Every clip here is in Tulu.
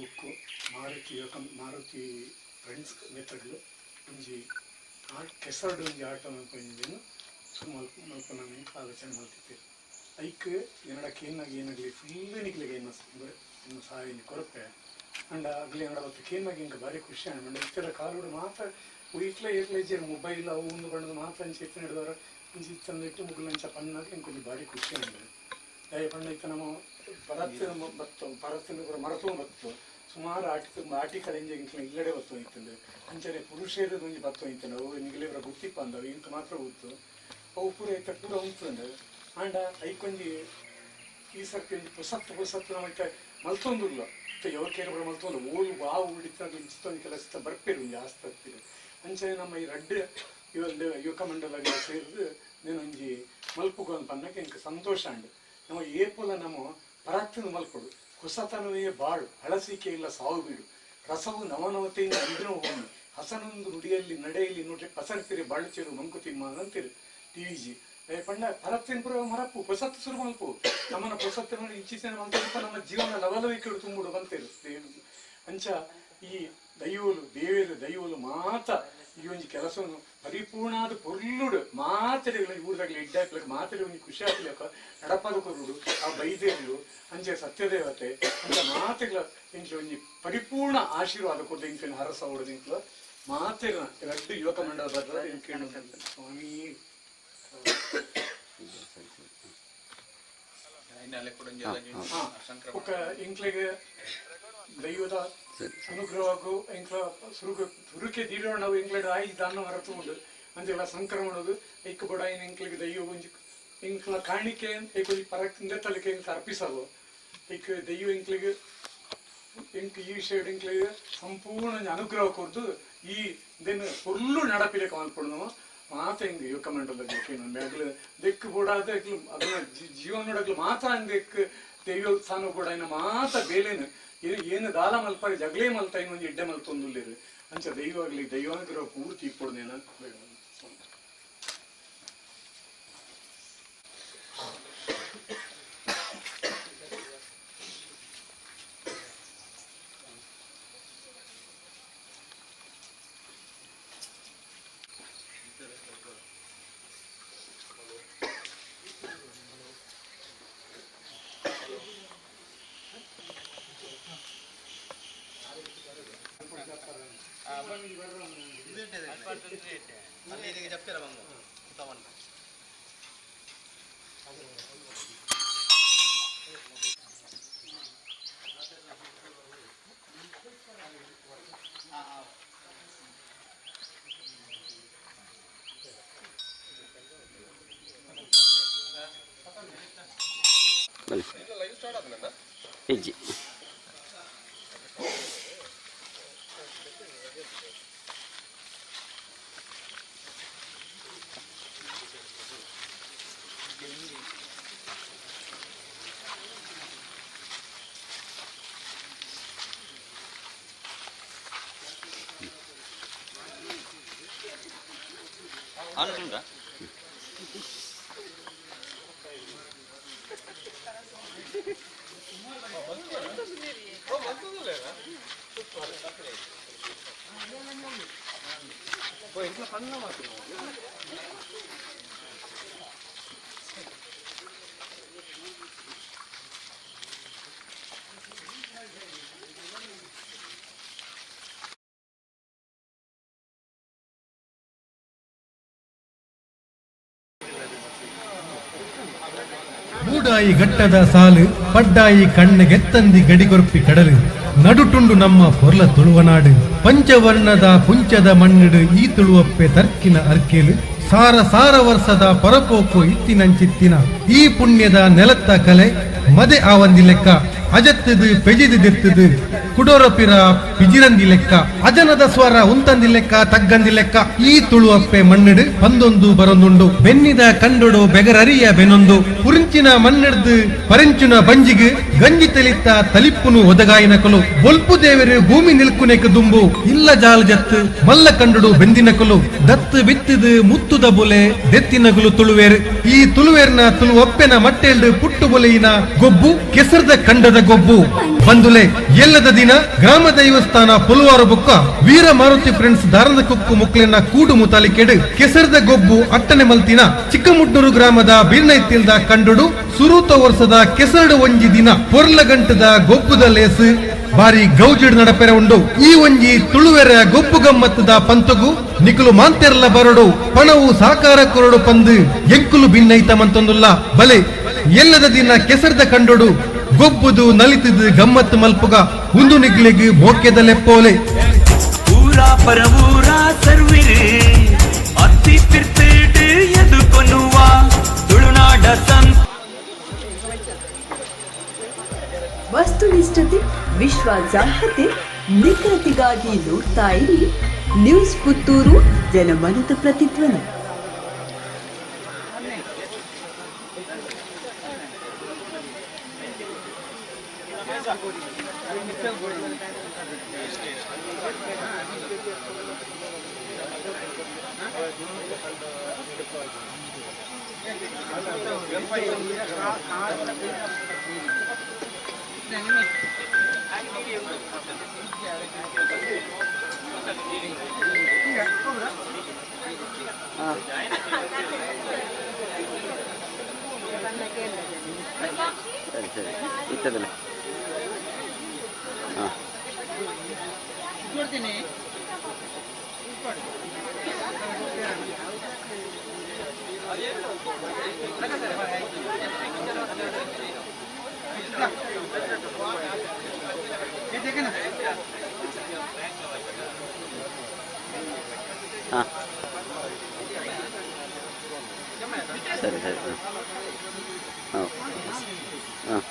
ಬುಕ್ಕು ಮಾರುತಿ ಯುವಕ ಮಾರುತಿ ಫ್ರೆಂಡ್ಸ್ ಮಿತ್ರಗಳು ಒಂಜಿ ಆಟ ಕೆಸರ್ಡ್ ಒಂಜಿ ಆಟ ಮಲ್ಪೊಂಜಿನ ಶುರು ಮಲ್ಪುನ ಆಲೋಚನೆ ಮಲ್ತಿತ್ತೆರ್. ಐಕ್ ಎನ್ನಡ ಕೇನ್ನಾಗ ಏನಾಗಲಿ ಫುಲ್ ನಿಕ್ಲೆಗ್ ಎನ್ನ ಎನ್ನ ಸಹಾಯ ಕೊರಪೆ. ಆಂಡ ಅಗ್ಲೆ ಎನ್ನಡ ಬತ್ತ ಕೇನ್ನಾಗ ಎಂಕ್ ಬಾರಿ ಖುಷಿ ಆಂಡ್. ಪಂಡ ಇತ್ತೆದ ಕಾಲೊಡು ಮಾತ ಒಯಿಟ್ಲ ಏರ್ಲ ಇಜ್ಜೆರ್ ಮೊಬೈಲ್ ಅವು ಉಂದು ಪಂಡ್ದ್ ಮಾತ ಅಂಚ ಇತ್ತಿನೆಡ್ದಾವರ ಅಂಚ ಇತ್ತಂದಿಟ್ಟು ಮುಗುಲು ಅಂಚ ಪನ್ನಾಗ ಎಂಕ್ ಒಂಜಿ ಬಾರಿ ಖುಷಿ ಆಂಡ್. ದಾಯೆ ಪಂಡ ಇತ್ತೆ ನಮ ಪರತ್ ಬತ್ತೊ ಪರತ್ಂಡ ಪೂರ ಮರತೊಂದು ಬತ್ತೊ ಸುಮಾರು ಆಟಿ ಆಟಿ ಕಳೆಂಜ ಎಂಕ್ಲೆ ಇಲ್ಲಡೆ ಬತ್ತೊ ಇತ್ತ್ಂಡ್. ಅಂಚನೆ ಪುರುಷೆರ್ದ್ ಒಂಜಿ ಬತ್ತೊ ಇತ್ತ್ಂಡ್ ಅವು ನಿಗಲೆ ಪೂರ ಗೊತ್ತಿಪ್ಪಂದ್ ಅವು ಎಂಕ್ ಮಾತ್ರ ಗೊತ್ತು. ಅವು ಪೂರ ಇತ್ತೆ ಪೂರ ಉಂತುಂಡ್. ಆಂಡ ಐಕೊಂಜಿ ಈ ಸರ್ತಿ ಒಂಜಿ ಪೊಸತ್ ಪೊಸತ್ ನಮ ಇತ್ತೆ ಮಲ್ತೊಂದುಲ್ಲ. ಇತ್ತೆ ಯುವಕೆರ್ ಪೂರ ಮಲ್ತೊಂದು ಓಲು ವಾ ಊರುಡಿತ್ತಿನ ಇಂಚಿತ್ತ ಒಂಜಿ ಕೆಲಸ ಬರ್ಪೆರ್ ಒಂಜಿ ಆಸಕ್ತಿಡ್. ಅಂಚನೆ ನಮ್ಮ ಈ ರಡ್ಡ್ ಯುವಕ ಮಂಡಲಗ್ ಸೇರ್ದ್ ನೆನೊಂಜಿ ಮಲ್ಪುಗ ಪನ್ನಗ ಎಂಕ್ ಸಂತೋಷ ಆಂಡ್. ನಮ ಏಪೊಲ ನಮ ಪರತ್ನ್ ಮಲ್ಪೊಡು. ಹೊಸತನವೇ ಬಾಳು, ಹಳಸಿಕೆ ಇಲ್ಲ ಸಾವು ಬೀಡು, ರಸವು ನವನವತೆಯಿಂದ ಅಂದಿನ ಹೋಮಿ ಹಸನೊಂದು ನುಡಿಯಲ್ಲಿ ನಡೆಯಲ್ಲಿ ನುಡಿ ಪಸರ್ತಿರೆ ಬಾಳುಚೇರು ಮಂಕುತಿಮ್ಮ ಅಂತೀರು ಟಿ ವಿ ಜಿ. ಪಂಡ ಪರತ್ತಿನ ಪೂರ ಮರಪ್ಪು ಹೊಸತ್ತು ಶುರು ಮಲ್ಪು ನಮ್ಮನ ಹೊಸತ್ತು ನೋಡಿ ಇಚ್ಛಿಸಿನ ಮಲ್ತಪ್ಪ ನಮ್ಮ ಜೀವನ ಲವಲವಿಕೆಡು ತುಂಬುಡು ಬಂತೇರು. ಅಂಚ ಈ ದೈವಲು ದೇವೇರು ದೈವಲು ಮಾತ ಈ ಒಂಜಿ ಕೆಲಸವನ್ನು ಪರಿಪೂರ್ಣಾದ ಪೊರ್ಲುಡು ಮಾತೆರೆಗಳ ಊರ್ದಾಗ್ಲಿ ಎಡ್ಡೆ ಮಾತೆರೆ ಒಂಜಿ ಖುಷಿ ಆಗ್ಲಿಕ್ಕ ನಡಪದ ಕೊರುಡು ಆ ಬೈದೇರ್ಲು ಅಂಚೆ ಸತ್ಯದೇವತೆ ಅಂಚ ಮಾತೆಗಳ ಇಂಚ ಒಂಜಿ ಪರಿಪೂರ್ಣ ಆಶೀರ್ವಾದ ಕೊರ್ದು ಇಂಚಿನ ಹರಸ ಹೊಡೆದು ಇಂಕ್ಲ ಮಾತೆರ್ನ ರಡ್ಡು ಯುವಕ ಮಂಡಲ ಬರ್ತದೆ ಸ್ವಾಮಿ. ಬೊಕ್ಕ ಇಂಕ್ಲೆಗ್ ದೈವದ ಅನುಗ್ರಹವಾಗು ಎಂಕ್ಲ ಸುರುಕು ಸುರುಕೆ ದೀಡೋಣ ಎಂಕ್ಲೆಡ್ ಆಯಿ ದಾನ ಮರತುಂಡು ಅಂಚೆಲ ಸಂಕ್ರಮಣದು ಐಕ್ ಬೊಡಾಯಿನ ಎಂಕ್ಲೆಗ್ ದೈವ ಒಂಜಿ ಎಂಕ್ಲ ಕಾಣಿಕೆ ಐಕ್ ಒಂಜಿ ಪರಕ್ ತಲಿಕೆ ಎಂಕ್ ಅರ್ಪಿಸವು. ಐಕ್ ದೈವ ಎಂಕ್ಲೆಗ್ ಎಂಕ್ ಈ ವಿಷಯಡ್ ಎಂಕ್ಲೆಗ್ ಸಂಪೂರ್ಣ ಅನುಗ್ರಹ ಕೊರ್ದು ಈ ದೆನ್ ಪೊರ್ಲು ನಡಪಿಲೆಕ ಮಲ್ಪೊಡು ಮಾತ ಎಂಕ್ ಯುವಕ ಮಂಡಲದ ಅಗ್ಲು ದೆಕ್ಕ್ ಬೋಡಾದ ಅಗ್ಲು ಅಗ್ಲ ಜೀವನೊಡಗ್ಲು ಮಾತ ಅಂದೆಕ್ ದೈವ ಸ್ಥಾನ ಬೋಡಾಯಿನ ಮಾತ ಬೇಲೆನ್ ಏನು ದಾಲ ಮಲ್ಪಾರಿ ಜಗಳೇ ಮಲ್ತ ಒಂಜಿ ಎಡ್ಡೆ ಮಲ್ತೊಂದುಲ್ಲೆರ್. ಅಂಚ ದೈವ ಆಗ್ಲಿ ದೈವಾನುಗ್ರಹ ಪೂರ್ತಿ ಇಪ್ಪೊಡು ನೇನ ಬೇಡ. ಇಜ್ಜಿ ಅನ್ಸುಂಟಾ? ಮೂಡಾಯಿ ಘಟ್ಟದ ಸಾಲು ಪಡ್ಡಾಯಿ ಕಣ್ಣೆಗೆತ್ತಂದಿ ಗಡಿಗೊರ್ಪಿ ಕಡಲು ನಡುಟುಂಡು ನಮ್ಮ ಪೊರ್ಲ ತುಳುವನಾಡು ಪಂಚವರ್ಣದ ಪುಂಚದ ಮಣ್ಣಿಡು ಈ ತುಳುವಪ್ಪೆ ತರ್ಕಿನ ಅರ್ಕೇಲು ಸಾರ ಸಾರ ವರ್ಷದ ಪರಪೋಕು ಇತ್ತಿನಂಚಿತ್ತಿನ ಈ ಪುಣ್ಯದ ನೆಲತ್ತ ಕಲೆ ಮದೆ ಆವಂದಿ ಲೆಕ್ಕ ಅಜತ್ತದು ಪೆಜಿದು ದೆತ್ತದು ಕುಡೋರ ಪಿರ ಪಿಜಿರಂದಿ ಲೆಕ್ಕ ಅಜನದ ಸ್ವರ ಉಂತಂದಿ ಲೆಕ್ಕ ತಗ್ಗಂದಿ ಲೆಕ್ಕ ಈ ತುಳುವಪ್ಪೆ ಮಣ್ಣಿಡು ಪಂದೊಂದು ಬರೊಂದುಂಡು ಬೆನ್ನಿದ ಕಂಡೊಡು ಬೆಗರರಿಯ ಬೆನೊಂದು ಪುರಿಂಚಿನ ಮಣ್ಣಿಡ್ದು ಪರಿಂಚುನ ಬಂಜಿಗ್ ಗಂಜಿ ತೆಲಿತ್ತ ತಲಿಪ್ಪುನು ಒದಗಾಯಿನಕಲು ಬೊಲ್ಪು ದೇವರು ಭೂಮಿ ನಿಲ್ಕುನೆಕ್ ದುಂಬು ಇಲ್ಲ ಜಾಲ ಜತ್ತು ಮಲ್ಲ ಕಂಡುಡು ಬೆಂದಿನಕಲು ದತ್ತು ಬಿತ್ತದು ಮುತ್ತುದ ಬುಲೆ ದೆತ್ತಿನಗುಲು ತುಳುವೇರು ಈ ತುಳುವೇರ್ನ ತುಳುವಪ್ಪೆನ ಮಟ್ಟೆಲ್ಡು ಪುಟ್ಟು ಬುಲೆಯಿನ ಗೊಬ್ಬು ಕೆಸರ್ದ ಕಂಡದ ಗೊಬ್ಬು ಬಂದುಲೆ ಎಲ್ಲದ ದಿನ. ದಿನ ಗ್ರಾಮ ದೈವಸ್ಥಾನ ಪುಲ್ವಾರ ಬೊಕ್ಕ ವೀರ ಮಾರುತಿ ಫ್ರೆಂಡ್ಸ್ ದಾರದ ಕುಕ್ಕು ಮುಕ್ಲೆನ ಕೂಡು ಮುತಾಲಿಕೆಡ್ ಕೆಸರದ ಗೊಬ್ಬು ಅಟ್ಟನೆ ಮಲ್ತಿನ ಚಿಕ್ಕಮುಡ್ನೂರು ಗ್ರಾಮದ ಬೀರ್ನೈತಿಲ್ದ ಕಂಡುಡು ಸುರೂತ ವರ್ಷದ ಕೆಸರಡು ಒಂಜಿ ದಿನ ಪೊರ್ಲ ಗಂಟದ ಗೊಬ್ಬುದ ಲೇಸ್ ಬಾರಿ ಗೌಜಿಡ್ ನಡಪೆರೆ ಉಂಡು. ಈ ಒಂಜಿ ತುಳುವೆರ ಗೊಬ್ಬು ಗಮ್ಮತ್ತದ ಪಂತಗು ನಿಕುಲು ಮಾಂತೆರ್ಲ ಬರಡು, ಪಣವು ಸಾಕಾರ ಕೊರಡು ಪಂದು ಎಂಕುಲು ಭಿನ್ನೈತ ಮಂತೊಂದುಲ್ಲ. ಬಲೆ, ಎಲ್ಲದ ದಿನ ಕೆಸರದ ಕಂಡೊಡು ಗೊಬ್ಬುದು ನಲಿತದು ಗಮ್ಮತ್ತು ಮಲ್ಪುಗ. ಉಂದು ನಿಗ್ಲಿಗ್ ಮೋಕೆದ ಲೆಪ್ಪೋಲೆ. ಊರ ಪರವೂರ ಸರ್ವಿರು ಅತ್ತಿ ಪಿರ್ತಿಡು ಎದುಕೊನುವ ತುಳುನಾಡ ಸಂತ ವಸ್ತುನಿಷ್ಠತೆ, ವಿಶ್ವಾಸಾರ್ಹತೆ, ನಿಖರತೆಗಾಗಿ ನೋಡ್ತಾ ಇರಿ ನ್ಯೂಸ್ ಪುತ್ತೂರು, ಜನಮನದ ಪ್ರತಿಧ್ವನಿ. ಸರಿ ಸರಿ, ಇತ್ತದಲ್ಲ. ಹಾಂ ಹಾಂ, ಸರಿ ಸರಿ, ಹಾಂ ಹಾಂ ಹಾಂ.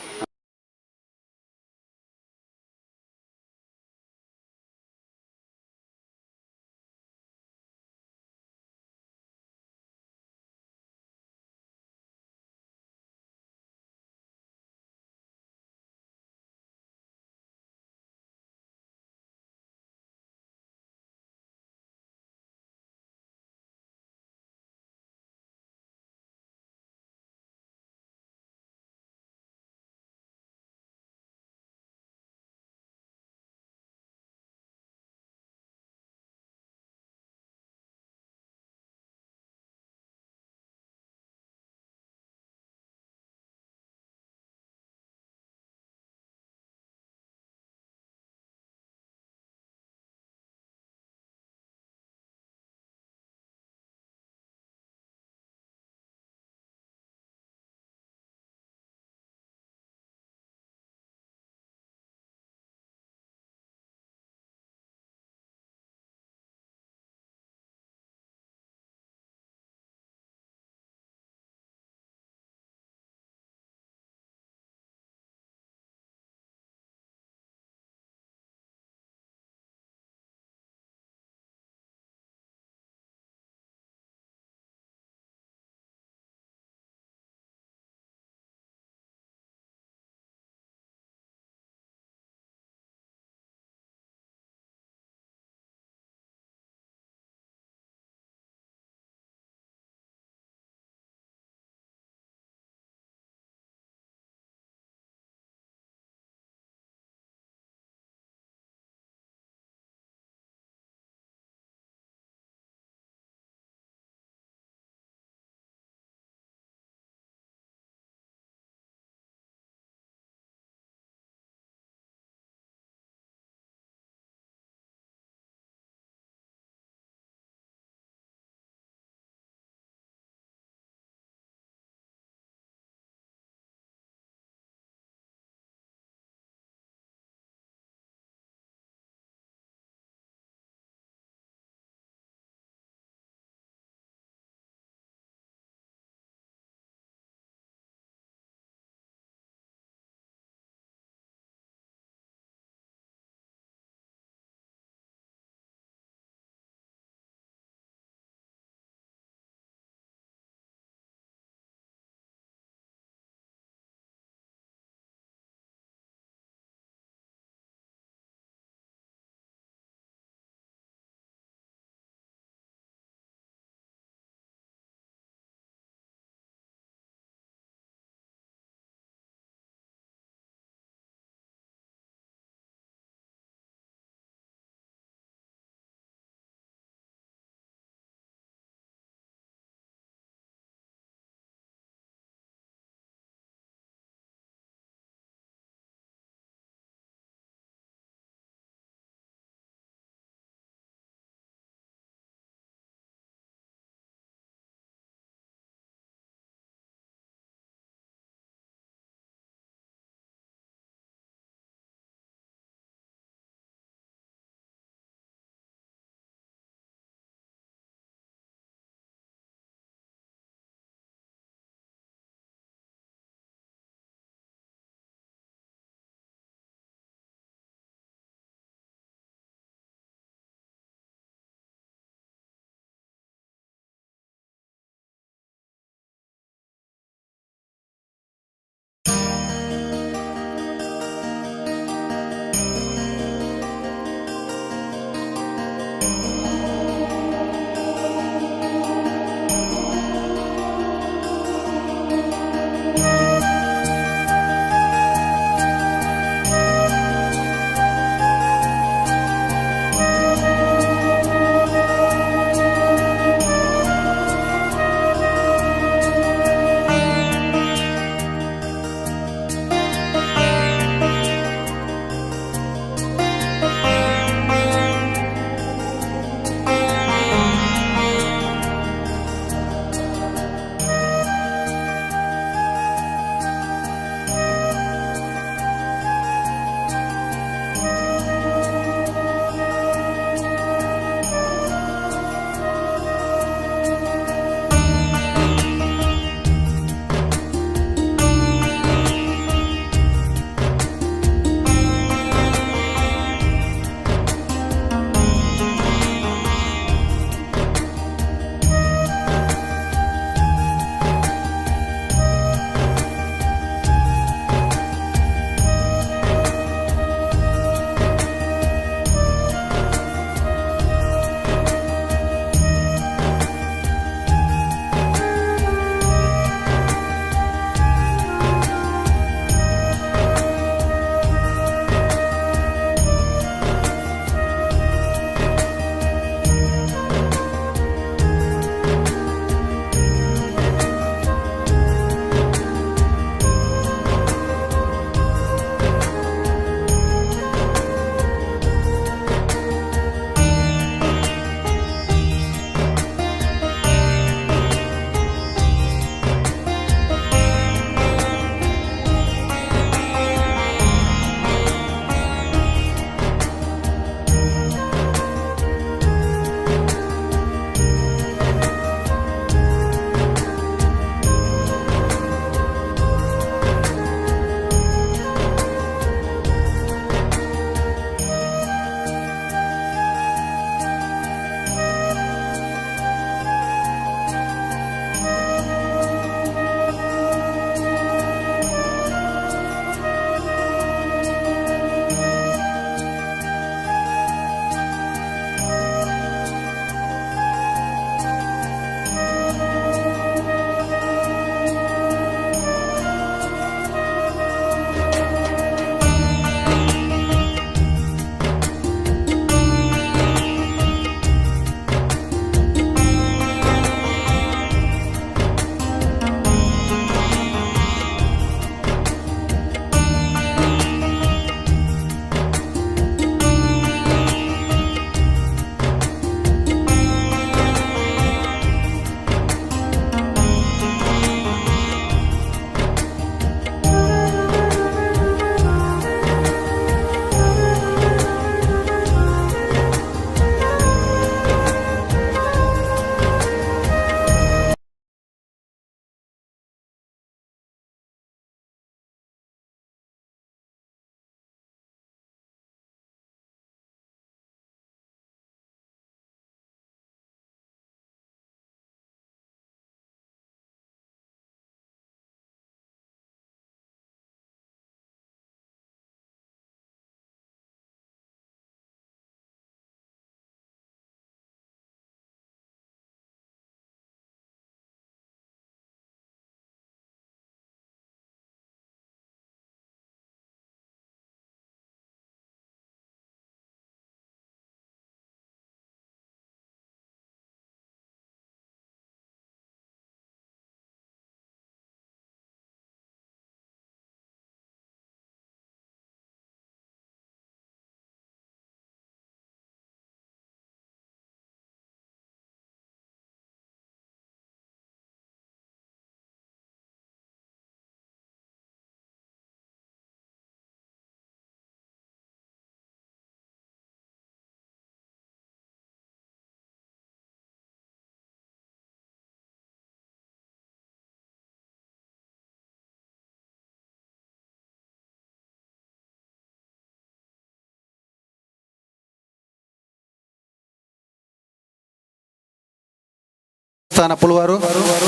ಸ್ಥಾನ ಪುಲ್ವಾರು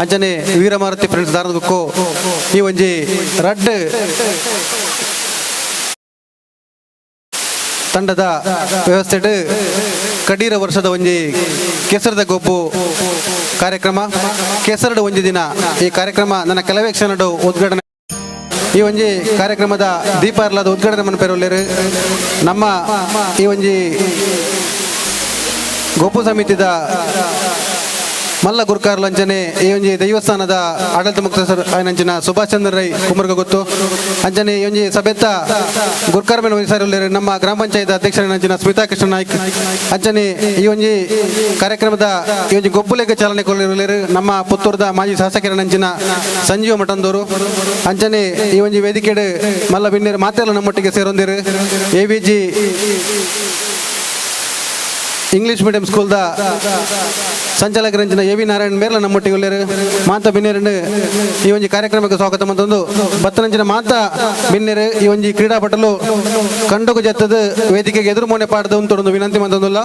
ಅಂಚನೆ ವೀರಮಾರುತಿ ಫ್ರೆಂಡ್ಸ್ ದಾರದಕ್ಕೂ ಈ ಒಂಜಿ ರಡ್ಡ್ ತಂಡದ ವ್ಯವಸ್ಥೆಡ್ ಕಡೀರ ವರ್ಷದ ಒಂಜಿ ಕೆಸರದ ಗೊಬ್ಬು ಕಾರ್ಯಕ್ರಮ. ಕೆಸರಡು ಒಂಜಿ ದಿನ ಈ ಕಾರ್ಯಕ್ರಮ ನನ್ನ ಕೆಲವೇ ಕ್ಷಣಡು ಉದ್ಘಾಟನೆ. ಈ ಒಂಜಿ ಕಾರ್ಯಕ್ರಮದ ದೀಪ ಅರ್ಲಾದ ಉದ್ಘಾಟನೆ ಮನ್ಪೆರುಲ್ಲೆರ್ ನಮ್ಮ ಈ ಒಂಜಿ ಗೊಬ್ಬು ಸಮಿತಿದ ಮಲ್ಲ ಗುರ್ಕಾರ್ಲು ಅಂಚನೆ ಈ ಒಂಜಿ ದೇವಸ್ಥಾನದ ಆಡಳಿತ ಮುಕ್ತಸರ್ ಆಯನಂಚಿನ ಸುಭಾಷ್ ಚಂದ್ರ ರೈ ಕುಮರ್ಗ ಗೊತ್ತು. ಅಂಚನೆ ಈ ಒಂಜಿ ಸಭೆತ ಗುರ್ಕಾರ್ ಮೇಲೆ ವಹಿಸಾರುಲ್ಲೆರ್ ನಮ್ಮ ಗ್ರಾಮ ಪಂಚಾಯತ್ ಅಧ್ಯಕ್ಷರಂಚಿನ ಸ್ಮಿತಾ ಕೃಷ್ಣ ನಾಯ್ಕ್. ಅಂಚನೆ ಈ ಒಂಜಿ ಕಾರ್ಯಕ್ರಮದ ಈ ಒಂಜಿ ಗೊಬ್ಬುಲೆಗ್ ಚಾಲನೆ ಕೊರಲಿರುಲ್ಲೆರ್ ನಮ್ಮ ಪುತ್ತೂರ್ದ ಮಾಜಿ ಶಾಸಕರನಂಚಿನ ಸಂಜೀವ ಮಠಂದೂರು. ಅಂಚನೆ ಈ ಒಂಜಿ ವೇದಿಕೆಡ್ ಮಲ್ಲ ಬಿನ್ನೆರ್ ಮಾತೆಲ್ಲ ನಮ್ಮೊಟ್ಟಿಗೆ ಸೇರೊಂದಿರು AVG English medium ಸ್ಕೂಲ್ದ ಸಂಚಾಲಕರಂಚಿನ A V Narayana ಮೇರ್ಲ ನಮ್ಮೊಟ್ಟಿಗೆ ಉಲ್ಲೆರ್. ಮಾತ ಬಿನ್ನೆರನ್ನು ಈ ಒಂಜಿ ಕಾರ್ಯಕ್ರಮಕ್ಕೆ ಸ್ವಾಗತ ಮಂತೊಂದು ಬತ್ತನಂಚಿನ ಮಾತ ಬಿನ್ನೆರು ಈ ಒಂಜಿ ಕ್ರೀಡಾಪಟಲು ಕಂಡೊಗು ಜತ್ತದ ವೇದಿಕೆಗೆ ಎದುರು ಮೋನೆ ಪಾಡದ ಉಂತೊಡೊಂದು ವಿನಂತಿ ಮಂತೊಂದುಲ್ಲ.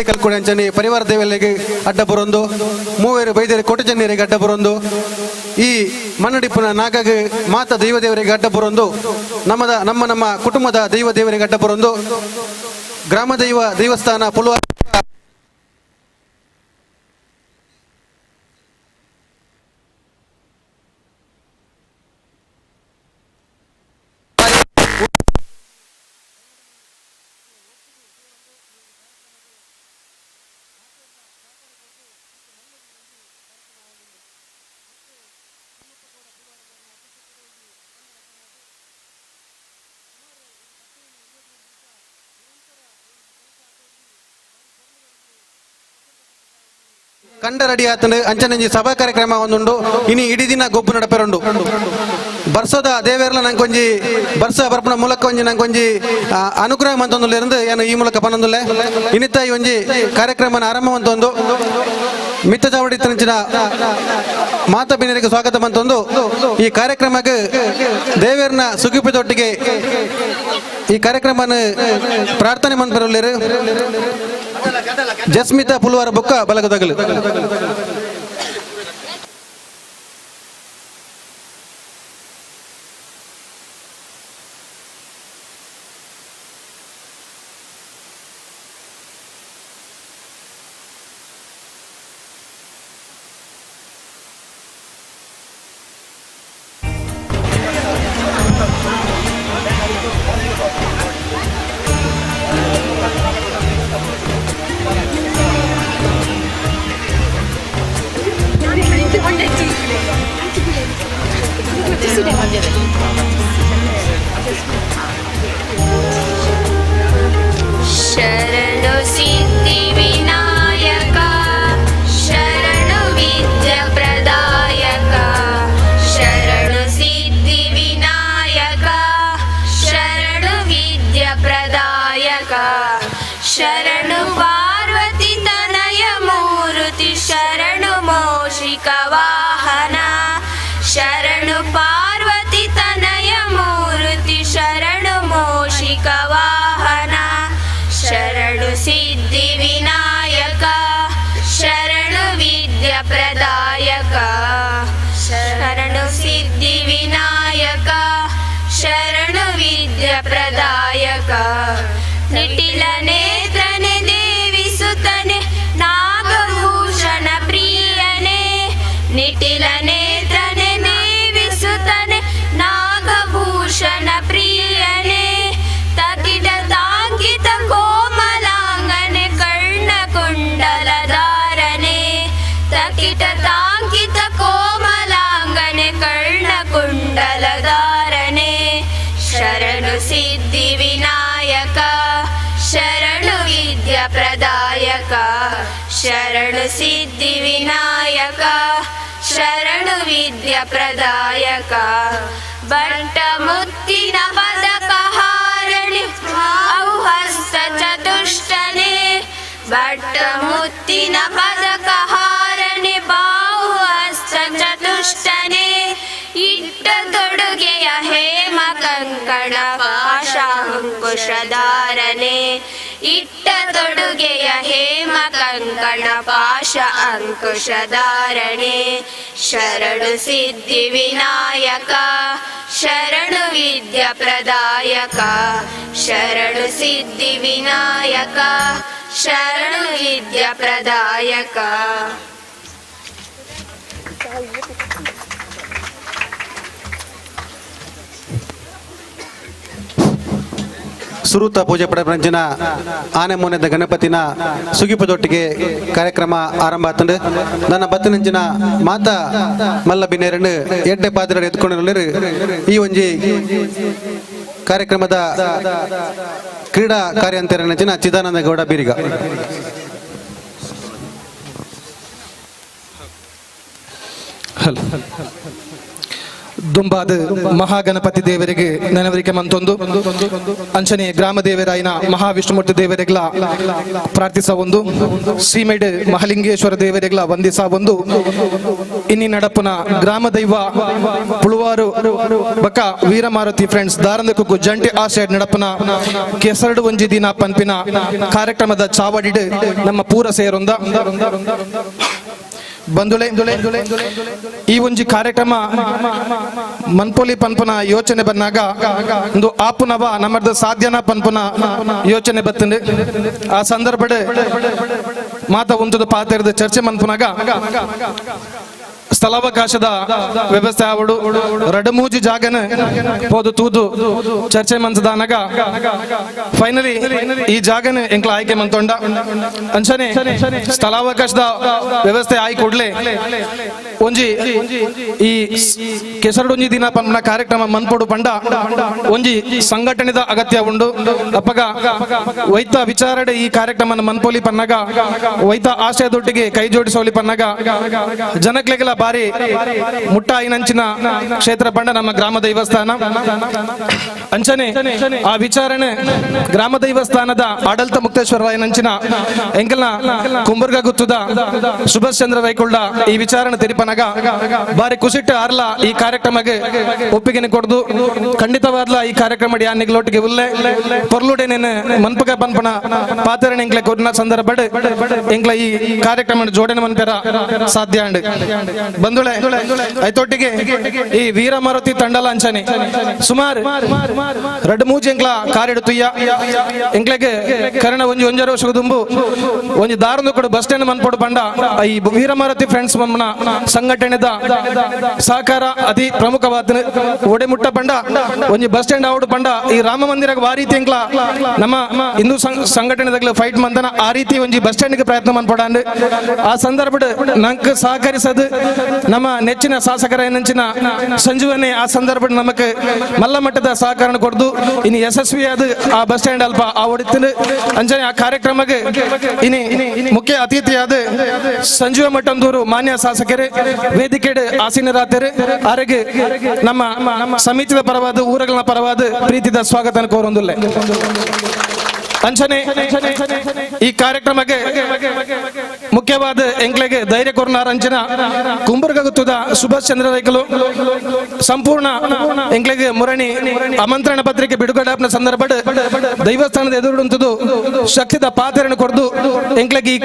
ಕಲ್ಕೊಡೆ ಅಂಚನೆ ಪರಿವಾರ ದೇವಲ್ಲಿಗೆ ಅಡ್ಡ ಬರೊಂದು, ಮೂವೇರು ಬೈದೇರು ಕೋಟೆಚನ್ನೀರಿಗೆ ಅಡ್ಡ ಬರೊಂದು, ಈ ಮನ್ನಡಿಪ್ಪುನ ನಾಗಗ್ ಮಾತ ದೈವ ದೇವರಿಗೆ ಅಡ್ಡ ಬರೊಂದು, ನಮ್ಮದ ನಮ್ಮ ನಮ್ಮ ಕುಟುಂಬದ ದೈವ ದೇವರಿಗೆ ಅಡ್ಡ ಬರೊಂದು, ಗ್ರಾಮ ದೈವ ದೇವಸ್ಥಾನ ಪುಲ್ವ ಕಂಡ ರೆಡಿ ಆತಂಡು. ಅಂಚನೆಂಜಿ ಸಭಾ ಕಾರ್ಯಕ್ರಮ ಒಂದುಂಡು. ಇನಿ ಇಡೀ ದಿನ ಗೊಬ್ಬು ನಡಪೆರುಂಡು. ಬರ್ಸದ ದೇವೇರ್ಲ ನಂಕೊಂಜಿ ಬರ್ಸ ಬರ್ಪಣ ಮೂಲಕ ಒಂಜಿ ನಂಕೊಂಜಿ ಅನುಗ್ರಹ ಮಂತೊಂದುಲ್ಲೆರಂದು ಏನು ಈ ಮೂಲಕ ಪನೊಂದುಲ್ಲೆ. ಇನಿತ ಈ ಒಂಜಿ ಕಾರ್ಯಕ್ರಮನ ಆರಂಭ ಮಂತೊಂದು ಮಿತ್ತ ಚಾವಡಿ ತಂಚಿನ ಮಾತಾ ಬಿನ್ನರಿಗೆ ಸ್ವಾಗತ ಮಂತೊಂದು ಈ ಕಾರ್ಯಕ್ರಮಕ್ಕೆ ದೇವೇರ್ನ ಸುಗಿಪಿದೊಟ್ಟಿಗೆ ಈ ಕಾರ್ಯಕ್ರಮನ ಪ್ರಾರ್ಥನೆ ಮಂತ್ಪೆರುಲ್ಲೆರ್ ಜಸ್ಮಿತಾ ಪುಲ್ವಾರ ಬೊಕ್ಕ ಬಲಗದಗಲು. ಶರಣು ಸಿದ್ಧಿ ವಿನಾಯಕ, ಶರಣು ವಿದ್ಯಾ ಪ್ರದಾಯಕ, ಶರಣು ಸಿದ್ಧಿ ವಿನಾಯಕ, ಶರಣು ವಿದ್ಯಾ ಪ್ರದಾಯಕ, ಶರಣು ಪಾರ್ವತಿ ತನಯ ಮೂರ್ತಿ, ಶರಣು ಮೋಷಿಕ ವಾಹನ, ಶರಣು ಪಾರ್ವತಿ ತನಯ ಮೂರ್ತಿ, ಶರಣು ಮೋಷಿಕ ವಾಹನ, ಶರಣು ಸಿದ್ಧಿ ವಿನಾಯಕ, ಶರಣು ವಿದ್ಯಾ ಪ್ರದಾಯಕ, ಶರಣು ಸಿದ್ಧಿ ವಿನಾಯಕ, ಶರಣು ವಿದ್ಯಾ ಪ್ರದಾಯಕ, ನಿಟಿಲ ನೇತ್ರನೆ ದೇವಿ ಸುತನೆ ನಾಗಭೂಷಣ ಪ್ರಿಯನೇ, ನಿಟಿಲ ನೇತ್ರನೆ ದೇವಿ ಸುತನೆ ನಾಗಭೂಷಣ ಪ್ರಿಯನೇ, ತಕಿಟ ತಾಂಕಿತ ಕೋಮಲಾಂಗನೆ ಕರ್ಣ ಕುಂಡಲಧಾರನೆ, ತಕಿಟ ತಾಂಕಿತ ಕೋಮಲಾಂಗನೆ ಕರ್ಣ ಕುಂಡಲಧಾರನೆ, ಶರಣು ಸಿದ್ಧಿ ವಿನಾಯಕ, ಶರಣು ವಿದ್ಯಾ ಪ್ರದಾಯಕ, ಶರಣು ಸಿದ್ಧಿ ವಿನಾಯಕ. ಶರಣು ವಿದ್ಯಾ ಪ್ರದಾಯಕ. ಭಟ್ಟ ಮುತ್ತಿನ ಪದಕ ಹಾರಣೆ ಔಹಸ್ತ ಚತುಷ್ಟನೆ, ಭಟ್ಟ ಮುತ್ತಿನ ಪದಕ ಹಾರಣೆ ಬಾಹುಹಸ್ತ ಚತುಷ್ಟನೆ, ಇಟ್ಟ ತೊಡುಗೆಯ ಹೇಮ ಕಂಕಣ ಪಾಶಾಂಕುಶಧಾರನೆ, ಇಟ್ಟ ತೊಡುಗೆಯ ಹೇಮ ಕಂಕಣ ಪಾಶ ಅಂಕುಶಧಾರಣೆ. ಶರಣು ಸಿದ್ಧಿ ವಿನಾಯಕ ಶರಣು ವಿದ್ಯಾ ಪ್ರದಾಯಕ, ಶರಣು ಸಿದ್ಧಿ ವಿನಾಯಕ ಶರಣು ವಿದ್ಯಾ ಪ್ರದಾಯಕ. ಸುರೂತ ಪೂಜೆ ಪಡಪಂಚಿನ ಆನೆ ಮೋನೆದ ಗಣಪತಿನ ಸುಗಿಪದೊಟ್ಟಿಗೆ ಕಾರ್ಯಕ್ರಮ ಆರಂಭ ಆತಂಡು. ನನ್ನ ಬತ್ತನಂಚಿನ ಮಾತಾ ಮಲ್ಲ ಬಿನೇರನ್ನು ಎಡ್ಡೆ ಪಾತ್ರ ಎತ್ಕೊಂಡು ಈ ಒಂಜಿ ಕಾರ್ಯಕ್ರಮದ ಕ್ರೀಡಾ ಕಾರ್ಯಂತರನಂಚಿನ ಚಿದಾನಂದ ಗೌಡ ಬೀರಿಗ. ಹಲೋ ದುಂಬಾದ ಮಹಾಗಣಪತಿ ದೇವರಿಗೆ ನೆನವರಿಕೆ ಮಂತೊಂದು ಅಂಚನೆ ಗ್ರಾಮ ದೇವರಾಯನ ಮಹಾವಿಷ್ಣುಮೂರ್ತಿ ದೇವರಿಗಳ ಪ್ರಾರ್ಥಿಸ ಒಂದು ಸೀಮೆಡ್ ಮಹಲಿಂಗೇಶ್ವರ ದೇವರಿಗಳ ವಂದಿಸ ಒಂದು ಇನ್ನಿ ನಡಪುನ ಗ್ರಾಮ ದೈವ ಪುಳುವಾರು ಬಕ ವೀರಮಾರುತಿ ಫ್ರೆಂಡ್ಸ್ ದಾರಂದಕ್ಕೂ ಜಂಟಿ ಆಶಯ ನಡಪುನ ಕೆಸರಡು ಒಂಜಿ ದಿನ ಪನ್ಪಿನ ಕಾರ್ಯಕ್ರಮದ ಚಾವಡಿಡ್ ನಮ್ಮ ಪೂರ ಸೇರೊಂದ ಬಂದುಳೆ ಈ ಒಂಜಿ ಕಾರ್ಯಕ್ರಮ ಮನ್ಪೊಲಿ ಪನ್ಪುನ ಯೋಚನೆ ಬಂದಾಗ ಒಂದು ಆಪುನವ ನಮ್ಮದ ಸಾಧ್ಯನ ಪನ್ಪುನ ಯೋಚನೆ ಬತ್ತಂಡು. ಆ ಸಂದರ್ಭಡ್ ಮಾತ ಉಂತದ ಪಾತ್ರದ ಚರ್ಚೆ ಮನ್ಪುನಾಗ ಸ್ಥಳಾವಕಾಶದ ವ್ಯವಸ್ಥೆ ಆವಡು ರಡಮೂಜಿ ಜಾಗನ ಪೋದು ತೂದು ಚರ್ಚೆ ಮಂತದಾನಗ ಫೈನಲಿ ಈ ಜಾಗನ ಎಂಕ್ಲ ಆಯ್ಕೆ ಮಂತೊಂಡ. ಅಂಚನೆ ಸ್ಥಳಾವಕಾಶದ ವ್ಯವಸ್ಥೆ ಆಯ್ ಕೂಡ್ಲೆ ಒಂಜಿ ಈ ಕೆಸರಡೊಂಜಿ ದಿನ ಪಂಪನ ಕಾರ್ಯಕ್ರಮ ಮನ್ಪೊಡು ಪಂಡ ಒಂಜಿ ಸಂಘಟನೆದ ಅಗತ್ಯ ಉಂಡು. ಅಪ್ಪಗ ವೈತ ವಿಚಾರಡೆ ಈ ಕಾರ್ಯಕ್ರಮ ಮನ್ಪೊಲಿ ಪನ್ನಾಗ ವೈತ ಆಶಯದೊಟ್ಟಿಗೆ ಕೈ ಜೋಡಿಸೋಲಿ ಪನ್ನಾಗ ಜನಕ್ಲೆಗೆಲ್ಲ ಬಾರಿ ಮುಟ್ಟಾಯಿನಂಚಿನ ಕ್ಷೇತ್ರ ಪಂಡ ನಮ್ಮ ಗ್ರಾಮ ದೈವಸ್ಥಾನ. ಅಂಚನೆ ಆ ವಿಚಾರಣೆ ಗ್ರಾಮ ದೈವಸ್ಥಾನದ ಆಡಳಿತ ಮುಕ್ತೇಶ್ವರ ರಾಯನಂಚಿನ ಎಂಕಲ್ನ ಕುಂಬರ್ಗ ಗುತ್ತದ ಸುಭಾಷ್ ಚಂದ್ರ ರೈಕುಲ್ಡ ಈ ವಿಚಾರಣೆ ತೆರಿಪನಗ ಬಾರಿ ಕುಸಿಟ್ಟು ಆರ್ಲ ಈ ಕಾರ್ಯಕ್ರಮಕ್ಕೆ ಒಪ್ಪಿಗೆನೆ ಕೊಡ್ದು ಖಂಡಿತವಾದ್ಲ ಈ ಕಾರ್ಯಕ್ರಮ ಯಾನಿಗ್ಲೊಟ್ಟಿಗೆ ಉಲ್ಲೆ ಪೊರ್ಲುಡೆ ನೇನು ಮನ್ಪಗ ಪನ್ಪನ ಪಾತರಣೆ ಎಂಕ್ಲೆ ಕೊರ್ನ ಸಂದರ್ಭ ಎಂಕ್ಲ ಈ ಕಾರ್ಯಕ್ರಮ ಜೋಡಣೆ ಮನ್ಪೆರ ಸಾಧ್ಯ ಅಂಡ್ ಬಂಧುಳೆ ಐತೊಟ್ಟಿಗೆ ಈ ವೀರಮಾರುತಿ ತಂಡಲ ಅಂಚನೆ ಸುಮಾರು ರಡ್ಡು ಮೂಜಿ ಎಂಕ್ಲ ಕಾರಿಡುತ್ತಯ್ಯ ಎಂಕ್ಲೆಗೆ ಕರಣ ಒಂಜಿ ಒಂಜರ ವರ್ಷ ದುಂಬು ಒಂಜಿ ದಾರಂದು ಕೂಡ ಬಸ್ ಸ್ಟ್ಯಾಂಡ್ ಮನ್ಪೊಡು ಪಂಡ ಈ ವೀರಮಾರುತಿ ಫ್ರೆಂಡ್ಸ್ ಮಮ್ಮನ ಸಂಘಟನೆದ ಸಹಕಾರ ಅತಿ ಪ್ರಮುಖವಾದ ಒಡೆ ಮುಟ್ಟ ಪಂಡ ಒಂಜಿ ಬಸ್ ಸ್ಟ್ಯಾಂಡ್ ಆವಡು ಪಂಡ ಈ ರಾಮ ಮಂದಿರ ಆ ರೀತಿ ಎಂಕ್ಲ ನಮ್ಮ ಹಿಂದೂ ಸಂಘಟನೆದಾಗ್ಲ ಫೈಟ್ ಮಂದನ ಆ ರೀತಿ ಒಂಜಿ ಬಸ್ ಸ್ಟ್ಯಾಂಡ್ಗೆ ಪ್ರಯತ್ನ ಮನ್ಪೊಡ ಆ ಸಂದರ್ಭಡ್ ನಂಗೆ ಸಹಕರಿಸದು ನಮ್ಮ ನೆಚ್ಚಿನ ಶಾಸಕರ ನೆಂಚಿನ ಸಂಜೀವನಿ ಆ ಸಂದರ್ಭ ನಮಕ್ ಮಲ್ಲ ಮಟ್ಟದ ಸಹಕಾರ ಕೊಡ್ದು ಇನ್ನು ಯಶಸ್ವಿಯಾದ ಆ ಬಸ್ ಸ್ಟ್ಯಾಂಡ್ ಅಲ್ಪ ಆ ಹೊಡಿತು ಅಂಚನೆ ಆ ಕಾರ್ಯಕ್ರಮಕ್ಕೆ ಇನಿ ಮುಖ್ಯ ಅತಿಥಿಯಾದ ಸಂಜೀವ ಮಠಂದೂರು ಮಾನ್ಯ ಶಾಸಕರು ವೇದಿಕೆ ಆಸೀನರಾತರು ಆರೋಗ್ಯ ನಮ್ಮ ಸಮಿತಿಯ ಪರವಾದ ಊರುಗಳ ಪರವಾದ ಪ್ರೀತಿದ ಸ್ವಾಗತ ಕೋರೊಂದುಲ್ಲೆ. ಅಂಚನೆ ಈ ಕಾರ್ಯಕ್ರಮಕ್ಕೆ ಮುಖ್ಯವಾದ ಎಂಕ್ಲೆಗೆ ಧೈರ್ಯ ಕೊರ್ನಾರ್ ಅಂಚನ ಕುಂಬರ್ಗ ಗುತ್ತದ ಸುಭಾಷ್ ಚಂದ್ರ ರೈಕಲು ಸಂಪೂರ್ಣ ಎಂಕ್ಲೆಗೆ ಮುರಣಿ ಆಮಂತ್ರಣ ಪತ್ರಿಕೆ ಬಿಡುಗಡೆ ಸಂದರ್ಭ ದೈವಸ್ಥಾನದ ಎದುರುಂತದು ಶಕ್ತಿದ ಪಾತ್ರವನ್ನು ಕೊಡ್ದು ಎಂಕ್ಲೆಗೆ ಈ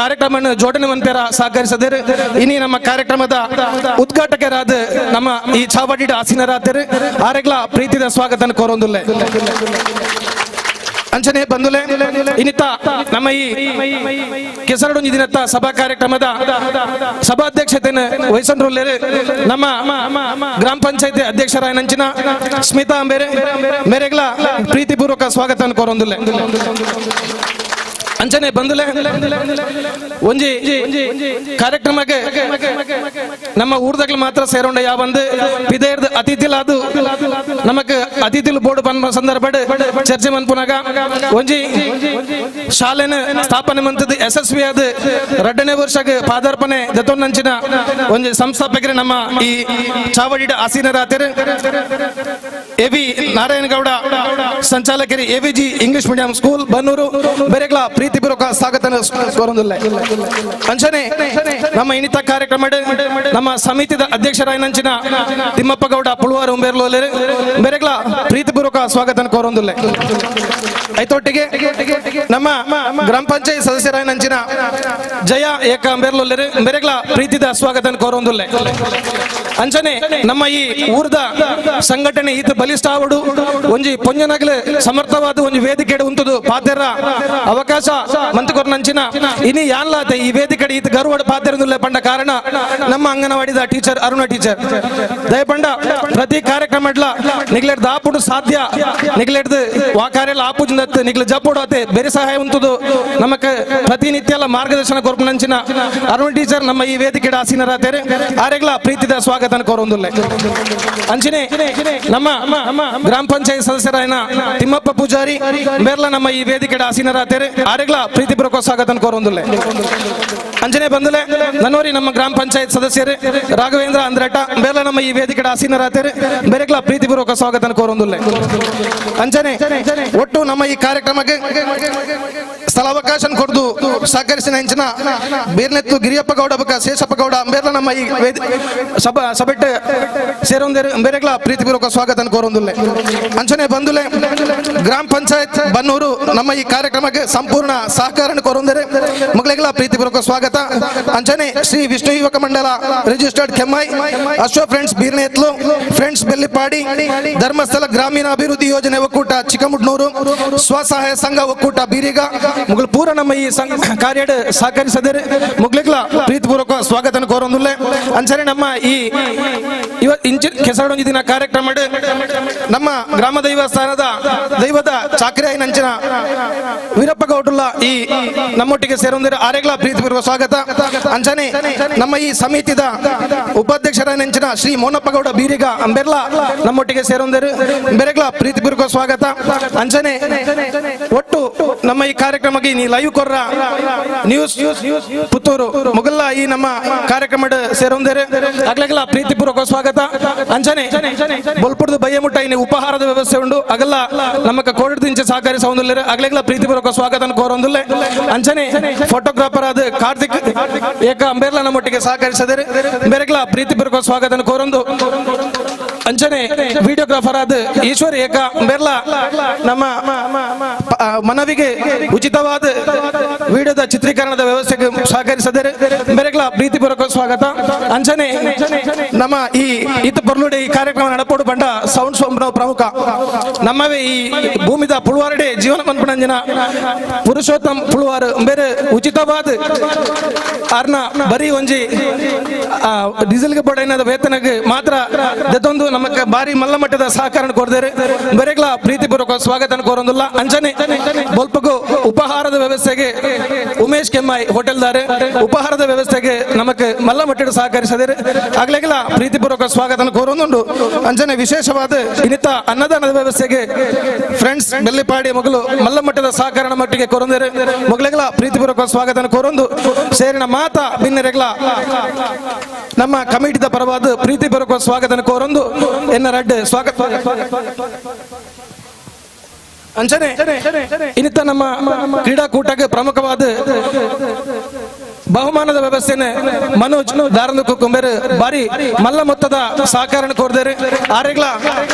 ಕಾರ್ಯಕ್ರಮ ಜೋಡಣೆ ಮನ್ಪೇರ ಸಹಕರಿಸದಿರು. ಇನಿ ನಮ್ಮ ಕಾರ್ಯಕ್ರಮದ ಉದ್ಘಾಟಕರಾದ ನಮ್ಮ ಈ ಚಾವಡಿ ಆಸೀನರಾತರು ಆರೆಗ್ಲ ಪ್ರೀತಿದ ಸ್ವಾಗತ ಕೋರೊಂದುಲ್ಲೆ. ಅಂಚನೆ ಬಂಧುಲೆ ಇನ್ನಿತ ನಮ್ಮ ಈ ಕೆಸರಡೊಂಜಿ ದಿನತ್ತ ಸಭಾ ಕಾರ್ಯಕ್ರಮದ ಸಭಾಧ್ಯಕ್ಷತೆಯನ್ನು ವಹಿಸಂಡ್ರುಲ್ಲೇರು ನಮ್ಮ ಗ್ರಾಮ ಪಂಚಾಯತಿ ಅಧ್ಯಕ್ಷರಾಯನಂಚಿನ ಸ್ಮಿತಾ ಅಂಬೇರೆ ಮೇರೆಗ್ಲ ಪ್ರೀತಿಪೂರ್ವಕ ಸ್ವಾಗತ ಕೋರೊಂದುಲ್ಲೆ. ಅಂಚನೆ ಬಂದುಲೆ ಒಂಜಿ ಕಾರ್ಯಕ್ರಮಕ್ಕೆ ನಮ್ಮ ಊರ್ದಾಗ್ಲು ಮಾತ್ರ ಸೇರೋಂಡ ಯಾವಂದು ಪಿದೇರ್ದ ಅತಿಥಿಲಾದು ನಮಕ್ ಅತಿಥಿಲು ಬೋರ್ಡ್ ಪನ್ಪ ಸಂದರ್ಭ ಚರ್ಚೆ ಮನ್ಪುನಾಗ ಒಂಜಿ ಶಾಲೆನ ಸ್ಥಾಪನೆ ಮಂತದ್ದು ಯಶಸ್ವಿಯಾದ ರಡ್ಡನೇ ವರ್ಷಕ್ಕೆ ಪಾದಾರ್ಪಣೆ ದತ್ತೊಂದಂಚಿನ ಒಂಜಿ ಸಂಸ್ಥಾಪಕರು ನಮ್ಮ ಈ ಚಾವಡಿಡ ಆಸೀನರಾತಿರು ಎ ವಿ ನಾರಾಯಣಗೌಡ ಸಂಚಾಲಕರು A V G English medium school Bannur ಬೆರೆಗ್ಲ ಪ್ರೀತಿಪೂರ್ವಕ ಸ್ವಾಗತ ಕೋರೊಂದುಲ್ಲೆ. ಅಂಚನೆ ನಮ್ಮ ಇನ್ನಿತ ಕಾರ್ಯಕ್ರಮ ನಮ್ಮ ಸಮಿತಿದ ಅಧ್ಯಕ್ಷರಾಯಿನಂಚಿನ ತಿಮ್ಮಪ್ಪ ಗೌಡ ಪುಳುವಾರು ಉಂಬೇರ್ಲೋಲೆರು ಬೆರೆಗ್ಲ ಪ್ರೀತಿಪೂರ್ವಕ ಸ್ವಾಗತ ಕೋರೊಂದುಲ್ಲೆ. ಐತೊಟ್ಟಿಗೆ ನಮ್ಮ ಗ್ರಾಮ ಪಂಚಾಯತ್ ಸದಸ್ಯರಾಯಿನಂಚಿನ ಜಯ ಏಕ ಅಂಬೇರ್ಲೋಲೆರು ಬೆರೆಗ್ಲ ಪ್ರೀತಿದ ಸ್ವಾಗತ ಕೋರೊಂದುಲ್ಲೆ. ಅಂಚನೆ ನಮ್ಮ ಈ ಊರ್ದ ಸಂಘಟನೆ ಈತ ಬಲಿಷ್ಠ ಆವಡು ಒಂಜಿ ಪೊಂಜನಗಲು ಸಮರ್ಥವಾದ ಒಂಜಿ ವೇದಿಕೆ ಉಂಟುದು ಪಾತೆರ ಅವಕಾಶ ಮಂತುಕೊರ್ನಂಚಿನ ಇನಿ ಯಾನ್ಲಾತೆ ಈ ವೇದಿಕೆ ಈತ ಗರ್ವಡ್ ಪಾತೆರದುಲ್ಲೆ ಪಂಡ ಕಾರಣ ನಮ್ಮ ಅಂಗನವಾಡಿದ ಟೀಚರ್ ಅರುಣ ಟೀಚರ್ ದಯಪಂಡ ಪ್ರತಿ ಕಾರ್ಯಕ್ರಮ ನಿಗ್ಲೆಡ್ ಆಪುಡು ಸಾಧ್ಯ ನಿಗ್ಲೆಡ್ ವಾ ಕಾರ್ಯ ಆಪುಜಿಂದತ್ತು ನಿಗ್ಲ ಜಪ್ಪುಡಾತೆ ಬೇರೆ ಸಹಾಯ ಉಂಟುದು ನಮಕ್ ಪ್ರತಿನಿತ್ಯ ಎಲ್ಲ ಮಾರ್ಗದರ್ಶನ ಕೊರ್ಪುನಂಚಿನ ಅರುಣ ಟೀಚರ್ ನಮ್ಮ ಈ ವೇದಿಕೆ ಆಸೀನರಾತೇರೆ ಆರೆಗ್ಲ ಪ್ರೀತಿದ ಸ್ವಾಗತ ಕೋರೊಂದುಲ್ಲೆ. ಅಂಚಿನೆ ನಮ್ಮ ಗ್ರಾಮ ಪಂಚಾಯತ್ ಸದಸ್ಯರಾಯನ ತಿಮ್ಮಪ್ಪ ಪೂಜಾರಿ ಬೇರ್ಲ ನಮ್ಮ ಈ ವೇದಿಕೆ ಆಸೀನರಾತೇರೆ ಆರೆಗ್ಲ ಪ್ರೀತಿಪೂರ್ವಕ ಸ್ವಾಗತ ಕೋರೊಂದುಲ್ಲೆ. ಅಂಜನೆ ಬಂದುಲೆ ನನ್ನೋರಿ ನಮ್ಮ ಗ್ರಾಮ ಪಂಚಾಯತ್ ಸದಸ್ಯರು ರಾಘವೇಂದ್ರ ಅಂದ್ರಟ ಬೇರ್ಲ ನಮ್ಮ ಈ ವೇದಿಕೆ ಆಸೀನರಾತೇರೆ ಬೇರೆಗ್ಲ ಪ್ರೀತಿಪೂರ್ವಕ ಸ್ವಾಗತ ಕೋರೊಂದುಲ್ಲೆ. ಅಂಜನೆ ಒಟ್ಟು ನಮ್ಮ ಈ ಕಾರ್ಯಕ್ರಮಕ್ಕೆ ಸ್ಥಳಾವಕಾಶ ಕೊಡ್ದು ಸಹಕರಿಸಿನ ಹೆಂಚಿನ ಬೀರ್ನೆತ್ತು ಗಿರಿಯಪ್ಪ ಗೌಡ ಬಕ ಶೇಷಪ್ಪ ಗೌಡ ಬೇರ್ಲ ನಮ್ಮ ಈ ಸಭೆಟ್ ಸೇರೊಂದೇರು ಬೇರೆಗ್ಲ ಪ್ರೀತಿಪೂರ್ವಕ ಸ್ವಾಗತ ಕೋರೊಂದುಲ್ಲೆ. ಅಂಚನೆ ಬಂದುಲೆ ಗ್ರಾಮ ಪಂಚಾಯತ್ ಬನ್ನೂರು ನಮ್ಮ ಈ ಕಾರ್ಯಕ್ರಮಕ್ಕೆ ಸಂಪೂರ್ಣ ಸಹಕಾರ ಕೋರೊಂದರೆ ಮಗಳಿಗೆಲ್ಲ ಪ್ರೀತಿಪೂರ್ವಕ ಸ್ವಾಗತ. ಅಂಚನೆ ಶ್ರೀ ವಿಷ್ಣು ಯುವಕ ಮಂಡಲ ರಿಜಿಸ್ಟರ್ಡ್ ಕೆಮ್ಮಾಯಿ ಅಶ್ವ ಫ್ರೆಂಡ್ಸ್ ಬೀರ್ನೆತ್ಲು ಫ್ರೆಂಡ್ಸ್ ಬೆಲ್ಲಿಪಾಡಿ ಧರ್ಮಸ್ಥಳ ಗ್ರಾಮೀಣ ಅಭಿವೃದ್ಧಿ ಯೋಜನೆ ಒಕ್ಕೂಟ ಚಿಕ್ಕಮುಡ್ನೂರು ಸ್ವಸಹಾಯ ಸಂಘ ಒಕ್ಕೂಟ ಬೀರಿಗ ಮುಗಳು ಪೂರ ನಮ್ಮ ಈ ಕಾರ್ಯಡ್ ಸಹಕರಿಸದರೆ ಮುಗ್ಲಿಗ್ಲ ಪ್ರೀತಿಪೂರ್ವಕ ಸ್ವಾಗತ ಕೋರೊಂದುಲ್ಲೆ. ಅಂಚನೆ ನಮ್ಮ ಈ ಇಂಚಿ ಕೆಸರಡೊಂಜಿ ದಿನ ಕಾರ್ಯಕ್ರಮ ನಮ್ಮ ಗ್ರಾಮ ದೈವಸ್ಥಾನದ ದೈವದ ಚಾಕ್ರಿಯಾಯಿನಂಚಿನ ವೀರಪ್ಪ ಗೌಡುಲ್ಲ ಈ ನಮ್ಮೊಟ್ಟಿಗೆ ಸೇರೊಂದಿರ ಆರೆಗ್ಲ ಪ್ರೀತಿಪೂರ್ವಕ ಸ್ವಾಗತ. ಅಂಚನೆ ನಮ್ಮ ಈ ಸಮಿತಿದ ಉಪಾಧ್ಯಕ್ಷರಾಯಿನಂಚಿನ ಶ್ರೀ ಮೋನಪ್ಪ ಗೌಡ ಬೀರಿಗ ಅಂಬೆರ್ಲ ನಮ್ಮೊಟ್ಟಿಗೆ ಸೇರೊಂದಿರು ಬೆರೆಗ್ಲ ಪ್ರೀತಿಪೂರ್ವಕ ಸ್ವಾಗತ. ಅಂಚನೆ ಒಟ್ಟು ನಮ್ಮ ಈ ಕಾರ್ಯಕ್ರಮಕ್ಕೆ ನೀ ಲೈವ್ ಕೊರ್ರ ನ್ಯೂಸ್ ಪುತ್ತೂರು ಮೊಗಲ್ಲ ಈ ನಮ್ಮ ಕಾರ್ಯಕ್ರಮ ಸೇರೊಂದೇರೆ ಅಗ್ಲಗ್ಲ ಪ್ರೀತಿಪೂರ್ವಕ ಸ್ವಾಗತ. ಅಂಚನೆ ಬೊಲ್ಪುಡ್ದು ಬಯ್ಯಮುಟ್ಟ ಇನ್ನು ಉಪಹಾರದ ವ್ಯವಸ್ಥೆ ಉಂಡು ಅಗಲ್ಲ ನಮ್ಮ ಕೋವಿಡ್ ದಿಂಚೆ ಸಹಕಾರಿ ಸೌಂದರ್ಯ ಅಗ್ಲಗ್ಲ ಪ್ರೀತಿಪೂರ್ವಕ ಸ್ವಾಗತ ಕೋರೊಂದುಲ್ಲೆ. ಅಂಚನೆ ಫೋಟೋಗ್ರಾಫರ್ ಆದ ಕಾರ್ತಿಕ್ ಏಕ ಅಂಬೇರ್ಲ ನಮ್ಮೊಟ್ಟಿಗೆ ಸಹಕರಿಸದರೆ ಬೇರೆಗ್ಲ ಪ್ರೀತಿಪೂರ್ವಕ ಸ್ವಾಗತ ಕೋರೊಂದು. ಅಂಚನೆ ವಿಡಿಯೋಗ್ರಾಫರ್ ಆದ ಈಶ್ವರ್ ಏಕ ಬೆರ್ಲ ನಮ್ಮ ಮನವಿಗೆ ಉಚಿತವಾದ ವಿಡಿಯೋದ ಚಿತ್ರೀಕರಣದ ವ್ಯವಸ್ಥೆಗೆ ಸಹಕರಿಸದರೆ ಬೆರೆಗ್ಲ ಪ್ರೀತಿಪೂರ್ವಕ ಸ್ವಾಗತ. ಅಂಚನೆ ನಮ್ಮ ಈ ಇತ್ತ ಬರ್ಲುಡೆ ಈ ಕಾರ್ಯಕ್ರಮ ನಡಪೋಡು ಬಂಡ ಸೌಂಡ್ ಸೋಂಬ್ರವ್ ಪ್ರಮುಖ ನಮ್ಮವೇ ಈ ಭೂಮಿದ ಪುಳುವಾರಡೆ ಜೀವನ ಮನ್ಪಣಂಜಿನ ಪುರುಷೋತ್ತಮ್ ಪುಳುವಾರು ಬೇರೆ ಉಚಿತವಾದ ಅರ್ನ ಬರೀ ಒಂಜಿ ಡೀಸೆಲ್ಗೆ ಬೋರ್ಡ್ ವೇತನಕ್ಕೆ ಮಾತ್ರ ದತ್ತೊಂದು ನಮಕ್ ಭಾರಿ ಮಲ್ಲ ಮಟ್ಟದ ಸಹಕಾರ ಕೋರ್ದೇರೆ ಬರೆಗ್ಲ ಪ್ರೀತಿಪೂರ್ವಕ ಸ್ವಾಗತ ಕೋರೊಂದಿಲ್ಲ. ಅಂಚನೆ ಬೊಲ್ಪಗು ಉಪಹಾರದ ವ್ಯವಸ್ಥೆಗೆ ಉಮೇಶ್ ಕೆಮ್ಮಾಯಿ ಹೋಟೆಲ್ದಾರೆ ಉಪಹಾರದ ವ್ಯವಸ್ಥೆಗೆ ನಮಕ್ ಮಲ್ಲ ಮಟ್ಟದ ಸಹಕರಿಸದೇರೆ ಆಗ್ಲೆಗೆಲ್ಲ ಪ್ರೀತಿಪೂರ್ವಕ ಸ್ವಾಗತ ಕೋರೊಂದುಂಡು. ಅಂಚನೆ ವಿಶೇಷವಾದ ಇನ್ನಿತ ಅನ್ನದಾನದ ವ್ಯವಸ್ಥೆಗೆ ಫ್ರೆಂಡ್ಸ್ ಬೆಲ್ಲಿಪಾಡಿ ಮಗಳು ಮಲ್ಲ ಮಟ್ಟದ ಸಹಕಾರ ಮಟ್ಟಿಗೆ ಕೋರೊಂದೇರೆ ಮಗಳಿಗೆಲ್ಲ ಪ್ರೀತಿಪೂರ್ವಕ ಸ್ವಾಗತ ಕೋರೊಂದು ಸೇರಿನ ಮಾತಾ ಬಿನ್ನರೆಗ್ಲ ನಮ್ಮ ಕಮಿಟಿದ ಪರವಾದ ಪ್ರೀತಿಪೂರ್ವಕ ಸ್ವಾಗತ ಕೋರೊಂದು ಎನ್ನ ರಡ್ಡ್ ಸ್ವಾಗತ. ಅಂಚನೆ ಇನ್ನಿತ ನಮ್ಮ ಕ್ರೀಡಾಕೂಟಕ್ಕೆ ಪ್ರಮುಖವಾದ ಬಹುಮಾನದ ವ್ಯವಸ್ಥೆನೆ ಮನೋಜ್ ದಾರಂದು ಕುಂಬೇರು ಬಾರಿ ಮಲ್ಲ ಮೊತ್ತದ ಸಹಕಾರ ಕೋರ್ದೇರೆ ಆರೆಗ್ಲ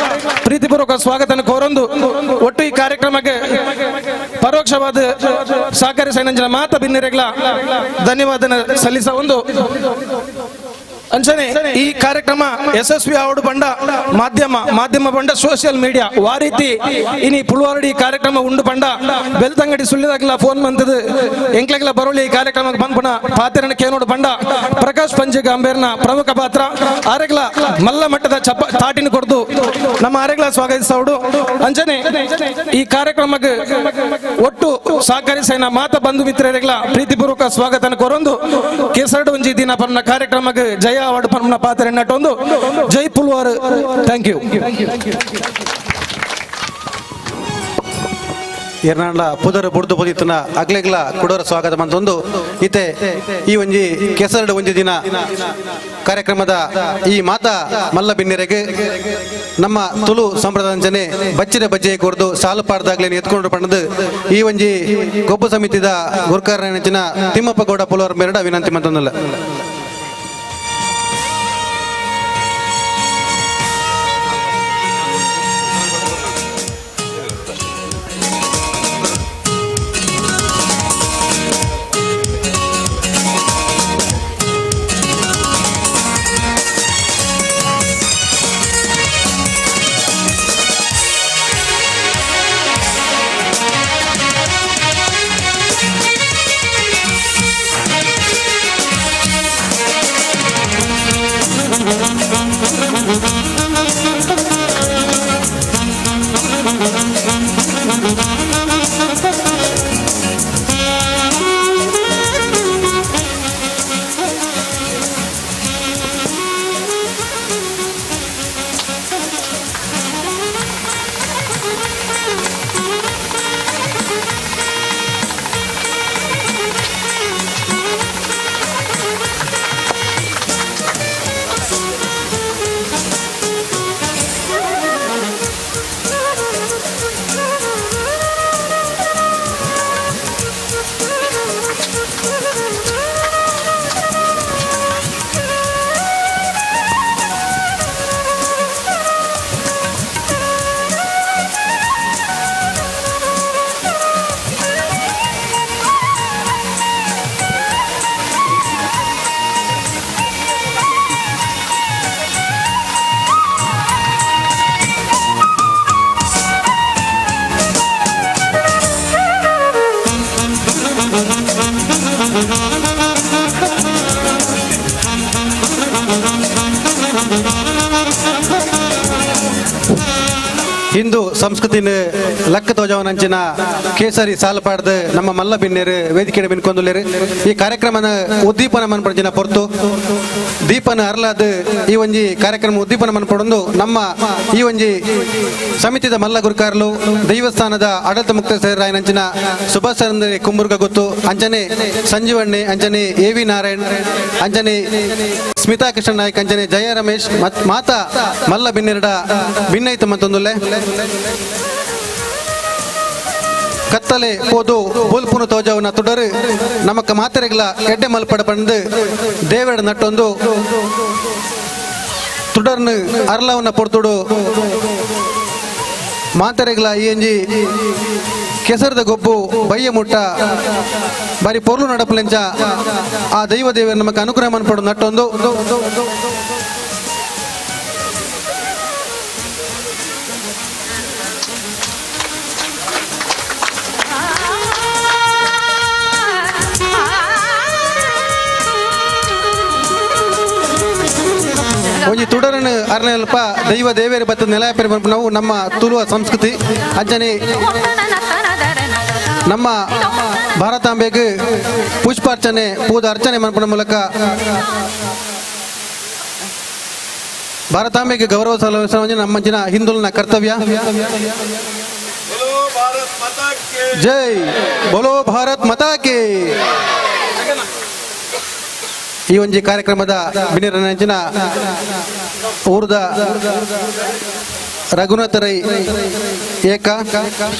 ಪ್ರೀತಿಪೂರ್ವಕ ಸ್ವಾಗತ ಕೋರೊಂದು ಒಟ್ಟು ಈ ಕಾರ್ಯಕ್ರಮಕ್ಕೆ ಪರೋಕ್ಷವಾದ ಸಹಕಾರಿ ಸೈನಂಜನ ಮಾತ ಬಿನ್ನೆರೆಗ್ಲ ಧನ್ಯವಾದ ಸಲ್ಲಿಸ ಒಂದು. ಅಂಚನೆ ಈ ಕಾರ್ಯಕ್ರಮ ಯಶಸ್ವಿ ಆವಡು ಬಂಡ ಮಾಧ್ಯಮ ಮಾಧ್ಯಮ ಬಂಡ ಸೋಷಿಯಲ್ ಮೀಡಿಯಾ ವಾರೀತಿ ಇನಿ ಪುಲ್ವಾರಡಿ ಕಾರ್ಯಕ್ರಮ ಉಂಡು ಬಂಡ ಬೆಲ್ತಂಗಡಿ ಸುಳ್ಳಿದಾಗಲ ಫೋನ್ ಬಂತದು ಎಂಕ್ಲೆಗ್ಲ ಬರೋಳಿ ಈ ಕಾರ್ಯಕ್ರಮಕ್ಕೆ ಬಂದ್ಪುಣ ಪಾತ್ರನ ಕೇನೋಡು ಬಂಡ ಪ್ರಕಾಶ್ ಪಂಜೆ ಗಾಂಬೇರ್ನ ಪ್ರಮುಖ ಪಾತ್ರ ಆರೆಗ್ಲ ಮಲ್ಲ ಮಟ್ಟದ ಚಪ್ಪ ತಾಟಿನ ಕೊಡ್ದು ನಮ್ಮ ಆರೆಗ್ಲ ಸ್ವಾಗತಿಸೋಡು. ಅಂಚನೆ ಈ ಕಾರ್ಯಕ್ರಮಕ್ಕೆ ಒಟ್ಟು ಸಹಕರಿಸೈನ ಮಾತ ಬಂಧು ಮಿತ್ರರಿಗ್ಲ ಪ್ರೀತಿಪೂರ್ವಕ ಸ್ವಾಗತ ಕೊರೊಂದು ಕೇಸರಡು ಒಂಜಿ ದಿನ ಪರ್ನ ಕಾರ್ಯಕ್ರಮಕ್ಕೆ ಜಯ ಅವಾರ್ಡ್ ಪರ್ನ ಪಾತ್ರ ಎನ್ನಟೊಂದು ಜೈ ಪುಲ್ವಾರ್. Thank you. ಎರ್ನಾಂಡ್ಲ ಪುದರ್ ಬುಡ್ದು ಪುದಿತ್ತನ ಅಗ್ಲೆಗ್ಲ ಕುಡೋರ ಸ್ವಾಗತ ಮಂತೊಂದು ಇತ್ತೆ ಈ ಒಂಜಿ ಕೆಸರಡು ಒಂಜಿ ದಿನ ಕಾರ್ಯಕ್ರಮದ ಈ ಮಾತಾ ಮಲ್ಲ ಬಿನ್ನೆರೆಗೆ ನಮ್ಮ ತುಳು ಸಂಪ್ರದಾಯಂಚನೆ ಬಚ್ಚಿನ ಬಜ್ಜೆ ಕೊರ್ದು ಸಾಲು ಪಾಡ್ದಾಗ್ಲೇನು ಎತ್ಕೊಂಡು ಪಣ್ಣದು ಈ ಒಂಜಿ ಗೊಬ್ಬು ಸಮಿತಿದ ಗುರ್ಕಾರನೆಂಚಿನ ತಿಮ್ಮಪ್ಪ ಗೌಡ ಪುಲವರ್ ಮೇರಡ ವಿನಂತಿ ಮಂತೊಂದಲ್ಲ. ಹಿಂದೂ ಸಂಸ್ಕೃತಿನ ಲಕ್ಕ ತೋಜವನಂಚಿನ ಕೇಸರಿ ಸಾಲಪಾಡ್ದು ನಮ್ಮ ಮಲ್ಲ ಬಿನ್ನೇರು ವೇದಿಕೆ ಬಿನ್ಕೊಂದುಲ್ಲೇರು. ಈ ಕಾರ್ಯಕ್ರಮನ ಉದ್ದೀಪನ ಮನ್ಪಡಿನ ಪೊರ್ತು ದೀಪನ ಅರ್ಲಾದ್ ಈ ಒಂಜಿ ಕಾರ್ಯಕ್ರಮ ಉದ್ದೀಪನ ಮನ್ಪಡೊಂದು ನಮ್ಮ ಈ ಒಂಜಿ ಸಮಿತಿದ ಮಲ್ಲ ಗುರುಕಾರ್ಲು ದೈವಸ್ಥಾನದ ಆಡಳಿತ ಮುಕ್ತಸ್ಥರಾಯನಂಚಿನ ಸುಭಾಷ್ ಚಂದ್ರ ಕುಂಬುರ್ಗ ಗೊತ್ತು, ಅಂಚನೆ ಸಂಜೀವಣ್ಣೆ, ಅಂಚನೆ ಎ ವಿ ನಾರಾಯಣ್, ಅಂಚನೆ ಸ್ಮಿತಾ ಕೃಷ್ಣ ನಾಯ್ಕ, ಅಂಚನೆ ಜಯ ರಮೇಶ್ ಮಾತಾ ಮಲ್ಲ ಬಿನ್ನೆರಡ ಭಿನ್ನೈತ ಮತ್ತೊಂದುಲ್ಲೆ. ಕತ್ತಲೆ ಪೋದು ಬೊಲ್ಪುನು ತೋಜವನ ತುಡರು ನಮಕ ಮಾತೆರೆಗ್ಲ ಎಡ್ಡೆ ಮಲ್ಪಡ ಪಂದು ದೇವೆಡ ನಟ್ಟೊಂದು ತುಡರ್ನು ಅರ್ಲವನ್ನ ಪೊರ್ತುಡು ಮಾತೆರೆಗ್ಲ ಈ ಎಂಜಿ ಕೆಸರದ ಗೊಬ್ಬು ಬಯ್ಯ ಮುಟ್ಟ ಬಾರಿ ಪೊರ್ಲು ನಡಪಲೆಂಚ ಆ ದೈವ ದೇವರ ನಮಕ್ ಅನುಗ್ರಹ ಮನ್ಪಡು ನಟ್ಟೊಂದು. ಒಂಜಿ ತುಡರನ್ನು ಅರ್ನಲ್ಪ ದೈವ ದೇವೇರಿ ಬತ್ತ ನೆಲಯಪೆರೆ ನಾವು ನಮ್ಮ ತುಳುವ ಸಂಸ್ಕೃತಿ ಅಂಚನೆ ನಮ್ಮ ಭಾರತಾಂಬೆಗೆ ಪುಷ್ಪಾರ್ಚನೆ ಪೂದ ಅರ್ಚನೆ ಮನ್ಪುನ ಮೂಲಕ ಭಾರತಾಂಬೆಗೆ ಗೌರವ ಸಲ್ಲಿಸುವ ನಮ್ಮ ಜಿನ ಹಿಂದುಲಿನ ಕರ್ತವ್ಯ. ಜೈ ಬೋಲೋ ಭಾರತ್ ಮಾತಾ ಕೇ. ಈ ಒಂಜಿ ಕಾರ್ಯಕ್ರಮದ ಬಿನಿರನಂಚಿನ ಊರ್ದ ರಘುನಾಥ ರೈ ಏಕ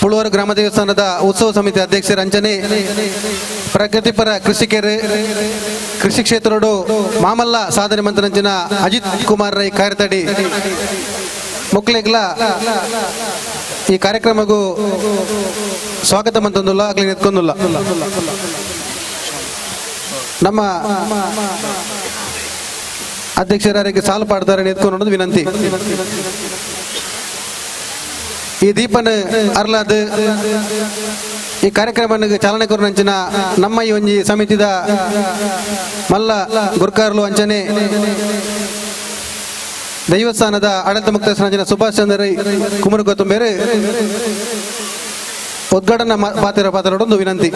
ಪುಳುವರು ಗ್ರಾಮ ದೇವಸ್ಥಾನದ ಉತ್ಸವ ಸಮಿತಿ ಅಧ್ಯಕ್ಷರ ಅಂಚನೆ ಪ್ರಗತಿಪರ ಕೃಷಿಕರು ಕೃಷಿ ಕ್ಷೇತ್ರಡು ಮಾಮಲ್ಲ ಸಾಧನೆ ಮಂತ್ರಂಚಿನ ಅಜಿತ್ ಕುಮಾರ್ ರೈ ಕಾರ್ಯತಡಿ ಮುಕ್ಲೆಗ್ಲ ಈ ಕಾರ್ಯಕ್ರಮಗೂ ಸ್ವಾಗತ ಮಂತೊಂದುಲ್ಲ ಆಗ್ಲಿ ನಿಂತ್ಕೊಂದುಲ್ಲ. ನಮ್ಮ ಅಧ್ಯಕ್ಷರಿಗೆ ಸಾಲು ಪಾಡ್ದಾರೆ ಎತ್ಕೊಂಡು ವಿನಂತಿ. ಈ ದೀಪನ ಅರ್ಲಾದ್ ಈ ಕಾರ್ಯಕ್ರಮ ಚಾಲನೆ ಕೊರನಂಚಿನ ನಮ್ಮ ಈ ಒಂಜಿ ಸಮಿತಿದ ಮಲ್ಲ ಗುರ್ಕಾರ್ಲು ಅಂಚನೆ ದೈವಸ್ಥಾನದ ಆಡಳಿತ ಮುಕ್ತಸ್ಥಾನ ಸುಭಾಷ್ ಚಂದ್ರ ರೈ ಕುಮರುಗೊತ್ತುಂಬೇರು ಉದ್ಘಾಟನಾ ಪಾತ್ರ ಪಾತ್ರರೊಂದು ವಿನಂತಿ.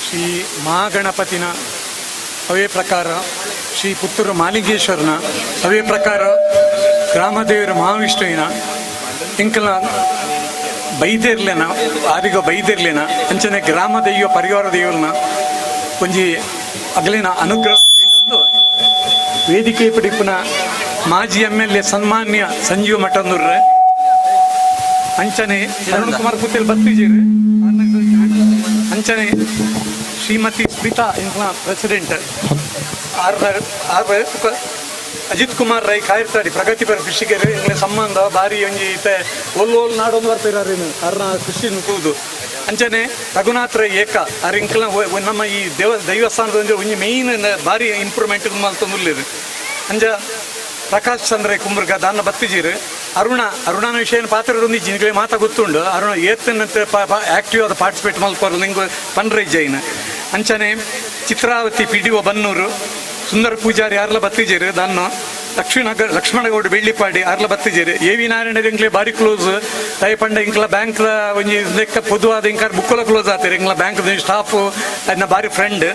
ಶ್ರೀ ಮಹಾಗಣಪತಿನ ಅವೇ ಪ್ರಕಾರ ಶ್ರೀ ಪುತ್ತೂರು ಮಾಲಿಂಗೇಶ್ವರನ ಅವೇ ಪ್ರಕಾರ ಗ್ರಾಮದೇವರ ಮಹಾವಿಷ್ಣುವಿನ ಎಂಕಲ್ನ ಬೈದಿರ್ಲೇನ ಆರಿಗ ಬೈದಿರ್ಲೇನ ಅಂಚನೆ ಗ್ರಾಮ ದೈವ ಪರಿವಾರ ದೈವನ ಒಂಜಿ ಅಗಲಿನ ಅನುಗ್ರಹ ವೇದಿಕೆ ಪಡಿಪುನ ಮಾಜಿ ಎಮ್ ಎಲ್ ಎ ಸನ್ಮಾನ್ಯ ಸಂಜೀವ ಮಠಂದೂರ್ರೆ ಅಂಚನೆ ಅರುಣ್ ಕುಮಾರ್ ಪುತ್ತೇಲ್ ಬತ್ತಿಜೀರು ಅಂಚನೆ ಶ್ರೀಮತಿ ಸ್ಮಿತಾ ಇಂಕ್ಲ ಪ್ರೆಸಿಡೆಂಟ್ ಆರ್ ಆರ್ ಅಜಿತ್ ಕುಮಾರ್ ರೈ ಕಾಯಿರ್ತಾಡಿ ಪ್ರಗತಿಪರ ಕೃಷಿಕರು ಇಂಗ್ಲ ಸಂಬಂಧ ಬಾರಿ ಒಂಜಿ ಇತ್ತೆ ಒಲ್ಲು ಒಲ್ಲು ನಾಡೊಂದು ಬರ್ತಿರಾರೇನು ಅರ್ನ ಕೃಷಿ ಕೂದು ಅಂಚನೆ ರಘುನಾಥ್ ರೈ ಏಕ ಅರ್ ಇಂಕ್ಲ ನಮ್ಮ ಈ ದೇವಸ್ಥಾನದ ಒಂಜಿ ಒಂಜಿ ಮೇಯ್ನ್ ಬಾರಿ ಇಂಪ್ರೂವ್ಮೆಂಟ್ ಮಲ್ತೊಂದುಲ್ಲೆರ್. ಅಂಚ ಪ್ರಕಾಶ್ ಚಂದ್ರ ಕುಂಬ್ರಗ ದಾನ್ನ ಬತ್ತಿಜೀರು ಅರುಣ ಅರುಣನ ವಿಷಯ ಪಾತ್ರ ಒಂದಿಜ್ಜಿ ಮಾತ ಗೊತ್ತುಂಡು ಅರುಣ ಏತನಂತೆ ಆಕ್ಟಿವ್ ಆದ ಪಾರ್ಟಿಸಿಪೇಟ್ ಮಲ್ಪರು ನಿಂಗೆ ಪನ್ರೈ ಜೈನ್ ಅಂಚನೆ Chitravati P D O Bannur Sundara Pujari ಆರ್ಲ ಬತ್ತಿಜೇರು ದಾನ್ನ ಲಕ್ಷ್ಮಣಗೌಡ ಬೆಳ್ಳಿಪಾಡಿ ಆರ್ಲ ಬತ್ತಿಜೇರು ಎ ವಿ ನಾರಾಯಣ ಇಂಕ್ಲೆ ಬಾರಿ ಕ್ಲೋಸ್ ಪಂಡ ಇಂಕ್ಲ ಬ್ಯಾಂಕ್ ಒಂಜಿ ಲೆಕ್ಕ ಪೊದುವಾದ ಇಂಕಾರ ಬುಕ್ಕುಲ ಕ್ಲೋಸ್ ಆತೇರು ಇಂಕ್ಲ ಬ್ಯಾಂಕ್ ಸ್ಟಾಫ್ ಅದನ್ನ ಬಾರಿ ಫ್ರೆಂಡ್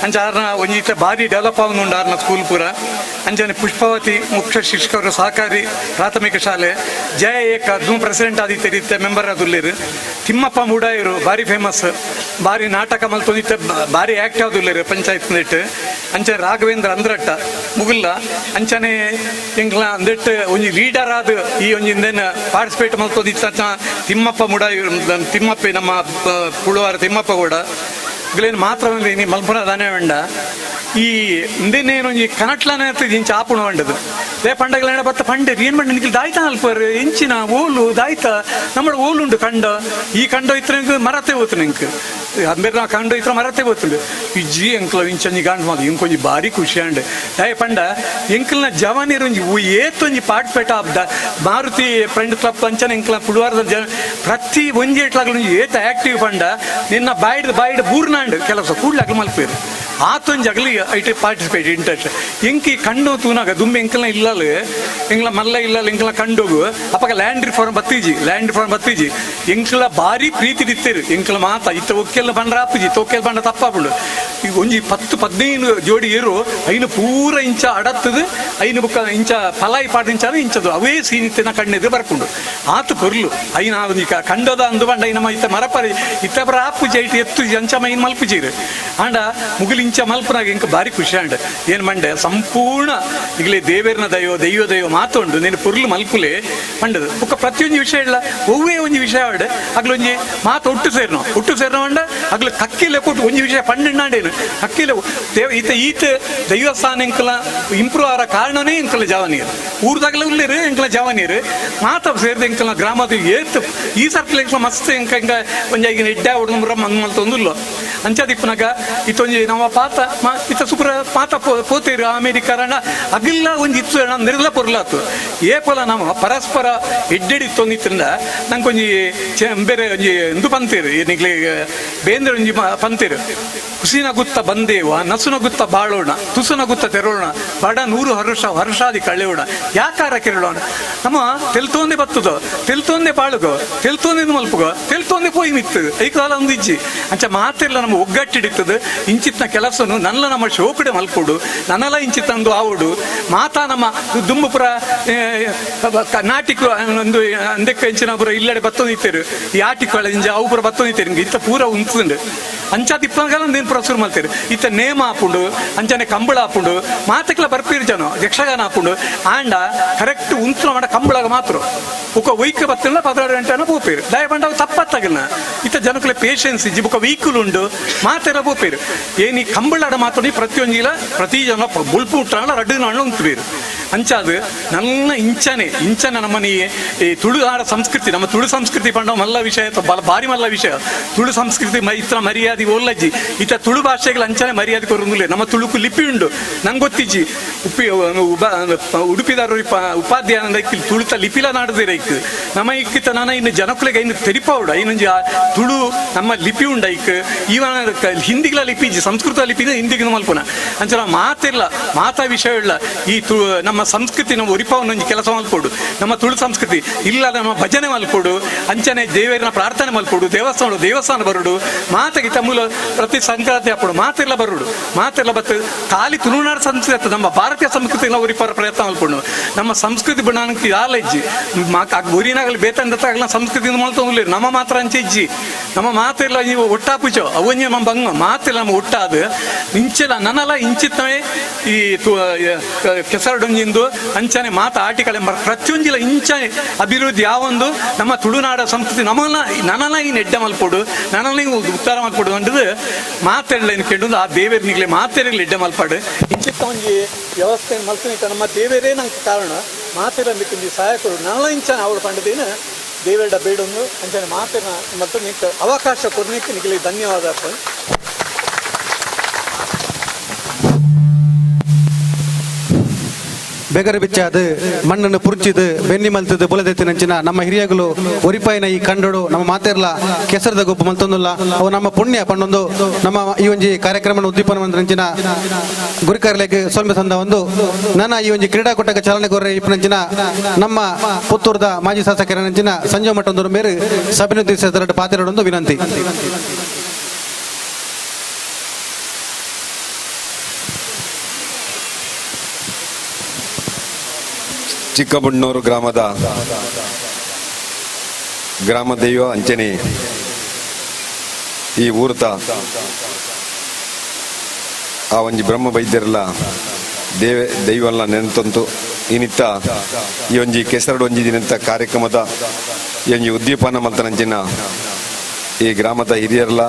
ಅಂಚ ಆರ್ನ ಒಂಜಿ ಇತ್ತೆ ಬಾರಿ ಡೆವಲಪ್ ಆವೊಂದುಂಡು ಆರ್ನ ಸ್ಕೂಲ್ ಪೂರ. ಅಂಚನೆ ಪುಷ್ಪಾವತಿ ಮುಖ್ಯ ಶಿಕ್ಷಕರು ಸಹಕಾರಿ ಪ್ರಾಥಮಿಕ ಶಾಲೆ ಜಯ ಏಕ ದು ಪ್ರೆಸಿಡೆಂಟ್ ಆದಿತ್ಯ ಇತ್ತೆ ಮೆಂಬರ್ ಆದುಲ್ಲೇರು ತಿಮ್ಮಪ್ಪ ಮುಡಾಯರು ಬಾರಿ ಫೇಮಸ್ ಬಾರಿ ನಾಟಕ ಮಲ್ತೊಂದಿತ್ತೆ ಬಾರಿ ಆಕ್ಟಿವ್ ಆದುಲ್ಲೇರು ಪಂಚಾಯತ್ ನೆಟ್ ಅಂಚನೆ ರಾಘವೇಂದ್ರ ಅಂದ್ರಟ್ಟ ಮುಗುಲ್ಲ ಅಂಚನೆ ಎಂಕ್ಲ ಅಂದೆಟ್ ಒಂಜಿ ಲೀಡರ್ ಆದ್ ಈ ಒಂಜಿ ಇಂದೆನ್ ಪಾರ್ಟಿಸಿಪೇಟ್ ಮಲ್ತೊಂದಿತ್ತ ತಿಮ್ಮಪ್ಪ ಮುಡಾಯರು ತಿಮ್ಮಪ್ಪೆ ನಮ್ಮ ಪುಳುವಾರ ತಿಮ್ಮಪ್ಪ ಗೌಡ ಇಗ್ಲೇನ್ ಮಾತ್ರ ನೀ ಮಲ್ಪುನ ದಾನೆ ವೇಂಡ ಈ ಇಂದೆನೇನು ಒಂಜಿ ಕನಟ್ಲನೆ ಇಂಚ ಆಪುಣ ವಂಡದು they ಪಂಡಗಲೇನ ಬತ್ತ ಪಂಡೆ ಏನ್ ಮಂಡ ನಿಕ್ಲ್ ದಾಯ್ತ ಅಲ್ಪರ್ ಇಂಚಿನ ಓಲು ದಾಯ್ತ ನಮ್ಮ ಓಲುಂಡು ಕಂಡ ಈ ಕಂಡ ಇತ್ರ ಮರತೆ ಹೋತು ನಿಂಕ್ ಅಂಬೇರ್ ನಾ ಕಂಡ ಇತ್ರ ಮರತೆ ಹೋತುಂಡು ಇಜ್ಜಿ ಎಂಕ್ಲ ಇಂಚಂಜಿ ಗಾಂಡ್ ಮಾದು ಇಂಕೊಂಜಿ ಬಾರಿ ಖುಷಿ ಅಂಡ್ ದಯ ಪಂಡ ಎಂಕ್ಲ್ನ ಜವಾನಿರು ಒಂಜಿ ಏತೊಂಜಿ ಪಾರ್ಟಿಸಿಪೇಟ್ ಆಬ್ದ ಮಾರುತಿ ಫ್ರೆಂಡ್ ಕ್ಲಬ್ ಅಂಚನೆ ಎಂಕ್ಲ ಪುಡುವಾರದ ಜನ ಪ್ರತಿ ಒಂಜಿ ಎಟ್ಲಾಗ್ಲು ಒಂಜಿ ಏತ ಆಕ್ಟಿವ್ ಪಂಡ ನಿನ್ನ ಬಾಯ್ಡ್ ಬಾಯ್ಡ್ ಬೂರ್ನಾಂಡ್ ಕೆಲಸ ಕೂಡ್ಲಾಗ್ಲು ಮಲ್ಪೇರು ಆತೊಂಜಿ ಅಗಲಿ ಐಟ್ ಪಾರ್ಟಿಸಿಪೇಟ್ ಇಂಟ್ರೆಸ್ಟ್ ಎಂಕಿ ಕಣ್ಣು ತೂನಾಗ ದುಂಬೆ ಎಂಕಲ್ನ ಇಲ್ಲಲ್ ಎಂಕ್ಲ ಮಲ್ಲ ಇಲ್ಲಲ್ ಎಂಕ್ಲ ಕಂಡೋಗು ಅಪಗ ಲ್ಯಾಂಡ್ ರಿಫಾರ್ಮ್ ಬತ್ತೀಜಿ ಲ್ಯಾಂಡ್ ರಿಫಾರ್ಮ್ ಬತ್ತೀಜಿ ಎಂಕ್ಲ ಬಾರಿ ಪ್ರೀತಿ ದಿತ್ತೇರು ಎಂಕ್ಲ ಮಾತ ಇತ್ತ ಒಕ್ಕೆಲ್ಲ ಬಂಡ್ರ ಆಪುಜಿ ತೊಕ್ಕೆಲ್ ಬಂಡ ತಪ್ಪಾಪುಂಡು ಈಗ ಒಂಜಿ 10 15 ಜೋಡಿ ಏರು ಐನು ಪೂರ ಇಂಚ ಅಡತ್ತದು ಐನು ಬುಕ್ಕ ಇಂಚ ಪಲಾಯಿ ಪಾಡ್ ಇಂಚ ಇಂಚದು ಅವೇ ಸೀನಿತ್ತಿನ ಕಣ್ಣೆದು ಬರ್ಪುಂಡು ಆತು ಪೊರ್ಲು ಐನ ಒಂಜಿ ಕಂಡೋದ ಅಂದು ಬಂಡ ಐನ ಇತ್ತ ಮರಪರಿ ಇತ್ತಬರ ಆಪುಜಿ ಐಟ್ ಎತ್ತು ಅಂಚ ಮೈನ್ ಮಲ್ಪುಜೀರು ಆಂಡ ಮುಗಿಲು ಇಂಚ ಮಲ್ಪನಾಗ ಇಂಕ ಬಾರಿ ಖುಷಿ ಅಂಡ್ ಏನ್ ಮಂಡೆ ಸಂಪೂರ್ಣ ಈಗಲೇ ದೇವೇರ್ನ ದೈವ ದೈವ ದೈವ ಮಾತುಂಡು ನೀನು ಪೊರ್ಲು ಮಲ್ಪುಲೆ ಪಂಡದು ಬುಕ್ಕ ಪ್ರತಿಯೊಂದು ವಿಷಯ ಇಲ್ಲ ಒವ್ವೇ ಒಂಜಿ ವಿಷಯ ಆಡ್ ಅಗ್ಲೊಂಜಿ ಮಾತು ಒಟ್ಟು ಸೇರ್ನೋ ಒಟ್ಟು ಸೇರ್ನೋ ಅಂಡ ಅಗ್ಲು ಕಕ್ಕಿಲೆ ಕೊಟ್ಟು ಒಂಜಿ ವಿಷಯ ಪಂಡಿನಾಡೇನು ಕಕ್ಕಿಲೆ ದೇವ ಈತ ಈತ ದೈವಸ್ಥಾನ ಎಂಕಲ ಇಂಪ್ರೂವ್ ಆರ ಕಾರಣನೇ ಎಂಕಲ ಜವಾನಿಯರು ಊರ್ದಾಗಲ ಉಲ್ಲೇರು ಎಂಕಲ ಜವಾನಿಯರು ಮಾತ ಸೇರಿದ ಎಂಕಲ ಗ್ರಾಮದ ಏತ್ ಈ ಸರ್ಕಲ್ ಎಂಕಲ ಮಸ್ತ್ ಎಂಕ ಎಂಕ ಒಂಜಿ ಐಗಿನ ಎಡ್ಡೆ ಹೊಡೆದು ಮುರ ಮಂಗ್ ಮಲ್ತೊಂದುಲ್ಲ ಅಂಚಾದಿಪ್ಪನಾಗ ಇತ್ತೊಂಜಿ ನಮ್ಮ ಪಾತ ಇತ್ತ ಸುಪುರ ಪಾತ ಪೋತೇರು ಅಮೇರಿಕ ರಣ ಅಗಿಲ್ಲ ಒಂಜಿ ಇತ್ತು ನಿರ್ಲ ಪೊರ್ಲಾತು ಏಪಲ ನಮ್ಮ ಪರಸ್ಪರ ಎಡ್ಡೆಡಿ ತೊಂದಿತ್ತಿಂದ ನಂಗೊಂಜಿ ಬೇರೆ ಒಂಜಿ ಇಂದು ಪಂತೇರು ನಿಗ್ಲಿ ಬೇಂದ್ರೆ ಒಂಜಿ ಪಂತೇರು ಹುಸಿನ ಗುತ್ತ ಬಂದೇವ ನಸುನ ಗುತ್ತ ಬಾಳೋಣ ತುಸುನ ಗುತ್ತ ತೆರೋಣ ಬಡ ನೂರು ಹರುಷ ಹರ್ಷಾದಿ ಕಳೆಯೋಣ ಯಾಕಾರ ಕೆರಳೋಣ ನಮ್ಮ ತೆಲ್ತೋಂದೆ ಬತ್ತದ ತೆಲ್ತೋಂದೆ ಬಾಳುಗೋ ತೆಲ್ತೋಂದೆ ಮಲ್ಪುಗೋ ತೆಲ್ತೋಂದೆ ಪೋಯಿ ಮಿತ್ತು ಐಕಾಲ ಒಂದು ಇಜ್ಜಿ ಅಂಚ ಮಾತಿಲ್ಲ ನಮ್ಮ ಒಗ್ಗಟ್ಟಿಡಿತ್ತದ ಇಂಚಿತ್ನ ಕೆಲಸನು ನನ್ನ ನಮ್ಮ ಶೋಕಡೆ ಮಲ್ಕೊಡು ನನ್ನಲ ಇಂಚಿತ್ತಂದು ಆವುಡು ಮಾತಾ ನಮ್ಮ ದುಂಬುಪುರ ನಾಟಿಕ ಒಂದು ಅಂದೆಕ್ಕ ಇಂಚಿನ ಪುರ ಇಲ್ಲಡೆ ಬತ್ತೊಂದಿತ್ತೇರು ಈ ಆಟಿಕೊಳ ಇಂಜ ಅವು ಪುರ ಬತ್ತೊಂದಿತ್ತೇರು ಇತ್ತ ಪೂರ ಉಂತುಂಡು ಅಂಚ ತಿಪ್ಪಂಗಲ ದೇನ್ ಪುರ ಶುರು ಮಲ್ತೇರು ಇತ್ತ ನೇಮ ಆಪುಂಡು ಅಂಚನೆ ಕಂಬಳ ಆಪುಂಡು ಮಾತಕ್ಲ ಬರ್ಪೀರು ಜನ ಯಕ್ಷಗಾನ ಆಪುಂಡು ಆಂಡ ಕರೆಕ್ಟ್ ಉಂತುನ ಮಾಡ ಕಂಬಳಗ ಮಾತ್ರ ಬುಕ್ಕ ವೈಕ್ ಬತ್ತಿಲ್ಲ 16 ಗಂಟೆನ ಪೋಪೇರು ದಯ ಬಂಡ ಅವು ತಪ್ಪತ್ತಾಗಿಲ್ಲ ಇತ್ತ ಜನಕುಲೆ ಪೇಷನ್ಸ್ ಇಜ್ಜಿ ಬುಕ್ಕ ವೆಹಿಕಲ್ ಉಂಡು ಮಾತೆಲ್ಲ ಪೋಪೇರು ಏನಿ ಕಂಬಳಾಡ ಮಾತ್ರ ಪ್ರತಿಯೊಂಜಿಲ ಪ್ರತಿ ಜನ ಬುಲ್ಪು ಉಟ್ಟಾಣ ರಡ್ಡು ನಾಳು ಉಂತುಬೇರು ಅಂಚಾದ್ ನನ್ನ ಇಂಚನೆ ಇಂಚನೆ ನಮ್ಮನಿ ಈ ತುಳುನಾಡ ಸಂಸ್ಕೃತಿ, ನಮ್ಮ ತುಳು ಸಂಸ್ಕೃತಿ ಪಂಡ ಮಲ್ಲ ವಿಷಯ, ಬಾರಿ ಮಲ್ಲ ವಿಷಯ. ತುಳು ಸಂಸ್ಕೃತಿ ಇತ್ರ ಮರ್ಯಾದೆ ಓಲ್ಲಜ್ಜಿ ಇತ್ತ ತುಳು ಭಾಷೆಗಳ ಅಂಚನೆ ಮರ್ಯಾದೆ ಕೊರೊಂದುಲ್ಲೆ. ನಮ್ಮ ತುಳುಕು ಲಿಪಿ ಉಂಡು, ನಂಗೆ ಗೊತ್ತಿಜ್ಜಿ. ಉಪ್ಪಿ ಉಡುಪಿದಾರು ಉಪಾಧ್ಯಾಯ ತುಳುತ ಲಿಪಿಲ ನಾಡದಿರ ಇಕ್ ನಮ್ಮ ಇಕ್ಕಿತ ನಾನ ಇನ್ನು ಜನಕುಲೆಗೆ ಇನ್ನು ತೆರಿಪಾವುಡ ಇನ್ನೊಂಜಿ ತುಳು ನಮ್ಮ ಲಿಪಿ ಉಂಡ ಇಕ್ ಈವನ ಹಿಂದಿಗಳ ಲಿಪಿ ಇಜ್ಜಿ, ಸಂಸ್ಕೃತ ಲಿಪಿ ಹಿಂದಿಗೆ ಮಲ್ಪುನ ಅಂಚನ ಮಾತಿಲ್ಲ ಮಾತಾ ವಿಷಯ ಇಲ್ಲ. ಈ ನಮ್ಮ ಸಂಸ್ಕೃತಿ ನಮ್ಮ ಒರಿಪಾವನ್ನೊಂಜಿ ಕೆಲಸ ಮಲ್ಪೊಡು, ನಮ್ಮ ತುಳು ಸಂಸ್ಕೃತಿ ಇಲ್ಲ ನಮ್ಮ ಭಜನೆ ಮಲ್ಪೊಡು, ಅಂಚನೆ ದೇವರಿನ ಪ್ರಾರ್ಥನೆ ಮಲ್ಪೊಡು, ದೇವಸ್ಥಾನ ದೇವಸ್ಥಾನ ಬರುಡು, ಮಾತೆಗೆ ತಮ್ಮೂಲ ಪ್ರತಿ ಸಂಕ್ರಾಂತಿ ಹಾಪುಡು ಮಾತೆಲ್ಲ ಬರುಡು, ಮಾತೆಲ್ಲ ಬತ್ತು ಖಾಲಿ ತುಳುನಾಡು ಸಂಸ್ಕೃತಿ ನಮ್ಮ ಭಾರತೀಯ ಸಂಸ್ಕೃತಿ ಒರಿಪಾರ ಪ್ರಯತ್ನ ಮಲ್ಪೊಡು. ನಮ್ಮ ಸಂಸ್ಕೃತಿ ಬಣ್ಣಕ್ಕೆ ಯಾಲ ಇಜ್ಜಿ ಒರಿನಾಗಲಿ ಬೇತಂದತ್ತಾಗಲ ಸಂಸ್ಕೃತಿ ಮಲ್ತೊಂದು ನಮ್ಮ ಮಾತ್ರ ಅಂಚೆ ಇಜ್ಜಿ, ನಮ್ಮ ಮಾತೆಲ್ಲ ನೀವು ಒಟ್ಟಾಪುಚೋ ಅವೊಂಜಿ ನಮ್ಮ ಬಂಗ ಮಾತೆಲ್ಲ ನಮ್ಮ ಒಟ್ಟಾದು ಇಂಚೆಲ ನನಲ ಇಂಚಿತ್ತವೇ ಈ ಕೆಸರಡೊಂಜಿಂದು ಅಂಚನೆ ಮಾತ ಆಟಿಕಳೆ ಪ್ರತಿಯೊಂಜಿಲ ಇಂಚನೆ ಅಭಿವೃದ್ಧಿ ಯಾವೊಂದು ನಮ್ಮ ತುಳುನಾಡ ಸಂಸ್ಕೃತಿ ನಮ್ಮನ್ನ ನನಲ ಈ ನೆಡ್ಡ ಮಲ್ಪೊಡು, ನನಲ ಉತ್ತರ ಮಲ್ಪೊಡು ಅಂಡದು ಮಾತೆಲ್ಲ ಕೇಂಡು ಆ ದೇವೇರ್ನಿಗ್ಲೆ ಮಾತೆರ್ಲಿ ಎಡ್ಡೆ ಮಲ್ಪಾಡು ಇಂಚಿತ್ತ ಒಂಜಿ ವ್ಯವಸ್ಥೆ ಮಲ್ತನಿಟ್ಟ ನಮ್ಮ ದೇವರೇ ನಂಗೆ ಕಾರಣ ಮಾತೆರ ಒಂಜಿ ಸಹಾಯ ಕೊಡು ನನಲ ಇಂಚನೆ ಅವಳು ಪಂಡದಿನ ದೇವೇಡ ಬೇಡೊಂದು ಅಂಚನೆ ಮಾತೆನ ಮತ್ತು ನಿಕ್ ಅವಕಾಶ ಕೊಡ್ಲಿಕ್ಕೆ ನಿಗಲಿ ಧನ್ಯವಾದ. ಬೆಗರು ಬಿಚ್ಚಾದು ಮಣ್ಣನ್ನು ಪುರ್ಚಿದು ಬೆನ್ನಿ ಮಲ್ತದು ಬುಲದೆತ್ತಿನಂಚಿನ ನಮ್ಮ ಹಿರಿಯಗಳು ಒರಿಪಾಯಿನ ಈ ಕಂಡೋಡು ನಮ್ಮ ಮಾತೆರ್ಲ ಕೆಸರದ ಗೊಬ್ಬು ಮಲ್ತೊಂದುಲ್ಲ ಅವು ನಮ್ಮ ಪುಣ್ಯ ಪಂಡೊಂದು ನಮ್ಮ ಈ ಒಂಜಿ ಕಾರ್ಯಕ್ರಮ ಉದ್ದೀಪನ ಮಂತ್ರಂಚಿನ ಗುರಿಕಾರ್ಲೆಗ್ ಸೊಲ್ಮೆ ಸಂದ ಒಂದು ನನ್ನ ಈ ಒಂಜಿ ಕ್ರೀಡಾಕೂಟಕ್ಕೆ ಚಾಲನೆ ಕೊರ್ರೆ ಇಪ್ಪನಂಚಿನ ನಮ್ಮ ಪುತ್ತೂರದ ಮಾಜಿ ಶಾಸಕರನಂಚಿನ ಸಂಜಯ್ ಮಠೊಂದು ಮೇರು ಸಭೆನುದ್ದೇಶಿಸಿದ ಪಾತ್ರರೊಂದು ವಿನಂತಿ. ಚಿಕ್ಕಬಣ್ಣೂರು ಗ್ರಾಮದ ಗ್ರಾಮ ದೈವ ಅಂಚನೆ ಈ ಊರ್ತ ಆ ಒಂಜಿ ಬ್ರಹ್ಮ ವೈದ್ಯರೆಲ್ಲ ದೇವೆ ದೈವಲ್ಲ ನೆನತಂತು ಇನಿತ್ತ ಈ ಒಂಜಿ ಕೆಸರಡು ಒಂಜಿ ದಿನಂತ ಕಾರ್ಯಕ್ರಮದ ಈ ಒಂಜಿ ಉದ್ದೀಪನ ಮಲ್ತನಂಚಿನ ಈ ಗ್ರಾಮದ ಹಿರಿಯರ್ಲ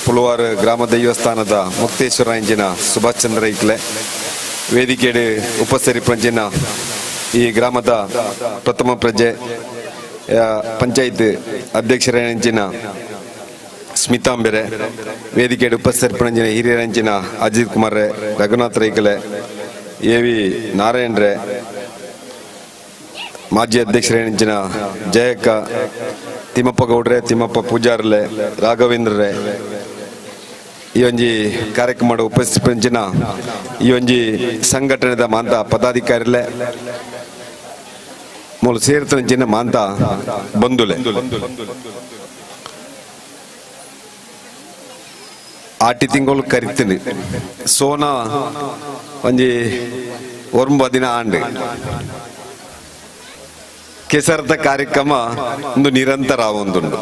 ಪುಲವಾರು ಗ್ರಾಮ ದೈವಸ್ಥಾನದ ಮುಕ್ತೇಶ್ವರ ಅಂಚಿನ ಸುಭಾಷ್ ಚಂದ್ರ ಇಕ್ಲೆ ವೇದಿಕೆಡು ಉಪಸರಿಪಂಚಿನ ಈ ಗ್ರಾಮದ ಪ್ರಥಮ ಪ್ರಜೆ ಪಂಚಾಯತ್ ಅಧ್ಯಕ್ಷರಂಚಿನ ಸ್ಮಿತಾಂಬೆರೆ ವೇದಿಕೆ ಉಪಸ್ಥಿತರಂಚಿನ ಹಿರಿಯರಂಚಿನ ಅಜಿತ್ ಕುಮಾರ್ ರೇ, ರಘುನಾಥ್ ರೈಕಲೆ, ಎ ವಿ ನಾರಾಯಣ್ ರೇ, ಮಾಜಿ ಅಧ್ಯಕ್ಷರಂಚಿನ ಜಯಕ್ಕ, ತಿಮ್ಮಪ್ಪ ಗೌಡ್ರೆ, ತಿಮ್ಮಪ್ಪ ಪೂಜಾರ್ಲೆ, ರಾಘವೇಂದ್ರರೇ, ಈ ಒಂಜಿ ಕಾರ್ಯಕ್ರಮ ಉಪಸ್ಥಿತರಂಚಿನ ಈ ಒಂಜಿ ಸಂಘಟನೆದ ಮಾಂತ ಪದಾಧಿಕಾರಿಲೆ ಮೂಲ ಸೇರ್ತನಂಚಿನ ಮಾಂತ ಬಂಧುಲೆ ಆಟಿ ತಿಂಗಳು ಕರಿತೀನಿ ಸೋನ ಒಂಜಿ ಒರ್ಂಬ ದಿನ ಆಂಡ್ ಕೆಸರದ ಕಾರ್ಯಕ್ರಮ ಒಂದು ನಿರಂತರ ಒಂದುಂಡು.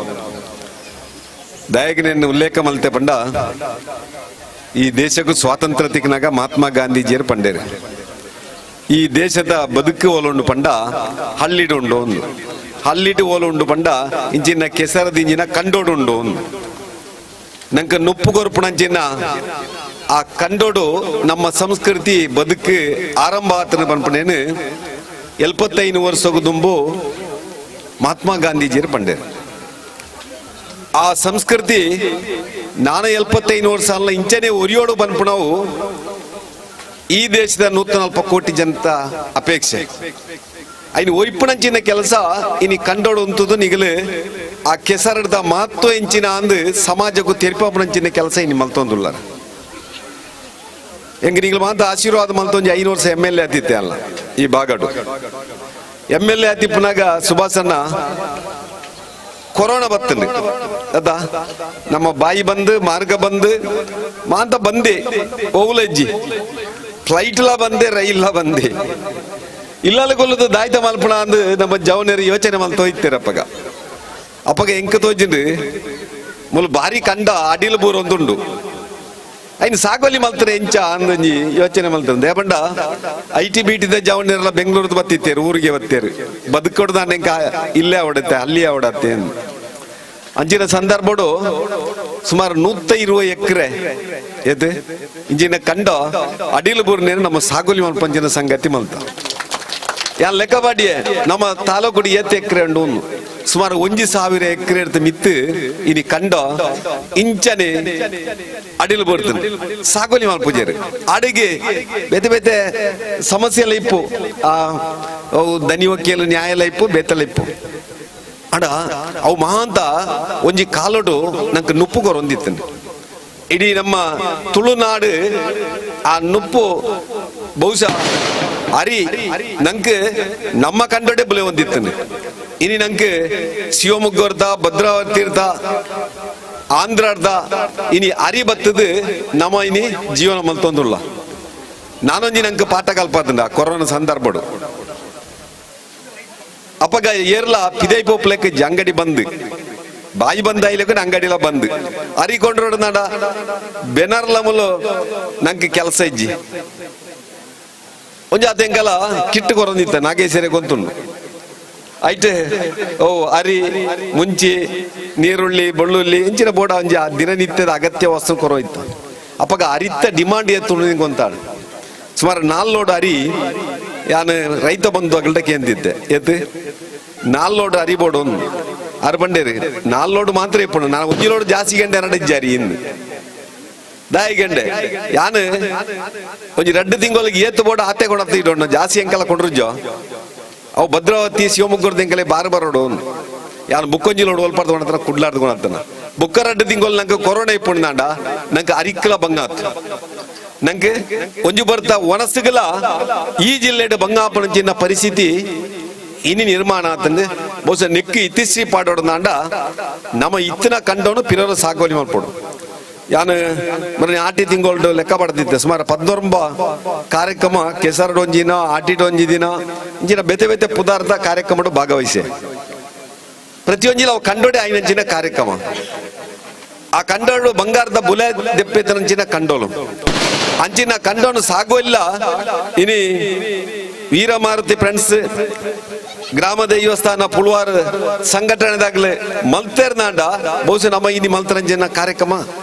ದಯಗೆ ನಿನ್ನ ಉಲ್ಲೇಖ ಮಲ್ತೆ ಪಂಡ ಈ ದೇಶಕ್ಕೂ ಸ್ವಾತಂತ್ರ್ಯ ತಿಕ್ಕನಾಗ ಮಹಾತ್ಮ ಗಾಂಧೀಜಿಯರು ಪಂಡೇರು ಈ ದೇಶದ ಬದುಕು ಓಲುಂಡು ಪಂಡ ಹಳ್ಳಿಡು ಉಂಡು ಒಂದು ಹಳ್ಳಿಡು ಓಲುಂಡು ಪಂಡ ಇಂಚಿನ ಕೆಸರದ ಇಂಚಿನ ಕಂಡೋಡು ಉಂಡು ಒಂದು ನಂಗೆ ನುಪ್ಪು ಕೊರ್ಪುಣಂಚಿನ ಆ ಕಂಡೋಡು ನಮ್ಮ ಸಂಸ್ಕೃತಿ ಬದುಕು ಆರಂಭ ಆತನ ಪನ್ಪನೇನು 75 ವರ್ಷ ದುಂಬು ಮಹಾತ್ಮ ಗಾಂಧೀಜಿಯರು ಪಂಡೇರು. ಆ ಸಂಸ್ಕೃತಿ ನಾನು 75 ವರ್ಷ ಅಲ್ಲ ಇಂಚನೆ ಒರಿಯೋಡು ಬನ್ಪುಣವು ಈ ದೇಶದ 140 ಕೋಟಿ ಜನತ ಅಪೇಕ್ಷೆ. ಐನು ಒರಿಪುಣಂಚಿನ ಕೆಲಸ ಇನಿ ಕಂಡೋಡು ಉಂತುದು ನಿಗಲು ಆ ಕೆಸರದ ಮಹತ್ವ ಇಂಚಿನ ಅಂದು ಸಮಾಜಕ್ಕೂ ತೆರಿಪಾಪುಣಂಚಿನ ಕೆಲಸ ಇನಿ ಮಲ್ತೊಂದುಲ್ಲಾರ. ಹೆಂಗೆ ನಿಗಲು ಮಾತ ಆಶೀರ್ವಾದ ಮಲ್ತೊಂಜಿ 5 ವರ್ಷ ಎಮ್ ಎಲ್ ಎ ಆತಿತ್ತೆ ಅಲ್ಲ ಈ ಭಾಗಡು ಎಮ್ ಎಲ್ ಎ ಆತಿಪ್ಪುನಾಗ ಸುಭಾಸಣ್ಣ ಕೊರೋನಾ ಬತ್ತಂದು ಅದ ನಮ್ಮ ಬಾಯಿ ಬಂದು ಮಾರ್ಗ ಬಂದು ಮಾಂತ ಬಂದೆ ಓವುಲಜ್ಜಿ ಫ್ಲೈಟ್ಲ ಬಂದೆ ರೈಲ್ಲ ಬಂದೆ ಇಲ್ಲಲ್ಲ ಕೊಲ್ಲದು ದಾಯ್ತ ಮಲ್ಪಣ ಅಂದು ನಮ್ಮ ಜವನರು ಯೋಚನೆ ಮಲ್ತೋ ಇತ್ತೀರಪ್ಪಗ ಅಪ್ಪಗ ಎಂಕ ತೋಜಿಂದು ಮುಲ್ ಬಾರಿ ಕಂಡ ಅಡಿಲ್ ಬೂರ್ ಒಂದುಂಡು ಐನ್ ಸಾಗೋಲಿ ಮಲ್ತಾರೆ ಎಂಚ ಅಂದೊಂಜಿ ಯೋಚನೆ ಮಲ್ತಾರೆ ದೇಪಂಡ I T B ಟಿದ ಜವನರೆಲ್ಲ ಬೆಂಗಳೂರದ ಬತ್ತಿತ್ತೇರು ಊರಿಗೆ ಬತ್ತೇರು ಬದುಕೊಡ್ದ ಎಂಕ ಇಲ್ಲೇ ಅವಡತ್ತೆ ಅಲ್ಲಿ ಅವಡತ್ತೆ ಅಂಚಿನ ಸಂದರ್ಭಡು ಸುಮಾರು 120 ಎಕರೆ ಎದ್ ಇಂಜಿನ ಕಂಡ ಅಡಿಲ್ ಬೂರ್ನೇರು ನಮ್ಮ ಸಾಗೋಲಿ ಮಲ್ಪಂಚಿನ ಸಂಗತಿ ಮಲ್ತ. ಯಾನ್ ಲೆಕ್ಕಪಾಡಿಯೆ ನಮ್ಮ ತಾಲೂಕುಡು ಏತ್ ಎಕರೆ ಉಂಡು ಸುಮಾರು 1000 ಎಕರೆ ಇರ್ತ ಮಿತ್ತು ಇನಿ ಕಂಡ ಇಂಚನೆ ಅಡಿಲು ಬರ್ತದೆ ಸಾಗೋಲಿ ಮಲ್ಪುಜೇರು ಅಡಿಗೆ ಬೇತೆ ಬೇತೆ ಸಮಸ್ಯೆ ಎಲ್ಲ ಇಪ್ಪು. ಆ ಅವು ದನಿ ವಕೀಲ ನ್ಯಾಯಾಲಯ ಇಪ್ಪು, ಬೇತೆಲ್ಲ ಇಪ್ಪು. ಅಡ ಅವು ಮಹಾಂತ ಒಂಜಿ ಕಾಲೋಡು ನಂಗೆ ನುಪ್ಪು ಕೊರೊಂದಿತ್ತು. ಇಡೀ ನಮ್ಮ ತುಳುನಾಡು ಆ ನುಪ್ಪು ಬಹುಶಃ ಅರಿ ನಂಗೆ ನಮ್ಮ ಕಂಡೋಡೆ ಬುಲೆ ಹೊಂದಿತ್ತು. ಇನಿ ನಂಗೆ ಶಿವಮೊಗ್ಗರ್ದ, ಭದ್ರಾವತಿರ್ದ, ಆಂಧ್ರದ ಇನಿ ಅರಿ ಬತ್ತದು ನಮ್ಮ ಇನಿ ಜೀವನ ಮಲ್ತೊಂದುಲ್ಲ. ನಾನೊಂಜಿ ನಂಗೆ ಪಾಠ ಕಲ್ಪತ್ತಂಡ ಕೊರೋನಾ ಸಂದರ್ಭಡು. ಅಪ್ಪಗ ಏರ್ಲ ಪಿದೈ ಪೋಪ್ಲೆಕ್ ಅಂಗಡಿ ಬಂದ್, ಬಾಯಿ ಬಂದ ಐಲಕ್ಕೆ ಅಂಗಡಿಲ ಬಂದ್ ಅರಿ ಕೊಂಡ್ರೋಡು ನಾಡ ಬೆನರ್ಲ ಮುಲು ನಂಗೆ ಕೆಲಸ ಇಜ್ಜಿ. ಒಂಜಿ ಆತ ಎಂಕಲ ಕಿಟ್ಟು ಕೊರೊಂದಿತ್ತ ನಾಗೇಶ್ವರ ಗೊಂತುಂಡು ಐಟ್ ಓ ಅರಿ ಮುಂಚಿ ನೀರುಳ್ಳಿ ಬೆಳ್ಳುಳ್ಳಿ ಇಂಚಿನ ಬೋಡ ಒಂಜಿ ಆ ದಿನನಿತ್ಯದ ಅಗತ್ಯ ವಸ್ತು ಕೊರೋಯ್ತು. ಅಪ್ಪಗ ಅರಿತ್ತ ಡಿಮಾಂಡ್ ಎತ್ತು ಗೊಂತಾಡು. ಸುಮಾರು 4 ಲೋಡ್ ಅರಿ ಯಾನು ರೈತ ಬಂಧು ಅಗಲ್ಟಕ್ಕೆ ಎಂದಿದ್ದೆ ಎತ್ತು 4 ಲೋಡ್ ಅರಿ ಬೋಡು ಒಂದು ಅರು ಬಂಡೇರಿ 4 ಲೋಡ್ ಮಾತ್ರ ಇಪ್ಪು. ನಾನು ಒಂಜಿ ಲೋಡ್ ಜಾಸ್ತಿ ಗಂಟೆ ಎರಡು ಇಜ್ಜಾರಿ ಇಂದು ದಾಯಿ ಗಂಡೆ ಯಾನು ಒಂಜಿ 2 ತಿಂಗಳಿಗೆ ಏತು ಬೋಡ ಆತೆ ಕೊಡತ್ತ ಇಡೋಣ ಜಾಸ್ತಿ ಎಂಕೆಲ್ಲ ಕೊಂಡ್ರುಜ್ಜೋ. ಅವು ಭದ್ರಾವತಿ ಶಿವಮೊಗ್ಗದ ಎಂಕಲೆ ಬಾರು ಬರೋಡು ಯಾನು ಬುಕ್ಕೊಂಜಿ ಲೋಡ್ ಒಲ್ಪಾರ್ದು ಕೊಣತನ ಕುಡ್ಲಾರ್ದು ಕೊಣತನ ಬುಕ್ಕ 2 ತಿಂಗಳು ನಂಗೆ ಕೊರೋನಾ ಇಪ್ಪುಂಡಾಂಡ ನಂಗೆ ಅರಿಕ್ಕಲ ಬಂಗಾತ್ ನಂಗೆ ಒಂಜಿ ಬರ್ತಾ ಒಣಸುಗಲ ಈ ಜಿಲ್ಲೆಡ್ ಬಂಗಾಪನ ಪರಿಸ್ಥಿತಿ ಇನಿ ನಿರ್ಮಾಣ ಆತಂದು ಬಹುಶಃ ನೆಕ್ಕು ಇತಿಶ್ರೀ ಪಾಡೋಡದಾಂಡ ನಮ್ಮ ಇತ್ತಿನ ಕಂಡೋನು ಪಿರೋರ ಸಾಗೋಲಿ ಮಲ್ಪೋಡು. ಯಾನು ಮನೆ ಆಟಿ ತಿಂಗಳು ಲೆಕ್ಕ ಪಡೆದಿದ್ದೆ ಸುಮಾರು 19 ಕಾರ್ಯಕ್ರಮ ಕೆಸರಡೊಂಜಿನ ಆಟಿಡೊಂಜಿ ದಿನ ಇಂಚಿನ ಬೇತೆ ಬೇತೆ ಪುದಾರ್ಥ ಕಾರ್ಯಕ್ರಮ ಭಾಗವಹಿಸಿ ಪ್ರತಿಯೊಂಜಿಲ ಅವು ಕಂಡೋಡೆ ಐನಂಚಿನ ಕಾರ್ಯಕ್ರಮ. ಆ ಕಂಡೋಡು ಬಂಗಾರದ ಬುಲೆ ದೆಪ್ಪೆತನಂಚಿನ ಕಂಡೋಲು ಅಂಚಿನ ಕಂಡೋನು ಸಾಗುವಿಲ್ಲ. ಇನಿ ವೀರಮಾರುತಿ ಫ್ರೆಂಡ್ಸ್ ಗ್ರಾಮ ದೇವಸ್ಥಾನ ಪುಳುವಾರ ಸಂಘಟನೆದಾಗಲೇ ಮಲ್ತೇರ್ನಾಂಡ ಬಹುಶಃ ನಮ್ಮ ಇನಿ ಮಲ್ತರಂಜಿನ ಕಾರ್ಯಕ್ರಮ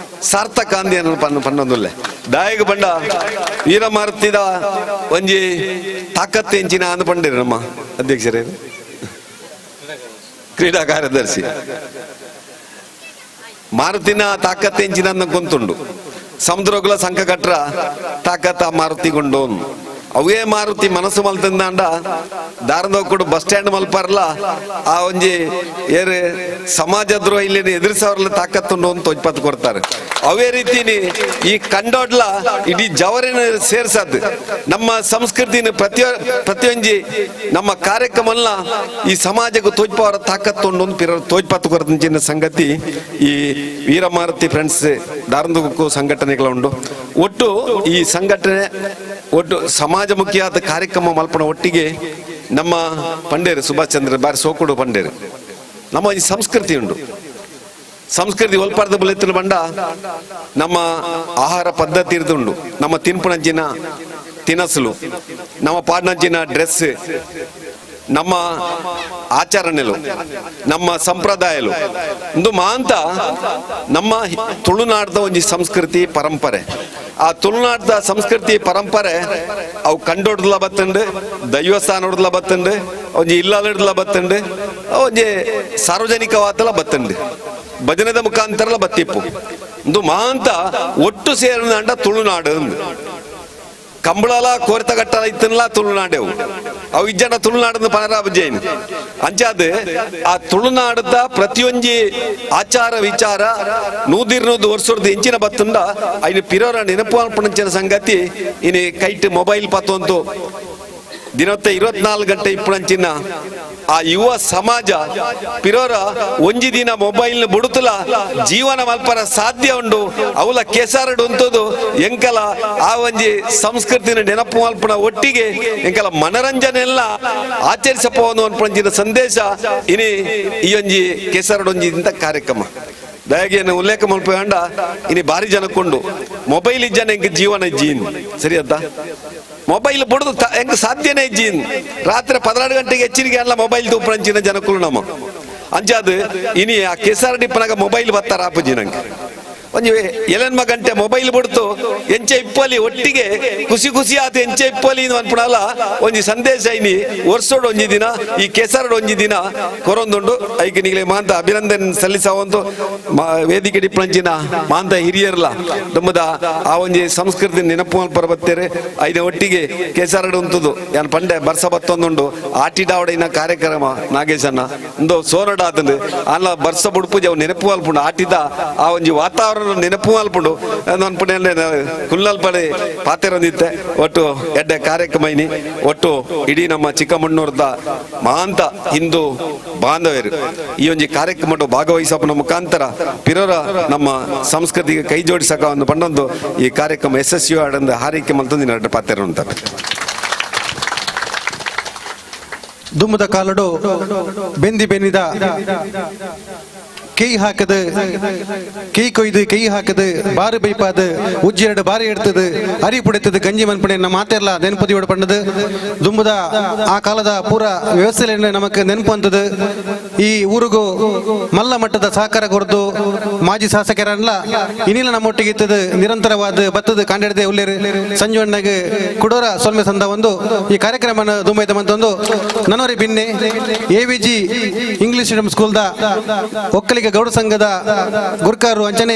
ಸಾರ್ಥಕ ಅಂದಿ ಪನ್ನೊಂದುಲ್ಲೆ. ದಾಯಗ ಬಂಡ ವೀರಮಾರುತಿದ ಒಂಜಿ ತಾಕತ್ತು ಎಂಚಿನ ಅಂದ್ ಪಂಡಿರಿ ನಮ್ಮ ಅಧ್ಯಕ್ಷರೇ ಕ್ರೀಡಾ ಕಾರ್ಯದರ್ಶಿ ಮಾರುತಿನ ತಾಕತ್ತು ಎಂಚಿನ ಅಂದ ಗೊಂತುಂಡು. ಸಮುದ್ರಗಳ ಸಂಕ ಕಟ್ರ ತಾಕತ್ತ ಮಾರುತಿ ಗುಂಡು ಅವೇ ಮಾರುತಿ ಮನಸ್ಸು ಮಲ್ತಂದಾಂಡ ದಾರಂದ ಬಸ್ ಸ್ಟ್ಯಾಂಡ್ ಮಲ್ಪಾರಲ್ಲ ಆ ಒಂಜಿ ಏರು ಸಮಾಜ ದ್ರೋಹ ಇಲ್ಲಿ ಎದುರಿಸೋರ್ಲ ತಾಕತ್ತುಂಡು ಅಂತ ತೊಜ್ಪತ್ತು ಕೊಡ್ತಾರೆ. ಅವೇ ರೀತಿನಿ ಈ ಕಂಡೋಡ್ಲ ಇಡೀ ಜವರಿನ ಸೇರ್ಸದ್ ನಮ್ಮ ಸಂಸ್ಕೃತಿನ ಪ್ರತಿಯೊಂಜಿ ನಮ್ಮ ಕಾರ್ಯಕ್ರಮಲ್ಲ ಈ ಸಮಾಜಕ್ಕೆ ತೋಜ್ಪವರ ತಾಕತ್ತುಂಡು ಅಂತ ತೋಜ್ಪತ್ತು ಕೊರತಿನ ಸಂಗತಿ ಈ ವೀರಮಾರುತಿ ಫ್ರೆಂಡ್ಸ್ ದಾರಂದಕ್ಕೂ ಸಂಘಟನೆಗಳ ಉಂಡು. ಒಟ್ಟು ಈ ಸಂಘಟನೆ ಒಟ್ಟು ಸಮಾಜಮುಖಿಯಾದ ಕಾರ್ಯಕ್ರಮ ಮಲ್ಪಣ ಒಟ್ಟಿಗೆ ನಮ್ಮ ಪಂಡೇರು ಸುಭಾಷ್ ಚಂದ್ರ ಬಾರಿ ಸೋಕುಡು ಪಂಡೇರು ನಮ್ಮ ಈ ಸಂಸ್ಕೃತಿ ಉಂಡು. ಸಂಸ್ಕೃತಿ ಒಲ್ಪಾರ್ದ ಬುಲೆತ್ತಿನ ಬಂಡ ನಮ್ಮ ಆಹಾರ ಪದ್ಧತಿ ಇರ್ದುಂಡು. ನಮ್ಮ ತಿನ್ಪುಣಂಚಿನ ತಿನಸುಲು, ನಮ್ಮ ಪಾಡ್ನಂಚಿನ ಡ್ರೆಸ್, ನಮ್ಮ ಆಚರಣೆಲು, ನಮ್ಮ ಸಂಪ್ರದಾಯಲು ಒಂದು ಮಾಂತ ನಮ್ಮ ತುಳುನಾಡ್ದ ಒಂಜಿ ಸಂಸ್ಕೃತಿ ಪರಂಪರೆ. ಆ ತುಳುನಾಡ್ದ ಸಂಸ್ಕೃತಿ ಪರಂಪರೆ ಅವು ಕಂಡೋಡ್ದಲ ಬತ್ತಂಡು, ದೈವಸ್ಥಾನೊಡ್ದಲ ಬತ್ತಂಡು, ಒಂಜಿ ಇಲ್ಲಲಡ್ದಲ ಬತ್ತಂಡು, ಒಂಜಿ ಸಾರ್ವಜನಿಕವಾದಲ ಬತ್ತಂಡು, ಭಜನೆದ ಮುಖಾಂತರಲ ಬತ್ತಿಪ್ಪು. ಒಂದು ಮಾಂತ ಒಟ್ಟು ಸೇರಿದ ತುಳುನಾಡು ಕಂಬಳಲ ಕೋರಿತಗಟ್ಟಲ ಇತ್ತನ್ಲ ತುಳುನಾಡೆವು ಅವು ಇಜ್ಜನ ತುಳುನಾಡದ ಪನರಾಬ್ ಜೈನ್ ಅಂಚಾದ ಆ ತುಳುನಾಡದ ಪ್ರತಿಯೊಂಜಿ ಆಚಾರ ವಿಚಾರ ನೂದಿರ್ನೂದು ವರ್ಷದ ಎಂಚಿನ ಬತ್ತುಂಡ ಐನು ಪಿರೋರ ನೆನಪು ಅನ್ಪಣಂಚಿನ ಸಂಗತಿ ಇನಿ ಕೈಟ್ ಮೊಬೈಲ್ ಪತ್ತೊಂತು ದಿನತ್ತ 24 ಗಂಟೆ ಇಪ್ಪುಣಂಚಿನ ಆ ಯುವ ಸಮಾಜ ಪಿರೋರ ಒಂಜಿ ದಿನ ಮೊಬೈಲ್ ಬುಡುತಲ ಜೀವನ ಮಲ್ಪರ ಸಾಧ್ಯ ಉಂಡು. ಅವಲ ಕೆಸರಡು ಉಂಟದು ಎಂಕಲ ಆ ಒಂಜಿ ಸಂಸ್ಕೃತಿನ ನೆನಪು ಮಲ್ಪನ ಒಟ್ಟಿಗೆ ಎಂಕಲ ಮನರಂಜನೆ ಎಲ್ಲ ಆಚರಿಸಪ್ಪ ಅನ್ಪಂಚಿನ ಸಂದೇಶ ಇನಿ ಈ ಒಂಜಿ ಕೆಸರಡೊಂಜಿ ಇಂತ ಕಾರ್ಯಕ್ರಮ. ದಯಾಗಿಯನ್ನು ಉಲ್ಲೇಖ ಮಲ್ಪ ಇನಿ ಭಾರಿ ಜನಕ್ಕೊಂಡು ಮೊಬೈಲ್ ಇಜ್ಜನ ಎಂಕ್ ಜೀವನ ಇಜ್ಜಿ ಸರಿ ಅತ್ತ ಮೊಬೈಲ್ ಬುಡುದು ಹೆಂಗ್ ಸಾಧ್ಯನೇ ಇಜ್ಜಿ. ರಾತ್ರಿ 12 ಗಂಟೆಗೆ ಎಚ್ಚರಿಕೆ ಅಲ್ಲ ಮೊಬೈಲ್ ತೂಪಂಚಿನ ಜನಕ್ಕಳು ನಮ್ಮ ಅಂಚಾದ ಇನಿ ಆ ಕೆಸರಡಿಪ್ಪನಾಗ ಮೊಬೈಲ್ ಬತ್ತಾರ ಆಪುಜಿ ನಂಗೆ. ಒಂಜಿ ಎಲೆನ್ಮ ಗಂಟೆ ಮೊಬೈಲ್ ಬಿಡ್ತು ಎಂಚೆ ಇಪ್ಪಲಿ ಒಟ್ಟಿಗೆ ಖುಷಿ ಖುಷಿ ಆತ ಎಂಚೆ ಇಪ್ಪಲಿ ಅನ್ಪುಣಲ್ಲ ಒಂಜಿ ಸಂದೇಶ ಐನಿ ವರ್ಷೋಡು ಒಂಜಿ ದಿನ ಈ ಕೆಸರಡು ಒಂಜಿ ದಿನ ಕೊರೊಂದುಂಡು. ಐಕೆ ನಿಗಲೆ ಮಾಂತ ಅಭಿನಂದನೆ ಸಲ್ಲಿಸವಂತು ವೇದಿಕೆ ಡಿಪ್ಪಂಚಿನ ಮಾಂತ ಹಿರಿಯರ್ಲ ನಮ್ಮದ ಆ ಒಂಜಿ ಸಂಸ್ಕೃತಿ ನೆನಪು ಮಲ್ಪರ ಬತ್ತೇರೆ ಐನ ಒಟ್ಟಿಗೆ ಕೆಸರಡು ಉಂಟುದು ಯಾನ್ ಪಂಡೆ ಬರ್ಸ ಬತ್ತೊಂದುಂಡು ಆಟಿಡಾವಡಿನ ಕಾರ್ಯಕ್ರಮ ನಾಗೇಶನ್ನ ಒಂದು ಸೋನಡ ಆತಂದು ಅಲ್ಲ ಬರ್ಸ ಬುಡ್ಪು ಅವು ನೆನಪು ಮಲ್ಪುಂಡು ಆಟಿದ ಆ ಒಂಜಿ ವಾತಾವರಣ ನೆನಪು ಮಲ್ಪುಂಡು ನನ್ನ ಪುಣ್ಯ ಕುಲ್ಲಲ್ಪಡೆ ಪಾತೆರೊಂದಿತ್ತೆ ಒಟ್ಟು ಎಡ್ಡೆ ಕಾರ್ಯಕ್ರಮ ಇನಿ ಒಟ್ಟು ಇಡೀ ನಮ್ಮ ಚಿಕ್ಕಮಣ್ಣೂರ್ದ ಮಹಾಂತ ಹಿಂದೂ ಬಾಂಧವ್ಯರು ಈ ಒಂಜಿ ಕಾರ್ಯಕ್ರಮ ಭಾಗವಹಿಸಪ್ಪನ ಮುಖಾಂತರ ಪಿರರ ನಮ್ಮ ಸಂಸ್ಕೃತಿಗೆ ಕೈ ಜೋಡಿಸಕ ಒಂದು ಪಂಡೊಂದು ಈ ಕಾರ್ಯಕ್ರಮ ಯಶಸ್ವಿ ಆಡಂದು ಹಾರೈಕೆ ಮಲ್ತೊಂದು ಎರಡು ಪಾತೆರ ಉಂಟು. ದುಮ್ಮದ ಕಾಲಡು ಬೆಂದಿ ಬೆನ್ನಿದ ಕೈ ಹಾಕದ ಕೈ ಕೊಯ್ದು ಕೈ ಹಾಕದ ಬಾರು ಬೈಪಾದ ಉಜ್ಜೆರಡು ಬಾರಿ ಎಡ್ತದ ಅರಿ ಪುಡೆತದ ಗಂಜಿ ಮನ್ಪಣೆ ನಮ್ಮ ಮಾತೆಲ್ಲ ನೆನಪುದಿಯೋಡು ಪಂಡದು ದುಂಬುದ ಆ ಕಾಲದ ಪೂರ ವ್ಯವಸ್ಥೆ ನಮಕ್ ನೆನಪು ಅಂತದ. ಈ ಊರಿಗೂ ಮಲ್ಲ ಮಟ್ಟದ ಸಹಕಾರ ಕೊರದು ಮಾಜಿ ಶಾಸಕರಲ್ಲ ಇನ್ನಿಲ್ಲ ನಮ್ಮೊಟ್ಟಿಗೆ ಇತ್ತದ ನಿರಂತರವಾದ ಬತ್ತದ ಕಾಂಡೆಡದೆ ಉಲ್ಲೇರು ಸಂಜೀವಣ್ಣಗೆ ಕುಡೋರ ಸೊಲ್ಮೆ ಸಂದ ಒಂದು ಈ ಕಾರ್ಯಕ್ರಮ ದುಂಬೈತ ಮಂತೊಂದು ನನೋರಿ ಬಿನ್ನೆ A V G English medium ಸ್ಕೂಲ್ದ Vokkaliga Gowda ಸಂಘದ ಗುರ್ಕಾರು ಅಂಚನೆ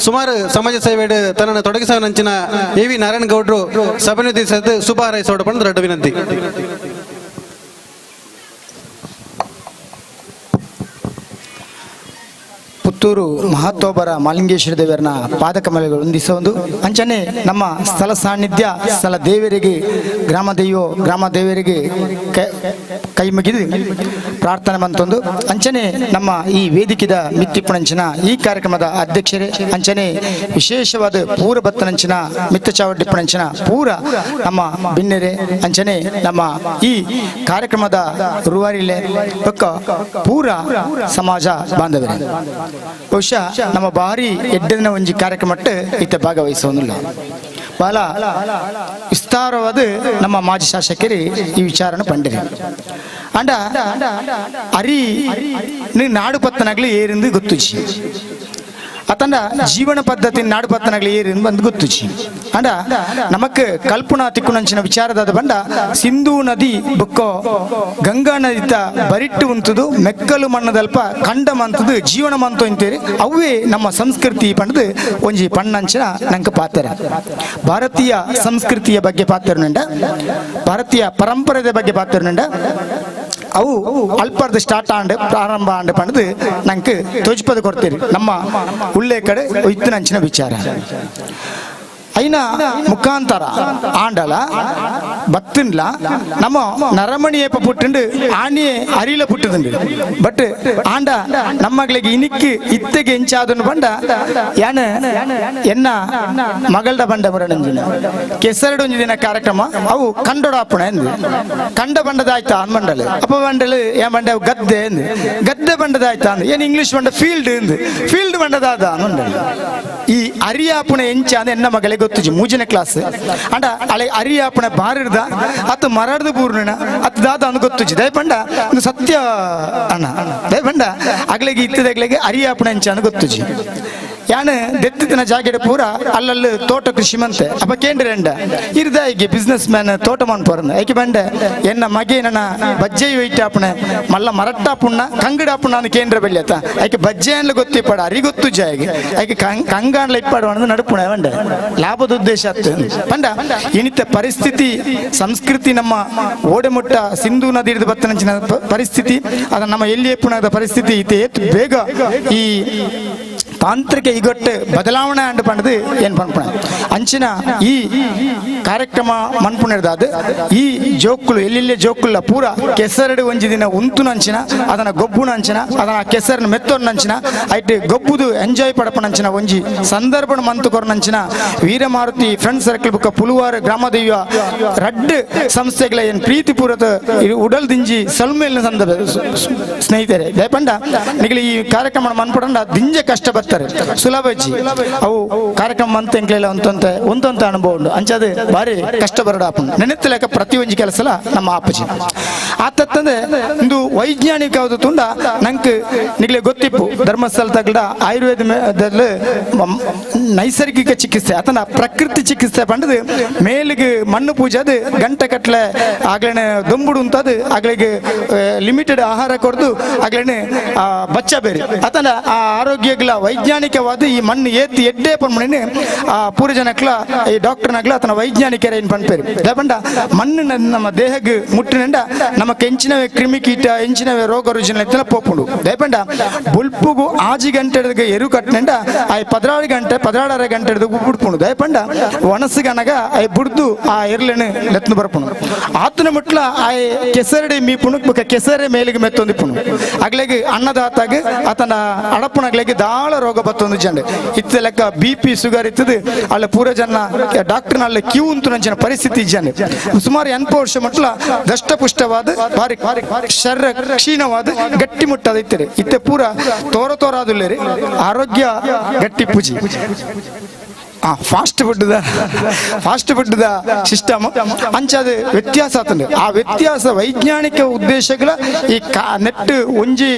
ಸುಮಾರು ಸಮಾಜ ಸೇವೆ ತನ್ನನ್ನು ತೊಡಗಿಸುವ ಅಂಚಿನ ಎ ವಿ ನಾರಾಯಣ ಗೌಡರು ಸಭೆ ಶುಭ ಹಾರೈಸೋಡ ಪಂಡ ದೊಡ್ಡ ವಿನಂತಿ. ಪುತ್ತೂರು ಮಹತ್ವಬರ ಮಾಲಿಂಗೇಶ್ವರ ದೇವರನ ಪಾದಕಮಲಗಳು ಹೊಂದಿಸುವುದು ಅಂಚನೆ ನಮ್ಮ ಸ್ಥಳ ಸಾನ್ನಿಧ್ಯ ಸ್ಥಳ ದೇವರಿಗೆ ಗ್ರಾಮ ದೈವ ಗ್ರಾಮ ದೇವರಿಗೆ ಕೈ ಮುಗಿದು ಪ್ರಾರ್ಥನೆ ಮಂತೊಂದು ಅಂಚನೆ ನಮ್ಮ ಈ ವೇದಿಕೆದ ಮಿತ್ತಿಪ್ಪುಣಂಚಿನ ಈ ಕಾರ್ಯಕ್ರಮದ ಅಧ್ಯಕ್ಷರೇ ಅಂಚನೆ ವಿಶೇಷವಾದ ಪೂರ ಬತ್ತನಂಚಿನ ಮಿತ್ತ ಚಾವಡಿಪ್ಪಣಂಚಿನ ಪೂರ ನಮ್ಮ ಬಿನ್ನೆರೆ ಅಂಚನೆ ನಮ್ಮ ಈ ಕಾರ್ಯಕ್ರಮದ ರೂವಾರಿಲೆ ಪಕ್ಕ ಪೂರ ಸಮಾಜ ಬಾಂಧವರೇ ಬಹುಶಃ ನಮ್ಮ ಭಾರಿ ಎಡ್ಡದಿನ ಒಂಜಿ ಕಾರ್ಯಕ್ರಮಟ್ಟು ಇತ್ತ ಭಾಗವಹಿಸೋನಿಲ್ಲ ಬಹಳ ವಿಸ್ತಾರವಾದ ನಮ್ಮ ಮಾಜಿ ಶಾಸಕರಿ ಈ ವಿಚಾರನ ಪಂಡಿರಿ ಅಂಡ ಅರಿ ನಾಡು ಪತ್ತನಾಗ್ಲಿ ಏರಿಂದು ಗೊತ್ತುಜಿ ಅತಂಡ ಜೀವನ ಪದ್ಧತಿ ನಾಡು ಪತ್ತನಾಗ್ಲಿ ಏರಿಂದು ಬಂದು ಗೊತ್ತುಜಿ ಅಂಡ ನಮಕ್ ಕಲ್ಪನಾ ತಿಕ್ಕುನಂಚಿನ ವಿಚಾರದಾದ ಬಂಡ ಸಿಂಧೂ ನದಿ ಬುಕ್ಕೋ ಗಂಗಾ ನದಿತ ಬರಿಟ್ಟು ಉಂತುದು ಮೆಕ್ಕಲು ಮಣ್ಣದಲ್ಪ ಕಂಡ ಮಂತದು ಜೀವನ ಮಂತು ಅಂತೀರಿ ಅವೇ ನಮ್ಮ ಸಂಸ್ಕೃತಿ ಪಂಡದು ಒಂಜಿ ಪಣ್ಣಂಚಿನ ನಂಗೆ ಪಾತ್ರ ಭಾರತೀಯ ಸಂಸ್ಕೃತಿಯ ಬಗ್ಗೆ ಪಾತ್ರನುಂಡ ಭಾರತೀಯ ಪರಂಪರೆದ ಬಗ್ಗೆ ಪಾತ್ರನುಂಡ ಅವು ಅಲ್ಪರ್ದ ಸ್ಟಾರ್ಟ್ ಆಂಡ್ ಪ್ರಾರಂಭ ಆಂಡ್ ಪಂಡದು ನಂಗೆ ತೋಜ್ಪದ ಕೊಡ್ತೀರಿ ನಮ್ಮ ಉಳ್ಳೆ ಕಡೆ ಇತ್ತಿನಂಚಿನ ವಿಚಾರ ಐನ ಮುಖಾಂತರ ಆಂಡಲ ಬತ್ತಿನ್ಲ ನಮ್ಮ ನರಮಣಿಯಪ್ಪ ಪುಟ್ಟುಂಡು ಆಣಿಯೇ ಅರಿಲ ಪುಟ್ಟುದುಂಡು ಬಟ್ ಆಂಡ ನಮ್ಮಗಳಿಗೆ ಇನಿಕ್ಕು ಇತ್ತೆಗೆ ಎಂಚಾದನು ಬಂಡ ಯಾನ ಎನ್ನ ಮಗಳದ ಬಂಡ ಮುರಣಂಜಿನ ಕೆಸರಡು ಒಂಜಿ ದಿನ ಕಾರ್ಯಕ್ರಮ ಅವು ಕಂಡೊಡಾಪುಣ ಎಂದು ಕಂಡ ಬಂಡದಾಯ್ತಾ ಅನ್ಮಂಡಲ ಅಪ್ಪ ಬಂಡಲು ಏನ್ ಬಂಡ ಗದ್ದೆ ಎಂದು ಗದ್ದೆ ಬಂಡದಾಯ್ತಾ ಅಂದ್ ಏನು ಇಂಗ್ಲಿಷ್ ಬಂಡ ಫೀಲ್ಡ್ ಎಂದು ಫೀಲ್ಡ್ ಬಂಡದಾದ ಅನ್ಮಂಡಲ ಈ ಅರಿಯಾಪುಣ ಎಂಚ ಅಂದ್ರೆ ಎನ್ನ ಮಗಳಿಗೆ ಗೊತ್ತುಜಿ ಮೂಜನೇ ಕ್ಲಾಸ್ ಅಂಡ ಅಳೆ ಅರಿಯಾಪುಣ ಬಾರಿರ್ದ ಅತ್ತು ಮರಡ್ದು ಪೂರ್ಣ ಅತ್ತು ದಾದ ಅಂದ್ ಗೊತ್ತುಜಿ ದಯಪಂಡ ಇದು ಸತ್ಯ ಅಣ್ಣ ದಯಪಂಡ ಅಗ್ಲಿಗೆ ಇತ್ತದಗ್ಲಿಗೆ ಅರಿಯಾಪುಣ ಎಂಚ ಅಂದ್ ಗೊತ್ತುಜಿ ಯಾನು ದೆತ್ತಿನ ಜಾಗೆಡೆ ಪೂರ ಅಲ್ಲಲ್ಲಿ ತೋಟ ಕೃಷಿ ಮಂತೆ ಅಪ್ಪ ಕೇಂದ್ರ ಇರ್ದ ಈಗ ಬಿಸ್ನೆಸ್ ಮ್ಯಾನ್ ತೋಟ ಮನ್ಪೋರಂದ ಏಕೆ ಬಂಡೆ ಎನ್ನ ಮಗೆ ನನ್ನ ಬಜ್ಜೆ ಒಯ್ಟಾಪಣೆ ಮಲ್ಲ ಮರಟ್ಟಾಪುಣ್ಣ ಕಂಗಡಾಪುಣ್ಣ ಅಂದ್ ಕೇಂದ್ರ ಬೆಳ್ಯತ ಐಕೆ ಬಜ್ಜೆ ಅನ್ಲ ಗೊತ್ತಿಪ್ಪಡ ಅರಿ ಗೊತ್ತು ಜಾಗೆ ಐಕೆ ಕಂಗಾನ್ಲ ಇಪ್ಪಾಡು ಅನ್ನೋದು ನಡುಪುಣ ಬಂಡೆ ಲಾಭದ ಉದ್ದೇಶ ಅತ್ತು ಪಂಡ ಇನಿತ ಪರಿಸ್ಥಿತಿ ಸಂಸ್ಕೃತಿ ನಮ್ಮ ಓಡೆಮುಟ್ಟ ಸಿಂಧೂ ನದಿ ಹಿಡಿದು ಬತ್ತನಂಚಿನ ಪರಿಸ್ಥಿತಿ ಅದ ನಮ್ಮ ಎಲ್ಲಿ ಪುಣದ ಪರಿಸ್ಥಿತಿ ಇತ್ತೆ ಬೇಗ ಈ ತಾಂತ್ರಿಕ ಇಗೊಟ್ಟು ಬದಲಾವಣೆ ಅಂಡು ಪಂಡದು ಏನು ಪನ್ಪುಣ ಅಂಚಿನ ಈ ಕಾರ್ಯಕ್ರಮ ಮನ್ಪುಣಿರ್ದಾದ ಈ ಜೋಕುಲು ಎಲ್ಲೆಲ್ಲೇ ಜೋಕುಲ್ಲ ಪೂರ ಕೆಸರಡು ಒಂಜಿ ದಿನ ಉಂತುನಂಚಿನ ಅದನ್ನ ಗೊಬ್ಬುನಂಚಿನ ಅದನ್ನ ಕೆಸರನ್ನು ಮೆತ್ತೊನ್ನಂಚಿನ ಐಟ್ ಗೊಬ್ಬುದು ಎಂಜಾಯ್ ಪಡಪನಂಚಿನ ಒಂಜಿ ಸಂದರ್ಭನ ಮಂತು ಕೊರನಂಚಿನ ವೀರಮಾರುತಿ ಫ್ರೆಂಡ್ ಸರ್ಕಲ್ ಬುಕ್ಕ ಪುಲುವಾರ ಗ್ರಾಮದೈವ ರಡ್ಡು ಸಂಸ್ಥೆಗಳ ಏನು ಪ್ರೀತಿ ಪೂರತ ಉಡಲ್ ದಿಂಜಿ ಸಲ್ಮೇಲಿನ ಸಂದರ್ಭ ಸ್ನೇಹಿತರೆ ದಯಪಂಡ ನಿಗಲಿ ಈ ಕಾರ್ಯಕ್ರಮ ಮನ್ಪುಡಂಡ ದಿಂಜ ಕಷ್ಟ ಬರ್ತಾರೆ ಸುಲಭಜ್ಜಿ ಅವು ಕಾರ್ಯಕ್ರಮ ಅಂತ ಎಂಕ್ಲೆಲ್ಲ ಒಂತಂತ ಒಂತಂತ ಅನುಭವ ಉಂಡು ಅಂಚಾದ ಬಾರಿ ಕಷ್ಟ ಬರಡ ಆಪುಂಡು ನೆನೆತ್ತಲೆಕ್ಕ ಪ್ರತಿ ಒಂಜಿ ಕೆಲಸಲ ನಮ್ಮ ಆಪುಜಿ ಆತತ್ತಂದ್ರೆ ಇಂದು ವೈಜ್ಞಾನಿಕ ಯಾವುದು ತುಂಡ ನಂಗೆ ನಿಗ್ಲೆ ಗೊತ್ತಿಪ್ಪು ಧರ್ಮಸ್ಥಳ ತಗಡ ಆಯುರ್ವೇದ ನೈಸರ್ಗಿಕ ಚಿಕಿತ್ಸೆ ಆತನ ಪ್ರಕೃತಿ ಚಿಕಿತ್ಸೆ ಪಂಡದು ಮೇಲಿಗೆ ಮಣ್ಣು ಪೂಜೆ ಅದು ಗಂಟೆ ಕಟ್ಲೆ ಆಗ್ಲೇನೆ ದೊಂಬುಡು ಅಂತದು ಆಗ್ಲಿಗೆ ಲಿಮಿಟೆಡ್ ಆಹಾರ ಕೊಡ್ದು ಆಗ್ಲೇನೆ ಬಚ್ಚ ಬೇರೆ ಆತನ ಆ ಆರೋಗ್ಯಗಳ ವೈಜ್ಞಾನಿಕವಾದ ಈ ಮಣ್ಣು ಏತಿ ಎಡ್ಡೆ ಪನ್ಮಣಿನ ಆ ಪೂರ ಜನಕ್ಲ ಈ ಡಾಕ್ಟರ್ನಾಗ್ಲ ಆತನ ವೈಜ್ಞಾನಿಕರ ಏನು ಪನ್ಪೇರು ಪಂಡ ಮಣ್ಣು ನಮ್ಮ ದೇಹಕ್ಕೆ ಮುಟ್ಟಿನಿಂದ ನಮ್ಮ ಕೆಂಚಿನವೇ ಕ್ರಿಮಿಕೀಟ ಎಂಚಿನವೇ ರೋಗ ರುಜಿನ ಇತ್ತಲ ಪೋಪುಂಡು ದಯಪಂಡ ಬುಲ್ಪುಗು ಆಜಿ ಗಂಟೆ ಎರು ಕಟ್ಟಿನಿಂದ ಆ 16 ಗಂಟೆ 16.5 ಗಂಟೆ ಹಿಡಿದು ಬುಡ್ಪುಂಡು ದಯಪಂಡ ಒಣಸುಗನಗ I ಬುಡ್ದು ಆ ಎರ್ಲೆನು ಲೆತ್ನು ಬರ್ಪುಂಡು ಆತನ ಮುಟ್ಲ ಆ ಕೆಸರಡಿ ಮೀಪುಣು ಬೊಕ ಕೆಸರೆ ಮೇಲಿಗೆ ಮೆತ್ತೊಂದಿಪ್ಪುಂಡು ಅಗ್ಲೆಗ್ ಅನ್ನದಾತಾಗ ಆತನ ಅಡಪುನಗ್ಲೆಗ್ ದಾಳ ರೋಗ ಬತ್ತೊಂದು ಜಂಡೆ ಇತ್ತ ಲೆಕ್ಕ BP sugar ಇತ್ತದು ಅಲ್ಲ ಪೂರ ಜನ ಡಾಕ್ಟರ್ನ ಅಲ್ಲ ಕ್ಯೂ ಉಂಟು ನಂಚಿನ ಪರಿಸ್ಥಿತಿ ಜನ ಸುಮಾರು 80 ವರ್ಷ ಮಟ್ಲ ದಷ್ಟಪುಷ್ಟವಾದ ಭಾರಿ ಶರೀರ ಕ್ಷೀಣವಾದ ಗಟ್ಟಿ ಮುಟ್ಟದ ಇತ್ತರೆ ಇತ್ತೆ ಪೂರ ತೋರ ತೋರಾದುಲ್ಲೇರಿ ಆರೋಗ್ಯ ಗಟ್ಟಿ ಪೂಜಿ ಫಾಸ್ಟ್ ಫುಡ್ದ ಸಿಸ್ಟಮ್ ಅಂಚಾದ ವ್ಯತ್ಯಾಸ ಆತಂಡು ಆ ವ್ಯತ್ಯಾಸ ವೈಜ್ಞಾನಿಕ ಉದ್ದೇಶಗಳ ಈ ನೆಟ್ ಒಂಜಿ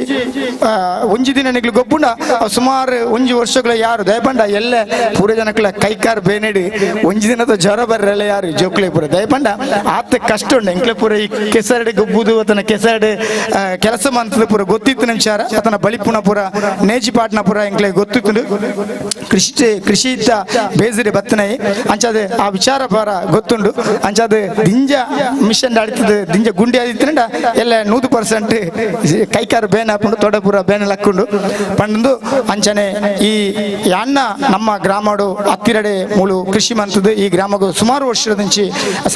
ಒಂಜಿ ದಿನ ನಿಗ್ಲು ಗೊಬ್ಬುಂಡ ಸುಮಾರು ಒಂಜಿ ವರ್ಷಗಳ ಯಾರು ದಯಪಂಡ ಎಲ್ಲ ಪೂರ ಜನಕ್ಲ ಕೈಕಾರ್ ಬೇನೆಡಿ ಒಂಜಿ ದಿನದ ಜ್ವರ ಬರ್ರಲ್ಲ ಯಾರು ಜೋಕ್ಲೆ ಪೂರ ದಯಪಂಡ ಆತ ಕಷ್ಟ ಉಂಡು ಎಂಕ್ಲೆ ಪೂರ ಈ ಕೆಸರಡೆ ಗೊಬ್ಬುದು ಆತನ ಕೆಸರಡೆ ಕೆಲಸ ಮಂತದ ಪೂರ ಗೊತ್ತಿತ್ತು ವಿಚಾರ ಆತನ ಬಳಿಪುಣ ಪೂರ ನೇಜಿಪಾಟ್ನ ಪೂರ ಎಂಕ್ಲೆ ಗೊತ್ತಿತ್ತು ಕೃಷಿ ಇತ್ತ ಬೇಸಿರಿ ಬತ್ತನೈ ಅಂಚಾದ ಆ ವಿಚಾರ ಬಾರ ಗೊತ್ತುಂಡು ಅಂಚಾದ ದಿಂಜ ಮಿಷನ್ ಅಡಿತದ ದಿಂಜ ಗುಂಡಿ ಆದಿತ್ತಿನಂಡ ಎಲ್ಲ 100% ಕೈಕಾರು ಬೇನೆ ಹಾಕೊಂಡು ತೊಡಪುರ ಬೇನೆ ಲಕ್ಕೊಂಡು ಪಂಡು ಅಂಚನೆ ಈ ಅನ್ನ ನಮ್ಮ ಗ್ರಾಮಡು ಹತ್ತಿರಡೆ ಮೂಲು ಕೃಷಿ ಮಂತದ್ದು ಈ ಗ್ರಾಮಗೂ ಸುಮಾರು ವರ್ಷದ నుంచి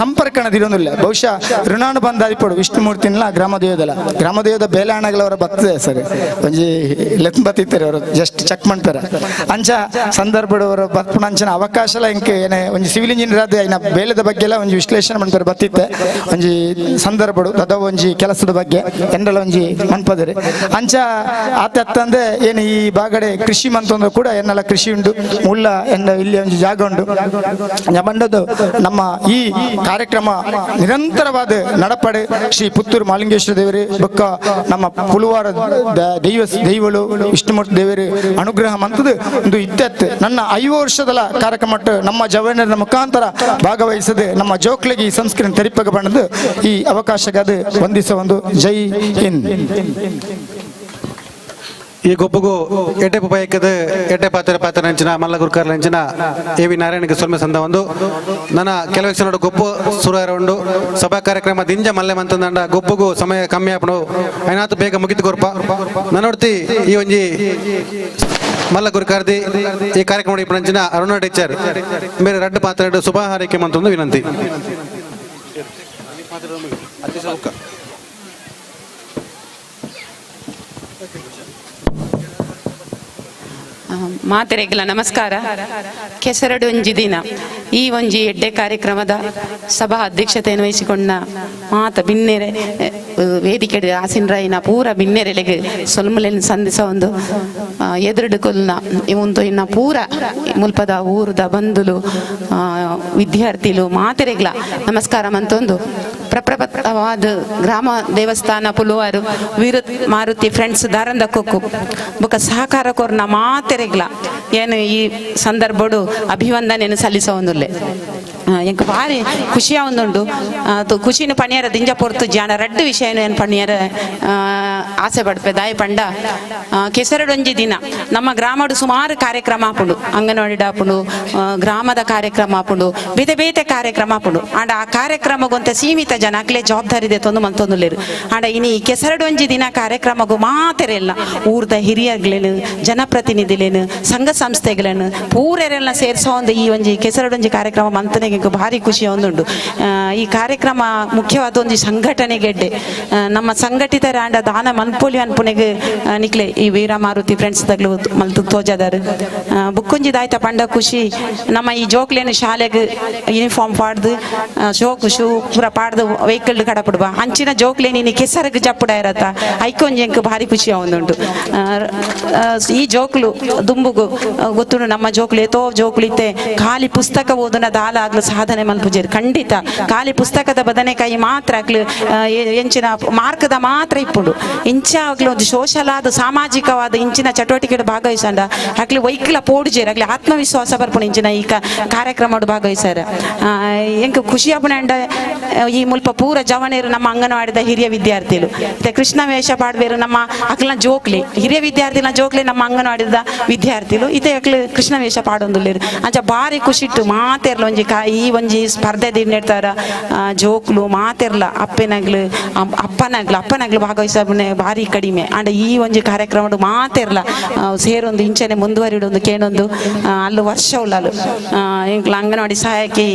ಸಂಪರ್ಕಣದಿರೋದಿಲ್ಲ ಬಹುಶಃ ಋಣಾನುಬಂಧ ಆದಿಪಡು ವಿಷ್ಣುಮೂರ್ತಿನ ಗ್ರಾಮ ದೇವದಲ್ಲ ಗ್ರಾಮ ದೇವದ ಬೇಲಾಣಗಳವರ ಬರ್ತದೆ ಸರ್ ಒಂಜಿ ಲೆತ್ ಬತ್ತಿತ್ತಾರೆ ಅವರು ಜಸ್ಟ್ ಚೆಕ್ ಮಾಡ್ತಾರೆ ಅಂಚ ಸಂದರ್ಭದವರು ಬರ್ಪುಣ ಅಂಚಿನ ಅವಕಾಶ ಇಂಕೆ ಏನೇ ಒಂಜಿ ಸಿವಿಲ್ ಇಂಜಿನಿಯರ್ ಆದ ಐನ ಬೇಲೆದ ಬಗ್ಗೆ ಎಲ್ಲ ಒಂಜಿ ವಿಶ್ಲೇಷಣೆ ಮನ್ಪರೆ ಬತ್ತಿತ್ತೆ ಒಂಜಿ ಸಂದರ್ಭಡು ದದ ಒಂಜಿ ಕೆಲಸದ ಬಗ್ಗೆ ಎಂಡಲ ಒಂಜಿ ಮನ್ಪದರೆ ಅಂಚ ಆತ ಅತ್ತಂದೆ ಏನು ಈ ಬಾಗಡೆ ಕೃಷಿ ಮಂತಂದ್ರೆ ಕೂಡ ಎನ್ನೆಲ್ಲ ಕೃಷಿ ಉಂಟು ಮುಳ್ಳ ಎನ್ನ ಇಲ್ಲಿ ಒಂಜಿ ಜಾಗ ಉಂಟು ಬಂಡದ್ದು ನಮ್ಮ ಈ ಕಾರ್ಯಕ್ರಮ ನಿರಂತರವಾದ ನಡಪಡೆ ಶ್ರೀ ಪುತ್ತೂರು ಮಾಲಿಂಗೇಶ್ವರ ದೇವರು ಬೊಕ್ಕ ನಮ್ಮ ಪುಲುವಾರ ದೈವಳು ವಿಷ್ಣುಮೂರ್ತಿ ದೇವರು ಅನುಗ್ರಹ ಮಂತದ್ದು ಒಂದು ಇತ್ಯತ್ ನನ್ನ 5 ವರ್ಷದ ಕಾರ್ಯಕ್ರಮ ನಮ್ಮ ಜವನರ ಮುಖಾಂತರ ಭಾಗವಹಿಸದೆ ನಮ್ಮ ಜೋಕ್ಲಿಗೆ ಈ ಸಂಸ್ಕೃತಿ ತೆರಿಪಗ ಬಂದು ಈ ಅವಕಾಶಗಾದ ವಂದಿಸ ಒಂದು ಜೈ ಹಿಂದ್. ಈ ಗೊಬ್ಬಗೂ ಎಡ್ಡೆ ಪೈಕದ ಎಡ್ಡೆ ಪಾತ್ರ ಪಾತ್ರ ನಂಚಿನ ಮಲ್ಲ ಗುರುಕಾರ್ ನಂಚಿನ ಎ ವಿ ನಾರಾಯಣಗೆ ಸೊಲ್ಮೆ ಸಂದ ಒಂದು ನನ್ನ ಕೆಲವು ನೋಡು ಗೊಬ್ಬು ಸುರಾರ ಉಂಡು ಸಭಾ ಕಾರ್ಯಕ್ರಮ ದಿಂಜ ಮಲ್ಲೆ ಮಂತಂದಂಡ ಗೊಬ್ಬಗೂ ಸಮಯ ಕಮ್ಮಿ ಆಪಣು ಐನಾತು ಬೇಗ ಮುಗಿತು ಕೊರ್ಪ ನನ್ನೊಡ್ತಿ ಈ ಒಂಜಿ ಮಲ್ಲ ಗುರುಕಾರ್ದಿ ಈ ಕಾರ್ಯಕ್ರಮ ಇಪ್ಪಂಚಿನ ಅರುಣ ಟೀಚರ್ ಬೇರೆ ರಡ್ಡು ಪಾತ್ರ ಶುಭ ಹಾರೈಕೆ ಮಂತೊಂದು ವಿನಂತಿ. ಮಾತೆರೆಗ್ಲ ನಮಸ್ಕಾರ. ಕೆಸರಡು ಒಂಜಿ ದಿನ ಈ ಒಂಜಿ ಎಡ್ಡೆ ಕಾರ್ಯಕ್ರಮದ ಸಭಾ ಅಧ್ಯಕ್ಷತೆಯನ್ನು ವಹಿಸಿಕೊಂಡ ಮಾತ ಬಿನ್ನೆರೆ ವೇದಿಕೆ ಆಸಿನ ಪೂರ ಬಿನ್ನೆರೆಲೆಗ್ ಸೊಲ್ಮುಲೆನ್ ಸಂದಿಸ ಒಂದು ಎದುರುಡು ಕೊಲ್ನ ಇವಂತು ಇನ್ನ ಪೂರ ಮುಲ್ಪದ ಊರುದ ಬಂಧುಲು ವಿದ್ಯಾರ್ಥಿಲು ಮಾತೆರೆಗ್ಲ ನಮಸ್ಕಾರ ಮಂತೊಂದು ಪ್ರಪ್ರಪವಾದ ಗ್ರಾಮ ದೇವಸ್ಥಾನ ಪುಲುವಾರು ವೀರ ಮಾರುತಿ ಫ್ರೆಂಡ್ಸ್ ದಾರಂದ ಕೊಕ್ಕು ಬೊಕ ಸಹಕಾರ ಕೊರ್ನ ಮಾತೆರೆಗ್ಲ ಏನು ಈ ಸಂದರ್ಭಡು ಅಭಿವಂದನೆಯನ್ನು ಸಲ್ಲಿಸ ಒಂದುಲ್ಲೆ ಎಂಕ್ ಭಾರಿ ಖುಷಿಯ ಒಂದುಂಡು ಖುಷಿನ ಪಣಿಯರ ದಿಂಜ ಪೊರ್ತು ಜಾನ ರಡ್ಡು ವಿಷಯನ ಏನು ಪಣಿಯರ ಆಸೆ ಪಡ್ಪೆ ದಾಯಿ ಪಂಡ ಕೆಸರಡೊಂಜಿ ದಿನ ನಮ್ಮ ಗ್ರಾಮಡು ಸುಮಾರು ಕಾರ್ಯಕ್ರಮ ಆಪುಂಡು ಅಂಗನವಾಡಿ ಆಪುಂಡು ಗ್ರಾಮದ ಕಾರ್ಯಕ್ರಮ ಆಪುಂಡು ಬೇತೆ ಬೇತೆ ಕಾರ್ಯಕ್ರಮ ಆಪುಂಡು ಆಂಡ ಆ ಕಾರ್ಯಕ್ರಮಗೊಂತ ಸೀಮಿತ ಜನ ಅಕ್ಲೆ ಜವಾಬ್ದಾರಿ ಇದೆ ತೊಂದು ಮಂತೊಂದುಲ್ಲೇರು ಆಂಡ ಇನಿ ಈ ಕೆಸರಡೊಂಜಿ ದಿನ ಕಾರ್ಯಕ್ರಮಗೂ ಮಾತೆರೆಲ್ಲ ಊರ್ದ ಹಿರಿಯರ್ಗಳೇನು ಜನಪ್ರತಿನಿಧಿಲೇನು ಸಂಘ ಸಂಸ್ಥೆಗಳನ್ನು ಪೂರೆರೆಲ್ಲ ಸೇರಿಸೋ ಒಂದು ಈ ಒಂಜಿ ಕೆಸರಡೊಂಜಿ ಕಾರ್ಯಕ್ರಮ ಮಂತನೆಗೆ ಪನ್ಪುನೆಗೆ ಭಾರಿ ಖುಷಿ ಒಂದುಂಡು. ಈ ಕಾರ್ಯಕ್ರಮ ಮುಖ್ಯವಾದ ಒಂಜಿ ಸಂಘಟನೆ ಗೆಡ್ಡೆ ನಮ್ಮ ಸಂಘಟಿತರಾಂಡ ದಾನ ಮನ್ಪೊಲಿ ಅನ್ಪುನೆಗೆ ನಿಕ್ಲೆ ಈ ವೀರ ಮಾರುತಿ ಫ್ರೆಂಡ್ಸ್ ತಗ್ಲು ಮಲ್ತು ತೋಜದಾರು. ಬುಕ್ಕೊಂಜಿ ದಾಯ್ತ ಪಂಡ ಖುಷಿ ನಮ್ಮ ಈ ಜೋಕ್ಲೇನು ಶಾಲೆಗೆ ಯೂನಿಫಾರ್ಮ್ ಪಾಡ್ದು ಶೋಕು ಶೂ ಪೂರ ಪಾಡ್ದು ವೆಹಿಕಲ್ ಕಡಪಡುವ ಅಂಚಿನ ಜೋಕ್ಲೇನಿ ನೀ ಕೆಸರಗ್ ಜಪ್ಪುಡ ಇರತ್ತ ಐಕೊಂಜಿ ಎಂಕ್ ಭಾರಿ ಖುಷಿ ಒಂದುಂಡು. ಈ ಜೋಕ್ಲು ದುಂಬುಗು ಗೊತ್ತುಂಡು ನಮ್ಮ ಜೋಕ್ಲು ಏತೋ ಜೋಕ್ಲು ಇತ್ತೆ ಖಾಲಿ ಪುಸ್ತಕ ಓದುನ ದಾಲ ಆಗ್ಲು ಸಾಧನೆ ಮಲ್ಪುಜೇರು ಖಂಡಿತ ಖಾಲಿ ಪುಸ್ತಕದ ಬದನೆಕಾಯಿ ಮಾತ್ರ ಆಗ್ಲು ಎಂಚಿನ ಮಾರ್ಕದ ಮಾತ್ರ ಇಪ್ಪುಂಡು ಇಂಚ ಆಗ್ಲು ಒಂದು ಸೋಷಲ್ ಆದ ಸಾಮಾಜಿಕವಾದ ಇಂಚಿನ ಚಟುವಟಿಕೆ ಭಾಗವಹಿಸಂಡ ಆಗ್ಲಿ ವೈಕ್ಲ ಪೋಡುಜೇರು ಆಗ್ಲಿ ಆತ್ಮವಿಶ್ವಾಸ ಬರ್ಪುಂಡು ಇಂಚಿನ ಈ ಕಾರ್ಯಕ್ರಮ ಭಾಗವಹಿಸಾರ. ಎಂಕ್ ಖುಷಿ ಆಪುಂಡ ಈ ಮುಲ್ಪ ಪೂರ ಜವನೇರು ನಮ್ಮ ಅಂಗನವಾಡಿದ ಹಿರಿಯ ವಿದ್ಯಾರ್ಥಿಲು ಮತ್ತೆ ಕೃಷ್ಣ ವೇಷ ಪಾಡ್ಬೇರು ನಮ್ಮ ಅಕ್ಲನ ಜೋಕ್ಲಿ ಹಿರಿಯ ವಿದ್ಯಾರ್ಥಿನ ಜೋಕ್ಲಿ ನಮ್ಮ ಅಂಗನವಾಡಿದ ವಿದ್ಯಾರ್ಥಿಲು ಇತ್ತೆ ಅಕ್ಲು ಕೃಷ್ಣ ವೇಷ ಪಾಡೊಂದುಲ್ಲೇರು ಅಂಚ ಬಾರಿ ಖುಷಿಟ್ಟು ಮಾತೆರ್ಲ ಒಂಜಿ ಈ ಒಂಜಿ ಸ್ಪರ್ಧೆ ದಿನ್ನೆಡ್ತಾರ ಜೋಕ್ಲು ಮಾತೆರ್ಲ ಅಪ್ಪನಾಗ್ಲು ಅಪ್ಪನಾಗ್ಲು ಅಪ್ಪನಾಗ್ಲು ಭಾಗವಹಿಸಬನೆ ಭಾರಿ ಕಡಿಮೆ ಅಂಡ ಈ ಒಂಜಿ ಕಾರ್ಯಕ್ರಮ ಮಾತೆರ್ಲ ಸೇರೊಂದು ಇಂಚನೆ ಮುಂದುವರಿಡೊಂದು ಕೇಣೊಂದು ಅಲ್ಲು ವರ್ಷ ಉಳ್ಳಲು ಎಂಕ್ಲ ಅಂಗನವಾಡಿ ಸಹಾಯಕಿ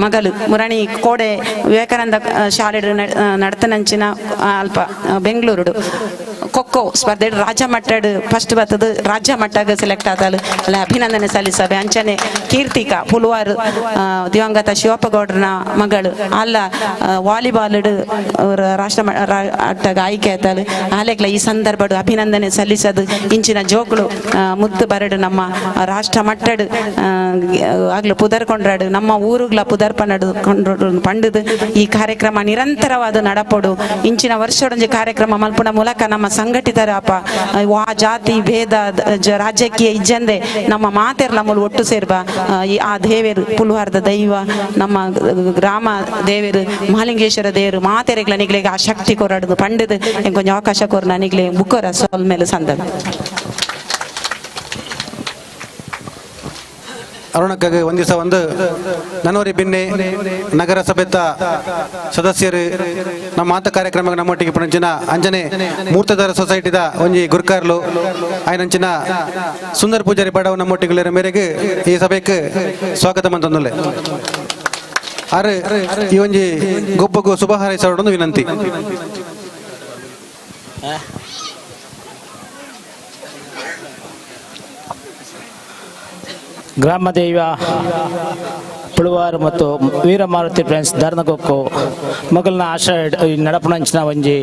ಮಗಲು ಮುರಣಿ ಕೋಡೆ ವಿವೇಕಾನಂದ ಶಾಲೆ ನಡ್ತನಂಚಿನ ಅಲ್ಪ ಬೆಂಗಳೂರುಡು ಖೋಖೋ ಸ್ಪರ್ಧೆ ರಾಜ್ಯ ಮಟ್ಟಡ್ ಫಸ್ಟ್ ಬರ್ತದೆ ರಾಜ್ಯ ಮಟ್ಟಾಗ ಸೆಲೆಕ್ಟ್ ಆದಲು ಅಲ್ಲ ಅಭಿನಂದನೆ ಸಲ್ಲಿಸಬೆ. ಅಂಚನೆ ಕೀರ್ತಿಕಾ ಪುಲ್ವಾರು ದಿವಂಗತ ಶಿವಪ್ಪ ಗೌಡ್ರನ ಮಗಳು ಅಲ್ಲ ವಾಲಿಬಾಲ್ ರಾಷ್ಟ್ರ ಮಟ್ಟಾಗ ಆಯ್ಕೆ ಆಯ್ತಲ್ಲ ಆಲೆಗ್ಲ ಈ ಸಂದರ್ಭಡು ಅಭಿನಂದನೆ ಸಲ್ಲಿಸದು ಇಂಚಿನ ಜೋಕುಲು ಮುದ್ದು ಬರಡು ನಮ್ಮ ರಾಷ್ಟ್ರ ಮಟ್ಟಡ್ ಆಗ್ಲು ಪುದರ್ಕೊಂಡ್ರಾಡು ನಮ್ಮ ಊರುಗ್ಲ ಪುದರ್ಪನಡು ಕೊಂಡ್ರು ಪಂಡದು ಈ ಕಾರ್ಯಕ್ರಮ ನಿರಂತರವಾದ ನಡಪೊಡು ಇಂಚಿನ ವರ್ಷಡೊಂಜಿ ಕಾರ್ಯಕ್ರಮ ಮಲ್ಪುನ ಮೂಲಕ ನಮ್ಮ ಸಂಘಟಿತರಪ್ಪ ವಾ ಜಾತಿ ಭೇದ ರಾಜಕೀಯ ಇಜ್ಜಂದೆ ನಮ್ಮ ಮಾತೆರ್ಲ ಮೂಲು ಒಟ್ಟು ಸೇರ್ಬ ಆ ದೇವೇರು ಪುಲ್ವಾರದ ದೈವ ನಮ್ಮ ಗ್ರಾಮ ದೇವೇರು ಮಹಾಲಿಂಗೇಶ್ವರ ದೇವರು ಮಾತೆರೆಗ್ಲ ನಿಗ್ಲೆಗ್ ಆ ಶಕ್ತಿ ಕೊರಡುದು ಪಂಡದು ಕೊಂಚ ಅವಕಾಶ ಕೊರ ನಿಗ್ಲೆ ಬುಕ್ಕೋರ ಸೊಲ್ ಮೇಲೆ ಸಂದರ್ಭ. ಅರುಣಕ್ಕಾಗಿ ಒಂದು ದಿವಸ ಒಂದು ನನೋರಿ ಬಿನ್ನೆ ನಗರಸಭೆತ ಸದಸ್ಯರು ನಮ್ಮ ಮಾತ ಕಾರ್ಯಕ್ರಮಕ್ಕೆ ನಮ್ಮೊಟ್ಟಿಗೆ ಪುಣಂಚಿನ ಅಂಜನೆ ಮೂರ್ತದಾರ ಸೊಸೈಟಿದ ಒಂಜಿ ಗುರ್ಕಾರ್ಲು ಆಯನಂಚಿನ ಸುಂದರ್ ಪೂಜಾರಿ ಬಡವ ನಮ್ಮೊಟ್ಟಿಗೆ ಮೇರೆಗೆ ಈ ಸಭೆಗೆ ಸ್ವಾಗತ ಮಂತಂದುಲ್ಲೆ ಆರು ಈ ಒಂಜಿ ಗೊಬ್ಬಗೂ ಶುಭ ಹಾರೈಸೋಡೊಂದು ವಿನಂತಿ. ಗ್ರಾಮದೈವ ಪುಳುವಾರು ಮತ್ತು ವೀರಮಾರುತಿ ಫ್ರೆಂಡ್ಸ್ ಧರ್ನಗೊಕ್ಕು ಮಗಲ್ನ ಆಶ್ರಯ ನಡಪುಣಂಚಿನ ಒಂಜಿ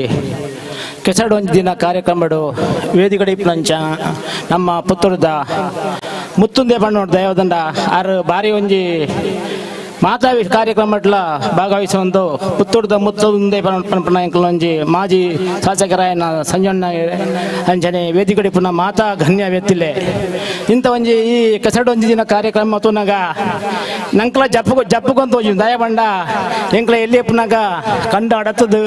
ಕೆಸಡು ಒಂಜಿ ದಿನ ಕಾರ್ಯಕ್ರಮಡು ವೇದಿಗಡಿಪುಣಂಚ ನಮ್ಮ ಪುತ್ತೂರದ ಮುತ್ತುಂದೆ ಬಣ್ಣೋಡು ದೈವದಂಡ ಆರು ಬಾರಿ ಒಂಜಿ ಮಾತಾ ಕಾರ್ಯಕ್ರಮಟ್ಲ ಭಾಗವಹಿಸುವಂದು ಪುತ್ತೂರದ ಮುತ್ತುಂದೆ ಪನ್ಪನ ಒಂಜಿ ಮಾಜಿ ಶಾಸಕರಾಯನ ಸಂಜಣ್ಣ ಅಂಚನೆ ವೇದಿಕಡಿಪುನ ಮಾತಾ ಗಣ್ಯ ವ್ಯಕ್ತಿಲೆ ಇಂಥ ಒಂಜಿ ಈ ಕೆಸಡು ಒಂಜಿ ದಿನ ಕಾರ್ಯಕ್ರಮ ತೂನಾಗ ನಂಕ್ಲ ಜಪ್ಪು ಜಪ್ಪುಕೊಂತ ಒಂಜಿ ದಯಬಂಡ ಎಂಕ್ಲ ಎಲ್ಲಿ ಪುನಾಗ ಕಂಡು ಅಡತದು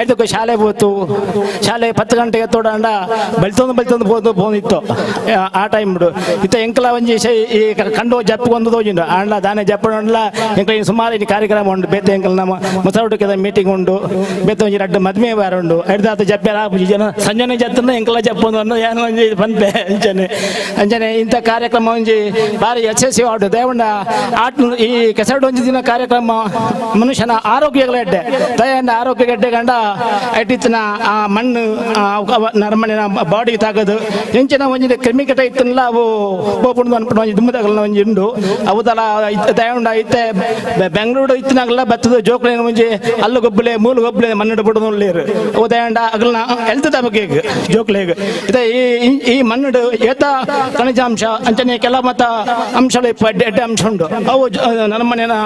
ಐದಕ್ಕೆ ಶಾಲೆ ಹೋತು ಶಾಲೆ 10 ಗಂಟೆಗೆ ತೋಡಂಡ ಬಲ್ತೊಂದು ಬಲ್ತೊಂದು ಹೋದು ಫೋನ್ ಇತ್ತು ಆ ಟೈಮ್ ಬಿಡು ಇತ್ತ ಎಂಕ್ಲ ಒಂಜಿ ಈ ಕಂಡು ಜಪ್ಪುಕೊಂದು ತೋಜಿಂಡು ಆಂಡ್ಲ ದಾನೆ ಜಪ್ಪಂಡ್ಲ ಎಂಕ್ಲ ಸುಮಾರು ಈ ಕಾರ್ಯಕ್ರಮ ಉಂಡು ಬೇತೆ ಎಂಕಲ್ ನಮ್ಮ ಮುಸರುಡುಕದ ಮೀಟಿಂಗ್ ಉಂಡು ಬೇತೆ ಒಂಜಿ ರಡ್ಡು ಮದ್ಮೆ ಬಾರ ಉಂಡು ಐದಾತ ಜಪ್ಪೆ ಆಪುಜಿ ಜನ ಸಂಜನೆ ಜತ್ತನ ಎಂಕಲ ಜಪ್ಪೊಂದು ಅನ್ನು ಏನೋ ಒಂಜಿ ಪನ್ಪೆ ಅಂಚನೆ ಅಂಚನೆ ಇಂಥ ಕಾರ್ಯಕ್ರಮ ಒಂಜಿ ಭಾರಿ ಯಶಸ್ವಿ ಆಡು ದಯವಂಡ ಆಟ ಈ ಕೆಸರು ಒಂಜಿ ದಿನ ಕಾರ್ಯಕ್ರಮ ಮನುಷ್ಯನ ಆರೋಗ್ಯಗಳ ಎಡ್ಡೆ ದಯಂಡ ಆರೋಗ್ಯ ಎಡ್ಡೆ ಗಂಡ ಐಟಿತ್ತಿನ ಆ ಮಣ್ಣು ನರಮಣಿನ ಬಾಡಿ ತಾಗದು ಎಂಚಿನ ಒಂಜಿ ಕ್ರಿಮಿಕೀಟ ಇತ್ತಲ್ಲ ಅವು ಪೋಪುಂಡು ಅನ್ಪುಂಡು ಒಂಜಿ ದುಮ್ಮದಗಲ್ನ ಒಂಜಿ ಉಂಡು ಅವು ತಲ ದಯವಂಡ ಇತ್ತೆ ಬೆಂಗಳೂರು ಇತ್ತಿನಾಗಲ್ಲ ಬತ್ತದ ಜೋಕ್ಲೇನ ಒಂಜಿ ಅಲ್ಲು ಗೊಬ್ಬಲೆ ಮೂಲು ಗೊಬ್ಬಲೆ ಮಣ್ಣು ಬಿಡೋದು ಅವು ದಯಂಡ ಅಗಲ್ನ ಎಲ್ತದ ಬಗ್ಗೆ ಜೋಕ್ಲೇಗ್ ಇತ್ತೆ ಈ ಈ ಮಣ್ಣು ಏತ ಖನಿಜಾಂಶ ಅಂಚನೆ ಕೆಲ ಮತ ಅಂಶಗಳು ಎಡ್ಡೆ ಅಂಶ ಉಂಡು ಅವು ನಮ್ಮನೆಯ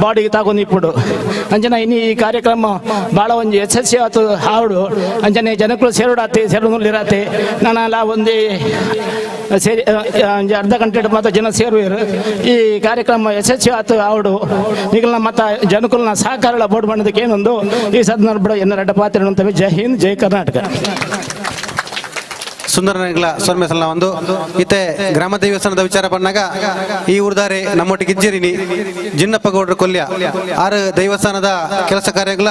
ಬಾಡಿಗೆ ತಾಗೊಂದು ಇಪ್ಪುಡು ಅಂಚನೆ ಇನ್ನು ಈ ಕಾರ್ಯಕ್ರಮ ಭಾಳ ಒಂಜಿ ಯಶಸ್ವಿ ಆತು ಹಾಡು ಅಂಚನೆ ಜನಕ್ಕಳು ಸೇರೋಡಾತಿ ಸೇರೋದಿರಾತಿ ನಾನೆಲ್ಲ ಒಂದು ಸೇರಿ ಒಂಜಿ ಅರ್ಧ ಗಂಟೆ ಮಾತ್ರ ಜನ ಸೇರುವರು ಈ ಕಾರ್ಯಕ್ರಮ ಯಶಸ್ವಿ ಆತು ಹಾಡು ಈಗಲ ಮತ್ತು ಜನಕುಲನ ಸಹಕಾರ ಬೋರ್ಡ್ ಮಾಡೋದಕ್ಕೆ ಏನೊಂದು ಈ ಸದನ ಬಿಡ ಎನ್ನ ರೆಡ್ಡ ಪಾತ್ರ. ಜೈ ಹಿಂದ್, ಜೈ ಕರ್ನಾಟಕ. ಸುಂದರನಗಳ ಸೊಲ್ಮೆ ಒಂದು ಇತ್ತೆ ಗ್ರಾಮ ದೇವಸ್ಥಾನದ ವಿಚಾರ ಪಣ್ಣಾಗ ಈ ಊರ್ದಾರೆ ನಮ್ಮೊಟ್ಟಿಗೆ ಇಜ್ಜಿರಿನಿ ಜಿನ್ನಪ್ಪ ಗೌಡ್ರ ಕೊಲ್ಯ ಆರು ದೇವಸ್ಥಾನದ ಕೆಲಸ ಕಾರ್ಯಗಳ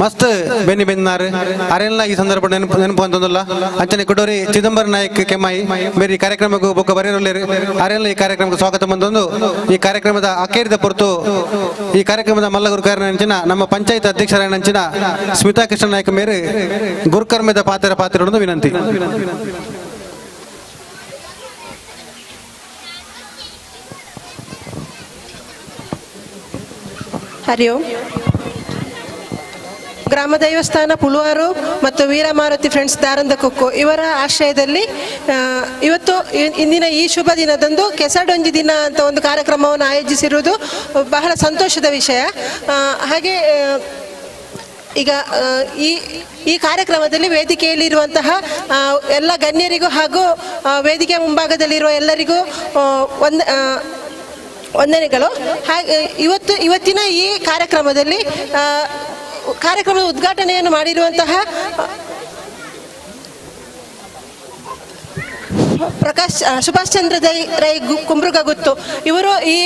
ಮಸ್ತ್ ಬೆನ್ನಿ ಬೆನ್ನಾರು ಅರೆಲ್ಲ ಈ ಸಂದರ್ಭ ನೆನಪು ನೆನಪು ಅಂತಂದಲ್ಲ. ಅಂಚನೆ ಕೊಡೋರಿ ಚಿದಂಬರ ನಾಯಕ್ ಕೆಮ್ಮಾಯಿ ಬೇರೆ ಈ ಕಾರ್ಯಕ್ರಮಕ್ಕೂ ಬೊಕ್ಕ ಬರೆಯರಲ್ಲೇರು ಅರೆಲ್ಲ ಈ ಕಾರ್ಯಕ್ರಮಕ್ಕೆ ಸ್ವಾಗತ ಬಂದೊಂದು ಈ ಕಾರ್ಯಕ್ರಮದ ಅಕೇರಿದ ಪೊರ್ತು ಈ ಕಾರ್ಯಕ್ರಮದ ಮಲ್ಲ ಗುರುಕಾರನಂಚಿನ ನಮ್ಮ ಪಂಚಾಯತ್ ಅಧ್ಯಕ್ಷರಾಯಣಂಚಿನ ಸ್ಮಿತಾ ಕೃಷ್ಣ ನಾಯಕ್ ಮೇರೆ ಗುರುಕರ್ಮದ ಪಾತ್ರ ಪಾತ್ರಗಳನ್ನು ವಿನಂತಿ. ಹರಿ ಓಂ. ಗ್ರಾಮ ದೇವಸ್ಥಾನ ಪುಳುವಾರು ಮತ್ತು ವೀರಮಾರುತಿ ಫ್ರೆಂಡ್ಸ್ ದಾರಂದಕೊಕ್ಕು ಇವರ ಆಶ್ರಯದಲ್ಲಿ ಇವತ್ತು ಇಂದಿನ ಈ ಶುಭ ದಿನದಂದು ಕೆಸಡೊಂಜಿ ದಿನ ಅಂತ ಒಂದು ಕಾರ್ಯಕ್ರಮವನ್ನು ಆಯೋಜಿಸಿರುವುದು ಬಹಳ ಸಂತೋಷದ ವಿಷಯ. ಹಾಗೆ ಈಗ ಈ ಈ ಕಾರ್ಯಕ್ರಮದಲ್ಲಿ ವೇದಿಕೆಯಲ್ಲಿರುವಂತಹ ಎಲ್ಲ ಗಣ್ಯರಿಗೂ ಹಾಗೂ ವೇದಿಕೆ ಮುಂಭಾಗದಲ್ಲಿರುವ ಎಲ್ಲರಿಗೂ ಒಂದು ವಂದನೆಗಳು. ಹಾಗೆ ಇವತ್ತಿನ ಈ ಕಾರ್ಯಕ್ರಮದಲ್ಲಿ ಕಾರ್ಯಕ್ರಮದ ಉದ್ಘಾಟನೆಯನ್ನು ಮಾಡಿರುವಂತಹ ಪ್ರಕಾಶ್ ಸುಭಾಷ್ ಚಂದ್ರ ರೈ ಕುಂಬ್ರುಗಗುತ್ತು ಇವರು ಈ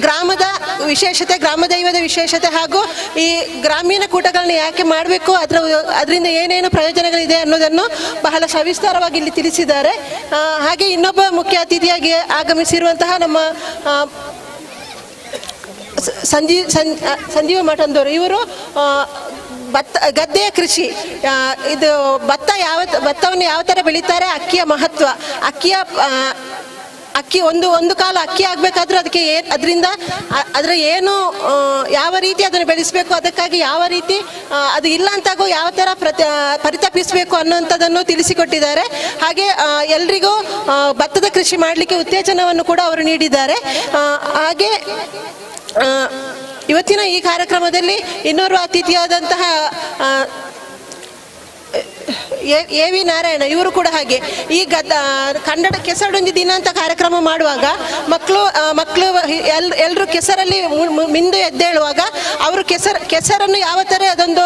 ಗ್ರಾಮದ ವಿಶೇಷತೆ, ಗ್ರಾಮ ದೈವದ ವಿಶೇಷತೆ ಹಾಗೂ ಈ ಗ್ರಾಮೀಣ ಕೂಟಗಳನ್ನ ಯಾಕೆ ಮಾಡಬೇಕು, ಅದರಿಂದ ಏನೇನು ಪ್ರಯೋಜನಗಳಿದೆ ಅನ್ನೋದನ್ನು ಬಹಳ ಸವಿಸ್ತಾರವಾಗಿ ಇಲ್ಲಿ ತಿಳಿಸಿದ್ದಾರೆ. ಹಾಗೆ ಇನ್ನೊಬ್ಬ ಮುಖ್ಯ ಅತಿಥಿಯಾಗಿ ಆಗಮಿಸಿರುವಂತಹ ನಮ್ಮ ಸಂಜೀವ ಮಠಂದವರು, ಇವರು ಭತ್ತ ಗದ್ದೆಯ ಕೃಷಿ, ಇದು ಭತ್ತ ಯಾವ ಭತ್ತವನ್ನು ಯಾವ ಥರ ಬೆಳೀತಾರೆ, ಅಕ್ಕಿಯ ಮಹತ್ವ, ಅಕ್ಕಿಯ ಅಕ್ಕಿ ಒಂದು ಒಂದು ಕಾಲ ಅಕ್ಕಿ ಆಗಬೇಕಾದ್ರೂ ಅದಕ್ಕೆ ಅದರಿಂದ ಅದರ ಏನು ಯಾವ ರೀತಿ ಅದನ್ನು ಬೆಳೆಸಬೇಕು, ಅದಕ್ಕಾಗಿ ಯಾವ ರೀತಿ ಅದು ಇಲ್ಲ ಅಂತಾಗೂ ಯಾವ ಥರ ಪರಿತಪಿಸಬೇಕು ಅನ್ನುವಂಥದ್ದನ್ನು ತಿಳಿಸಿಕೊಟ್ಟಿದ್ದಾರೆ. ಹಾಗೆ ಎಲ್ರಿಗೂ ಭತ್ತದ ಕೃಷಿ ಮಾಡಲಿಕ್ಕೆ ಉತ್ತೇಜನವನ್ನು ಕೂಡ ಅವರು ನೀಡಿದ್ದಾರೆ. ಹಾಗೆ ಇವತ್ತಿನ ಈ ಕಾರ್ಯಕ್ರಮದಲ್ಲಿ ಇನ್ನೋರ್ವ ಅತಿಥಿಯಾದಂತಹ ಎ ವಿ ನಾರಾಯಣ ಇವರು ಕೂಡ ಹಾಗೆ ಈ ಕನ್ನಡ ಕೆಸರೊಂದು ದಿನ ಅಂತ ಕಾರ್ಯಕ್ರಮ ಮಾಡುವಾಗ ಮಕ್ಕಳು ಮಕ್ಕಳು ಎಲ್ಲರೂ ಕೆಸರಲ್ಲಿ ಮಿಂದು ಎದ್ದೇಳುವಾಗ ಅವರು ಕೆಸರನ್ನು ಯಾವ ಥರ ಅದೊಂದು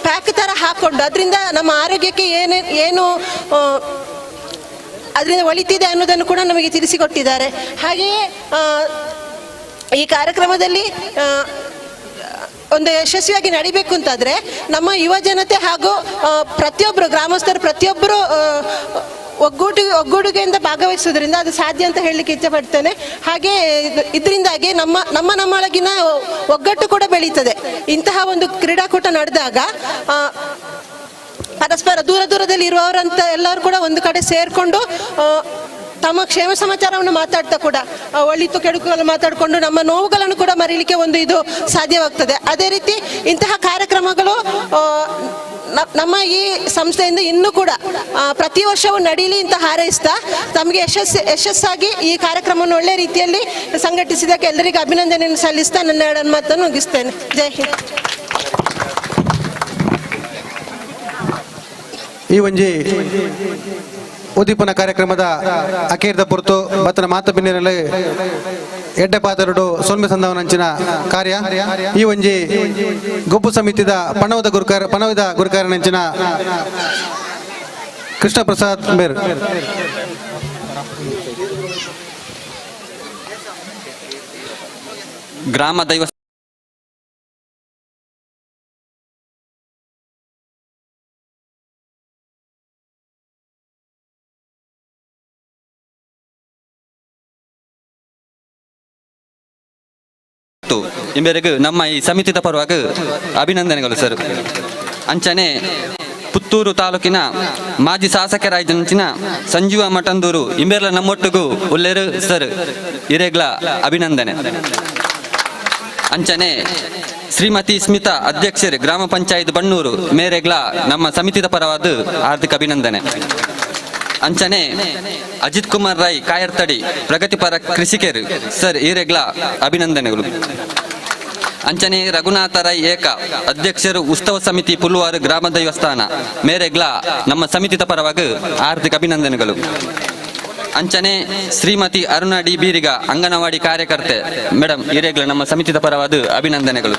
ಪ್ಯಾಕ್ ಥರ ಹಾಕ್ಕೊಂಡು ಅದರಿಂದ ನಮ್ಮ ಆರೋಗ್ಯಕ್ಕೆ ಏನು ಅದರಿಂದ ಒಳಿತಿದೆ ಅನ್ನೋದನ್ನು ಕೂಡ ನಮಗೆ ತಿಳಿಸಿಕೊಟ್ಟಿದ್ದಾರೆ. ಹಾಗೆಯೇ ಈ ಕಾರ್ಯಕ್ರಮದಲ್ಲಿ ಒಂದು ಯಶಸ್ವಿಯಾಗಿ ನಡಿಬೇಕು ಅಂತಾದರೆ ನಮ್ಮ ಯುವ ಜನತೆ ಹಾಗೂ ಪ್ರತಿಯೊಬ್ಬರು ಗ್ರಾಮಸ್ಥರು ಪ್ರತಿಯೊಬ್ಬರು ಒಗ್ಗೂಡುಗೆಯಿಂದ ಭಾಗವಹಿಸೋದ್ರಿಂದ ಅದು ಸಾಧ್ಯ ಅಂತ ಹೇಳಲಿಕ್ಕೆ ಇಚ್ಛೆ ಪಡ್ತೇನೆ. ಹಾಗೆ ಇದರಿಂದಾಗಿ ನಮ್ಮ ನಮ್ಮ ನಮ್ಮೊಳಗಿನ ಒಗ್ಗಟ್ಟು ಕೂಡ ಬೆಳೀತದೆ. ಇಂತಹ ಒಂದು ಕ್ರೀಡಾಕೂಟ ನಡೆದಾಗ ಪರಸ್ಪರ ದೂರ ದೂರದಲ್ಲಿ ಇರುವವರಂತ ಎಲ್ಲರೂ ಕೂಡ ಒಂದು ಕಡೆ ಸೇರಿಕೊಂಡು ತಮ್ಮ ಕ್ಷೇಮ ಸಮಾಚಾರವನ್ನು ಮಾತಾಡ್ತಾ ಕೂಡ ಒಳಿತು ಕೆಡುಕುಗಳನ್ನು ಮಾತಾಡಿಕೊಂಡು ನಮ್ಮ ನೋವುಗಳನ್ನು ಕೂಡ ಮರೀಲಿಕ್ಕೆ ಒಂದು ಇದು ಸಾಧ್ಯವಾಗ್ತದೆ. ಅದೇ ರೀತಿ ಇಂತಹ ಕಾರ್ಯಕ್ರಮಗಳು ನಮ್ಮ ಈ ಸಂಸ್ಥೆಯಿಂದ ಇನ್ನೂ ಕೂಡ ಪ್ರತಿ ವರ್ಷವೂ ನಡೀಲಿ ಅಂತ ಹಾರೈಸ್ತಾ ತಮಗೆ ಯಶಸ್ಸಾಗಿ ಈ ಕಾರ್ಯಕ್ರಮವನ್ನು ಒಳ್ಳೆಯ ರೀತಿಯಲ್ಲಿ ಸಂಘಟಿಸಿದ್ದಕ್ಕೆ ಎಲ್ಲರಿಗೂ ಅಭಿನಂದನೆಯನ್ನು ಸಲ್ಲಿಸ್ತಾ ನನ್ನ ಎರಡನ್ನು ಮಾತನ್ನು ಮುಗಿಸ್ತೇನೆ. ಜೈ ಹಿಂದ್. ಈ ಒಂಜಿ ಉದ್ದೀಪನ ಕಾರ್ಯಕ್ರಮದ ಅಕೇರ್ದ ಪುರ್ತು ಬತ್ತನ ಮಾತು ಬಿನ್ನಿನಲ್ಲಿ ಎಡ್ಡೆ ಪಾತರುಡು ಸೊಲ್ಮೆ ಸಂದವನಂಚಿನ ಕಾರ್ಯ ಈ ಒಂಜಿ ಗೊಬ್ಬು ಸಮಿತಿದ ಪಣವದ ಗುರುಕಾರ ಪಣವದ ಗುರುಕಾರನಂಚಿನ ಕೃಷ್ಣ ಪ್ರಸಾದ್ ಮೇರ್. ಗ್ರಾಮ ದೈವ ಇಂಬೆರೆಗ್ ನಮ್ಮ ಈ ಸಮಿತಿದ ಪರವಾಗಿ ಅಭಿನಂದನೆಗಳು ಸರ್. ಅಂಚನೆ ಪುತ್ತೂರು ತಾಲೂಕಿನ ಮಾಜಿ ಶಾಸಕರಾಯ್ದಂಚಿನ ಸಂಜೀವ ಮಠಂದೂರು ಇಂಬೆರ್ಲ ನಮ್ಮೊಟ್ಟಿಗೂ ಉಲ್ಲೇರು ಸರ್, ಇರೆಗ್ಲ ಅಭಿನಂದನೆ. ಅಂಚನೆ ಶ್ರೀಮತಿ ಸ್ಮಿತಾ ಅಧ್ಯಕ್ಷರು ಗ್ರಾಮ ಪಂಚಾಯತ್ ಬಣ್ಣೂರು ಮೇರೆಗ್ಲ ನಮ್ಮ ಸಮಿತಿದ ಪರವಾದ ಹಾರ್ದಿಕ ಅಭಿನಂದನೆ. ಅಂಚನೆ ಅಜಿತ್ ಕುಮಾರ್ ರೈ ಕಾಯರ್ತಡಿ ಪ್ರಗತಿಪರ ಕೃಷಿಕರು ಸರ್, ಈರೆಗ್ಲ ಅಭಿನಂದನೆಗಳು. ಅಂಚನೆ ರಘುನಾಥ ರೈ ಏಕ ಅಧ್ಯಕ್ಷರು ಉತ್ಸವ ಸಮಿತಿ ಪುಲ್ವಾರು ಗ್ರಾಮ ದೇವಸ್ಥಾನ ಮೇರೆಗ್ಲ ನಮ್ಮ ಸಮಿತಿದ ಪರವಾಗಿ ಹಾರ್ದಿಕ ಅಭಿನಂದನೆಗಳು. ಅಂಚನೆ ಶ್ರೀಮತಿ ಅರುಣಾ ಡಿ ಬೀರಿಗ ಅಂಗನವಾಡಿ ಕಾರ್ಯಕರ್ತೆ ಮೇಡಮ್, ಈರೆಗ್ಲ ನಮ್ಮ ಸಮಿತಿದ ಪರವಾದ ಅಭಿನಂದನೆಗಳು.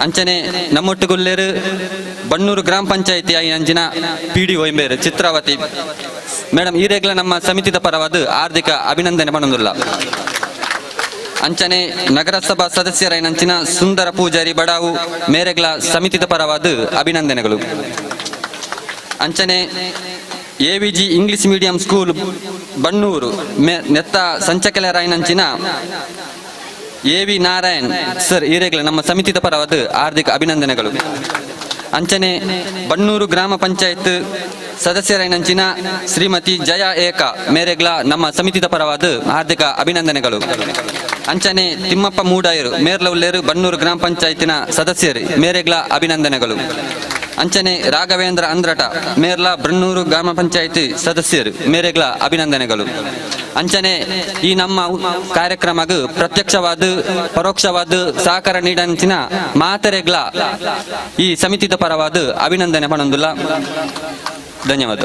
ಅಂಚನೆ ನಮ್ಮೊಟ್ಟುಗುಲ್ಲೇರು ಬಣ್ಣೂರು ಗ್ರಾಮ ಪಂಚಾಯಿತಿ ಅಂಚಿನ ಪಿ ಡಿ ಒಯ್ಬೇರು ಚಿತ್ರಾವತಿ ಮೇಡಮ್ ಈರೇಗ್ಲ ನಮ್ಮ ಸಮಿತಿದ ಪರವಾದ ಆರ್ಥಿಕ ಅಭಿನಂದನೆ ಪಣೊಂದುಲ್ಲ. ಅಂಚನೆ ನಗರಸಭಾ ಸದಸ್ಯರೈನಂಚಿನ ಸುಂದರ ಪೂಜಾರಿ ಬಡಾವು ಮೇರೆಗ್ಲ ಸಮಿತಿದ ಪರವಾದ ಅಭಿನಂದನೆಗಳು. ಅಂಚನೆ AVG English medium school Bannur ನೆತ್ತ ಸಂಚಕಲರಾಯನಂಚಿನ ಎ ವಿ ನಾರಾಯಣ್ ಸರ್ ಈರೇಗ್ಲ ನಮ್ಮ ಸಮಿತಿದ ಪರವಾದ ಹಾರ್ದಿಕ ಅಭಿನಂದನೆಗಳು. ಅಂಚನೆ ಬಣ್ಣೂರು ಗ್ರಾಮ ಪಂಚಾಯತ್ ಸದಸ್ಯರೈನಂಚಿನ ಶ್ರೀಮತಿ ಜಯ ಏಕ ಮೇರೆಗ್ಲ ನಮ್ಮ ಸಮಿತಿದ ಪರವಾದ ಹಾರ್ದಿಕ ಅಭಿನಂದನೆಗಳು. ಅಂಚನೆ ತಿಮ್ಮಪ್ಪ ಮೂಡಾಯರು ಮೇರ್ಲೌಲ್ಲೇರು ಬಣ್ಣೂರು ಗ್ರಾಮ ಪಂಚಾಯತಿನ ಸದಸ್ಯರು ಮೇರೆಗ್ಲ ಅಭಿನಂದನೆಗಳು. ಅಂಚನೆ ರಾಘವೇಂದ್ರ ಅಂದ್ರಟ ಮೇರ್ಲ ಬಣ್ಣೂರು ಗ್ರಾಮ ಪಂಚಾಯತಿ ಸದಸ್ಯರು ಮೇರೆಗ್ಲ ಅಭಿನಂದನೆಗಳು. ಅಂಚನೆ ಈ ನಮ್ಮ ಕಾರ್ಯಕ್ರಮಗ್ ಪ್ರತ್ಯಕ್ಷವಾದ ಪರೋಕ್ಷವಾದ ಸಹಕಾರ ನೀಡಂಚಿನ ಮಾತರೆಗ್ಲ ಈ ಸಮಿತಿದ ಪರವಾದ ಅಭಿನಂದನೆ ಪಣೊಂದುಲ್ಲ. ಧನ್ಯವಾದ.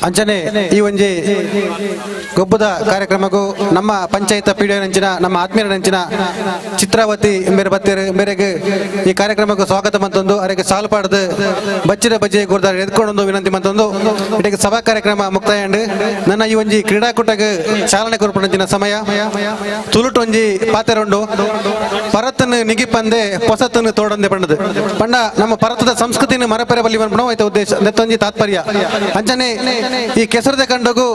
ಅಂಚನೆ ಈ ಒಂಜಿ ಗೊಬ್ಬದ ಕಾರ್ಯಕ್ರಮಕ್ಕೂ ನಮ್ಮ ಪಂಚಾಯತ್ ಪಿ ಡಿ ನಂಚಿನ ನಮ್ಮ ಆತ್ಮೀಯರ ನಂಚಿನ ಚಿತ್ರಾವತಿ ಮೇರೆ ಬತ್ತೇರು ಮೇರೆಗೆ ಈ ಕಾರ್ಯಕ್ರಮಕ್ಕೆ ಸ್ವಾಗತ ಮಂತೊಂದು ಅರೆಗೆ ಸಾಲು ಪಾಡ್ದು ಬಚ್ಚಿರ ಬಜ್ಜೆ ಗುರ್ದಾರ ಎದ್ಕೊಂಡೊಂದು ವಿನಂತಿ ಮಂತೊಂದು ಇಡೀ ಸಭಾ ಕಾರ್ಯಕ್ರಮ ಮುಕ್ತಾಯ. ನನ್ನ ಈ ಒಂಜಿ ಕ್ರೀಡಾಕೂಟಕ್ಕೆ ಚಾಲನೆ ಕೊರ್ಪುನಂಚಿನ ಸಮಯ ತುಳುಟೊಂಜಿ ಪಾತೆರೊಂಡು ಪರತನ್ನು ನಿಗಿಪಂದೆ ಪೊಸತನ್ನು ತೋಡಂದೆ ಪಂಡದು ಪಂಡ ನಮ್ಮ ಪರತದ ಸಂಸ್ಕೃತಿಯನ್ನು ಮರಪೆರೆ ಬಲ್ಲಿ ಪನ್ಪುನ ಐತ ಉದ್ದೇಶ ನೆತ್ತೊಂಜಿ ತಾತ್ಪರ್ಯ. ಅಂಚನೆ ಈ ಕೆಸರದ ಕಂಡಗು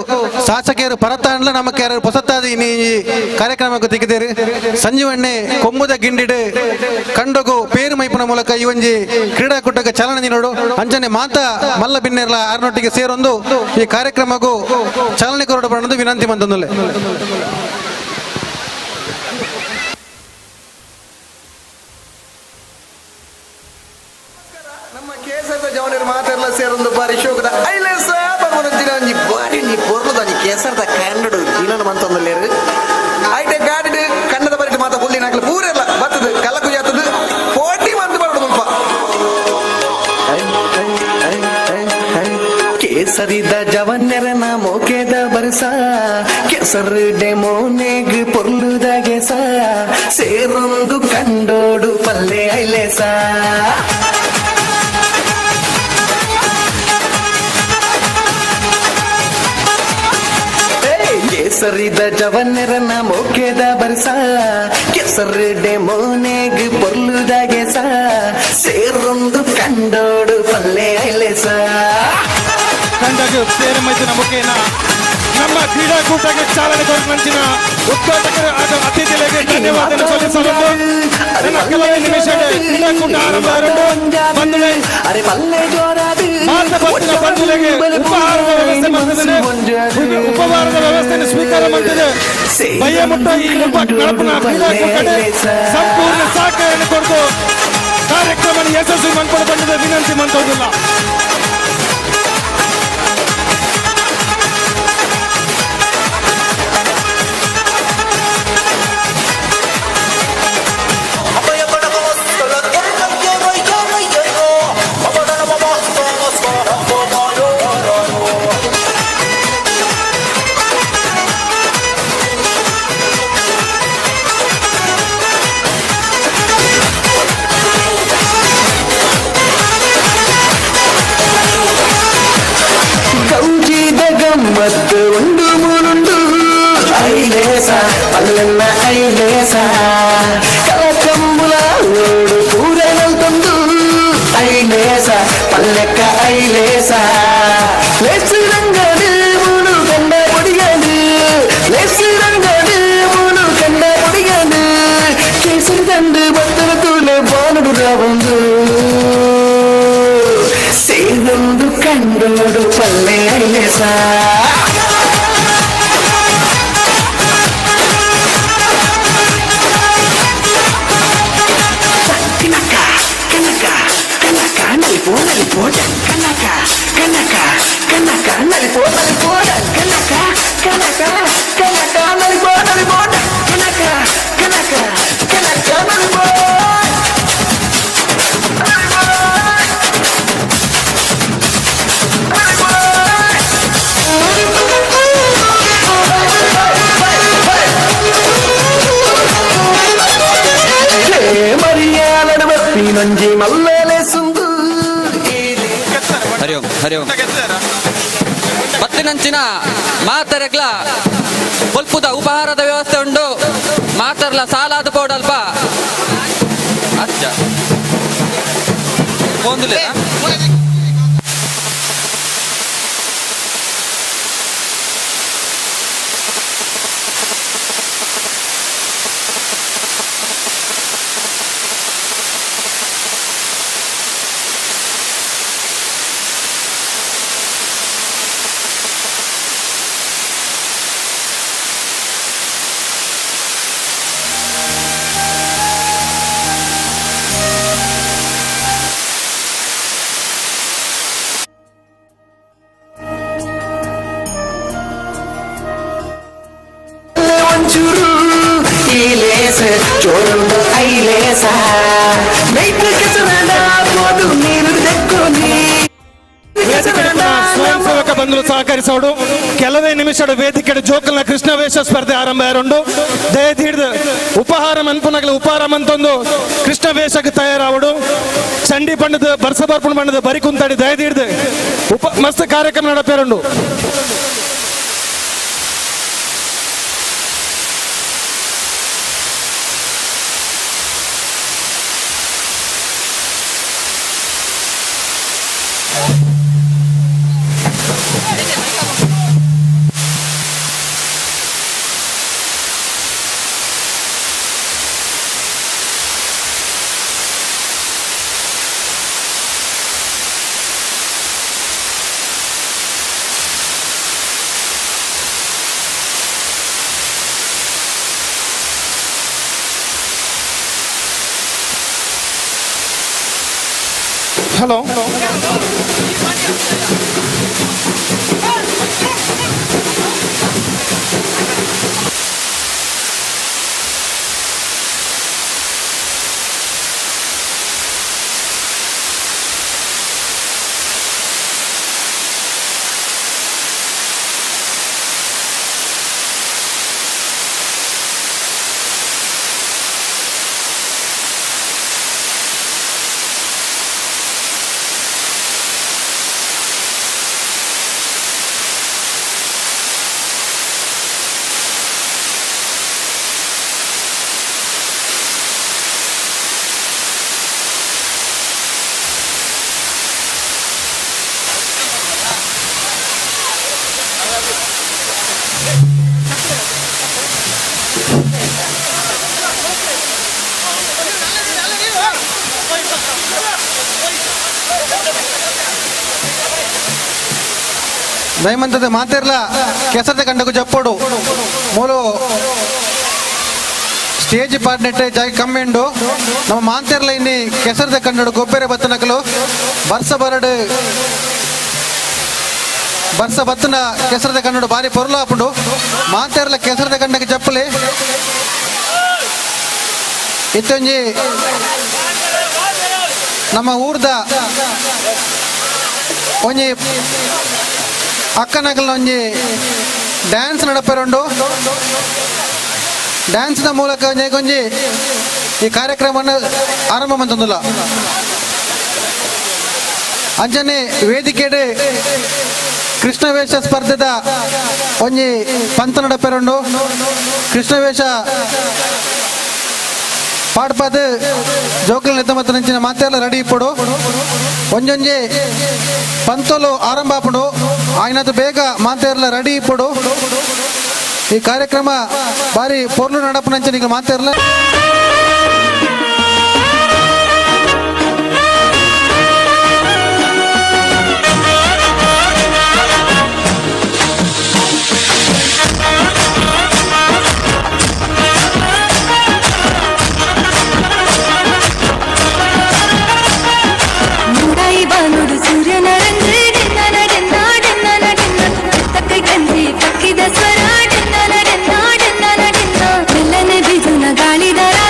ಶಾಸಕಿಯರು ಪರತಾಂಡ್ಲ ನಮ್ಮ ಯಾರು ಪೊಸತ್ತಾದ ಈ ಕಾರ್ಯಕ್ರಮಕ್ಕೆ ತೆಗೆದೇರು ಸಂಜೀವಣ್ಣೆ ಕೊಂಬುದ ಗಿಂಡಿಡು ಕಂಡಗು ಪೇರು ಮೈಪುನ ಮೂಲಕ ಈ ಒಂಜಿ ಕ್ರೀಡಾಕೂಟಕ್ಕೆ ಚಾಲನೆ ನೀಡೋಡು. ಅಂಚನೆ ಮಾತಾ ಮಲ್ಲ ಬಿನ್ನೆರ್ಲ ಆರ್ನೊಟ್ಟಿಗೆ ಸೇರೊಂದು ಈ ಕಾರ್ಯಕ್ರಮಕ್ಕೂ ಚಾಲನೆ ಕೊರಡು ಬಣ್ಣದು ವಿನಂತಿ ಮಂತಂದುಲ್ಲೆ. ನಮ್ಮ ಕೇಸರದ ಜವನರು ಮಾತೆಲ್ಲ ಸೇರೊಂದು ಬಾರಿ ಶೋಕದ ಐಲೇಸ ಒಂಜಿ ಬಾರಿ ಒಂಜಿ ಪೊರ್ಲುದ ಒಂಜಿ ಕೇಸರದ ಕನ್ನಡ ದಿನನ ಮಂತೊಂದುಲ್ಲೇರು ಐಟೆ ಗಾಡಿಡ್ ಕನ್ನಡ ಬರಿಟ್ ಮಾತ ಪುಲ್ಲಿನಾಕ್ಲು ಪೂರೆಲ್ಲ ಬತ್ತದು ಕಲ್ಲಕು ಜಾತದು ಪೋಟಿ ಮಂತ್ ಬರಡು ಮುಲ್ಪ. ಕೇಸರಿದ ಜವನ್ನೆರನ ಮೋಕೆದ ಬರ್ಸ ಕೆಸರು ಡೆಮೋನೆಗ್ ಪೊರ್ಲುದ ಗೆಸ ಸೇರೊಂದು ಕಂಡೋಡು ಪಲ್ಲೆ ಐಲೇಸ. ಕೇಸರಿದ ಜವನ್ನೆರನ ಮೋಕೆದ ಬರ್ಸ ಕೆಸರು ಡೆಮೋನೆಗ್ ಪೊರ್ಲುದ ಗೆಸ ಸೇರೊಂದು ಕಂಡೋಡು ಪಲ್ಲೆ ಐಲೇಸ. ಕಂಡಗ ಪೇರು ಮೈದಿನ ಮುಖೇನ ನಮ್ಮ ಕ್ರೀಡಾಕೂಟಕ್ಕೆ ಚಾಲನೆ ಕೊಡುವಂಚಿನ ಉದ್ಘಾಟಕರು ಹಾಗೂ ಅತಿಥಿಗಳಿಗೆ ಧನ್ಯವಾದ ಸಲ್ಲಿಸಲು ನನ್ನ ಕೆಲವೇ ನಿಮಿಷ ಕ್ರೀಡಾಕೂಟ ಆರಂಭ ಬಂಧುಗಳಿಗೆ ಉಪಹಾರದ ವ್ಯವಸ್ಥೆ ಮಾಡ್ತಿದ್ದೇನೆ. ಉಪಹಾರದ ವ್ಯವಸ್ಥೆಯನ್ನು ಸ್ವೀಕಾರ ಮಾಡ್ತಿದೆ. ಬಯ್ಯ ಮುಟ್ಟ ಈ ನಡಪನ ಕ್ರೀಡಾಕೂಟ ಸಂಪೂರ್ಣ ಸಹಕಾರ ಕೊಟ್ಟು ಕಾರ್ಯಕ್ರಮ ಯಶಸ್ವಿ ಮಾಡ್ಕೊಂಡು ಬಂದಿದೆ ವಿನಂತಿ ಮಾಡ್ತೋದಿಲ್ಲ. ಗಮ್ಮತ್ತು ಉಂಡು ಮೂನುಂಡು ಐಲೇಸ ಪಲ್ಲನ್ನ ಐಲೇಸ ಕಲಕಂಬುಲ ಓಡು ಪೂರನಲ್ ತಂದು ಐಲೇಸ ಪಲ್ಲೆಕ್ಕ ಐಲೇಸ ಲೇಸು ರಂಗಡು ಮೂನು ಕಂಡ பொடியாண்டு லேசு ರಂಗಡು ಮೂನು ಕಂಡ பொடியாண்டு ಕೇಸರಿ ತಂಡು ಬತ್ತನ ತೂಲೆ ಬಾನುಡು ರಾವಂದು ಸೇರೊಂದು ಕಂಡೋಡು ಪಲ್ಲೆ ಐಲೇಸ. ಕನಕ ಕನಕ ಕನಕ ನಲಿಪೋ ನಲಿಪೋ ಕನಕ ಕನಕ ಕನಕ ನಲಿಪೋ ನಲಿಪೋ ಕನಕ ಕನಕ ಕನಕ ನಲಿಪೋ ನಲಿಪೋ ಕನಕ ಕನಕ ಕನಕ ನಲಿಪೋ. ಪನ್ಪಿನಂಜಿ ಮಲ್ಲೇಲೆ ಸುಂದು. ಹರಿ ಓಂ ಹರಿ ಓಂ. ಪತ್ತಿನಂಚಿನ ಮಾತರೆಗ್ಲ ಬೊಲ್ಪುದ ಉಪಹಾರದ ವ್ಯವಸ್ಥೆ ಉಂಡು. ಮಾತರ್ಲ ಸಾಲಾದ ಪೋಡಲ್ಪ ಅಚ್ಚ ಪೋಂದುಲೆ. ಒಂಚೂರು ಈ ಲೇಸ ಚೋರುಂಡು ಐಲೇಸ ನೈಟ್ ಕೆಸರಾಡ ಹೋದು ನೀರು ದೆಕ್ಕೋನಿ. ಸ್ವಯಂ ಸೇವಕ ಬಂಧುಲು ಸಹಕರಿಸೋಡು. ಕೆಲವೇ ನಿಮಿಷದ ವೇದಿಕೆ ಜೋಕಲ್ನ ಕೃಷ್ಣವೇಷ ಸ್ಪರ್ಧೆ ಆರಂಭ ಆರುಂಡು. ದಯದೀಡ್ದು ಉಪಹಾರ ಮನ್ಪುನಗಲ ಉಪಹಾರ ಮಂತೊಂದು ಕೃಷ್ಣ ವೇಷಕ್ಕೆ ತಯಾರಾವಡು. ಚಂಡಿ ಪಂಡದ ಬರ್ಸ ಬರ್ಪುಣ ಬಣ್ಣದ ಬರಿ ಕುಂತಾಡಿ ದಯದೀಡ್ದು ಉಪ ಮಸ್ತ್ ಕಾರ್ಯಕ್ರಮ ನಡಪೇರುಂಡು. ಹಲೋ, ದಯಮಂತದ ಮಾತಿರ್ಲ ಕೆಸರದ ಕಂಡకు ಜಪ್ಪೋಡು. ಮೂಲು ಸ್ಟೇಜ್ ಪಾರ್ಟ್ನೆಟ್ ಜಾಗ ಕಮ್ಮಿ ಉಂಡು. ನಮ್ಮ ಮಾಂತಿರ್ಲ ಇನ್ನಿ ಕೆಸರದ ಕಂಡಡು ಗೊಬ್ಬರ ಬತ್ತನಕಲು ಬರ್ಸ ಬರಡು ಬರ್ಸ ಬತ್ತನ ಕೆಸರದ ಕನ್ನಡ ಬಾರಿ ಪೊರ್ಲಾಪುಂಡು. ಮಾಂತಿರ್ಲ ಕೆಸರದ ಕಂಡಕ್ಕೆ ಜಪ್ಪಲೆ ಇತ್ತೊಂಜಿ ನಮ್ಮ ಊರ್ದ ಒಂಜಿ ಅಕ್ಕನಗಲ್ನ ಒಂಜಿ ಡ್ಯಾನ್ಸ್ ನಡಪೇರುಂಡು. ಡ್ಯಾನ್ಸ್ನ ಮೂಲಕ ಒಂಜಿ ಈ ಕಾರ್ಯಕ್ರಮವನ್ನು ಆರಂಭ ಮಂತೊಂದುಲ್ಲ. ಅಂಚನೆ ವೇದಿಕೆಡ್ ಕೃಷ್ಣವೇಷ ಸ್ಪರ್ಧೆದ ಒಂಜಿ ಪಂತ ನಡಪೇರುಂಡು. ಕೃಷ್ಣವೇಷ ಪಾಡ್ಪಾದ ಜೋಕುಲ ನೆತ್ತ ಮತ್ತು ನಂಚಿನ ಮಾತೆಲ್ಲ ರೆಡಿ ಇಪ್ಪಡು. ಒಂಜೊಂಜಿ ಪಂತೋಲು ಆರಂಭ ಆಪುಂಡು. ಆಯ್ನದು ಬೇಗ ಮಾತೆರ್ಲ ರೆಡಿ ಇಪ್ಪಡು. ಈ ಕಾರ್ಯಕ್ರಮ ಬಾರಿ ಪೊರ್ಲು ನಡಪುನಂಚ ನಿಂಗೆ ಮಾತೆರ್ಲ. ಗಾಳಿದ.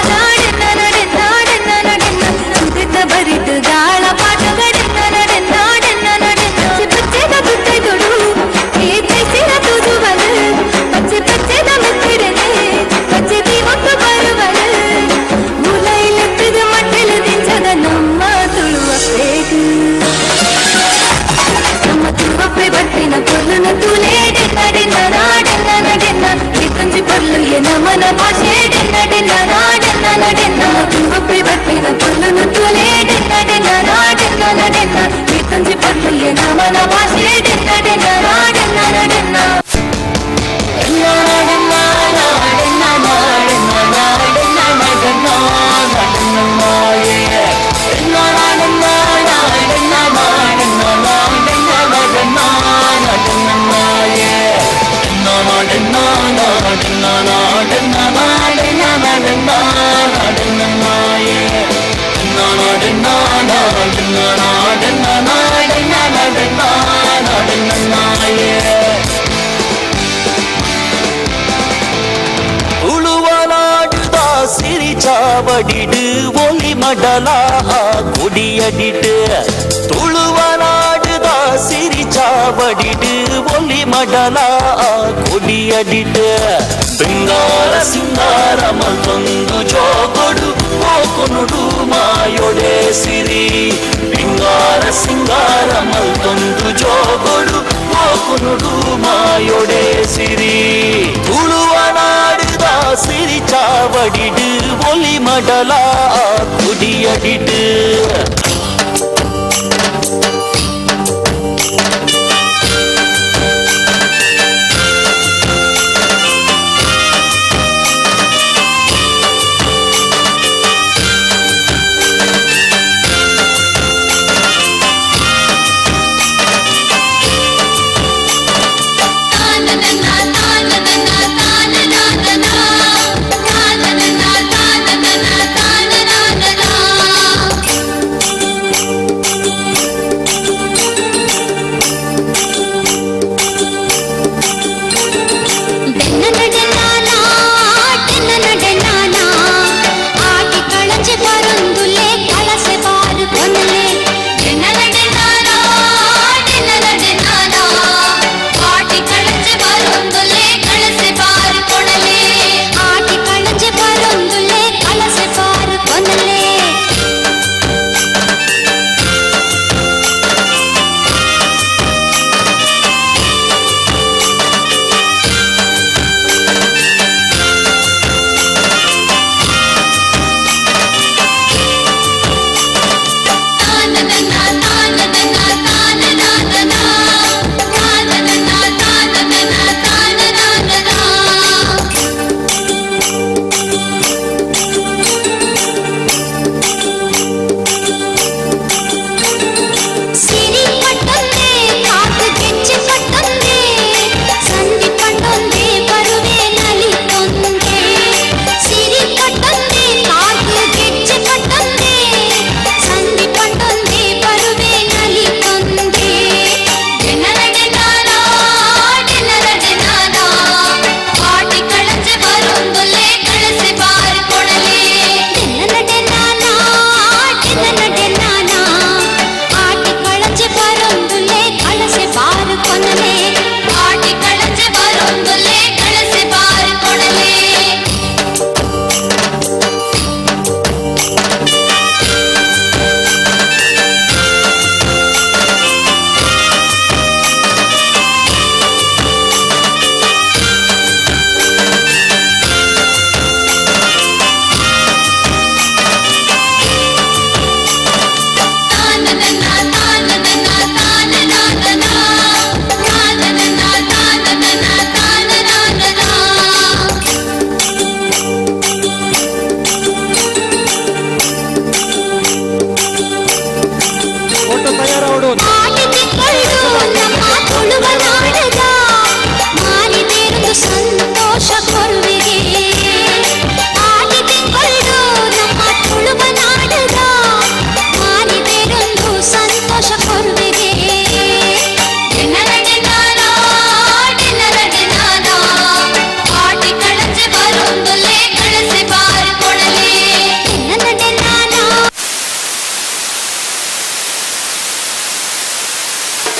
ತುಳುವನಾಡುದ ಸಿರಿಚಾವಡಿಡು ಒಲಿ ಮಡಲ ಕೊಡಿಯಡಿಡು ತುಳುವನಾಡುದ ಸಿರಿಚಾವಡಿಡು ಒಲಿ ಮಡಲ ಕೊಡಿಯಡಿಡು ಬೆಂಗಾರ ಸಿಂಗಾರ ಮಲ್ತೊಂದು ಜೋಗೊಡು ಪೋಕೊನುಡು ಮಾಯೊಡೆ ಸಿರಿ ಬೆಂಗಾರ ಸಿಂಗಾರ ಮಲ್ತೊಂದು ಜೋಗೊಡು ಪೋಕೊನುಡು ಮಾಯೊಡೆ ಸಿರಿ ತುಳುವನಾಡುದ ಸಿರಿಚಾವಡಿಡು ಒಲಿ ಮಡಲ ಕುಡಿಯಡಿಡು.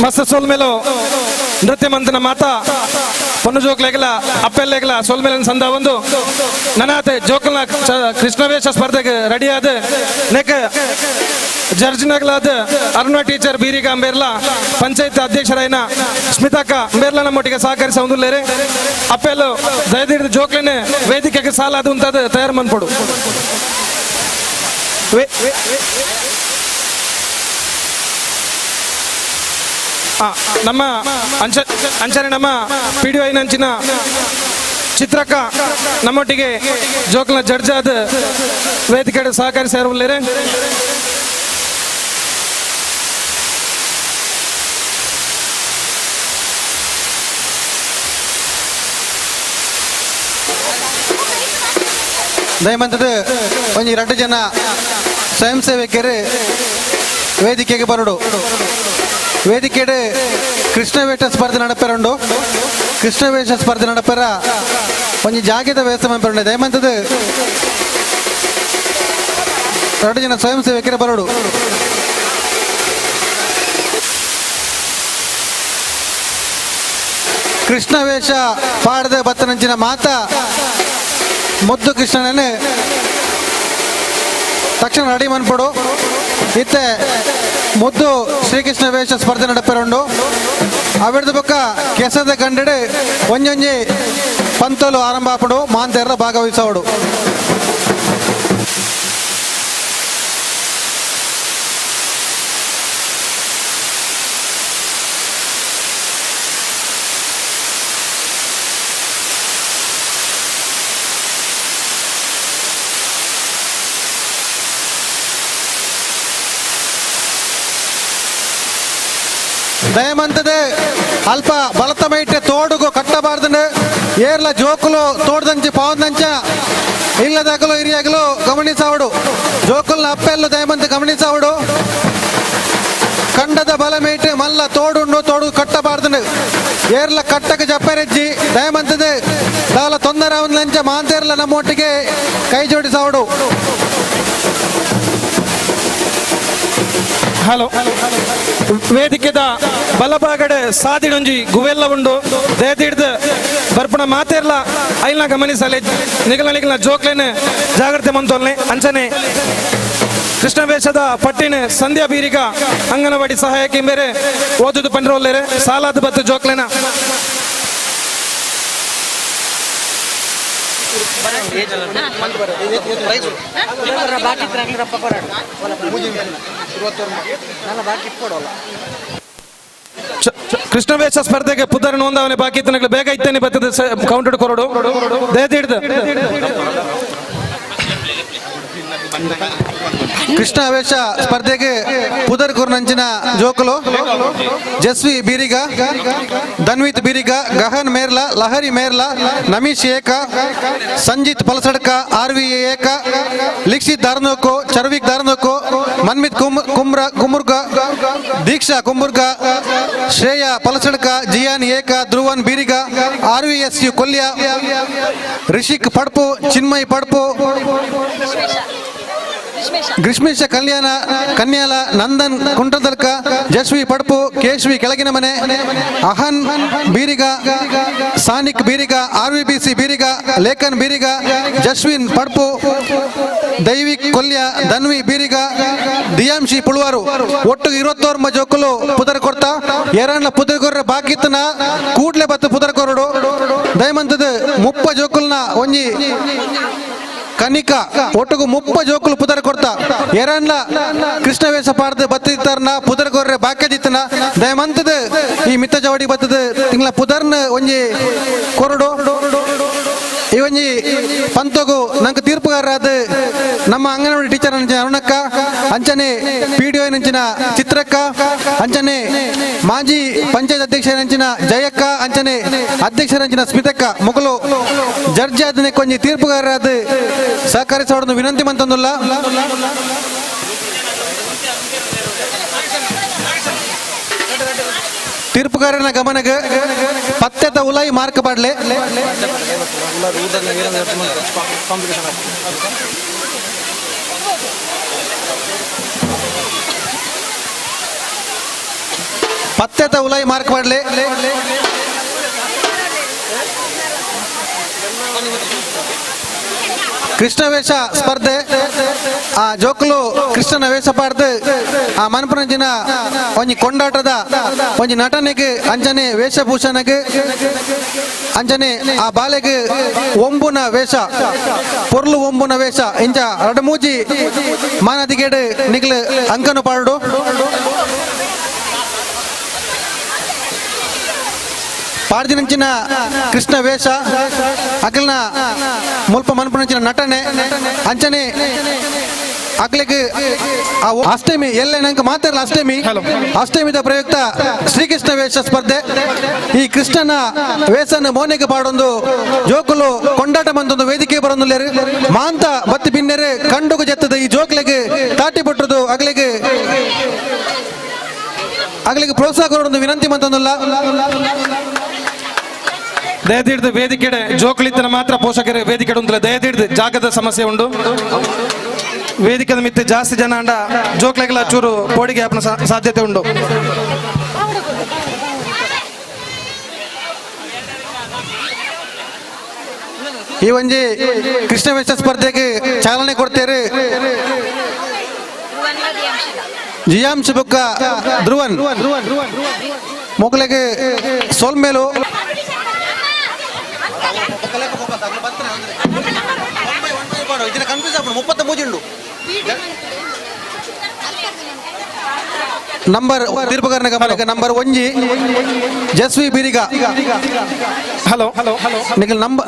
ಮಸ್ತ್ ಸೋಲ್ಮೇಲೋ ನೃತ್ಯ ಮಂತನ ಮಾತಾ ಪೊನ್ನು ಜೋಕ್ಲೆಗಲ ಅಪ್ಪೆಲ್ಲೆಗಲ ಸೋಲ್ಮೇಲನ ಸಂದ ಒಂದು ನನಾತೆ ಜೋಕಲ್ನ ಕೃಷ್ಣವೇಷ ಸ್ಪರ್ಧೆಗೆ ರೆಡಿಯಾದ ನೆಕ್ ಜಡ್ಜ್ನಗಲಾದ ಅರುಣ ಟೀಚರ್ ಬೀರಿಗ ಅಂಬೇರ್ಲ ಪಂಚಾಯತ್ ಅಧ್ಯಕ್ಷರಾಯಿನ ಸ್ಮಿತಕ್ಕ ಅಂಬೇರ್ಲ ನಮ್ಮೊಟ್ಟಿಗೆ ಸಹಕರಿಸ ಹೊಂದುಲ್ಲೇರೆ ಅಪ್ಪೆಲ್ಲು ದಯದಿಡಿದ ಜೋಕ್ಲೆನೆ ವೇದಿಕೆಗೆ ಸಾಲ ಅದು ಅಂತದ್ದು ತಯಾರು ಮನ್ಪೊಡು. ನಮ್ಮ ಅಂಚನೆ ನಮ್ಮ ಪಿ ಡಿ ಐನಂಚಿನ ಚಿತ್ರಕ್ಕ ನಮ್ಮೊಟ್ಟಿಗೆ ಜೋಕ್ಲ ಜಡ್ಜ್ ಆದ ವೇದಿಕೆ ಸಹಕರಿಸಿ ಸೇರಬಲ್ಲೇರೆ. ದಯಮಂತದ ಒಂಜಿ ರಡ್ಡು ಜನ ಸ್ವಯಂ ಸೇವಕರು ವೇದಿಕೆಗೆ ಬರಡು. ವೇದಿಕೆಡ್ ಕೃಷ್ಣವೇಷ ಸ್ಪರ್ಧೆ ನಡಪೆರುಂಡು. ಕೃಷ್ಣವೇಷ ಸ್ಪರ್ಧೆ ನಡಪೆರ ಒಂಜಿ ಜಾಗೆದ ವ್ಯವಸ್ಥೆ ಮನ್ಪೆರುಂಡು. ದಯಮಂತದ 2 ಜನ ಸ್ವಯಂ ಸೇವಕರ ಬರಡು. ಕೃಷ್ಣವೇಷ ಪಾಡದ ಬತ್ತನಂಚಿನ ಮಾತಾ ಮುದ್ದು ಕೃಷ್ಣನೇ ತಕ್ಷಣ ರೆಡಿ ಮನ್ಪಡು. ಇತ್ತೆ ಮುದ್ದು ಶ್ರೀಕೃಷ್ಣ ವೇಷ ಸ್ಪರ್ಧೆ ನಡಪೆರುಂಡು. ಅವಿಡ್ದ ಬೊಕ್ಕ ಕೆಸದ ಗಂಡೆಡೆ ಒಂಜೊಂಜಿ ಪಂತಲು ಆರಂಭ ಆಪಡು. ಮಾಂತೆರ್ಲ ಭಾಗವಹಿಸೋಡು. ದಯಮಂತದೆ ಅಲ್ಪ ಬಲತ ಮೈಟೆ ತೋಡುಗು ಕಟ್ಟಬಾರ್ದು. ಏರ್ಲ ಜೋಕುಲು ತೋಡ್ದಂಚಿ ಪಾವಂದಂಚ ಇಲ್ಲದಾಗಲು ಹಿರಿಯಾಗಲು ಗಮನಿಸವಡು. ಜೋಕುಲ್ನ ಅಪ್ಪೆಲ್ಲ ದಯಮಂತ ಗಮನಿಸವಡು. ಕಂಡದ ಬಲಮೇಟೆ ಮಲ್ಲ ತೋಡುಂಡು ತೋಡು ಕಟ್ಟಬಾರ್ದು. ಏರ್ಲ ಕಟ್ಟಕ್ಕೆ ಜಪ್ಪರೆಜ್ಜಿ ದಯಮಂತದೆ ದಾಲ ತೊಂದರೆ ಲಂಚ ಮಾಂತೇರ್ಲ ನಮ್ಮೊಟ್ಟಿಗೆ ಕೈ ಜೋಡಿಸವಡು. ಹಲೋ, ವೇದಿಕೆದ ಬಲಭಾಗಡೆ ಸಾದಿಡೊಂಜಿ ಗುವೆಲ್ಲ ಉಂಡು. ದಯದಿಡ್ದು ಬರ್ಪುಣ ಮಾತೇರ್ಲ ಐಲ್ನ ಗಮನಿಸಲೆ. ನಿಗಲ ನಿಗಲ ಜೋಕ್ಲೇನೆ ಜಾಗ್ರತೆ ಮಂತೊಲ್ನೆ. ಅಂಚನೆ ಕೃಷ್ಣವೇಷದ ಪಟ್ಟಿನ ಸಂಧ್ಯಾ ಬೀರಿಗ ಅಂಗನವಾಡಿ ಸಹಾಯಕಿ ಮೇರೆ ಓದುದು ಪಂಡ್ರೋಲ್ಲೇರೆ ಸಾಲಾದ ಬತ್ತು ಜೋಕ್ಲೇನ. ಕೃಷ್ಣವೇಷ ಸ್ಪರ್ಧೆಗೆ ಪುದರ್ ನೋಂದಾವಣೆ ಬಾಕಿ ಇತ್ತು. ಬೇಗ ಇತ್ತೇನೆ ಬರ್ತದೆ ಕೌಂಟರ್ ಕೊರಡು. ದಯದಿಡ್ದು ಕೃಷ್ಣ ವೇಷ ಸ್ಪರ್ಧೆಗೆ ಪುದರ್ ಕುರ್ನಂಚಿನ ಜೋಕುಲು ಜಸ್ವಿ ಬೀರಿಗ, ಧನ್ವಿತ್ ಬೀರಿಗ, ಗಹನ್ ಮೇರ್ಲ, ಲಹರಿ ಮೇರ್ಲ, ನಮೀಶ್ ಏಕ, ಸಂಜಿತ್ ಪಲಸಡ್ಕ, ಆರ್ ವಿ ಏಕ, ಲಿಕ್ಷಿತ್ ದಾರ್ನೋಕು, ಚರ್ವಿಕ್ ದಾರ್ನೋಕು, ಮನ್ಮಿತ್ ಕುಮ್ರ ಕುಮುರ್ಗ, ದೀಕ್ಷಾ ಕುಂಬುರ್ಗ, ಶ್ರೇಯಾ ಪಲಸಡ್ಕ, ಜಿಯಾನ್ ಏಕ, Dhruvan Beeriga, R V S U Kolya, Rishik Padpu, Chinmay Padpu, Grishmesha Kalyana Kanyala, Nandan Kuntadalka, Jasvi Padpu, Keshvi ಕೆಳಗಿನ ಮನೆ, Ahan Beeriga, Sanik Beeriga, R V B C Beeriga, Lekhan Beeriga, Jaswin Padpu, Daivik Kolya, Dhanvi Beeriga, Diyamshi Puluvaru. ಒಟ್ಟು 29 ಜೋಕುಲು ಪುದರ್ ಕೊರ್ತ. ಏರಣ್ಣ ಪುದರ್ ಕೊರ್ರ ಬಾಕಿತ್ತನ ಕೂಡ್ಲೆ ಬತ್ತು ಪುದರ್ ಕೊರಡು. ದಯಮಂತದ 30 ಜೋಕುಲ್ನ ಒಂಜಿ ಕನಿಕಾ ಒಟ್ಟುಗು 30 ಜೋಕುಲು ಪುದರ್ ಕೊರ್ತ. ಏರಣ್ಣ ಕೃಷ್ಣ ವೇಷ ಪಾಡ್ದು ಬತ್ತಿತ್ತಾರನ ಪುದರ್ ಕೊರ್ರೆ ಬಾಕ್ಯದಿತ್ತನ ದಯಮಂತದ ಈ ಮಿತ್ತ ಜವಡಿ ಬತ್ತದ ತಿಂಗಳ ಪುದರ್ನ ಒಂಜಿ ಕೊರಡು. ಈ ಒಂಜಿ ಪಂತಗು ನಂಗೆ ತೀರ್ಪುಗಾರರಾದ ನಮ್ಮ ಅಂಗನವಾಡಿ ಟೀಚರ್ ಅಂಚಿನ ಅರುಣಕ್ಕ, ಅಂಚನೆ ಪಿ ಡಿ ಒ ನಂಚಿನ ಚಿತ್ರಕ್ಕ, ಅಂಚನೆ ಮಾಜಿ ಪಂಚಾಯತ್ ಅಧ್ಯಕ್ಷರಂಚಿನ ಜಯಕ್ಕ, ಅಂಚನೆ ಅಧ್ಯಕ್ಷರಂಚಿನ ಸ್ಮಿತಕ್ಕ ಮೊಗಲು ಜಡ್ಜ್ ಆದನೆ ಕೊಂಜಿ ತೀರ್ಪುಗಾರರಾದ ಸಹಕರಿಸೋಡನ್ನು ವಿನಂತಿ ಮಂತಂದುಲ್ಲ. ತೀರ್ಪುಗಾರನ ಗಮನಕ್ಕೆ ಪತ್ತೆದ ಉಲಾಯಿ ಮಾರ್ಕ್ ಪಾಡ್ಲೆ. ಪತ್ತೆದ ಉಲಾಯಿ ಮಾರ್ಕ್ ಪಾಡ್ಲೆ. ಕೃಷ್ಣ ವೇಷ ಸ್ಪರ್ಧೆ ಆ ಜೋಕುಲು ಕೃಷ್ಣನ ವೇಷ ಪಾಡ್ದು ಆ ಮನ್ಪುನಂಚಿನ ಒಂಜಿ ಕೊಂಡಾಟದ ಒಂಜಿ ನಟನೆಗೆ ಅಂಚನೆ ವೇಷಭೂಷಣಗೆ ಅಂಚನೆ ಆ ಬಾಲೆಗೆ ಒಂಬುನ ವೇಷ ಪೊರ್ಲು ಒಂಬುನ ವೇಷ ಇಂಚ ರಡಮೂಜಿ ಮಾನದಿಗೇಡು ನಿಗ್ಲು ಅಂಕನು ಪಾಡು. ಪಾಡ್ದಿನಂಚಿನ ಕೃಷ್ಣ ವೇಷ ಅಗಲ್ನ ಮುಲ್ಪ ಮನ್ಪುನಂಚಿನ ನಟನೆ ಅಂಚನೆ ಅಕ್ಲೆಗ್ ಆ ಅಷ್ಟಮಿ ಎಲ್ಲ ನಂಗೆ ಮಾತಾಡಲ್ಲ. ಅಷ್ಟಮಿ ಅಷ್ಟಮಿದ ಪ್ರಯುಕ್ತ ಶ್ರೀಕೃಷ್ಣ ವೇಷ ಸ್ಪರ್ಧೆ. ಈ ಕೃಷ್ಣನ ವೇಷನ ಮೋನೆಗೆ ಪಾಡೊಂದು ಜೋಕುಲು ಕೊಂಡಾಟ ಬಂದೊಂದು ವೇದಿಕೆ ಬರೊಂದುಲ್ಲೇರು ಮಾಂತ ಬತ್ತಿ ಬಿನ್ನೆರೆ ಕಂಡುಗು ಜತ್ತದ ಈ ಜೋಕ್ಲೆಗ್ ತಾಟಿ ಪಟ್ಟದು ಅಗ್ಲೆಗ್ ಅಗ್ಲಿಗೆ ಪ್ರೋತ್ಸಾಹ ಕೊಡೊಂದು ವಿನಂತಿ ಮಂತೊಂದುಲ್ಲ. ದಯದಿಡ್ದು ವೇದಿಕೆಡೆ ಜೋಕುಳಿತನ ಮಾತ್ರ ಪೋಷಕರು ವೇದಿಕೆ ಉಂಟು. ದಯದಿಡ್ದು ಜಾಗದ ಸಮಸ್ಯೆ ಉಂಡು. ವೇದಿಕೆದ ಮಿತ್ತೆ ಜಾಸ್ತಿ ಜನ ಅಂಡ ಜೋಕ್ಲೆಗಳ ಚೂರು ಪೋಡಿಗೆ ಆಪನ ಸಾಧ್ಯತೆ ಉಂಡು. ಈ ಒಂಜಿ ಕೃಷ್ಣ ವೇಷ ಸ್ಪರ್ಧೆಗೆ ಚಾಲನೆ ಕೊಡ್ತೇವೆ ಜಿಯಾಂಶ ಬುಕ್ಕ ಧ್ರುವನ್ ಮೊಗಲಿಗೆ ಸೋಲ್ಮೇಲು. ನಂಬರ್ ತೀರ್ಪುಗಾರನ ಗಮನಕ್ಕೆ ನಂಬರ್ ಒಂಜಿ ಜಸ್ವಿ ಬಿರಿಗ. Hello hello Nikhil number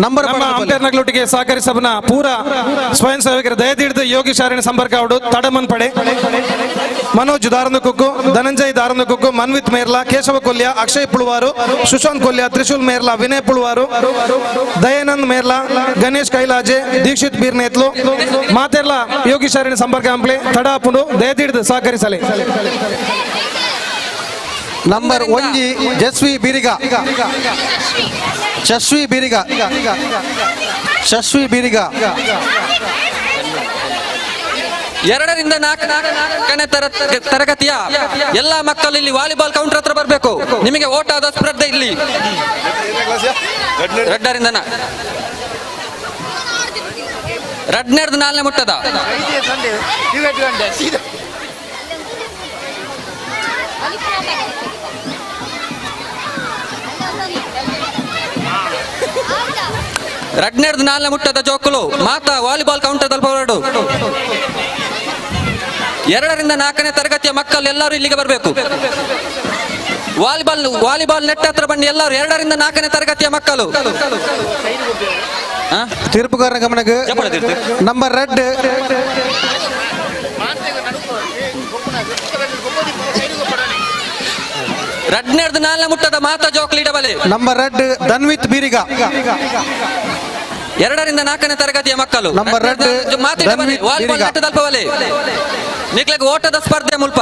number ನಮ್ಮ ಅಂಪೇರ್ನಗಳೊಟ್ಟಿಗೆ ಸಹಕರಿಸಬನ ಪೂರ ಸ್ವಯಂ ಸೇವಕರ ದಯದಿಡ್ದು ಯೋಗೀಶ್ ಆರ್ಯನ ಸಂಪರ್ಕ ಅವಡು ತಡಮನ್ ಪಡೆ ಮನೋಜ್ ದಾರಂದಕುಕ್ಕು, ಧನಂಜಯ್ ದಾರಂದಕುಕ್ಕು, ಮನ್ವಿತ್ ಮೇರ್ಲಾ, ಕೇಶವ ಕೊಲ್ಯ, ಅಕ್ಷಯ್ ಪುಳುವಾರು, ಸುಶಾಂತ್ ಕೊಲ್ಯ, ತ್ರಿಶೂಲ್ ಮೇರ್ಲಾ, ವಿನಯ್ ಪುಳುವಾರು, ದಯಾನಂದ್ ಮೇರ್ಲಾ, ಗಣೇಶ್ ಕೈಲಾಜೆ, ದೀಕ್ಷಿತ್ ಬೀರ್ನೇತ್ಲು ಮಾತೆರ್ಲ ಯೋಗೀಶ್ ಆರ್ಯನ ಸಂಪರ್ಕ ಅಂಪ್ಲೆ ತಡಾಪುಂಡು ದಯದಿಡ್ದು ಸಹಕರಿಸಲಿ. ನಂಬರ್ ಒಂಜಿ ಜಸ್ವಿ ಬೀರಿಗ, ಶಶ್ವಿ ಬೀರಿಗ, ಶಶ್ವಿ ಬೀರಿಗ. 2ರಿಂದ 4ನೇ ತರಗತಿಯ ಎಲ್ಲ ಮಕ್ಕಳು ಇಲ್ಲಿ ವಾಲಿಬಾಲ್ ಕೌಂಟರ್ ಹತ್ರ ಬರಬೇಕು. ನಿಮಗೆ ಓಟದ ಸ್ಪರ್ಧೆ ಇಲ್ಲಿ 2ರಿಂದ 2ನೇದು 4ನೇ ಮುಟ್ಟದ. 2ನೇದು 4ನೇ ಮುಟ್ಟದ ಜೋಕುಲು ಮಾತಾ ವಾಲಿಬಾಲ್ ಕೌಂಟರ್ ಹೊರಡು. 2ರಿಂದ 4ನೇ ತರಗತಿಯ ಮಕ್ಕಳು ಎಲ್ಲರೂ ಇಲ್ಲಿಗೆ ಬರಬೇಕು. ವಾಲಿಬಾಲ್ ನೆಟ್ ಹತ್ರ ಬನ್ನಿ ಎಲ್ಲರೂ. 2ರಿಂದ 4ನೇ ತರಗತಿಯ ಮಕ್ಕಳು. ತೀರ್ಪುಗಾರನ ಗಮನಕ್ಕೆ ನಂಬರ್ ರೆಡ್ 2ನೇದು 4ನೇ ಮುಟ್ಟದ ಮಾತಾ ಜೋಕುಲು ಇಡಬಲೆ. ನಂಬರ್ ರೆಡ್ ಧನ್ವಿತ್ ಬೀರಿಗ. 2ರಿಂದ 4ನೇ ತರಗತಿಯ ಮಕ್ಕಳು ನಂಬರ್ ರೆಡ್ ವಾಲಿಬಾಲ್ ನೆಟ್ ತಲುಪವಲೆ. ನಿಕ್ಲೆಗ್ ಓಟದ ಸ್ಪರ್ಧೆ ಮುಲ್ಪ.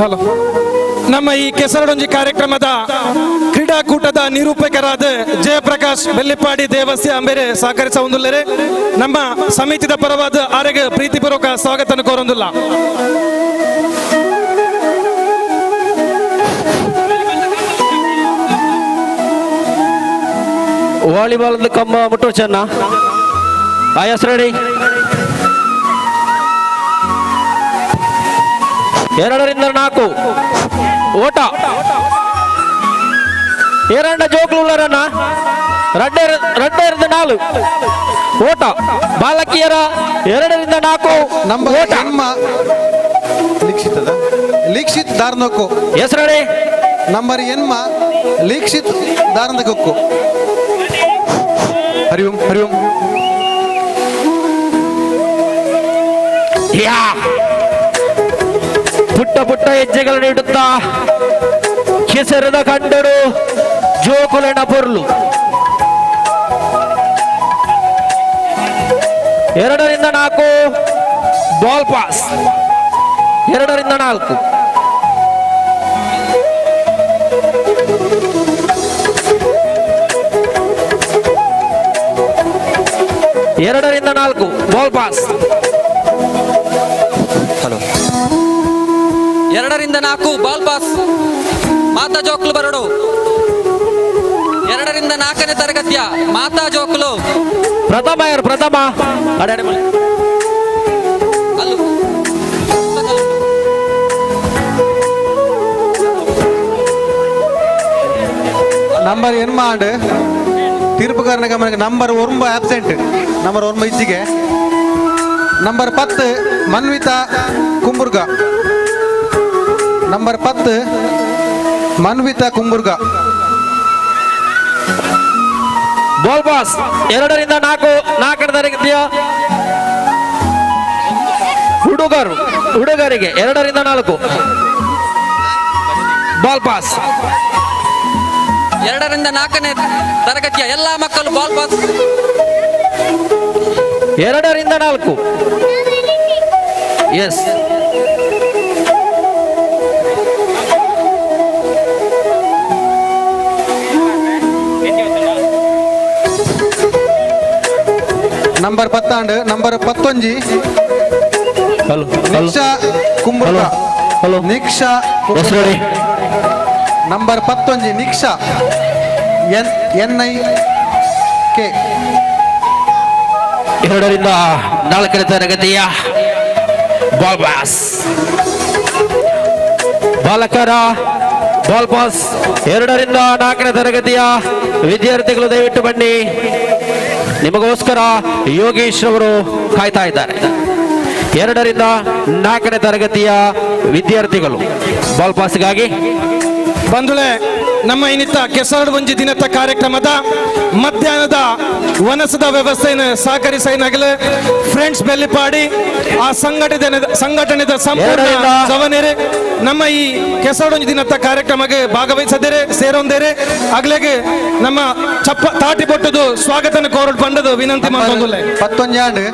ಹಲೋ, ನಮ್ಮ ಈ ಕೆಸರಡೊಂಜಿ ಕಾರ್ಯಕ್ರಮದ ಕ್ರೀಡಾಕೂಟದ ನಿರೂಪಕರಾದ ಜಯಪ್ರಕಾಶ್ ಬೆಳ್ಳಿಪಾಡಿ ದೇವಸ್ಯ ಅಂಬೇರೆ ಸಹಕರಿಸ ಹೊಂದುಲ್ಲರೆ. ನಮ್ಮ ಸಮಿತಿದ ಪರವಾದ ಆರೆಗೆ ಪ್ರೀತಿಪೂರ್ವಕ ಸ್ವಾಗತ ಕೋರೊಂದುಲ್ಲ. ವಾಲಿಬಾಲ್ ಕಮ್ಮ ಮುಟ್ಟು ಚೆನ್ನ ಆಯಾಸ್ ರೆಡಿ. 2ರಿಂದ 4 ಓಟ. 2 ಜೋಕ್ಲುಳ್ಳರನ್ನ 2ರಿಂದ 4 ಓಟ. ಬಾಲಕಿಯರ 2ರಿಂದ 4 ನಂಬರ್ ಓಟ. ಲೀಕ್ಷಿತ್ ದಾರ್ನಕ್ಕು. Yes ready. ನಂಬರ್ ಎನ್ಮ ಲೀಕ್ಷಿತ್ ದಾರ್ನಕ್ಕು. ಹರಿ ಓಂ ಹರಿ ಓಂ. ಯಾ ಪುಟ್ಟ ಪುಟ್ಟ ಹೆಜ್ಜೆಗಳನ್ನು ಇಡುತ್ತಾ ಕೆಸರದ ಕಂಡರು ಜೋಕುಲೆನ ಪೊರ್ಲು. 2ರಿಂದ 4 ಬಾಲ್ ಪಾಸ್. 2ರಿಂದ 4. 2ರಿಂದ 4 ಬಾಲ್ ಪಾಸ್. ಹಲೋ, 2ರಿಂದ 4 ಬಾಲ್ ಪಾಸ್. ಮಾತಾ ಜೋಕ್ಲು ಬರಡು. 2ರಿಂದ 4ನೇ ತರಗತಿಯ ಮಾತಾ ಜೋಕ್ಲು. ಪ್ರಥಮ ಯಾರು? ಪ್ರಥಮ ನಂಬರ್ ಎನ್ಮಾಂಡ್ ತೀರ್ಪುಗಾರನ ಗಮನಕ್ಕೆ number 9 absent, number 9 ಇಜ್ಜಿಗೆ. Number 10 Manvita Kumburga, number 10 Manvita Kumburga. Ball pass 2 ರಿಂದ 4, 4ನೇ ತರಗತಿಯ ಹುಡುಗರಿಗೆ 2 ರಿಂದ 4 ಬಾಲ್ ಪಾಸ್. 2 ರಿಂದ 4ನೇ ತರಗತಿಯ ಎಲ್ಲಾ ಮಕ್ಕಳು ಬಾಲ್ ಪಾಸ್. 2 ರಿಂದ 4. ಎಸ್, ನಂಬರ್ 10 ನಂಬರ್ 11 ನಿಕ್ಷಾ ಕುಂಬುರ್ಗ. Hello, Niksha number 11 Niksha N N I K. 2 ರಿಂದ 4ನೇ ತರಗತಿಯ ಬಾಲ್ ಪಾಸ್. ಬಾಲಕರ ಬಾಲ್ ಪಾಸ್. 2 ರಿಂದ 4ನೇ ತರಗತಿಯ ವಿದ್ಯಾರ್ಥಿಗಳು ದಯವಿಟ್ಟು ಬನ್ನಿ, ನಿಮಗೋಸ್ಕರ ಯೋಗೀಶ್ ರವರು ಕಾಯ್ತಾ ಇದ್ದಾರೆ. 2 ರಿಂದ 4ನೇ ತರಗತಿಯ ವಿದ್ಯಾರ್ಥಿಗಳು ಬಾಲ್ ಪಾಸ್ಗಾಗಿ ಬಂಧುಳೆ. ನಮ್ಮ ಇನ್ನಿತ್ತ ಕೆಸರಡು ಒಂಜಿ ದಿನದ ಕಾರ್ಯಕ್ರಮದ ಮಧ್ಯಾಹ್ನದ ವನಸದ ವ್ಯವಸ್ಥೆಯನ್ನು ಸಹಕರಿಸೈನಾಗಲೇ ಫ್ರೆಂಡ್ಸ್ ಬೆಲ್ಲಿಪಾಡಿ ಆ ಸಂಘಟನೆದ ಸಂಪೂರ್ಣ ಜವನೇರೆ ನಮ್ಮ ಈ ಕೆಸರಡೊಂಜಿ ದಿನದ ಕಾರ್ಯಕ್ರಮಕ್ಕೆ ಭಾಗವಹಿಸದೇರೆ ಸೇರೊಂದೇರೆ ಅಗ್ಲೆಗೆ ನಮ್ಮ ಚಪ್ಪ ತಾಟಿ ಬೊಟ್ಟದು ಸ್ವಾಗತನ ಕೋರಡ್ ಪಂಡದು ವಿನಂತಿ ಮಾಡ್ಕೊಂಡುಲೆ. 11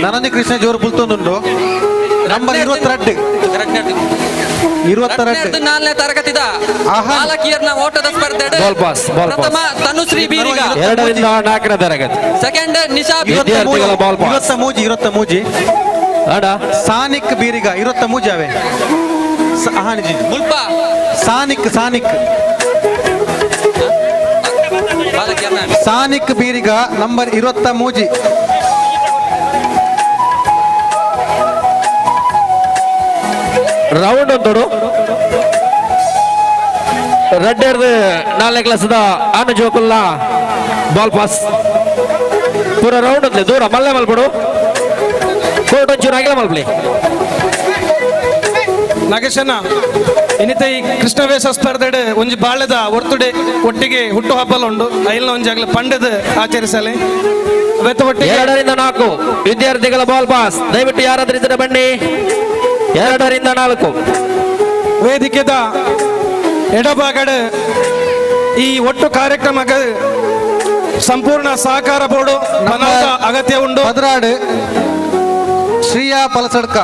ನನಂದಿ ಕೃಷ್ಣ ಜೋರು ಪುಲ್ತೊಂದುಂಡು. ನಂಬರ್ 22 22 4ನೇ ತರಗತಿದ ಬಾಲಕಿಯರ್ನ ಓಟದ ಸ್ಪರ್ಧೆ ಪ್ರಥಮ ತನುಶ್ರೀ ಬೀರಿಗ, 2 ರಿಂದ 4ನೇ ತರಗತಿ. ಸೆಕೆಂಡ್ ನಿಶಾ ವಿದ್ಯಾರ್ಥಿಗಳ ಬಾಲ್ ಪಾಸ್. 23 ಸಾನಿಕ್ ಬೀರಿಗ 23 ಅವೆ. ಮುಲ್ಪ ಸಾನಿಕ್ ಸಾನಿಕ್ ಸಾನಿಕ್ ಬೀರಿಗ ನಂಬರ್ 23. ರೌಂಡ್ ಒಂದೋಡು ರಡ್ಡೆರ್ದು 4ನೇ ಕ್ಲಾಸ್ದ ಆನು ಜೋಕುಲ್ನ ಬಾಲ್ ಪಾಸ್. ಪೂರ ರೌಂಡ್ ಒಂದ್ಲೆ ದೂರ ಮಲ್ಲೆ ಮಲ್ಪಡು, ಕೋರ್ಟ್ ಒಂಚೂರು ಆಗಿಲ್ಲ ಮಲ್ಪಲಿ. ನಾಗೇಶನ ಇನ್ನಿತ ಈ ಕೃಷ್ಣವೇಷ ಸ್ಪರ್ಧೆಡ್ ಒಂಜಿ ಬಾಳೆದ ಒರ್ತುಡೆ ಒಟ್ಟಿಗೆ ಹುಟ್ಟು ಹಬ್ಬಲ ಉಂಡು ಐಲ್ನ ಒಂಜಿ ಆಗಲಿ ಪಂಡದ ಆಚರಿಸಲಿ. 2 ರಿಂದ 4 ವಿದ್ಯಾರ್ಥಿಗಳ ಬಾಲ್ ಪಾಸ್. ದಯವಿಟ್ಟು ಯಾರಾದ್ರೂ ಇದ್ರೆ ಬನ್ನಿ. 2 ರಿಂದ 4 ವೇದಿಕೆದ ಎಡಭಾಗಡೆ ಈ ಒಟ್ಟು ಕಾರ್ಯಕ್ರಮಕ್ಕೆ ಸಂಪೂರ್ಣ ಸಹಕಾರ ಬೋರ್ಡು ಅಗತ್ಯ ಉಂಡು. 16 ಶ್ರೀಯಾ ಪಲಸಡ್ಕ,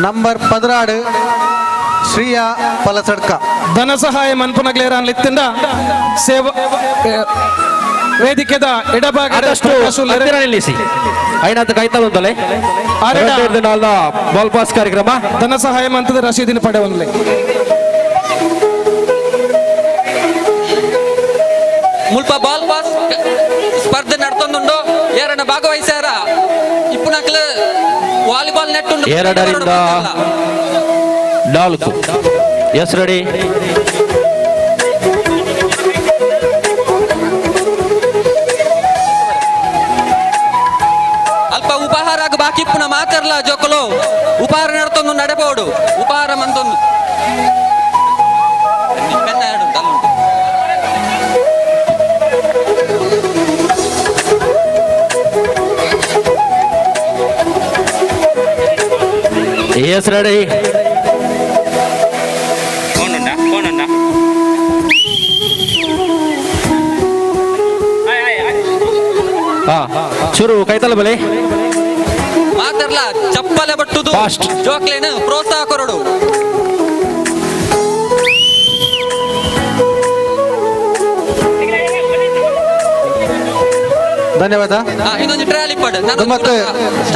ನಂಬರ್ 16 ಶ್ರೀಯಾ ಪಲಸಡ್ಕ. ಧನ ಸಹಾಯ ಮನ್ಪುನಗ್ಲೇರ ಅನ್ಲಿತ್ತಿಂದ ಸೇವಾ ವೇದಿಕೆದ ಎಡಭಾಗ ನಿಲ್ಲಿಸಿ ಐನಾಥ ಕೈತಲ್ ಉಂದಲೆ ಬಾಲ್ ಪಾಸ್ ಕಾರ್ಯಕ್ರಮ. ಧನ ಸಹಾಯ ಮಂತ್ರದ ರಸೀದಿನ ಪಡೆವನ್ಲೆ. ಮುಲ್ಪ ಬಾಲ್ ಪಾಸ್ ಸ್ಪರ್ಧೆ ನಡ್ತೊಂದುಂಡು. ಏರನ ಭಾಗವಹಿಸ್ಯಾರ ಇಪ್ಪುನಕ್ಲು ವಾಲಿಬಾಲ್ ನೆಟ್ ಉಂಡು. 2 ರಿಂದ 4. Yes, ready. ಅಲ್ಪ ಉಪಹಾರ ಬಾಕಿ ಇಪ್ಪುನ ಮಾತಾಡ್ಲ ಜೋಕುಲು ಉಪಹಾರ ನಡ್ತೊಂದು ನಡೆಬೋಡು ಉಪಹಾರ ಮಂತೊಂದು ಪೆನ್ನ ಎರಡು ಉಂಟು ಅಲ್ಲುಂಟು. S, ready. ಚೂರು ಕೈತಲ ಬಲೆ ಮಾತಾಡ್ಲ ಚಪ್ಪಲೆ ಬಟ್ಟುದು ಜೋಕ್ಲೇನು ಪ್ರೋತ್ಸಾಹ ಕೊರಡು. ಧನ್ಯವಾದ. ಇನ್ನೊಂದು ಟ್ರಯಲ್ ಇಪ್ಪಡು. ಮತ್ತೆ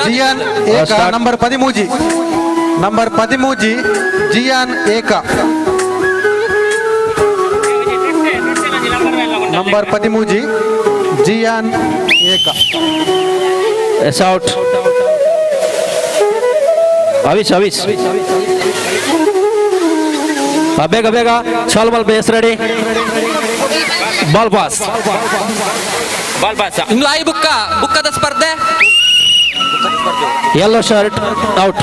ಜಿಯಾನ್ ಏಕ ನಂಬರ್ 13, ನಂಬರ್ 13 ಜಿಯಾನ್ ಏಕ, ನಂಬರ್ 13 ಜಿಯಾನ್ ಏಕ. Yes out. ಅವಿಶ್ ಅವಿಶ್. ಬೇಗ ಬೇಗ ಸಾಲ್ವ್ ಮಲ್ಪೆ. Yes, ready, ball pass. Ball pass. ಇಂದು ಆಯಿ ಬುಕ್ಕ ಬುಕ್ಕದ ಸ್ಪರ್ಧೆ. Yellow shirt out.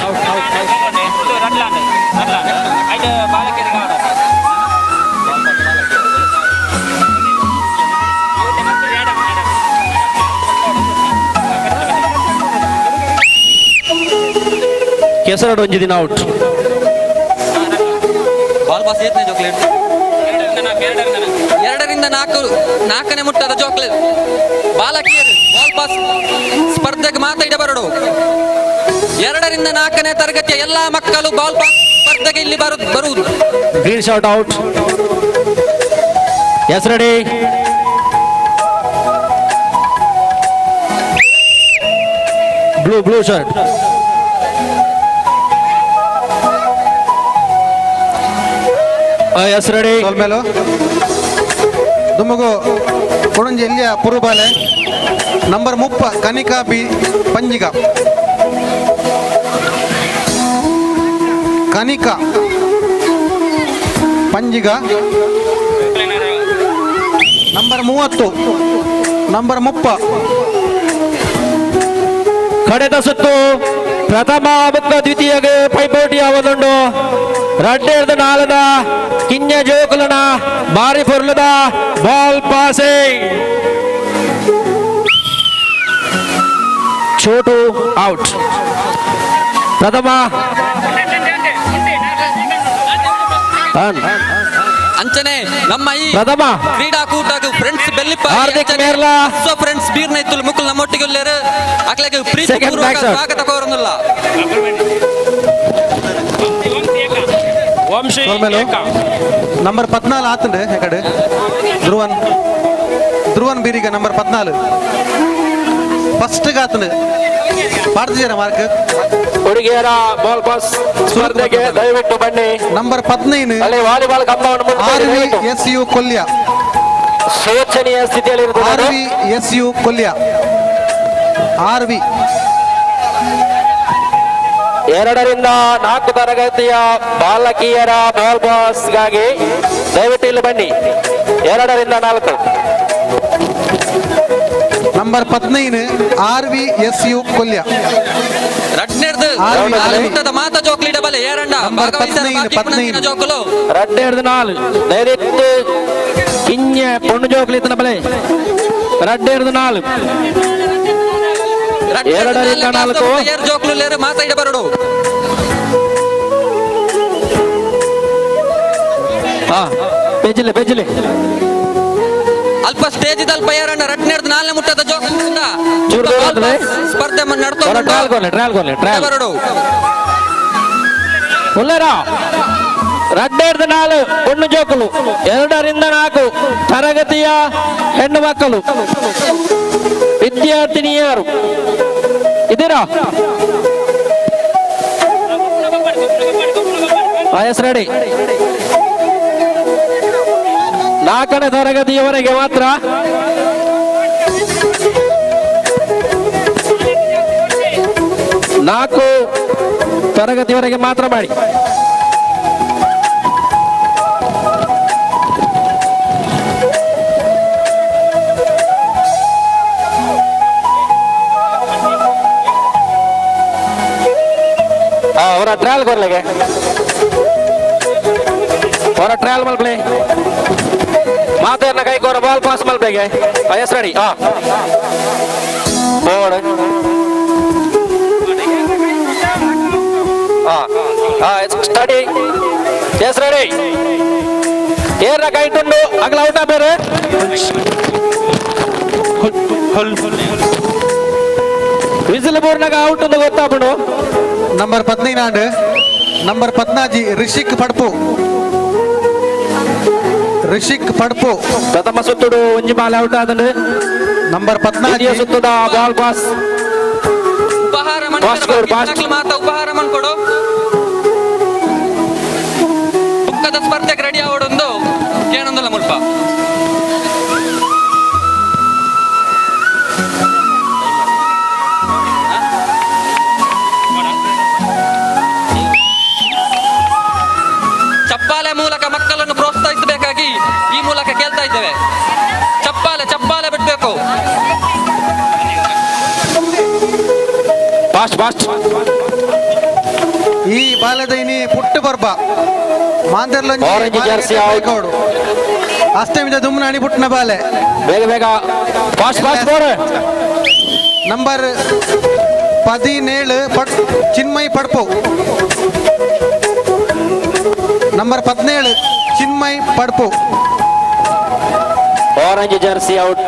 ಕೆಸರಡು ಒಂಜಿ ದಿನ ಔಟ್. ಬಾಲ್ ಪಾಸ್ ಏತ್ನೇ ಜೋಕ್ಲೇಟ್. 2ರಿಂದ 4 ನಾಲ್ಕನೇ ಮುಟ್ಟದ ಜೋಕ್ಲೇಟ್ ಬಾಲಕಿಯರು ಬಾಲ್ ಪಾಸ್ ಸ್ಪರ್ಧೆಗೆ ಮಾತ ಇಡಬರಡು. 2ರಿಂದ 4ನೇ ತರಗತಿಯ ಎಲ್ಲಾ ಮಕ್ಕಳು ಬಾಲ್ ಪಾಸ್ ಸ್ಪರ್ಧೆಗೆ ಇಲ್ಲಿ ಬರುವುದು. Green shirt out. Yes, ready. Blue blue shirt. Yes, ready. ಮೇಲೂ ದುಮ್ಮಗು ಕೊಡಂಜಿ ಎಲ್ಲಿಯ ಪುರುಬಾಲೆ ನಂಬರ್ 30 ಕನಿಕಾ ಬಿ ಪಂಜಿಗ. ಕನಿಕಾ ಪಂಜಿಗ ನಂಬರ್ 30, ನಂಬರ್ 30. ಕಡೆದ ಸುತ್ತು ಪ್ರಥಮ ಬುಕ್ಕ ದ್ವಿತೀಯಗೆ ಪೈಪೋಟಿ ಆವದುಂಡು. ರಡ್ಡೆರ್ದ ನಾಲದ ಕಿಂಜ ಜೋಕುಲನ ಬಾರಿ ಪೊರ್ಲದ ಬಾಲ್ ಪಾಸಿಂಗ್. ಚೋಟು ಔಟ್. ಪ್ರಥಮ. ಅಂಚನೆ ನಮ್ಮ ಈ ಪ್ರಥಮ ಕ್ರೀಡಾಕೂಟ ಫ್ರೆಂಡ್ಸ್ ಬೆಲ್ಲಿಪ್ಪ ಹಾರ್ದಿಕ್ ಮೇರ್ಲಾ. ಫ್ರೆಂಡ್ಸ್ ಬೀರ್ನ ಇತ್ತುಲು ಮುಕುಲ್ ನಮ್ಮೊಟ್ಟಿಗೆ ಉಲ್ಲೇರು. ಅಕ್ಲೆಗ್ ಪ್ರೀತಿ Second ಪೂರ್ವಕ back shot. ಸ್ವಾಗತ ಕೋರೊಂದುಲ್ಲ. ಮೇಲೂ ನಂಬರ್ 14 ಆತಂಡು ಕಡೆ Dhruvan, Dhruvan ಬೀರಿಗ number 14 first ಆತಂಡು ಪಾಡ್ತಿದ್ದೀರಾ mark. ಹುಡುಗಿಯರ ಬಾಲ್ ಪಾಸ್ ಸ್ಪರ್ಧೆಗೆ ದಯವಿಟ್ಟು ಬನ್ನಿ. ನಂಬರ್ 15 ಅಲ್ಲಿ ವಾಲಿಬಾಲ್ ಕಂಬವನ್ನು ಆರ್ ಮುಟ್ಟಿ ವಿ ದಯವಿಟ್ಟು. ಎಸ್ ಯು ಕೊಲ್ಯ. ಶೋಚನೀಯ ಸ್ಥಿತಿಯಲ್ಲಿ R V S U Kolya, R V. 2ರಿಂದ 4 ತರಗತಿಯ ಬಾಲಕಿಯರ ಬಾಲ್ ಪಾಸ್ಗಾಗಿ ದಯವಿಟ್ಟು ಇಲ್ಲಿ ಬನ್ನಿ. 2ರಿಂದ 4. Number 15 R V S U Kolya. ರಡ್ನೆರ್ದು ಆರ್ ವಿ ನಾಲ್ ಮುಟ್ಟದ ಮಾತ ಜೋಕ್ಲಿ ಡಬಲ್ ಏರಂಡ ನಂಬರ್ ಭಾಗವಹಿಸರ 15, ಬಾಕಿ ಪುನಂಚಿನ 15. ಜೋಕುಲು. ರಡ್ಡೆರ್ದು ನಾಲ್ ದಯವಿಟ್ಟು ಕಿಂಜ ಪೊಣ್ಣು ಜೋಕ್ಲಿ ಇತ್ತನ ಬಲೆ. ರಡ್ಡೆರ್ದು ನಾಲ್. 2ರಿಂದ 4. ಏರ್ ಜೋಕ್ಲು ಲೇರು ಮಾತ ಇಡ ಬರಡು. ಹಾ, ಪೆಜ್ಲೆ ಪೆಜ್ಲೆ. ಅಲ್ಪ ಸ್ಟೇಜ್ ಅಲ್ಪ ಏರಂಡ ರಡ್ನೆರ್ದು ನಾಲ್ನೇ ಮುಟ್ಟದ ಜೋಕ್ಲು ಚೂರು ದೂರ ಆತದೆ. ಸ್ಪರ್ಧೆ ನಡ್ತೊ ಟ್ರಯಲ್ ಕೊರ್ಲೆ, ಟ್ರಯಲ್ ಕೊರ್ಲೆ, ಟ್ರಯಲ್. ಬರಡು. ಉಲ್ಲೇರ ರಡ್ಡೆರ್ದು ನಾಲ್ ಪೊಣ್ಣು ಜೋಕುಲು, 2ರಿಂದ 4 ತರಗತಿಯ ಹೆಣ್ಣು ಮಕ್ಕಳು ವಿದ್ಯಾರ್ಥಿನಿಯರು ಇದ್ದೀರಾ? Yes ready. 4ನೇ ತರಗತಿಯವರೆಗೆ ಮಾತ್ರ. 4 ತರಗತಿಯವರೆಗೆ ಮಾತ್ರ ಮಾಡಿ. ಅವರ ಟ್ರಯಲ್ ಕೊರ್ಲೆಗೆ, ಅವರ ಟ್ರಯಲ್ ಮಲ್ಪ್ಲೆ ಮಾತೇರ್ನ ಕೈ ಕೋರ ಬಾಲ್ ಪಾಸ್ ಮಲ್ಪೆಗೆ. Yes ready. ಹಾ, ಬೋರ್ಡ್. ಹಾ ಹಾ, ಸ್ಟಡಿ. Yes ready. ಏರ್ನ ಕೈ ತುಂಡು ಅಗಲ ಔಟ ಬೇರೆ. ವಿಸಿಲ್ ಬೋರ್ನಾಗ ಔಟ್ ಅಂತ ಗೊತ್ತಾಪುಂಡು. ನಂಬರ್ 15 ಆಂಡ್ ನಂಬರ್ 14 ರಿಷಿಕ್ ಪಡ್ಪು, ರಿಷಿಕ್ ಪಡ್ಪು. ಪ್ರಥಮ ಸುತ್ತುಡು ಒಂಜಿ ಬಾಲ್ ಔಟ್ ಆದಂಡು. ನಂಬರ್ ದ್ವಿತೀಯ 14 ಸುತ್ತುದ ಬಾಲ್ ಪಾಸ್. ಉಪಹಾರ Fast score, fast. ಮಾತ ಉಪಹಾರ ಮನ್ಕೊಡು. ಬುಕ್ಕದ ಸ್ಪರ್ಧೆಗೆ ರೆಡಿ ಆವಡೊಂದು ಕೇನೊಂದುಲ್ಲ ಮುಲ್ಪ. ಚಪ್ಪಾಲೆ ಮೂಲಕ ಫಾಸ್ಟ್ ಫಾಸ್ಟ್. ಈ ಬಾಲೆದ ಇನಿ ಪುಟ್ಟು ಪರ್ಬ ಮಾಂದರ್ಲೊಂಜಿ Orange jersey out. ಅಷ್ಟಮಿದ ದುಮ್ನಾಣಿ ಪುಟ್ಟನ ಬಾಲೆ. ಬೇಗ ಬೇಗ fast fast bore. Number 17 Chinmay Padpu. Number 17 Chinmay Padpu. Orange jersey out.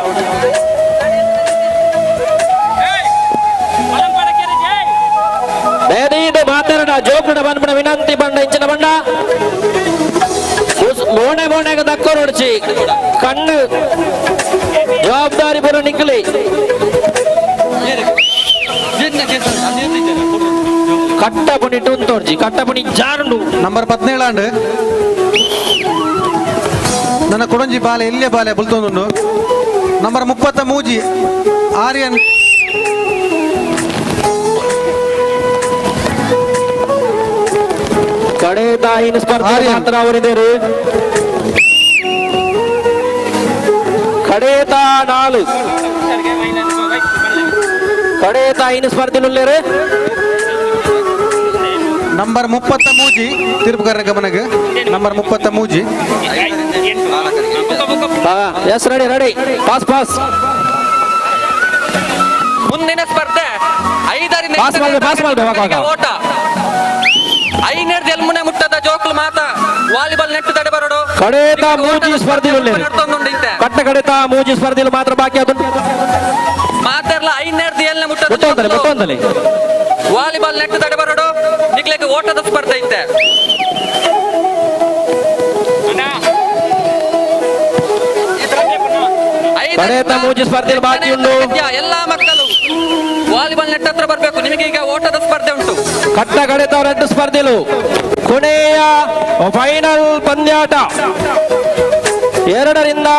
ಬೇದೀದು ಮಾತಾಡ ಜೋಕುಡ ಬಂದ್ಬಿಡ ವಿನಂತಿ ಬಂಡ ಇಂಚಿನ ಬಂಡ ಮೋಣೆ ಮೋಣೆಗೆ ದಕ್ಕ ನೋಡ್ಚಿ ಕಣ್ಣು ಜವಾಬ್ದಾರಿ ಬರೋ ನಿಕ್ಕಲಿ. ಕಟ್ಟ ಪುಣಿ ಟುಂತೋರ್ಜಿ ಕಟ್ಟ ಪುಣಿ ಜಾರುಂಡು. ನಂಬರ್ 17 ಆಂಡ್ ನನ್ನ ಕೊಡಂಜಿ ಬಾಲೆ ಇಲ್ಲೇ ಬಾಲೆ ಬುಲ್ತೊಂದುಂಡು. Number 33 Aryan. ಕಡೆದ ಸ್ಪರ್ಧೆ ಮಾತ್ರ ಅವರಿದ್ದೇರು. ಕಡೇತ 4 ಕಡೇತ 5 ಸ್ಪರ್ಧೆಲುಳ್ಳೇರು. ನಂಬರ್ 33 ತೀರ್ಪುಗಾರರ ಗಮನಕ್ಕೆ. Number 33. Yes, ready ready, pass pass. ಮುಂದಿನ ಸ್ಪರ್ಧೆ 5ರಿಂದ ಪಾಸ್ ಮಾಡ್ಬೇಕು, ಪಾಸ್ ಮಾಡ್ಬೇಕು. ಓಟ ಐನೇರ್ದ ಎಲ್ಮುನೆ ಮುಟ್ಟದ ಜೋಕ್ಲು ಮಾತ ವಾಲಿಬಾಲ್ ನೆಟ್ಟು ತಡೆ ಬರೋಡು. ಕಡೇತ ಮೂಜಿ ಸ್ಪರ್ಧೆಲುಳ್ಳೇರು. ಕಟ್ಟ ಕಡೇತ ಮೂಜಿ ಸ್ಪರ್ಧೆಲು ಮಾತ್ರ ಬಾಕಿ ಅದು. ಮಾತೆರ್ಲ ಐನೇರ್ದ ಎಲ್ನೆ ಮುಟ್ಟದ ಮುಟ್ಟೊಂದಲೆ ಮುಟ್ಟೊಂದಲೆ ವಾಲಿಬಾಲ್ ನೆಟ್ಟು ತಡೆ ಬರೋಡು. ನಿಕ್ಲೆಗೆ ಓಟದ ಸ್ಪರ್ಧೆ ಇತ್ತೆ. ಕಡೇತ ಮೂಜಿ ಸ್ಪರ್ಧೆಲು ಬಾಕಿ ಉಂಟು. ಎಲ್ಲಾ ಮಕ್ಕಳು ವಾಲಿಬಾಲ್ ನೆಟ್ ಹತ್ರ ಬರಬೇಕು. ನಿಮಗೆ ಈಗ ಓಟದ ಸ್ಪರ್ಧೆ ಉಂಟು. ಕಟ್ಟ ಕಡೆತ 2 ಸ್ಪರ್ಧೆಲು ಕೊನೆಯ ಫೈನಲ್ ಪಂದ್ಯಾಟ. 2ರಿಂದ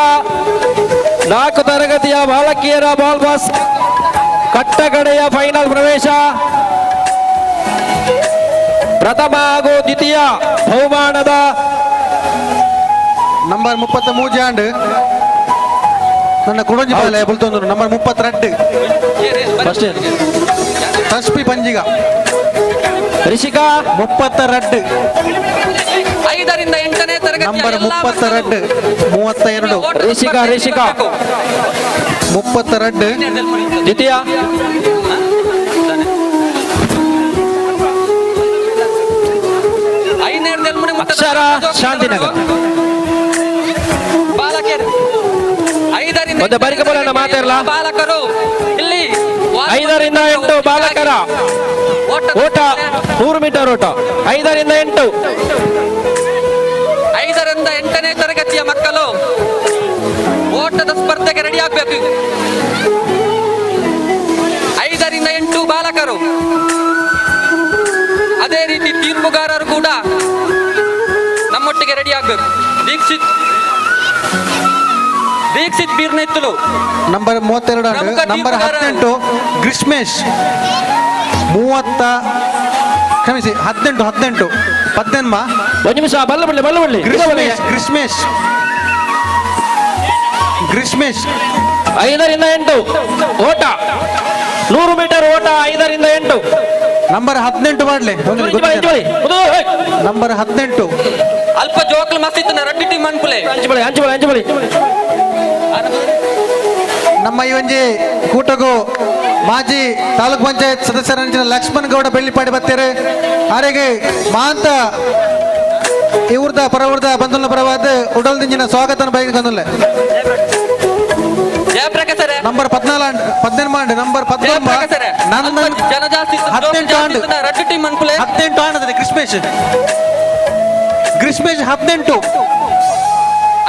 4 ತರಗತಿಯ ಬಾಲಕಿಯರ ಬಾಲ್ ಬಾಸ್ ಕಟ್ಟಕಡೆಯ ಫೈನಲ್ ಪ್ರವೇಶ. ಪ್ರಥಮ ಹಾಗೂ ದ್ವಿತೀಯ ಬಹುಮಾನದ ನಂಬರ್ 33 ಆಂಡ್ ನನ್ನ ಕುಡಂಜಿ ಬಾಲೆ ಬುಲ್ತೊಂದು. ನಂಬರ್ 32 ಫಸ್ಟ್ ತಸ್ಪಿ ಪಂಜಿಗ. ರಿಷಿಕಾ. 32. 5ರಿಂದ 8ನೇ ತರಗತಿ ನಂಬರ್ 32 32. ರಿಷಿಕಾ ರಿಷಿಕಾ 32 ದ್ವಿತೀಯ. ಅಕ್ಷರ ಶಾಂತಿನಗರ. ಬಾಲಕಿಯರು 5ರಿಂದ ಒಂದು ಬರಿಕ ಬೋಲಣ್ಣ ಮಾತಾಡಲ್ಲ. ಬಾಲಕರು ಇಲ್ಲಿ 5ರಿಂದ 8 ಬಾಲಕರ ಓಟ 100 ಮೀಟರ್ ಓಟ. 5ರಿಂದ 8. 5ರಿಂದ 8ನೇ ತರಗತಿಯ ಮಕ್ಕಳು ಓಟದ ಸ್ಪರ್ಧೆಗೆ ರೆಡಿ ಆಗ್ಬೇಕು. 5ರಿಂದ 8 ಬಾಲಕರು. ಅದೇ ರೀತಿ ತೀರ್ಪುಗಾರರು ಕೂಡ ನಮ್ಮೊಟ್ಟಿಗೆ ರೆಡಿ ಆಗ್ಬೇಕು. ದೀಕ್ಷಿತ್ ದೀಕ್ಷಿತ್ ಬೀರ್ನೆತ್ತಲು. ನಂಬರ್ 32. ನಂಬರ್ 18 ಗ್ರೀಷ್ಮೇಶ್. 30 ಕ್ಷಮಿಸಿ 18 18 ಪದ್ದೆನ್ಮ. ಒಂದು ನಿಮಿಷ ಬಲ್ಲ ಬಿಡ್ಲಿ ಬಲ್ಲ ಬಿಡ್ಲಿ. ಗ್ರೀಷ್ಮೇಶ್ ಗ್ರೀಷ್ಮೇಶ್ ಗ್ರೀಷ್ಮೇಶ್. 5ರಿಂದ 8 ಓಟ 100 ಮೀಟರ್ ಓಟ 5ರಿಂದ 8. ನಂಬರ್ 18 ಮಾಡ್ಲಿ. ನಂಬರ್ 18. ಅಲ್ಪ ಜೋಕ್ಲು ಮಸ್ತಿತ್ತು ರಡ್ಡಿ ಟೀಮ್ ಅನ್ಪುಲೆ. ಅಂಚುಬಳಿ ಅಂಚುಬಳಿ ಅಂಚುಬಳಿ. ನಮ್ಮ ಈ ಒಂಜಿ ಕೂಟಗೂ ಮಾಜಿ ತಾಲೂಕ್ ಪಂಚಾಯತ್ ಸದಸ್ಯರ ಲಕ್ಷ್ಮಣ್ ಗೌಡ ಬೆಳ್ಳಿಪಾಡಿ ಬತ್ತೇರು. ಆರೆಗೆ ಮಾಂತ ಇವ್ರದ ಪರವರ್ದ ಬಂಧುನ ಪರವಾದ ಉಡಲ್ದಿಂಜಿನ ಸ್ವಾಗತನ ಬೈಕ್ ಬಂದುಲ್ಲೆ. ನಂಬರ್ 14 18 ನಂಬರ್ 19 ನಂದನ್ 18 ಆಂಡ್ 18 ಆಂಡ್ ಗ್ರೀಷ್ಮೇಶ್ ಗ್ರೀಷ್ಮೇಶ್ 18.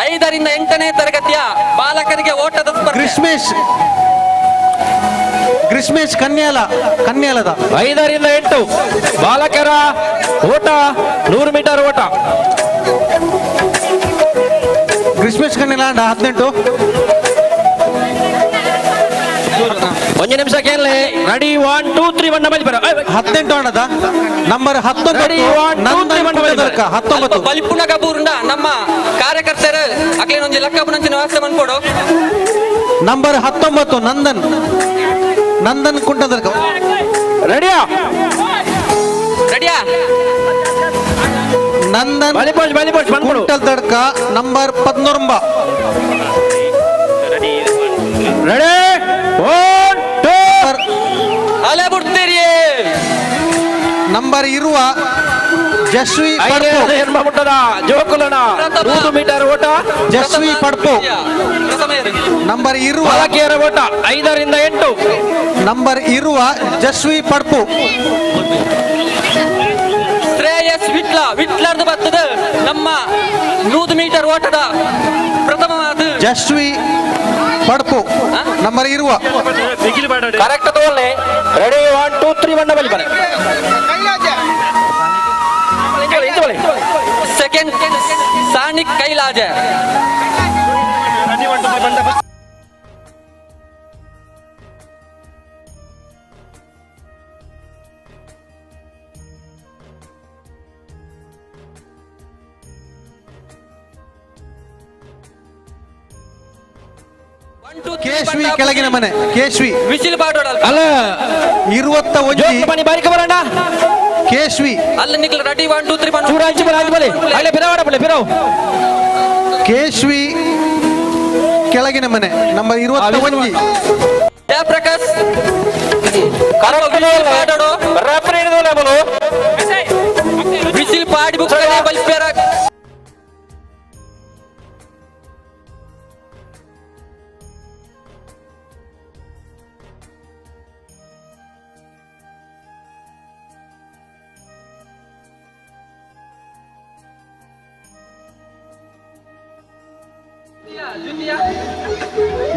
5ರಿಂದ 8ನೇ ತರಗತಿಯ ಬಾಲಕರಿಗೆ ಓಟದ ಸ್ಪರ್ಧೆ. ಗ್ರೀಷ್ಮೇಶ್ ಗ್ರೀಷ್ಮೇಶ್ ಕನ್ಯಾಲ ಕನ್ಯಾಲದ 5ರಿಂದ 8 ಬಾಲಕರ ಓಟ 100 ಮೀಟರ್ ಓಟ. ಗ್ರೀಷ್ಮೇಶ್ ಕನ್ಯಾಲ 18. ಒಂದು ನಿಮಿಷ ಕೇಳಲಿ. ರೆಡಿ 1 2 3 1 ಬಲಿ ಬರ. 18 ಅಣ್ಣದ ನಂಬರ್ 19 ನಂದನ್ ಕುಂದರ್ಕ 19. ಬಲಿಪುಣ ಕಬೂರ್ನ ನಮ್ಮ ಕಾರ್ಯಕರ್ತರು ಅಕ್ಲೇನೊಂಜಿ ಲಕ್ಕಪುನಂಚಿನ ವ್ಯವಸ್ಥೆ ಮನ್ಪೊಡು. ನಂಬರ್ 19 ನಂದನ್ ನಂದನ್ ಕುಂಟದರ್ಕ. ರೆಡಿಯಾ? ರೆಡಿಯಾ? ನಂದನ್ ಕುಂಟಲ್ ತಡ್ಕ number 19. Ready, 1 2. ಅಲೆ ಬಿಡ್ತೀರಿ. ನಂಬರ್ ಇರುವ ಜಸ್ವಿ ಪಡ್ಪು. ಜೋಕುಲನ 100 ಮೀಟರ್ ಓಟ. ಜಸ್ವಿ ಪಡ್ಪು. ನಂಬರ್ ಇರುವ ಬಾಲಕಿಯರ ಓಟ 5 ರಿಂದ 8. ನಂಬರ್ ಇರುವ ಜಸ್ವಿ ಪಡ್ಪು. ಶ್ರೇಯಸ್ ವಿಟ್ಲ, ವಿಟ್ಲರ್ದು ಬರ್ತದ ನಮ್ಮ 100 ಮೀಟರ್ ಓಟದ ಪ್ರಥಮ ಜಸ್ವಿ ಪಡ್ಪು ನಂಬರ್ ಇರುವ. ಕರೆಕ್ಟ್ ತೋಲ್ನೆ. ರೆಡಿ, 1 2 3 ಬಣ್ಣ ಬಲಿ ಬನ್ನಿ. Second sonic ಕೈಲಾಜೆ. ಕೇಶ್ವಿ ಕೆಳಗಿನ ಮನೆ. ಕೇಶ್ವಿ ವಿಸಿಲ್ ಬಾಡೋಡ ಅಲ್ಲ 21. ಬನ್ನಿ ಬಾರಿಕ ಬರೋಣ. ಕೇಶ್ವಿ ಅಲ್ಲ ನಿಕ್ಲ. ರೆಡಿ, 1 2 3 ಬಣ್ಣ. ಚೂರ ಅಂಚು ಬಲ, ಅಂಚು ಬಲಿ ಅಲ್ಲೇ ಬಿರವಾಡ ಬಲೆ ಬಿರವು. ಕೇಶ್ವಿ ಕೆಳಗಿನ ಮನೆ ನಂಬರ್ 21. ಜಯಪ್ರಕಾಶ್ ವಿಸಿಲ್ ಪಾಡಿ ಬುಕ್ ಬಲ್ಪೇರ.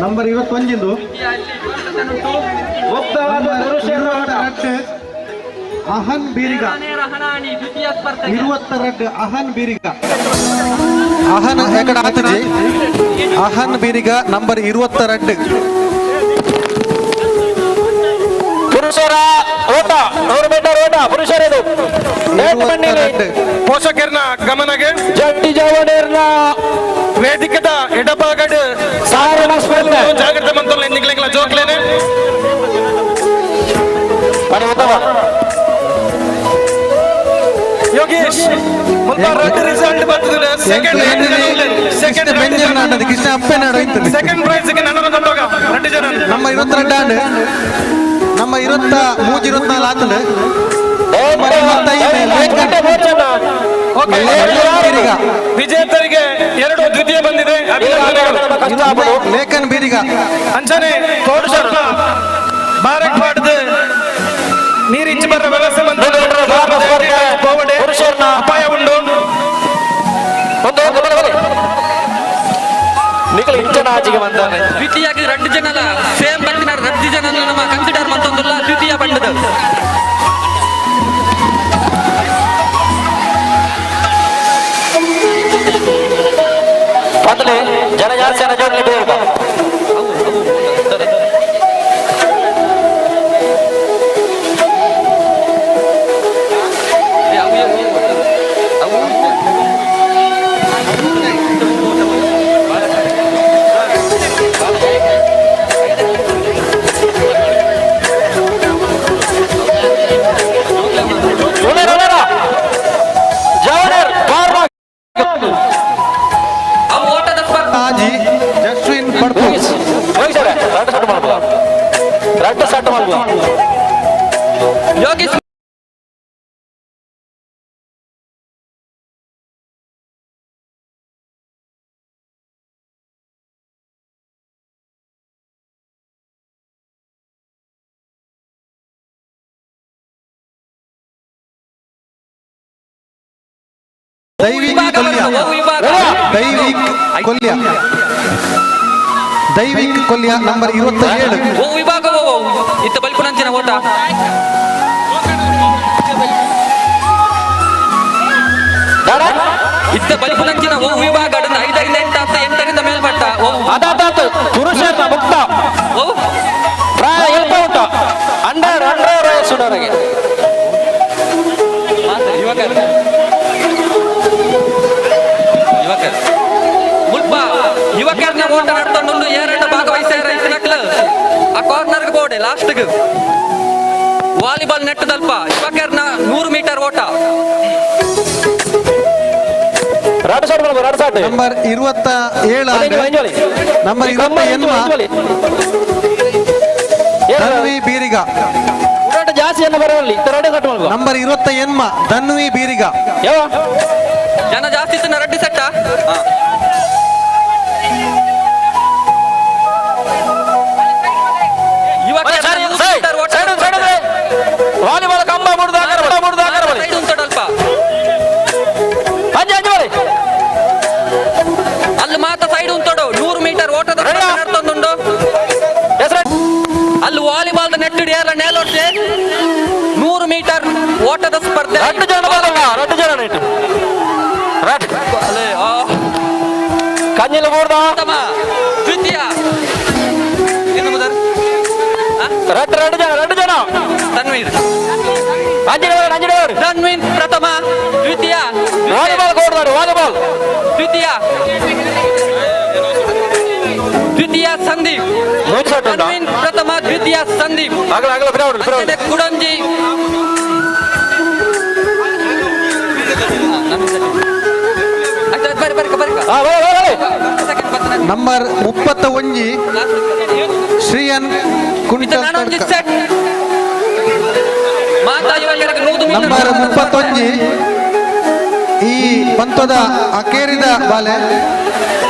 ನಂಬರ್ 21. ಅಹನ್ ಬೀರಿಗ. 22 ಅಹನ್ ಬೀರಿಗ. ಅಹನ್ ಎಕಡ ಆತಜಿ. ಅಹನ್ ಬೀರಿಗ ನಂಬರ್ 22. ಪುರುಷರ ಓಟ 100 ಮೀಟರ್ ಓಟ ಪುರುಷರದು. ಪೋಷಕರ್ನ ಗಮನಗೆ ಜಟ್ಟಿ ಜವಡೇರ್ನ ವೇದಿಕದ ಎಡಭಾಗಡ್ ಜಾಗ್ರತೆ ಮಂತಲ್ಲ ನಿಗ್ಲಿಂಗ್ಲ ಜೋಕ್ಲೇನೆ. ಯೋಗೇಶ್ ಮುಲ್ಪ ರಡ್ಡ್ ರಿಸಲ್ಟ್ ಬರ್ತದೆ. ಸೆಕೆಂಡ್ ಸೆಕೆಂಡ್ ಕೃಷ್ಣ ಅಪ್ಪೆನಾಡು. ಸೆಕೆಂಡ್ ಪ್ರೈಸ್ ಗೆ ನನ್ನ ಕೊಂಡೋಗ ರಡ್ಡ್ ಜನ. ನಮ್ಮ 22 ನಮ್ಮ 23 24 ಆತಂಡು. ವಿಜೇತರಿಗೆ 2 ದ್ವಿತೀಯ ಬಂದಿದೆ. ಲೇಖನ್ ಬೀರಿಗ. ಅಂಚನೆ ಬಾರಕ್ ಪಾಡ್ದು ನೀರು ಇಂಚು ಬರ ವ್ಯವಸ್ಥೆ ಬಂದು ಅಪಾಯ ಉಂಟು. ದ್ವಿತೀಯ 2 ಜನಲ ಸೇಮ್ ಬರ್ತಿನ 2 ಜನ ನಮ್ಮ ಕನ್ಸಿಡರ್ ಮಂತೊಂದುಲ್ಲ ದ್ವಿತೀಯ ಬಂಡದ. ಜನ ಜಾಸ್ತಿ ಜನ ಜೋಡ್ಲಿ ಬೇಗ. ಯೋಗೇಶ್ ದೈವಿಕ್ ಕೊಲ್ಯ. ದೈವಿಕ್ ಕೊಲ್ಯ. ದೈವಿಕ್ ಕೊಲ್ಯ ನಂಬರ್ 27. ಓ ವಿಭಾಗ ಇತ್ತ ಬಲ್ಪುನಂಚಿನ ಓಟ. ಇತ್ತ ಬಲ್ಪುನಂಚಿನ ಓ ವಿಭಾಗ 5 ರಿಂದ 8 ಆಗ್ತಾ 8 ರಿಂದ ಮೇಲ್ಪಟ್ಟ. ಅದಾತಾತು ಪುರುಷರ ಮುಕ್ತ ಪ್ರಾಯ ಎಲ್ಪ ಉಂಟು ಅಂಡರ್ ಅಂಡರ್ ವಯಸ್ಸುನವರಿಗೆ. ಯುವಕರು ಯುವಕರು ಮುಲ್ಪ ಯುವಕರನ್ನ ಓಟ ನಡ್ತೊಂಡು ಎರಡು ಭಾಗವಹಿಸ್ಯಾರ ಇತ್ತಿನಕ್ಲು ಆ ಕಾರ್ನರ್ಗೆ ಬೋಡೆ ಲಾಸ್ಟ್ಗೆ. Volleyball net ದಲ್ಪ ಯುವಕರ್ನ 100 ಮೀಟರ್ ಓಟ. ನಂಬರ್ 27, ನಂಬರ್ 28 ಧನ್ವಿ ಬೀರಿಗ. ನಂಬರ್ 28 ಧನ್ವಿ ಬೀರಿಗ. ಜನ ಜಾಸ್ತಿ ಇತ್ತು ರಡ್ಡಿ ಸೆಟ್ಟ. ವಾಲಿಬಾಲ್ ಕಂಬ ಉಂಟಲ್ಪ ಅಲ್ಲಿ ಮಾತ ಸೈಡ್ ಉಂಟೋಡು 100 ಮೀಟರ್ ಓಟದ ನಡ್ತೊಂದುಂಡು. ಅಲ್ಲಿ ವಾಲಿಬಾಲ್ ನೆಟ್ ಹಿಡಿಯಲ್ಲ ನೇಲೊಟ್ಟೆ 100 ಮೀಟರ್ ಓಟದ ಸ್ಪರ್ಧೆ. ದ್ವಿತೀಯ ತನ್ವೀರ್ ತನ್ವೀನ್ ಪ್ರಥಮ, ದ್ವಿತೀಯ ವಾಲಿಬಾಲ್ ದ್ವಿತೀಯ ದ್ವಿತೀಯ ಸಂದೀಪ್. ತನ್ವೀನ್ ಪ್ರಥಮ, ದ್ವಿತೀಯ ಸಂದೀಪ್. ಕುಡಂಜಿ ನಂಬರ್ 31 ಶ್ರೀಯನ್ ಕುಂಟಲ್. ನಂಬರ್ 31 ಈ ಪಂತದ ಅಕೇರಿದ ಬಾಲೆ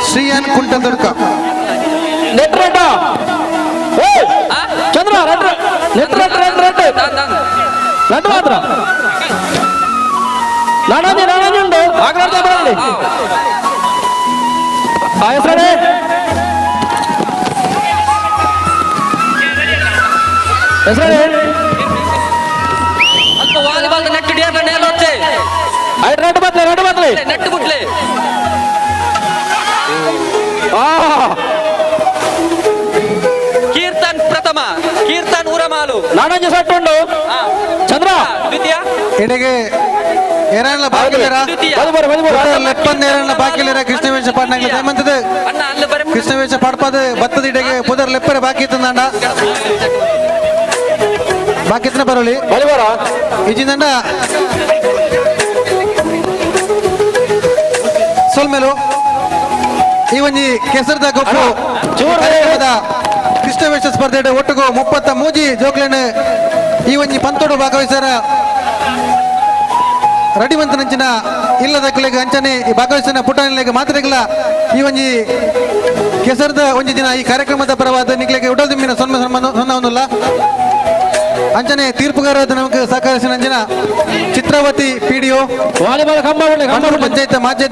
ಶ್ರೀಯನ್ ಕುಂಟಲ್ತಡ್ಕ. ಚಂದ್ರ ಮಾತ್ರ ನಾನೊಂದು ನಾನೊಂದು ಉಂಟು ಆಗಲಾರ್ದ ಬರಲಿ. ಆ ಹೆಸರೇ ಹೆಸರೇ ಅಲ್ಪ ವಾಲಿಬಾಲ್ ನೆಟ್ ಹಿಡಿಯಲ್ಲ ನೇಲೊಟ್ಟೆ. ರೆಡ್ ಬತ್ಲೆ ರೆಡ್ ಬತ್ಲೆ ನೆಟ್ ಬುಟ್ಲೆ. ಕೀರ್ತನ್ ಪ್ರಥಮ, ಕೀರ್ತನ್ ಊರಮಾಲು. ನಾನೊಂದು ಸೆಟ್ ಉಂಟು ಚಂದ್ರ. ದ್ವಿತೀಯ ಎಡೆಗೆ ಏರಣ್ಣ ಬಾಕಿಲೇರ ಲೆಪ್ಪಂದ ಏರಣ್ಣ ಬಾಕಿಲೇರ ಕೃಷ್ಣವೇಶ ಪಾಡ್ನಂಗ್ಲ ದಯಮಂತದ ಕೃಷ್ಣವೇಶ ಪಾಡ್ಪದ ಬತ್ತದ ಇಡೆಗೆ ಪುದರ್ ಲೆಪ್ಪರೆ ಬಾಕಿ ಇತ್ತಂದ ಬಾಕಿ ಇತ್ತನ ಬರೋಲಿ ಇಜಿಂದಂಡ ಸೊಲ್ಮೇಲು. ಈ ಒಂಜಿ ಕೆಸರದ ಗೊಪ್ಪು ಕೃಷ್ಣವೇಶ ಸ್ಪರ್ಧೆ ಒಟ್ಟುಗು 33 ಜೋಕ್ಲೆನ್ ಈ ಒಂಜಿ ಪಂತೋಡು ಭಾಗವಹಿಸರ ರೆಡಿಮಂತನಂಚಿನ ಇಲ್ಲದ ಕುಲೆಗ್ ಅಂಚನೆ ಈ ಭಾಗವಹಿಸಿನ ಪುಟಾಣಿಲೆಗ್ ಮಾತ್ರೆಗ್ಲ ಈ ಒಂಜಿ ಕೆಸರದ ಒಂಜಿ ದಿನ ಈ ಕಾರ್ಯಕ್ರಮದ ಪರವಾದ ನಿಕ್ಲೆಗ್ ಉಡಲ್ದಿಮ್ಮಿನ ಸೊನ್ನೆ ಸೊನ್ನ ಅಂಚನೆ ತೀರ್ಪುಗಾರ ನಮಗೆ ಸಹಕರಿಸಿದ ಅಂಚಿನ ಚಿತ್ರಾವತಿ ಪಿಡಿಒ ವಾಲಿಬಾಲ್ ಪಂಚಾಯತ್ ಮಾಜಿ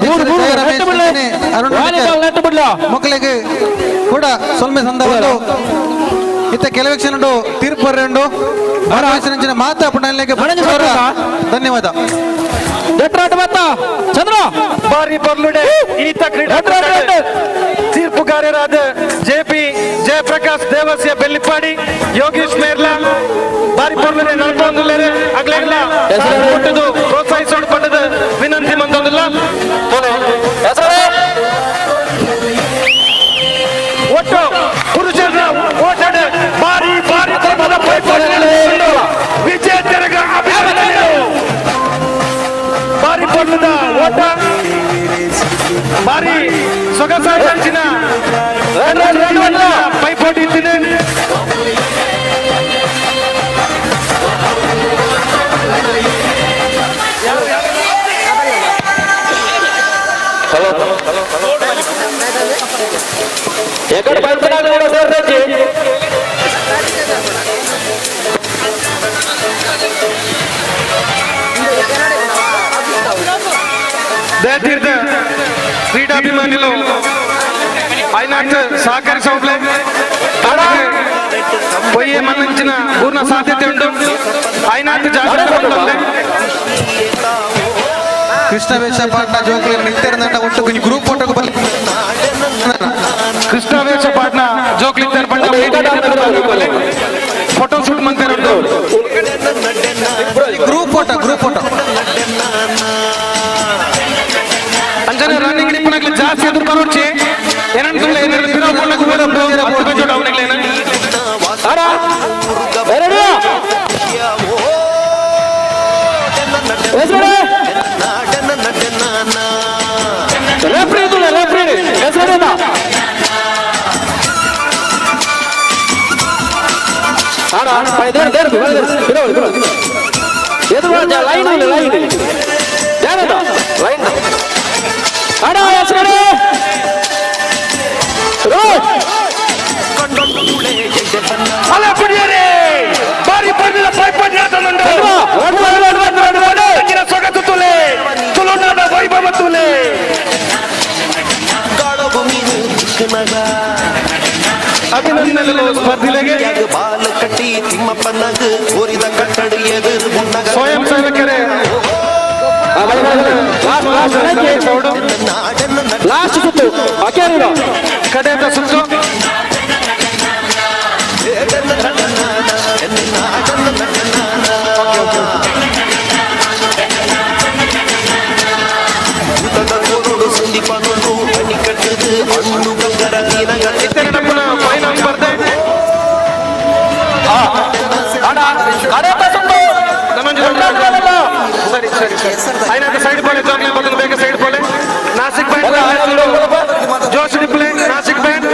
ಅರುಣ್ ಮಕ್ಕಳಿಗೆ ಕೂಡ ಸೊಲ್ಮೆ ಸಂದ ಒಂದು ಇತ್ತ ಕೆಲವು ಕ್ಷಣ ತೀರ್ಪು ಉಂಡು ಭಾಗವಹಿಸಿದ ಮಾತಾ ಪುಟಾಣಿಲೆಗ್ ಧನ್ಯವಾದ. ಚಂದ್ರ ಬಾರಿ ಬರ್ಲುಡೆ ಈತ ಕ್ರೀಡಾ ತೀರ್ಪುಗಾರರಾದ ಜೆಪಿ ಜಯಪ್ರಕಾಶ್ ದೇವಸ್ಯ ಬೆಳ್ಳಿಪಾಡಿ, ಯೋಗೇಶ್ ಮೇರ್ಲಾ ಬಾರಿ ಬರ್ಲುಡೆ ನಡ್ಕೊಂದುಲ್ಲೇರೆ ಅಗ್ಲೆಗ್ಲ ಕೊಟ್ಟದು ಪ್ರೋತ್ಸಾಹಿಸೋಣ ಪಟ್ಟದ ವಿನಂತಿ ಮಂದೊಂದಿಲ್ಲ. ಒಟ್ಟು ಪುರುಷರ ಓಟದ ಬಾರಿ ಬಾರಿ ಕ್ರಮದ ವಿಜೇತರಿಗೆ ಅಭಿನಂದನೆಗಳು. ಬಾರಿ ಪೊರ್ಲುದ ಓಟ, ಬಾರಿ ಸೊಗಸಾದ ಅಂಚಿನ ಪೈಪೋಟಿ ಇತ್ತಿದೆ. ಎಕಡೆ ಪೈಪೋಟಿ ಸೇರ್ತೈತಿ. ದಯತೀರ್ಥ ಕ್ರೀಡಾಭಿಮಾನಿಗಳು ಐನಾಟ್ ಸಹಕರಿಸೋಗ್ಲೆ ಪೊಯ್ಯೆ ಮಣ್ಣಂಚಿನ ಪೂರ್ಣ ಸಾಧ್ಯತೆ ಉಂಟು. ಐನಾಟ್ ಜಾಗೃತಿ. ಕೃಷ್ಣವೇಷ ಪಾಟ್ನ ಜೋಕ್ಲೆ ನಿಂತಿರಂದಂಡ ಒಟ್ಟು ಗ್ರೂಪ್ ಫೋಟೋಗೆ ಬಲ್ಲಿ. ಕೃಷ್ಣವೇಷ ಪಾಟ್ನ ಜೋಕ್ಲಿತ್ತಾರೆ ಪಂಡ ಫೋಟೋ ಶೂಟ್ ಮಂತಾರೆ ಉಂಟು. Group photo group photo ಅಂಚನೆ ರನ್ನಿಂಗ್ ನಿಪ್ಪನಾಗ್ಲಿ ಜಾಸ್ತಿ ಎದುರು ಬರೋಡ್ಚಿ ಏನಂತ Line line line ಅಭಿನಂದನೆಗಳು ಸ್ಪರ್ಧಿಲೆಗೆ. ಸ್ವಯಂ ಸೇವಕರೇ ಲಾಸ್ಟ್ ಸುತ್ತು ಕಡೆಯಿಂದ ಸುತ್ತು. ಫೈನಲ್ ಸ್ಪರ್ಧೆ ಸರಿ ಸರಿ ಸರಿ ಐನಾಥ ಸೈಡ್ ಬೋಲೆ ಜೋಗ್ಲೆ ಬದಲು ಬೇಗ ಸೈಡ್ ಬೋಲೆ. ನಾಸಿಕ್ ಬ್ಯಾಂಡ್ ಜೋಶ್ ಡಿಪ್ಲೆ ನಾಸಿಕ್ ಬ್ಯಾಂಡ್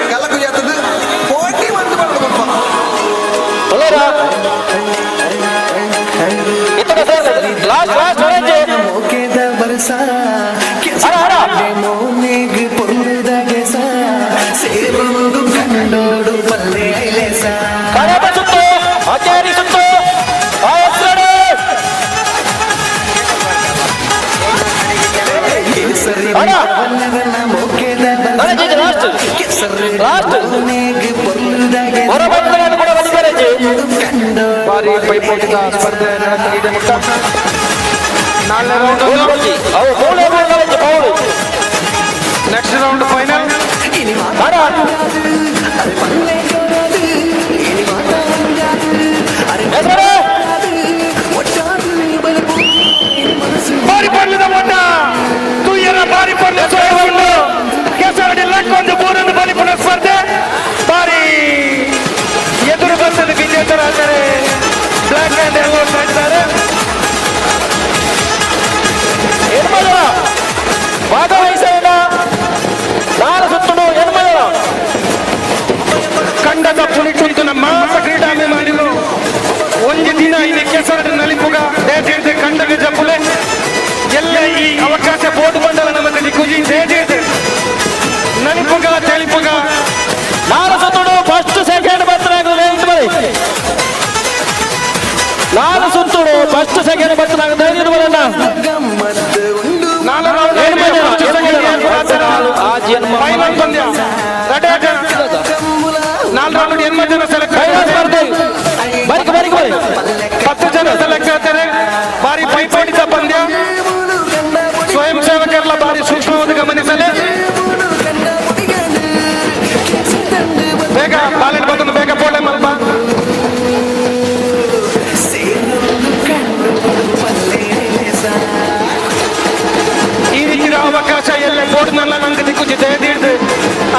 ಭಾರಿ ಪೈಪೋಟಿದ ಸ್ಪರ್ಧೆ ನಡೆಯಲಿದೆ ಮುಟ್ಟ. ನಾಲ್ಕನೇ round, next round final. ಬಾರಿ ಪರ್ಲದ ಓಟ ತುಯ್ಯರ ಬಾರಿ ಪರ್ಲ ಸೋಯಗೊಂಡು ಕೆಸರಡಿ ಲಕ್ಕೊಂದು ಮೂರೊಂದು ಬಲಿಪುನ ಸ್ಪರ್ಧೆ. ಬಾರಿ ಎದುರು ಬಂದದ್ದು ವಿಜೇತರಾದರೆ black and yellow ಕಾಣ್ತಾರೆ. ಕಂಡದ ಪುಲಿಟುಂತು ನಮ್ಮ ಮಾಸ ಕ್ರೀಡಾಭಿಮಾನಿಗಳು ಒಂದು ದಿನ ಇಲ್ಲಿ ಕೆಸರಡಿ ನಲಿಪುಗ ದೇಜಿಡ್ದೆ ಕಂಡಗ ಜಂಬುಲೆ ಎಲ್ಲ ಈ ಅವಕಾಶ ಬೋರ್ಡ್ ಬಂಡಲ ನಮಗೆ ದಿಕ್ಕುಜಿ ದೇಜಿಡ್ದೆ ನಲಿಪುಗ ತೆಲಿಪುಗ. ನಾರು ಸುತ್ತುಡು ಫಸ್ಟ್ ಸೆಕೆಂಡ್ ಬರ್ತನಾಗ ನಾರು ಸುತ್ತುಡು ಫಸ್ಟ್ ಸೆಕೆಂಡ್ ಬರ್ತನಾಗ ಬರಣ್ಣ. ಫೈನಲ್ ಪಂದ್ಯ ನಾಲ್ಕು ರೌಂಡ್ 80 ಜನ ಸೆಲೆಕ್ಟ್ 10 ಜನ ಸೆಲೆಕ್ಟ್ ಆಗ್ತಾರೆ. ಭಾರಿ ಪೈಪೋಟಿದ ಪಂದ್ಯ. ಸ್ವಯಂ ಸೇವಕರೆಲ್ಲ ಭಾರಿ ಸೂಕ್ಷ್ಮವಾಗಿ ಗಮನಿಸಲಿ. ಬೇಗ ಬಾಲೆಟ್ ಬಂದು ಬೇಗ ಪೋಲೆ ಮಲ್ಪ. ಈ ರೀತಿಯ ಅವಕಾಶ ಎಲ್ಲ ಬೋರ್ಡ್ನೆಲ್ಲ ನಂಗೆ ದಿಕ್ಕುಜಿ ದಯದೀಡ್ದು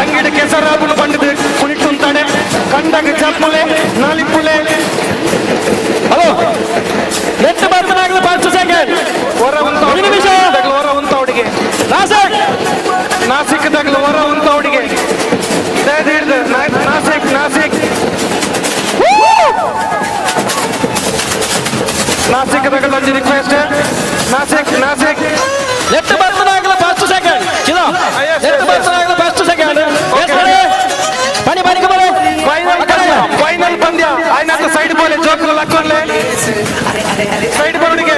ಅಂಗಡಿ ಕೆಸರಾಬುಲು ಬಂಡದು ಕುಣಿಟುಂತಾನೆ ಕಂಡಾಗ ಚಪ್ಪಲೆ ನಾಲಿಪ್ಪುಲೆ. ಹಲೋ ನೆಟ್ ಬರ್ತನಾಗಲಿ ಫಸ್ಟ್ ಸೆಕೆಂಡ್ ಹೊರ ಉಂತ ನಿಮಿಷ ಹೊರ ಉಂತ ಅವಡಿಗೆ ನಾಸಿಕ್ ನಾಸಿಕ್ ತಗಲು ಹೊರ ಉಂತ ಅವಡಿಗೆ ದಯದೀಡ್ದು ನಾಸಿಕ್ ನಾಸಿಕ್ ನಾಸಿಕ್ ತಗಲು ಒಂಜಿ ರಿಕ್ವೆಸ್ಟ್. ನಾಸಿಕ್ ನಾಸಿಕ್ ನೆಟ್ ಬರ್ತನಾಗಲಿ ಫಸ್ಟ್ ಸೆಕೆಂಡ್ ಚಿದ ನೆಟ್ ಬರ್ತನಾಗಲಿ ಫಸ್ಟ್ ಸೆಕೆಂಡ್. ಬನ್ನಿ ಬನ್ನಿ ಬರೋ ಫೈನಲ್ ಫೈನಲ್ ಪಂದ್ಯ ಆಯ್ನಾಥ ಸೈಡ್ ಬೋಲೆ ಜೋಕುಲು ಲಕ್ಕೊಂಡ್ಲೆ ಸೈಡ್ ಬೋರ್ಡಿಗೆ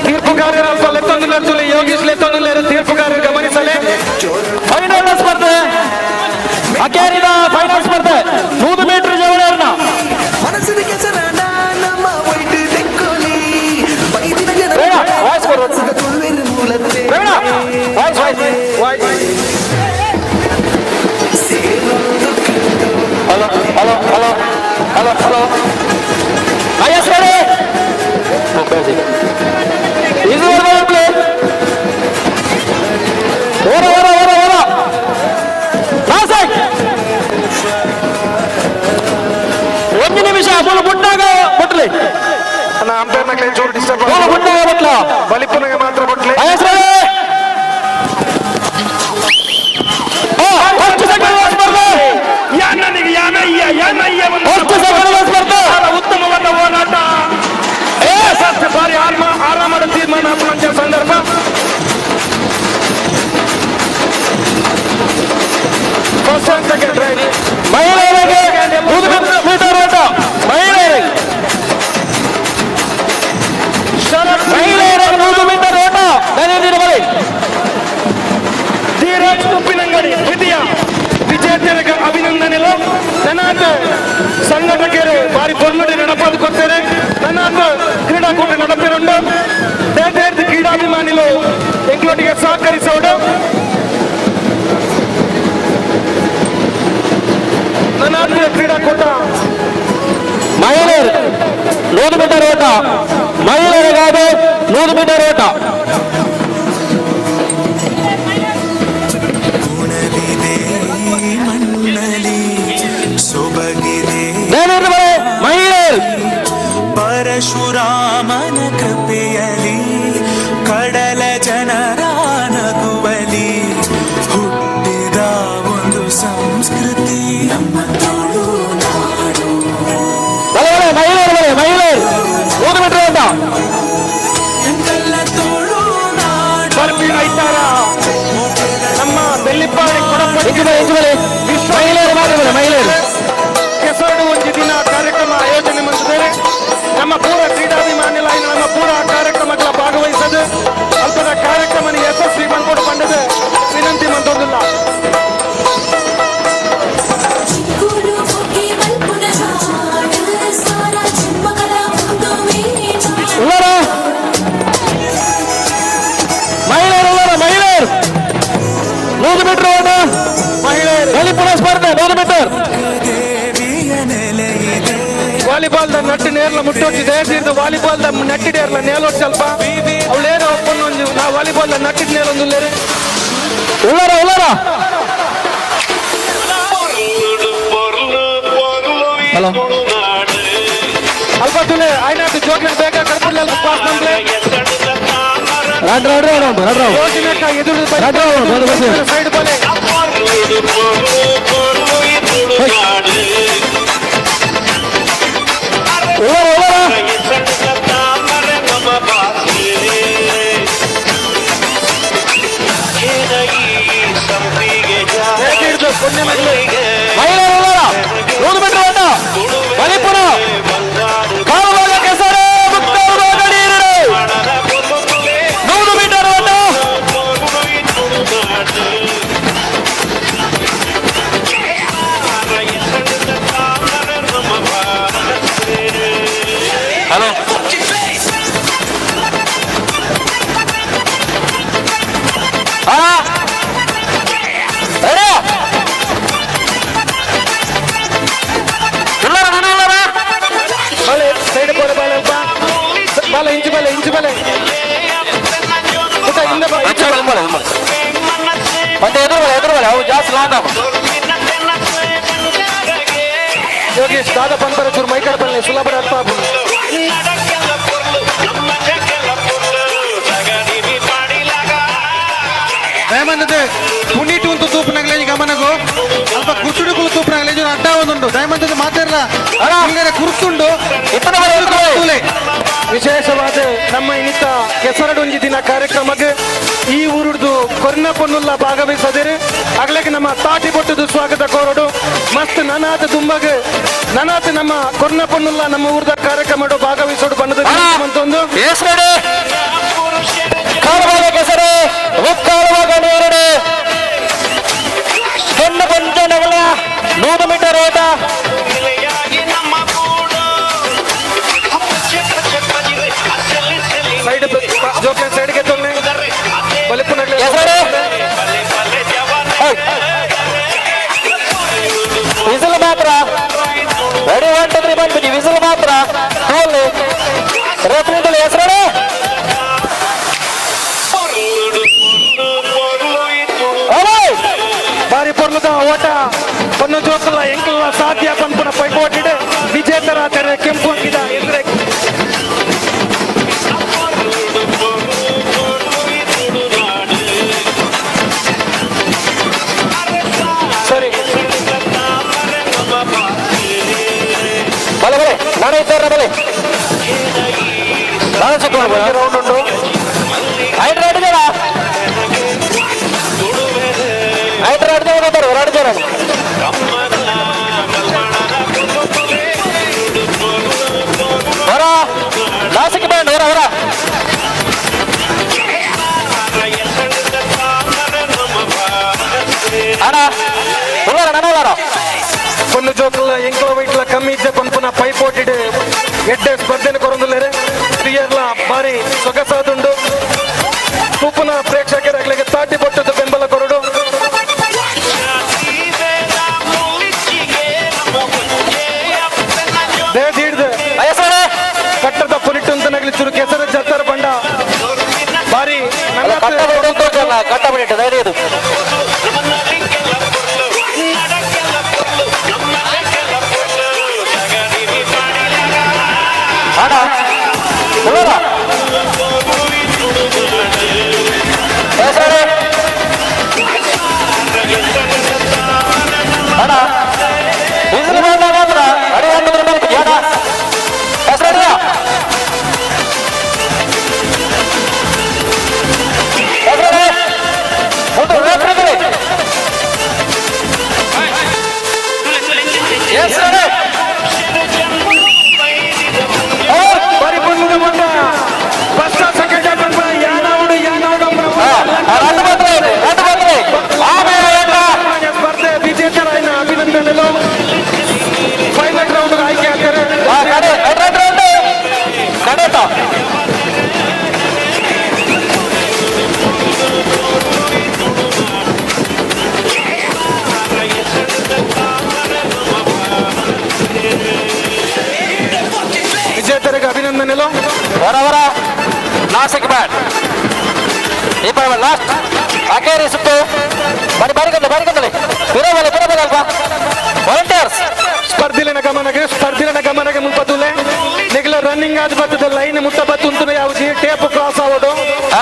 ತೀರ್ಪುಗಾರರು ಅಲ್ಪ ಲೆತ್ತೊಂದು ಲೆತ್ತೊಂದು ಯೋಗೀಶ್ ಲೆತ್ತೊಂದು ತೀರ್ಪುಗಾರರು ಗಮನಿಸಲೇ. ಫೈನಲ್ ಸ್ಪರ್ಧೆ ಅಕೇರಿನ ಫೈನಲ್ ಸ್ಪರ್ಧೆ 100 metre ಜವಳರ್ನ hello hello hello hello hello IS ready ಇದು ಓರ ಓರ ಓರ ಓರ ಒಂದು ನಿಮಿಷ ಮೂರು ಬುಟ್ಟಾಗ ಬಟ್ಲಿ ಅಂಪೈರ್ನಾಗ್ಲೇ ಚೂರು ಡಿಸ್ಟರ್ಬ್ ಮೂರು ಬುಟ್ಟಾಗ ಬಟ್ಲ ಬಲಿಪುನಗೆ ಮಾತ್ರ ಬಟ್ಲೆ. IS ready first second ಸ್ಪರ್ಧೆ ಯಾನನಿಗೆ ಯಾನಯ್ಯ ಯಾನಯ್ಯ ಫಸ್ಟ್ ಸೆಕೆಂಡ್. 100 metre ಓಟ ಮಹಿಳೆಯರಿಗಾದ 100 ಮೀಟರ್ ಓಟ. ಮಹಿಳೆಯರು ಪರಶುರಾಮನ ಕೃಪೆಯಲಿ ಕಡಲ ಜನರ ನಗುವಲಿ ಹುಟ್ಟಿದ ಒಂದು ಸಂಸ್ಕೃತಿ ನಮ್ಮ ತುಳುನಾಡು. ಮಹಿಳೆಯರು ಮಹಿಳೆಯರು 100 ಮೀಟರ್ ಓಟ. ನಮ್ಮ ಬೆಳ್ಳಿಪ್ಪಾಡಿ ಮಹಿಳೆಯರು ಮಾತ್ರ ಮಹಿಳೆಯರು ಕೆಸರಡು ಒಂಜಿ ದಿನ ಕಾರ್ಯಕ್ರಮ ಆಯೋಜನೆ ಮಾಡಿದ್ದೇವೆ. ನಮ್ಮ ಪೂರ ಕ್ರೀಡಾಭಿಮಾನಿಲ ನಮ್ಮ ಪೂರ ಕಾರ್ಯಕ್ರಮಗಳ ಭಾಗವಹಿಸದು ಅಲ್ಪದ ಕಾರ್ಯಕ್ರಮ ಯಶಸ್ವಿ ಬಂದ್ಕೊಡು ಪಂಡದ ವಿನಂತಿ ಮಂತೊಂದಿಲ್ಲ. ಮಹಿಳೆಯರು ಮಹಿಳೆಯರು 100 ಮೀಟರ್ ಓಟ ಮಹಿಳೆಯರು ಬಲಿಪುರ ಸ್ಪರ್ಧೆ 100 metre. Volleyball the ನಟ್ಟು ನೇರ್ಲ ಮುಟ್ಟೋಚಿ ದೇಶದಿಂದ ವಾಲಿಬಾಲ್ the ನಟ್ಟಿಡೇರ್ಲ ನೇಲೋಟ್ ಸ್ವಲ್ಪ ಅವಳೇನೋ ಒಪ್ಪನ್ನು ನಾ ವಾಲಿಬಾಲ್ the ನಟ್ಟಿಡ್ ನೇಲೊಂದು ಉಳ್ಳಾರ ಉಳ್ಳಾರ ಹಲೋ ಅಲ್ಪ ತುಲೆ ಆಯ್ನಾಟು ಜೋಕ್ಲೆಟ್ ಬೇಗ ಕಡ್ಪುಡ್ಲ ಪಾಸ್ ನಮ್ಲೆ ರಡ್ ರಡ್ ರೌಂಡ್ ರಡ್ ರೌಂಡ್ ಯೋಜನೆಕ ಎದುರು ರಡ್ ರೌಂಡ್ ಬಂದು ಬಸ್ ಸೈಡ್ ಬಲೆ ಉಳ್ಳಾರ ಉಳ್ಳಾರ ಮಹಿಳೆಯರು ಉಳ್ಳಾರ 100 ಮೀಟರ್ ಓಟ ಬಲಿಪುರ ಕಾಲುಭಾಗ ಕೆಸರು ಮುಕ್ಕಾಲು ಭಾಗ ನೀರು 100 ಮೀಟರ್ ಓಟ. ಹಲೋ ಸೈಡ್ ಬಾಲೆ ಬಾಲೆ ಅಲ್ಪ ಬಾಲೆ ಇಂಚು ಬಾಲೆ ಇಂಚು ಬಾಲೆ ಪುಟ್ಟ ಹಿಂದೆ ಬಾ ಮತ್ತೆ ಎದುರು ಬಲೆ ಎದುರು ಬಲೆ ಅವು ಜಾಸ್ತಿ ಲಾಂಗ್ ಆಗ. ಯೋಗೇಶ್ ದಾದ ಪಂಪರ ಚೂರು ಮೈ ಕಡೆ ಬನ್ನಿ ಸುಲಭ ಅರ್ಥ ಆಗ್ಬೋದು. ದಯಮಂದದ ಪುನೀಟ್ ಉಂಟು ತೂಪುನಗಲೇ ಗಮನಗು ಅಲ್ಪ ಕುರ್ಚುಡುಕುಲು ತೂಪುನಗಲೇ ಅಡ್ಡ ಒಂದುಂಡು ದಯಮಂದದ ಮಾತಾಡಲ್ಲ ಕುರ್ಸುಂಡು. ವಿಶೇಷವಾದ ನಮ್ಮ ಇನ್ನಿತ ಕೆಸರಡೊಂಜಿ ದಿನ ಕಾರ್ಯಕ್ರಮಕ್ಕೆ ಈ ಊರುಡ್ದು ಕೊರ್ನ ಪೊನ್ನುಲ್ಲ ಭಾಗವಹಿಸದಿರು ಅಗ್ಲಕ್ಕೆ ನಮ್ಮ ತಾಟಿ ಬೊಟ್ಟದು ಸ್ವಾಗತ ಕೋರಡು ಮಸ್ತ್ ನನಾತ ದುಂಬಗ್ ನನಾತ ನಮ್ಮ ಕೊರ್ನ ಪೊನ್ನುಲ್ಲ ನಮ್ಮ ಊರ್ದ ಕಾರ್ಯಕ್ರಮ ಭಾಗವಹಿಸೋಡು ಬಣ್ಣದ ಅಂತೊಂದು ಕಾಲುಭಾಗ ಕೆಸರು ಮುಕ್ಕಾಲು ಭಾಗ ನೀರು ಹೆಣ್ಣು ಪಂಚನಗಳ 100 ಮೀಟರ್ ಓಟ. ಸೈಡ್ ಜೋಕ್ಲೆ ಸೈಡ್ಗೆ ತೊಂದ್ರೆ ಬಲಿಪುನಗ್ಲೆ ವಿಸಿಲ್ ಮಾತ್ರ ರೆಡಿ 1 2 3 ಬಂದ್ಬಿಡಿ ವಿಸಿಲ್ ಮಾತ್ರ ತೋಲಿ ರೆಫ್ರಿ ಹೆಸರು ಬಾರಿ ಪೊರ್ಲುದ ಓಟ ಪನ್ನು ಜೋಕುಲ ಎಂಕುಲ ಸಾಧ್ಯ ಪನ್ಪುನ ಪೈಪೋಟಿಡ್ ವಿಜೇತರಾದರೆ ಕೆಂಪು ಅಂಗಿದ ಎದುರೆ ಸರಿ ಬಲೆ ಬಲೆ ನಾನೇ ಇದ್ದಾರೆ ಬಲೆ ರೌಂಡ್ ಉಂಟು ಐದು ಎರಡು ಜನ ಐದು ಎರಡು ಜನ ಬರ್ತಾರೆ ಎರಡು ಜನ ಹೊರ ನಾಸಿಕ್ ಬ್ಯಾಂಡ್ ಹೊರ ಹೊರ ಅಣ್ಣ ಉಳ್ಳಾರ ನನ್ನ ಉಳ್ಳಾರ ಪೊನ್ನು ಜೋಕುಲ ಎಂಕುಲ ವೈಟ್ಲ ಕಮ್ಮಿ ಇದ್ದ ಪನ್ಪುನ ಪೈಪೋಟಿಡ್ ಎಡ್ಡೆ ಸ್ಪರ್ಧೆನ ಕೊರೊಂದುಲ್ಲೆರೆ ಸ್ತ್ರೀಯರ್ಲ ಬಾರಿ ಸೊಗಸಾದುಂಡು ತೂಪುನ ಪ್ರೇಕ್ಷಕರಾಗ್ಲಿಗೆ ತಾಟಿ ಬೊಟ್ಟದ ಬೆಂಬಲ ಕೊರಡು. ದೇಹ ಹಿಡ್ದು ಕಟ್ಟಬಿಟ್ಟು ಧೈರ್ಯ ಇದು. ಅಣ್ಣ ಉಳ್ಳಾರ ಹೆಸರು ಅಣ್ಣ ಬಿಸಿಲು ಬಂದ ಮಾತ್ರ ಅಡಿ ಹನ್ನೊಂದರ ಮೇಲೆ ಅಣ್ಣ ಹೆಸರು ಪರಿಪೂರ್ಣದ ಮೊಟ್ಟ ಫಸ್ಟ್ ಸೆಕೆಂಡ್ ಯಾನವಡು ಯಾನವಡು ಸ್ಪರ್ಧೆ ವಿಜೇತರಾಯಿನ ಅಭಿನಂದನೆಗಳು. ಫೈನಲ್ ರೌಂಡ್ ಆಯ್ಕೆ ಆಗ್ತಾರೆ. ವಿಜೇತರಿಗೆ ಅಭಿನಂದನೆಗಳು. ಹೊರ ಹೊರ ನಾಸಿಕ್ ಬ್ಯಾಟ್ ಇಬ್ಬರು ಲಾಸ್ಟ್ ಅಕೇರಿ ಸುತ್ತು ಬರಿ ಬಾರಿ ಕಂದ ಬಾರಿ ಕಂದಲೆ ಬಿರಬಲೆ ಬಿರಬಲೆ ಅಲ್ವಾ ವಾಲಂಟಿಯರ್ಸ್. ಸ್ಪರ್ಧಿಲನ ಗಮನಗೆ ಸ್ಪರ್ಧಿಲನ ಗಮನಗೆ ಮುಲ್ಪದುಲೆ ನಿಗಲ ರನ್ನಿಂಗ್ ಆದ ಬತ್ತದ ಲೈನ್ ಮುಟ್ಟ ಬತ್ತು ಉಂಟು ಯಾವುದು ಟೇಪ್ ಕ್ರಾಸ್ ಆವಡು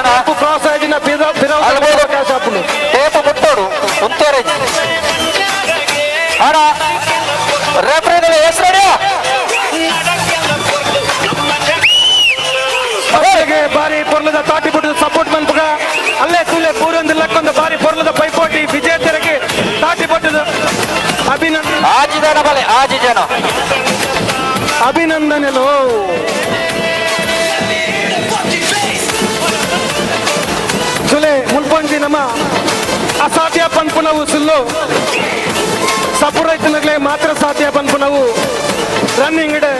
ಟೇಪ್ ಕ್ರಾಸ್ ಆಯ್ದಿನ ಬಿರ ಬಿರ ಅವಕಾಶ ಆಪುಂಡು. ಟೇಪ್ ಮುಟ್ಟೋಡು ಉಂತೇರೆ ಅಣ್ಣ ರೆಫ್ರಿಗಳು ಹೆಸರು ಸ್ಪರ್ಧೆಗೆ ಬಾರಿ ಪೊರ್ಲದ ತಾಟಿ ಬಿಟ್ಟು ಸಪೋರ್ಟ್ ಮನ್ಪುಗ ಅಲ್ಲೇ ತೂಲೆ ಪೂರೊಂದು ಲಕ್ಕೊಂದು ಬಾರಿ ಪೊರ್ಲದ ಪೈಪೋಟಿ ವಿಜೇತರಿಗೆ ತಾಟಿ ಪಟ್ಟದ ಅಭಿನಂದನೆ. ಆಜಿ ಜನ ಬಲೆ ಆಜಿ ಜನ ಅಭಿನಂದನೆಲು. ಸುಲೆ ಮುಲ್ಪೊಂಜಿ ನಮ್ಮ ಅಸಾಧ್ಯ ಪನ್ಪುನವು ಸುಲ್ಲು ಸಪುರೈತನಗ್ಲೆ ಮಾತ್ರ ಸಾಧ್ಯ ಪನ್ಪುನವು ರನ್ನಿಂಗ್ ಇಡೆ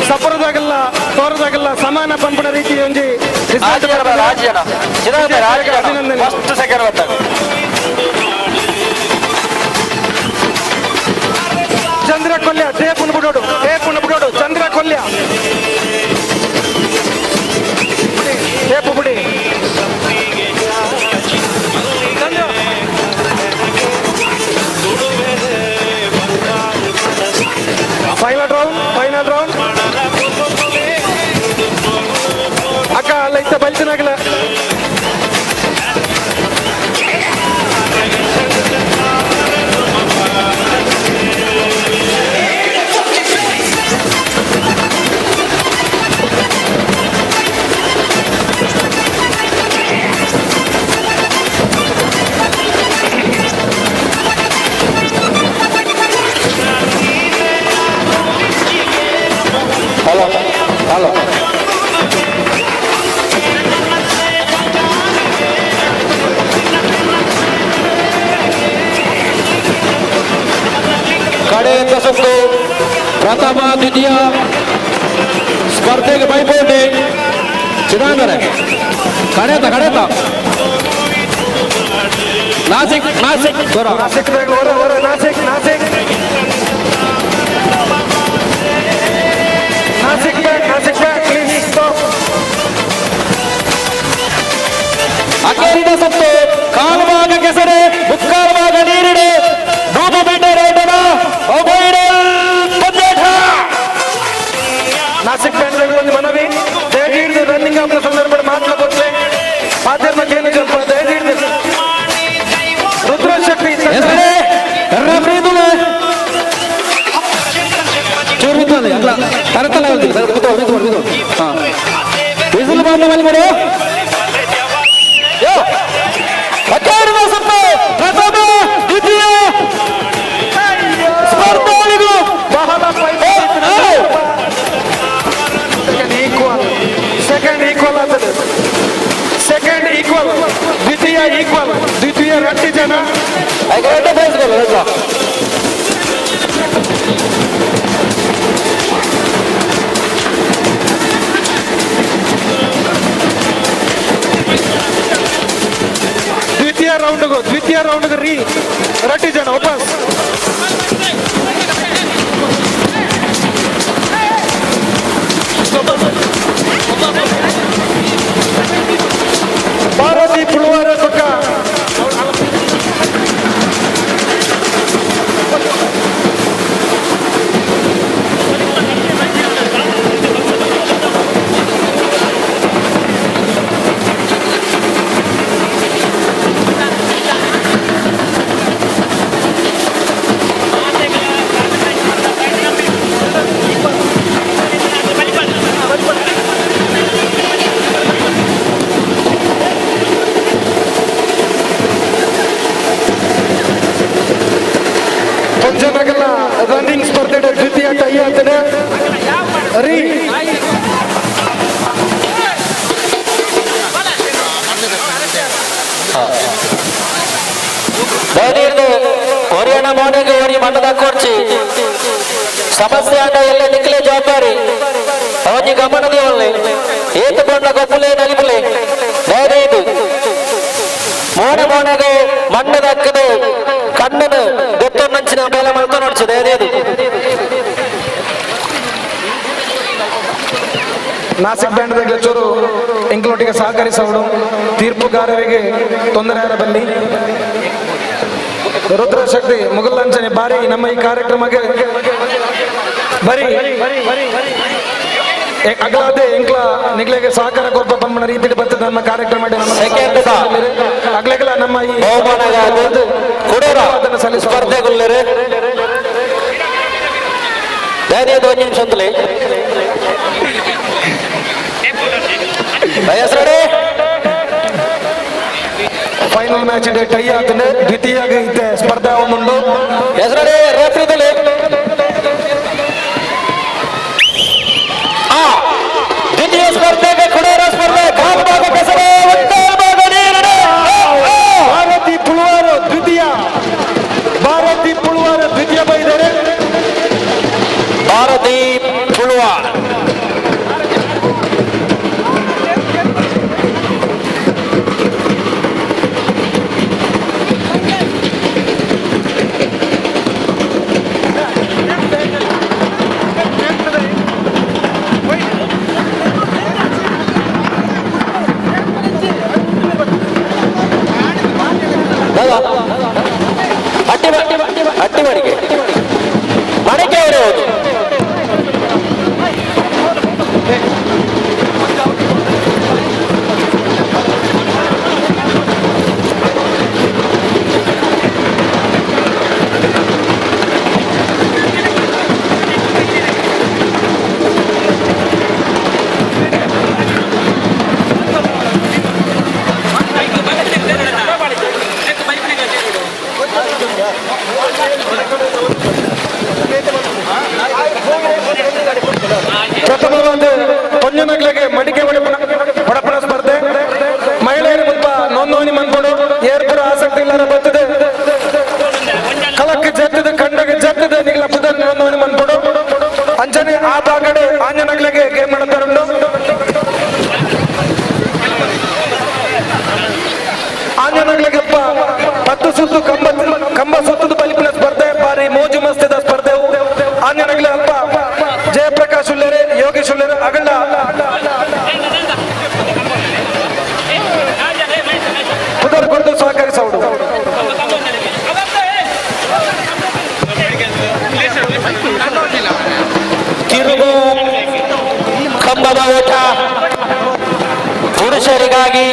ಸಪುರದಾಗಲ್ಲ ತೋರದಾಗಲ್ಲ ಸಮಾನ ಪನ್ಪುನ ರೀತಿ ಒಂಜಿ ಆಜಿ ಜನ ಬಲೆ ಆಜಿ ಜನ ಚಿದಂಬರ ಆಜಿ ಜನ ಅಭಿನಂದನೆ. ಫಸ್ಟ್ ಸೆಕೆಂಡ್ ಬರ್ತಾರೆ. ಚಂದ್ರ ಕೊಲ್ಯ ಟೇಪನ್ನು ಬಿಡೋಡು ಟೇಪನ್ನು ಬಿಡೋಡು ಚಂದ್ರ ಕೊಲ್ಯ ಟೇಪು ಬಿಡಿ. Chandra final round final round ಅಕ್ಕ ಅಲ್ಲ ಇತ್ತ ಬಲ್ತಿನಾಗಲ. ಹಲೋ ಹಲೋ ಕಡೆಯಿಂದ ಸುತ್ತು ಪ್ರಥಮ ದ್ವಿತೀಯ ಸ್ಪರ್ಧೆಗೆ ಪೈಪೋಟಿ ಚಿದಾಂಬರ ಕಡೆತ ಕಡೆತ ನಾಸಿಕ್ ನಾಸಿಕ್ ಹೊರ ನಾಸಿಕ್ ಹೊರ ಹೊರ Nashik Nashik Nashik back Nashik back please stop. ಅಕೇರಿದ ಸುತ್ತು ಕಾಲು ಭಾಗ ಕೆಸರೆ ಮುಕ್ಕಾಲು ಭಾಗ ನೀರಿಡೆ 100 ಮೀಟರ್ ಓಟದ ಪಂದ್ಯಾಟ. ನಾಸಿಕ್ ಬ್ಯಾಂಡ್ ಒಂದು ಮನವಿ ದಯದೀಡ್ದು ರನ್ನಿಂಗ್ ಆಪುನ ಸಂದರ್ಭ ಮಾತ್ರ ಕೊಟ್ಲೆ ಪಾತೆರ್ನ ಕೇನು ಸ್ವಲ್ಪ ದಯದೀಡ್ದು ರುದ್ರಶಕ್ತಿ ರೆಫ್ರಿ ಚೂರು ಬಿದ್ದು ಅಲ್ಲ ತರತಲ್ಲ ಬಿದ್ದು ಬಿದ್ದು ಬಿದ್ದು ಹಾ ವಿಸಿಲ್ ಬಂದ ಮೇಲೆ ಬಿಡು. ಅಕೇರಿದ ಸುತ್ತು ಪ್ರಥಮ ದ್ವಿತೀಯ ಸ್ಪರ್ಧಾಳಿಗಳು ಬಹಳ ಸೆಕೆಂಡ್ ಈಕ್ವಲ್ ಸೆಕೆಂಡ್ ಈಕ್ವಲ್ ಆಗ್ತದೆ ಸೆಕೆಂಡ್ ಈಕ್ವಲ್ ದ್ವಿತೀಯ ಈಕ್ವಲ್ ದ್ವಿತೀಯ ರಟ್ಟಿ ಜನ ದ್ವಿತೀಯ ರೌಂಡ್ಗೂ ದ್ವಿತೀಯ ರೌಂಡ್ಗೆ ರೀ ರಟ್ಟಿ ಜನ ವಾಪಸ್. ಪೊಂಜನಗಲ ರನ್ನಿಂಗ್ ಸ್ಪರ್ಧೆ ದ್ವಿತೀಯ ಟೈ ಆತನೆ ರೀ ಒರಿಯಣ ಮೋನೆಗೆ ಒರಿ ಮಣ್ಣದ ಕೊರ್ಚಿ ಸಮಸ್ಯೆ ಆಂಡ ಎಲ್ಲ ನಿಕ್ಲೆ ಜವಾಬ್ದಾರಿ ಅವನಿ ಗಮನ ದೇವಲ್ಲೆ ಏತು ಬಣ್ಣ ಗೊಪ್ಪುಲೆ ನಲಿಪುಲೆ ದಯದೀದು ಮೋನೆ ಮೋನೆಗೆ ಮಣ್ಣದ ಹಕ್ಕದು ಕಣ್ಣನು ಗೊತ್ತೊಂದಂಚಿನ ಮೇಲೆ ಮಲ್ತ ನೋಡ್ಚು ದಯದೀದು. ನಾಸಿಕ್ ಬ್ಯಾಂಡ್ ಚೂರು ಎಂಕ್ಲೊಟ್ಟಿಗೆ ಸಹಕರಿಸೋಡು ತೀರ್ಪುಗಾರರಿಗೆ ತೊಂದರೆ ಬಲ್ಲಿ ರುದ್ರಶಕ್ತಿ ಮುಗಲಂಚನೆ ಬಾರಿ ನಮ್ಮ ಈ ಕಾರ್ಯಕ್ರಮಕ್ಕೆ ಬರಿ ಅಗಲಾದೆ ಎಂಕ್ಲ ನಿಗ್ಲೆಗೆ ಸಹಕಾರ ಕೊರ್ಪ ಪನ್ಮನ ರೀತಿ ಬರ್ತದೆ ನಮ್ಮ ಕಾರ್ಯಕ್ರಮ ಅಗ್ಲೆಗಳ ನಮ್ಮ ಈ ಸ್ಪರ್ಧೆಗುಲ್ಲೇರು ದಯದೀದು ಒಂದು ನಿಮಿಷ ಅಂತಲೇ ಫೈನಲ್ ಮ್ಯಾಚ್ ಇದೆ ಟೈ ಆತನೆ ದ್ವಿತೀಯ ಇತ್ತೆ ಸ್ಪರ್ಧೆ ಒಂದುಂಡು. ಹೆಸರೇ ರೆಫ್ರಿದಲ್ಲಿ ದ್ವಿತೀಯ ಸ್ಪರ್ಧೆಗೆ ಕುಡೇರ ಸ್ಪರ್ಧೆ ಕಾಲು ಭಾಗ ಕೆಸರು ಮುಕ್ಕಾಲು ಭಾಗ ನೀರಿನ. ಭಾರತಿ ಪುಳುವಾರು ದ್ವಿತೀಯ, ಭಾರತಿ ಪುಳುವಾರು ದ್ವಿತೀಯ ಬೈದರೆ ಭಾರತಿ ಪುಳುವಾರ್. ಅಟ್ಟಿ ಮಡಿಕೆ ಮಡಿಕೆ ಅವರೇ ಹೌದು. ಪ್ರಥಮವಾದ ಪೊಂಜನಗಳಿಗೆ ಮಡಿಕೆ ಹೊಡಪಣ ಸ್ಪರ್ಧೆ ಮಹಿಳೆಯರು ಮುಲ್ಪ ನೋಂದಣಿ ಮನ್ಪೊಡು ಏರ್ಪುರ ಆಸಕ್ತಿ ಇಲ್ಲರ ಬರ್ತದೆ ಕಲಕ್ಕೆ ಜತ್ತದ ಕಂಡಗೆ ಜತ್ತದ ನಿಗ್ಲ ಪುದರ್ ನೋಂದಣಿ ಮನ್ಪೊಡು ಅಂಚನೆ ಆ ಭಾಗಡೆ ಆಂಜನಗಳಿಗೆ ಗೇಮ್ ಮಾಡತಾರುಂಡು. ಆಂಜನಗಳಿಗೆ 10 ಸುತ್ತು ಕಂಬ ಕಂಬ ಸುತ್ತದ ಬಲಿಪಿನ ಸ್ಪರ್ಧೆ ಬಾರಿ ಮೋಜು ಮಸ್ತಿದ ಸ್ಪರ್ಧೆ ಆಂಜನಗಳ ಅಲ್ಪ ಜಯಪ್ರಕಾಶ್ ಉಲ್ಲೇರೆ ಯೋಗೇಶ್ ಉಲ್ಲೇರೆ ಅಗಳ್ಳ ಪುದರ್ ಕೊರದು ಸಹಕರಿಸೋಡು. ತಿರುಗು ಕಂಬದ ಓಟ ಪುರುಷರಿಗಾಗಿ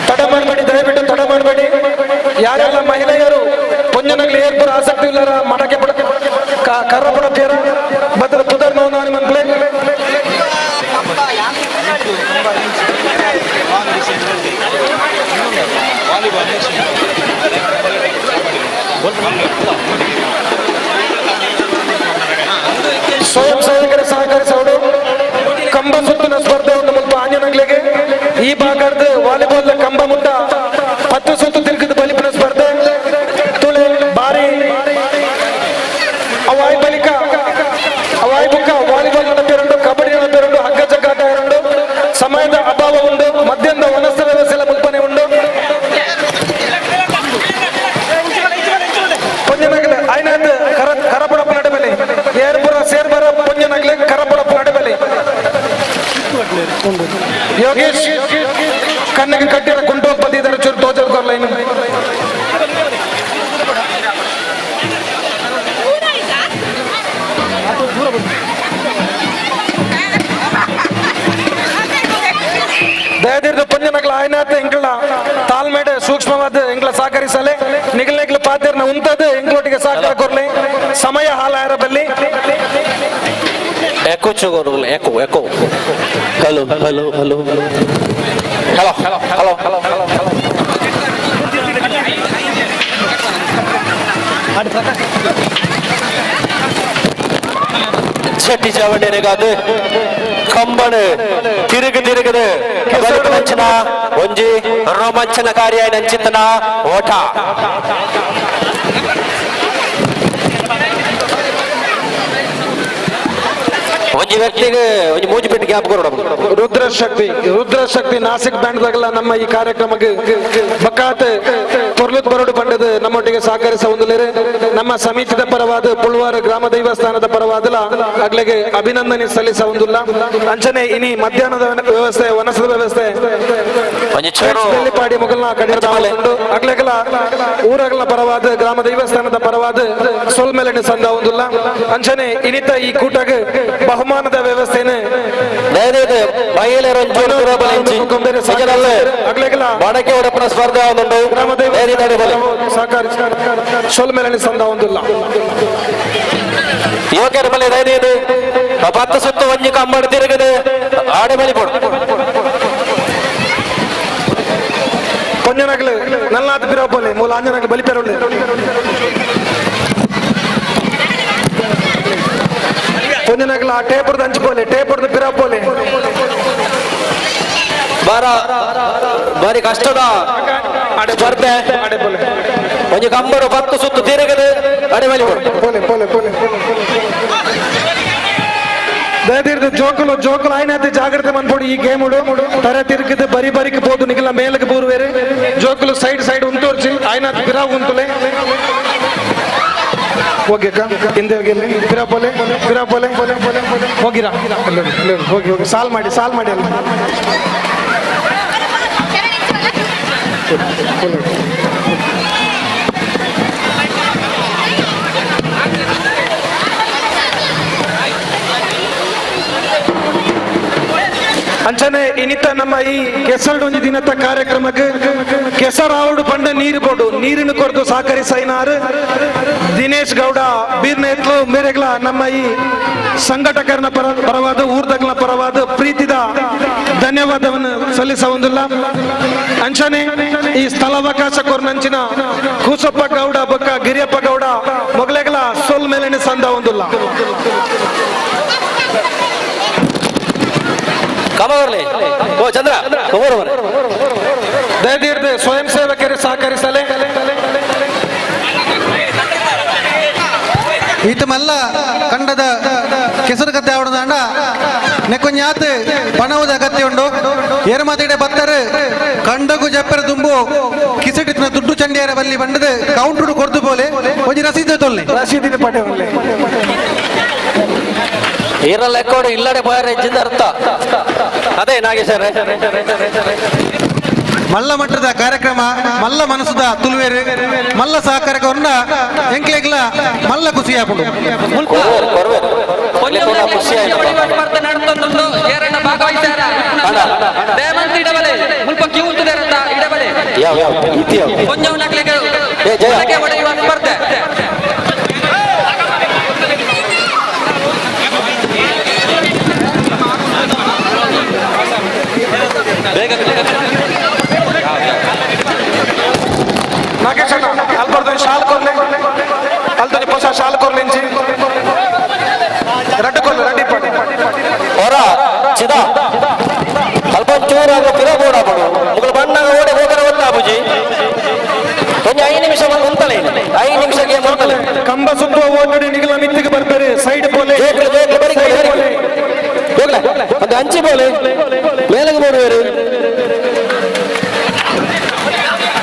ತಡ ಮಾಡಬೇಡಿ, ದಯವಿಟ್ಟು ತಡ ಮಾಡಬೇಡಿ. ಯಾರೆಲ್ಲ ಮಹಿಳೆಯರು ಪೊಂಜನಗ್ಲಿ ಏರ್ಪುರ ಆಸಕ್ತಿ ಇಲ್ಲರ ಮಡಕೆ ಪಡಕೆ ಕರ್ರಪುಡ ತೀರ ಭದ್ರ ಪುದರ್ ನೋಂದಣಿ ಮನ್ಪ್ಲೆ ಸ್ವಯಂ ಸೇವಕರ ಸಹಕರಿಸೋಡು. ಕಂಬ ಸುತ್ತಿನ ಸ್ಪರ್ಧೆ ಒಂದು ಮುಲ್ಪ ಆಂಜನಗ್ಲಿಗೆ ಈ ಭಾಗದ ವಾಲಿಬಾಲ್ ಕಂಬ ಮುಟ್ಟ 10 ಸುತ್ತು ತಿರುಗಿದ ಬಲಿಪಿನ ಸ್ಪರ್ಧೆ ತುಳೆ ಬಾರಿ ಅವಾಯ್ ಬಳಿಕ ಅವಾಯ್ ಬುಕ್ಕ ವಾಲಿಬಾಲ್ ನಡಪಿರುಂಡು, ಕಬಡ್ಡಿ ನಡಪಿರುಂಡು, ಹಗ್ಗ ಜಗ್ಗಾಟ ಇರುಂಡು. ಸಮಯದ ಅಭಾವ ಉಂಡು, ಮಧ್ಯದ ವನಸ್ಥ ವ್ಯವಸ್ಥೆ ಮುಲ್ಪನೆ ಉಂಡು. ಪೊಂಜನಗಲೆ ಐನಾದ್ ಕರಪುಡಪ್ಪ ನಡುಬಲಿ ಏರ್ಪುರ ಸೇರ್ಬರ ಪೊಂಜನಗಲೆ ಕರಪುಡಪ್ಪ ನಡುಬಲಿ ಯೋಗೇಶ್ ಕಣ್ಣಿಗೆ ಕಟ್ಟಿರ ಕುಂಟು ಬಂದಿದ್ದಾರೆ ಚೂರು ತೋಜಲ್ ಕೊರ್ಲೈನ್. ದಯದೀರ್ಘ ಪೊಂಜನಗಳ ಆಯ್ನಾತ ಎಂಕಳ ತಾಳ್ಮೇಡೆ ಸೂಕ್ಷ್ಮವಾದ ಎಂಕಳ ಸಹಕರಿಸಲೆ ನಿಗಲ್ ನಿಗಲ ಪಾತಿರ್ನ ಉಂತದ್ದು ಎಂಕ್ಲೊಟ್ಟಿಗೆ ಸಹಕಾರ ಕೊರ್ಲೆ ಸಮಯ ಹಾಲಾಯರ ಬಲ್ಲಿ. ಎಕೋ ಚುಗೋರು echo echo hello hello hello hello hello hello hello. Shetty ಚಾವಂಡೇರೆಗಾದ ಕಂಬಣ ತಿರುಗು ತಿರುಗದು ಬಲಿಪನಂಚಿನ ಒಂಜಿ ರೋಮಾಂಚನಕಾರಿಯಾಯ ನಂಚಿತನ ಓಟ. ಒಂಜಿ ವ್ಯಕ್ತಿಗೆ ಒಂಜಿ ಮೂಜಿ ಪೆಟ್ಟು ಗ್ಯಾಪ್ ಕೊರಡ. ರುದ್ರಶಕ್ತಿ ರುದ್ರಶಕ್ತಿ ನಾಸಿಕ್ ಬ್ಯಾಂಡ್ ದಾಗಲ ನಮ್ಮ ಈ ಕಾರ್ಯಕ್ರಮಕ್ಕೆ ಬಕಾತ್ ಪೊರ್ಲುತ್ ಬರೋಡು ಬಂಡದ ನಮ್ಮೊಟ್ಟಿಗೆ ಸಹಕರಿಸ ಹೊಂದಲೇರೆ. ನಮ್ಮ ಸಮಿತಿದ ಪರವಾದ ಪುಳ್ವಾರ ಗ್ರಾಮ ದೇವಸ್ಥಾನದ ಪರವಾದಲ ಅಗ್ಲೆಗೆ ಅಭಿನಂದನೆ ಸಲ್ಲಿಸ ಹೊಂದಿಲ್ಲ. ಅಂಚನೆ ಇನಿ ಮಧ್ಯಾಹ್ನದ ವ್ಯವಸ್ಥೆ ವನಸದ ವ್ಯವಸ್ಥೆ ಪಾಡಿ ಮೊಗಲ್ನ ಕಡಿಮೆ ಅಗ್ಲೆಗಲ ಊರಗಲ ಪರವಾದ ಗ್ರಾಮ ದೇವಸ್ಥಾನದ ಪರವಾದ ಸೊಲ್ಮೆಲೆ ಸಂದ ಹೊಂದಿಲ್ಲ. ಅಂಚನೆ ಇನಿತ ಈ ಕೂಟಗೆ ಬಹುಮಾನದ ವ್ಯವಸ್ಥೆನೆ ಮಡಕೆ ಒಡಪನ ಸ್ಪರ್ಧೆ ಸೊಲ್ಮೆಲೆ ಸಂದ ಹೊಂದಿಲ್ಲ. ಯುವಕರ ಬಳಿ ದಯದೀದು 10 ಸುತ್ತು ಒಂಜಿ ಕಂಬಡ ತಿರುಗದು ಆಡೆ ಬಲಿ ಪೋಡು. ಕೊಂಜನಗಲು ನಲ್ಲಾತ್ ಪಿರೋಪೊಲೆ ಮೂಲ ಅಂಜನಗಲು ಬಲಿ ಪೆರೊಳ್ಳೆ. ಕೊಂಜನಗಲ ಆ ಟೇಪರ್ದ ಹಂಚಿಪೋಲೆ ಟೇಪರ್ದ ಪಿರೋಪೊಲೆ. ಬಾರ ಬಾರಿ ಕಷ್ಟದ ಸ್ಪರ್ಧೆ. ಒಂಜಿ ಕಂಬಡು 10 ಸುತ್ತು ತಿರುಗದು ಅಡೆ ಬಲಿ ಪೋಡು. ಪೋಲೆ ಪೋಲೆ ಪೋಲೆ ದಯದೀರ್ದು ಜೋಕುಲು ಜೋಕುಲು ಆಯ್ನಾತೆ ಜಾಗ್ರತೆ ಮನ್ಪೊಡು. ಈ ಗೇಮ್ ತರ ತಿರುಗಿದ್ದು ಬರಿ ಬರಿಕ್ ಪೋದು ನಿಗಲ ಮೇಲಕ್ಕೆ ಬೂರುವೇರೆ. ಜೋಕುಲು ಸೈಡ್ ಸೈಡ್ ಉಂತೋರ್ಚಿ ಆಯ್ನಾತ್ ಪಿರಾವ್ ಉಂತುಲೆ. ಹೋಗಿ ಹಿಂದೆ ಹೋಗಿ ಪಿರಾಪೋಲೆ ಪಿರಾಪೋಲೆ ಹೋಗಿರಾ ಹೋಗಿ ಹೋಗಿ ಸಾಲ್ ಮಾಡಿ ಸಾಲ್ ಮಾಡಿ ಅಲ್ಲಿ. ಅಂಚನೆ ಇನ್ನಿತ ನಮ್ಮ ಈ ಕೆಸರಡೊಂಜಿ ದಿನದ ಕಾರ್ಯಕ್ರಮಕ್ಕೆ ಕೆಸರಾವುಡು ಪಂಡ ನೀರು ಬೋಡು ನೀರಿನ ಕೊರತು ಸಹಕರಿಸೈನಾರು ದಿನೇಶ್ ಗೌಡ ಬೀರ್ನೇತ್ಲು ಮೇರೆಗ್ಲ ನಮ್ಮ ಈ ಸಂಘಟಕರನ ಪರವಾದ ಊರ್ದಗ್ಲ ಪರವಾದ ಪ್ರೀತಿದ ಧನ್ಯವಾದವನ್ನು ಸಲ್ಲಿಸ ಹೊಂದಿಲ್ಲ. ಅಂಚನೆ ಈ ಸ್ಥಳಾವಕಾಶ ಕೊರ್ನಂಚಿನ ಕೂಸಪ್ಪ ಗೌಡ ಬೊಕ್ಕ ಗಿರಿಯಪ್ಪ ಗೌಡ ಮೊಗಲೆಗಳ ಸೋಲ್ ಮೇಲೆನೆ ಸಂದ ಹೊಂದಿಲ್ಲ. ಓ ಚಂದ್ರ ದಯದೀರ್ದು ಸ್ವಯಂ ಸೇವಕರು ಸಹಕರಿಸಲೇ. ಈತ ಮಲ್ಲ ಕಂಡದ ಕೆಸರು ಕತ್ತೆ ಆವಡದಾಂಡ ನೆಕ್ಕೊಂಜಾತ್ ಪಣವುದ ಅಗತ್ಯ ಉಂಡು. ಏರಮಾತಿಡೆ ಬತ್ತರು ಕಂಡಗು ಜಪ್ಪರ ದುಂಬು ಕಿಸಟಿತ್ನ ದುಡ್ಡು ಚಂಡಿಯರ ಬಲ್ಲಿ ಬಂಡದ ಕೌಂಟರ್ ಕೊರ್ದು ಪೋಲೆ ಒಂಜಿ ರಸೀದಿ ತೊಲ್ಲೆ ರಸೀದಿನ ಪಟೆ ಒಲ್ಲೆ. ಈರಲ್ಲ ಎಕ್ಕೋಡು ಇಲ್ಲಡೆ ಪೋಯರ ಹೆಚ್ಚಿಂದ ಅರ್ಥ ಅದೇ ನಾಗೇಶ್ವರ. ಮಲ್ಲ ಮಟ್ಟದ ಕಾರ್ಯಕ್ರಮ ಮಲ್ಲ ಮನಸ್ಸುದ ತುಳುವೇರು ಮಲ್ಲ ಸಹಕಾರಕವನ್ನ ಎಂಕ್ಲೆಗ್ಲ ಮಲ್ಲ ಖುಷಿ ಆಪುಂಡು. ಸ್ಪರ್ಧೆ ನಾಗೇಶಣ್ಣ ಅಲ್ಬರ್ದು ಶಾಲ್ ಕೊರ್ಲೆ ಅಲ್ತನಿ ಪೊಸ ಶಾಲ್ ಕೊರ್ಲಿಂಚಿ ರಡ್ಡು ಕೊರ್ಲೆ ರಡ್ಡಿ ಪಡಿ ಹೊರ ಚಿದ ಅಲ್ಪ ಚೂರು ಆಗ ಪಿರ ಬೋಡ ಪಡು ಮುಗಲು ಬಣ್ಣಗ ಓಡೆ ಹೋಗರ ಒಲ್ಲ ಬುಜಿ ಒಂಜಿ 5 ನಿಮಿಷ ಬಂದು ಉಂತಲೆ 5 ನಿಮಿಷ ಗೇಮ್ ಉಂತಲೆ. ಕಂಬ ಸುತ್ತುವ ಓಟಡಿ ನಿಗಲ ಮಿತ್ತಿಗೆ ಬರ್ತಾರೆ ಸೈಡ್ ಪೋಲೆ ಬರಿ ಹೋಗ್ಲೆ ಒಂದು ಅಂಚಿ ಬೋಲೆ ಮೇಲಗೆ ಬೋಡುವೇರು.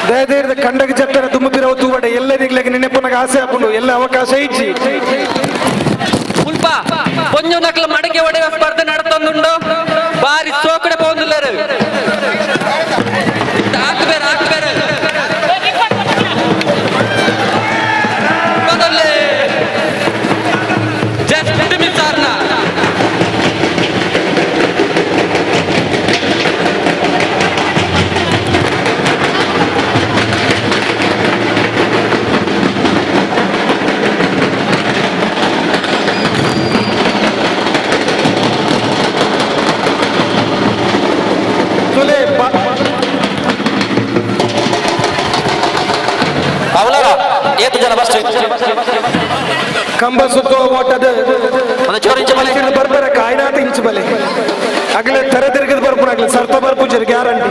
ದಯದೀರ್ದ ಕಂಡಗ ಜಟ್ಟರ ದುಮ್ಮುಪಿರವು ತೂವಡೆ ಎಲ್ಲ ನಿಗ್ಲೆಗೆ ನೆನಪುನಗ ಆಸೆ ಹಾಕೊಂಡು ಎಲ್ಲ ಅವಕಾಶ ಇಜ್ಜಿ. ಮುಲ್ಪ ಪೊಂಜು ನಕ್ಲ ಮಡಕೆ ಒಡೆಯುವ ಸ್ಪರ್ಧೆ ನಡತೊಂದುಂಡು ಬಾರಿ ಸೋಕಡೆ ಪೋಂದುಲ್ಲೇರು. ಆತು ಬೇರೆ ಆತು ಬೇರೆ ಜಸ್ಟ್ ಮಿಸ್ ಆರ್ನ. ಜನ ಫಸ್ಟ್ ಕಂಬ ಸುತ್ತುವ ಓಟದ ಬರ್ಬರ ಕಾಯ್ನಾತ ಇಂಚು ಬಲೆ ಅಗಲೆ ತೆರೆ ತಿರುಗದ ಬರ್ಪುನ ಅಗಲೆ ಸರ್ತ ಬರ್ಪುಜರು ಗ್ಯಾರಂಟಿ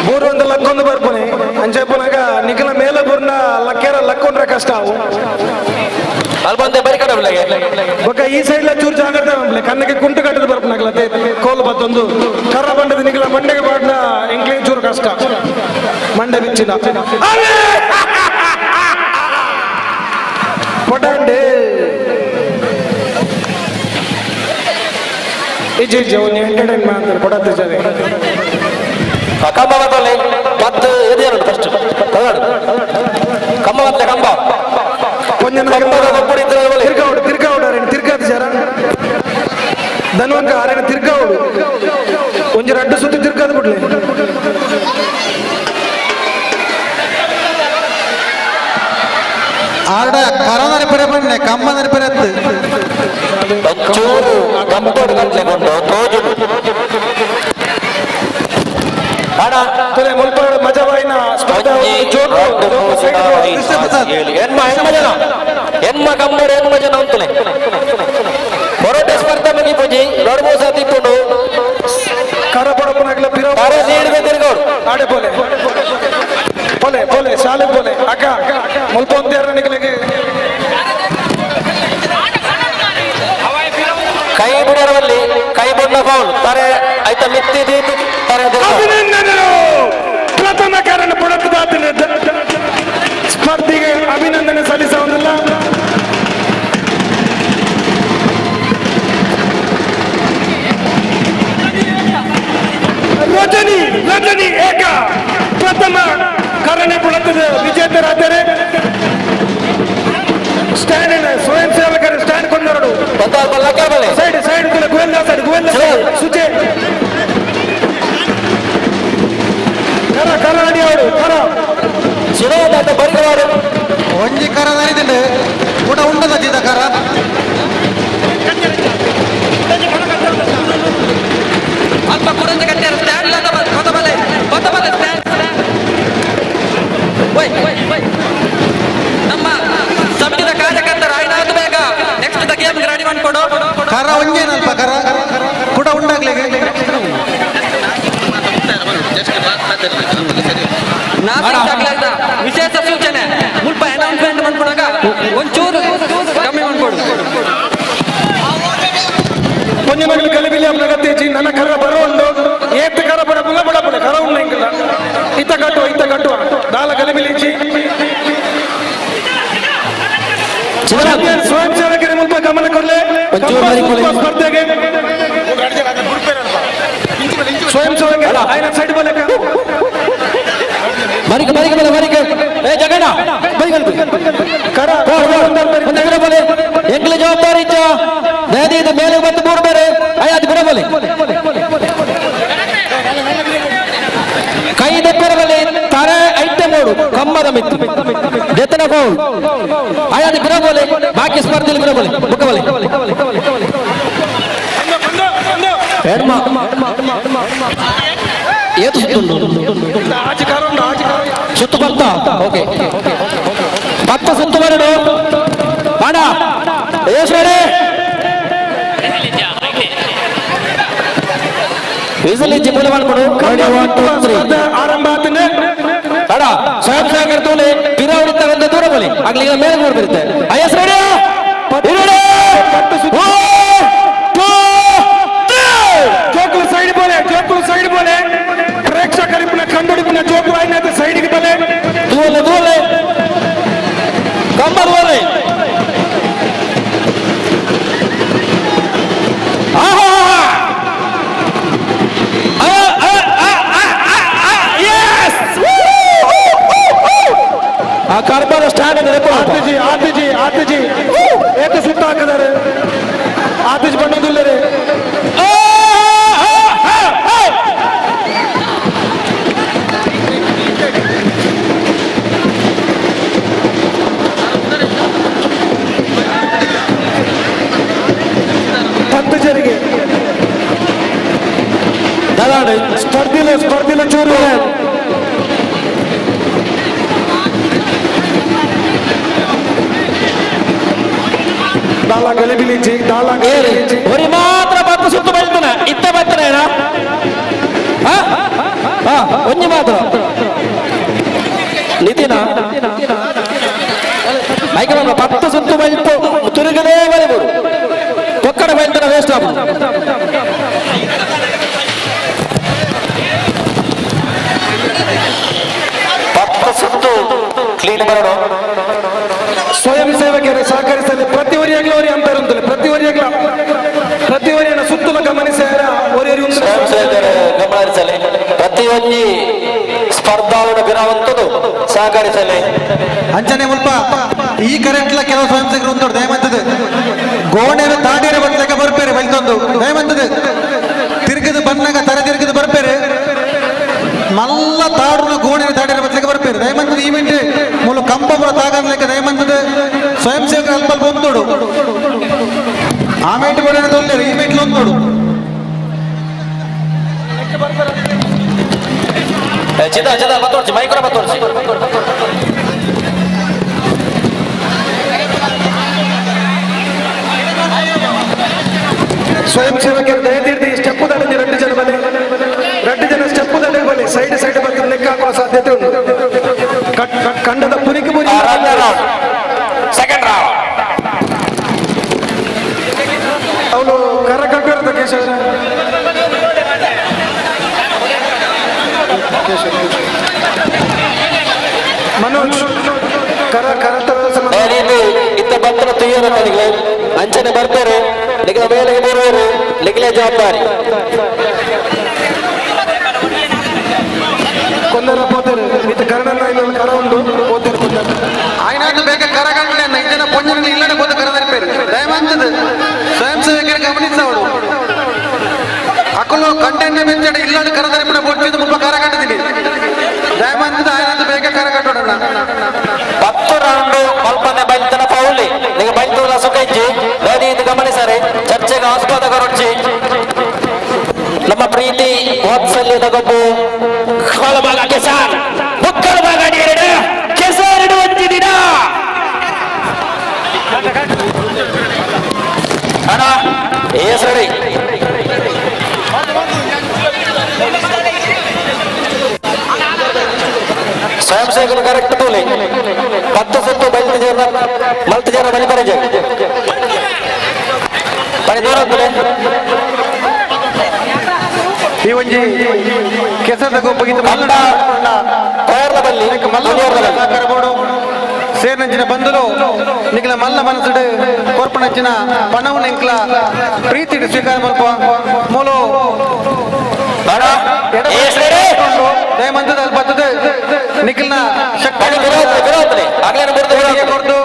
ಬೂರು ಒಂದು ಲಕ್ಕೊಂದು ಬರ್ಪುನೆ ಅಂಚೆ ಪುನಗ ನಿಖಲ ಮೇಲೆ ಬುರ್ನ ಲಕ್ಕೇರ ಲಕ್ಕೊಂಡ್ರೆ ಕಷ್ಟ ಅವು ಅಲ್ಬಂದೆ ಬರಿ ಕಡೆ ಬೊಕ್ಕ ಈ ಸೈಡ್ ಲ ಚೂರು ಜಾಗ್ರತೆ ಮಂಪ್ಲೆ ಕಣ್ಣಿಗೆ ಕುಂಟು ಕಟ್ಟದ ಬರ್ಪುನ ಅಗಲ ಕೋಲು ಬತ್ತೊಂದು ಕರ್ರ ಬಂಡದ ನಿಖಲ ಮಂಡೆಗೆ ಬಾಡ್ನ ಎಂಕ್ಲೇ ಚೂರು ಕಷ್ಟ ಮಂಡೆ ಬಿಚ್ಚಿನ ಪೊಟಾಂಡೆ ಇಜ್ಜಿ ಇಜ್ಜಿ ಒಂದು ಎಂಟರ್ಟೈನ್ ಮಾಡ್ತಾರೆ ಕೊಡತ್ತೆ ಜನ ಕಂಬ ಬತ್ತಲೆ ಪತ್ತು ಎದೇನು ಫಸ್ಟ್ ತಗಡು ಕಂಬ ಬತ್ತಲೆ ಕಂಬ ತಿರ್ಗಾవుడు ತಿರ್ಗಾవుడు ಅರೇನು ತಿರ್ಗಾದ ಜರ ಧನ್ವಂಕ ಅರೇನು ತಿರ್ಗಾవుడు ಒಂಜಿ ರಡ್ಡು ಸುತ್ತಿ ತಿರ್ಗಾದ ಬಿಡ್ಲಿ ಆರ್ಡ ಕರ ನರಿಪರೆ ಬನ್ನೆ ಕಂಬ ನರಿಪರೆ ಅತ್ತು ಚೂರು ಕಂಬೋಡು ಗಂಟ್ಲೆ ಕೊಂಡು ತೋಜು ತುಲೆ ಮುಲ್ಪ ಮಜವಾಯಿನ ಸ್ಪರ್ಧೆ ಜೋರು ಎನ್ಮ ಎನ್ಮ ಜನ ಎನ್ಮ ಕಂಬರು ಎನ್ಮ ಜನ ಅಂತಲೇ ಹೊರಟೆ ಸ್ಪರ್ಧೆ ಮುಗಿ ಪೂಜಿ ಎರಡು ಮೂರು ಸತಿ ಇಪ್ಪುಂಡು ಕರ ಪಡಪುನಾಗ್ಲ ಪಿರ ಕರ ನೀಡಿದ ತಿರುಗೋಡು ಆಡೆ ಪೋಲೆ ಪೋಲೆ ಪೋಲೆ ಶಾಲೆ ಪೋಲೆ ಅಕ್ಕ ಮುಲ್ಪ ಒಂದೇರ ನಿಗಲಿಗೆ ಕೈ ಬಿಡರವಲ್ಲಿ ಕೈ ಬಣ್ಣ ಫೌಲ್ ತಾರೆ ಆಯ್ತಾ ಮಿತ್ತಿ ತಾರೆ ಅಭಿನಂದನೆಗಳು ಪ್ರಥಮ ಕಾರಣ ಪಡತದಾತಿನ ಸ್ಪರ್ಧಿಗೆ ಅಭಿನಂದನೆ ಸಲ್ಲಿಸುವುದಿಲ್ಲ. ರಜನಿ ರಜನಿ ಏಕ ಪ್ರಥಮ ಕರಣೆ ಪಡತದ ವಿಜೇತರಾದರೆ ಸ್ಟ್ಯಾಂಡ್ ಸ್ವಯಂ ಸೇವಕರು ಸ್ಟ್ಯಾಂಡ್ ಕೊಂಡರು side side Govinda side Govinda ಸುಜೆ ಕರ ಕರ ಅಡಿ ಅವರು ಕರ ಬರಿಗವಾರು ಒಂಜಿ ಕರ ನರಿದಿಂಡು ಕೂಡ ಉಂಡದ ಜಿದ ಕರ ಅಲ್ಪ ಕುರಂಜ ಕಟ್ಟ್ಯಾರ ಸ್ಟ್ಯಾಂಡ್ ಕೊತ್ತಬಲೆ ಕೊತ್ತಬಲೆ ಸ್ಟ್ಯಾಂಡ್ ಒಯ್ ಒಯ್ ನಮ್ಮ ಸಮಿತಿದ ಕಾರ್ಯಕರ್ತರು ಆಯ್ನಾತು ಬೇಗ ನೆಕ್ಸ್ಟ್ the game ready ಮಾಡ್ಕೊಡು ಕರ ಒಂಜೇನಲ್ಪ ಕರ ಕೂಡ ಉಂಡಾಗ್ಲಿ ವಿಶೇಷ ಸೂಚನೆ ಮುಲ್ಪ ಅನೌನ್ಸ್ಮೆಂಟ್ ಮಾಡ್ಕೊಡಾಗ ಒಂಚೂರು ಕಮ್ಮಿ ಮಾಡ್ಕೊಡು. ಪೊಂಜನಗಲು ಗಲಿಬಿಲಿ ಅಪ್ನಗತ್ತೇಜಿ ನನ್ನ ಕರ ಬರೋ ಉಂಡು ಏತ್ ಕರ ಬಡ ಬುಲ ಬಡ ಬಡ ಕರ ಉಂಡು ಇಂಕಲ್ಲ ಇತ್ತ ಕಟ್ಟುವ ಇತ್ತ ಕಟ್ಟುವ ದಾಲ ಗಲಿಬಿಲಿಜಿ ಸ್ವಯಂ ಸೇವಕರ ಮುಲ್ಪ ಗಮನ ಕೊಡ್ಲೆ ಸ್ಪರ್ಧೆಗೆ ಸ್ವಯಂ ಸೇವಕ ಆಯ್ನ ಸೈಡ್ ಬಲಕ ಮರಿಕ ಮರಿಕ ಬಲೆ ಮರಿಕ ಏ ಜಗಣ್ಣ ಬರಿ ಕರ ಬಲೆ ಎಂಗ್ಲ ಜವಾಬ್ದಾರಿ ಇಚ್ಚ ದಯದೀದ ಮೇಲೆ ಮತ್ತು ಮೂರು ಬೇರೆ ಅಯ್ಯ ಅದು ಬಿಡಬಲೆ ಕೈ ದೆಪ್ಪರಬಲೆ ತರೆ ಐಟೆ ಮೂಡು ಕಮ್ಮದ ಮಿತ್ತು ದೆತ್ತನ ಫೌಲ್ ಅಯ್ಯ ಅದು ಬಿಡಬಲೆ ಬಾಕಿ ಸ್ಪರ್ಧೆಯಲ್ಲಿ ಬಿಡಬಲೆ ಮುಖಬಲೆ ಎಡ್ಮ ಏತು ಸುತ್ತುಂಡು ಸುತ್ತು ಬರ್ತಾ ಓಕೆ ಪತ್ತ ಸುತ್ತು ಬರಡು ಬಾಡ ಏಸ್ ರೆಡಿ ವಿಸಿಲ್ ಇಜ್ಜಿ ಮೂಲೆ ಮಾಡ್ಕೊಡು. ಆರಂಭ ಆತನೆ ಬೇಡ ಸ್ವಯಂ ಸೇವಕರು ತೋಲೆ ಪಿರವಡಿತ ಒಂದು ದೂರ ಬಲಿ ಆಗ್ಲಿ ಈಗ ಮೇಲೆ ನೋಡ್ಬಿರುತ್ತೆ IS ready ಜೋಕುಲು ಸೈಡ್ ಬೋಲೆ ಜೋಕುಲು ಸೈಡ್ ಬೋಲೆ ಪ್ರೇಕ್ಷಕರಿಪ್ಪನ ಕಂಡುಡಿಪಿನ ಜೋಕುಲು ಆಯ್ನಾತ ಸೈಡ್ಗೆ ಬಲೆ ದೂಲೆ ದೂಲೆ ಕಂಬ ದೂಲೆ ಆ ಕಾರ್ಬಾರ ಸ್ಟ್ಯಾಂಡ್ ಆತಿಜಿ ಆತಿಜಿ ಆತಿಜಿ ಏತ ಸುತ್ತ ಹಾಕಿದ್ದಾರೆ ಆತಿಜಿ ಬಣ್ಣದುಲ್ಲರೆ ಪತ್ತು ಜರಿಗೆ ಸ್ಪರ್ಧಿಲ ಸ್ಪರ್ಧಿಲ ಚೂರು ದಾಲ ಗಲಿಬಿಲಿಜಿ ದಾಲ ಗಲಿಬಿಲಿಜಿ ಒರಿ ಮಾತ್ರ ಪತ್ತು ಸುತ್ತು ಬೈತನ ಇತ್ತ ಬತ್ತನೇನ ಒಂಜಿ ಮಾತ್ರ ನಿತಿನ ಮೈಕ್ ಬಂದ ಪತ್ತು ಸುತ್ತು ಬೈತು ತಿರುಗದೇ ಬರಿಬೋದು ಕೊಕ್ಕಡ ಬೈತನ ವೇಸ್ಟ್ ಆಗ ಪತ್ತು ಸುತ್ತು ಕ್ಲೀನ್ ಬರೋಣ. ಸ್ವಯಂ ಸೇವಕರು ಸಹಕರಿಸಲಿ. ಪ್ರತಿ ಒರಿಯಾಗ್ಲೂ ಒರಿ ಅಂತ ಇರುತ್ತಲ್ಲ, ಪ್ರತಿ ಒರಿಯಾಗ್ಲ ಪ್ರತಿ ಒರಿಯನ ಸುತ್ತಲ ಗಮನಿಸ್ಯಾರ ಒರಿ ಸ್ವಯಂ ಸೇವಕರು ಗಮನ ಹರಿಸಲಿ. ಪ್ರತಿಯೊಂದು ಸ್ಪರ್ಧಾವನ್ನು ಬಿರವಂತದ್ದು ಸಹಕರಿಸಲಿ. ಅಂಚನೆ ಮುಲ್ಪ ಈ ಕರೆಂಟ್ಲ ಕೆಲವು ಸ್ವಯಂ ಸೇವಕರು ಉಂಟು. ದಯಮಂತದ ಗೋಣೆರು ತಾಂಡೇರು ಬರ್ತಕ ಬರ್ಪೇರು ಬೈತೊಂದು ದಯಮಂತದ ತಿರುಗದ ಬನ್ನಾಗ ತರೆ ತಿರುಗದ ಬರ್ಪೇರು ಮಲ್ಲ ತಾಡುನ ಗೋಣೆರು ತಾಡೇರು ಬರ್ತಕ ಬರ್ಪೇರು ದಯಮಂತದ ಈವೆಂಟ್ ಮೂಲ ಕಂಬ ಪೂರ ತಾಗನ್ಲೆಕ್ಕ ದಯಮಂತದ ಸ್ವಯಂ ಸೇವಕರು ಅಲ್ಪ ಅಲ್ಪ ಒಂದೋಡು ಆಮೇಟ್ ಬೋಡ ತೊಲ್ಲೇರು ಈವೆಂಟ್ ಒಂದೋಡು. ಚಿದ ಚಿದ ಬತ್ತೋಡ್ಸಿ ಮೈಕ್ರೋ ಬತ್ತೋಡ್ಸಿ. ಸ್ವಯಂ ಸೇವಕರು ದಯದೀರ್ದು ಈ ಸ್ಟೆಪ್ ದಂಡ ಎರಡು ಜನ ಬಲೆ, ಎರಡು ಜನ ಸ್ಟೆಪ್ ದಂಡ ಬಲೆ ಸೈಡ್ ಸೈಡ್ ಬಂದು ಲೆಕ್ಕ ಹಾಕುವ ಸಾಧ್ಯತೆ ಉಂಟು. ಕಂಡದ ಪುನಿಗೆ ಪುನಿ ಸೆಕೆಂಡ್ ರೌಂಡ್. ಅವನು ಕರ ಕಟ್ಟಿರೋದ ಕೇಶವ ಮನೋಜ್ ಕರ ಕರತ ಇತ್ತ ಬತ್ತನ ತುಯ್ಯರ ತನಿಗೆ ಅಂಚನೆ ಬರ್ತಾರೆ ನಿಗಲ ಮೇಲೆ ಬರುವರು ನಿಗಲೇ ಜವಾಬ್ದಾರಿ. ಕೊಂದರ ಪೋತೇರು ಇತ್ತ ಕರ್ಣನ ಇನ್ನೊಂದು ಕರ ಉಂಟು ಪೋತೇರು ಕೊಂದರ ಆಯ್ನಾದ್ರು ಬೇಗ ಕರ ಕಟ್ಟಲೆ ಇಜ್ಜನ ಪೊಂಜನ ಇಲ್ಲಡೆ ಪೋತ ಕರ ತರಿಪೇರು ದಯಮಂತದ ಸ್ವಯಂ ಸೇವಕರು ಗಮನಿಸವಡು ಅಕಲು ಕಂಟೆಂಟ್ ಮೆಚ್ಚಡೆ ಇಲ್ಲಡೆ ಕರ ತರಿಪಿನ ಬೊಟ್ಟಿದ್ದು ಮುಲ್ಪ ಕರ ಕಟ್ಟದಿನಿ ದಯಮಂತದ ಆಯ್ನಾದ್ರು ಬೇಗ ಕರ ಕಟ್ಟೋಣ. 10 ರೌಂಡ್ ಮಲ್ಪನೆ ಬೈತನ ಪೌಲಿ ನಿಗ ಬೈತುಲ ಸುಖಜ್ಜಿ ದಯದೀದು ಗಮನಿಸರೆ ಚರ್ಚೆಗೆ ಆಸ್ಪದ ಕೊರೊಡ್ಚಿ. ನಮ್ಮ ಪ್ರೀತಿ ವಾತ್ಸಲ್ಯದ ಗೊಬ್ಬು ಕಾಲಭಾಗ ಕೆಸಾರ್ ಮುಕ್ಕಲು ಭಾಗ ಎರಡು ಕೆಸಾರಡು ಒಂಜಿ ದಿನ ಅಣ್ಣ ಏಸರಿ ಸ್ವಯಂ ಸೇವಕರು ಕರೆಕ್ಟ್ ತೋಲೆ 10 ಸುತ್ತು ಬೈತು ಜನ ಮಲ್ತು ಜನ ಬಲಿ ಬರಜ ಬಲಿ ದೂರ ಹೋಗ್ತದೆ. ಈ ಒಂಜಿ ಕೆಸರದ ಗೊಬ್ಬಗಿಂತ ತಯಾರ್ದ ಬಲ್ಲಿ ಮಲ್ಲ ಸಹಕಾರ ಬೋಡು ಸೇರ್ನಂಚಿನ ಬಂಧುಲು ನಿಖಲ ಮಲ್ಲ ಮನಸ್ಸುಡು ಕೊರ್ಪಣಂಚಿನ ಪಣವು ನಿಂಕ್ಲ ಪ್ರೀತಿಡು ಸ್ವೀಕಾರ ಮಲ್ಪ ಮೂಲು ದಯಮಂತದ ಅಲ್ಪ ಬರ್ತದೆ ನಿಖಲ್ನ ಶಕ್ತಿ ಕೊರ್ದು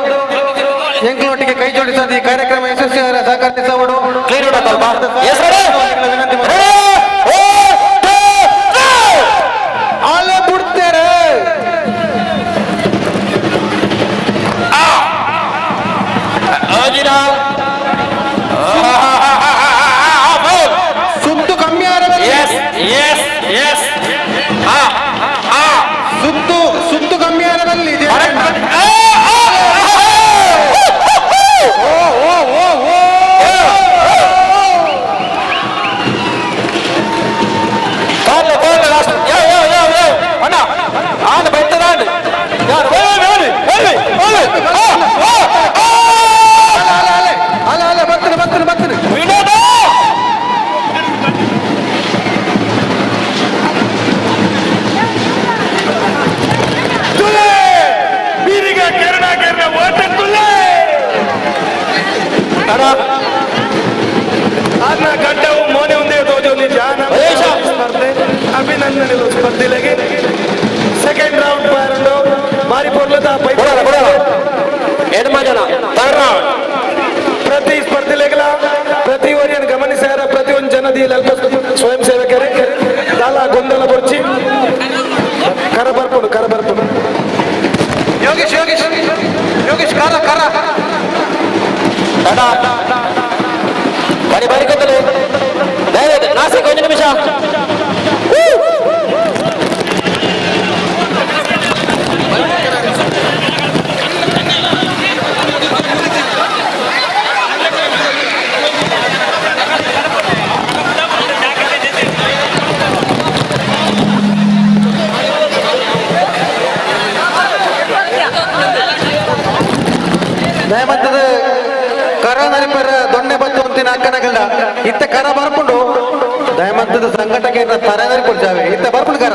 ಎಂಕ್ಲೊಟ್ಟಿಗೆ ಕೈ ಜೋಡಿಸೋದು ಈ ಕಾರ್ಯಕ್ರಮ ಯಶಸ್ವಿ ಸಹಕರಿಸೋಡು ವಿನಂತಿ ಮಾಡಿ ಅಲ್ಲೇ ಬಿಡ್ತಾರೆ. ಸುತ್ತು ಕಮ್ಮಿ ಸುತ್ತು ಸುತ್ತು ಕಮ್ಮಿ ಆರದಲ್ಲಿ ಅಲ್ಲ ಅಲ್ಲ ಬರ್ತಾರೆ ಬರ್ತಾರೆ ಬರ್ತಾರೆ. ಸ್ಪರ್ಧೆ ಅಭಿನಂದನೆಗಳು ಸ್ಪರ್ಧೆಲೆಗೆ. ಸೆಕೆಂಡ್ ರೌಂಡ್ ಬಾರಂಡು ಬಾರಿ ಪೊರ್ಲದ ಎಡ್ಮ ಜನ ಥರ್ಡ್ ರೌಂಡ್. ಪ್ರತಿ ಸ್ಪರ್ಧೆಲೆಗಳ ಪ್ರತಿ ಒರಿಯನ್ನು ಗಮನಿಸ್ಯಾರ ಪ್ರತಿಯೊಂದು ಜನದಿ ಅಲ್ಪ ಸ್ವಯಂ ಸೇವಕರೇ ದಾಲ ಗೊಂದಲ ಬೊರ್ಚಿ ಕರ ಬರ್ಪುಡು ಕರ ಬರ್ಪುಡು. ಯೋಗೇಶ್ ಯೋಗೇಶ್ ಯೋಗೇಶ್ ಕರ ಕರ ಬರಿ ಬರಿ ಕೊತ್ತಲು ದಯವಿಟ್ಟು ನಾಸಿಕ್ ಒಂದು ನಿಮಿಷ. ದಯಮತ್ತದ ಕರ ನರಿಪರ ದೊಣ್ಣೆ ಬತ್ತು ಅಂತಿನ ಅಕ್ಕನಗಲ್ಡ ಇತ್ತ ಕರ ಬರ್ಪುಂಡು ದಯಮತ್ತದ ಸಂಘಟಕ ತರ ನರಿಪುಂಡು ಇತ್ತ ಬರ್ಪುಂಡು ಕರ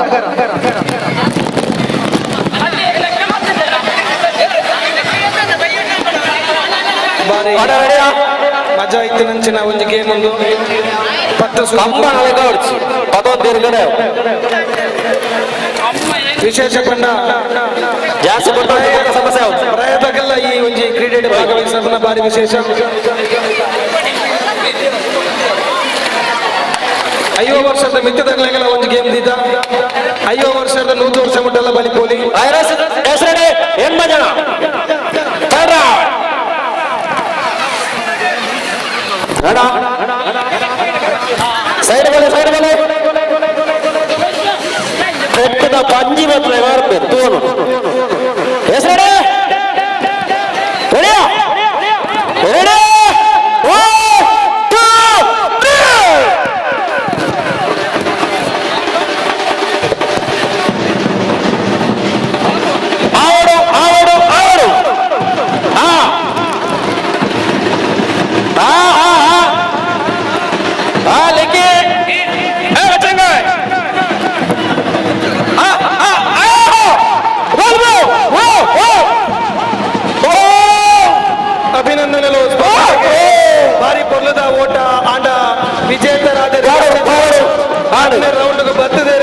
ಮಜಾ ಇತ್ತು ನಂಚಿನ ಒಂದು ಗೇಮ್ ಒಂದು ಪತ್ತು ವಿಶೇಷ ಪಂಡ ಜಾಸ್ತಿ ಸಮಸ್ಯೆ ಪ್ರಾಯದಾಗೆಲ್ಲ ಈ ಒಂಜಿ ಕ್ರೀಡೆ ಭಾಗವಹಿಸೋದನ್ನ ಬಾರಿ ವಿಶೇಷ. 50 ವರ್ಷದ ಮಿತ್ತದಾಗಲೆಲ್ಲ ಒಂದು ಗೇಮ್ ದಿದ್ದ 50 ವರ್ಷದ 100 ವರ್ಷ ಮುಟ್ಟಲ್ಲ ಬಲಿ ಪೋಲಿ ಜನ ಸೈಡ್ ಮೇಲೆ ಸೈಡ್ ಮೇಲೆ ಪೆಟ್ಟದ ಪಂಜಿ ಬರ್ತದೆ ಬರ್ಬೇಕು ತೋನು ಹೆಸರಡೆ ರೆಡಿಯಾ ರೆಡಿ 1 2 3 ಆವಡು ಆವಡು ಆವಡು ಹಾ ಹಾ ಹಾ ಹಾ ಹಾ ಲೆಕ್ಕಿ ಏ ಬಚ್ಚಂಗ ಆ ಆ ಆ ಓ ಓ ಓ ಓ ಅಭಿನಂದನೆಗಳು. ಭಾರಿ ಪೊರ್ಲದ ಓಟ ಆಂಡ ವಿಜೇತರಾದ ರೌಂಡ್ ಬರ್ತದೆ.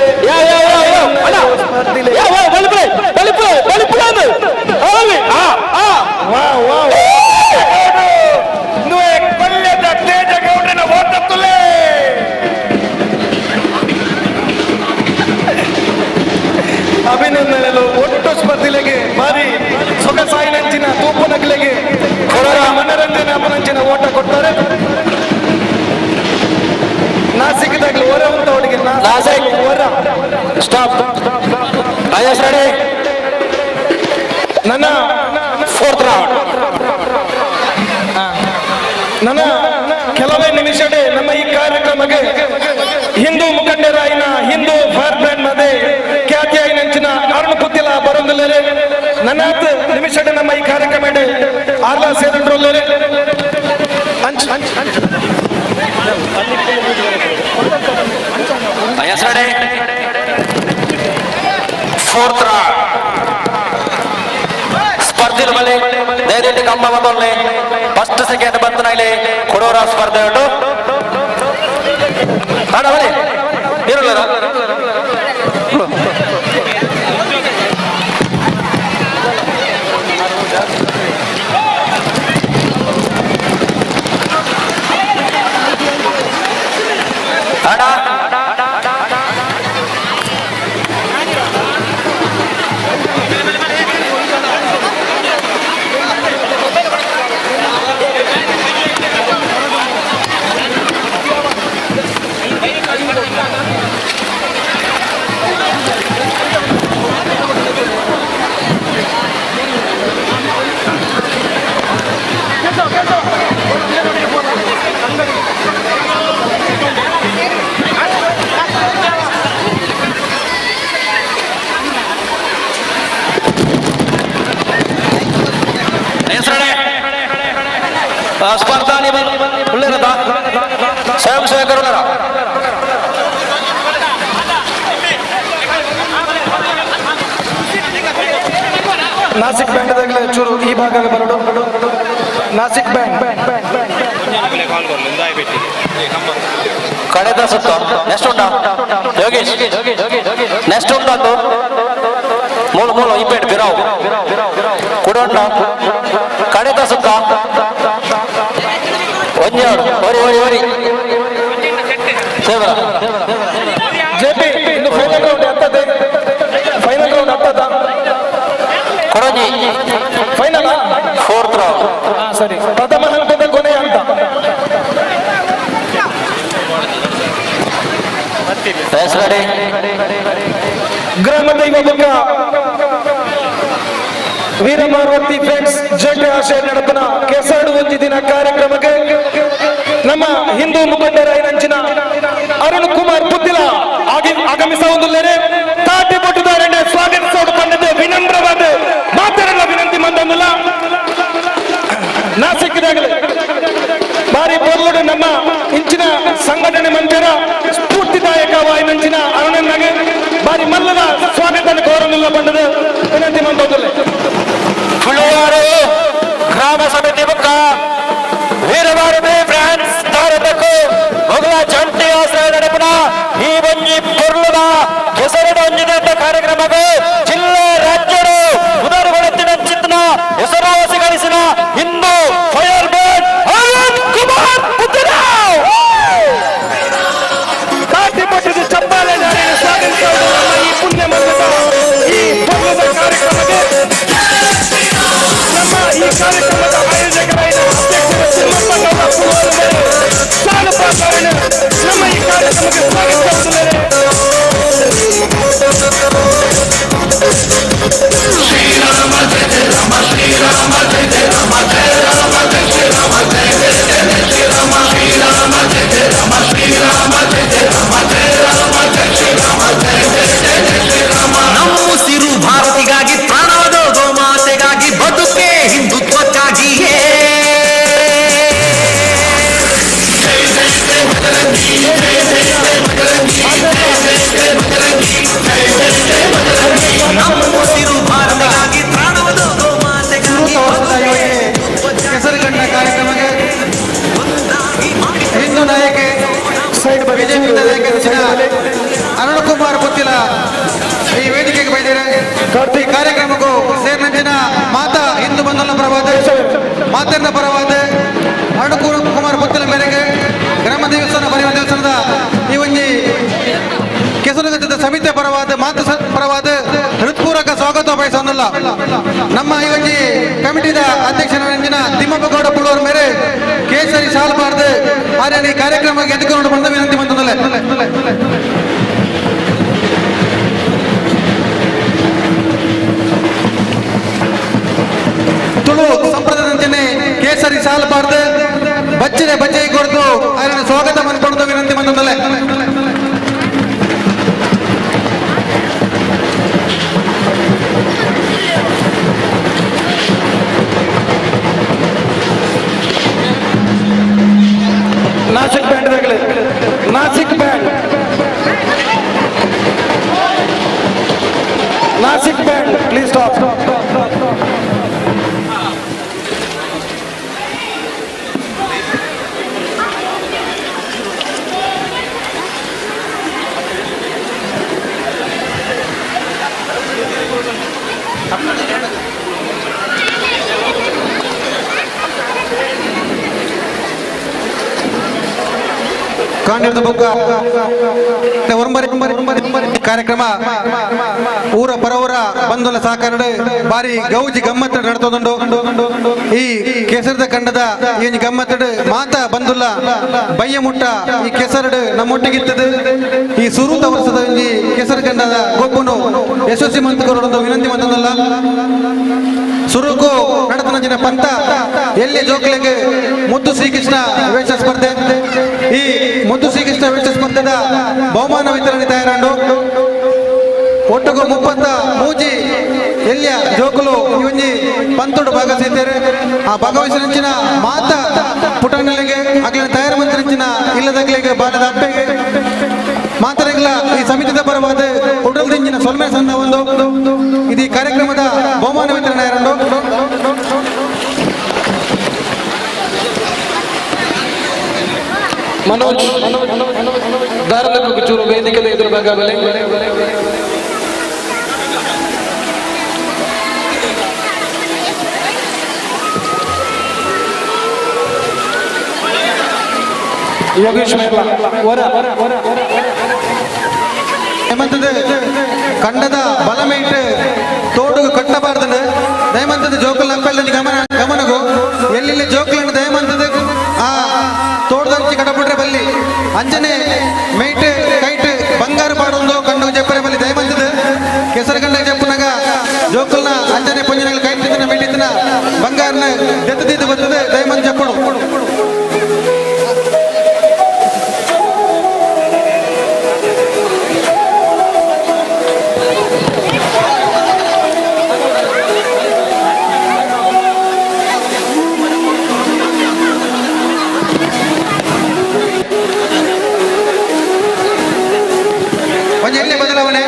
ಅಭಿನಂದನೆಗಳು. ಒಟ್ಟು ಸ್ಪರ್ಧೆಗೆ ಭಾರಿ ಸೊಗಸಾಯಿನಂಚಿನ ತೂಪನಗಲಿಗೆ ಮನರಂಜನೆ ಅಪನಂಚಿನ ಓಟ ಕೊಡ್ತಾರೆ. ನಾಸಿಕ್ದಾಗಲಿ ಹೊರ ಉಂಟ ಅವಳಿಗೆ ನಾಸಿಕ್ ಹೊರ ಸ್ಟಾಪ್ ರೆಡಿ ನನ್ನ ಫೋರ್ತ್ ರೌಂಡ್ ನನ್ನ ಕೆಲವೇ ನಿಮಿಷಡೆ ನಮ್ಮ ಈ ಕಾರ್ಯಕ್ರಮಕ್ಕೆ ಹಿಂದೂ ಮುಖಂಡರಾಯಿನ ಹಿಂದೂ ಫೈರ್ ಬ್ರ್ಯಾಂಡ್ ಮದೆ ಖ್ಯಾತಿಯಾಯಿನಂಚಿನ ಅರುಣ್ ಪುತ್ತಿಲ ಬರೊಂದುಲ್ಲೇರೆ ನನ್ನಾತ್ ನಿಮಿಷಡೆ ನಮ್ಮ ಈ ಕಾರ್ಯಕ್ರಮ ಆರ್ಲಾ ಸೇರಂಡ್ರೊಲ್ಲೇರೆ ಅಂಚ್ ಅಂಚ್ ಅಂಚ್ ರೆಡಿ ಫೋರ್ತ್ ರೌಂಡ್ ಸ್ಪರ್ಧೆల ಮಲೆ ದಯದಿಟ್ಟು ಕಂಬ ಬಂದೊಲ್ಲೆ ಫಸ್ಟ್ ಸೆಕೆಂಡ್ ಬಂತನಾಗ್ಲಿ ಕೊಡೋರ ಸ್ಪರ್ಧೆ ಉಂಟು. ಅಣ್ಣ ಬನ್ನಿ ಇರಲ್ಲ ಅಣ್ಣ ಸ್ಪರ್ಧಾ ಉಳ್ಳೇರದ ಸ್ವಯಂ ಸೇವಕರು ನಾಸಿಕ್ ಬ್ಯಾಂಡ್ದಾಗಲೇ ಚೂರು ಈ ಭಾಗ ಬರಡು ನಾಸಿಕ್ ಬ್ಯಾಂಡ್ ಕಡೆದ ಸುತ್ತ ನೆಕ್ಸ್ಟ್ ಉಂಟಾ ಯೋಗೇಶ್ ನೆಕ್ಸ್ಟ್ ಉಂಟು ಮೂಲ ಮೂಲ ಇಪ್ಪೆಟ್ ಬಿರಾವ್ ಕುಡೋಣ ಕಡೆದ ಸುತ್ತ ಒಂಜಾಡು ಒರಿ ಒರಿ ಒರಿ ಸೇವರ ಜೆಪಿ ಇನ್ನು ಫೈನಲ್ ರೌಂಡ್ ಹತ್ತದೆ ಫೈನಲ್ ರೌಂಡ್ ಹತ್ತದ ಕೊಡೋಜಿ ಫೈನಲ್ ಫೋರ್ತ್ ರೌಂಡ್ ಸರಿ ಪ್ರಥಮ ಹಂತದ ಕೊನೆಯ ಹಂತ ಗ್ರಾಮ ದೈವ ಬೊಕ್ಕ ವೀರಮಾರ್ವತಿ ಫ್ರೆಂಡ್ಸ್ ಜಂಟಿ ಆಶಯ ನಡಪನ ಕೆಸರಡು ಒಂಜಿ ದಿನ ಕಾರ್ಯಕ್ರಮಕ್ಕೆ ನಮ್ಮ ಹಿಂದೂ ಮುಖಂಡರಾಯಿನಂಚಿನ ಅರುಣ್ ಕುಮಾರ್ ಪುತ್ತಿಲ ಆಗಮಿಸುವುದಿಲ್ಲರೆ ತಾಟಿ ಪಟ್ಟುದಾರಣ್ಣ ಸ್ವಾಗತಿಸೋದು ಪಂಡದ ವಿನಮ್ರವಾದ ಮಾತರೆಲ್ಲ ವಿನಂತಿ ಮಂದೊಂದಿಲ್ಲ. ಒಂಜಿ ಮಲ್ಲದ ಸ್ವಾಗತ ಕೋರಲಿಲ್ಲ ಬಂಡದ ವಿನಂತಿ ಮಂತೊಂದುಲ್ಲೆ. ತುಳುವಾರು ಗ್ರಾಮ ಸಮಿತಿ ಬುಕ್ಕ ವೀರಮಾರುತಿ ಫ್ರಾನ್ಸ್ ಭಾರತಕ್ಕೂ ಮೊಗಲ ಜಂಟಿ ಆಶ್ರಯ ನಡೆಪುನ ಈ ಒಂಜಿ ಪೊರ್ಲುದ ಕೆಸರಿನ ಒಂಜಿದಂತ ಕಾರ್ಯಕ್ರಮಕ್ಕೆ ಜಿಲ್ಲೆ ರಾಜ್ಯಡು ಉದರುಗೊಳತ್ತಿನ ಹೆಸರುವಾಸಿ ಗಳಿಸಿದ ಹಿಂದೂ ಫೈರ್ ಮ್ಯಾನ್ ಅರುಣ್ ಕುಮಾರ್ ಪುತ್ತರಾವ್. ಕಾಟಿಪಟ್ಟದ ಚಪ್ಪಾಳೆ ಸ್ವಾಗತಿಸೋದು ನಮ್ಮ ಈ ಪುಣ್ಯ ಮಂದಿರದ ಈ ಪೊರ್ಲುದ ಕಾರ್ಯಕ್ರಮಕ್ಕೆ. ನಮ್ಮ ಈ ಕಾರ್ಯಕ್ರಮದ ಆಯೋಜಕರಾದ ಅಧ್ಯಕ್ಷರ ತಿಮ್ಮಪ್ಪ ಗೌಡ ಪುರುವರು ಮೇರೆ ಸ್ವಾಗತ ನಮ್ಮ ಈ ಕಾರ್ಯಕ್ರಮಕ್ಕೆ ಸ್ವಾಗತಿಸುತ್ತಿದ್ದಾರೆ. ಶ್ರೀರಾಮ ಜಯ ಜಯ ರಾಮ ಶ್ರೀರಾಮ ಜಯ ಜಯ ರಾಮ ಜಯ ರಾಮ ಜಯ ಶ್ರೀರಾಮ ಜಯ ಜಯ ಜಯ ಶ್ರೀರಾಮ ಶ್ರೀರಾಮ ಜಯ ಜಯ ರಾಮ ಶ್ರೀರಾಮ ಜಯ ಜಯ ರಾಮ ಜಯ ರಾಮ ಜಯ ಶ್ರೀರಾಮ ಜಯ ಜಯ ಜಯ ಜಯ ಶ್ರೀರಾಮ. ನಮ್ಮುಸಿರು ಭಾರತಿಗಾಗಿ, ಪ್ರಾಣದ ಗೋಮಾತೆಗಾಗಿ, ಬದುಕೇ ಹಿಂದುತ್ವಕ್ಕಾಗಿಯೇ. ಜೈ ಜೈ ಜೈ ಬಜರಂಗಿ, ಜೈ ಜೈ ಜೈ ಬಜರಂಗಿ, ಜೈ ಜೈ ಜೈ ಬಜರಂಗಿ, ಜೈ ಜೈ ಜೈ ಬಜರಂಗಿ. ನಮ್ಮುಸಿರು ಭಾರತಿಗಾಗಿ, ಪ್ರಾಣದ ಗೋಮಾತೆಗಾಗಿ, ಬದುಕೇ ಕೆಸರುಗಂಡ ಕಾರ್ಯಕ್ರಮಕ್ಕೆ ಹಿಂದೂ ನಾಯಕೆ ಬಿಜೆಪಿ ನಾಯಕ ಅರುಣ್ ಕುಮಾರ್ ಪುತ್ತಿಲ ಈ ವೇದಿಕೆಗೆ ಬಂದಿದ್ದಾರೆ. ಈ ಕಾರ್ಯಕ್ರಮಕ್ಕೂ ಸೇರಿನಂಚಿನ ಮಾತಾ ಹಿಂದೂ ಬಂಧುಗಳ ಪರವಾದ, ಮಾತನ್ನ ಪರವಾದ ಅರುಣ್ ಕುಮಾರ್ ಪುತ್ತಿಲ ಮೇರೆಗೆ ಗ್ರಾಮ ದೇವಸ್ಥಾನ ಪರಿವಾರ ದೇವಸ್ಥಾನದ ಈ ಒಂಜಿ ಕೆಸರುಗದ್ದದ ಸಮಿತಿಯ ಪರವಾದ, ಮಾತು ಪರವಾದ ಹೃತ್ಪೂರ್ವಕ ಸ್ವಾಗತ ಬಯಸೋನಲ್ಲ. ನಮ್ಮ ಈ ಒಂಜಿ ಕಮಿಟಿದ ಅಧ್ಯಕ್ಷರ ತಿಮ್ಮಪ್ಪ ಗೌಡ ಪುಳುವರ ಮೇರೆ ಕೇಸರಿ ಶಾಲ್ ಬಾರ್ದು ಆರ್ಯನ ಈ ಕಾರ್ಯಕ್ರಮಕ್ಕೆ ಎದುಕೊಂಡು ಬಂದ ವಿನಂತಿ ಬಂದಲ್ಲ. ತುಳು ಸಂಪ್ರದಾಯದಂತೆಯೇ ಕೇಸರಿ ಶಾಲ್ ಬಾರ್ದು ಬಚ್ಚನೆ ಬಚ್ಚೆ ಕೊಡ್ದು ಆರ್ಯನ ಸ್ವಾಗತ ಮನ್ಕೊಂಡು ವಿನಂತಿ ಬಂದಲ್ಲ. ನಾಸಿಕ್ ಬ್ಯಾಂಡ್ ದಾಗಲಿ, Nashik band, Nashik band, please stop. ಕಾಂಡಿರದ ಬೊಕ್ಕ ಕಾರ್ಯಕ್ರಮ ಊರ ಪರವೂರ ಬಂಧುಲ ಸಹಕಾರ ಬಾರಿ ಗೌಜಿ ಗಮ್ಮತ್ತು ನಡ್ತದುಂಡು. ಈ ಕೆಸರದ ಕಂಡದ ಈ ಒಂಜಿ ಗಮ್ಮತ್ತಡು ಮಾತ ಬಂಧುಲ ಬಯ್ಯ ಮುಟ್ಟ ಈ ಕೆಸರಡು ನಮ್ಮೊಟ್ಟಿಗಿತ್ತದು. ಈ ಸುರೂತ ವರ್ಷದ ಒಂಜಿ ಕೆಸರು ಕಂಡದ ಗೊಬ್ಬನು ಯಶಸ್ವಿ ಮಂತ್ರಿಗಳು ವಿನಂತಿ ಮಂತದಲ್ಲ. ಸುರುಕು ನಡತನಂಚಿನ ಪಂತ ಎಲ್ಲಿ ಜೋಕ್ಲೆಗೆ ಮುದ್ದು ಶ್ರೀಕೃಷ್ಣ ವೇಷ ಸ್ಪರ್ಧೆ. ಈ ಮುದ್ದು ಶ್ರೀಕೃಷ್ಣ ವೇಷ ಸ್ಪರ್ಧೆದ ಬಹುಮಾನ ವಿತರಣೆ ತಯಾರಂಡು. ಒಟ್ಟುಗು 33 ಎಲ್ಲಿಯ ಜೋಕುಲು ಈ ಒಂಜಿ ಪಂತುಡು ಭಾಗವಹಿಸಿದ್ದಾರೆ. ಆ ಭಾಗವಹಿಸಿನ ಮಾತ ಪುಟನಲ್ಲಿಗೆ ಅಗ್ಲಿನ ತಯಾರು ಮಂತ್ರಿಂಚಿನ ಇಲ್ಲದಗ್ಲಿಗೆ ಬಾಲದ ಅಪ್ಪೆಗೆ ಮಾತರೆಗ್ಲ ಈ ಸಮಿತಿದ ಪರವಾದ ಉಡಲ್ದಿಂಜಿನ ಸೊಲ್ಮೆ ಸಣ್ಣ ಒಂದು ಇದು ಈ ಕಾರ್ಯಕ್ರಮದ ಬಹುಮಾನ ವಿತರಣೆ ಎರಡು. ಮನೋಜ್ ದಾರಲಕ್ಕೂ ಚೂರು ವೇದಿಕೆದ ಎದುರು ಭಾಗವಲೆ. ಯೋಗೇಶ್ ಮೇರ್ಲಾ ವರ ದಯಮಂತದ ಕಂಡದ ಬಲಮೇಟ್ ತೋಡುಗು ಕಟ್ಟಬಾರ್ದು. ದಯಮಂತದ ಜೋಕುಲ್ ಅಂಪೆಲ್ಲ ಗಮನ ಗಮನಗು ಎಲ್ಲೆಲ್ಲಿ ಜೋಕುಲನ್ನು ದಯಮಂತದ ಆ ತೋಟದಂಚಿ ಕಡಬಿಟ್ರೆ ಬಲ್ಲಿ ಅಂಜನೆ ಮೇಟ್ ಕೈಟ್ ಬಂಗಾರ ಪಾಡೊಂದು ಕಂಡು ಜಪ್ಪರೆ ಬಲ್ಲಿ ದಯಮಂತದ ಕೆಸರು ಕಂಡ ಜಪ್ಪುನಾಗ ಜೋಕುಲ್ನ ಅಂಜನೆ ಪಂಜನೆಗಳು ಕೈಟಿತ್ತಿನ ಮೇಟಿತ್ತಿನ ಬಂಗಾರನ ದೆತ್ತದಿದ್ದು ಬರ್ತದೆ ದಯಮಂತ ಜಪ್ಪಡು. ಒಂಜಿ ಎಲ್ಲಿ ಬದಲಾವಣೆ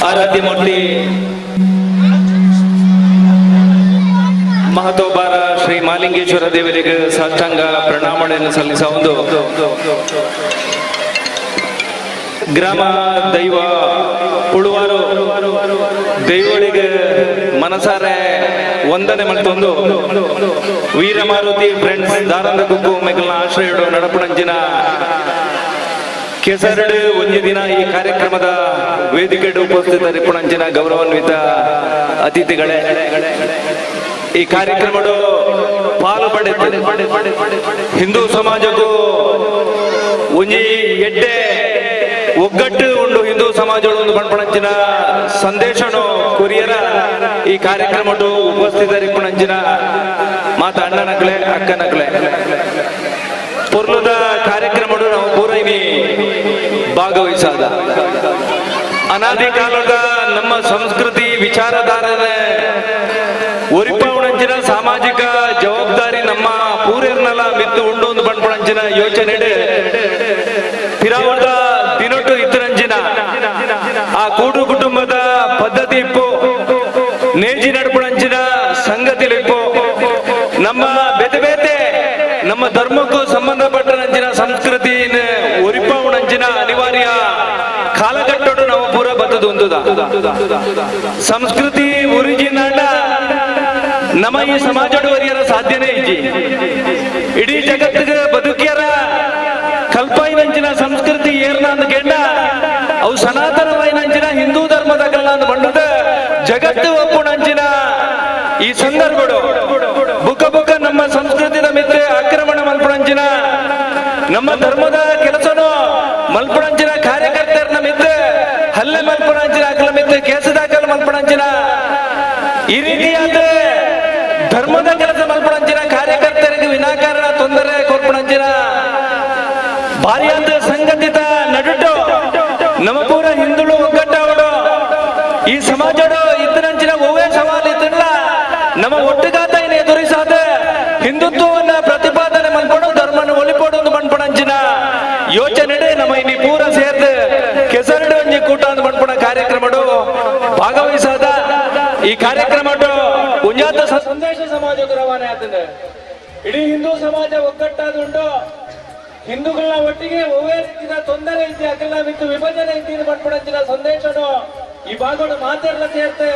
ಆರಾಧ್ಯ ಮೂರ್ತಿ ಮಹತೋಬಾರ ಶ್ರೀ ಮಾಲಿಂಗೇಶ್ವರ ದೇವರಿಗೆ ಸಾಷ್ಟಾಂಗ ಪ್ರಣಾಮಗಳನ್ನು ಸಲ್ಲಿಸ ಒಂದು ಗ್ರಾಮ ದೈವ ಉಳುವಾರು ದೈವಳಿಗೆ ಮನಸಾರೆ ವಂದನೆ ಮಲ್ತೊಂದು ವೀರಮಾರುತಿ ಫ್ರೆಂಡ್ಸ್ ದಾರಂದ ಕುಕ್ಕು ಮೆಗಲ್ನ ಆಶ್ರಯಡು ನಡಪುಣಂಚಿನ ಕೆಸರಡು ಒಂಜಿ ದಿನ ಈ ಕಾರ್ಯಕ್ರಮದ ವೇದಿಕೆ ಉಪಸ್ಥಿತರಿಪ್ಪುಣಂಚಿನ ಗೌರವಾನ್ವಿತ ಅತಿಥಿಗಳೇ, ಈ ಕಾರ್ಯಕ್ರಮಡು ಪಾಲು ಪಡೆದು ಹಿಂದೂ ಸಮಾಜಕ್ಕೂ ಒಂಜಿ ಎಡ್ಡೆ ಒಗ್ಗಟ್ಟು ಉಂಡು ಹಿಂದೂ ಸಮಾಜ ಒಂದು ಪಣಪಣಂಚಿನ ಸಂದೇಶನು ಕೊರಿಯರ ಈ ಕಾರ್ಯಕ್ರಮಡು ಉಪಸ್ಥಿತರಿಪ್ಪುಣಂಚಿನ ಮಾತ ಅಣ್ಣನಕ್ಲೆ ಅಕ್ಕನಕ್ಲೆ ಪೊರ್ಲುದ ಕಾರ್ಯಕ್ರಮಡು ನಾವು ಪೂರೈನಿ ಭಾಗವಹಿಸಾದ ಅನಾದಿ ಕಾಲದ ನಮ್ಮ ಸಂಸ್ಕೃತಿ ವಿಚಾರಧಾರನ ಒರಿಪವಣಂಚಿನ ಸಾಮಾಜಿಕ ಜವಾಬ್ದಾರಿ ನಮ್ಮ ಪೂರೇರ್ನಲ ಮಿತ್ತು ಉಂಡು ಒಂದು ಪಣ್ಪಣಂಚಿನ ಯೋಚನೆ ಪಿರಾವದ ದಿನೊಟ್ಟು ಇತ್ತರಂಚಿನ ಆ ಕೂಡು ಕುಟುಂಬದ ಪದ್ಧತಿ ಇಪ್ಪು ನೇಜಿ ನಡ್ಪುಣಂಚಿನ ಸಂಗತಿಲಿಪ್ಪು ನಮ್ಮ ಬೇತೆ ಬೇತೆ ನಮ್ಮ ಧರ್ಮಕ್ಕೂ ಸಂಬಂಧಪಟ್ಟನಂಚಿನ ಸಂಸ್ಕೃತಿ ಒರಿಪವಣಂಚಿನ ಅನಿವಾರ್ಯ ಕಾಲಘಟ್ಟಡು ನಾವು ಪೂರ ಬತ್ತದು ಒಂದುದ ಸಂಸ್ಕೃತಿ ಒರಿಜಿನಾಂಡ ನಮ್ಮ ಈ ಸಮಾಜಡು ಸಾಧ್ಯನೇ ಇಜ್ಜಿ. ಇಡೀ ಜಗತ್ತಿಗೆ ಬದುಕಿಯರ ಕಲ್ಪಾಯಿನಂಚಿನ ಸಂಸ್ಕೃತಿ ಏರ್ನ ಅಂದ್ ಕೆಂಡ ಅವು ಸನಾತನವಾಯಿನಂಚಿನ ಹಿಂದೂ ಧರ್ಮದ ಕಲ್ಲ ಅಂದ್ ಬಂಡದ ಜಗತ್ತು ಒಪ್ಪುಣಂಚಿನ ಈ ಸಂದರ್ಭಡು ಬುಕ್ಕ ಬುಕ್ಕ ನಮ್ಮ ಸಂಸ್ಕೃತಿದ ಮಿತ್ರ ಆಕ್ರಮಣ ಮಲ್ಪುಣಂಚಿನ ನಮ್ಮ ಧರ್ಮದ ಕೆಲಸನು ಮಲ್ಪುಣಂಚಿನ ಕಾರ್ಯಕರ್ತರನ್ನ ಮಿತ್ರ ಹಲ್ಲೆ ಮಲ್ಪುಣಂಚಿನ ಅಕಲ ಮಿತ್ರ ಕೇಸ ದಾಖಲು ಮಲ್ಪುಣಂಚಿನ ಈ ರೀತಿಯಾದ ಧರ್ಮದ ಕೆಲಸ ಮಲ್ಪುಣಂಚಿನ ಕಾರ್ಯಕರ್ತರಿಗೆ ವಿನಾಕಾರಣ ತೊಂದರೆ ಕೊರ್ಪುಣಂಚಿನ ಭಾರಿಯಾದ ಸಂಘಟಿತ ನಡುಟು ನಮ್ಮ ಪೂರ ಹಿಂದುಳು ಒಗ್ಗಟ್ಟಾವಡು ಈ ಸಮಾಜಡು ಇತ್ತನಂಚಿನ ಒವ್ವೇ ಸವಾಲು ಇತ್ತಲ್ಲ ನಮ್ಮ ಒಟ್ಟುಗಾತ ಎದುರಿಸಾದ ಹಿಂದುತ್ವವನ್ನ ಪ್ರತಿಪಾದನೆ ಮಲ್ಪಡು ಧರ್ಮನ ಒಲಿಪೋಡು ಒಂದು ಮಣ್ಪಣಂಚಿನ ಯೋಚನೆ ನಮ್ಮ ಇನ್ನಿ ಪೂರ ಸೇರ್ದು ಕೆಸರಡು ಒಂಜಿ ಕೂಟ ಒಂದು ಮಣ್ಪಣ ಕಾರ್ಯಕ್ರಮಡು ಭಾಗವಹಿಸಾದ ಈ ಕಾರ್ಯಕ್ರಮ ಉಂಜಾತ ಸಂದೇಶ ಸಮಾಜಕ್ಕೆ ರವಾನೆ ಆತಂದೆ. ಇಡೀ ಹಿಂದೂ ಸಮಾಜ ಒಗ್ಗಟ್ಟಾದುಂಟು ಹಿಂದೂಗಳನ್ನ ಒಟ್ಟಿಗೆ ಒವ್ವೇ ರೀತಿಯ ತೊಂದರೆ ಇದ್ದೆ ಅಕಲ ಬಿತ್ತು ವಿಭಜನೆ ಇದ್ದ ಮಣ್ಪಣಂಚಿನ ಸಂದೇಶನು ಈ ಭಾಗವನ್ನು ಮಾತೆಲ್ಲ ಸೇರ್ತೆ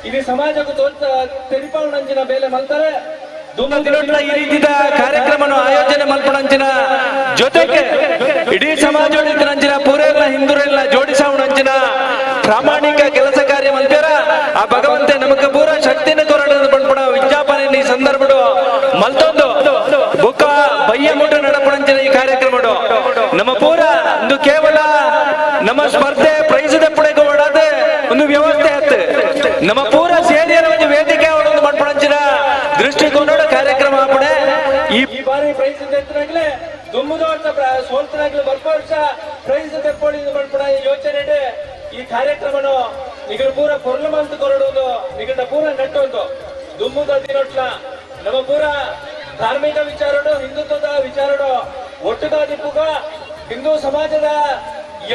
ಇಡೀ ಸಮಾಜಕ್ಕೂ ತೋರ್ತ ತೆರಿಪಾವಣಂಚಿನ ಬೇಲೆ ಮಲ್ತಾರೆ. ಈ ರೀತಿಯ ಕಾರ್ಯಕ್ರಮವನ್ನು ಆಯೋಜನೆ ಮಲ್ಪಣಂಚಿನ ಜೊತೆಗೆ ಇಡೀ ಸಮಾಜ ನಂಚಿನ ಪೂರೆಲ್ಲ ಹಿಂದೂರೆಲ್ಲ ಜೋಡಿಸಾವಣಂಚಿನ ಪ್ರಾಮಾಣಿಕ ಕೆಲಸ ಕಾರ್ಯ ಮಲ್ಪ್ಯಾರ ಆ ಭಗವಂತೆ ನಮಗ ಪೂರ ಶಕ್ತಿನ ಕೊರಡದ ಪಣ್ಪಣ ವಿಜ್ಞಾಪನೆ ಈ ಸಂದರ್ಭಡು ಮಲ್ತೊಂದು ಬುಕ್ಕ ಬಯ್ಯ ಮುಟ ನಡಪಣಂಚಿನ ಈ ಕಾರ್ಯಕ್ರಮಡು ನಮ್ಮ ಪೂರ ಒಂದು ಕೇವಲ ನಮ್ಮ ಸ್ಪರ್ಧೆ ಪ್ರೈಸ್ ದಪ್ಪಡೆಗೆ ಓಡಾದ ಒಂದು ವ್ಯವಸ್ಥೆ ಆಯ್ತು. ನಮ್ಮ ಪೂರ ಸೇರಿಯರ ಒಂದು ವೇದಿಕೆ ಒಂದು ಮಣ್ಪಣಂಚಿನ ದೃಷ್ಟಿಕೋನ ಕಾರ್ಯಕ್ರಮ ಆಪಣೆ ಈ ಬಾರಿ ಪ್ರೈಸ್ ಎತ್ತನಾಗ್ಲೆ ದುಮ್ಮದ ವರ್ಷ ಸೋಲ್ತನಾಗ್ಲೆ ಬರ್ಪ ವರ್ಷ ಪ್ರೈಸ್ ತೆಪ್ಪೊಳಿ ಮಣ್ಪಣ ಯೋಚನೆ ಈ ಕಾರ್ಯಕ್ರಮನು ನಿಗಡ ಪೂರ ಪೊರ್ಲ ಮಂತ್ ಕೊರಡೊಂದು ನಿಗಡ ಪೂರ ನಟ್ಟೊಂದು ದುಮ್ಮುದ ದಿನೊಟ್ಲ ನಮ್ಮ ಪೂರ ಧಾರ್ಮಿಕ ವಿಚಾರಡು ಹಿಂದುತ್ವದ ವಿಚಾರಡು ಒಟ್ಟುಗಾದಿಪ್ಪುಗ ಹಿಂದೂ ಸಮಾಜದ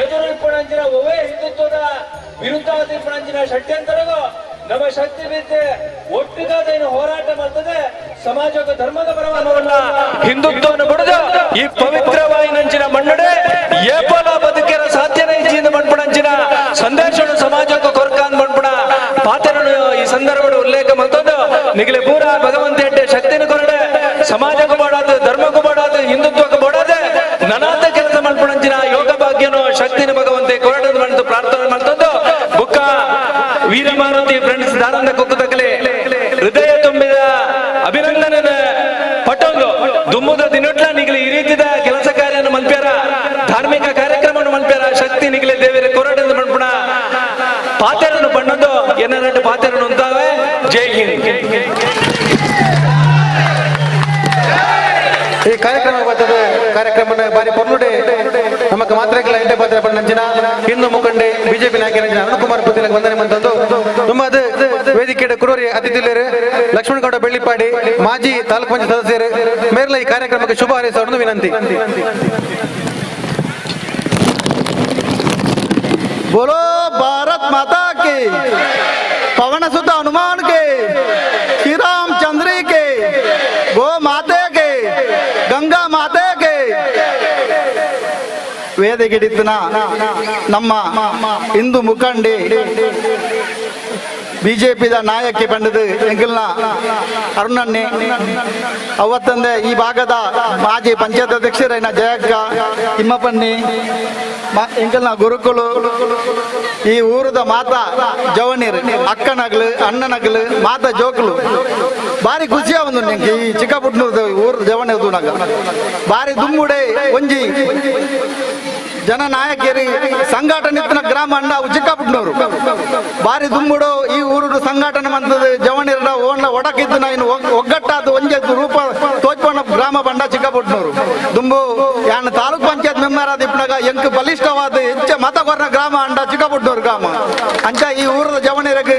ಎದುರು ಇಪ್ಪಣಂಚಿನ ಒವೇ ಹಿಂದುತ್ವದ ವಿರುದ್ಧ ಇಪ್ಪಣಂಚಿನ ಷಡ್ಯಂತರಗೂ ನಮ್ಮ ಶಕ್ತಿ ಬಿದ್ದೆ ಒಟ್ಟುಗಾದ ಹೋರಾಟ ಮಾಡ್ತದೆ ಸಮಾಜಕ್ಕೆ ಧರ್ಮದ ಪರವನ್ನ ಹಿಂದುತ್ವವನ್ನು ಬಿಡದು ಈ ಪವಿತ್ರವಾಯಿನಂಚಿನ ಮಣ್ಣುಡೆ ಏಪಲ ಬದುಕಿರ ಸಾಧ್ಯನೇ ಇಚ್ಚಿಂದ ಮಣ್ಪಣಂಚಿನ ಸಂದೇಶನು ಸಮಾಜಕ್ಕೆ ಕೊರ್ಕಾನ್ ಮಣ್ಪಣ ಪಾತ್ರನು ಈ ಸಂದರ್ಭದ ಉಲ್ಲೇಖ ಮಲ್ತೊಂದು ನಿಗಲೆ ಪೂರ ಭಗವಂತ ಎಡ್ಡೆ ಶಕ್ತಿನ ಕೊರಡೆ ಸಮಾಜಕ್ಕೂ ಬಾಡಾದ ಧರ್ಮಕ್ಕೂ ಬಾಡಾದ ಹಿಂದುತ್ವಕ್ಕೂ ಬಾಡಾದ ನನಾದ ಕೆಲಸ ಮಲ್ಪಣಂಚಿನ ಯೋಗ ಭಾಗ್ಯನು ಶಕ್ತಿನ ಭಗವಂತೆ ಕೊರಡದ ಮಂತು ಪ್ರಾರ್ಥನೆ ಮಾಡ್ತೊಂದು ಬುಕ್ಕ ವೀರಮಾರುತಿ ಫ್ರೆಂಡ್ಸ್ ದಾರಂದ ಕುಕ್ಕುತಕಲೆ ಹೃದಯ ತುಂಬಿದ ಅಭಿನಂದನೆ ಪಟ್ಟೊಂದು ದುಮ್ಮುದ ದಿನೊಟ್ಲ ನಿಗಲಿ ಈ ರೀತಿಯ ಕೆಲಸ ಕಾರ್ಯವನ್ನು ಮಲ್ಪ್ಯಾರ ಧಾರ್ಮಿಕ ಕಾರ್ಯಕ್ರಮವನ್ನು ಮಲ್ಪ್ಯಾರ ಶಕ್ತಿ ನಿಗಲಿ ದೇವರ ಕೊರಡದ ಮಣ್ಪುಣ ಪಾತೆರನ್ನು ಬಣ್ಣದ್ದು ಎನ್ನರೆಂಟು ಪಾತೆರನ್ನು ಅಂತಾವೆ. ಜೈ ಹಿಂದ್. ಈ ಕಾರ್ಯಕ್ರಮ ಬರ್ತದೆ ಕಾರ್ಯಕ್ರಮ ಬಾರಿ ಪೊರ್ಲುಡೆ ನಮಕ್ ಮಾತ್ರೆಗಳ ಎಡ್ಡೆ ಪಾತ್ರ ಪಣ್ಣಂಚಿನ ಹಿಂದೂ ಮುಖಂಡೆ ಬಿಜೆಪಿ ನಾಯಕರಂಜಿನ ಅರುಣಕುಮಾರ್ ಪುತ್ತಿಲ ವಂದನೆ ಮಂತಂದು ನಮ್ಮದು ವೇದಿಕೆ ಕುರೋರಿ ಅತಿಥಿಲೇರು ಲಕ್ಷ್ಮಣಗೌಡ ಬೆಳ್ಳಿಪಾಡಿ ಮಾಜಿ ತಾಲೂಕು ಪಂಚಾಯತ್ ಸದಸ್ಯರು ಮೇರ್ಲ ಈ ಕಾರ್ಯಕ್ರಮಕ್ಕೆ ಶುಭ ಹಾರೈಸುವ ವಿನಂತಿ. ಬೋಲೋ ಭಾರತ್ ಮಾತಾ के, पवन सुत हनुमान के, श्री रामचंद्र के, गो माते के, गंगा माते के. ವೇದಿಕೆಡಿತ್ತಿನ ನಮ್ಮ ಹಿಂದೂ ಮುಖಂಡೆ ಬಿಜೆಪಿದ ನಾಯಕಿ ಪಂಡದು ಎಂಕಲ್ನ ಅರುಣಣ್ಣೆ, ಅವತ್ತಂದೆ ಈ ಭಾಗದ ಮಾಜಿ ಪಂಚಾಯತ್ ಅಧ್ಯಕ್ಷರೈನ ಜಯಕ್ಕ ತಿಮ್ಮಪ್ಪಣ್ಣಿ, ಎಂಕಲ್ನ ಗುರುಕುಲು, ಈ ಊರದ ಮಾತಾ ಜವನೀರು, ಅಕ್ಕನಗ್ಲು ಅಣ್ಣನಗ್ಲು ಮಾತಾ ಜೋಕುಲು ಬಾರಿ ಖುಷಿಯ ಒಂದು ಎಂಕ್ ಈ ಚಿಕ್ಕಪುಟ್ನೂರು ಊರು ಜವನೀರು ನಾಗ ಬಾರಿ ದುಮ್ಮುಡೆ ಒಂಜಿ ಜನನಾಯಕಿಯರಿ ಸಂಘಟನೆ ಇತ್ತಿನ ಗ್ರಾಮ ಅಂಡ ಅವು ಚಿಕ್ಕಪುಟ್ನೂರು ಬಾರಿ ದುಮ್ಮುಡು ಈ ಊರು ಸಂಘಟನೆ ಮಂತದ ಜವನಿರ ಓಣ್ಲ ಒಡಕಿದ್ದು ಇನ್ನು ಒಗ್ಗಟ್ಟಾದ ಒಂಜೆ ರೂಪ ತೋಚ್ಪಣ್ಣ ಗ್ರಾಮ ಬಂಡ ಚಿಕ್ಕಪುಟ್ನೂರು ದುಂಬು ಯಾನ್ ತಾಲೂಕ್ ಪಂಚಾಯತ್ ಮೆಂಬರ್ ಆದ ಇಪ್ಪನಾಗ ಎಂಕ್ ಬಲಿಷ್ಠವಾದ ಹೆಚ್ಚ ಮತ ಕೊರ್ನ ಗ್ರಾಮ ಅಂಡ ಚಿಕ್ಕಪುಟ್ನೂರು ಗ್ರಾಮ ಅಂಚ ಈ ಊರದ ಜವನಿರಗ್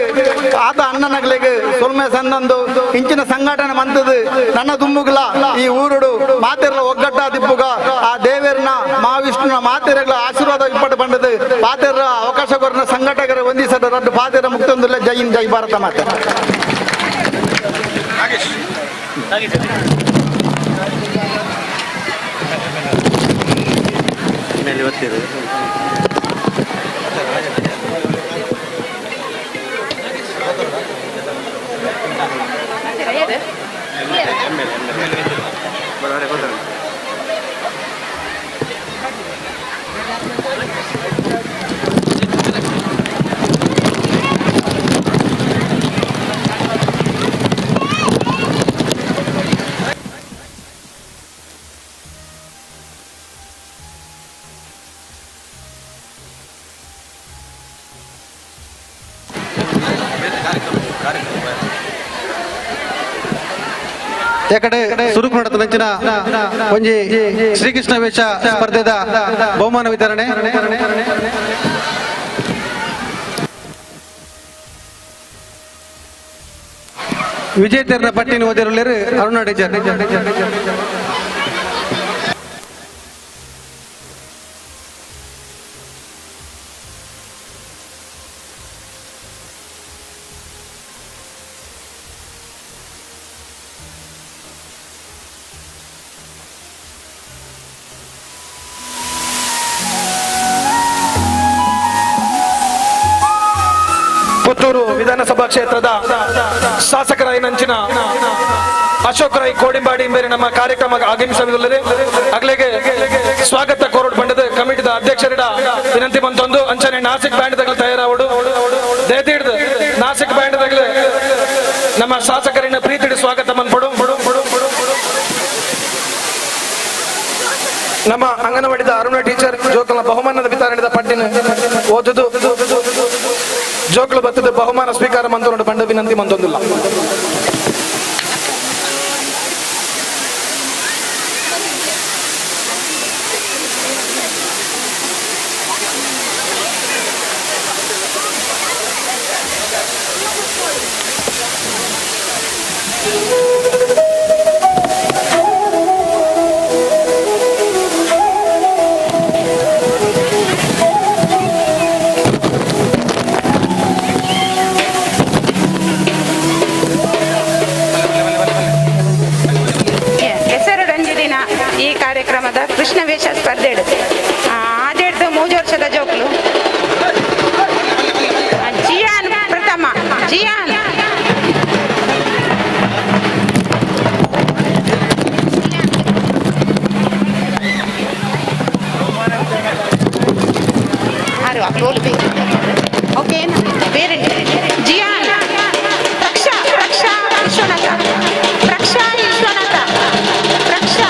ಆತ ಅಣ್ಣನಗ್ಲಿಗೆ ಸೊಲ್ಮೆ ಸಂದಂದು ಇಂಚಿನ ಸಂಘಟನೆ ಮಂತದ ನನ್ನ ದುಂಬುಗ್ಲ ಈ ಊರುಡು ಮಾತೆರ್ಲ ಒಗ್ಗಟ್ಟಾದಿಪ್ಪುಗ ಆ ದೇವೇರ್ನ ಮಹಾವಿಷ್ಣುನ ಮಾತೆರಗಳ ಆಶೀರ್ವಾದ ಇಪ್ಪಟ್ಟು ಬಂದದ್ದು ಪಾತೆರ ಅವಕಾಶ ಕೊರನ ಸಂಘಟಕರ ವಂದಿಸದ ರಡ್ಡು ಪಾತೆರ ಮುಕ್ತೊಂದಿಲ್ಲ. ಜೈ ಹಿಂದ್, ಜೈ ಭಾರತ ಮಾತೆ. ಯಾಕಡೆ ಸುರುಕು ನಡೆದ ಒಂಜಿ ಶ್ರೀಕೃಷ್ಣ ವೇಷ ಸ್ಪರ್ಧೆದ ಬಹುಮಾನ ವಿತರಣೆ. ವಿಜೇತರನ ಪಟ್ಟಿನ ಓದಿರಲಿರು ಅರುಣ ಟೀಚರ್. ಪುತ್ತೂರು ವಿಧಾನಸಭಾ ಕ್ಷೇತ್ರದ ಶಾಸಕರಾಯಿನಂಚಿನ ಅಶೋಕ್ ರೈ ಕೋಡಿಂಬಾಡಿ ಮೇರೆ ನಮ್ಮ ಕಾರ್ಯಕ್ರಮ ಆಗಮಿಸಲಿದೆ. ಅಗಲಿಗೆ ಸ್ವಾಗತ ಕೋರೋಡ್ ಬಂಡದ ಕಮಿಟಿದ ಅಧ್ಯಕ್ಷರಿಡ ವಿನಂತಿ ಬಂತೊಂದು ಅಂಚನೆ ನಾಸಿಕ್ ಬ್ಯಾಂಡ್ ತಗಲು ತಯಾರಾವಡು ದಯದೀಡ್ದು ನಾಸಿಕ್ ಬ್ಯಾಂಡ್ ತಗಲು ನಮ್ಮ ಶಾಸಕರಿನ ಪ್ರೀತಿಡಿ ಸ್ವಾಗತ ಮನ್ಪಡು. ನಮ್ಮ ಅಂಗನವಾಡಿದ ಅರುಣ ಟೀಚರ್ ಜೋಕಲ ಬಹುಮಾನದ ವಿತರಣೆದ ಪಟ್ಟಿನ ಓದುದು ಜೋಕಲು ಬತ್ತದ ಬಹುಮಾನ ಸ್ವೀಕಾರ ಮಂತೊಂಡು ಬಂಡ ವಿನಂತಿ ಮಂತೊಂದಿಲ್ಲ. ಈ ಕಾರ್ಯಕ್ರಮದ ಕೃಷ್ಣ ವೇಷ ಸ್ಪರ್ಧೆ ಆಜೆಡ್ದು 3 ವರ್ಷದ ಜೋಕ್ಲು ಜಿಯಾನ್ ಪ್ರಥಮ ಜಿಯಾನ್ ಓಕೆ ಬೇರೆ ಜಿಯಾನ್ ರಕ್ಷಾ ರಕ್ಷಾ ವಿಶ್ವನಾಥ ರಕ್ಷಾ ವಿಶ್ವನಾಥ ರಕ್ಷಾ.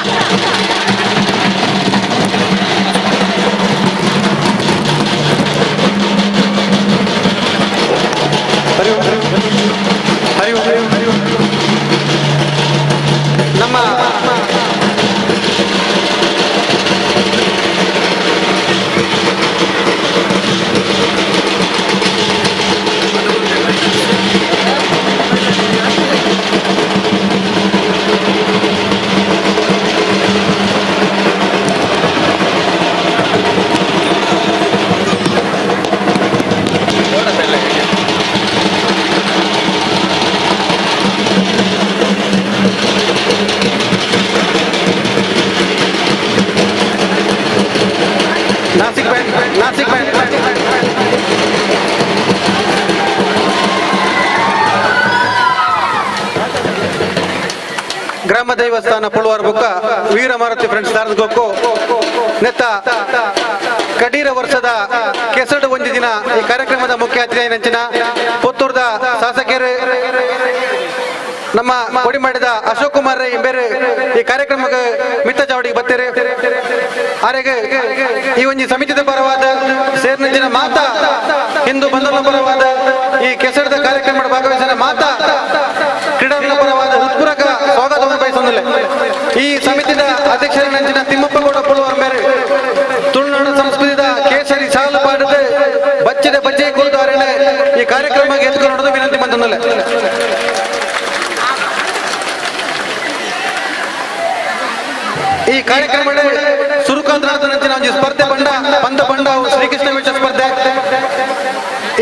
ನಮ್ಮ Nashik band, Nashik band. ಗ್ರಾಮ ದೇವಸ್ಥಾನ ಪುಳುವಾರ್ ಬುಕ್ಕ ವೀರ ಮಾರುತಿ ಫ್ರೆಂಡ್ಸ್ ದಾರದಗೊಕ್ಕು ನೆತ್ತ ಕಡೀರ ವರ್ಷದ ಕೆಸಡು ಒಂಜಿ ದಿನ ಈ ಕಾರ್ಯಕ್ರಮದ ಮುಖ್ಯ ಅತಿಥಿ ನಂಚಿನ ಪುತ್ತೂರ್ದ ಶಾಸಕರು ನಮ್ಮ ಕೊಡಿ ಮಾಡಿದ ಅಶೋಕ್ ಕುಮಾರ್ ರೈ ಬೇರೆ ಈ ಕಾರ್ಯಕ್ರಮಕ್ಕೆ ಮಿತ್ತ ಚಾವಡಿಗೆ ಬರ್ತೀರಿ. ಆರೆಗೆ ಈ ಒಂಜಿ ಸಮಿತಿದ ಪರವಾದ ಸೇರ್ನಂಚಿನ ಮಾತಾ ಹಿಂದೂ ಬಂಧುಗಳ ಪರವಾದ ಈ ಕೆಸರದ ಕಾರ್ಯಕ್ರಮದ ಭಾಗವಹಿಸಿದ ಮಾತಾ ಕ್ರೀಡಾಂಗಣ ಪರವಾದ ಹೃತ್ಪೂರ್ವಕ ಸ್ವಾಗತವನ್ನು ಬಯಸೊಂದಿಲ್ಲ. ಈ ಸಮಿತಿದ ಅಧ್ಯಕ್ಷರ ನಂಚಿನ ತಿಮ್ಮಪ್ಪಗೌಡ ಪುಳುವರ ಮೇರೆ ತುಳುನಾಡು ಸಂಸ್ಕೃತಿದ ಕೇಸರಿ ಸಾಲು ಪಾಡದೆ ಬಚ್ಚಿದ ಬಜ್ಜೆ ಕುರಿತು ಅವರೇ ಈ ಕಾರ್ಯಕ್ರಮಕ್ಕೆ ಎತ್ಕೊಂಡು ವಿನಂತಿ ಮಂತಂದಿಲ್ಲ. ಈ ಕಾರ್ಯಕ್ರಮ ಸುರುಕಾಂತ ಒಂಜಿ ಸ್ಪರ್ಧೆ ಬಂಡ ಪಂದ ಬಂಡ ಶ್ರೀಕೃಷ್ಣ ವೇಷ ಸ್ಪರ್ಧೆ.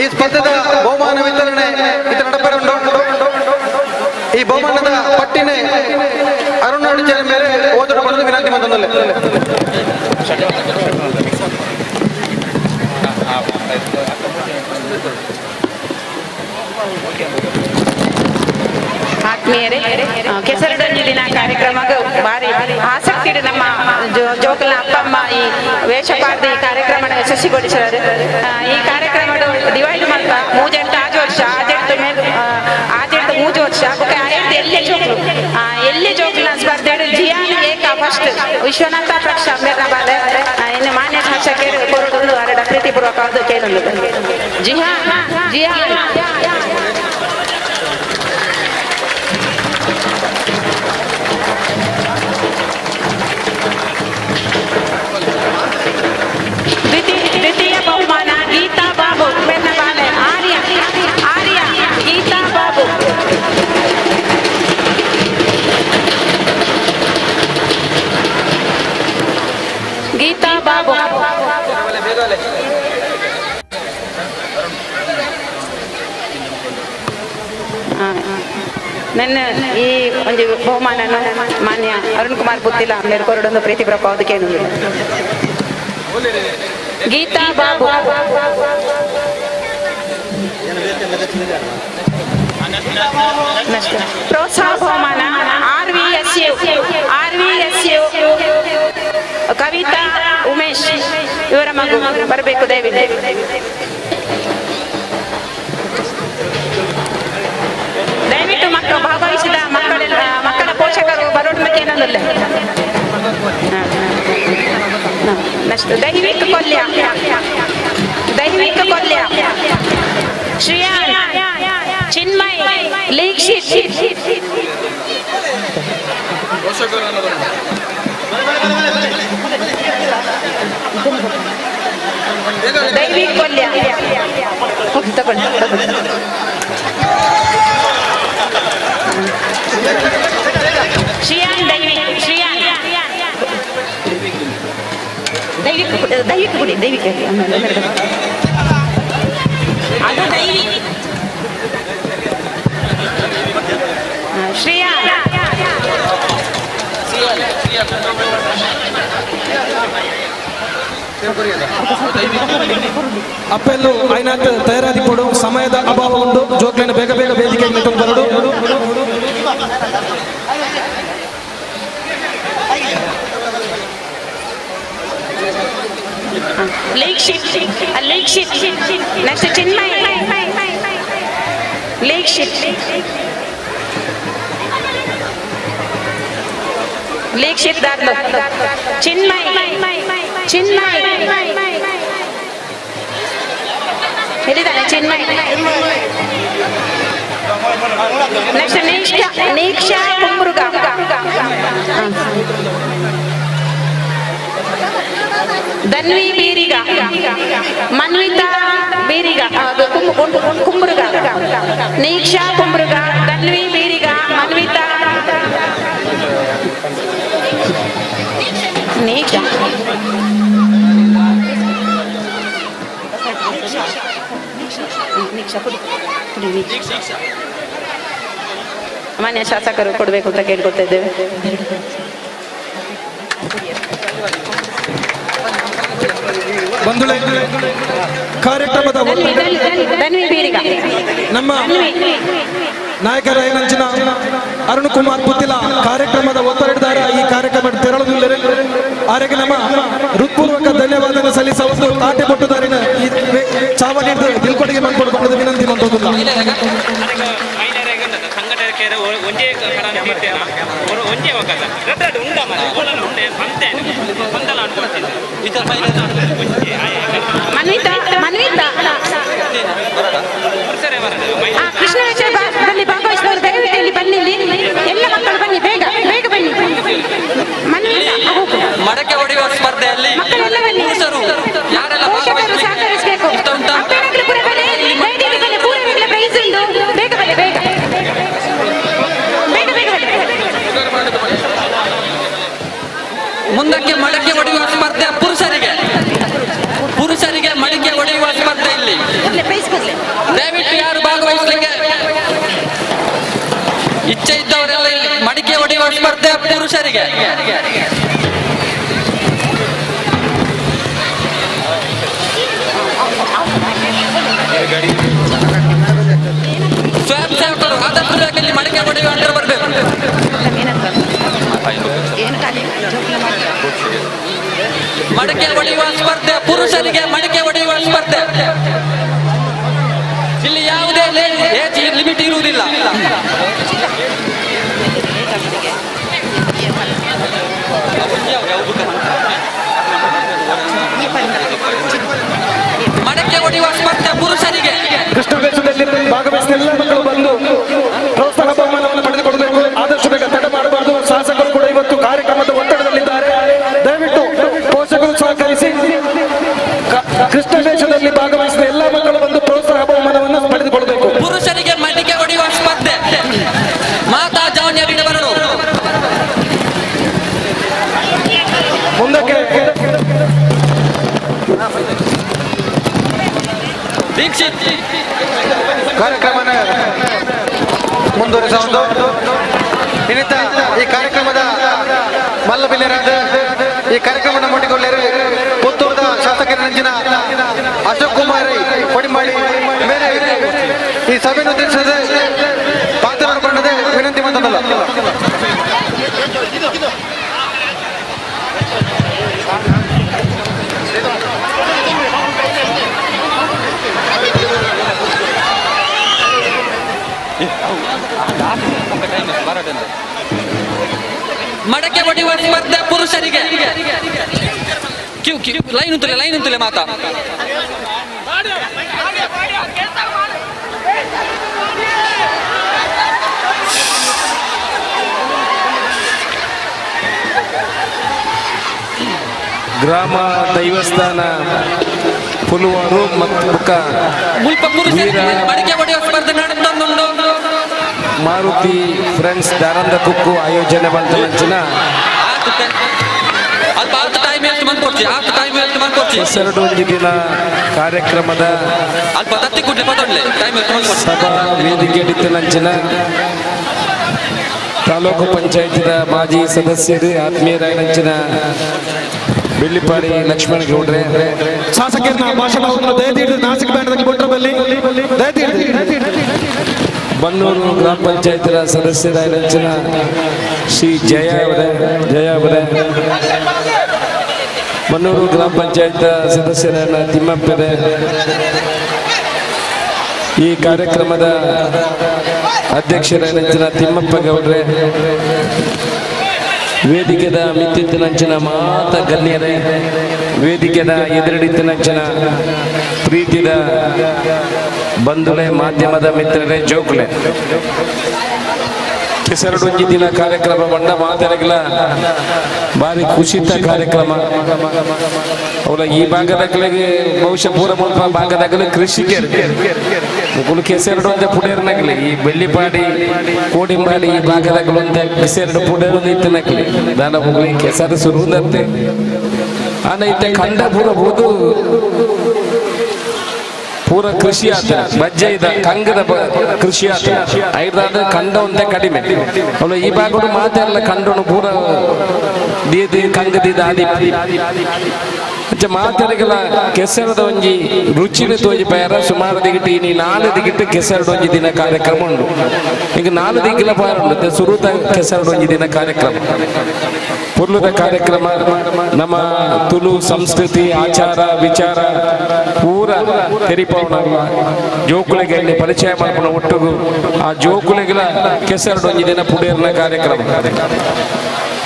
ಈ ಸ್ಪರ್ಧೆದ ಬಹುಮಾನ ವಿತರಣೆ ಇದು ನಡಪರುಂಡು. ಈ ಬಹುಮಾನದ ಪಟ್ಟಿನೇ ಅರುಣ್ ಅಡಿಚರ ಮೇಲೆ ಓದಲು ಬರೋದು ವಿನಂತಿ ಮಂತಂದಿಲ್ಲ. ಆತ್ಮೀಯರೇ, ಕೆಸರಡೊಂಜಿ ದಿನ ಕಾರ್ಯಕ್ರಮಕ್ಕೆ ಭಾರಿ ಆಸಕ್ತಿ ನಮ್ಮ ಜೋಕಲ್ನ ಅಪ್ಪ ಅಮ್ಮ ಈ ವೇಷ ಪಾಡ್ದು ಈ ಕಾರ್ಯಕ್ರಮ ಯಶಸ್ವಿಗೊಳಿಸಿದರು. ಈ ಕಾರ್ಯಕ್ರಮ ಡಿವೈಡ್ ಮಲ್ಪ ಮೂಜೆಂಟು ಆಜು ವರ್ಷ ಆಜೆಂಟು ಮೇಲ್ ಆಜೆಂಟು ಮೂಜು ವರ್ಷ ಬೊಕ್ಕ ಆಯೆಂಟು ಎಲ್ಲೆ ಜೋಕ್ಲು ಎಲ್ಲೆ ಜೋಕ್ಲಿನ ಸ್ಪರ್ಧೆ ಜಿಯಾನ್ ಏಕ ಫಸ್ಟ್ ವಿಶ್ವನಾಥ ಪ್ರಕ್ಷ ಮೇರ್ನ ಬಾಲೆ ಇನ್ನು ಮಾನ್ಯ ಶಾಸಕರು ಕೊರಡು ಅರಡ ಪ್ರೀತಿಪೂರ್ವಕವಾದ ಕೇಳಲು ಜಿಹಾನ್ ಜಿಹಾನ್. ದ್ವಿತೀಯ ಬಹುಮಾನ ಗೀತಾ ಬಾಬು ಬೆನ್ನಬಾಲೆ ಆರ್ಯ ಆರ್ಯ ಗೀತಾ ಬಾಬು. ಗೀತಾ ಬಾಬು. ನನ್ನ ಈ ಒಂದು ಬಹುಮಾನ ಮಾನ್ಯ ಅರುಣ್ ಕುಮಾರ್ ಬುತ್ತಿಲ ಮೇಲ್ ಕೊರಡೊಂದು ಪ್ರೀತಿ ಪ್ರಭಾವದಕ್ಕೆ ಗೀತಾ ಬಾಬು. ಪ್ರೋತ್ಸಾಹ ಬಹುಮಾನ R V S U R V S U Kavitha Umesh ಇವರ ಮಗು ಬರಬೇಕು ದಯವಿಟ್ಟು. ದಯವಿಟ್ಟು ಮಕ್ಕಳು ಭಾಗವಹಿಸಿದ ಮಕ್ಕಳೆಲ್ಲ ಮಕ್ಕಳ ಪೋಷಕರು ಬರೋಣ. ದೈವಿಕ ಕೊಲ್ಯ ದೈವಿಕ ಕೊಲ್ಯ ಶ್ರೇಯಾನ್ ಚಿನ್ಮಯ್ ಲೀಕ್ಷಿತ್ ದೈವಿಕ್ ಕೊಲ್ಯ ತಗೊಳ್ಳಿ. ಶ್ರೇಯಾನ್ ದೈವಿಕ್ ಶ್ರೇಯಾನ್ ದೈವಿಕ ದೈವಿಕ ಕೊಡಿ ದೈವಿಕ ಅದು ದೈವಿಕ ಶ್ರೇಯಾ ಅಪ್ಪೆಲ್ಲು ಐನಾಥ್ ತಯಾರಾದಿ ಕೊಡು. ಸಮಯದ ಅಭಾವ ಉಂಟು. ಜೋಕ್ಲನ್ನು ಬೇಗ ಬೇಗ ವೇದಿಕೆಗೆ ನಿಂತು ಬರಡು. ಲೀಕ್ಷಿತ್ ಲೀಕ್ಷಿತ್ ನೆಕ್ಸ್ಟ್ ಚಿನ್ಮಯ್ ಲೀಕ್ಷಿತ್ ಲೀಕ್ಷಿತ್ ದಾರ್ಲು ಚಿನ್ಮಯ್ ಚಿನ್ಮಯ್ ಎಲ್ಲಿದ್ದಾನೆ ಚಿನ್ಮಯ್? ನೆಕ್ಸ್ಟ್ ನೀಕ್ಷಾ ನೀಕ್ಷಾ ಕುಂಬ್ರುಗ ಧನ್ವಿ ಬೀರಿಗ ಮನ್ವಿತಾ ಬೀರಿಗ ಕುಂಬ್ರುಗ ನೀಕ್ಷಾ ಕುಂಬ್ರುಗ ಧನ್ವಿ ಬೀರಿಗ ಮನ್ವಿತಾ ನೀಕ್ಷಾ ಮಾನ್ಯ ಶಾಸಕರು ಕೊಡಬೇಕು ಅಂತ ಕೇಳ್ಕೊತಾ ಇದ್ದೇವೆ. ಬಂಧುಳೆ ಕಾರ್ಯಕ್ರಮದ ನಮ್ಮ ನಾಯಕರ ಏನಂಚಿನ ಅರುಣ್ ಕುಮಾರ್ ಪುತ್ತಿಲ ಕಾರ್ಯಕ್ರಮದ ಒತ್ತಡದಾರ ಈ ಕಾರ್ಯಕ್ರಮ ತೆರಳುವುದಿಲ್ಲ. ಆರೆಗೆ ನಮ್ಮ ಹೃತ್ಪೂರ್ವಕ ಧನ್ಯವಾದ ಸಲ್ಲಿಸ ಒಂದು ತಾಟೆ ಪೊಟ್ಟುದಾರಿನ ಈ ಚಾವಣಿ ದಿಲ್ಕೊಡಿಗೆ ಬಂದ್ಕೊಡು ವಿನಂತಿ ಮಂತೋದಿಲ್ಲ. ಮನ್ವಿತಾ ಮನ್ವಿತಾ ಕೃಷ್ಣ ವೇಷದಲ್ಲಿ ಭಾಗವಹಿಸಿದವರು ದಯವಿಟ್ಟು ಇಲ್ಲಿ ಬನ್ನಿ, ಇಲ್ಲಿ ಎಲ್ಲ ಮಕ್ಕಳು ಬನ್ನಿ, ಬೇಗ ಬೇಗ ಬನ್ನಿ. ಮನ್ವಿತಾ ಮಡಕೆ ಹೊಡೆಯುವ ಸ್ಪರ್ಧೆಯಲ್ಲಿ ಮಕ್ಕಳೆಲ್ಲ ಬನ್ನಿ, ಪುರುಷರು ಯಾರೆಲ್ಲ ಪೋಷಕರು ಸಹಕರಿಸಬೇಕು. ಅಪ್ಪನಾಗ್ಲೂ ಕೂಡ ಬನ್ನಿ, ದಯವಿಟ್ಟು ಬನ್ನಿ, ಪೂರವಾಗ್ಲೂ ಪ್ರೈಸ್ ಉಂಟು, ಬೇಗ ಬನ್ನಿ, ಬೇಗ ಬೇಗ ಬೇಗ ಬನ್ನಿ. ಮುಂದಕ್ಕೆ ಮಡಕೆ ಹೊಡೆಯುವ ಸ್ಪರ್ಧೆ ಪುರುಷರಿಗೆ, ಪುರುಷರಿಗೆ ಮಡಿಕೆ ಹೊಡೆಯುವ ಸ್ಪರ್ಧೆ ಇಲ್ಲಿ. ದಯವಿಟ್ಟು ಯಾರು ಭಾಗವಹಿಸಲಿಕ್ಕೆ ಇಚ್ಛೆ ಇದ್ದವರೆಲ್ಲ ಇಲ್ಲಿ ಮಡಿಕೆ ಹೊಡೆಯುವ ಸ್ಪರ್ಧೆ ಪುರುಷರಿಗೆ. ಸ್ವಯಂ ಸೇವಕರು ಆದಷ್ಟು ಇಲ್ಲಿ ಮಡಿಕೆ ಹೊಡೆಯುವ ಅಂತ ಬರಬೇಕು. ಮಡಿಕೆ ಹೊಡೆಯುವ ಸ್ಪರ್ಧೆ ಪುರುಷರಿಗೆ, ಮಡಿಕೆ ಹೊಡೆಯುವ ಸ್ಪರ್ಧೆ ಇಲ್ಲಿ ಯಾವುದೇ ಏಜ್ ಲಿಮಿಟ್ ಇರುವುದಿಲ್ಲ. ಮಡಕೆ ಹೊಡೆಯುವ ಸ್ಪರ್ಧೆ ಪುರುಷರಿಗೆ. ಕೃಷ್ಣ ವೇಷದಲ್ಲಿ ಭಾಗವಹಿಸಿದ ಎಲ್ಲ ಮಕ್ಕಳು ಬಂದು ಪ್ರೋತ್ಸಾಹ ಬಹುಮಾನವನ್ನು ಪಡೆದುಕೊಳ್ಳಬೇಕು. ಆದಷ್ಟು ಬೇಗ ತಡ ಮಾಡಬಾರದು. ಶಾಸಕರು ಕೂಡ ಇವತ್ತು ಕಾರ್ಯಕ್ರಮದ ಒತ್ತಡದಲ್ಲಿದ್ದಾರೆ. ದಯವಿಟ್ಟು ಪೋಷಕರು ಸಹಕರಿಸಿ ಕೃಷ್ಣ ವೇಷದಲ್ಲಿ ಭಾಗವಹಿಸಿದ ಎಲ್ಲ ಮಕ್ಕಳು ಬಂದು ಪ್ರೋತ್ಸಾಹ ಬಹುಮಾನವನ್ನು ಪಡೆದುಕೊಳ್ಳಬೇಕು. ಪುರುಷರಿಗೆ ಮಡಿಕೆ ಹೊಡೆಯುವ ಸ್ಪರ್ಧೆ ಮಾತಾ ಜಾವನ್ಯ ಬರಲು. ಮುಂದಕ್ಕೆ ದೀಕ್ಷಿತ್ ಕಾರ್ಯಕ್ರಮನ ಮುಂದುವರಿಸುವುದು. ಇನ್ನಿತ ಈ ಕಾರ್ಯಕ್ರಮದ ಮಲ್ಲಬಿಲ್ಯರಾದ ಈ ಕಾರ್ಯಕ್ರಮವನ್ನು ಮಾಡಿಕೊಳ್ಳರು ಪುತ್ತೂರದ ಶಾಸಕರ ನಂಜಿನ ಅಶೋಕ್ ಕುಮಾರ್ ಕೊಡಿಮಾಳಿ ಮೇರೆ ಈ ಸಭೆಯನ್ನು ಉದ್ದೇಶಿಸದೆ ಪಾತ್ರ ಮಾಡಿಕೊಂಡದೆ ವಿನಂತಿ ಮಂತಲ್ಲ. ಮಡಕೆ ಹೊಡೆಯುವ ಸ್ಪರ್ಧೆ ಪುರುಷರಿಗೆ. ಕ್ಯೂ ಕ್ಯೂ ಲೈನ್ ಉಂಟುಲೆ, ಲೈನ್ ಉಂಟುಲೆ ಮಾತಾ. ಗ್ರಾಮ ದೈವಸ್ಥಾನ ಪುಲುವರು ಮತ್ತು ಬುಕ್ಕ ಮುಲ್ಪ ಪುರುಷರಿಗೆ ಮಡಿಕೆ ಹೊಡೆಯುವ ಸ್ಪರ್ಧೆ ನಡೆದುಂಡು. ಮಾರುತಿ ಫ್ರೆಂಡ್ಸ್ ದಾರಂದ ಕುಕ್ಕು ಆಯೋಜನೆ ಬಂತಂಚಿನ ಹೆಸರುಡೊಂದು ದಿನ ಕಾರ್ಯಕ್ರಮದ ಸಭಾ ವೇದಿಕೆ ನಂಚಿನ ತಾಲೂಕು ಪಂಚಾಯತಿನ ಮಾಜಿ ಸದಸ್ಯರು ಆತ್ಮೀಯರಾಗಿನ ಬೆಳ್ಳಿಪಾಡಿ ಲಕ್ಷ್ಮಣ ಗೌಡ್ರೆ ಶಾಸಕರನ್ನ ಭಾಷಣವನ್ನು ದಯದೀಡಿ ನಾಸಿಕ್ ಬ್ಯಾಂಡ್ ಕೊಟ್ಟರಲ್ಲಿ ದಯದೀಡಿ ಬನ್ನೂರು ಗ್ರಾಮ ಪಂಚಾಯತಿನ ಸದಸ್ಯರಾಗಿನ ಶ್ರೀ ಜಯ ಅವರೇ, ಜಯ ಅವರೇ, ಬನ್ನೂರು ಗ್ರಾಮ ಪಂಚಾಯತ್ ಸದಸ್ಯರಾದ ತಿಮ್ಮಪ್ಪರೇ, ಈ ಕಾರ್ಯಕ್ರಮದ ಅಧ್ಯಕ್ಷರಾದ ತಿಮ್ಮಪ್ಪ ಗೌಡ್ರೆ, ವೇದಿಕೆದ ಮಿತ್ತಿತ್ತಿನಂಚಿನ ಮಾತ ಗಣ್ಯರೇ, ವೇದಿಕೆದ ಎದುರಡಿತ್ತಿನಂಚಿನ ಪ್ರೀತಿದ ಬಂಧುಳೆ, ಮಾಧ್ಯಮದ ಮಿತ್ರರೇ, ಜೋಕುಲೆ, ಕೆಸರಡೊಂಜಿ ದಿನ ಕಾರ್ಯಕ್ರಮ ಬಂಡ ಮಾತಾಡಗಿಲ್ಲ ಭಾರಿ ಖುಷಿತ ಕಾರ್ಯಕ್ರಮ. ಅವಳ ಈ ಭಾಗದಾಗಲಿಗೆ ಬಹುಶಃ ಪೂರ ಮುಲ್ಪ ಭಾಗದಾಗಲೇ ಕೃಷಿಕರು ಮುಕುಲು ಕೆಸರಡು ಅಂತ ಪುಡೇರ್ನಗಲಿ ಈ ಬೆಳ್ಳಿಪಾಡಿ ಕೋಡಿಂಬಾಡಿ ಈ ಭಾಗದಾಗಲು ಅಂತ ಕೆಸರಡು ಪುಡೇರು ಇತ್ತನಗಲಿ ದಾನ ಮುಗುಲಿ ಕೆಸರು ಸುರುವುದಂತೆ ಆನ ಇತ್ತೆ ಕಂಡ ಪೂರ ಬೋದು ಪೂರ ಕೃಷಿ ಆತ ಬಜ್ಜೆ ಇದ ಕಂಗದ ಕೃಷಿ ಆತ ಐದಾದ್ರೆ ಕಂಡ ಒಂದೇ ಕಡಿಮೆ. ಅವಳು ಈ ಭಾಗಡು ಮಾತೆಲ್ಲ ಕಂಡನು ಪೂರ ದೀದಿ ಕಂಗದಿದ ಆದಿ ಅಂಚ ಮಾತೆರೆಗಲ ಕೆಸರದ ಒಂಜಿ ರುಚಿನ ತೋಜಿ ಪೇರ ಸುಮಾರು ದಿಗಿಟ್ಟು ಇನಿ ನಾಲ್ ದಿಗಿಟ್ಟು ಕೆಸರದ ಒಂಜಿ ದಿನ ಕಾರ್ಯಕ್ರಮ ಉಂಡು. ಈಗ ನಾಲ್ ದಿಕ್ಕಿಲ ಪಾರ ಉಂಡು ಸುರುತ ಕೆಸರದ ಒಂಜಿ ದಿನ ಕಾರ್ಯಕ್ರಮ ಪುರ್ಲುದ ಕಾರ್ಯಕ್ರಮ. ನಮ್ಮ ತುಳು ಸಂಸ್ಕೃತಿ ಆಚಾರ ವಿಚಾರ ಪೂರ ತೆರಿಪವನಲ್ಲ ಜೋಕುಳಿಗೆ ಇಲ್ಲಿ ಪರಿಚಯ ಮಲ್ಪುನ ಒಟ್ಟುಗು ಆ ಜೋಕುಳಿಗೆಲ ಕೆಸರಡು ಒಂಜಿ ದಿನ ಪುಡೇರ್ನ ಕಾರ್ಯಕ್ರಮ.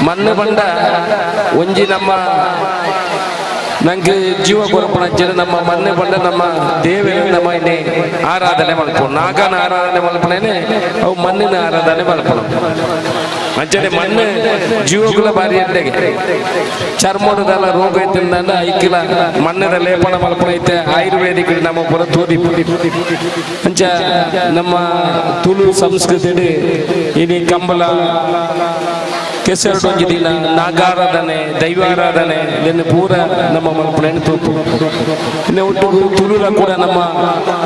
ಮಣ್ಣು ಬಂಡ ಒಂಜಿ ನಮ್ಮ ನಂಗೆ ಜೀವ ಕೊರಪುನ ಜನ ನಮ್ಮ ಮಣ್ಣು ಬಂಡ ನಮ್ಮ ದೇವರ ನಮ್ಮ ಇನ್ನೆ ಆರಾಧನೆ ಮಲ್ಪು ನಾಗನ ಆರಾಧನೆ ಮಲ್ಪನೇನೆ ಅವು ಮಣ್ಣಿನ ಆರಾಧನೆ ಮಲ್ಪಣ. ಅಂಚನೆ ಮಣ್ಣು ಜೀವಗುಲ ಬಾರಿ ಎಡ್ಡೆಗೆ ಚರ್ಮದಲ್ಲ ರೋಗ ಐತಿಂದ ಐಕಿಲ ಮಣ್ಣಿನ ಲೇಪನ ಮಲ್ಪಣ ಐತೆ ಆಯುರ್ವೇದಿಕ್ ನಮ್ಮ ಪುರ ತೋದಿ. ಅಂಚ ನಮ್ಮ ತುಳು ಸಂಸ್ಕೃತಿ ಇನಿ ಕಂಬಳ ಕೆಸರಡೊಂಜಿ ದಿನ ನಾಗಾರಾಧನೆ ದೈವಾರಾಧನೆ ಇದನ್ನು ಪೂರ ನಮ್ಮ ಮಲ್ಪುನ ತೂಪು. ಇನ್ನು ಒಟ್ಟು ತುಳುಲ ಕೂಡ ನಮ್ಮ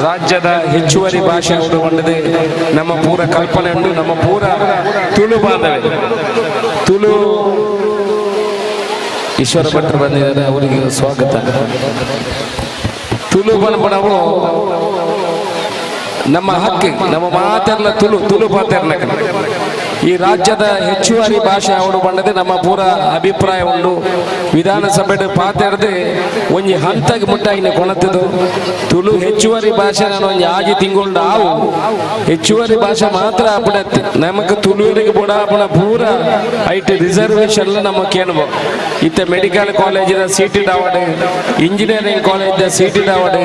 ರಾಜ್ಯದ ಹೆಚ್ಚುವರಿ ಭಾಷೆ ಉಂಡು ನಮ್ಮ ಪೂರ ಕಲ್ಪನೆ ಉಂಟು. ನಮ್ಮ ಪೂರ ತುಳು ಬಾಂಧವ್ಯ ತುಳು ಈಶ್ವರ ಭಟ್ರು ಬಂದಿದ್ದಾರೆ, ಅವರಿಗೆ ಸ್ವಾಗತ. ತುಳು ಪನ್ಪಣವು ನಮ್ಮ ಹಕ್ಕು, ನಮ್ಮ ಮಾತೆಲ್ಲ ತುಳು ತುಳು ಪಾತೆರ್ನ ಈ ರಾಜ್ಯದ ಹೆಚ್ಚುವರಿ ಭಾಷೆ ಅವಡು ಬಂಡದೆ ನಮ್ಮ ಪೂರ ಅಭಿಪ್ರಾಯ ಉಂಡು. ವಿಧಾನಸಭೆ ಪಾತೆರ್ದೆ ಒಂಜಿ ಹಂತಕ್ಕೆ ಮುಟ್ಟಾಗಿನ ಕೊಣತದು ತುಳು ಹೆಚ್ಚುವರಿ ಭಾಷೆ ನಾನು ಒಂಜಿ ಆಜಿ ತಿಂಗಳು ಆವು ಹೆಚ್ಚುವರಿ ಭಾಷೆ ಮಾತ್ರ ಅಪಡತ್ತೆ ನಮಕ್ ತುಳುವರಿಗೆ ಬೋಡ ಅಪಣ ಪೂರ ಐಟ್ ರಿಸರ್ವೇಶನ್ ನಮ್ಮ ಕೇಳ್ಬೋ. ಇತ್ತ ಮೆಡಿಕಲ್ ಕಾಲೇಜಿನ ಸೀಟ್ ಡಾವಡ್, ಇಂಜಿನಿಯರಿಂಗ್ ಕಾಲೇಜಿನ ಸೀಟ್ ಡಾವಡ್,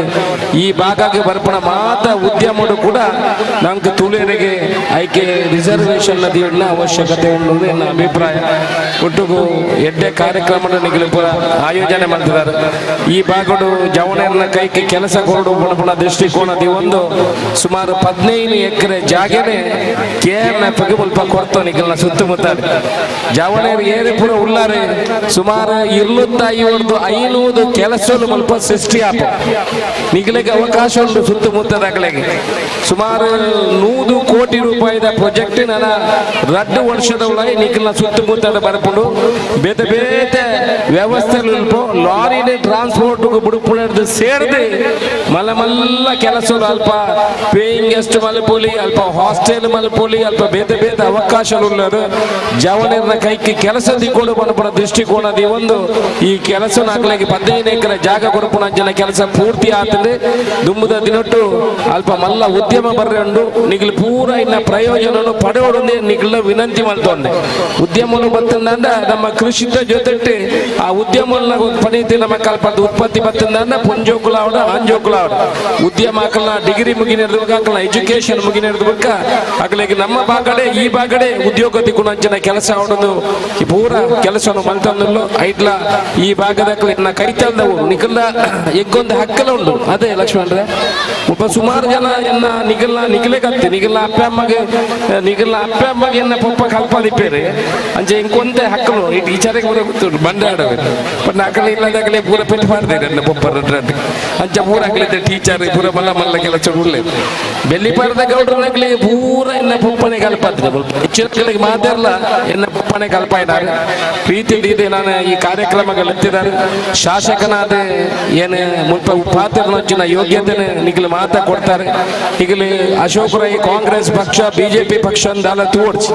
ಈ ಭಾಗಕ್ಕೆ ಬರ್ಪಣ ಮಾತ್ರ ಉದ್ಯಮಡು ಕೂಡ ನಮ್ಗೆ ತುಳುವರಿಗೆ ಐಕೆ ರಿಸರ್ವೇಶನ್ ಅವಶ್ಯಕತೆ ಉಂಟು ಎನ್ನ ಅಭಿಪ್ರಾಯ. ಒಟ್ಟಿಗೂ ಎಡ್ಡೆ ಕಾರ್ಯಕ್ರಮ ಪೂರ ಆಯೋಜನೆ ಮಾಡ್ತಿದ್ದಾರೆ. ಈ ಭಾಗಡು ಜವಣರ್ನ ಕೈಗೆ ಕೆಲಸ ಕೊರಡು ಪುಣ ದೃಷ್ಟಿಕೋನದಿ ಒಂದು ಸುಮಾರು 15 ಎಕರೆ ಜಾಗನೆ ಕೆ ಎಂ ಎಫ್ ಮುಲ್ಪ ಕೊಡ್ತೋ ನಿಗಲ್ನ ಸುತ್ತಮುತ್ತ ಜವಣರು ಏರೆ ಪೂರ ಉಲ್ಲಾರೆ ಸುಮಾರು 250 ಕೆಲಸ ಮುಲ್ಪ ಸೃಷ್ಟಿ ಆಪ ನಿಗಲಿಗೆ ಅವಕಾಶ ಉಂಟು ಸುತ್ತಮುತ್ತದಾಗಲಿಗೆ ಸುಮಾರು 100 ಕೋಟಿ ರೂಪಾಯಿದ ಪ್ರಾಜೆಕ್ಟ್ ನನ್ನ ರಡ್ಡು ವರ್ಷದ ಒಳಗೆ ನಿಖಲ್ನ ಸುತ್ತಮುತ್ತ ಬರ್ಕೊಂಡು ಬೇತೆ ಬೇತೆ ವ್ಯವಸ್ಥೆ ಲಾರಿನ ಟ್ರಾನ್ಸ್ಪೋರ್ಟ್ ಬುಡುಪುಣದು ಸೇರಿದೆ ಮಲ್ಲ ಮಲ್ಲ ಕೆಲಸ ಅಲ್ಪ ಪೇಯಿಂಗ್ ಗೆಸ್ಟ್ ಮಲ್ಪೋಲಿ ಅಲ್ಪ ಹಾಸ್ಟೆಲ್ ಮಲ್ಪೋಲಿ ಅಲ್ಪ ಬೇತೆ ಬೇತೆ ಅವಕಾಶ ಉಳ್ಳದು ಜವನರ ಕೈಗೆ ಕೆಲಸ ದಿಕ್ಕೋಡು ಪನ್ಪುನ ದೃಷ್ಟಿಕೋನದಿ ಒಂದು ಈ ಕೆಲಸ ನಾಲ್ಕಲಿಗೆ 15 ಎಕರೆ ಜಾಗ ಕೊರಪುನ ಅಂಚಿನ ಕೆಲಸ ಪೂರ್ತಿ ಆತದೆ. ದುಂಬುದ ದಿನೊಟ್ಟು ಅಲ್ಪ ಮಲ್ಲ ಉದ್ಯಮ ಬರ್ರೆ ಉಂಡು ನಿಗಲು ಪೂರ ಇನ್ನ ಪ್ರಯೋಜನ ಪಡೆಯೋಡು ನಿಗಲ ವಿನಂತಿ ಮಾಡ್ತೊಂಡೆ. ಉದ್ಯಮಗಳು ಬತ್ತಂದ ನಮ್ಮ ಕೃಷಿತ ಜೊತೆ ಆ ಉದ್ಯಮ ಪನೀತಿ ನಮ್ಮ ಕಲ್ಪದ ಉತ್ಪತ್ತಿ ಬತ್ತಂದ ಪುಂಜೋಕುಲಾವಡ ಆಂಜೋಕುಲಾವಡ ಉದ್ಯಮ ಹಾಕಲ್ಲ ಡಿಗ್ರಿ ಮುಗಿನಿರ್ಬೇಕು ಹಾಕಲ್ಲ ಎಜುಕೇಶನ್ ಮುಗಿನಿರ್ಬೇಕ ಅಗಲಿಗೆ ನಮ್ಮ ಭಾಗಡೆ ಈ ಭಾಗಡೆ ಉದ್ಯೋಗ ದಿಕ್ಕುನಂಚಿನ ಕೆಲಸ ಅವಡೊಂದು ಈ ಪೂರ ಕೆಲಸವನ್ನು ಮಲ್ತಂದಲ್ಲೋ ಐಟ್ಲ ಈ ಭಾಗದ ಕೈತಲ್ದವು ನಿಖಲ್ದ ಎಗ್ಗೊಂದು ಹಕ್ಕಲ ಉಂಟು. ಅದೇ ಲಕ್ಷ್ಮಣರೇ ಒಬ್ಬ ಸುಮಾರು ಜನ ಎನ್ನ ನಿಗಲ್ನ ನಿಗಲೆಗತ್ತೆ ನಿಗಲ್ನ ಅಪ್ಪ ಅಮ್ಮಗೆ ನಿಗಲ್ನ ಅಪ್ಪ ಅಮ್ಮಗೆ ಎನ್ನ ಪಪ್ಪ ಕಲ್ಪದಿಪ್ಪೇರೆ ಅಂಚೆ ಇಂಕೊಂತೆ ಹಕ್ಕಲು ಈ ಟೀಚರಿಗೆ ಪೂರ ಗೊತ್ತು ಬಂಡೆ ಆಡಬೇಕು ಬಟ್ ಅಕಲೆ ಇಲ್ಲದಾಗಲೇ ಪೂರ ಪೆಟ್ಟು ಮಾಡ್ತಾರೆ ನನ್ನ ಪಪ್ಪ ರಡ್ಡು ಅಂಚೆ ಪೂರ ಆಗ್ಲಿದ್ದೆ ಟೀಚರ್ ಪೂರ ಮಲ್ಲ ಮಲ್ಲ ಕೆಲಸ ಉಳ್ಳೆ ಬೆಳ್ಳಿಪಾರದ ಗೌಡ್ರನಾಗ್ಲಿ ಪೂರ ಎನ್ನ ಪಪ್ಪನೆ ಕಲ್ಪಾದ್ರೆ ಹೆಚ್ಚಿನ ಮಾತಾಡಲ್ಲ ಎನ್ನ ಪಪ್ಪನೆ ಕಲ್ಪ ಇದ್ದಾರೆ ಪ್ರೀತಿ ಇದೆ. ನಾನು ಈ ಕಾರ್ಯಕ್ರಮಗಳು ಎತ್ತಿದ್ದಾರೆ ಶಾಸಕನಾದ ಏನು ಮುಲ್ಪ ಪಾತ್ರನೊಚ್ಚಿನ ಯೋಗ್ಯತೆ ನಿಗಲು ಮಾತಾ ಕೊಡ್ತಾರೆ. ಈಗಲೇ ಅಶೋಕ್ ರೈ ಕಾಂಗ್ರೆಸ್ ಪಕ್ಷ ಬಿಜೆಪಿ ಪಕ್ಷ ಅಂದಲ್ಲ ತೋಡ್ಸಿ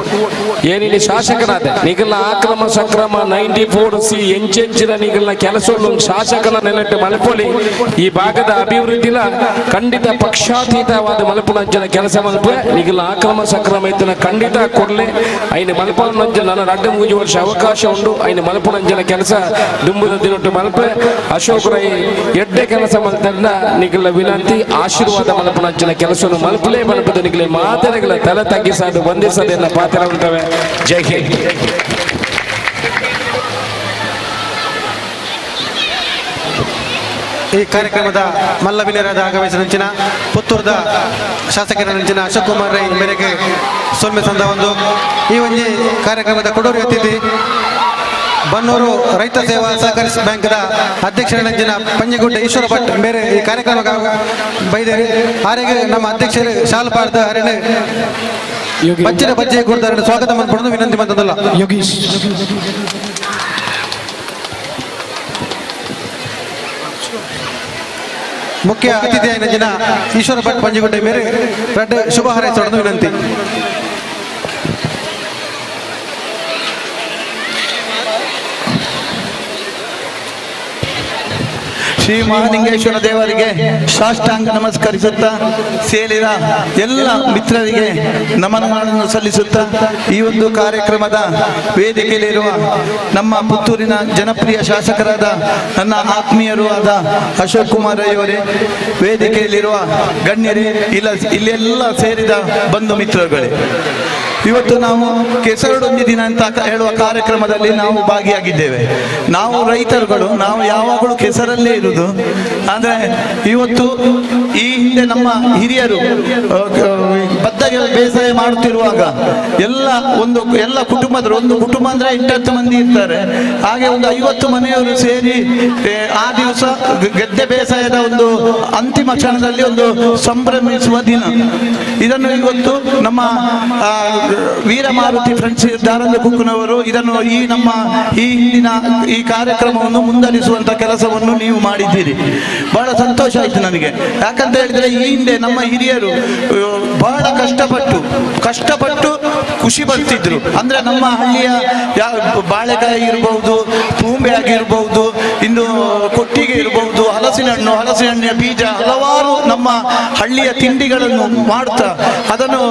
ಏನಿಲ್ಲಿ ಶಾಸಕನಾದ ನಿಗಲ್ನ ಆಕ್ರಮ ಸಕ್ರಮ 94C ಎಂಚೆಂಚಿನ ನಿಗಲ್ನ ಕೆಲಸ ಶಾಸಕನ ನೆಲೆಟ್ಟು ಮಲ್ಪೊಲಿ ಈ ಭಾಗದ ಅಭಿವೃದ್ಧಿನ ಖಂಡಿತ ಪಕ್ಷಾತೀತವಾದ ಮಲ್ಪುನಂಚಿನ ಕೆಲಸ ಮಲ್ಪ ನಿಗಲ್ನ ಆಕ್ರಮ ಸಕ್ರಮ ಇತ್ತನ ಖಂಡಿತ ಕೊಡ್ಲೆ ಐನ ಮಲ್ಪನಂಚಿನ ನನ್ನ ರಡ್ಡು ಮೂಜಿ ವರ್ಷ ಅವಕಾಶ ಉಂಟು ಐನ ಮಲ್ಪುನಂಚಿನ ಕೆಲಸ ದುಂಬುದ ದಿನೊಟ್ಟು ಮಲ್ಪೆ ಅಶೋಕ್ ರೈ ಎಡ್ಡೆ ಕೆಲಸ ಮಲ್ತನ್ನ ನಿಗಲ ವಿನಂತಿ ಆಶೀರ್ವಾದ ಮಲ್ಪುನಂಚಿನ ಕೆಲಸವನ್ನು ಮಲ್ಪಲೇ ಮಲ್ಪದ ನಿಗಲೆ ಮಾತನೆಗಳ ತಲೆ ತಗ್ಗಿಸದು ವಂದಿಸದೆಲ್ಲ ಪಾತ್ರ ಉಂಟವೆ. ಜೈ ಹಿಂದ್. ಈ ಕಾರ್ಯಕ್ರಮದ ಮಲ್ಲ ವಿನಯರಾದ ಆಗಮಿಸಿದ ನಂಚಿನ ಪುತ್ತೂರದ ಶಾಸಕರ ನಂಚಿನ ಅಶೋಕ್ ಕುಮಾರ್ ರೈ ಮೇರೆಗೆ ಸೊಲ್ಮೆ ಸಂದ ಒಂದು ಈ ಒಂಜಿ ಕಾರ್ಯಕ್ರಮದ ಕೊಡೂರಿ ಅತಿಥಿ ಬನ್ನೂರು ರೈತ ಸೇವಾ ಸಹಕಾರಿ ಬ್ಯಾಂಕ್ದ ಅಧ್ಯಕ್ಷರ ನಂಚಿನ ಪಂಜಿಗುಡ್ಡೆ ಈಶ್ವರ ಭಟ್ ಬೇರೆ ಈ ಕಾರ್ಯಕ್ರಮ ಬೈದೇರಿ ಆರೆಗೆ ನಮ್ಮ ಅಧ್ಯಕ್ಷರು ಶಾಲು ಪಾಡ್ದ ಅರೆಣೆ ಬಚ್ಚಿನ ಬಜ್ಜೆ ಕೊಡ್ತಾರೆ ಸ್ವಾಗತ ಮಾಡ್ಕೊಂಡು ವಿನಂತಿ ಮಾಡ್ತದಲ್ಲ. ಯೋಗೀಶ್. ಮುಖ್ಯ ಅತಿಥಿಯಾಯಿನ ಜನ ಈಶ್ವರ ಭಟ್ ಪಂಜಿಗುಡ್ಡೆ ಮೇರೆ ರಡ್ಡ್ ಶುಭ ಹಾರೈಸೋಡನ್ನು ವಿನಂತಿ. ಶ್ರೀ ಮಹಾಲಿಂಗೇಶ್ವರ ದೇವರಿಗೆ ಸಾಷ್ಟಾಂಗ ನಮಸ್ಕರಿಸುತ್ತಾ, ಸೇರಿದ ಎಲ್ಲ ಮಿತ್ರರಿಗೆ ನಮನಗಳನ್ನು ಸಲ್ಲಿಸುತ್ತಾ, ಈ ಒಂದು ಕಾರ್ಯಕ್ರಮದ ವೇದಿಕೆಯಲ್ಲಿರುವ ನಮ್ಮ ಪುತ್ತೂರಿನ ಜನಪ್ರಿಯ ಶಾಸಕರಾದ ನನ್ನ ಆತ್ಮೀಯರೂ ಆದ ಅಶೋಕ್ ಕುಮಾರ್ ರೈಯವರೇ, ವೇದಿಕೆಯಲ್ಲಿರುವ ಗಣ್ಯರೇ, ಇಲ್ಲ ಇಲ್ಲೆಲ್ಲ ಸೇರಿದ ಬಂಧು ಮಿತ್ರರುಗಳೇ, ಇವತ್ತು ನಾವು ಕೆಸರಡೊಂದು ದಿನ ಅಂತ ಹೇಳುವ ಕಾರ್ಯಕ್ರಮದಲ್ಲಿ ನಾವು ಭಾಗಿಯಾಗಿದ್ದೇವೆ. ನಾವು ರೈತರುಗಳು, ನಾವು ಯಾವಾಗಲೂ ಕೆಸರಲ್ಲೇ ಇರುವುದು. ಅಂದರೆ ಇವತ್ತು ಈ ಹಿಂದೆ ನಮ್ಮ ಹಿರಿಯರು ಭತ್ತ ಬೇಸಾಯ ಮಾಡುತ್ತಿರುವಾಗ ಎಲ್ಲ ಒಂದು ಎಲ್ಲ ಕುಟುಂಬದವರು, ಒಂದು ಕುಟುಂಬ ಅಂದರೆ 8-10 ಮಂದಿ ಇರ್ತಾರೆ, ಹಾಗೆ ಒಂದು 50 ಮನೆಯವರು ಸೇರಿ ಆ ದಿವಸ ಗದ್ದೆ ಬೇಸಾಯದ ಒಂದು ಅಂತಿಮ ಕ್ಷಣದಲ್ಲಿ ಒಂದು ಸಂಭ್ರಮಿಸುವ ದಿನ. ಇದನ್ನು ಇವತ್ತು ನಮ್ಮ ವೀರಮಾರುತಿ ಫ್ರೆಂಡ್ಸ್ ದಾರಂದ ಕುಕ್ಕುನವರು ಇದನ್ನು ಈ ನಮ್ಮ ಈ ಹಿಂದಿನ ಈ ಕಾರ್ಯಕ್ರಮವನ್ನು ಮುಂದುವರಿಸುವಂತ ಕೆಲಸವನ್ನು ನೀವು ಮಾಡಿದ್ದೀರಿ. ಬಹಳ ಸಂತೋಷ ಆಯಿತು ನನಗೆ. ಯಾಕಂತ ಹೇಳಿದ್ರೆ ಈ ಹಿಂದೆ ನಮ್ಮ ಹಿರಿಯರು ಬಹಳ ಕಷ್ಟಪಟ್ಟು ಖುಷಿ ಪಡ್ತಿದ್ರು. ಅಂದ್ರೆ ನಮ್ಮ ಹಳ್ಳಿಯ ಬಾಳೆಕಾಯಿ ಇರಬಹುದು, ತೂಂಬೆ ಆಗಿರ್ಬಹುದು, ಇನ್ನು ಕೊಟ್ಟಿಗೆ ಇರಬಹುದು, ಹಲಸಿನ ಹಣ್ಣು, ಹಲಸಿನ ಹಣ್ಣಿನ ಬೀಜ, ಹಲವಾರು ನಮ್ಮ ಹಳ್ಳಿಯ ತಿಂಡಿಗಳನ್ನು ಮಾಡ್ತಾ ಅದನ್ನು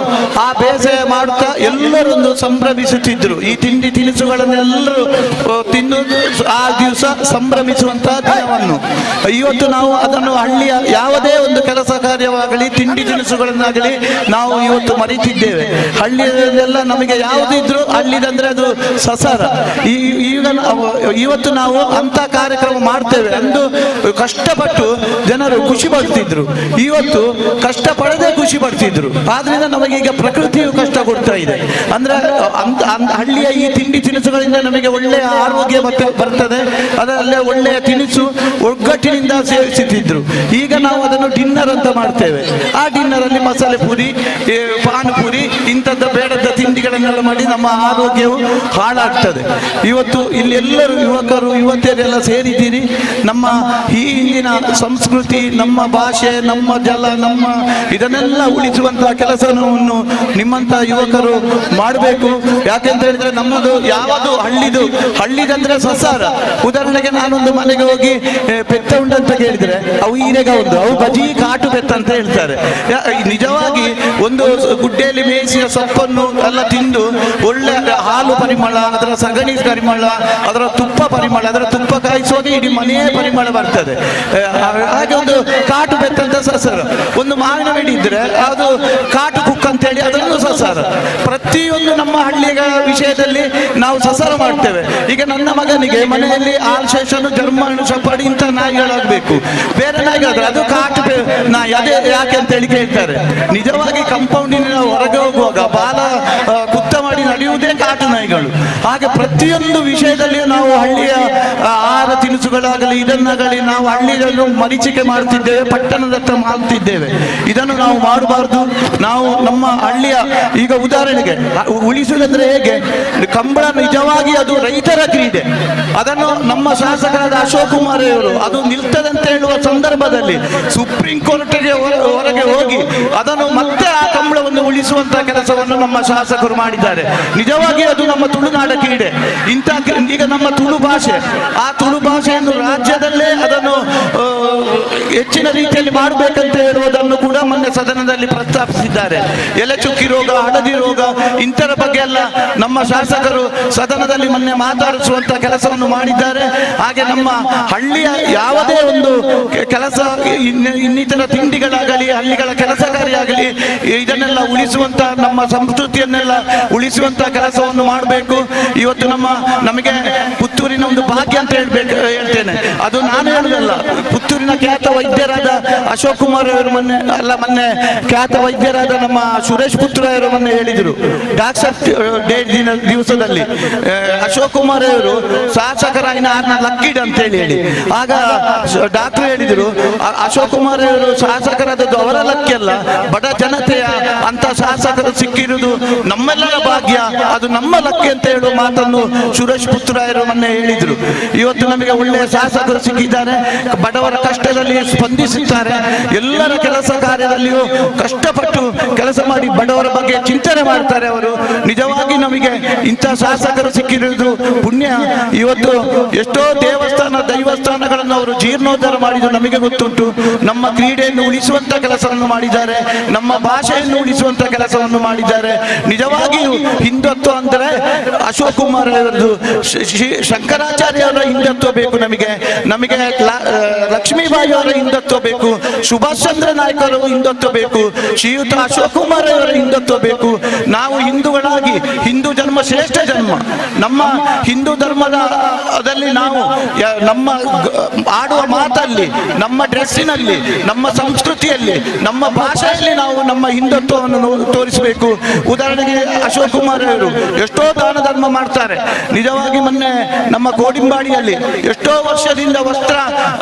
ಆ ಬೇಸಾಯ ಮಾಡುತ್ತಾ ಎಲ್ಲರೊಂದು ಸಂಭ್ರಮಿಸುತ್ತಿದ್ರು. ಈ ತಿಂಡಿ ತಿನಿಸುಗಳನ್ನೆಲ್ಲರೂ ತಿಂದು ಆ ದಿವಸ ಸಂಭ್ರಮಿಸುವಂತಹ ದಿನವನ್ನು ಇವತ್ತು ನಾವು ಅದನ್ನು ಹಳ್ಳಿಯ ಯಾವುದೇ ಒಂದು ಕೆಲಸ ಕಾರ್ಯವಾಗಲಿ, ತಿಂಡಿ ತಿನಿಸುಗಳನ್ನಾಗಲಿ ನಾವು ಇವತ್ತು ಮರೆತಿದ್ದೇವೆ. ಹಳ್ಳಿಯಲ್ಲೆಲ್ಲ ನಮಗೆ ಯಾವುದಿದ್ರು ಹಳ್ಳಿದಂದ್ರೆ ಅದು ಸಸಾರ. ಈಗ ಇವತ್ತು ನಾವು ಅಂತ ಕಾರ್ಯಕ್ರಮ ಮಾಡ್ತೇವೆ ಅಂದು ಕಷ್ಟಪಟ್ಟು ಜನರು ಖುಷಿ ಪಡ್ತಿದ್ರು. ಇವತ್ತು ಕಷ್ಟಪಡದೆ ಖುಷಿ ಪಡ್ತಿದ್ರು. ಆದ್ರಿಂದ ನಮಗೀಗ ಪ್ರಕೃತಿಯು ಕಷ್ಟ ಕೊಡ್ತಾ ಇದೆ. ಅಂದ್ರೆ ಹಳ್ಳಿಯ ಈ ತಿಂಡಿ ತಿನಿಸುಗಳಿಂದ ನಮಗೆ ಒಳ್ಳೆಯ ಆರೋಗ್ಯ ಮತ್ತೆ ಬರ್ತದೆ. ಅದರಲ್ಲೇ ಒಳ್ಳೆಯ ತಿನಿಸು ಒಗ್ಗಟ್ಟಿನಿಂದ ಸೇವಿಸುತ್ತಿದ್ರು. ಈಗ ನಾವು ಅದನ್ನು ಡಿನ್ನರ್ ಅಂತ ಮಾಡ್ತೇವೆ. ಆ ಡಿನ್ನರ್ ಅಲ್ಲಿ ಮಸಾಲೆ ಪೂರಿ, ಪಾನಿಪುರಿ ಇಂಥದ್ದು ಬೇಡದ ತಿಂಡಿಗಳನ್ನೆಲ್ಲ ಮಾಡಿ ನಮ್ಮ ಆರೋಗ್ಯವು ಹಾಳಾಗ್ತದೆ. ಇವತ್ತು ಇಲ್ಲಿ ಎಲ್ಲರೂ ಯುವಕರು ಯುವತಿಯರೆಲ್ಲ ಸೇರಿದ್ದೀರಿ. ನಮ್ಮ ಈ ಹಿಂದಿನ ಸಂಸ್ಕೃತಿ, ನಮ್ಮ ಭಾಷೆ, ನಮ್ಮ ಜಲ, ನಮ್ಮ ಇದನ್ನೆಲ್ಲ ಉಳಿಸುವಂತಹ ಕೆಲಸವನ್ನು ನಿಮ್ಮಂಥ ಯುವಕರು ಮಾಡಬೇಕು. ಯಾಕೆಂತ ಹೇಳಿದ್ರೆ ನಮ್ಮದು ಯಾವುದು ಹಳ್ಳಿದು, ಹಳ್ಳಿದಂದ್ರೆ ಸಸಾರ. ಉದಾಹರಣೆಗೆ ನಾನೊಂದು ಮನೆಗೆ ಹೋಗಿ ಪೆತ್ತ ಉಂಟಂತ ಕೇಳಿದ್ರೆ ಅವು ಈರೆಗ ಉಂಟು, ಅವು ಬಜಿ ಕಾಟು ಪೆತ್ತ ಅಂತ ಹೇಳ್ತಾರೆ. ನಿಜವಾಗಿ ಒಂದು ಗುಡ್ಡೆಯಲ್ಲಿ ಮೇಯಿಸಿದ ಸೊಪ್ಪನ್ನು ಎಲ್ಲ ತಿಂದು ಒಳ್ಳೆ ಹಾಲು ಪರಿಮಳ, ಅದರ ಸಗಣಿ ಪರಿಮಳ, ಅದರ ತುಪ್ಪ ಪರಿಮಳ, ಅದರ ತುಪ್ಪ ಕಾಯಿಸುವಾಗ ಇಡೀ ಮನೆಯೇ ಪರಿಮಳ ಬರ್ತದೆ. ಹಾಗೆ ಒಂದು ಕಾಟು ಬೆತ್ತ ಅಂತ ಸಸಾರ. ಒಂದು ಮಾವಿನ ಗಿಡ ಇದ್ರೆ ಅದು ಕಾಟು ಕುಕ್ ಅಂತೇಳಿ ಅದನ್ನು ಸಸಾರ. ಪ್ರತಿಯೊಂದು ನಮ್ಮ ಹಳ್ಳಿಯ ವಿಷಯದಲ್ಲಿ ನಾವು ಸಸಾರ ಮಾಡ್ತೇವೆ. ಈಗ ನನ್ನ ಮಗನಿಗೆ ಮನೆಯಲ್ಲಿ ಆಲ್ಸೇಷನ್, ಜರ್ಮನ್ ಶೆಪರ್ಡ್ ಇಂಥ ನಾಯಿಗಳಾಗಬೇಕು, ಬೇರೆ ನಾಯಿಗಳಾದ್ರೆ ಅದು ಕಾಟು ನಾಯಿ, ಅದೇ ಯಾಕೆ ಅಂತೇಳಿ ಕೇಳ್ತಾರೆ. ನಿಜವಾಗಿ ಕಂಪೌಂಡಿನ ಹೊರಗೆ ಹೋಗುವಾಗ ಬಾಲ ಕುತ್ತ ಮಾಡಿ ನಡೆಯುವುದೇ ಕಾಟು ನಾಯಿಗಳು. ಹಾಗೆ ಪ್ರತಿಯೊಂದು ವಿಷಯದಲ್ಲಿಯೂ ನಾವು ಹಳ್ಳಿಯ ಆಹಾರ ತಿನಿಸುಗಳಾಗಲಿ ಇದನ್ನಾಗಲಿ ನಾವು ಹಳ್ಳಿಯನ್ನು ಮರೀಚಿಕೆ ಮಾಡ್ತಿದ್ದೇವೆ, ಪಟ್ಟಣದತ್ತ ಮಾಡ್ತಿದ್ದೇವೆ. ಇದನ್ನು ನಾವು ಮಾಡಬಾರ್ದು. ನಾವು ನಮ್ಮ ಹಳ್ಳಿಯ ಈಗ ಉದಾಹರಣೆಗೆ ಉಳಿಸುವುದಂದ್ರೆ ಹೇಗೆ, ಕಂಬಳ ನಿಜವಾಗಿ ಅದು ರೈತರ ಕ್ರೀಡೆ. ಅದನ್ನು ನಮ್ಮ ಶಾಸಕರಾದ ಅಶೋಕ್ ಕುಮಾರ್ ಅವರು ಅದು ನಿಲ್ತದಂತ ಹೇಳುವ ಸಂದರ್ಭದಲ್ಲಿ ಸುಪ್ರೀಂ ಕೋರ್ಟ್ಗೆ ಹೊರಗೆ ಹೋಗಿ ಅದನ್ನು ಮತ್ತೆ ಆ ಕಂಬಳವನ್ನು ಉಳಿಸುವಂತ ಕೆಲಸವನ್ನು ನಮ್ಮ ಶಾಸಕರು ಮಾಡಿದ್ದಾರೆ. ನಿಜವಾಗಿ ಅದು ನಮ್ಮ ತುಳುನಾಡ ಕ್ರೀಡೆ. ಇಂಥ ಈಗ ನಮ್ಮ ತುಳು ಭಾಷೆ, ಆ ತುಳು ಭಾಷೆಯನ್ನು ರಾಜ್ಯದಲ್ಲೇ ಅದನ್ನು ಹೆಚ್ಚಿನ ರೀತಿಯಲ್ಲಿ ಮಾಡಬೇಕಂತ ಹೇಳುವುದನ್ನು ಕೂಡ ಮೊನ್ನೆ ಸದನದಲ್ಲಿ ಪ್ರಸ್ತಾಪಿಸಿದ್ದಾರೆ. ಎಲೆಚುಕ್ಕಿ ರೋಗ, ಹಳದಿ ರೋಗ ಇಂಥರ ಬಗ್ಗೆ ಎಲ್ಲ ನಮ್ಮ ಶಾಸಕರು ಸದನದಲ್ಲಿ ಮೊನ್ನೆ ಮಾತಾಡಿಸುವಂತ ಕೆಲಸವನ್ನು ಮಾಡಿದ್ದಾರೆ. ಹಾಗೆ ನಮ್ಮ ಹಳ್ಳಿಯ ಯಾವುದೇ ಒಂದು ಕೆಲಸ, ಇನ್ನಿತರ ತಿಂಡಿಗಳಾಗಲಿ, ಹಳ್ಳಿಗಳ ಕೆಲಸ ಕಾರ್ಯ ಆಗಲಿ, ಇದನ್ನೆಲ್ಲ ಉಳಿಸುವಂತ ನಮ್ಮ ಸಂಸ್ಕೃತಿಯನ್ನೆಲ್ಲ ಉಳಿಸುವಂತ ಕೆಲಸವನ್ನು ಮಾಡಬೇಕು. ಇವತ್ತು ನಮಗೆ ಪುತ್ತೂರಿನ ಒಂದು ಭಾಗ್ಯ ಅಂತ ಹೇಳ್ತೇನೆ. ಅದು ನಾನು ಹೇಳುದಲ್ಲ, ಪುತ್ತೂರಿನ ಖ್ಯಾತ ವೈದ್ಯರಾದ ಅಶೋಕ್ ಕುಮಾರ್ ಅವರು ಮೊನ್ನೆ ಖ್ಯಾತ ವೈದ್ಯರಾದ ನಮ್ಮ ಸುರೇಶ್ ಪುತ್ತೂರವರು ಮೊನ್ನೆ ಹೇಳಿದರು. ಡಾಕ್ಟರ್ ಡೇ ದಿವಸದಲ್ಲಿ ಅಶೋಕ್ ಕುಮಾರ್ ಅವರು ಶಾಸಕರಾಗಿನ ಆರ್ನ ಲಕ್ಕಿಡ್ ಅಂತ ಹೇಳಿ ಆಗ ಡಾಕ್ಟರ್ ಹೇಳಿದ್ರು. ಹೇಳಿದರು, ಅಶೋಕ್ ಕುಮಾರ್ ಅವರು ಶಾಸಕರಾದದ್ದು ಅವರ ಲಕ್ಕಿಯಲ್ಲ, ಬಡ ಜನತೆಯ ಅಂತ ಶಾಸಕರು ಸಿಕ್ಕಿರುವುದು ನಮ್ಮೆಲ್ಲರ ಭಾಗ್ಯ, ಅದು ನಮ್ಮ ಲಕ್ಕಿ ಅಂತ ಹೇಳುವ ಮಾತನ್ನು ಸುರೇಶ್ ಪುತ್ತೂರಾಯರು ಮೊನ್ನೆ ಹೇಳಿದರು. ಇವತ್ತು ನಮಗೆ ಒಳ್ಳೆಯ ಶಾಸಕರು ಸಿಕ್ಕಿದ್ದಾರೆ, ಬಡವರ ಕಷ್ಟದಲ್ಲಿ ಸ್ಪಂದಿಸುತ್ತಾರೆ, ಎಲ್ಲರ ಕೆಲಸ ಕಾರ್ಯದಲ್ಲಿಯೂ ಕಷ್ಟಪಟ್ಟು ಕೆಲಸ ಮಾಡಿ ಬಡವರ ಬಗ್ಗೆ ಚಿಂತನೆ ಮಾಡ್ತಾರೆ ಅವರು. ನಿಜವಾಗಿ ನಮಗೆ ಇಂಥ ಶಾಸಕರು ಸಿಕ್ಕಿರುವುದು ಪುಣ್ಯ. ಇವತ್ತು ಎಷ್ಟೋ ದೇವಸ್ಥಾನ ದೈವಸ್ಥಾನಗಳನ್ನು ಅವರು ಜೀರ್ಣೋದ್ಧಾರ ಮಾಡಿದ್ದು ನಮಗೆ ಗೊತ್ತುಂಟು. ನಮ್ಮ ಕ್ರೀಡೆಯನ್ನು ಉಳಿಸುವಂತ ಕೆಲಸವನ್ನು ಮಾಡಿದ್ದಾರೆ, ನಮ್ಮ ಭಾಷೆಯನ್ನು ಉಳಿಸುವಂತ ಕೆಲಸವನ್ನು ಮಾಡಿದ್ದಾರೆ. ನಿಜವಾಗಿಯೂ ಹಿಂದುತ್ವ ಅಂದರೆ ಅಶೋಕ್ ಕುಮಾರ್ ಅವರದ್ದು, ಶಂಕರಾಚಾರ್ಯವರ ಹಿಂದುತ್ವ ಬೇಕು ನಮಗೆ, ನಮಗೆ ಲಕ್ಷ್ಮೀಬಾಯಿ ಅವರ ಹಿಂದುತ್ವ ಬೇಕು, ಸುಭಾಷ್ ಚಂದ್ರ ನಾಯ್ಕರ ಹಿಂದುತ್ವ ಬೇಕು, ಶ್ರೀಯುತ ಅಶೋಕ್ ಕುಮಾರ್ ಅವರ ಹಿಂದುತ್ವ ಬೇಕು. ನಾವು ಹಿಂದೂಗಳಾಗಿ, ಹಿಂದೂ ಜನ್ಮ ಶ್ರೇಷ್ಠ ಜನ್ಮ, ನಮ್ಮ ಹಿಂದೂ ಧರ್ಮದ ಅದಲ್ಲಿ ನಾವು ನಮ್ಮ ಆಡುವ ಮಾತಲ್ಲಿ, ನಮ್ಮ ಡ್ರೆಸ್ಸಿನಲ್ಲಿ, ನಮ್ಮ ಸಂಸ್ಕೃತಿಯಲ್ಲಿ, ನಮ್ಮ ಭಾಷೆಯಲ್ಲಿ ನಾವು ನಮ್ಮ ಹಿಂದುತ್ವವನ್ನು ತೋರಿಸಬೇಕು. ಉದಾಹರಣೆಗೆ ಅಶೋಕ್ ಕುಮಾರ್ ಅವರು ಎಷ್ಟೋ ದಾನ ಧರ್ಮ ಮಾಡ್ತಾರೆ. ನಿಜವಾಗಿ ಮೊನ್ನೆ ನಮ್ಮ ಕೋಡಿಂಬಾಡಿಯಲ್ಲಿ ಎಷ್ಟೋ ವರ್ಷದಿಂದ ವಸ್ತ್ರ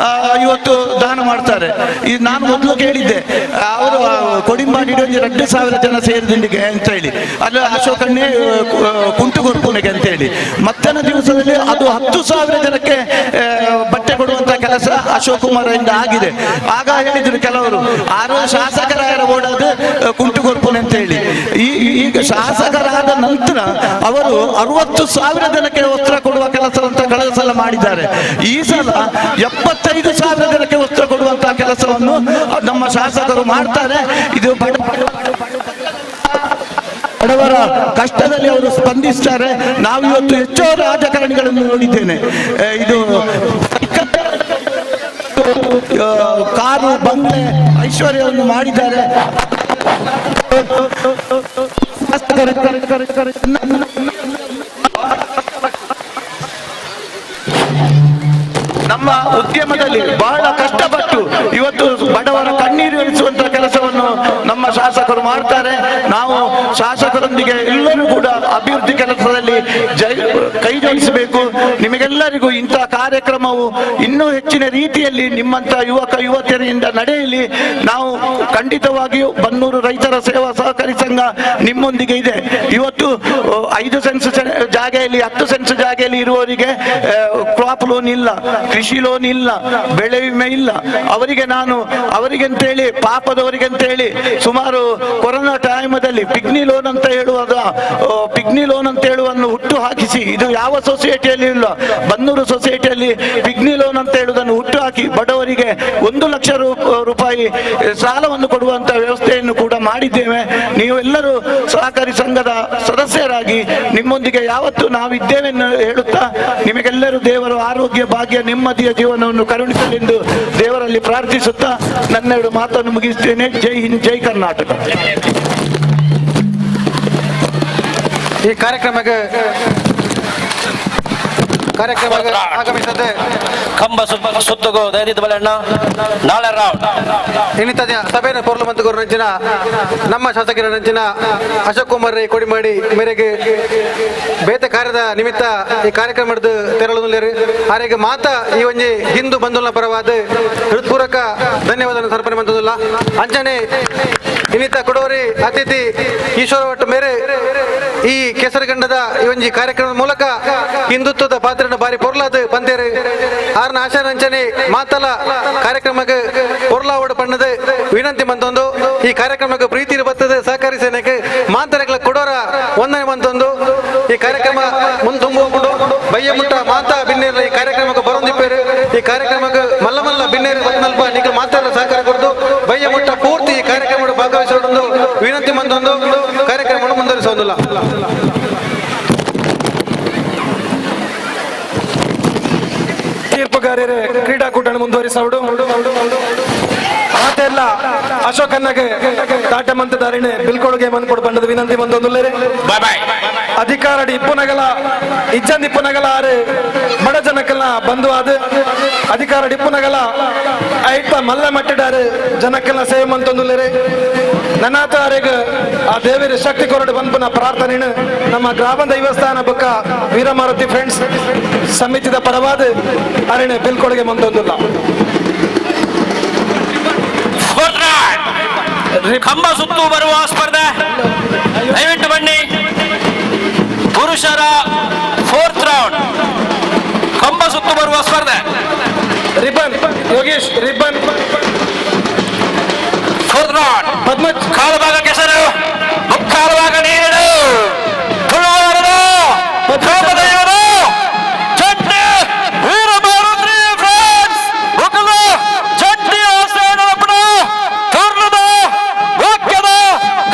ಇವತ್ತು ದಾನ ಮಾಡ್ತಾರೆ. ಈ ನಾನು ಮೊದಲು ಕೇಳಿದ್ದೆ, ಅವರು ಕೋಡಿಂಬಾಡಿ 2000 ಜನ ಸೇರಿದಿಂಡಿಗೆ ಅಂತ ಹೇಳಿ, ಅಲ್ಲ ಅಶೋಕನ್ನೇ ಕುಂಟು ಕೊರ್ಪುನೆಗೆ ಅಂತ ಹೇಳಿ. ಮತ್ತನ ದಿವಸದಲ್ಲಿ ಅದು 10,000 ಜನಕ್ಕೆ ಬಟ್ಟೆ ಕೊಡುವಂತ ಕೆಲಸ ಅಶೋಕ್ ಕುಮಾರ್ ಇಂದ ಆಗಿದೆ. ಆಗ ಹೇಳಿದ್ರು ಕೆಲವರು, ಆರು ಶಾಸಕರ ಓಡೋದು ಕುಂಟು ಕೊರ್ಪುನೆ ಅಂತ ಹೇಳಿ. ಈಗ ಶಾಸಕರಾದ ನಂತರ ಅವರು 60,000 ಜನಕ್ಕೆ ವಸ್ತ್ರ ಕೊಡುವ ಕೆಲಸ ಅಂತ ಕಳೆದ ಸಲ ಮಾಡಿದ್ದಾರೆ. ಈ ಸಲ 75,000 ಜನಕ್ಕೆ ವಸ್ತ್ರ ಕೊಡುವಂತಹ ಕೆಲಸವನ್ನು ನಮ್ಮ ಶಾಸಕರು ಮಾಡ್ತಾರೆ. ಇದು ಬಡವರ ಕಷ್ಟದಲ್ಲಿ ಅವರು ಸ್ಪಂದಿಸ್ತಾರೆ. ನಾವು ಇವತ್ತು ಎಷ್ಟೋ ರಾಜಕಾರಣಿಗಳನ್ನು ನೋಡಿದ್ದೇನೆ, ಇದು ಕಾರು ಬಂಗ್ಲೆ ಐಶ್ವರ್ಯವನ್ನು ಮಾಡಿದ್ದಾರೆ. ನಮ್ಮ ಉದ್ಯಮದಲ್ಲಿ ಬಹಳ ಕಷ್ಟಪಟ್ಟು ಇವತ್ತು ಬಡವರ ಕಣ್ಣೀರು ಇರಿಸುವಂತ ಕೆಲಸವನ್ನು ನಮ್ಮ ಶಾಸಕರು ಮಾಡ್ತಾರೆ. ನಾವು ಶಾಸಕರೊಂದಿಗೆ ಎಲ್ಲರೂ ಕೂಡ ಅಭಿವೃದ್ಧಿ ಕೆಲಸದಲ್ಲಿ ಕೈ ಜೋಡಿಸಬೇಕು. ನಿಮಗೆಲ್ಲರಿಗೂ ಇಂತಹ ಕಾರ್ಯಕ್ರಮವು ಇನ್ನೂ ಹೆಚ್ಚಿನ ರೀತಿಯಲ್ಲಿ ನಿಮ್ಮಂತ ಯುವಕ ಯುವತಿಯರಿಂದ ನಡೆಯಲಿ. ನಾವು ಖಂಡಿತವಾಗಿಯೂ ಬನ್ನೂರು ರೈತರ ಸೇವಾ ಸಹಕಾರಿ ಸಂಘ ನಿಮ್ಮೊಂದಿಗೆ ಇದೆ. ಇವತ್ತು 5 ಸೆನ್ಸ್ ಜಾಗೆಯಲ್ಲಿ, 10 ಸೆನ್ಸ್ ಜಾಗೆಯಲ್ಲಿ ಇರುವವರಿಗೆ ಕ್ರಾಪ್ ಲೋನ್ ಇಲ್ಲ, ಕೃಷಿ ಲೋನ್ ಇಲ್ಲ, ಬೆಳೆ ವಿಮೆ ಇಲ್ಲ. ಅವರಿಗೆ ನಾನು ಅವರಿಗಂತೇಳಿ, ಪಾಪದವರಿಗಂತೇಳಿ ಸುಮಾರು ಕೊರೋನಾ ಟೈಮದಲ್ಲಿ ಪಿಗ್ನಿ ಲೋನ್ ಅಂತ ಹೇಳುವಾಗ ಪಿಗ್ನಿ ಲೋನ್ ಅಂತ ಹೇಳುವನ್ನು ಹುಟ್ಟು ಹಾಕಿಸಿ, ಇದು ಯಾವ ಸೊಸೈಟಿಯಲ್ಲಿ ಇಲ್ಲ, ಬನ್ನೂರು ಸೊಸೈಟಿಯಲ್ಲಿ ಪಿಗ್ನಿ ಲೋನ್ ಅಂತ ಹೇಳುವುದನ್ನು ಹುಟ್ಟು ಹಾಕಿ ಬಡವರಿಗೆ 1 ಲಕ್ಷ ರೂಪಾಯಿ ಸಾಲವನ್ನು ಕೊಡುವಂತ ವ್ಯವಸ್ಥೆಯನ್ನು ಕೂಡ ಮಾಡಿದ್ದೇವೆ. ನೀವೆಲ್ಲರೂ ಸಹಕಾರಿ ಸಂಘದ ಸದಸ್ಯರಾಗಿ ನಿಮ್ಮೊಂದಿಗೆ ಯಾವತ್ತೂ ನಾವಿದ್ದೇವೆ ಹೇಳುತ್ತಾ ನಿಮಗೆಲ್ಲರೂ ದೇವರು ಆರೋಗ್ಯ ಭಾಗ್ಯ ನೆಮ್ಮದಿಯ ಜೀವನವನ್ನು ಕರುಣಿಸಲೆಂದು ದೇವರಲ್ಲಿ ಪ್ರಾರ್ಥಿಸುತ್ತಾ ನನ್ನೆರಡು ಮಾತನ್ನು ಮುಗಿಸ್ತೇನೆ. ಜೈ ಹಿಂದ್, ಜೈ ಕರ್ನಾಟಕ. ಈ ಕಾರ್ಯಕ್ರಮಕ್ಕೆ ಆಗಮಿಸದೆ ಕಂಬ ಸುತ್ತುಗೋ ದಯದಿದ್ದ ಬಲಣ್ಣ ನಾಳೆ ರೌಂಡ್ ಇನ್ನಿತ ಸಭೆಯ ಪೊರ್ಲು ಮತ್ತು ನಂಚಿನ ನಮ್ಮ ಶಾಸಕರ ನಂಚಿನ ಅಶೋಕ್ ಕುಮಾರ್ ರೈ ಕೊಡಿಮಾಡಿ ಮೇರೆಗೆ ಬೇತೆ ಕಾರ್ಯದ ನಿಮಿತ್ತ ಈ ಕಾರ್ಯಕ್ರಮದ ತೆರಳು ಆರೆಗೆ ಮಾತಾ ಈ ಒಂಜಿ ಹಿಂದೂ ಬಂಧುಲ ಪರವಾದ ಹೃತ್ಪೂರ್ವಕ ಧನ್ಯವಾದ ಸಮರ್ಪಣೆ ಮಂತದಿಲ್ಲ. ಅಂಚನೆ ಇನ್ನಿತ ಕೊಡೋರಿ ಅತಿಥಿ ಈಶ್ವರ ಭಟ್ ಮೇರೆ ಈ ಕೇಸರಗಂಡದ ಈ ಒಂಜಿ ಕಾರ್ಯಕ್ರಮದ ಮೂಲಕ ಹಿಂದುತ್ವದ ಪಾತ್ರನ ಬಾರಿ ಪೊರ್ಲಾದ ಪಂತೇರು ಆರ್ನ ಆಶಾನಂಚನೆ ಮಾತಲ ಕಾರ್ಯಕ್ರಮಕ್ಕೆ ಪೊರ್ಲಾವಡು ಬಣ್ಣದ ವಿನಂತಿ ಮಂತೊಂದು ಈ ಕಾರ್ಯಕ್ರಮಕ್ಕೆ ಪ್ರೀತಿ ಬರ್ತದೆ ಸಹಕಾರಿ ಸೇನೆಗೆ ಮಾತರಗಳ ಕೊಡೋರ ವಂದನೆ ಮಂತೊಂದು ಈ ಕಾರ್ಯಕ್ರಮ ಮುಂದುಂಬುಕೊಂಡು ಬಯ್ಯ ಮುಟ್ಟ ಮಾತಾ ಬಿನ್ನೇರು ಈ ಕಾರ್ಯಕ್ರಮಕ್ಕೆ ಬರೋಂದಿಪ್ಪೇರು ಈ ಕಾರ್ಯಕ್ರಮಕ್ಕೆ ಮಲ್ಲ ಮಲ್ಲ ಬಿನ್ನೇರು ಬತ್ನಲ್ಪ ನಿಖಲ್ ಮಾತಾರ ಸಹಕಾರ ಕೊಡ್ದು ಬಯ್ಯ ಮುಟ್ಟ ಪೂರ್ತಿ ಈ ಕಾರ್ಯಕ್ರಮ ಭಾಗವಹಿಸೋದೊಂದು ವಿನಂತಿ ಮಂತೊಂದು ಕಾರ್ಯಕ್ರಮವನ್ನು ಮುಂದುವರಿಸೋದಿಲ್ಲ. ತೀರ್ಪುಗಾರರೇ ಕ್ರೀಡಾಕೂಟ ಮುಂದುವರಿಸೋಡು ಆತೆಲ್ಲ ಅಶೋಕನ್ನಗೆ ದಾಟ ಮಂತದಾರಿಣೆ ಬಿಲ್ಕೊಡುಗೆ ಮನ್ಕೊಡು ಬಂಡದ ವಿನಂತಿ ಬಂದೊಂದುಲ್ಲೇರೆ ಅಧಿಕಾರಡಿ ಇಪ್ಪುನಗಲ ಇಜ್ಜಂದ ಇಪ್ಪುನಗಲ ಆರು ಬಡ ಜನಕ್ಕೆಲ್ಲ ಬಂಧು ಆದ ಅಧಿಕಾರಡಿ ಇಪ್ಪುನಗಲ ಐತ ಮಲ್ಲ ಮಟ್ಟಿಡಾರು ಜನಕ್ಕೆಲ್ಲ ಸೇವೆ ಮಂತೊಂದುಲ್ಲೇರೆ ನನ್ನಾತ ಆರೆಗ್ ಆ ದೇವರ ಶಕ್ತಿ ಕೊರಡು ಬಂದ್ಪುನ ಪ್ರಾರ್ಥನೆ ನಮ್ಮ ಗ್ರಾಮ ದೈವಸ್ಥಾನ ಬಕ್ಕ ವೀರಮಾರುತಿ ಫ್ರೆಂಡ್ಸ್ ಸಮಿತಿದ ಪರವಾದ ಅರಣೆ ಬಿಲ್ಕೊಡುಗೆ ಮಂತೊಂದುಲ್ಲ. ಕಂಬ ಸುತ್ತು ಬರುವ ಸ್ಪರ್ಧೆ ದಯವಿಟ್ಟು ಬನ್ನಿ. ಪುರುಷರ ಫೋರ್ತ್ ರೌಂಡ್ ಕಂಬ ಸುತ್ತು ಬರುವ ಸ್ಪರ್ಧೆ. Ribbon Yogesh ribbon. Fourth round Padmaj. ಕಾಲು ಭಾಗ ಕೆಸರು, ಮುಕ್ಕಾಲು ಭಾಗ ನೀರು. ತುಳುವಾರದ ಗ್ರಾಮದೈವದ ಚಟ್ನಿ ವೀರಭಾರತಿ ಫ್ರೆಂಡ್ಸ್ ಮುಖದ ಚಟ್ನಿ ಆಶ್ರಯಣ ಕರ್ಣದ ವಾಕ್ಯದ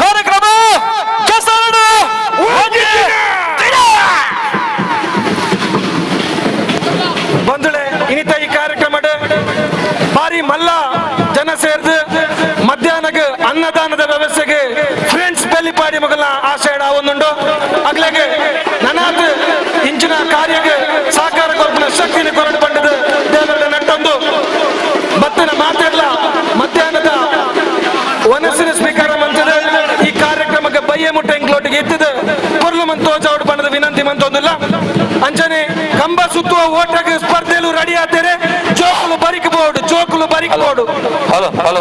ಕಾರ್ಯಕ್ರಮ ಕೆಸರಡು ಬಂಧುಳೆ ಇನಿತ ಈ ಕಾರ್ಯಕ್ರಮದ ಬಾರಿ ಮಲ್ಲ ಜನ ಸೇರ್ದು ಮಧ್ಯಾಹ್ನಕ್ಕೆ ಅನ್ನದಾನದ ವ್ಯವಸ್ಥೆಗೆ ಫ್ರೆಂಡ್ಸ್ ಬೆಲ್ಲಿಪಾಡಿ ಮಗಲ ಆಶಯ ಒಂದುಂಡು. ಅಗ್ಲಾಗೆ ನನಾತ್ ಇಂಚಿನ ಕಾರ್ಯಕ್ಕೆ ಸಹಕಾರ ಕೊರಪಿನ ಶಕ್ತಿನ ಕೊರಡು ಪಂಡದು ದೇವರ ನಟ್ಟೊಂದು ಬತ್ತಿನ ಮಾತಿರ್ಲ ಮಧ್ಯಾಹ್ನದ ವನಸ್ಸಿನ ಸ್ವೀಕಾರ ಮಂತದ ಈ ಕಾರ್ಯಕ್ರಮಕ್ಕೆ ಬಯ್ಯ ಮುಟ್ಟ ಎಂಕ್ಲೋಟಿಗೆ ಎತ್ತಿದ ಪೊರ್ಲು ಮಂತೋಜ ಔಟ್ ಬಣ್ಣದ ವಿನಂತಿ ಮಂತೊಂದಿಲ್ಲ. ಅಂಚನೆ ಕಂಬ ಸುತ್ತುವ ಓಟಕ್ಕೆ ಸ್ಪರ್ಧೆಯಲ್ಲೂ ರೆಡಿ ಆತಾರೆ. ಜೋಕುಲು ಬರಿಕ್ ಬೋರ್ಡ್, ಜೋಕುಲು ಬರಿಕ್ board, hello hello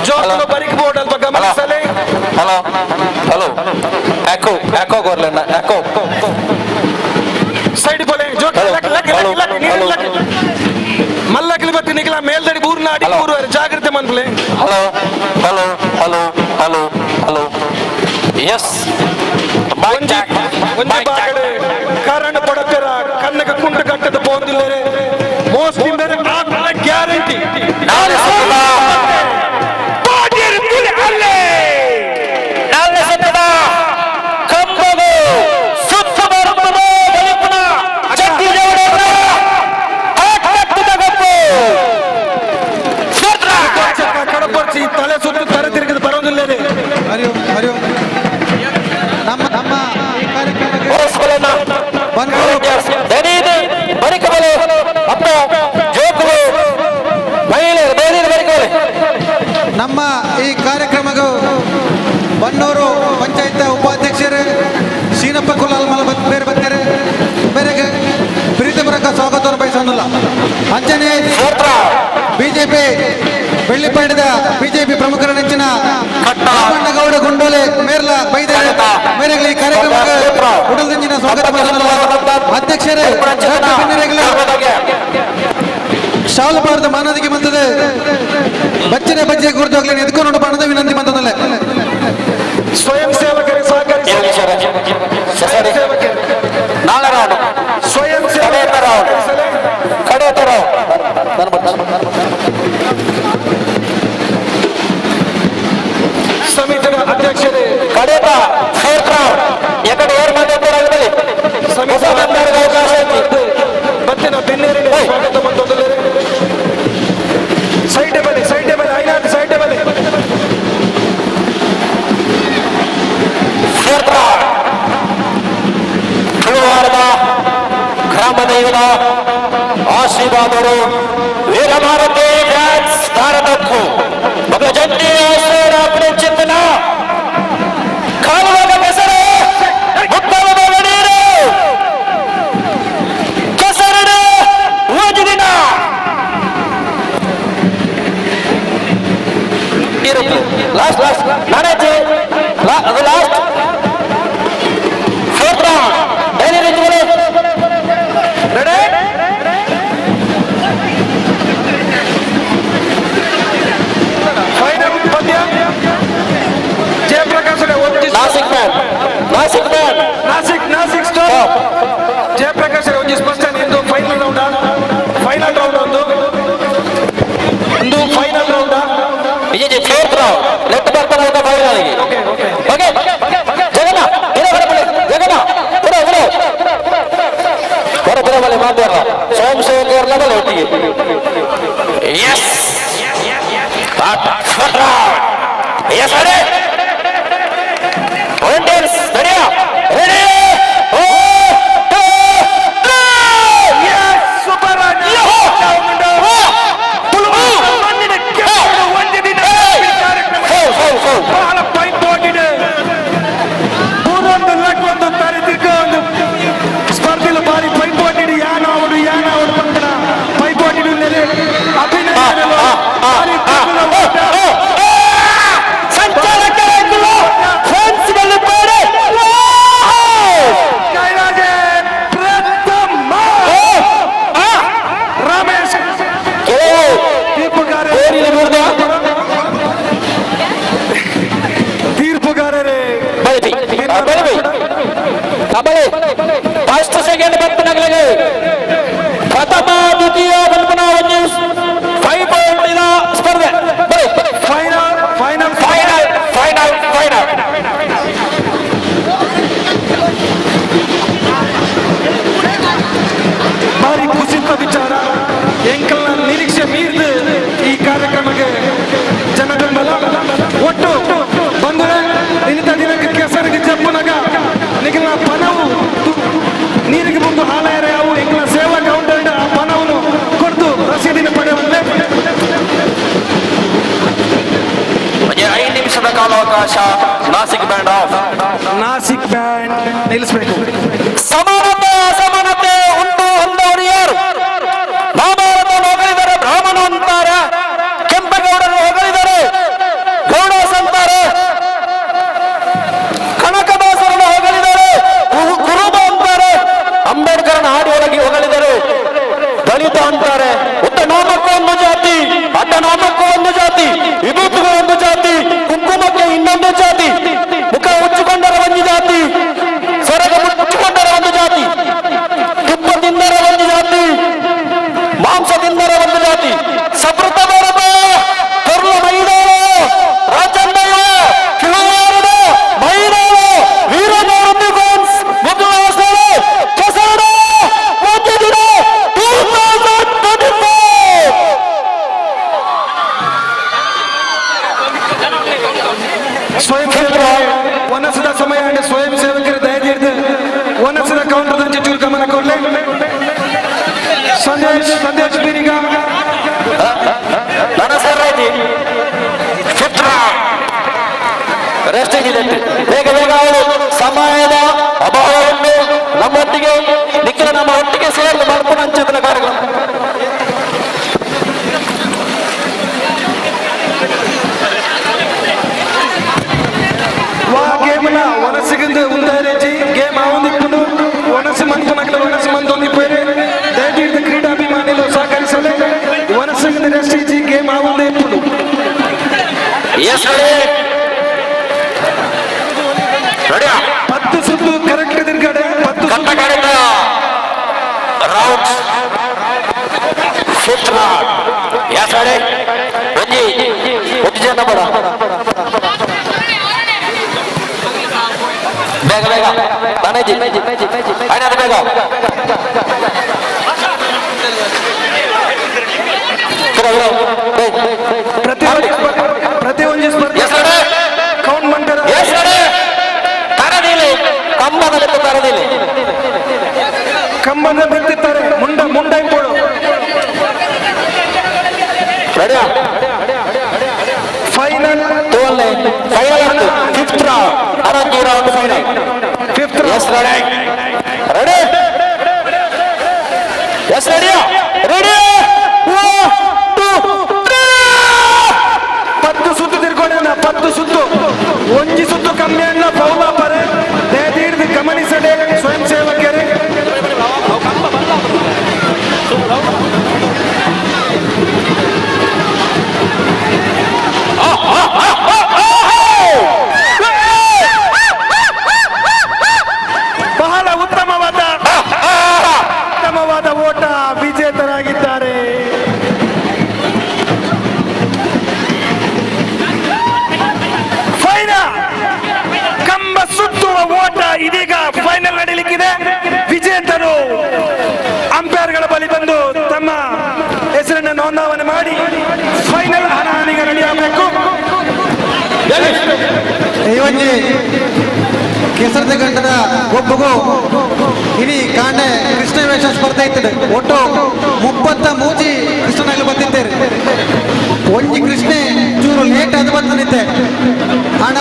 ಜೋಕುಲು ಬರಿಕ್ ಬೋರ್ಡ್ ಅಲ್ಪ ಗಮನಿಸಲೇ. Hello hello eco eco ಗೊರ್ಲೆನ್ನ eco side ಬೋಲೆ ಜೋಕ್ luck luck luck luck ನೀರು ಲಕ್ ಮಲ್ಲಕ್ಲಿ ಬತ್ತಿ ನಿಖಲ ಮೇಲ್ದಡಿ ಬೂರ್ನ ಅಡಿ ಬೂರುವಾರೆ ಜಾಗ್ರತೆ ಮನ್ಪ್ಲೆ. Hello hello hello hello hello yes. ಒಂಜಿ ಒಂಜಿ ಬಾಗಡೆ ಕರಣ ಪಡಪೆರ ಕನ್ನಗ ಕುಂಟ ಕಟ್ಟದ ಪೋಂದಿಲ್ಲರೆ ಮೋಸ್ಟ್ಲಿ ಬೇರೆ ಗ್ಯಾರಂಟಿ. ಕಂಬವು ಸುತ್ತ ಬರುತ್ತದೆ ಬಲಿಪುನ ಚಟ್ಟಿ ದೇವರ ಕಟ್ಟಿದ ಗಪ್ಪು. ಕಡಪರ್ಚಿ ತಲೆ ಸುತ್ತು ತಲೆ ತಿರುಗಿದ ಬರೋದಿಲ್ಲರೆ. ಹರಿಯೋ ಹರಿಯೋ ನಮ್ಮ ನಮ್ಮ ಈ ಕಾರ್ಯಕ್ರಮಕ್ಕೆ ಬರಿಕಬಲು ಅಪ್ಪ ಜೋಕುಲು ಮಹಿಳೆಯರು ದಯನೀದು ಬರಿಕಬಲೆ. ನಮ್ಮ ಈ ಕಾರ್ಯಕ್ರಮಕ್ಕೆ ಬನ್ನೂರು ಪಂಚಾಯತ್ ಉಪಾಧ್ಯಕ್ಷರು ಶೀನಪ್ಪ ಕುಲಾಲ್ ಮಲ ಬೇರೆ ಬರ್ತಾರೆ ಬೇರೆಗೆ ಪ್ರೀತಿಪೂರ್ವಕ ಸ್ವಾಗತವನ್ನು ಬಯಸೋದಿಲ್ಲ. ಅಂಚನೆ ಬಿಜೆಪಿ ಬೆಳ್ಳಿಪೇಟದ ಬಿಜೆಪಿ ಪ್ರಮುಖರ ನೆಚ್ಚಿನ ಗೌಡ ಗುಂಡೋಲೆ ಮೇರ್ಲ ಬೈದೇರೆ ಮೇರೆಗಳ ಈ ಕಾರ್ಯಕ್ರಮಕ್ಕೆ ಉಡಲ್ದಿಂಜಿನ ಸ್ವಾಗತ ಬಯಸೋದಿಲ್ಲ. ಅಧ್ಯಕ್ಷರೇ ಶಾಲು ಪಾಡದ ಮಾನದಿಗೆ ಬಂದದೆ ಬಚ್ಚನೆ ಬಜ್ಜೆ ಗುರುಜೋಗ್ಲಿ ಎದ್ಕೊಂಡು ಬಣ್ಣದ ವಿನಂತಿ ಬಂದದಲ್ಲೇ. ಸ್ವಯಂ ಸೇವಕರೇ ಸಹಕರಿಸಿ. ನಾಳೆ ರೌಂಡ್ ಸ್ವಯಂ ರೌಂಡ್ ಕಡೆ ರೌಂಡ್. ಸಮಿತಿಯ ಅಧ್ಯಕ್ಷರೇ ಕಡೇತ ಫೋರ್ತ್ ರೌಂಡ್ ಎಕಡೆ ಏರ್ ಮಾತಾಡ್ತಾರೆ ಹೊಸ ಮೆಂಬರ್ಗೆ ಅವಕಾಶ ಐತಿ. ಬತ್ತಿನ ಬೆನ್ನೇರಿಗೆ ಸ್ವಾಗತ ಬಂದೊಂದಲ್ಲೇ. ಸೈಡ್ ಬಲೆ ಸೈಡ್ ಬಲೆ ಐನಾಥ್ ಸೈಡ್ ಬಲೆ. ಫೋರ್ತ್ ರೌಂಡ್ ತುಳುವಾರದ ಗ್ರಾಮ ದೈವದ ಆಶೀರ್ವಾದರು ವೀರಭಾರತಿ ಫ್ಯಾನ್ಸ್ ಭಾರತಕ್ಕೂ ಮಗ ಜಂಟಿ ಆಶ್ರಯ ಚಿಂತನ ಕಾಲುವಾಗ ಕೆಸರು ಮುಕ್ಕಾಲುವಾಗ ನೀರು ಕೆಸರಡು ಓಜಿದಿನ ಲಾಸ್ಟ್ ಲಾಸ್ಟ್ ನಾನಾಚೆ ಅದು last fourth round daily ರೀತಿಗಳು. Ready final ಪಂದ್ಯ ಜಯಪ್ರಕಾಶ್ ಒಂಜಿ Nashik man Nashik man Nashik Nashik stop. Jayaprakash ಒಂಜಿ ಸ್ಪಷ್ಟ ಇಂದು final round final round ಒಂದು ಒಂದು final round. Vijay fourth round let ಬರ್ತಾನೆ ಅಂತ final okay Jaganna ಇರೋ ಬರಬಲೆ ಜಗನ್ನ ಬರೋ ಬರೋ ಬರೋ ಬರೋ ಬಲೆ ಮಾತಾಡ ಸ್ವಯಂ ಸೇವಕರಲ್ಲ ಬಲೆ ಒಟ್ಟಿಗೆ S fourth round S ready volunteers ರೆಡಿಯಾ ready super ಬಹಳ ಪೈಪೋಟಿದೆ. ಪೂರೊಂದು ಲಕ್ ಒಂದು ತರಿತಿರ್ಕ ಒಂದು ಸ್ಪರ್ಧೆಲು ಬಾರಿ ಪೈಪೋಟಿಡು ಯಾನಾವಡು ಯಾನಾವಡು ಪಕ್ಕಣ ಪೈಪೋಟಿಡು ನೆಲೆ ಅಭಿನಂದನೆಗಳು. ಭಾರಿ ತಿರುಗುಲ ಓಟ. ಸಂಚಾರ ತೀರ್ಪುಗಾರರೇ ಫಸ್ಟ್ ಸೆಕೆಂಡ್ ಬರ್ಪನಗಳಿಗೆ ಪ್ರಥಮ ದ್ವಿತೀಯ ಬಲ್ಪನ ಒಂದು 5 ಪಾಯಿಂಟ್ ಸ್ಪರ್ಧೆ. Final final final final final. ಭಾರಿ ಕುಸಿತ ವಿಚಾರ. ಎಂಕಲ್ನ ನಿರೀಕ್ಷೆ ಮೀರಿದು ಈ ಕಾರ್ಯಕ್ರಮಕ್ಕೆ ಜನ ಬೆಂಬಲ ಒಟ್ಟು ಬಂದರೆ ಇನ್ನಿತ ದಿನಕ್ಕೆ ಕೆಸರಿಗೆ ಜಪ್ಪುನಗ ನಿಗಲ ಪಣವು ನೀರಿಗೆ ಬಂದು ಹಾಲಾಯರ ಯಾವ ಎಂಕಲ್ನ ಸೇವಾ ಕೌಂಟರ್ ಆ ಪಣವನ್ನು ಕೊಡ್ದು ರಸೀದಿನ ಪಡೆಯುವಂತೆ. 5 ನಿಮಿಷದ ಕಾಲಾವಕಾಶ. Nashik band off. Nashik band ನಿಲ್ಲಿಸಬೇಕು. ಸಮಾನತೆ ಅಸಮಾನತೆ ಉಂಟು ಅಂದವರು ಯಾರು? ಮಹಾಭಾರತ ಹೊಗಳಿದರೆ ಬ್ರಾಹ್ಮಣ ಅಂತಾರೆ, ಕೆಂಪೇಗೌಡರು ಹೊಗಳಿದರೆ ಗೌಡಸ್ ಅಂತಾರೆ, ಕನಕದಾಸರನ್ನು ಹೊಗಳಿದರೆ ಕುರುಬ ಅಂತಾರೆ, ಅಂಬೇಡ್ಕರನ ಹಾಡಿ ಒಳಗೆ ಹೊಗಳಿದರೆ ದಲಿತ ಅಂತಾರೆ. ಉತ್ತ ನಾಮಕ್ಕೂ ಒಂದು ಜಾತಿ, ಅಡ್ಡ ನಾಮಕ್ಕೂ ಒಂದು ಜಾತಿ, ವಿಭೂತಿಗೂ ಒಂದು ಜಾತಿ, ಕುಂಕುಮಕ್ಕೆ ಇನ್ನೊಂದು ಜಾತಿ, ಮುಖ ಉಚ್ಚಿಕೊಂಡರ ಒಂದು ಜಾತಿ, ಸೊರಗ ಮುಚ್ಚಿಕೊಂಡರ ಒಂದು ಜಾತಿ, ತುಪ್ಪ ತಿಂದರ ಒಂದು ಜಾತಿ, ಮಾಂಸ ತಿಂದರ ಒಂದು ಜಾತಿ. ಸಮೃದ್ಧ ಭಾರತ ಪೊರ್ಲ ಮೈದಾನ ರಾಜಣ್ಣಯ್ಯ ಕಿಳುವಾರದ ಮೈದಾನ ವೀರಮಾರುತಿ ಫ್ರೆಂಡ್ಸ್ ಮೊದಲ ಸ್ಥಳ ಕೆಸರಡ ಒಂದು ದಿನ 2024. ಸ್ವಯಂ ಸೇವಕರು ವನಸದ ಸಮಯ ಅಂಡ್ ಸ್ವಯಂ ಸೇವಕರು ದಯದೀರ್ದು ವನಸದ ಕೌಂಟರ್ ದಂಚೆ ಚೂರು ಗಮನ ಕೊಡ್ಲೆ. ಸಂದೇಶ್ ಸಂದೇಶ್ ಬೀರಿಗ ರೆಸ್ಟ್ ಬೇಗ ಬೇಗ ಅವರು ಸಮಯದ ಅಭಾವವನ್ನು ನಮ್ಮೊಟ್ಟಿಗೆ ನಿಖಿಲ ನಮ್ಮ ಒಟ್ಟಿಗೆ ಸೇರಲು ಮಾಡ್ಕೊಂಡು ಹಂಚಿದ ಕಾರ್ಯಕ್ರಮ. ವಾ ಗೇಮ್ನ ವನಸಿಗಿಂದ ಉಂದಾರೇಜಿ ಗೇಮ್ ಆವೊಂದಿಪ್ಪುಂಡು ವನಸು ಮಂತನಗಲ ವನಸು ಮಂತೊಂದಿಪ್ಪೇರೆ ದಯದೀರ್ದು ಕ್ರೀಡಾಭಿಮಾನಿಲು ಸಹಕರಿಸಲೆ. ವನಸಿಗಿಂದ ರೆಸ್ಟ್ ಇಜ್ಜಿ ಗೇಮ್ ಆವೊಂದೇ ಇಪ್ಪುಂಡು. ಎಸ್ ರೆಡಿ ರೆಡಿ 10 ಸುತ್ತು ಕರೆಕ್ಟ್ ತಿರ್ಗಡೆ 10 ಸುತ್ತು round fifth round. Yes ready ಒಂಜಿ ಒಂಜಿ ಜನ ಬಡ ಬೇಗ ಬೇಗ ಬಾನಾಜಿ ಐನಾದ ಬೇಗ ಪ್ರತಿ ಒಂಜಿ ಸ್ಪರ್ಧೆ ಕೌಂಟ್ ಮಂಟರ ತರದಿಲ್ಲ ಕಂಬದ ಲೆಕ್ಕ ತರದಿಲ್ಲ ಕಂಬನ ಬಿತ್ತಿತ್ತಾರೆ ಮುಂಡ ಮುಂಡ ಇಪ್ಪೋಡು. ರೆಡಿಯಾ ಫೈನಲ್ ತೋಲ್ನೆ ಫೈನಲ್ ಫಿಫ್ತ್ ರೌಂಡ್ ಅರಂಜಿ round final fifth. Yes ready ready yes ready ready 1 2 3. 10 ಸುತ್ತು ತಿರ್ಕೊಂಡ 10 ಸುತ್ತು ಒಂಜಿ ಸುತ್ತು ಕಮ್ಮಿ ಅಣ್ಣ ಫೌಲ ಪರೆ ದಯದೀರ್ದು ಗಮನಿಸದೆ ಸ್ವಯಂ ಸೇವಕರೇ. ಬಹಳ ಉತ್ತಮವಾದ ಉತ್ತಮವಾದ ಓಟ ವಿಜೇತರಾಗಿದ್ದಾರೆ. ಫೈನಲ್ ಕಂಬ ಸುತ್ತುವ ಓಟ ಇದೀಗ ಫೈನಲ್ ನಡೀಲಿಕ್ಕಿದೆ. ವಿಜೇತರು ಅಂಪೈರ್ಗಳ ಬಳಿ ಬಂದು ತಮ್ಮ ಹೆಸರನ್ನು ನೋಂದಾವಣೆ ಮಾಡಿ ಫೈನಲ್ ಹಣಾಹಣಿಗೆ ರೆಡಿಯಾಗಬೇಕು. ಈ ಒಂಜಿ ಕೆಸರದ ಗಂಟದ ಒಬ್ಬಗೂ ಇಡೀ ಕಾಂಡೆ ಕೃಷ್ಣ ವೇಷ ಸ್ಪರ್ಧೆ ಇತ್ತದೆ. ಒಟ್ಟು 33 ಕೃಷ್ಣನಾಗಲು ಬಂದಿದ್ದೇವೆ. ಒಂಜಿ ಕೃಷ್ಣೆ ಚೂರು ಲೇಟ್ ಆದ ಬಂದನಿದ್ದೆ. ಆಂಡ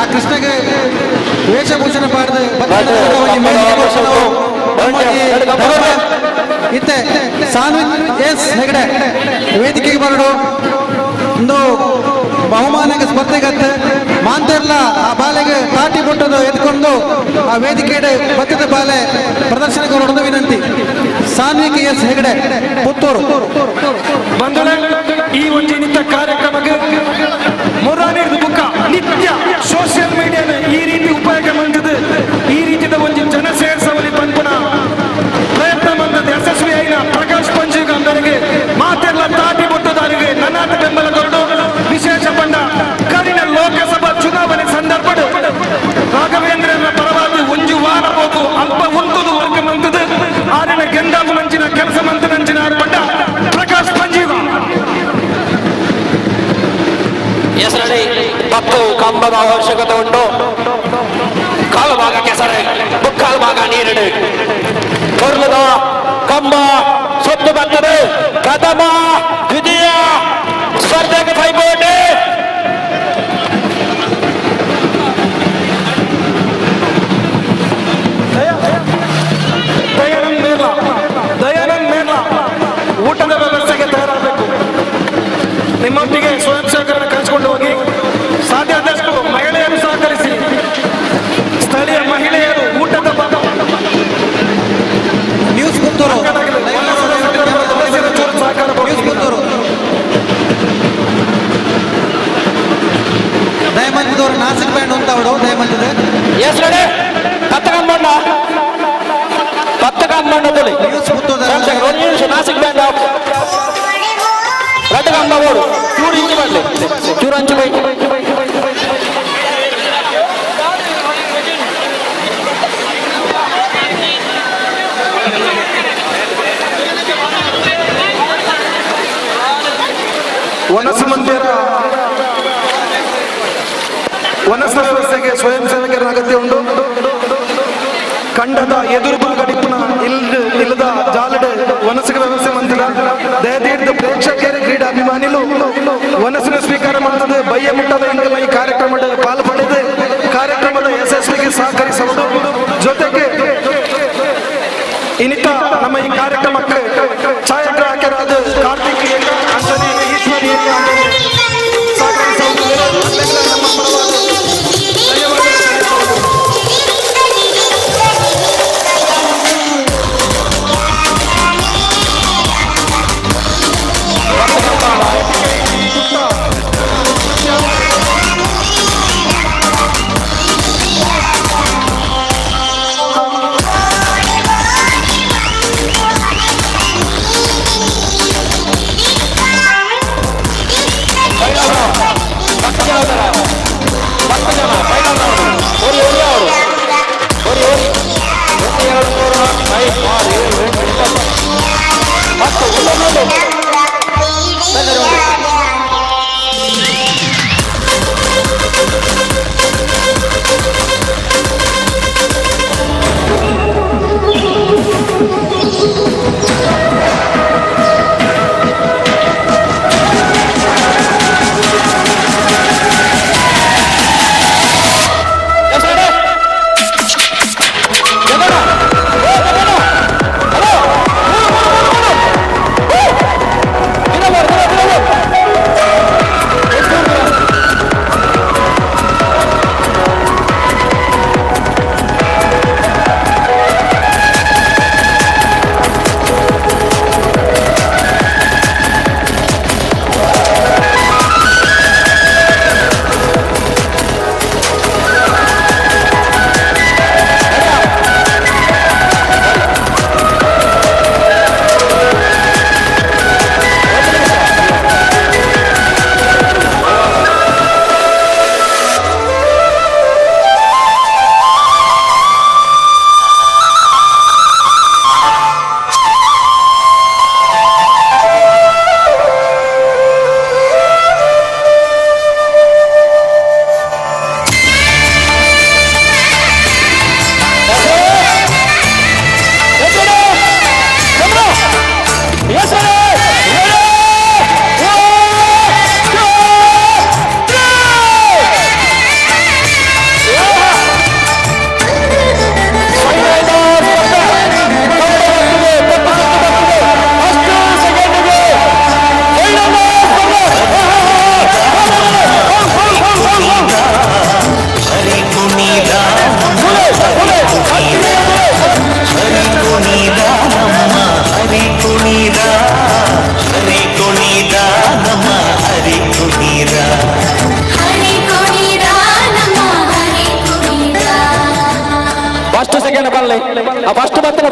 ಆ ಕೃಷ್ಣಗೆ ವೇಷಭೂಷಣ ಪಾಡ್ದು ಇತ್ತೆ ಸಾನ್ವಿತ್ ಎಸ್ ಹೆಗಡೆ ವೇದಿಕೆಗೆ ಬರಡು. ಒಂದು ಬಹುಮಾನಕ್ಕೆ ಸ್ಪರ್ಧೆಗತ್ತೆ ಮಾಂತೆರ್ಲ ಆ ಬಾಲೆಗೆ ತಾಟಿ ಬೊಟ್ಟದ ಎತ್ಕೊಂಡು ಆ ವೇದಿಕೆಡೆ ಭತ್ತದ ಬಾಲೆ ಪ್ರದರ್ಶನಕ್ಕೆ ಹೊರಡೋದು ವಿನಂತಿ. ಸಾನ್ವಿಕ್ ಎಸ್ ಹೆಗಡೆ ಪುತ್ತೂರು. ಬಂಧುಗಳೇ, ಈ ಒಂಜಿ ನಿತ್ಯ ಕಾರ್ಯಕ್ರಮಕ್ಕೆ ಮೊರಾನಿರ್ದು ಬುಕ್ಕ ನಿತ್ಯ ಸೋಷಿಯಲ್ ಮೀಡಿಯಾನ ಈ ರೀತಿ ಉಪಯೋಗ ಮಂತದ್ದು, ಈ ರೀತಿದ ಒಂಜಿ ಜನ ಸೇರ್ಸವಲಿ ಪನ್ಪುನ ಪ್ರಯತ್ನ ಮಂತದ್ದು ಯಶಸ್ವಿ ಆಯಿನ ಪ್ರಕಾಶ್ ಪಂಜೀಗ ಅಂದರಿಗೆ ಮಾತೆಲ್ಲ ತಾಟಿ ಬೊಟ್ಟುದಾರಿಗೆ ನನ್ನಾಟ ಬೆಂಬಲ ಕೊರಡು. ವಿಶೇಷ ಪಂಡ ಕರಿನ ಲೋಕಸಭಾ ಚುನಾವಣೆ ಸಂದರ್ಭ ರಾಘವೇಂದ್ರನ ಪರವಾಗಿ ಒಂಜಿ ವಾರ ಹೋಗು ಅಲ್ಪ ಉಂತುದು ವರ್ಗ ಮಂತದ್ದು ಆರಿನ ಗೆಂದಾಗು ಮಂಚಿನ ಕೆಲಸ ಮಂತನಂಚಿನ ಪಂಡ ಪ್ರಕಾಶ್ ಪಂಜೀವ. ಹೆಸರಡಿ 10 ಕಂಬದ ಅವಶ್ಯಕತೆ ಉಂಟು. ಕಾಲು ಭಾಗ ಕೆಸರೆ, ಮುಕ್ಕಾಲು ಭಾಗ ನೀರಿಡು. ಕೊರ್ಲದ ಕಂಬ ಸೊತ್ತು ಬರ್ತದೆ. ಪ್ರಥಮ ದ್ವಿತೀಯ ಸ್ಪರ್ಧೆಗೆ ಪೈಪೋಟಿ. ದಯಾನಂದ್ ಮೇರ್ಲಾ, ದಯಾನಂದ್ ಮೇರ್ಲಾ ಊಟದ ವ್ಯವಸ್ಥೆಗೆ ತಯಾರಾಗಬೇಕು. ನಿಮ್ಮೊಟ್ಟಿಗೆ ಸ್ವಯಂ ಸೇವಕರನ್ನು ಕರೆಸಿಕೊಂಡು ಹೋಗಿ ಸಾಧ್ಯ ಆದಷ್ಟು ಮಹಿಳೆಯರು ಸಹಕರಿಸಿ. ಸ್ಥಳೀಯ ಮಹಿಳೆಯರು ಊಟದ ನ್ಯೂಸ್ ಪುತ್ತೂರು, ಸಹಕಾರ. ನ್ಯೂಸ್ ಪುತ್ತೂರು ದಯಮಂತದವರು ನಾಸಿಕ್ ಬ್ಯಾಂಡ್ ಅಂತ ಅವಳು ದಯಮಂತದ. ಹೆಸರಡಿ 10 ಕಂಬಣ್ಣ, 10 ಕಂಬಣ್ಣ ತುಳಿ. ಒಂದು ನಿಮಿಷ, ನಾಸಿಕ್ ಬ್ಯಾಂಡ್ ರಡ್ಡು ಕಂಬ ಓಡು. ಚೂರು ಇಂಚು ಬರಲಿ, ಚೂರು ಅಂಚು ಬೈ. ವನಸು ಮಂದಿರ ವನಸ್ನ ವ್ಯವಸ್ಥೆಗೆ ಸ್ವಯಂ ಸೇವಕರ ಅಗತ್ಯ ಉಂಟು. ಕಂಡದ ಎದುರು ಭಾಗಡಿಪ್ಪುನ ಇಲ್ಲದ ಜಾಲಡ್ ವನಸಿಗೆ ವ್ಯವಸ್ಥೆ ಮಂತಿದ ದಯದೀರ್ಘ ಪ್ರೇಕ್ಷಕರ ಕ್ರೀಡಾಭಿಮಾನಿಲು ವನಸ್ಸಿನ ಸ್ವೀಕಾರ ಮಾಡ್ತದೆ. ಬಯ್ಯ ಮುಟ್ಟದ ಇಂಗಲ ಈ ಕಾರ್ಯಕ್ರಮದ ಪಾಲು ಪಡೆದು ಕಾರ್ಯಕ್ರಮದ ಯಶಸ್ವಿಗೆ ಸಹಕರಿಸುವುದು. ಜೊತೆಗೆ ಇನ್ನಿತ ನಮ್ಮ ಈ ಕಾರ್ಯಕ್ರಮಕ್ಕೆ ಛಾಯಾಗ್ರಾಹಕರಾದ ಕಾರ್ತಿಕ್ ಅಂಜನಿ, ಈಶ್ವರಿ ಸಹಕರಿಸುವುದು. ನಮ್ಮ ಪರವಾಗಿ ಧನ್ಯವಾದಗಳು.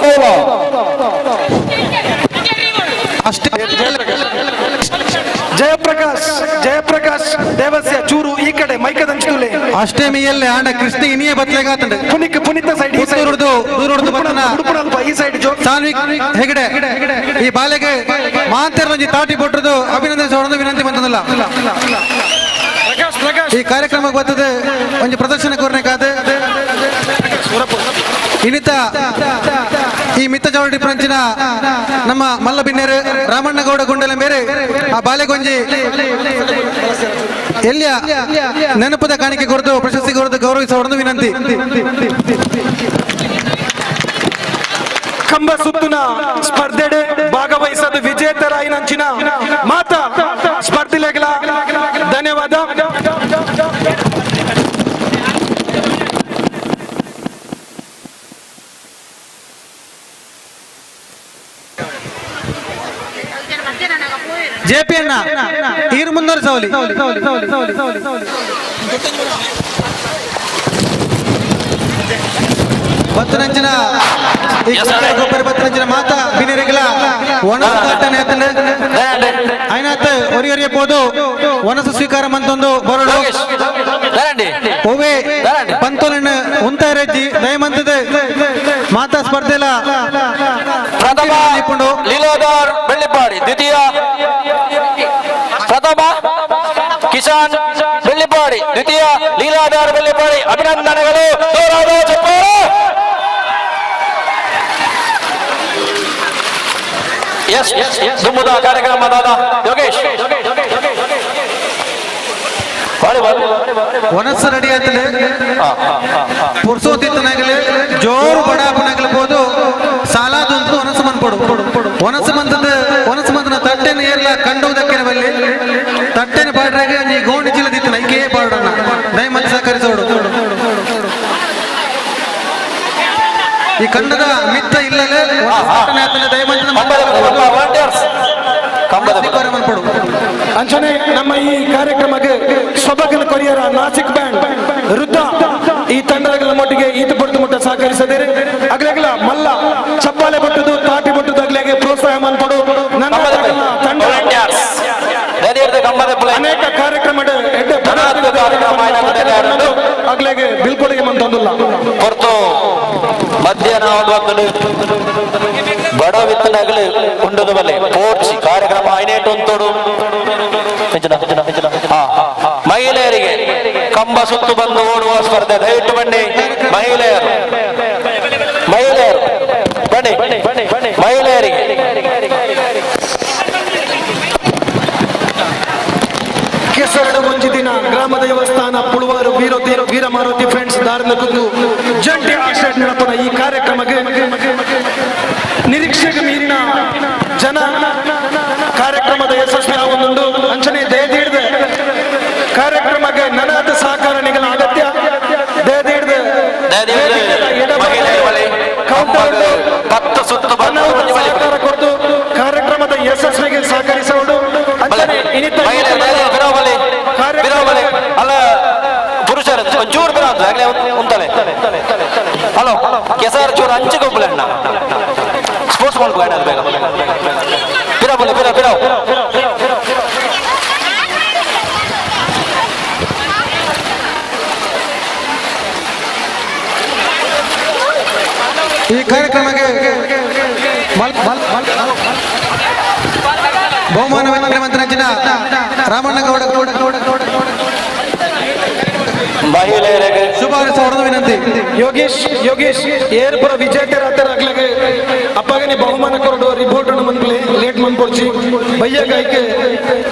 ಫೌಲು. ಅಷ್ಟೇ ಜಯಪ್ರಕಾಶ್ ಜಯಪ್ರಕಾಶ್ ದೇವಸ್ಯ ಚೂರು ಈ ಕಡೆ ಮೈಕದಂಚುಲೆ. ಅಷ್ಟಮಿಯಲ್ಲಿ ಆಂಡ ಕೃಷ್ಣ ಇನಿಯೇ ಬತ್ಲೆಗಾತಂಡೆ. ಪುನಿಕ್ ಪುನಿತ ಸೈಡ್ ಈ ಸೈಡ್. ಪುತ್ತೂರುಡ್ದು ದೂರುಡ್ದು ಬತ್ತನ ಉಡುಪುನಲ್ಪ ಈ ಸೈಡ್ ಜೋ ಸಾನ್ವಿಕ್ ಹೆಗಡೆ ಈ ಬಾಲೆಗೆ ಮಾಂತೆರ್ಲೊಂಜಿ ತಾಟಿ ಕೊಟ್ಟದ್ದು ಅಭಿನಂದನೆ ಸೋಡೊಂದು ವಿನಂತಿ ಬಂತದಲ್ಲ. ಈ ಕಾರ್ಯಕ್ರಮಕ್ಕೆ ಬರ್ತದೆ ಒಂಜಿ ಪ್ರದರ್ಶನ ಕೋರ್ನೆಕಾದ ಇನ್ನಿತ ಈ ಮಿತ್ತ ಚೌಡಿ ಪ್ರಂಚಿನ ನಮ್ಮ ಮಲ್ಲ ಬಿನ್ನೇರು ರಾಮಣ್ಣಗೌಡ ಗುಂಡಲ ಮೇರೆ ಆ ಬಾಲೆಗೊಂಜಿ ಎಲ್ಲಿಯ ನೆನಪದ ಕಾಣಿಕೆ ಕೊರದು ಪ್ರಶಸ್ತಿ ಕೊರದು ಗೌರವಿಸೋಡೊಂದು ವಿನಂತಿ. ಕಂಬ ಸುತ್ತುನ ಸ್ಪರ್ಧೆಡೆ ಭಾಗವಹಿಸದ ವಿಜೇತರಾಯಿನಂಚಿನ ಮಾತಾ ಸ್ಪರ್ಧಿಲೆಗಳ ಧನ್ಯವಾದ. ಜೆ ಪಿ ಅಣ್ಣ ಈರು ಮುನ್ನೂರು ಸೌಲಿ ಬತ್ತನಂಚಿನ ಈ ಗೊಬ್ಬರ ಬತ್ತನಂಚಿನ ಮಾತಾ ಬಿನಿರೆಗಳ ಒಣಸು ಐನಾತ್ ಒರಿ ಒರಿಯ ಪೋದು ಒಣಸು ಸ್ವೀಕಾರ ಮಂತೊಂದು ಬರಡು ಒವೆ ಪಂತೋಲನ್ನು ಉಂತಾರೆಜ್ಜಿ ದಯಮಂತದ ಮಾತಾ ಸ್ಪರ್ಧೆಲ ಪ್ರಥಮ ಲೀಲಾಧರ್ ಬೆಳ್ಳಿಪಾಡಿ, ದ್ವಿತೀಯ ಪ್ರಥಮ ಕಿಶಾನ್ ಬೆಳ್ಳಿಪಾಡಿ, ದ್ವಿತೀಯ ಲೀಲಾಧರ್ ಬೆಳ್ಳಿಪಾಡಿ. ಅಭಿನಂದನೆಗಳು. ಜೋರಾದ ಚಪ್ಪಾಳೆ. ಎಸ್ ದುಮ್ಮುದ ಕಾರ್ಯಕ್ರಮದಾದ ಯೋಗೇಶ್ ಒನಸ್ಸು ರೆಡಿ ಆಯ್ತದೆ. ಪುರ್ಸೋತಿತ್ತನಾಗಲಿ ಜೋರು ಬಡಾಪನಾಗಲಿ ಹೋದು ಸಾಲಾದಂತೂ ಒನಸು ಮನ್ಪೊಡು ಒನಸು ಮಂತದ ಒನಸು ಮಂತನ ತಟ್ಟೆನ ಏರ್ಲ ಕಂಡುವುದಕ್ಕೆ ಬಲ್ಲಿ ತಟ್ಟೆನ ಪಾಡ್ರಾಗ ನೀ ಗೋಣಿ ಚೀಲದಿತ್ತು ಐಕೆ ಪಾಡೋಣ ದಯಮಂತ ಸಹಕರಿಸೋಡು. ಈ ಕಂಡದ ಮಿತ್ತ ಇಲ್ಲಲೇ ದಯಮಂತದ ಮನ್ಪೊಡು. ಅಂಚನೆ ನಮ್ಮ ಈ ಕಾರ್ಯಕ್ರಮಕ್ಕೆ ಸೊಬಗನ ಕೊರಿಯರ ನಾಸಿಕ್ ಬ್ಯಾಂಡ್ ವೃದ್ಧ ಈ ತಂಡಗಳ ಮಟ್ಟಿಗೆ ಈತ ಪಡ್ತು ಮುಟ್ಟ ಸಹಕರಿಸದಿರಿ. ಅಗ್ಲೆಗ್ಲ ಮಲ್ಲ ಚಪ್ಪಾಳೆ ಬಟ್ಟದು ತಾಟಿ ಬಟ್ಟದು ಅಗ್ಲೆಗೆ ಪ್ರೋತ್ಸಾಹ ಮನ್ಪಡು. ನನ್ನ ತಂಡ ಅನೇಕ ಕಾರ್ಯಕ್ರಮ ಅಗ್ಲೆಗೆ ಬಿಲ್ಕೊಡುಗೆ ಮಂತೊಂದಿಲ್ಲ. ಹೊರತು ಮಧ್ಯಾಹ್ನ ಬಡವಿತ್ತನಗಲು ಉಂಡದ ಬಲೆ ಪೋರ್ಚಿ ಕಾರ್ಯಕ್ರಮ ಐನೇಟು ಉಂತೋಡು. ಮಹಿಳೆಯರಿಗೆ ಕಂಬ ಸುತ್ತು ಬಂದು ಓಡುವ ಸ್ಪರ್ಧೆ, ದಯವಿಟ್ಟು ಬನ್ನಿ ಮಹಿಳೆಯರು, ಮಹಿಳೆಯರು ಬನ್ನಿ ಮಹಿಳೆಯರಿಗೆ. ಕೆಸರಡು ಒಂಜಿ ದಿನ ಗ್ರಾಮ ದೇವಸ್ಥಾನ ಪುಳುವಾರು ವೀರಮಾರುತಿ ಫ್ರೆಂಡ್ಸ್ ದಾರನಕುಂದು ಜಂಟಿ ಆಶ್ರಯ ನಡಪನ ಈ ಕಾರ್ಯಕ್ರಮಕ್ಕೆ ನಿರೀಕ್ಷೆಗೆ ಮೀರಿನ ಜನ ಕಾರ್ಯಕ್ರಮದ ಯಶಸ್ವಿ ಆಗುಂಡು. ಅಂಚನೆ ದಯದೀಡ್ದೆ ಕಾರ್ಯಕ್ರಮಕ್ಕೆ ನನಾದ ಸಹಕಾರ ನಿಗಲ ಅಗತ್ಯ. ದಯದೀಡ್ದೆ ಸಹಕಾರ ಕೊಟ್ಟು ಕಾರ್ಯಕ್ರಮದ ಯಶಸ್ವಿಗೆ ಸಹಕರಿಸೋಡು. ಅಂಚನೆ ಇನ್ನಿತರ ಅಲ್ಲ ಪುರುಷರು ಒಂಚೂರು ಬಿರಾಂತ ಆಗ್ಲೇ ಉಂತಲೆ ಹಲೋ ಕೆಸರು ಚೂರು ಅಂಚು ಗೊಬ್ಬಲಣ್ಣ ಸ್ಪೋರ್ಟ್ಸ್ ಮಾಡ್ಕೊ ಬೇಗ ಬಿರಾ ಬಿರಾ ಬಿರಾ. ಈ ಕಾರ್ಯಕ್ರಮಕ್ಕೆ ಬಹುಮಾನ ಮಂತ್ರಂಚಿನ ರಾಮಣ್ಣಗೌಡ ಮಹಿಳೆಯರಿಗೆ ಶುಭ ವಿನಂತಿ. ಯೋಗೇಶ್ ಯೋಗೇಶ್ ಏರ್ಪುರ ವಿಜೇತರಾತರ ಅಗ್ಲಗೆ ಅಪ್ಪಗನೆ ಬಹುಮಾನ ಕೊರಡು ರಿಪೋರ್ಟ್ ಅನ್ನು ಮನ್ಪಲೆ ಲೇಟ್ ಮನ್ಪೊಡ್ಚಿ ಬಯ್ಯ ಗಾಯಕ್ಕೆ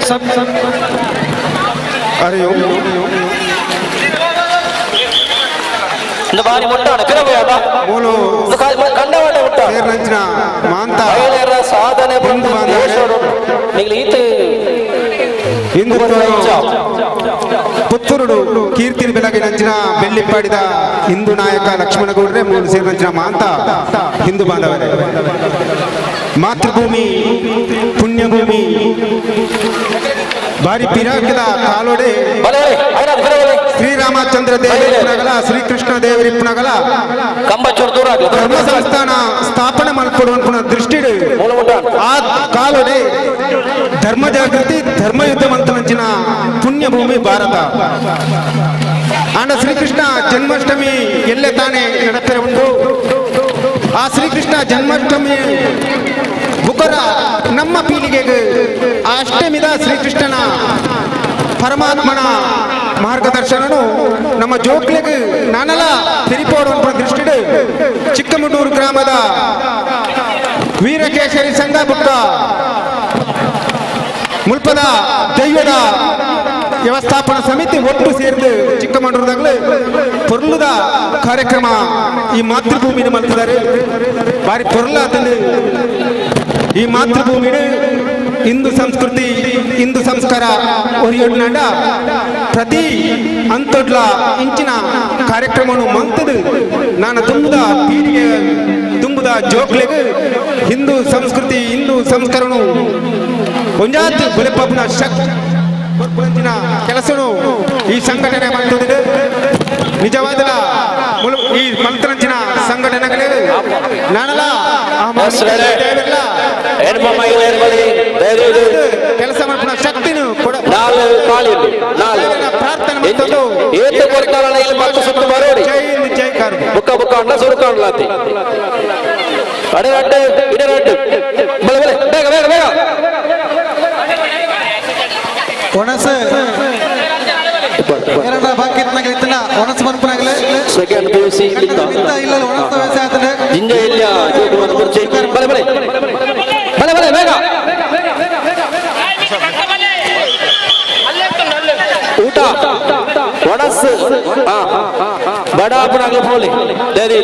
ಸಬ್ ಅರೆ ಬಾರಿ ಮುಟ್ಟಾಣ ಪಿರಬೇಡ ಕಂಡವಾಡ ಮುಟ್ಟಾಣ ಮಾಂತ ಮಹಿಳೆಯರ ಸಾಧನೆ ಬಂದು ದೇಶಡು ನಿಗ್ಲಿ ಈತ ಪುತ್ತೂರುಡು ಕೀರ್ತಿನ ಬೆಳಗಿನಂಚಿನ ಬೆಳ್ಳಿಪ್ಪಾಡಿದ ಹಿಂದೂ ನಾಯಕ ಲಕ್ಷ್ಮಣಗೌಡ್ರೆ ಮೂರು ಸೇರಿನಂಚಿನ ಮಾಂತ ಹಿಂದೂ ಬಾಂಧವರೇ. ಮಾತೃಭೂಮಿ ಪುಣ್ಯಭೂಮಿ ಬಾರಿ ಪಿರಾಕದ ಕಾಲೋಡೆ ಶ್ರೀರಾಮಚಂದ್ರ ದೇವರಿಪ್ಪನಗಲ ಶ್ರೀಕೃಷ್ಣ ದೇವರಿಪ್ಪನಗಲ ಧರ್ಮ ಸಂಸ್ಥಾನ ಸ್ಥಾಪನೆ ಮಲ್ಪಡುವ ದೃಷ್ಟಿಡು ಆ ಕಾಲೋಡೆ ಧರ್ಮ ಜಾಗೃತಿ ಧರ್ಮ ಯುದ್ಧ ಮಂತನಂಚಿನ ಪುಣ್ಯಭೂಮಿ ಭಾರತ. ಆಂಡ ಶ್ರೀಕೃಷ್ಣ ಜನ್ಮಾಷ್ಟಮಿ ಎಲ್ಲೆ ತಾನೇ ನಡಪೆರೆ ಉಂಟು. ಆ ಶ್ರೀಕೃಷ್ಣ ಜನ್ಮಾಷ್ಟಮಿ ಬುಕರ ನಮ್ಮ ಪೀಳಿಗೆಗೆ ಆ ಅಷ್ಟಮಿದ ಶ್ರೀಕೃಷ್ಣನ ಪರಮಾತ್ಮನ ಮಾರ್ಗದರ್ಶನನು ನಮ್ಮ ಜೋಕ್ಲೆಗೆ ನಾನಲ ತಿರಿಪೋಡುವ ದೃಷ್ಟಿಡು ಚಿಕ್ಕಮುಡೂರು ಗ್ರಾಮದ ವೀರಕೇಶರಿ ಸಂಘ ಬುಕ್ಕ ಮುಲ್ಪದ ದೈವದ ವ್ಯವಸ್ಥಾಪನಾ ಸಮಿತಿ ಒಟ್ಟು ಸೇರಿದು ಚಿಕ್ಕಮಂಡೂರದಾಗಲೇ ಪೊರ್ಲುದ ಕಾರ್ಯಕ್ರಮ ಈ ಮಾತೃಭೂಮಿನ ಮಲ್ತಿದ್ದಾರೆ. ಬಾರಿ ಪೊರ್ಲಾತಂದು ಈ ಮಾತೃಭೂಮಿನ ಹಿಂದೂ ಸಂಸ್ಕೃತಿ ಹಿಂದೂ ಸಂಸ್ಕಾರ ಒರಿಯೊಡ್ನಾಂಡ ಪ್ರತಿ ಅಂತೊಡ್ಲ ಇಂಚಿನ ಕಾರ್ಯಕ್ರಮವನ್ನು ಮಂತದು ನಾನು ತುಂಬುದ ಪೀಳಿಗೆ ತುಂಬುದ ಜೋಕ್ಲೆಗ್ ಹಿಂದೂ ಸಂಸ್ಕೃತಿ ಹಿಂದೂ ಸಂಸ್ಕಾರನು ಒಂಜಾತ್ ಬುಲೆಪಬ್ನ ಶಕ್ತಿ ಕೆಲಸನು ಈ ಸಂಘಟನೆ ಮಾಡ್ತದೆ. ನಿಜವಾದಲ ಈ ಮಂತ್ರಂಚಿನ ಸಂಘಟನೆಗಳೇ ನಾನಲ್ಲ ಕೆಲಸ ಮಾಡ್ಪುನ ಶಕ್ತಿನು ಪ್ರಾರ್ಥನೆ ಜೈ ಹಿಂದ್ ಜೈ ಕಾರು ಬುಕ್ಕ ಬುಕ್ಕ ಅಣ್ಣ ಸುರುಕಾಣಲಾತಿ ಅಡೆ ರಡ್ಡು ಇಡೆ ರಡ್ಡು ಬಲೆ ಬಲೆ ಬೇಗ ಬೇಗ ಬೇಗ ಒಣಸು ಎರಡ ಬಾಕಿ ಇತ್ತನ ಒಣಸು ಮನ್ಪುನಾಗಲೇ ಸೆಕೆಂಡ್ ಪಿಯುಸಿ ಇಲ್ಲ ಇಲ್ಲ ಒಣಸು ವ್ಯವಸಾಯ ಆತನೆ ಜಿಂಜ ಇಲ್ಲ ಜೋಕು ಕುರ್ಚಿ ಬಲೆ ಬಲೆ ಬಲೆ ಬಲೆ ಬೇಗ ಊಟ ಒಣಸು ಬಡಾಪುನಾಗಲೇ ಪೋಲಿ ದರಿ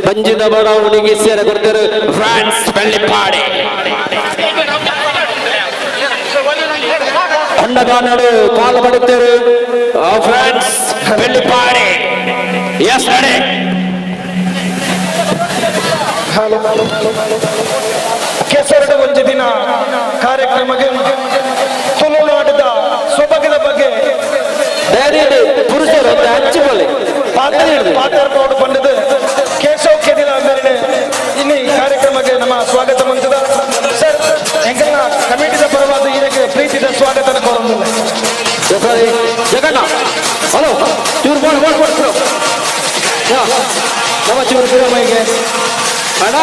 ಪಂಜಿದ ಬಡ ಉಣಿಗೆ ಸೇರ ಕೊಡ್ತಾರೆ ಫ್ರಾನ್ಸ್ ಬೆಳ್ಳಿಪಾಡಿ ಅಣ್ಣದಾನಡು ಕಾಲು ಬಡುತ್ತೇರು ಫ್ರೆಂಡ್ಸ್ ಬೆಳ್ಳಿಪಾಡಿ ಎಸ್ ನಡೆ. ಹಲೋ ಕೆಸರಡು ಒಂಜಿ ದಿನ ಕಾರ್ಯಕ್ರಮಕ್ಕೆ ತುಳುನಾಡದ ಸೊಬಗಿನ ಬಗ್ಗೆ ಪುರುಷರು ಹಂಚಿಕೊಳ್ಳಿ ಪಾತ್ರ ಬಂದದ್ದು ಕೇಶವ್ ಕೆದಿಲ ಅಂದರೆ ಇನ್ನಿ ಕಾರ್ಯಕ್ರಮಕ್ಕೆ ನಮ್ಮ ಸ್ವಾಗತ ಮಂತದ ಸರ್ ಎಂಕಲ್ನ ಕಮಿಟಿದ ಪರವಾದ ಇದಕ್ಕೆ ಪ್ರೀತಿದ ಸ್ವಾಗತ ಕೋರಂದಿಲ್ಲ. ಜಗಣ್ಣ ಹಲೋ ಚೂರು ಬೋಲ್ ಬೋಲ್ ಕೊಡ್ತರು ನಮ್ಮ ಚೂರು ಪಿರಮೈಗೆ ಅಣ್ಣ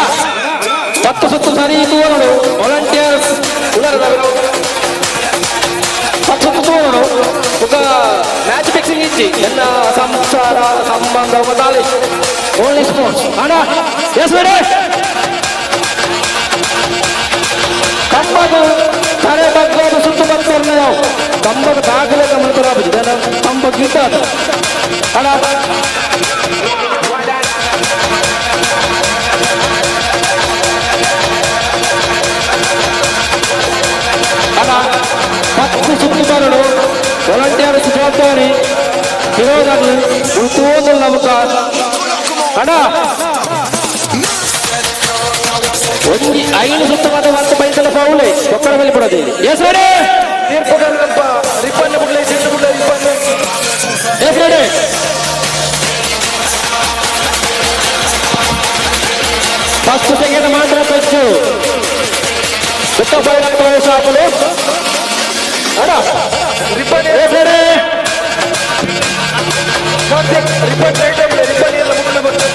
10 ಸುತ್ತು ಸರಿ ತೋರಡು ವಾಲಂಟಿಯರ್ಸ್ ಉಳ್ಳಾರ 10 ಸುತ್ತು ತೋರಡು ఒక ಮ್ಯಾಚ್ ಫಿಕ್ಸಿಂಗ್ ಇచ్చి ಎಲ್ಲ ಸಂಸಾರ ಸಂಬಂಧ ಮತಾಲಿ ಓನ್ಲಿ ಸ್ಪೋರ್ಟ್ಸ್ ಅಣ್ಣ ಎಸ್ ರೆಡಿ ಕಂಬದು ತಲೆ ಬಗ್ಗೋದು ಸುತ್ತು ಬರ್ತಾರೆ ನಾವು ಕಂಬದ ಬಾಗಿಲ ಗಮನಕರ ಕಂಬ ಗಿಡ್ಡ ಅಣ್ಣ ಅಣ್ಣ 10 ಸುತ್ತು ಬರಡು ವಾಲಂಟಿಯರ್ಸ್ ಜವಾಬ್ದಾರಿ ಇರೋದಾಗಲಿ ಉಳ್ಕೋದಿಲ್ಲ ನಮಕ ಅಣ್ಣ ಒಂದು 5 ಸುತ್ತು ಮಾತ್ರ ಮತ್ತೆ ಬೈತಲ್ಲ ಫೌಲೆ ಒಕ್ಕಡ ಮೇಲೆ ಬಿಡೋದು ಎಸ್ ರೆಡಿ ತೀರ್ಪುಗಾರರಪ್ಪ ರಿಪ್ಪನ್ನ ಬುಡ್ಲೆ ಸಿಂಧು ಬುಡ್ಲೆ ರಿಪ್ಪನ್ನ S ready first second ಮಾತ್ರ ಪೆಚ್ಚು ಬಿಟ್ಟ ಫೈನಲ್ ಪ್ರವೇಶ ಹಾಕಲು ಅಣ್ಣ ribbon yes ready Karthik ribbon right ಬುಡ್ಲೆ ribbon ಎಲ್ಲ ಮುಗ್ಲ ಬರ್ತದೆ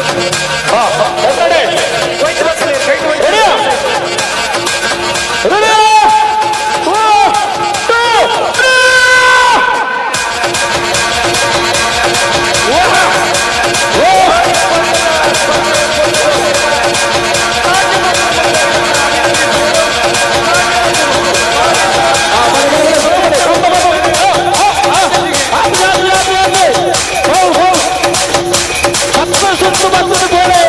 S ready white ಬರ್ತದೆ right white ready ready 1 2 3 ಸುತ್ತು ಬರ್ತದೆ ಗೋಡೆ.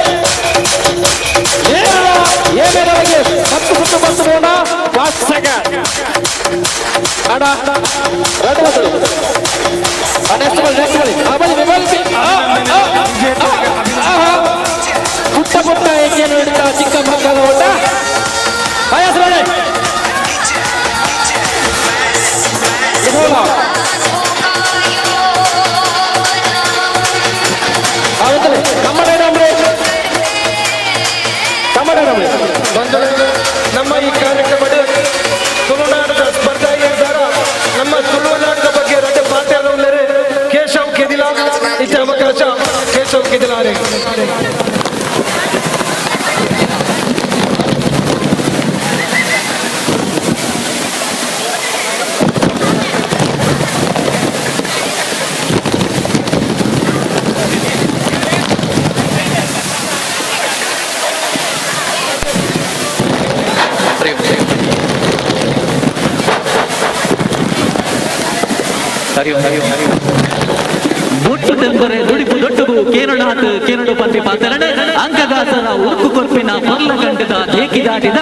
ಬೊಟ್ಟು ತೆಂಬರೆ ದುಡಿಪು ದೊಡ್ಡಗು ಕೇರಳಾತ್ ಕೇರಳು ಪಂಪಿ ಪಾತರಣ ಅಂಕದಾಸರ ಉರ್ಕು ಕೊರ್ಪಿನ ಪೊರ್ಲ ಕಂಡದ ದೇಕಿ ದಾಟಿದ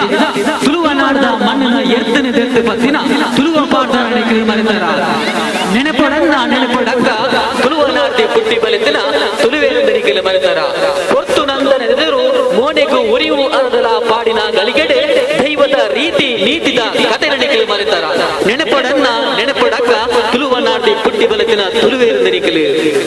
ತುಳುವ ನಾಡ್ದ ಮಣ್ಣಿನ ಎರ್ತನೆ ದೆತ್ತು ಪತ್ತಿನ ತುಳುವ ಪಾಠರಣೆ ಮರೆತರ ನೆನಪೊಡನ್ನ ನೆನಪೊಡಕ್ಕ ತುಳುವ ನಾಡ್ದಿ ಪುಟ್ಟಿ ಬಲಿತಿನ ತುಳುವೇಂದರಿಕೆಲ ಮರೆತರ ಕೊರ್ತು ನಂದನ ಎದುರು ಮೋನೆಗು ಉರಿಯು ಅರದಲ ಪಾಡಿನ ಗಳಿಗೆಡೆ ದೈವದ ರೀತಿ ನೀತಿದ ಕತೆ ನಡಿಕೆಲು ಮರೆತರ ನೆನಪೊಡನ್ನ ನೆನಪೊಡಕ್ಕ ತುಳುವ ನಾಡ್ದಿ ಪುಟ್ಟಿ ಬಲತಿನ ತುಳುವೇರಿಂದರಿಕೆಲು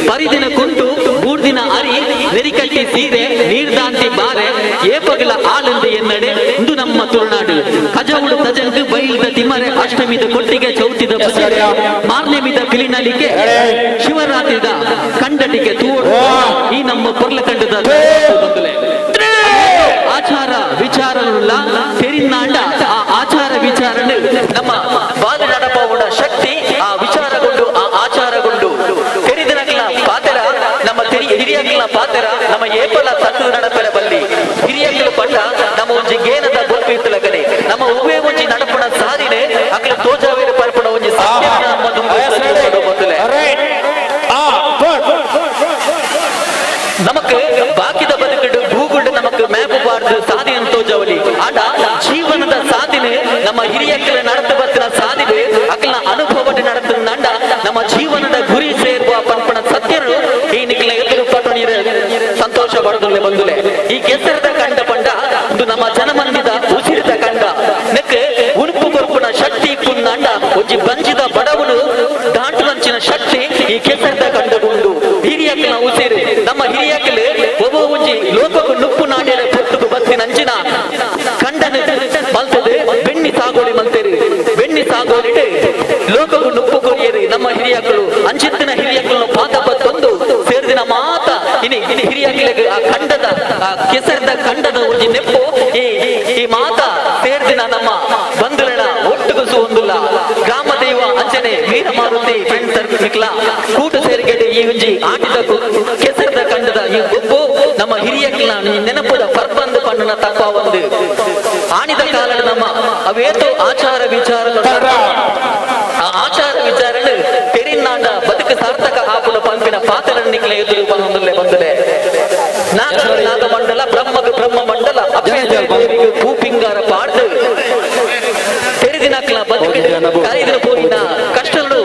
ಪರಿದಿನ ಕುಂಟು ಮೂರ್ದಿನ ಅರಿ ನೆರಿಕಟ್ಟಿ ಸೀರೆ ನೀರ್ದಾಂತಿ ಬಾರೆ ಏಪಗಳ ಆಳಂದು ಎನ್ನಡೆ ಇಂದು ನಮ್ಮ ತುಳುನಾಡು ಕಜವುಡು ತಜಂಗ್ ಬೈಲ್ದ ತಿಮರೆ ಅಷ್ಟಮಿದ ಕೊಟ್ಟಿಗೆ ಚೌತಿದ ಮಾರ್ನೆಮಿದ ಪಿಲಿನಲಿಕೆ ಶಿವರಾತ್ರಿದ ಕಂಡಟಿಗೆ ತೂಡು ಈ ನಮ್ಮ ಪೊರ್ಲ ಕಂಡದ ಆಚಾರ ವಿಚಾರವುಳ್ಳ ತೆರಿನಾಂಡ ಆ ಆಚಾರ ವಿಚಾರಣ ನಮ್ಮ ಬಾಲ ನಡಪವುಡ ಶಕ್ತಿ ಆ ವಿಚಾರಗೊಂಡು ಆ ಆಚಾರಗೊಂಡು ತೆರಿದಿನಗಳ ಪಾತ್ರ ನಮ್ಮ ಹಿರಿಯಗಳ ಪಾತ್ರ ನಮ್ಮ ಏಪಲ ತಟ್ಟು ನಡಪೆರ ಬಲ್ಲಿ ಹಿರಿಯಗಳ ಪಂಡ ನಮ್ಮ ಒಂಜಿ ಗೇನದ ಬೊಲ್ಪಿತ್ತಲಗನೆ ನಮ್ಮ ಒವ್ವೇ ಒಂಜಿ ನಡಪಣ ಸಾರಿನೆ ಅಕಲ ತೋಜಾವೇರ ಪರ್ಪಣ ಒಂಜಿ ಸತ್ಯ ನಮ್ಮ ದುಂಬು ಮೊದಲೇ ನಮಕ್ ಬಾಕಿದ ಬದುಕಡು ಗೂಗುಡ್ ನಮಕ್ ಮ್ಯಾಪ್ ಬಾರ್ದು ಸಾಧನೆ ತೋಜವಲಿ ಆಂಡ ಜೀವನದ ಸಾಧನೆ ನಮ್ಮ ಹಿರಿಯಕ್ಕಲ നടത്ത ಬತ್ತಿನ ಸಾಧನೆ ಅಕಲ್ನ ಅನುಭವ നടത്തുന്നുണ്ട ನಮ್ಮ ಜೀವನದ ಗುರಿ ಸೇರುವ ಪಂಪಣ ಸತ್ಯರು ಈ ನಿಕ್ಲ ಎದುರು ಪಟ್ಟಣಿರ ಸಂತೋಷ ಪಡದುಲ್ಲೆ ಬಂದುಲೆ ಈ ಕೆಸರದ ಕಂಡ ಪಂಡ ಇದು ನಮ್ಮ ಜನಮಂದಿದ ಉಸಿರಿದ ಕಂಡ ನೆಕ್ ಉಣುಪು ಕೊರ್ಪುನ ಶಕ್ತಿ ಪುನ್ನಾಂಡ ಒಂಜಿ ಬಂಜಿದ ಬಡವನು ದಾಟುನಂಚಿನ ಶಕ್ತಿ ಈ ಕೆಸರದ ಕಂಡಗುಂಡು ಹಿರಿಯಕ್ಕಲ ಉಸಿರು ನಮ್ಮ ಹಿರಿಯಕ್ಕಲು ಒಬ್ಬ ಒಂಜಿ ಲೋಕಕ್ಕೂ ನುಪ್ಪು ನಾಡ್ಯರ ಪೊತ್ತುಗು ಬತ್ತಿನಂಚಿನ ಕಂಡನ ಮಲ್ತದೆ ಬೆಣ್ಣಿ ಸಾಗೋಳಿ ಮಲ್ತೇರಿ ಬೆಣ್ಣಿ ಸಾಗೋಳಿಡು ಲೋಕಕ್ಕೂ ನುಪ್ಪು ಕೊರಿಯರು ನಮ್ಮ ಹಿರಿಯಕ್ಕಳು ಅಂಚಿತ್ತಿನ ಹಿರಿಯಕ್ಕಳನ್ನು ಪಾದ ಬತ್ತೊಂದು ಸೇರಿದಿನ ಮಾತ ಇನಿ ಹಿರಿಯಕ್ಕಳಿಗೆ ಆ ಕಂಡದ ಆ ಕೆಸರದ ಕಂಡದ ಒಂಜಿ ನೆಪ್ಪು ಈ ಈ ಮಾತ ಸೇರ್ದಿನ ನಮ್ಮ ಬಂಧುಗಳ ಒಟ್ಟುಗುಸು ಒಂದುಲ್ಲ ಗ್ರಾಮ ದೈವ ಅಂಚನೆ ವೀರಮಾರುತಿ ಫ್ರೆಂಡ್ ಸರ್ಕಲ್ ಕೂಟ ಸೇರಿಗೆಡೆ ಈ ಒಂಜಿ ಆಟಿದ ಕೆಸರದ ಕಂಡದ ಈ ಗೊಬ್ಬು ನಮ್ಮ ಹಿರಿಯಕ್ಕಳ ನೆನಪುದ ಪರ್ಬಂದು ಪಣ್ಣನ ತಪ್ಪ ಒಂದು ಆಣಿದ ಕಾಲದ ನಮ್ಮ ಅವೇತೋ ಆಚಾರ ವಿಚಾರ ಆ ಆಚಾರ ವಿಚಾರಣ ತೆರಿನಾಂಡ ಬದುಕು ಸಾರ್ಥಕ ಆಪುನ ಪಂಪಿನ ಪಾತ್ರನಿಕ್ಲೆ ಎದುರು ಬಂದುಲ್ಲೆ ಬಂದುಲೆ ನಾಗ ನಾಗಮಂಡಲ ಬ್ರಹ್ಮಗ ಬ್ರಹ್ಮ ಮಂಡಲ ಅಪ್ಪೇರಿಗೆ ಭೂಪಿಂಗಾರ ಪಾಡ್ದು ತೆರೆದಿನಕ್ಲ ಬದುಕು ಕರೆದಿನ ಪೋಯಿನ ಕಷ್ಟಗಳು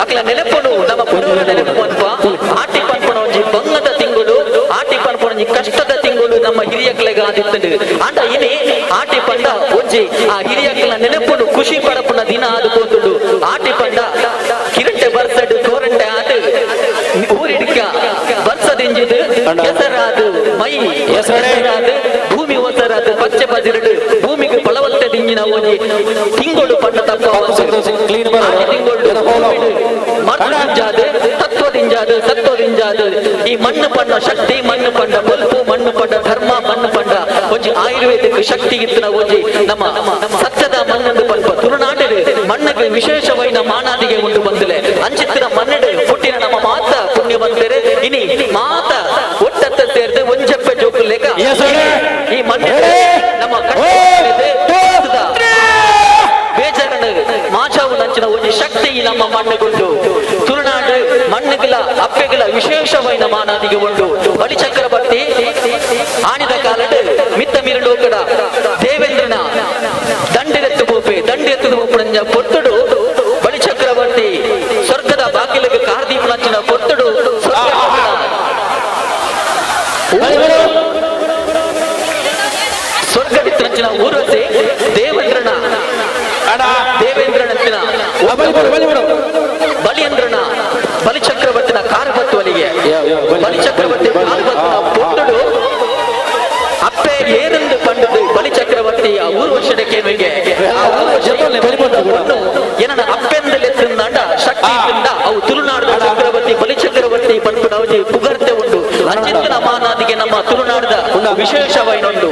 ಅಕ್ಲ ನೆನಪನು ನಮ್ಮ ಪುಡವರ ನೆನಪು ಅನ್ಪ ಆಟಿ ಪನ್ಪಣ ಒಂಜಿ ಬಂಗದ ತಿಂಗಳು ಆಟಿ ಪನ್ಪಣ ಒಂಜಿ ಕಷ್ಟದ ತಿಂಗಳು ನಮ್ಮ ಹಿರಿಯಕ್ಲೆಗ ಆದಿತ್ತಂಡು ಆಂಡ ಇನಿ ಆಟಿ ಪಂಡ ಒಂಜಿ ಆ ಹಿರಿಯಕ್ಲ ನೆನಪುನು ಖುಷಿ ಪಡಪುನ ದಿನ ಅದು ಪೋತುಂಡು ಆಟಿ ಪಂಡ ಕಿರಂಟೆ ಬರ್ಸಡು ಕೋರಂಟೆ ಆತು ಊರಿಡ್ಕ ಬರ್ಸದಿಂಜಿದು ಕೆಸರಾದು ಮೈ ಹೆಸರಾದು ಭೂಮಿ ಒಸರಾದು ಪಚ್ಚೆ ಬಜಿರಡು ಭೂಮಿಗೆ ಫಲವತ್ತೆ ದಿಂಜಿನ ಒಂಜಿ ತಿಂಗಳು ಪಂಡ ತಪ್ಪ ತಿಂಗಳು ಮಣ್ಣು ತತ್ವದಿಂಜಾದು ಸತ್ವದಿಂಜಾದು ಈ ಮಣ್ಣು ಪಣ್ಣ ಶಕ್ತಿ ಮಣ್ಣು ಪಂಡ ಬೊಲ್ಪು ಮಣ್ಣು ಪಂಡ ಧರ್ಮ ಮಣ್ಣು ಪಂಡ ಒಂಜಿ ಆಯುರ್ವೇದಕ್ಕೆ ಶಕ್ತಿ ಇತ್ತಿನ ಒಂಜಿ ನಮ್ಮ ಸತ್ಯದ ಮಣ್ಣೊಂದು ಪಲ್ಪ ತುಳುನಾಟಿಡು ಮಣ್ಣಿಗೆ ವಿಶೇಷವೈನ ಮಾನಾದಿಗೆ ಉಂಟು ಬಂದಿಲೆ ಅಂಚಿತ್ತಿನ ಮಣ್ಣಿಡು ಪುಟ್ಟಿನ ನಮ್ಮ ಮಾತ ಪುಣ್ಯ ಬಂದರೆ ಇನಿ ಮಾತ ಒಟ್ಟತ್ತ ಸೇರಿದು ಒಂಜಪ್ಪೆ ಜೋಕು ಲೇಖ ಈ ಮಣ್ಣು ನಮ್ಮ ಕಷ್ಟ ಬೇಜಾರಣ ಮಾಚಾವು ನಂಚಿನ ಒಂಜಿ ಶಕ್ತಿ ಈ ನಮ್ಮ ಮಣ್ಣುಗುಂಡು ತುಳುನಾಡು ಮಣ್ಣುಗಳ ಅಪ್ಪೆಗಳ ವಿಶೇಷವೈನ ಮಾನಾದಿಗೆ ಉಂಟು ಬಲಿ ಚಕ್ರವರ್ತಿ ಆಣಿದ ಕಾಲಡು ಮಿತ್ತ ಮಿರುಲೋಕಡ ದೇವೇಂದ್ರನ ದಂಡೆರೆತ್ತು ಬೋಪೆ ದಂಡೆತ್ತು ಬೋಪುಣಂಜ ಪೊತ್ತುಡು ಬಲಿ ಚಕ್ರವರ್ತಿ ಸ್ವರ್ಗದ ಬಾಗಿಲಿಗೆ ಕಾರ್ದೀಪನಂಚಿನ ಪೊತ್ತುಡು ಸ್ವರ್ಗದಿತ್ತಂಚಿನ ಊರ್ವಶಿ ದೇವೇಂದ್ರನ ದೇವೇಂದ್ರನಂತಿನ ಬಲಿಯಂದ್ರನ ಬಲಿಚಕ್ರವರ್ತಿನ ಕಾರುಬತ್ತುವಲಿಗೆ ಬಲಿಚಕ್ರವರ್ತಿ ಕಾರುಬತ್ತಿನ ಪೊಟ್ಟುಡು ಅಪ್ಪೆ ಏರೆಂದು ಪಂಡದು ಬಲಿಚಕ್ರವರ್ತಿ ಆ ಊರ್ವಶದ ಕೇಮಿಗೆ ಆ ಊರ್ವಶದ ಏನನ್ನ ಅಪ್ಪೆಂದಲೆತ್ತಿಂದಾಂಡ ಶಕ್ತಿ ಇಂದ ಅವು ತುಳುನಾಡದ ಚಕ್ರವರ್ತಿ ಬಲಿಚಕ್ರವರ್ತಿ ಪನ್ಪುನವಜಿ ಪುಗರ್ತೆ ಉಂಡು ಅಂಚಿತ್ತಿನ ಮಾನಾದಿಗೆ ನಮ್ಮ ತುಳುನಾಡದ ವಿಶೇಷವೈನುಂಡು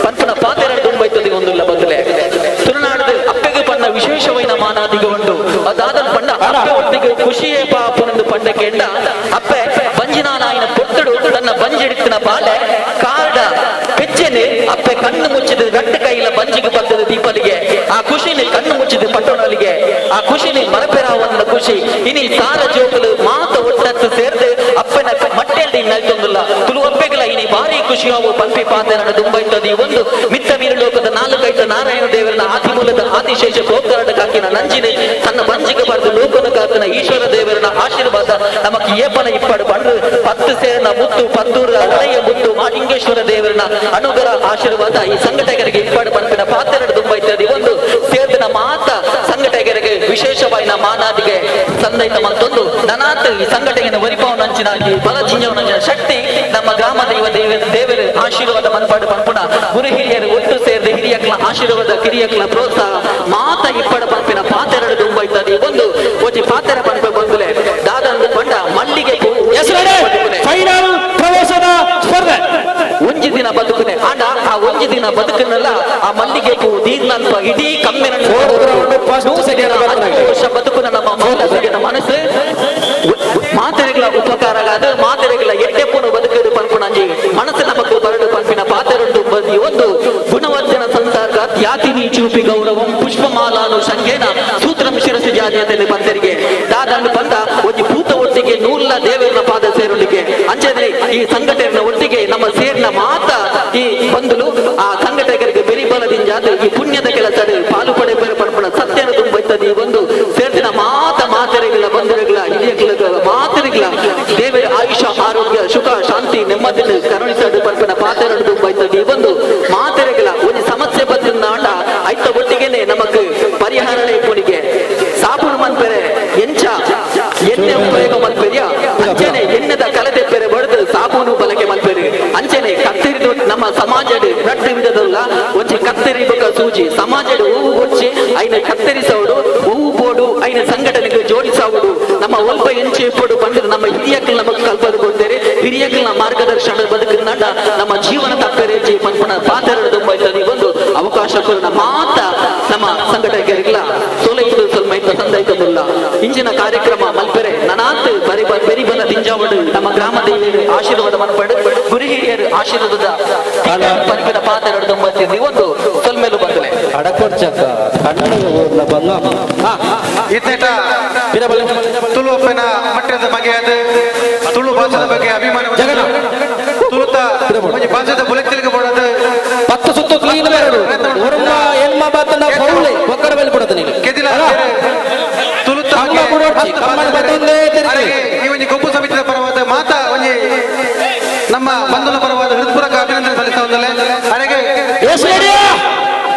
ಪನ್ಪುನ ಪಾತೆರ ದುಂಬೈತದೆ ಒಂದುಲ್ಲ ಬದಲೆ ತುಳುನಾಡದ ಅಪ್ಪೆಗೆ ಪಣ್ಣ ವಿಶೇಷವೈನ ಮಾನಾದಿಗೆ ಉಂಡು ಅದಾದ ಪಂಡ ಅಪ್ಪೆ ಒಟ್ಟಿಗೆ ಖುಷಿಯೇ ಪಾಪನಂದು ಪಂಡ ಕೆಂಡ ಅಪ್ಪೆ ಬಂಜಿನಾನಾಯಿನ ಪೊಟ್ಟುಡು ತನ್ನ ಬಂಜಿಡಿತ್ತಿನ ಬಾಲೆ ಕಾರ್ಡ ಪೆಜ್ಜೆನೆ ಅಪ್ಪೆ ಕಣ್ಣು ಮುಚ್ಚಿದ ಗಟ್ಟ ಕೈಲ ಬಂಜಿಗೆ ಬರ್ತದೆ ದೀಪಲಿಗೆ ಆ ಖುಷಿನಿ ಕಣ್ಣು ಮುಚ್ಚಿದ ಪಟ್ಟಣಲಿಗೆ ಆ ಖುಷಿನಿ ಮರಪೆರಾವನ್ನ ಖುಷಿ. ಖುಷಿ. ಇನಿ ಸಾರ ಜೋಕುಲು ಮಾತ ಒಟ್ಟತ್ತು ಸೇರ್ದು ಅಪ್ಪನ ಮಟ್ಟೆಲ್ಡಿ ನಲ್ತೊಂದುಲ್ಲ ತುಳುವಪ್ಪೆಗಳ ಇನಿ ಭಾರಿ ಖುಷಿಯಾವು ಪನ್ಪಿ ಪಾತೆರನ ದುಂಬೈತದಿ ಒಂದು ಮಿತ್ತ ಮೀರು ಲೋಕದ ನಾಲ್ಕೈತ ನಾರಾಯಣ ದೇವರನ ಆದಿಮೂಲದ ಆದಿಶೇಷ ಗೋಕರ್ಣ ಕಾಕಿನ ನಂಜಿನೆ ತನ್ನ ಬಂಜಿಗೆ ಬರೆದು ಲೋಕನ ಕಾಕಿನ ಈಶ್ವರ ದೇವರನ ಆಶೀರ್ವಾದ ನಮಕ್ ಏಪನ ಇಪ್ಪಡು ಬಂಡು ಪತ್ತು ಸೇರಿನ ಮುತ್ತು ಪತ್ತೂರ ಒಳೆಯ ಮುತ್ತು ಮಾಲಿಂಗೇಶ್ವರ ದೇವರನ ಅನುಗ್ರಹ ಆಶೀರ್ವಾದ ಈ ಸಂಘಟಕರಿಗೆ ಇಪ್ಪಡು ಪನ್ಪಿನ ಪಾತೆರಡು ದುಂಬೈತದಿ ಒಂದು ಸೇರ್ದಿನ ಮಾತ ಸಂಘಟಕರಿಗೆ ವಿಶೇಷವಾಯಿನ ಮಾನಾದಿಗೆ ಸಂದೈತ ಮತ್ತೊಂದು ನನಾತ್ ಈ ಸಂಘಟನೆಯನ್ನು ಒರಿಪವನಂಚಿನ ಈ ಬಲ ಚಿಂಜವನಂಚಿನ ಶಕ್ತಿ ನಮ್ಮ ಗ್ರಾಮ ದೈವ ದೇವರ ಆಶೀರ್ವಾದ ಮನ್ಪಾಡು ಪನ್ಪುಣ ಗುರು ಹಿರಿಯರು ಒಟ್ಟು ಸೇರಿದ ಹಿರಿಯಕ್ಲ ಆಶೀರ್ವಾದ ಕಿರಿಯಕ್ಲ ಪ್ರೋತ್ಸಾಹ ಮಾತ ಇಪ್ಪಡ ಪನ್ಪಿನ ಪಾತೆರಡು ದುಂಬೈತದೆ ಒಂದು ಒಂಜಿ ಪಾತೆರ ಪನ್ಪ ಬಂಗುಲೆ ದಾದಂದು ಪಂಡ ಮಲ್ಲಿಗೆ ಫೈನಲ್ ಪ್ರವೇಶದ ಸ್ಪರ್ಧೆ ಒಂಜಿ ದಿನ ಬದುಕುನೆ ಆಂಡ ಆ ಒಂಜಿ ದಿನ ಬದುಕನಲ್ಲ ಆ ಮಲ್ಲಿಗೆ ಹೂ ದೀರ್ನಲ್ಪ ಇಡೀ ಕಮ್ಮಿನ ವರ್ಷ ಬದುಕುನ ನಮ್ಮ ಮೌಲಸಗಿನ ಮನಸ್ಸು ಮಾತೆರೆಗಳ ಉಪಕಾರಗಾದ ಮಾತೆರೆಗಳ ಎಡ್ಡೆಪ್ಪುನು ಬದುಕಡು ಪನ್ಪುಣಂಜಿ ಮನಸ್ಸು ನಮಕ್ ಬರಡು ಪನ್ಪಿನ ಪಾತೆರುಂಟು ಬದಿ ಒಂದು ಗುಣವರ್ಧನ ಸಂಸರ್ಗ ತ್ಯಾತಿನಿ ಚೂಪಿ ಗೌರವಂ ಪುಷ್ಪಮಾಲಾನು ಸಂಗೇನ ಸೂತ್ರಂ ಶಿರಸಿ ಜಾತಿಯದಲ್ಲಿ ಬಂದರಿಗೆ ದಾದಂಡು ಬಂದ ಒಂಜಿ ಭೂತ ಒಟ್ಟಿಗೆ ನೂರ್ಲ ದೇವರನ ಪಾದ ಸೇರುಳಿಗೆ ಅಂಚನೆ ಈ ಸಂಘಟನೆಯ ಒಟ್ಟಿಗೆ ನಮ್ಮ ಸೇರಿನ ಮಾತ ಈ ಬಂಧುಲು ಆ ಸಂಘಟಕರಿಗೆ ಬೆರಿಬಲದಿಂದ ಈ ಪುಣ್ಯದ ಕೆಲಸ ಪಾಲು ಪಡೆ ಬೇರೆ ಪಡ್ಪಣ ಸತ್ಯನ ತುಂಬೈತದೆ ಈ ಒಂದು ಸೇರ್ದಿನ ಮಾತ ಮಾತೆರೆಗಳ ಬಂಧುಗಳ ಹಿರಿಯಗಳ ಮಾತೆರೆಗಳ ದೇವರ ಆಯುಷ ಆರೋಗ್ಯ ಸುಖ ಶಾಂತಿ ನೆಮ್ಮದಿ ಕರುಣಿಸಡು ಪರ್ಪಣ ಪಾತೆರಡು ತುಂಬೈತದೆ ಈ ಒಂದು ಮಾತೆರೆಗಳ ಒಂದು ಸಮಸ್ಯೆ ಬದ್ರಿಂದ ಆಟ ಐತ ಒಟ್ಟಿಗೆನೆ ನಮಕ್ ಪರಿಹಾರನೇ ಪುಣಿಗೆ ಸಾಬೂನು ಮನ್ಪೆರೆ ಎಂಚ ಎಣ್ಣೆ ಉಪಯೋಗ ಮನ್ಪೆರಿಯ ಅಂಚನೆ ಎಣ್ಣೆದ ಕಲದೆ ಪೆರೆ ಬಡ್ದು ಸಾಬೂನು ಬಳಕೆ ಮನ್ಪೆರೆ ಅಂಚನೆ ಕತ್ತಿರಿದು ನಮ್ಮ ಸಮಾಜಡ್ ರಡ್ಡು ವಿಧದಲ್ಲ ಒಂಜಿ ಕತ್ತರಿ ಬೊಕ ಸೂಜಿ ಸಮಾಜಡ್ ಹೂವು ಒಚ್ಚಿ ಐನ ಕತ್ತರಿಸವಡು ಹೂವು ಬೋಡು ಐನ ಸಂಘಟನೆಗೆ ಜೋಡಿಸವಡು ನಮ್ಮ ಒಲ್ಪ ಎಂಚೆ ಇಪ್ಪಡು ಬಂದು ನಮ್ಮ ಹಿರಿಯಕ್ಲು ನಮಗ್ ಕಲ್ಪದು ಕೊಡ್ತೇವೆ ಹಿರಿಯಕ್ಲ ಮಾರ್ಗದರ್ಶನ ಬದುಕಿನ ನಮ್ಮ ಜೀವನ ತಪ್ಪೆರೇಜಿ ಪನ್ಪುಣ ಪಾತೆರಡು ದುಂಬೈತದೆ ಒಂದು ಅವಕಾಶ ಕೊರನ ಮಾತ ನಮ್ಮ ಸಂಘಟಕರಿಗೆಲ್ಲ ಸೋಲೈತು ಸೊಲ್ಮೈತ ಸಂದೈತದುಲ್ಲ ಇಂಚಿನ ಕಾರ್ಯಕ್ರಮ ಮಲ್ಪೆರೆ ನನಾತ್ ಬರಿ ಬೆರಿ ಬಲ ದಿಂಜಾವಡು ನಮ್ಮ ಗ್ರಾಮದ ಆಶೀರ್ವಾದ ಮನ್ಪಡು ಗುರು ಹಿರಿಯರು ಆಶೀರ್ವಾದದ ಪನ್ಪಿನ ಪಾತೆರಡು ದುಂಬೈತಿದ್ವಿ ಒಂದು ಸೊಲ್ಮೇಲು ಬಂದಲೆ ಅಡಕೊಡ್ಚಕ್ಕ ಕನ್ನಡ ಬಂದ ಇತ್ನೇಟ ತುಳು ಅಪ್ಪನ ಮಟ್ಟದ ಬಗ್ಗೆ ಅದು ತುಳು ಭಾಷೆದ ಬಗ್ಗೆ ಅಭಿಮಾನ ತುಳುತ ಒಂಜಿ ಭಾಷೆದ ಬುಲೆತಿಲ್ಗೆ ಬೋಡದು ಪತ್ತು ಸುತ್ತು ಕ್ಲೀನ್ ಬೇರಡು ಒರುಮ ಎನ್ಮ ಬಾತನ ಫೌಲೆ ಒಕ್ಕಡ ಮೇಲೆ ಕೊಡದು ನೀನು ಕೆದಿಲ ತುಳುತ ಕಮ್ಮ ಕೊಡೋಡ್ಚಿ ಕಮ್ಮನ ಬತ್ತೊಂದೇ ತಿರುಗಿ ಈ ಒಂಜಿ ಗೊಬ್ಬು ಸಮಿತಿದ ಪರವಾದ ಮಾತಾ ಒಂಜಿ ನಮ್ಮ ಬಂಧುಲ ಪರವಾದ ಹೃತ್ಪೂರ್ವಕ ಅಭಿನಂದನೆ ಸಲ್ಲಿಸ್ತಾ ಒಂದಲೆ ಅರೆಗೆ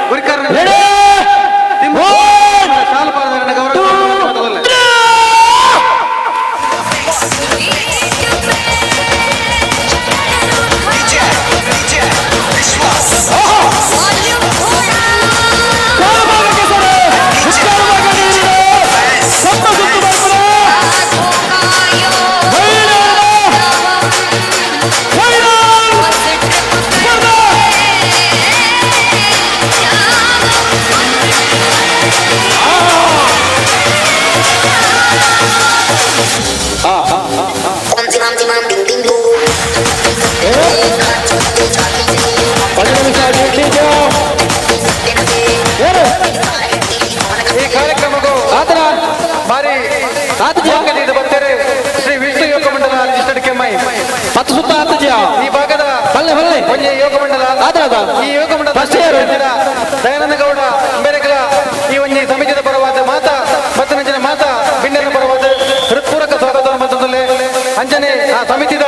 ಗುರಿಕಾರ ಶಾಲು ಪಾದರನ್ನ ಗೌರವ ಈ ಕಾರ್ಯಕ್ರಮಕ್ಕೂ ಭಾರಿ ಬರ್ತಾರೆ ಶ್ರೀ ವಿಷ್ಣು ಯೋಗ ಮಂಡಲ ರಿಜಿಸ್ಟರ್ಡ್ ಕೆಮ್ಮೈ ಪತ್ತು ಸುತ್ತ ಆತಜ ಈ ಭಾಗದ ಒಂಜಿ ಯೋಗ ಮಂಡಲ ಈ ಯೋಗ ಮಂಡಲ ದಯಾನಂದ ಗೌಡ ಬೇರೆಗಳ ಈ ಒಂಜಿ ಸಮಿತಿಯ ಪರವಾದ ಮಾತಾ ಮತ್ತು ಮಾತಾ ಬಿಣ್ಣನ ಪರವಾದ ಹೃತ್ಪೂರ್ವಕ ಸ್ವಾಗತ ಮತ್ತೊಂದಲ್ಲೇ ಅಂಚನೆ ಆ ಸಮಿತಿದ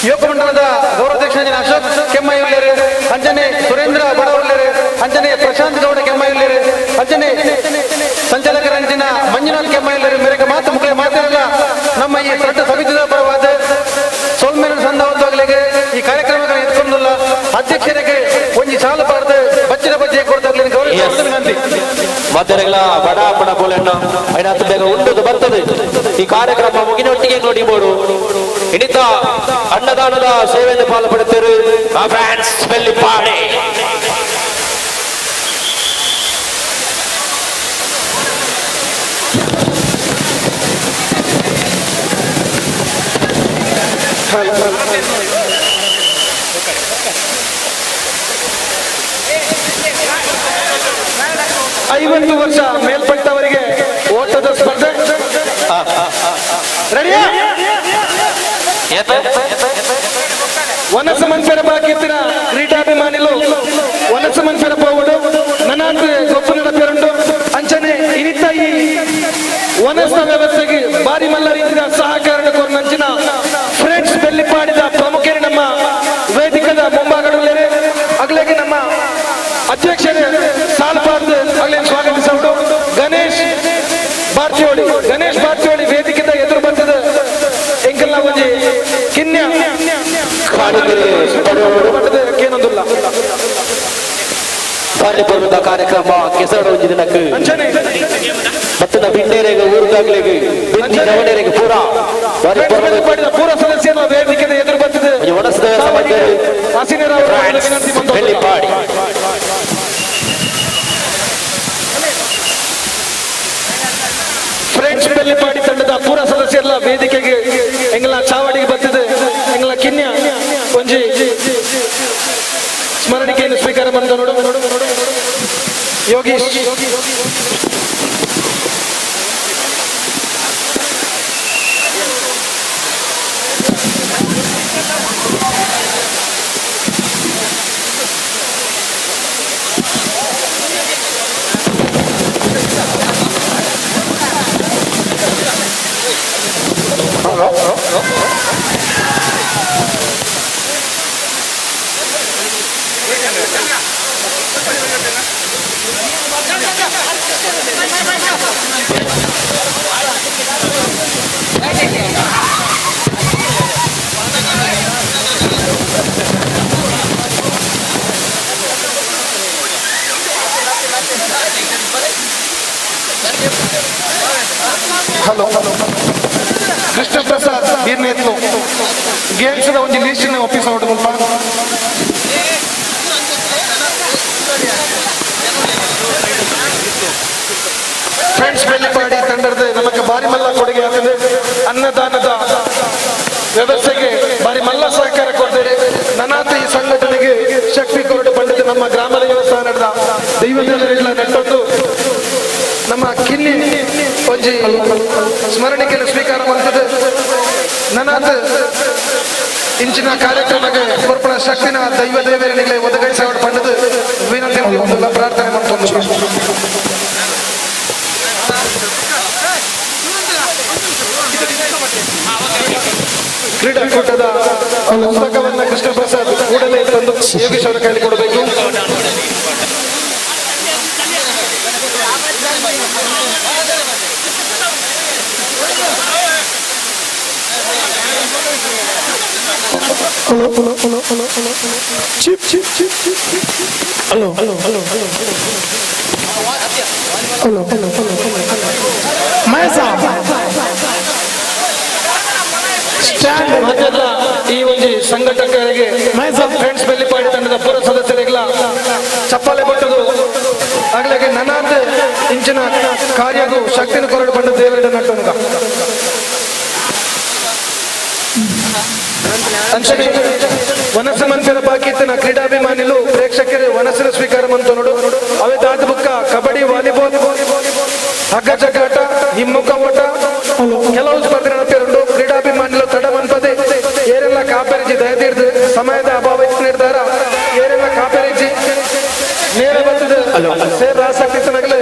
ಯೋಗ ಮಂಡಲದ ಗೌರವಾಧ್ಯಕ್ಷ ಅಶೋಕ್ ಕೆಮ್ಮಯ್ಯುಲ್ಲೇರು ಅಂಚನೆ ಸುರೇಂದ್ರ ಬಡವಲ್ಲೇರು ಅಂಚನೆ ಪ್ರಶಾಂತ್ ಗೌಡ ಕೆಮ್ಮಯ್ಯುಲ್ಲೇರು ಅಂಚನೆ ಸಂಚಾಲಕರಂಚಿನ ಮಂಜುನಾಥ್ ಕೆಮ್ಮಯ್ಯುಲ್ಲೇರು ಮೇರೆಗೆ ಮಾತು ಮುಖ್ಯ ಮಾತಿರಲ್ಲ ನಮ್ಮ ಈ ದೊಡ್ಡ ಸಮಿತಿದ ಪರವಾದ ಸೋಲ್ಮೇಲೆ ಸಂದವಂತವಾಗಲಿಗೆ ಈ ಕಾರ್ಯಕ್ರಮಗಳನ್ನು ಎತ್ಕೊಂಡಲ್ಲ ಅಧ್ಯಕ್ಷರಿಗೆ ಒಂಜಿ ಸಾಲು ಪಾಡ್ದು ಬಚ್ಚಿನ ಬಜ್ಜೆ ಕೊಡ್ತಾಗ್ಲಿ ಗೌರವ ಗಾಂಧಿ ಮದ್ದರೆಗಳ ಬಡ ಬಡ ಬೋಳೆಣ್ಣ ಐನಾತ್ ಬೇಗ ಉಂಟದು ಬರ್ತದೆ ಈ ಕಾರ್ಯಕ್ರಮ ಮುಗಿನೊಟ್ಟಿಗೆ ನೋಡಿ ಬೋಡು ಇನ್ನಿತ ಅನ್ನದಾನದ ಸೇವೆಯನ್ನು ಪಾಲ್ಪಡುತ್ತೀರಿ ಫ್ಯಾನ್ಸ್ ಬೆಲ್ಲಿಪಾಡಿ. 50 ವರ್ಷ ಮೇಲ್ಪಟ್ಟವರಿಗೆ ಓಟದ ಸ್ಪರ್ಧೆ. ರೆಡಿಯಾ? ವನಸ ಮನ್ಸರ ಬಾಕಿತ್ತಿನ ಕ್ರೀಡಾಭಿಮಾನಿಲು ವನಸ ಮನ್ಸರ ಪೋವಡು ನನಾತ್ ಗೊಪ್ಪು ನಡಪೆರುಂಡು. ಅಂಚನೆ ಇನಿತ ಈ ವನಸ ವ್ಯವಸ್ಥೆಗೆ ಬಾರಿ ಮಲ್ಲ ರೀತಿಯ ಸಹಕಾರ ಕೊರ್ನಂಚಿನ ಫ್ರೆಂಡ್ಸ್ ಬೆಳ್ಳಿಪಾಡಿದ ಪ್ರಮುಖರು ನಮ್ಮ ವೇದಿಕದ ಮುಂಭಾಗದಲ್ಲೇ ಅಗ್ಲೆಗೆ ನಮ್ಮ ಅಧ್ಯಕ್ಷರೇ ಸಾಲ್ಪಾರ್ದು ಅಗ್ಲೆ ಸ್ವಾಗತಿಸೋಡು. ಗಣೇಶ್ ಬಾರ್ತಿಯೋಳಿ, ಗಣೇಶ್ ಬಾರ್ತಿಯೋಳಿ ವೇದಿಕೆದ ಎದುರು ಬರ್ತದೆ. ಎಂಕಲ್ನ ಒಂಜಿ ಕಿನ್ಯ ಕೇನೊಂದುಲ್ಲ ಬಾರಿ ಕಾರ್ಯಕ್ರಮ ಕೆಸರು ಒಂಜಿ ದಿನಕ್ಕೆ ಮತ್ತಿನ ಬಿಂಡೇರೆಗೆ ಊರುದಾಗ್ಲಿಗೆ ಬಿಂದಿ ಜವಣೇರೆಗೆ ಪೂರ ಬಾರಿ ಪೂರ ಸದಸ್ಯರ ವೇದಿಕೆದ ಎದುರು ಬರ್ತದೆ. ಬೆಳ್ಳಿಪಾಡಿ ಫ್ರೆಂಡ್ಸ್ ಬೆಳ್ಳಿಪಾಡಿ ತಂಡದ ಪೂರ ಸದಸ್ಯರ ವೇದಿಕೆಗೆ ಎಂಗಲ ಚಾವಡಿಗೆ ಬರ್ತದೆ. ಎಂಗಲ ಕಿನ್ಯ ಒಂಜಿ ಸ್ಮರಣಿಕೆಯನ್ನು ಸ್ವೀಕಾರ ಬಂದ ನೋಡು ಯೋಗೀಶ್. ಹಲೋ ಕೃಷ್ಣ ಪ್ರಸಾದ್ ಬೀರ್ನೇತ್ಲು ಗೇಮ್ಸ್ ಒಂಜಿ ಲೀಸ್ಟ್ ಒಪ್ಪಿಸ ಹೊಟ್ಟು. ಫ್ರೆಂಡ್ಸ್ ಬೆಳ್ಳಿಪಾಡಿ ತಂಡದ ನಮಗೆ ಬಾರಿ ಮಲ್ಲ ಕೊಡುಗೆ ಆಗ್ತದೆ. ಅನ್ನದಾನದ ವ್ಯವಸ್ಥೆಗೆ ಬಾರಿ ಮಲ್ಲ ಸಹಕಾರ ಕೊಡ್ತಾರೆ. ನನಾತ ಈ ಸಂಘಟನೆಗೆ ಶಕ್ತಿ ಕೊರಡು ಪಂಡಿತ ನಮ್ಮ ಗ್ರಾಮ ದೇವಸ್ಥಾನದ ದೈವದ ನೆಟ್ಟೊಂದು ನಮ್ಮ ಕಿನ್ನಿ ಒಂಜಿ ಸ್ಮರಣಿಕೆಯನ್ನು ಸ್ವೀಕಾರ ಮಾಡ್ತದೆ. ನನಾತ ಇಂಚಿನ ಕಾರ್ಯಕ್ರಮಕ್ಕೆ ಕೊರ್ಪಣ ಶಕ್ತಿನ ದೈವ ದೇವರಿಗೆ ಒದಗಿಸ ಪಂಡದು ವಿನಂತಿ ಪ್ರಾರ್ಥನೆ ಮಾಡ್ಕೊಂಡು. ಕ್ರೀಡಾಕೂಟದ ಪುಸ್ತಕವನ್ನು ಕೃಷ್ಣ ಪ್ರಸಾದ್ ಕೂಡಲೇ ತಂದು ಯೋಗೇಶ್ ಅವರ ಕೈಲಿ ಕೊಡಬೇಕು. Hello hello hello hello hello chip chip chip chip hello hello hello hello hello hello hello Mahesha stand. ಈ ಒಂಜಿ ಸಂಘಟಕರಿಗೆ ಫ್ರೆಂಡ್ಸ್ ಬೆಳ್ಳಿಪಾಡಿ ತಂಡದ ಪೂರ್ವ ಸದಸ್ಯರಿಗೆಲ್ಲ ಚಪ್ಪಾಳೆ ಕೊಟ್ಟದು ಆಗ್ಲಿಗೆ ನನಾದ ಇಂಚಿನ ಕಾರ್ಯಗೂ ಶಕ್ತಿನ ಕೊರಡು ಬಂದ ದೇವರ ನಟ್ಟನುಗ. ಅಂಚನೆ ವನಸ ಮನ್ಸರ ಬಾಕಿತ್ತಿನ ಕ್ರೀಡಾಭಿಮಾನಿಲು ಪ್ರೇಕ್ಷಕರು ವನಸರ ಸ್ವೀಕಾರ ಮಂತ ನೋಡು. ಅವೇ ದಾದ ಬುಕ್ಕ ಕಬಡ್ಡಿ, ವಾಲಿಬಾಲ್, ಹಗ್ಗ ಜಗ್ಗಾಟ, ಹಿಮ್ಮುಖ ಓಟ ಕೆಲವು ಸ್ಪರ್ಧೆ ನಡೆಯುತ್ತಿರುಂಡು. ಕ್ರೀಡಾಭಿಮಾನಿಲು ತಡ ಮನ್ಪದೆ ಏರೆಲ್ಲ ಕಾಪರಿಜಿ ದಯದೀರ್ದು ಸಮಯದ ಅಭಾವ ನೀಡ್ತಾರ ಏರೆಲ್ಲ ಕಾಪರಿಜಿ ನೇರ ಬರ್ತದೆ ಸೇರ್ ಆಸಕ್ತಿ ತನಗಲೆ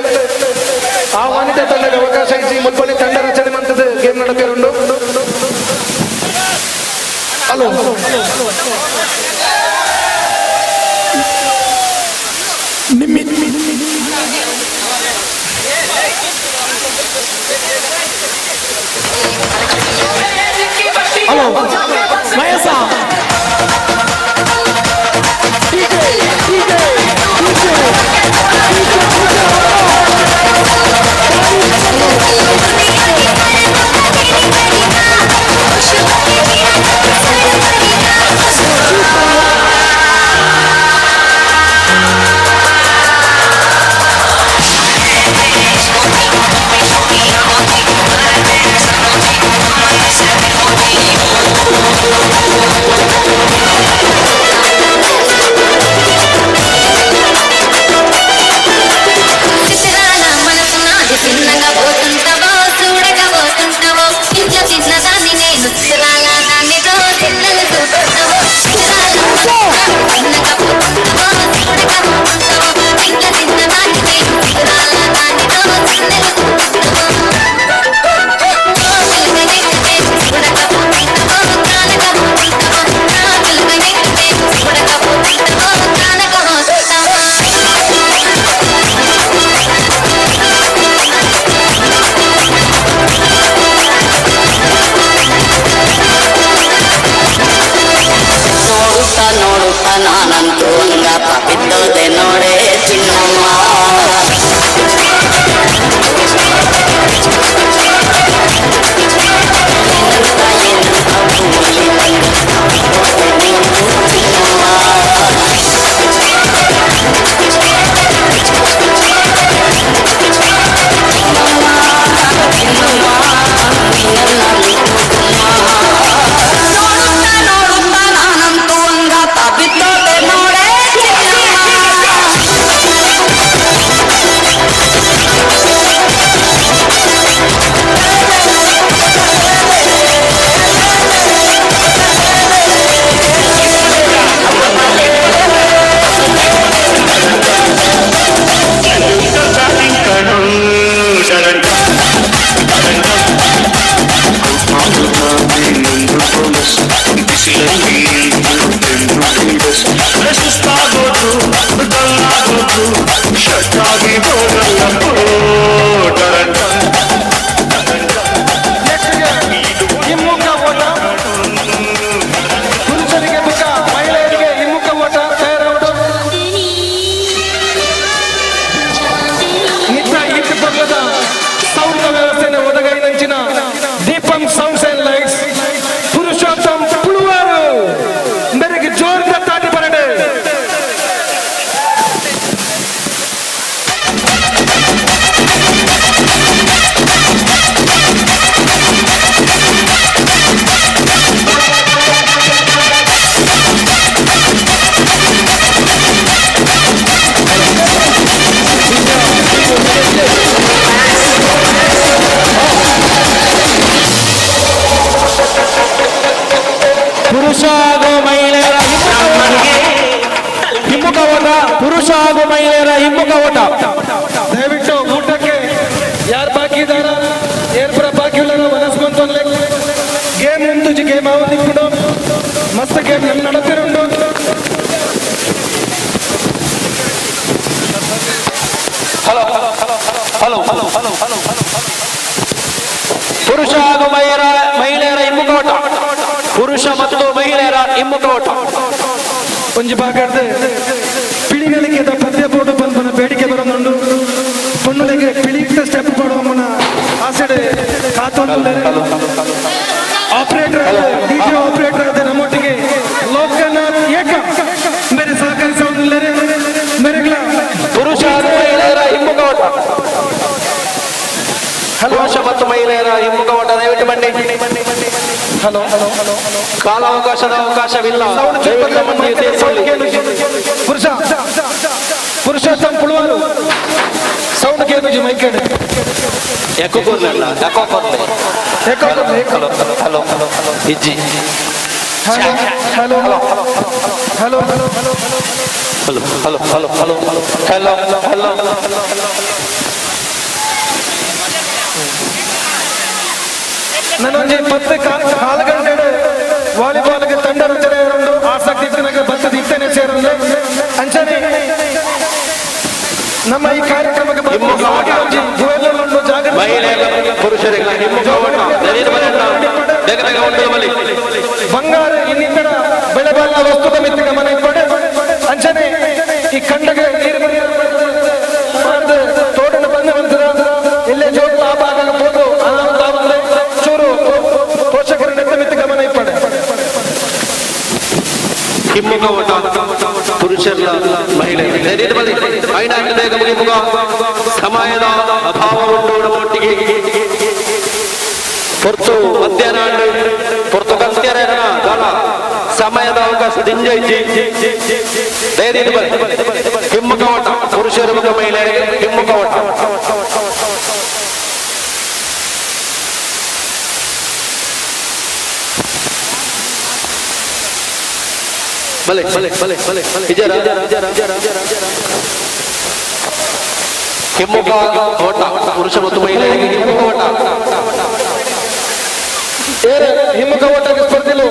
ಆಹ್ವಾನಿತ ತಂಡಕ್ಕೆ ಅವಕಾಶ ಇಜ್ಜಿ. ಮುಲ್ಪಲ್ಲಿ ತಂಡ ರಚನೆ ಮಂತದ ಗೇಮ್ ನಡೆಯುತ್ತಿರುಂಡು. Hello Nimmi hello Mahesha DJ DJ DJ DJ. ಪುರುಷ ಹಾಗೂ ಮಹಿಳೆಯರ ಹಿಮ್ಮುಖ ಓಟ, ಪುರುಷ ಹಾಗೂ ಮಹಿಳೆಯರ ಹಿಮ್ಮುಖ ಓಟ. ದಯವಿಟ್ಟು ಊಟಕ್ಕೆ ಯಾರು ಬಾಕಿ ಇದ್ದಾರ, ಏರ್ಪುರ ಬಾಕಿ ಇಲ್ಲ ಮನಸ್ಕೊಂತ ಗೇಮ್ ಉಂಟು, ಗೇಮ್ ಆವೊಂದಿಪ್ಪುಂಡು, ಮಸ್ತ್ ಗೇಮ್ ನಮ್ಮ ನಡತಿರುಂಡು. Hello hello hello hello hello. ಪುರುಷ ಹಾಗೂ ಮಹಿಳೆಯರ ಹಿಮ್ಮುಖ ಓಟ, ಪುರುಷ ಮತ್ತು ಮಹಿಳೆಯರ ಹಿಮ್ಮುಖ ಓಟ. ಒಂಜಿ ಭಾಗದ ಪಿಳಿಗಳಿಗೆ ಪದ್ಯ ಬೋರ್ಡು ಬಂದ್ಬನ ಬೇಡಿಕೆ ಬರೋದುಂಡು. ಪೊಣ್ಣುಲೆಗೆ ಪಿಳಿತ ಸ್ಟೆಪ್ ಕೊಡುವ ಆಸೆಡೆ ಕಾತೊಂದು operator, DJ operator ಆದ ನಮ್ಮೊಟ್ಟಿಗೆ ಲೋಕನಾಥ್ ಏಕ ಮೇರೆ ಸಹಕರಿಸುವುದಿಲ್ಲರೆ ಮೇರೆಗಳ. ಪುರುಷ ಹಾಗೂ ಮಹಿಳೆಯರ ಹಿಮ್ಮುಖ ಓಟ, ಪುರುಷ ಮತ್ತು ಮಹಿಳೆಯರ ಹಿಮ್ಮುಖ ಓಟ. ದಯವಿಟ್ಟು ಬನ್ನಿ. ಹಲೋ ಹಲೋ, ಕಾಲಾವಕಾಶದ ಅವಕಾಶವಿಲ್ಲ, ದಯವಿಟ್ಟು ನಮ್ಮೊಂದಿಗೆ ಸೇರಿಕೊಳ್ಳಿ. ಪುರುಷ ಪುರುಷೋತ್ತಮ್ ಪುಳುವಾರು ಸೌಂಡ್ ಕೇಳಿ ಮೈಕಡೆ. ಎಕೋ ಕೊರ್ಲಲ್ಲ, ಎಕೋ ಕೊರ್ಲೆ. ಎಕೋ ಕೊರ್ಲೆ. Hello hello hello ಇಜ್ಜಿ. Hello hello hello hello hello hello hello hello hello hello. ನಾನೊಂಜಿ 10 ಕಾಲು ಗಂಟೆ ವಾಲಿಬಾಲ್ಗೆ ತಂಡ ರಚನೆ ಇರೋದು ಆಸಕ್ತಿ ಇತ್ತು ಬತ್ತದ ಇತ್ತನೆ ಸೇರೊಂದು. ಅಂಚನೆ ನಮ್ಮ ಈ ಕಾರ್ಯಕ್ರಮಕ್ಕೆ ಉಂಟು ಜಾಗೃತಿ ಪುರುಷರಿಗೆ ಹಿಮ್ಮುಖ ಓಟ. ಬೇಗ ಬೇಗ ಉಂಟು ಬಲಿ. ಬಂಗಾರ ಇನ್ನಿತರ ಬೆಳೆ ಬಾಲ ವಸ್ತುದ ಮಿತ್ತ ಗಮನ ಇಪ್ಪಡೆ. ಅಂಚನೆ ಈ ಕಂಡಗೆ ನೀರು ತೋಟನ ಬಂದ ಎಲ್ಲೇ ಜೋಗ ಆ ಭಾಗ ಹೋದು ಅನಾಹುತ ಆವಂದೆ ಚೂರು ಪೋಷಕರ ನೆತ್ತ ಮಿತ್ತ ಗಮನ ಇಪ್ಪಡೆ. ಹಿಮ್ಮುಖ ಓಟ, ಪುರುಷರ ಮಹಿಳೆಯರು. ಐನಾಗ್ತದೆ ಹಿಮ್ಮುಖ. ಸಮಯದ ಅಭಾವ ಉಂಟು ನಮ್ಮೊಟ್ಟಿಗೆ. ಪೊರ್ತು ಮಧ್ಯಾಹ್ನ ಪೊರ್ತು ಕಂತ್ಯರ ದಾಲ ಸಮಯದ ಅವಕಾಶ ದಿಂಜ ಇಜ್ಜಿ. ದಯದೀದು ಬನ್ನಿ. ಹಿಮ್ಮುಖ ಓಟ, ಪುರುಷರ ಮತ್ತು ಮಹಿಳೆಯರಿಗೆ ಹಿಮ್ಮುಖ ಓಟ. ಬಲೆ ಬಲೆ ಬಲೆ ಬಲೆ ಇಜರ ಹಿಮ್ಮುಖ ಓಟ, ಪುರುಷ ಮತ್ತು ಮಹಿಳೆಯರಿಗೆ ಹಿಮ್ಮುಖ ಓಟ. ಏರೆ ಹಿಮ್ಮುಖ ಓಟಕ್ಕೆ ಸ್ಪರ್ಧಿಲು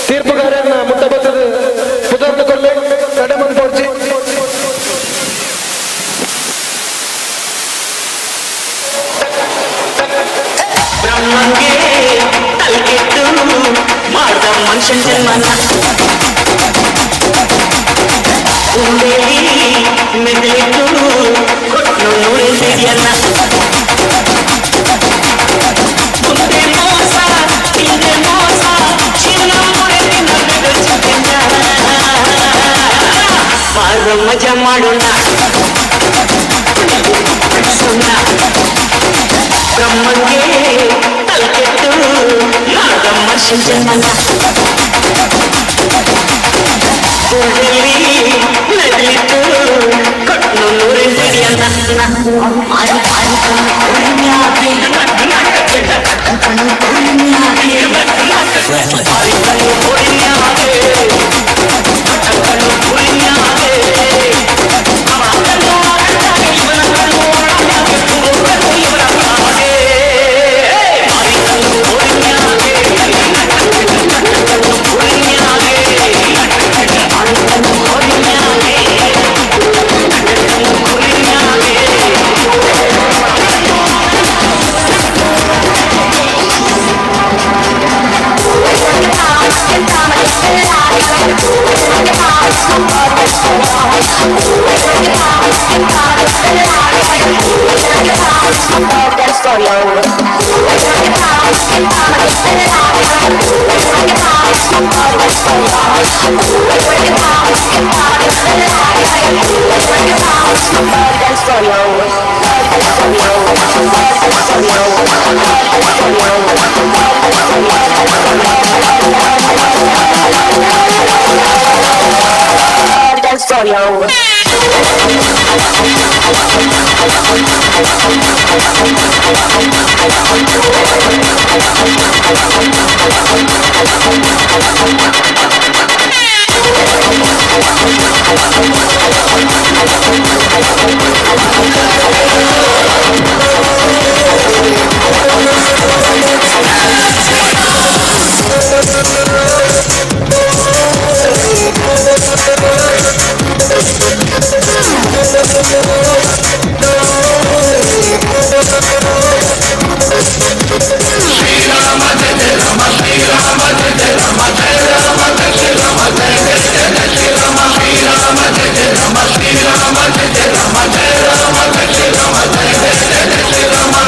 ತೀರ್ಪುಗಾರರನ್ನ ಮುಟ್ಟಬತ್ತದ ಪುದರ್ನ ಕೊಲ್ಲೆ ಕಡೆಮನ್ ಪೋಡ್ಚಿ. ಬ್ರಹ್ಮಂಗೆ ತಲೆಕೆಟ್ಟು ಮಾಡ್ದ ಮನುಷ್ಯನ್ ಜನ್ಮನ, ಉಂಡೇಲಿ ಮೆದುಳಿಟ್ಟು ಕೊಟ್ಟು ನೂರೆಂದಿದೆಯನ್ನ. ಮುಂದೆ ಮೋಸ ಹಿಂದೆ ಮೋಸ ಜೀವನ ಮುರಿದಿನ ಬೆಗಚಿನ. ಬಾರೋ ಮಜಾ ಮಾಡೋಣ ಸುಣ್ಣ. ಬ್ರಹ್ಮಂಗೆ ತಲೆಕೆಟ್ಟು ಮಾಡ್ದ ಮನುಷ್ಯನ್ ಜನ್ಮನ, ಉಂಡೆಲಿ ಮೆದುಳಿಟ್ಟು ಕೊಟ್ಟು ನೂರೆಂದಿದೆಯನ್ನ.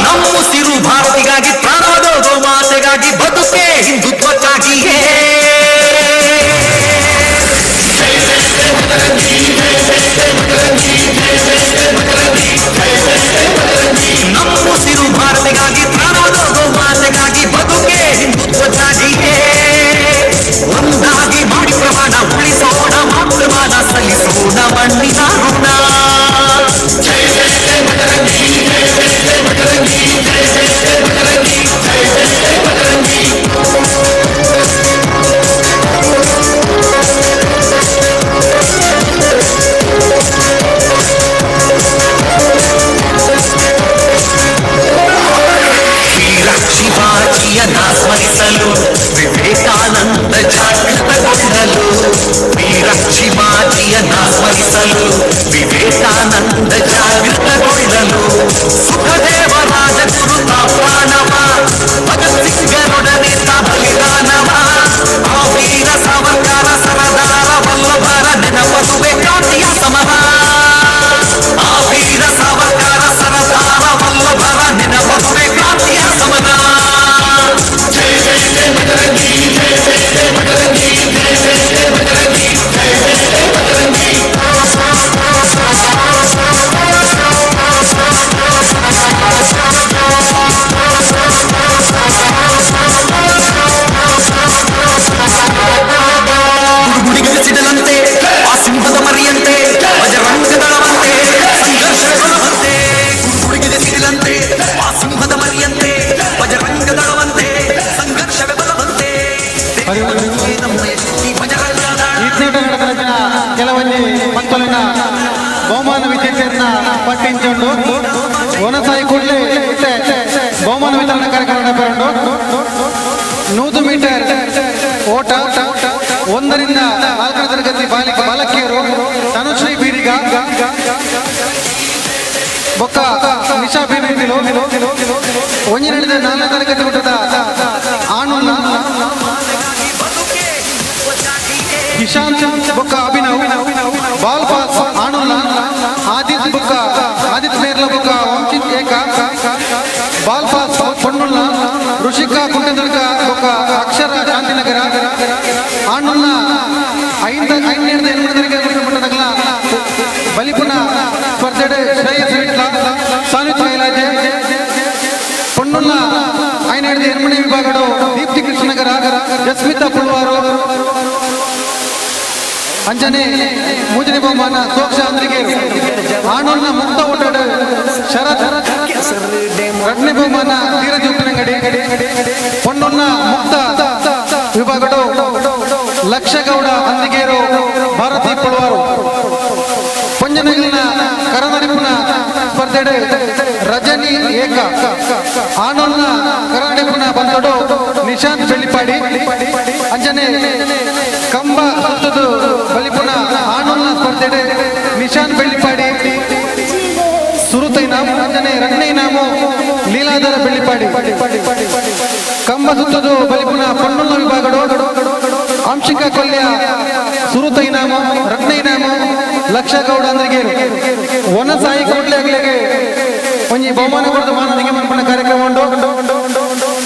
ನಮ್ಮುಸಿರು ಭಾರತಿಗಾಗಿ ಪ್ರಾಣದ ಗೋಮಾತೆಗಾಗಿ ಬದುಕೇ ಹಿಂದುತ್ವಕ್ಕಾಗಿಯೇ. ನಮ್ಮುಸಿರು ಭಾರತಿಗಾಗಿ ಪ್ರಾಣದ ಗೋಮಾತೆಗಾಗಿ ಬದುಕೇ ಹಿಂದುತ್ವಕ್ಕಾಗಿಯೇ. ಒಂದಾಗಿ ಮಾಡಿ ಪ್ರಮಾಣ ಉಳಿಸೋಣ ಮಾತೃಮಾನ ಸಲ್ಲಿಸೋಣ ಮಣ್ಣಿನ ಋಣ. ಜೈ ಜೈ ಜೈ ಬಜರಂಗಿ ಜೈ ಜೈ ಜೈ ಬಜರಂಗಿ ಜೈ ಜೈ ಜೈ ಬಜರಂಗಿ ಜೈ ಜೈ ಜೈ ಬಜರಂಗಿ. ವೀರ ಶಿವಾಜಿಯನ್ನ ಸ್ಮರಿಸಲು ವಿವೇಕಾನಂದ ಜಾಗೃತಗೊಂಡಲು. ವೀರ ಶಿವಾಜಿಯನ್ನ ಸ್ಮರಿಸಲು ವಿವೇಕಾನಂದ ಜಾಗೃತಗೊಳ್ಳಲು. ಸುಖದೇವ ರಾಜಗುರು ಪ್ರಾಣವ ಭಗತ್ ಸಿಂಗರೊಡನೆ ತಾ ಬಲಿದಾನವ. ಆ ವೀರ ಸಾವರ್ಕರ ಸರದಾರ ವಲ್ಲಭರ ನೆನಪದುವೆ ಕ್ರಾಂತಿಯ ಸಮರ. ಆ ವೀರ ಸಾವರ್ಕರ ಸರದಾರ ವಲ್ಲಭರ ನೆನಪದುವೆ ಕ್ರಾಂತಿಯ ಸಮರ. ಜೈ ಜೈ ಜೈ ಬಜರಂಗಿ ಜೈ ಜೈ ಜೈ ಬಜರಂಗಿ ಜೈ ಜೈ ಜೈ ಬಜರಂಗಿ ಜೈ ಜೈ ಜೈ ಬಜರಂಗಿ. ಗುಡುಗುಡಿಗೆ ಸಿಡಲಂತೆ ಆ ಸಿಂಹದ ಮರಿಯಂತೆ ಬಜರಂಗ ದಳವಂತೆ ಸಂಘರ್ಷ ಬಲವಂತೆ. ಗುಡುಗುಡಿಗೆ ಸಿಡಿಲಂತೆ ಆ ಸಿಂಹದ ಮರಿಯಂತೆ ಬಜರಂಗ ದಳವಂತೆ ಸಂಘರ್ಷವೇ ಬಲವಂತೆ. ಕೆಲವೊಂದು ಪಂತೊಲಿನ ಬಹುಮಾನ ವಿಜೇತರನ್ನ ಪಟ್ಟಿಂಚುಂಡು ಒನಸಾಯಿ ಕೂಡಲೇ ಬಹುಮಾನ ವಿತರಣಾ ಕಾರ್ಯಕ್ರಮ ನಡೆಪುಂಡು. 100 ಮೀಟರ್ ಓಟ 1 ರಿಂದ 4ನೇ ತರಗತಿ ಬಾಲಿಕ ಬಾಲಕಿಯರು ತನುಶ್ರೀ ಬೀರಿಗ ಬೊಕ್ಕ ನಿಶಾ ಬೀರಿಲು. 1ರಿಂದ 4ನೇ ತರಗತಿ ಮಟ್ಟದ ಆನುಲ್ಲ ಇಶಾಂತ್ ಬೊಕ್ಕ ಅಭಿನವ್ ಬಾಲ್ ಪಾಸ್ ಆನುಲ್ಲ ಆದಿತ್ ಬೊಕ್ಕ ಆದಿತ್ ಮೇರ್ಲ ಬೊಕ್ಕ ವಂಚಿತ್ ಏಕ ಬಾಲ್ ಪಾಸ್ ಪೊನ್ನುಲ್ಲ ಋಷಿಕಾ ಕುಂಟದಡ್ಕ ಬೊಕ್ಕ ಅಕ್ಷರ ಶಾಂತಿನಗರ ಆನುಲ್ಲ 5ರಿಂದ 8ನೇ ತರಗತಿ ಮಟ್ಟದ ಬಲಿಪುನ ಸ್ಪರ್ಧೆ ಶ್ರೇಯಸ್ ವಿಟ್ಲ ಸಾನ್ವಿತ್ ಮೈಲಾಜೆ ಪೊನ್ನುಲ್ಲ 5ರಿಂದ 8ನೇ ವಿಭಾಗಡು ದೀಪ್ತಿ ಕೃಷ್ಣನಗರ ಜಸ್ಮಿತಾ ಪುಳ್ವಾರು ಅಂಜನೆ ಮೂಜನೆ ಬಹುಮಾನ ಸೋಕ್ಷ ಅಂದ್ರಿಗೇರು ಆಣೋಲ್ನ ಮುಕ್ತ ಓಟಾಡು ಶರತ್ ರಡ್ನೇ ಬಹುಮಾನ ಧೀರಜ್ ಉಪ್ಪಿನಂಗಡಿ. ಪೊನ್ನೊನ್ನ ಮುಕ್ತ ವಿಭಾಗಡು ಲಕ್ಷಗೌಡ ಅಂದಿಗೇರು ಭಾರತಿ ಪುಳ್ವಾರು. ಪೊಂಜನಗಿಲಿನ ಕರನಡಿಪುನ ಸ್ಪರ್ಧೆಡು ರಜನಿ ಏಕ ಆಣೋಲ್ನ ಕರನಡಿಪುನ ಬಂದಡು ನಿಶಾಂತ್ ಬೆಳ್ಳಿಪಾಡಿ. ಅಂಜನೆ ಕಂಬ ಸುತ್ತದು ಬಲಿಪುನ ಆಣೋಲ್ನ ಸ್ಪರ್ಧೆಡು ನಿಶಾಂತ್ ಬೆಳ್ಳಿಪಾಡಿ ಸುರುತ ಇನಾಮು. ಅಂಜನೆ ರಡ್ನೇ ಇನಾಮು ಲೀಲಾಧರ ಬೆಳ್ಳಿಪಾಡಿ. ಕಂಬ ಸುತ್ತದು ಬಲಿಪುನ ಪೊನ್ನುಲ್ಲ ವಿಭಾಗಡು ಅಂಶಿಕಾ ಕೊಲ್ಯ ಸುರುತ ಇನಾಮು ರಡ್ನೇ ಇನಾಮು ಲಕ್ಷಗೌಡ ಅಂದ್ರಿಗೇರು. ವನಸಾಯಿ ಕೂಡ್ಲೆ ಅಗ್ಲೆಗೆ ಒಂಜಿ ಬಹುಮಾನ ಕೊಡದು ಮಾನದಿಗೆ ಮನ್ಪುನ ಕಾರ್ಯಕ್ರಮ ಉಂಡು.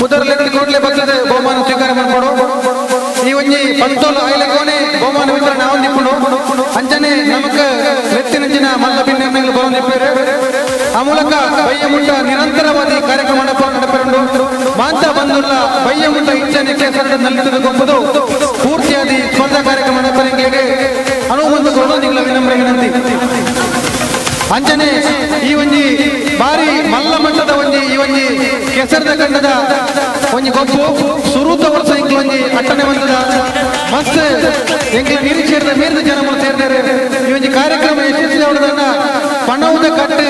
ಪುದರ್ಲೆತ್ತಿ ಕೂಡ್ಲೆ ಬರ್ತದೆ ಬಹುಮಾನ ಸ್ವೀಕಾರ ಮನ್ಪೊಡು. ಈ ಒಂಜಿ ಪಂತೋಲು ಆಯ್ಲೆಕೋನೆ ಬಹುಮಾನ ವಿತರಣೆ ಆವೊಂದಿಪ್ಪುಂಡು. ಅಂಚನೆ ನಮಕ್ ಲೆತ್ತಿನಂಚಿನ ಮಲ್ಲ ಬಿನ್ನೆರ್ನೆಗ್ಲು ಬರೊಂದಿಪ್ಪೆರ್. ಆ ಮೂಲಕ ಬಯ್ಯಮುಟ್ಟ ನಿರಂತರವಾದ ಈ ಕಾರ್ಯಕ್ರಮ ನಡೆಪರುಂಡು. ಮಾಂತ ಬಂದುಲ್ಲ ಬಯ್ಯಮುಟ್ಟ ಇಚ್ಛನೆ ಕೇಸರದ ನಲ್ಲಿತದ ಗೊಪ್ಪದು ಪೂರ್ತಿಯಾದ ಈ ಸ್ಪರ್ಧಾ ಕಾರ್ಯಕ್ರಮ ನಡೆಪರಿಂಗಳಿಗೆ ಅನುಮಂತಕೊಂಡು ನಿಂಗ್ಲ ವಿನಮ್ರ ವಿನಂತಿ. ಅಂಚನೆ ಈ ಒಂಜಿ ಬಾರಿ ಮಲ್ಲ ಮಟ್ಟದ ಒಂಜಿ ಈ ಒಂಜಿ ಕೆಸರದ ಕಂಡದ ಒಂಜಿ ಗೊಪ್ಪು ಸುರೂತ ವರ್ಷ ಇಂಕ್ಲ ಒಂಜಿ ಅಟ್ಟನೆ ಎಂಕ್ಲ ನಿರೀಕ್ಷೆದ ಮೀರಿದ ಜನ ಸೇರ್ತಾರೆ. ಈ ಒಂಜಿ ಕಾರ್ಯಕ್ರಮ ಯಶಸ್ವಿ ಆವಡದನ್ನ ಪಣವುದ ಕಟ್ಟು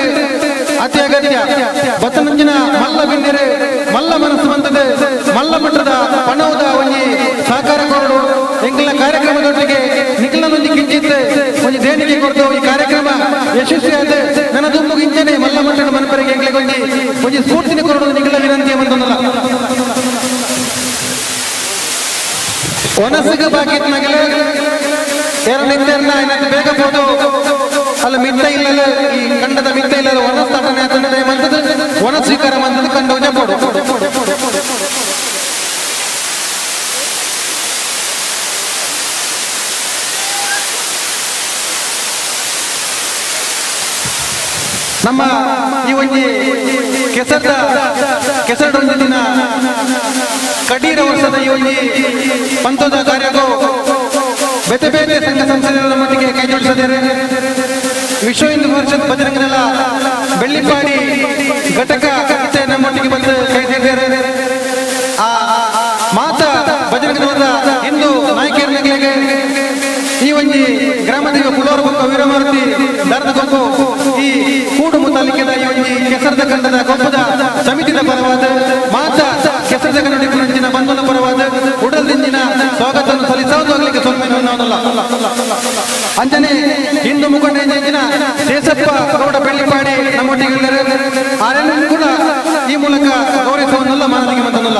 ಅತಿ ಅಗತ್ಯ. ಬತ್ತನಂಜಿನ ಮಲ್ಲ ಬಿನ್ನೆರೆ ಮಲ್ಲ ಮನಸ್ಸು ಬಂದದೆ ಮಲ್ಲ ಮಟ್ಟದ ಪಣವುದ ಒಂಜಿ ಸಹಕಾರ ಕೊರಡು ಎಂಕ್ಲ ಕಾರ್ಯಕ್ರಮದೊಟ್ಟಿಗೆ ನಿಖಿಲನೊಂಜಿ ಕಿಂಚಿತ್ ಒಂಜಿ ದೇಣಿಗೆ ಕೊಡ್ತು ಈ ಕಾರ್ಯಕ್ರಮ ಯಶಸ್ವಿ ಆದ ನನ್ನ ದುಂಬು ಇಂಚನೆ ಮಲ್ಲ ಮಟ್ಟದ ಮನಪರಿಗೆ ಎಂಕ್ಲೆಗೆ ಒಂಜಿ ಒಂಜಿ ಸ್ಫೂರ್ತಿನ ಕೊರಡು ನಿಖಿಲ ವಿನಂತಿ ಬಂದಲ್ಲ. ಒನಸಿಗೆ ಬಾಕಿ ನಗಲೆ ಏರ ನಿತ್ಯರ್ನ ಇನ್ನತ್ತು ಬೇಗ ಹೋದು ಅಲ್ಲ ಮಿತ್ತ ಇಲ್ಲಲ್ಲ ಈ ಕಂಡದ ಮಿತ್ತ ಇಲ್ಲಲ್ಲ ಒಣ ಸ್ಥಾಪನೆ ಆತಂದ್ರೆ ಮಂತದ ಒಣ ಸ್ವೀಕಾರ ಮಂತದ ಕಂಡ ಜಂಬೋಡು. ನಮ್ಮ ಈ ಒಂಜಿ ಕೆಸರದ ಕೆಸರಡೊಂದು ದಿನ ಕಡೀರ ವರ್ಷದ ಈ ಒಂಜಿ ಪಂಥದ ಕಾರ್ಯಕ್ಕೂ ಬೇತೆ ಬೇತೆ ಸಂಘ ಸಂಸ್ಥೆಗಳ ಮಟ್ಟಿಗೆ ಕೈ ಜೋಡಿಸಿದ್ದಾರೆ. ವಿಶ್ವ ಹಿಂದೂ ಪರಿಷತ್ ಬಜರಂಗದಳ ಬೆಳ್ಳಿಪಾಡಿ ಘಟಕ ನಮ್ಮೊಟ್ಟಿಗೆ ಬಂದು ಕೈ ಸೇರಿದ್ದಾರೆ. ಆ ಮಾತಾ ಬಜರಂಗದಳದ ಹಿಂದೂ ನಾಯಕರಿಗೆ ಈ ಒಂಜಿ ಗ್ರಾಮದೇವ ಪುಲೋರ ಬೊಕ್ಕ ವೀರಮಾರುತಿ ದಾರದ ಕೊಪ್ಪು ಈ ಕೂಡು ಮುತಾಲಿಕೆದ ಈ ಒಂಜಿ ಕೆಸರದ ಕಂಡದ ಕೊಪ್ಪದ ಸಮಿತಿದ ಪರವಾದ ಮಾತಾ ಕೆಸರದ ಕಂಡ ಬಂಧನ ಪರವಾದ ಉಡಲ್ದಿಂಜಿನ ಸ್ವಾಗತವನ್ನು ಸಲ್ಲಿಸೋದಾಗ್ಲಿಕ್ಕೆ ಸೊನ್ನೆ. ಅಂಜನೆ ಹಿಂದೂ ಮುಖಂಡ ಶೇಷಪ್ಪ ಗೌಡ ಬೆಳ್ಳಿಪಾಡಿ ನಮ್ಮೊಟ್ಟಿಗೆ ಆರೆಲ್ಲರೂ ಕೂಡ ಈ ಮೂಲಕ ಗೌರವಿಸುವನ್ನಲ್ಲ ಮಾನದಿಗೆ ಮತ್ತೊಂದಲ್ಲ.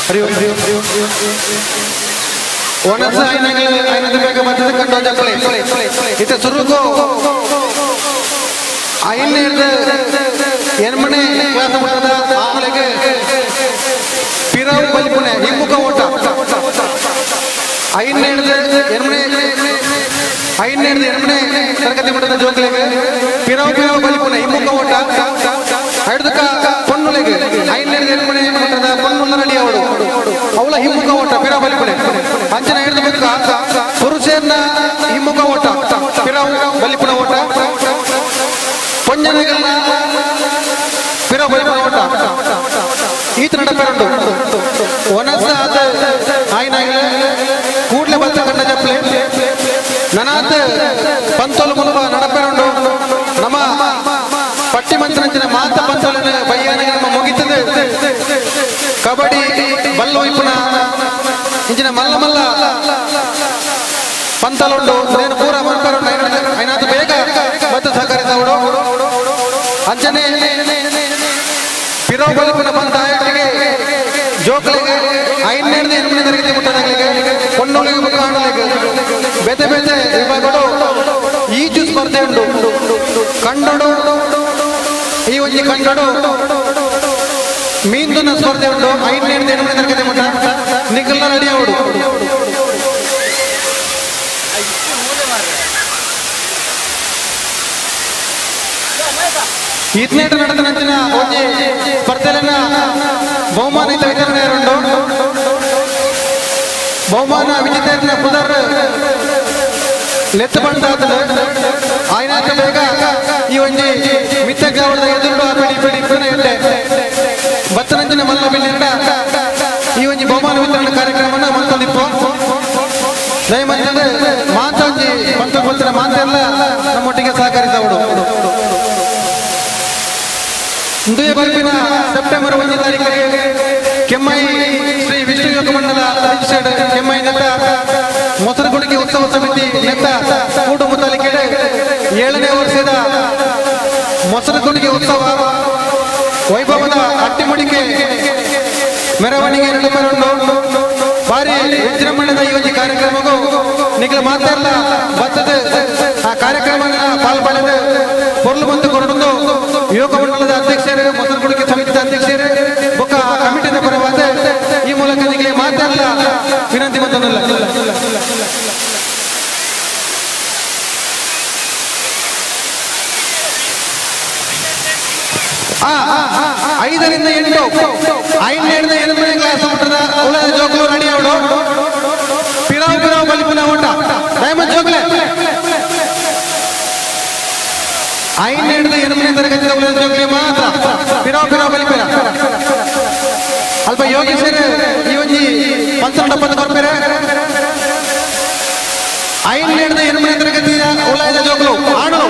ಹರಿ ಒಣಸ ಐನದ ಬೇಗ ಬರ್ತದೆ ಕಂಡು ಜಪ್ಪಳೆ ಇತ್ತ ಸುರುಗು ಐನ್ ಹಿಡ್ದು ಎನ್ಮನೆ ಕ್ಲಾಸ್ ಮುಟ್ಟದ ಆಮೇಲೆ ಪಿರವು ಬಲಿಪುಣೆ ಹಿಮ್ಮುಖ ಓಟ. ಐನ್ ಹಿಡ್ದು ಎನ್ಮನೆ ಐನ್ ಹಿಡ್ದು ಎನ್ಮನೆ ತರಗತಿ ಮಟ್ಟದ ಜೋಕ್ಲೆಗೆ ಪಿರವು ಪಿರವು ಬಲಿಪುಣೆ ಹಿಮ್ಮುಖ ಓಟ. ಹಿಡ್ದಕ್ಕ ಪೊನ್ನುಲೆಗೆ ಐನ್ ಹಿಡ್ದು ಎನ್ಮನೆ ಮಟ್ಟದ ಪೊನ್ನುಲ್ಲ ರೆಡಿ ಅವಳು ಅವಳ ಹಿಮ್ಮುಖ ಓಟ ಪಿರವು ಬಲಿಪುಣೆ. ಅಂಚನ ಹಿಡಿದು ಬುಕ್ಕ ಪುರುಷರನ್ನ ಹಿಮ್ಮುಖ ಓಟ ಪಿರವು ಬಲಿಪುಣ ಓಟ. ಪೊಂಜನಗಳನ್ನ ಪಿರವು ಬಲಿಪುಣ ಓಟ. ಈತ ನಡಪೆರಂಡು ಒನಸ ಆದ ಆಯ್ನಾಗಲೇ ಕೂಡ್ಲೆ ಬತ್ತ ಕಂಡ ಜಪ್ಲೆ ನನಾತ ಪಂತೋಲು ಮುಲುವ ನಡಪೆರಂಡು ನಮ್ಮ ಪಟ್ಟಿ ಮಂತ್ರಂಚಿನ ಮಾತ ಪಂತೋಲಿನ ಬಯ್ಯಾನಿಗೆ ನಮ್ಮ ಮುಗಿತದೆ. ಕಬಡ್ಡಿ ಬಲ್ಲು ಇಪ್ಪುನ ಇಂಚಿನ ಮಲ್ಲ ಮಲ್ಲ ಪಂತಲುಂಡು నేను ಪೂರ ಮನ್ಪರುಂಡು ಐನಾತ ಬೇಗ ಮತ್ತು ಸಹಕರಿಸವಡು. ಅಂಚನೆ ಪಿರವು ಬಲಿಪುನ ಪಂತ ಆಯಟ್ಟಿಗೆ ಜೋಕ್ಲೆಗೆ ಐನೇಳ್ದು ಎನ್ಮನೆ ತರಗತಿ ಮುಟ್ಟದಾಗಲಿಗೆ ಪೊಣ್ಣುಗಳಿಗೆ ಬೊಕ್ಕ ಆಣುಲೆಗೆ ಬೇತೆ ಬೇತೆ ವಿಭಾಗಡು ಈಜು ಸ್ಪರ್ಧೆ ಉಂಟು. ಕಂಡಡು ಈ ಒಂಜಿ ಕಂಡಡು ಮೀಂದುನ ಸ್ಪರ್ಧೆ ಉಂಟು. ಐನೇಳ್ದು ಎನ್ಮನೆ ತರಗತಿ ಮುಟ್ಟ ನಿಖಲ್ನ ರೆಡಿ ಅವಡು. ಈತ್ನೇಟ ನಡೆದ ನಂಚಿನ ಒಂಜಿ ಸ್ಪರ್ಧೆಲೆನ ಬಹುಮಾನ ವಿತರಣೆ ಉಂಟು. ಬಹುಮಾನ ವಿಜೇತರನ ಪುದರ್ ಲೆತ್ತ ಬಂದಾದ ಆಯ್ನಾತ ಬೇಗ ಈ ಒಂಜಿ ಮಿತ್ತ ಗ್ರಾಮದ ಎದುರು ಬಿಡಿ ಬಿಡಿ ಪುನಃ ಇಟ್ಟೆ ಬತ್ತನಂಚಿನ ಮಲ್ಲ ಬಿಲ್ಲಿಂದ ಈ ಒಂಜಿ ಬಹುಮಾನ ವಿತರಣೆ ಕಾರ್ಯಕ್ರಮನ ಮಲ್ತೊಂದಿಪ್ಪು. ದಯಮಂತದ ಮಾತಾಂಜಿ ಪಂತ ಗೊತ್ತಿರ ಮಾತೆಲ್ಲ ನಮ್ಮೊಟ್ಟಿಗೆ ಸಹಕರಿಸವಡು. ಇಂದುವೆ ಬರ್ಪಿನ ಸೆಪ್ಟೆಂಬರ್ 1 ತಾರೀಕಿಗೆ ಕೆಮ್ಮೈ ಶ್ರೀ ವಿಷ್ಣು ಯೋಗ ಮಂಡಲ ರಿಜಿಸ್ಟರ್ಡ್ ಕೆಮ್ಮೈ ನೆತ್ತ ಮೊಸರುಗುಡಿಗೆ ಉತ್ಸವ ಸಮಿತಿ ನೆತ್ತ ಕೂಡು ಮುತಾಲಿಕೆಡೆ 7ನೇ ವರ್ಷದ ಮೊಸರುಗುಡಿಗೆ ಉತ್ಸವ ವೈಭವದ ಅಟ್ಟಿಮುಡಿಕೆ ಮೆರವಣಿಗೆ ನಡಪರುಂಡು. ಭಾರಿ ವಿಜೃಂಭಣೆದ ಈ ಒಂದು ಕಾರ್ಯಕ್ರಮಕ್ಕೂ ನಿಖಿಲ ಮಾತೆಲ್ಲ ಬರ್ತದೆ. ಆ ಕಾರ್ಯಕ್ರಮ ಪಾಲ್ಪಡೆದು ಪೊರ್ಲು ಬಂದು ಕೊರಡು ಯೋಗ ಮಂಡಲದ ಅಧ್ಯಕ್ಷರು ಮೊಸರುಗುಡಿಕೆ ಸಮಿತಿಯ ಅಧ್ಯಕ್ಷರು ಬೊಕ್ಕ ಕಮಿಟಿದ ಪರವಾದ ಈ ಮೂಲಕ ನಿಮಗೆ ಮಾತೆಲ್ಲ ವಿನಂತಿ ಬಂದಲ್ಲ. ಐದರಿಂದ 8 ಐದರಿಂದ 8ನೇ ಕ್ಲಾಸ್ ಮಟ್ಟದ ಉಳ ಜೋಕ್ಲು ರೆಡಿ ಅವಡು. ಪಿರಾವ್ ಪಿರಾವ್ ಬಲಿಪುನ ಓಟ ಡೈಮಂಡ್ ಜೋಕ್ಲೆ ಐದರಿಂದ 8ನೇ ತರಗತಿಯ ಉಳ ಜೋಕ್ಲೆ ಮಾತ್ರ ಪಿರಾವ್ ಪಿರಾವ್ ಬಲಿಪುನ. ಅಲ್ಪ ಯೋಗೇಶ್ವರ ಈ ಒಂಜಿ ಪಂಚರಡಪ್ಪದ ಕೊರ್ಪೆರೆ ಐದರಿಂದ 8ನೇ ತರಗತಿಯ ಉಳದ ಜೋಕ್ಲು ಆಣು.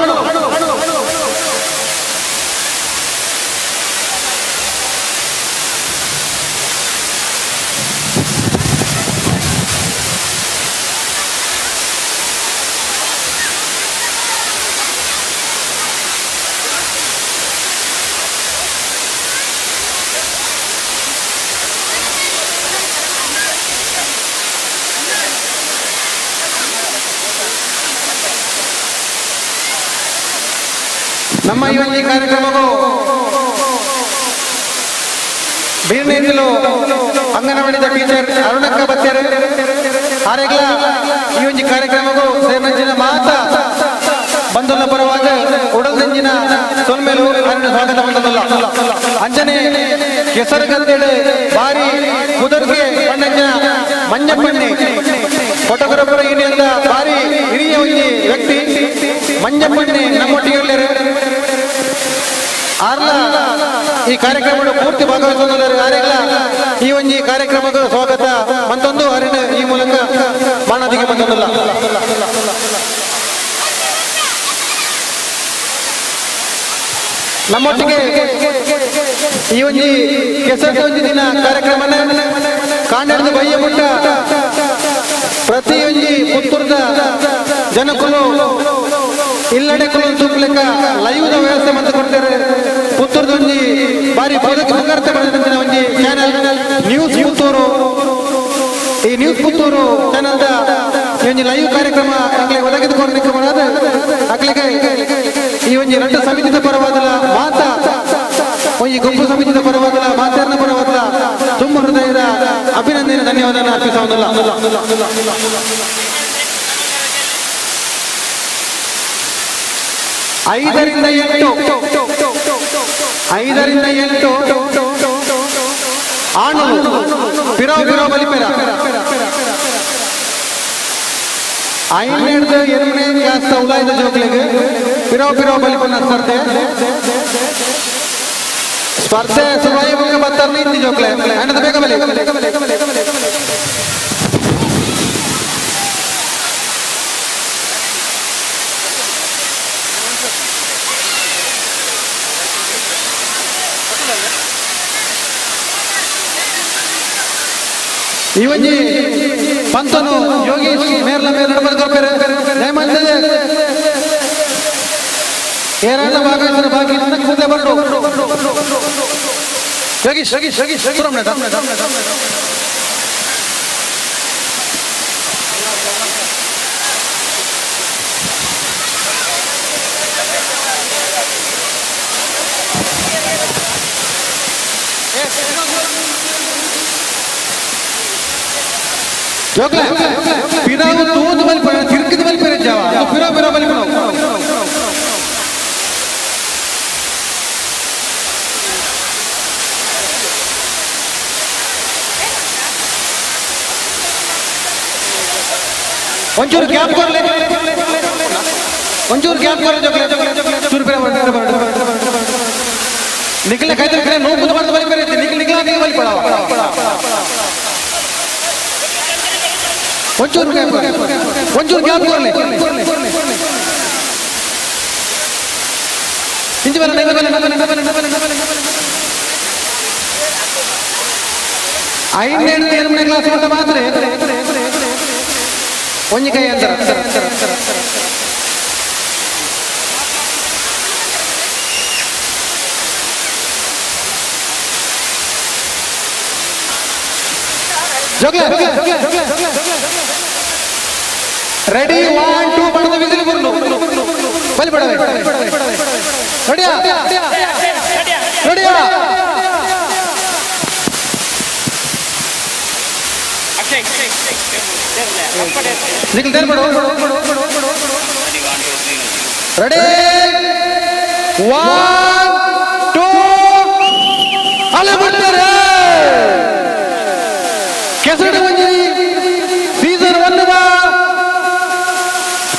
ನಮ್ಮ ಈ ಒಂದು ಕಾರ್ಯಕ್ರಮವು ಬೀರ್ನೇಂದಿಲು ಅಂಗನವಾಡಿದ ಟೀಚರ್ ಅರುಣಕ್ಕ ಬತ್ತೇರು ಆರೆಗ್ಲ ಈ ಒಂದು ಕಾರ್ಯಕ್ರಮವು ಸೇರ್ನಂಚಿನ ಮಾತ ಬಂಧುಲ ಪರವಾದ ಉಡಲ್ದಂಜಿನ ಸೊಲ್ಮೇಲು ಅರುಣ ಸ್ವಾಗತ ಬಂದಲ್ಲ. ಅಂಜನೆ ಕೆಸರುಗದ್ದೆಡೆ ಬಾರಿ ಕುದರ್ಗೆ ಬಣ್ಣಂಜಿನ ಮಂಜಪ್ಪಣ್ಣಿ ಫೋಟೋಗ್ರಾಫರ್ ಯೂನಿಯನ್ ಬಾರಿ ಹಿರಿಯ ಒಂದು ವ್ಯಕ್ತಿ ಮಂಜಪ್ಪಣ್ಣಿ ನಮ್ಮೊಟ್ಟಿಗೆ ಆರ್ಲ ಈ ಕಾರ್ಯಕ್ರಮ ಪೂರ್ತಿ ಭಾಗವಹಿಸುತ್ತಿದ್ದಾರೆ. ಆರೆಗ್ಲ ಈ ಒಂದು ಕಾರ್ಯಕ್ರಮಕ್ಕೆ ಸ್ವಾಗತ ಮತ್ತೊಂದು ಅರಿಣ ಈ ಮೂಲಕ ಮಾನದಿಗೆ ಬಂದಲ್ಲ. ನಮ್ಮೊಟ್ಟಿಗೆ ಈ ಒಂದು ಕೆಸರು ಒಂದು ದಿನ ಕಾರ್ಯಕ್ರಮನ ಕಾಂಡದ ಬಯ್ಯ ಮುಟ್ಟ ಪ್ರತಿಯೊಂದು ಪುತ್ತೂರದ ಜನಕುಲು ಇಲ್ಲಡೆ ಕುಲು ತೂಕ್ಲೆಕ್ಕ ಲೈವ್ದ ವ್ಯವಸ್ಥೆ ಮಂತ ಕೊಡ್ತಾರೆ. ಪುತ್ತೂರದ ಒಂಜಿ ಬಾರಿ ಪುಗರ್ತೆ ಪಡೆದ ಒಂಜಿ channel news Puttur news Puttur ಚಾನೆಲ್ದ ಈ ಒಂಜಿ ಲೈವ್ ಕಾರ್ಯಕ್ರಮ ಅಕ್ಲೆ ಒದಗಿದುಕೊಂಡು ನಿಕ್ಕುಮನಾದ ಅಕ್ಲೆಗೆ ಈ ಒಂಜಿ ರಡ್ಡು ಸಮಿತಿದ ಪರವಾದಲ ಮಾತ ಒಂಜಿ ಗುಂಪು ಸಮಿತಿದ ಪರವಾದಲ ಮಾತಾರ್ನ ಪರವಾದಲ ತುಂಬ ಹೃದಯದ ಅಭಿನಂದನೆ ಧನ್ಯವಾದ ಅರ್ಪಿಸುವುದಿಲ್ಲ. ಐದರಿಂದ ಎಂಟು 5ರಿಂದ 8 ಆಣು ಪಿರೋ ಪಿರೋ ಬಲಿಪೆರ ಐನೇಡ್ದು ಎರಡನೇ ಕ್ಲಾಸ್ ಉಲಾಯ್ದ ಜೋಕ್ಲೆಗ್ ಪಿರೋ ಪಿರೋ ಬಲಿಪನ ಸ್ಪರ್ಧೆ ಸ್ಪರ್ಧೆ ಸುರಾಯಿ ಬತ್ತಾರ್ನ ಇತ್ತಿ ಜೋಕ್ಲೆ ಅಣ್ಣದ ಬೇಗ ಬಲಿ ಈ ಒಂಜಿ ಪಂತನು ಯೋಗೀಶ್ ಮೇರ್ಲ ಮೇಲ್ ನಡಬರ್ ಕೊರ್ಪೆರ್ ದಯಮಾಡಿ ಏರಾಂಡ ಭಾಗವಹಿಸಿದ ಬಾಕಿ ಕೂದಲೇ ಬರಡು ಯೋಗೀಶ್ ಯೋಗೀಶ್ ಯೋಗೀಶ್ ಸುರಮ್ನೆ ಜೋಕ್ಲೆ ಪಿರಾವು ತೂದು ಬಲಿಪಡ ತಿರ್ಕಿದ ಬಲಿಪೆರ ಜಾವ ಪಿರೋ ಪಿರೋ ಬಲಿಪಣ ಒಂಚೂರು ಗ್ಯಾಪ್ ಕೊರ್ಲೆ ಒಂಚೂರು ಗ್ಯಾಪ್ ಕೊರ್ಲೆ ಜೋಕ್ಲೆ ಚೂರು ಪಿರ ನಿಕ್ಲೆ ಕೈತಲ್ ಕಡೆ ನೋವು ಬರ್ತದೆ ಬಲಿಪೆರ ನಿಕ್ಲೆ ನಿಕ್ಲ ನೀವು ಬಲಿಪಡವ ಒಂಚೂರು ಗ್ಯಾಪ್ ಒಂಚೂರು ಗ್ಯಾಪ್ ಕೊರ್ಲೆ ಇಂಚು ಬರ ಐದನೇ ಎರಡನೇ ಕ್ಲಾಸ್ ಮಟ್ಟ ಮಾತ್ರ ಒಂಜಿ ಕೈ ಅಂತರ ಜೋಗ್ಲೆ ರೆಡಿ 1 2 ಪಡೆದ ವಿಸಿಲ್ ಬರಲು ಬಲಿ ಬಡವೆ ರೆಡಿಯಾ ರೆಡಿಯಾ ನಿಖಿಲ್ ತೇರ್ ಬಿಡು ರೆಡಿ 1 2 ಅಲೆ ಬಿಡ್ತಾರೆ ಕೆಸರಡಿ ಒಂಜಿ ಸೀಸನ್ 1 ದ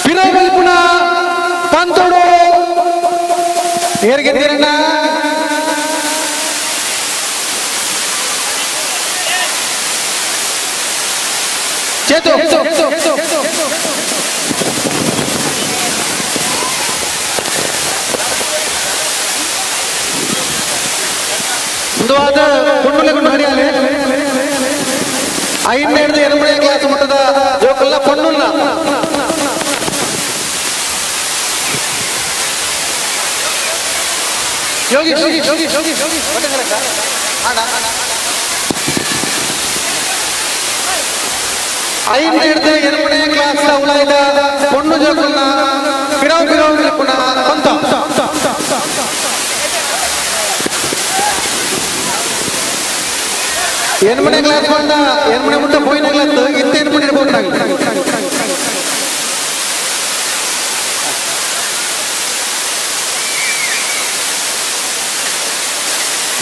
ಪಿರೋ ಬಲಿಪುಣ ಪಂತೋಡು ಏರ್ಗೆದ್ದೀರಣ್ಣ ಚೇತು ಮುಂದುವಾದ ಕೊಂಡುಲೆ ಕೊಂಡು ಹರಿಯಾಲೆ ಐದನೇ ಎರಡನೇ ಕ್ಲಾಸ್ ಮಟ್ಟದ ಜೋಕಲ್ಲ ಪೊಣ್ಣುಲ್ಲ ಯೋಗೀಶ್ ಯೋಗೀಶ್ ಯೋಗೀಶ್ ಐದನೇ ಎರಡನೇ ಕ್ಲಾಸ್ ಉಳಾಯ್ದ ಪೊಣ್ಣು ಜೋಕಲ್ನ ಪಿರವು ಪಿರವು ಪುನಃ ಪಂತ ಎನ್ಮನೆ ಕ್ಲಾಸ್ ಬಂದ ಎನ್ಮನೆ ಮುಟ್ಟ ಪೋಯಿನ ಕ್ಲಾಸ್ ಇತ್ತ ಎನ್ಮನೆ ಇರ್ಬೋದು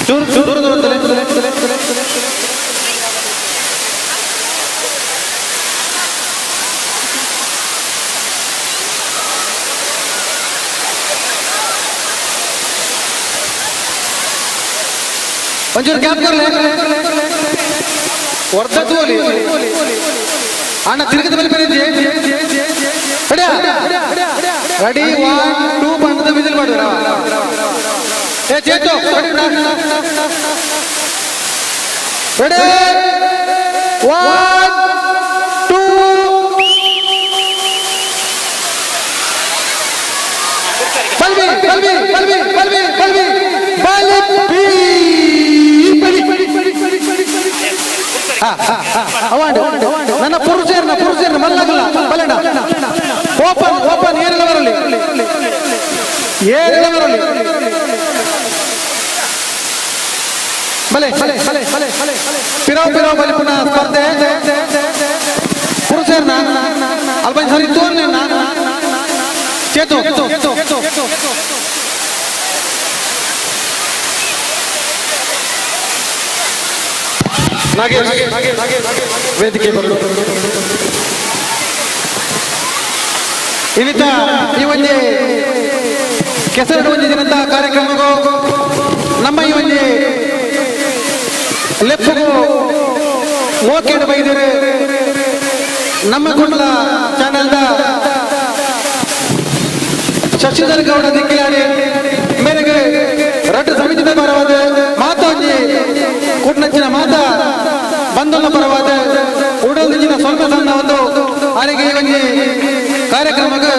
ದೂರ ದೂರ ದೂರ ಒಂಚೂರು ಗ್ಯಾಪ್ ಕೊರ್ಲೆ ವರ್ಧ ತೋಲಿ ಅಣ್ಣ ತಿರುಗಿದ ಮೇಲೆ ಬೆರೆಜಿ ರೆಡಿ 1 2 ಪಂಡದ ವಿಸಿಲ್ ಮಾಡುವ ಏ ಚೇತು ರೆಡಿ 1 2 ಬಲ್ಬಿ ಬಲ್ಬಿ ಬಲ್ಬಿ ಬಲ್ಬಿ ಬಲ್ಬಿ ಬಲ್ಬಿ ಅವಾಂಡ್ ನನ್ನ ಅಣ್ಣ ಪುರುಷೇರ್ನ ಪುರುಷೇರ್ನ ಮಲ್ಲಗಲ್ಲ ಬಲಣ್ಣ ಓಪನ್ ಓಪನ್ ಏನೆಲ್ಲ ಬರಲಿ ಏನೆಲ್ಲ ಬರಲಿ ಬಲೆ ಬಲೆ ಬಲೆ ಬಲೆ ಪಿರಾವ್ ಪಿರಾವ್ ಬಲಿ ಪುನಃ ಸ್ಪರ್ಧೆ ಪುರುಷೇರ್ನ ಅಲ್ಬನ್ ಸರಿ ತೋರ್ನ ಚೇತು ನಾಗೇಶ್ ವೇದಿಕೆ ಬರಲು ಇನ್ನಿತ ಈ ಒಂಜಿ ಕೆಸರಡು ಒಂಜಿ ದಿನದ ಕಾರ್ಯಕ್ರಮಕ್ಕೂ ನಮ್ಮ ಈ ಒಂಜಿ ಲೆಪ್ಪಗೂ ಮೋಕೇಡು ಬೈದಿರು ನಮ್ಮ ಕುಂಡ್ಲ ಚಾನೆಲ್ದ ಶಶಿಧರ್ ಗೌಡ ದಿಕ್ಕಿಲಾಡಿ ಮೇರೆಗೆ ರಡ್ಡು ಸಮಿತಿದ ಪರವಾದ ಮಾತಾಂಜಿ ಕುಟ್ನಂಚಿನ ಮಾತಾ ಬಂಧುನ ಪರವಾದ ಉಡಲ್ದಿಂಚಿನ ಸ್ವಲ್ಪ ಸಣ್ಣ ಒಂದು ಅರೆಗೆ ಈ ಒಂಜಿ ಕಾರ್ಯಕ್ರಮಕ್ಕೆ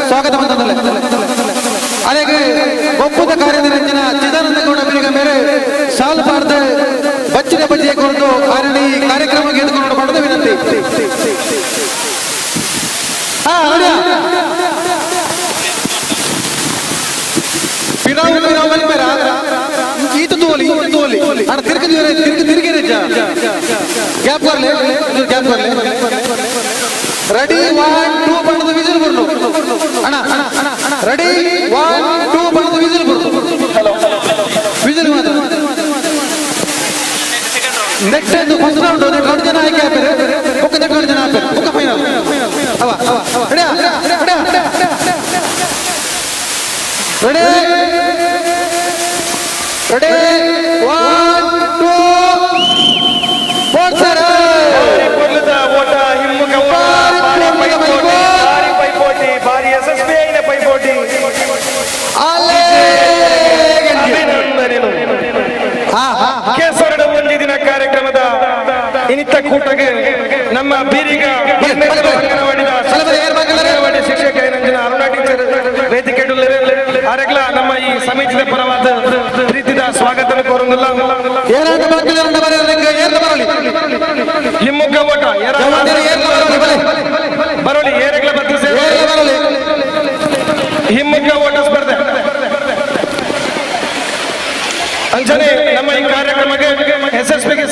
ಸ್ವಾಗತ ಬಂದಲ್ಲ ಅರೆಗೆ ಒಪ್ಪದ ಕಾರ್ಯನಿರಂಜನ ಚಿದಾನಂದ ಗೌಡ ಬೇಗ ಮೇರೆ ಸಾಲು ಪಾರ್ದ ಬಚ್ಚಿನ ಬಜ್ಜಿಯ ಕೊರತು ಆರಣಿ ಕಾರ್ಯಕ್ರಮಕ್ಕೆ ಎದುಕೊಂಡು ಪಡೆದ ವಿನಂತಿ. ಪಿರಾವು ಪಿರಾವು ಬಲಿಪೇರ ಈತ ತೋಲಿ ತೋಲಿ ಅಣ್ಣ ತಿರ್ಗ ತಿರ್ಗ ತಿರುಗಿ ಗ್ಯಾಪ್ ಬರ್ಲಿ ಗ್ಯಾಪ್ ಬರ್ಲಿ ರೆಡಿ 1 2 ಬಣ್ಣದ ವಿಸಿಲ್ ಬರ್ಲು ಅಣ್ಣ ರೆಡಿ 1 2 ಬಣ್ಣದ ವಿಸಿಲ್ ಬರ್ಲು ವಿಸಿಲ್ ಮಾತ್ರ ನೆಕ್ಸ್ಟ್ ಫಸ್ಟ್ ರೌಂಡ್ ಎರಡು ಜನ ಆಯ್ಕೆ ಆಗ್ತಾರೆ ಒಕ್ಕ ಎರಡು ಜನ ಆಗ್ತಾರೆ ಒಕ್ಕ ಫೈನಲ್ ಅವ ರೆಡಿ ರೆಡಿ ರೆಡಿ 1 2 4 ಸರ್ ಓಟ ಹಿಮ್ಮುಖ ಭಾರಿ ಪೈಪೋಟಿ ಭಾರಿ ಯಶಸ್ವಿ అయిన ಪೈಪೋಟಿ ಅಭಿನಂದನೆಗಳು. ಕೇಸರಡ ಒಂಜಿ ದಿನ ಕಾರ್ಯಕ್ರಮದ ಇನ್ನಿತ ಕೂಟಗೆ ನಮ್ಮ ಬೀರಿಗ ಅಂಗನವಾಡಿ ಶಿಕ್ಷಕ ಅರುಣಾ ಟೀಚರ್ ವೇದಿಕೆ ಅರೆಗ್ಲ ನಮ್ಮ ಈ ಸಮಿತಿಯ ಪರವಾದ ಪ್ರೀತಿದ ಸ್ವಾಗತ ಕೋರುಂಗಿಲ್ಲ. ಹಿಮ್ಮುಖ ಓಟ ಬರೋಲಿ ಏರೆಗ್ಲ ಬತ್ತು ಹಿಮ್ಮುಖ ಓಟ ಸ್ಪರ್ಧೆ ಅಂಜನೆ ನಮ್ಮ ಈ ಕಾರ್ಯಕ್ರಮಕ್ಕೆ ಯಶಸ್ವಿಗೆ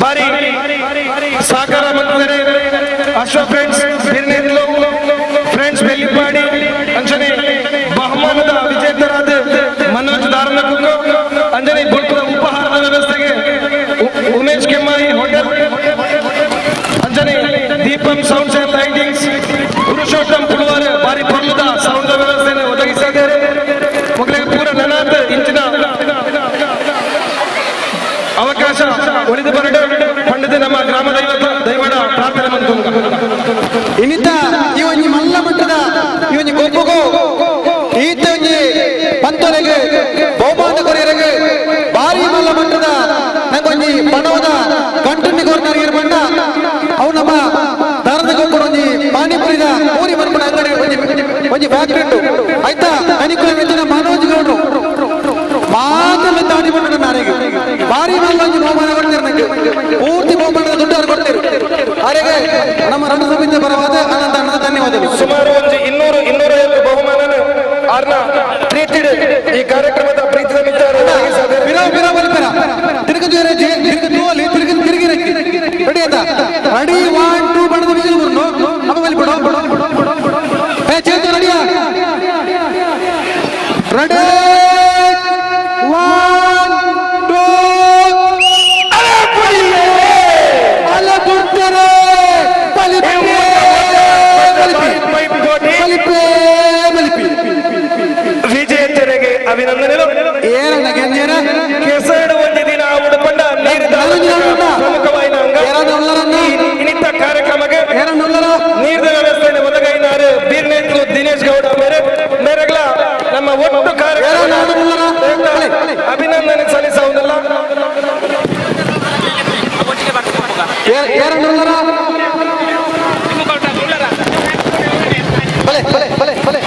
ಭಾರಿ ಸಹಕಾರ ಮಂತ್ರಿ ಅಶ್ವ ಫ್ರೆಂಡ್ಸ್ ಬಿರ್ನೆಂದ್ಲು ಫ್ರೆಂಡ್ಸ್ ಬೆಲ್ಲಿಪಾಡಿ ಅಂಜನೆ ಬಹುಮಾನದ ವಿಜೇತರಾದ ಮನೋಜ್ ದಾರನಕುಂಗು ಅಂಜನೆ ಬುಲ್ಪದ ಉಪಹಾರದ ವ್ಯವಸ್ಥೆಗೆ ಉಮೇಶ್ ಕೆಮ್ಮಾಯಿ ಹೋಟೆಲ್ ಅಂಜನೆ Deepam sounds and lightings Purushottam Puluvar ಭಾರಿ ಪರ್ಲದ ಸೌಂಡ್ ವ್ಯವಸ್ಥೆಯನ್ನು ಒದಗಿಸಿದ್ದಾರೆ. ಮಕ್ಕಳಿಗೆ ಪೂರ ನನಾತ್ ಇಂಚಿನ ಅವಕಾಶ ಉಳಿದು ಬರಡು ಪಂಡಿತ ನಮ್ಮ ಗ್ರಾಮ ದೈವದ ದೈವಡ ಪ್ರಾರ್ಥನೆ ಮಂತು. ಇನ್ನಿತ ಈ ಒಂಜಿ ಮಲ್ಲ ಮಟ್ಟದ ಈ ಒಂಜಿ ಗೊಬ್ಬುಗು ಈತ ಒಂಜಿ ಪಂತೊರೆಗೆ ಬಹುಮಾನ ಕೊರಿಯರೆಗೆ ಭಾರಿ ಮಲ್ಲ ಮಟ್ಟದ ನಂಗೊಂಜಿ ಪಣವದ ಕಂಟುನಿ ಕೊರ್ನರ್ ಇರ್ಬಂಡ ಅವು ನಮ್ಮ ದಾರದ ಗೊಬ್ಬರ ಒಂಜಿ ಪಾನಿಪುರಿದ ಪೂರಿ ಮನ್ಪುನ ಅಂಗಡಿ ಒಂಜಿ ಒಂಜಿ ಫ್ಯಾಕ್ಟ್ರಿ ಉಂಟು ಆಯ್ತಾ. ಕನಿಕುಲ ಮೆಚ್ಚಿನ ಮನೋಜ್ ಗೌಡ್ರು ಮಾತ್ರ ದಾಡಿ ಬಂಡ ನಾರೆಗೆ ಭಾರಿ ಮಲ್ಲ ಒಂಜಿ ಬಹುಮಾನ ಕೊಡ್ತೀರಿ ನಂಗೆ ಪೂರ್ತಿ ಬಹುಮಾನದ ದುಡ್ಡು ಕೊಡ್ತೀರಿ. ಅರೆಗೆ ನಮ್ಮ ರಣ ಸಮಿತಿಯ ಪರವಾದ ಅನಂತ ಅನಂತ ಧನ್ಯವಾದಗಳು. ಸುಮಾರು ಒಂಜಿ 200 ಬಹುಮಾನ ಆರ್ನ ಪ್ರೀತಿ ಈ ಕಾರ್ಯಕ್ರಮದ ಪ್ರೀತಿದ ಮಿತ್ರ ರೆಡಿ ಆಯ್ತಾ? ರೆಡಿ 1 2 ಬಣ್ಣದ ವಿಸಿಲ್ ಬರ್ನು ಅಪ್ಪ ಬಲಿ ಬಿಡು ಏ ಚೇತು ರೆಡಿಯಾ? ರೆಡಿ 1 2 ಅಲ್ಲ ಕೊಡ್ತಾರೆ ಬಲಿಪಿ ಬಲಿಪಿ ಬಲಿಪಿ ಬಲಿಪಿ ವಿಜೇತರಿಗೆ ಅಭಿನಂದನೆಗಳು. ಏನಣ್ಣ ಗೆಂಜೇನ ಕೆಸರಡು ಒಂದು ದಿನ ಉಡುಪಂಡ ನೀರಿದ ಪ್ರಮುಖವಾದ ಅಂಗ ಇನ್ನಿತ ಕಾರ್ಯಕ್ರಮಕ್ಕೆ ನೀರಿನ ವ್ಯವಸ್ಥೆಯನ್ನು ಒದಗೈನಾರು ಬೀರ್ನೇತ್ಲು ದಿನೇಶ್ ಗೌಡ ಮೇರೆ ಮೇರೆಗಳ ನಮ್ಮ ಒಟ್ಟು ಕಾರ್ಯಕ್ರಮ ಅಭಿನಂದನೆ ಸಲ್ಲಿಸುವುದಲ್ಲ. ಬಲೆ ಬಲೆ ಬಲೆ ಬಲೆ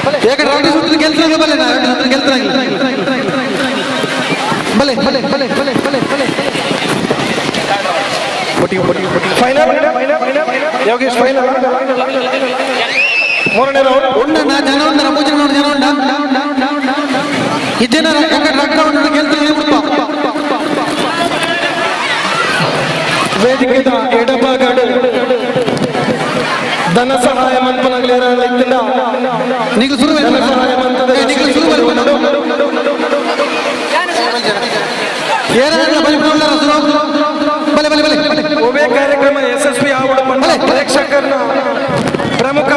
ಬಲೆ ಬಲೆ ಫೈನಲ್ ಯೋಗೇಶ್ ಫೈನಲ್ ಮೂರನೇ ರೌಂಡ್. ಉಂಡಣ್ಣ ಜನ ಉಂಡರ ಮೂಜಿನ ರೌಂಡ್ ಜನ ಉಂಡ ಇಜ್ಜನ ರಡ್ ರೌಂಡ್ ಗೆಲ್ತೀನಿ ಬಿಡ್ಪ. ವೇದಿಕೆದ ಎಡಭಾಗಡು ಧನ ಸಹಾಯ ಮನ್ಪನಗಲೇರ ಇತ್ತಿಂದ ನಿಗ್ಲು ಸುರು ಧನ ಸಹಾಯ ಮಂತದ ನಿಗ್ಲು ಸುರು ಏನಾರ ಬಲಿ ಸುರು ಬಲೆ ಬಲೆ ಬಲೆ. ಒವೇ ಕಾರ್ಯಕ್ರಮ ಯಶಸ್ವಿ ಆವಡ ಪ್ರೇಕ್ಷಕರನ್ನ ಪ್ರಮುಖ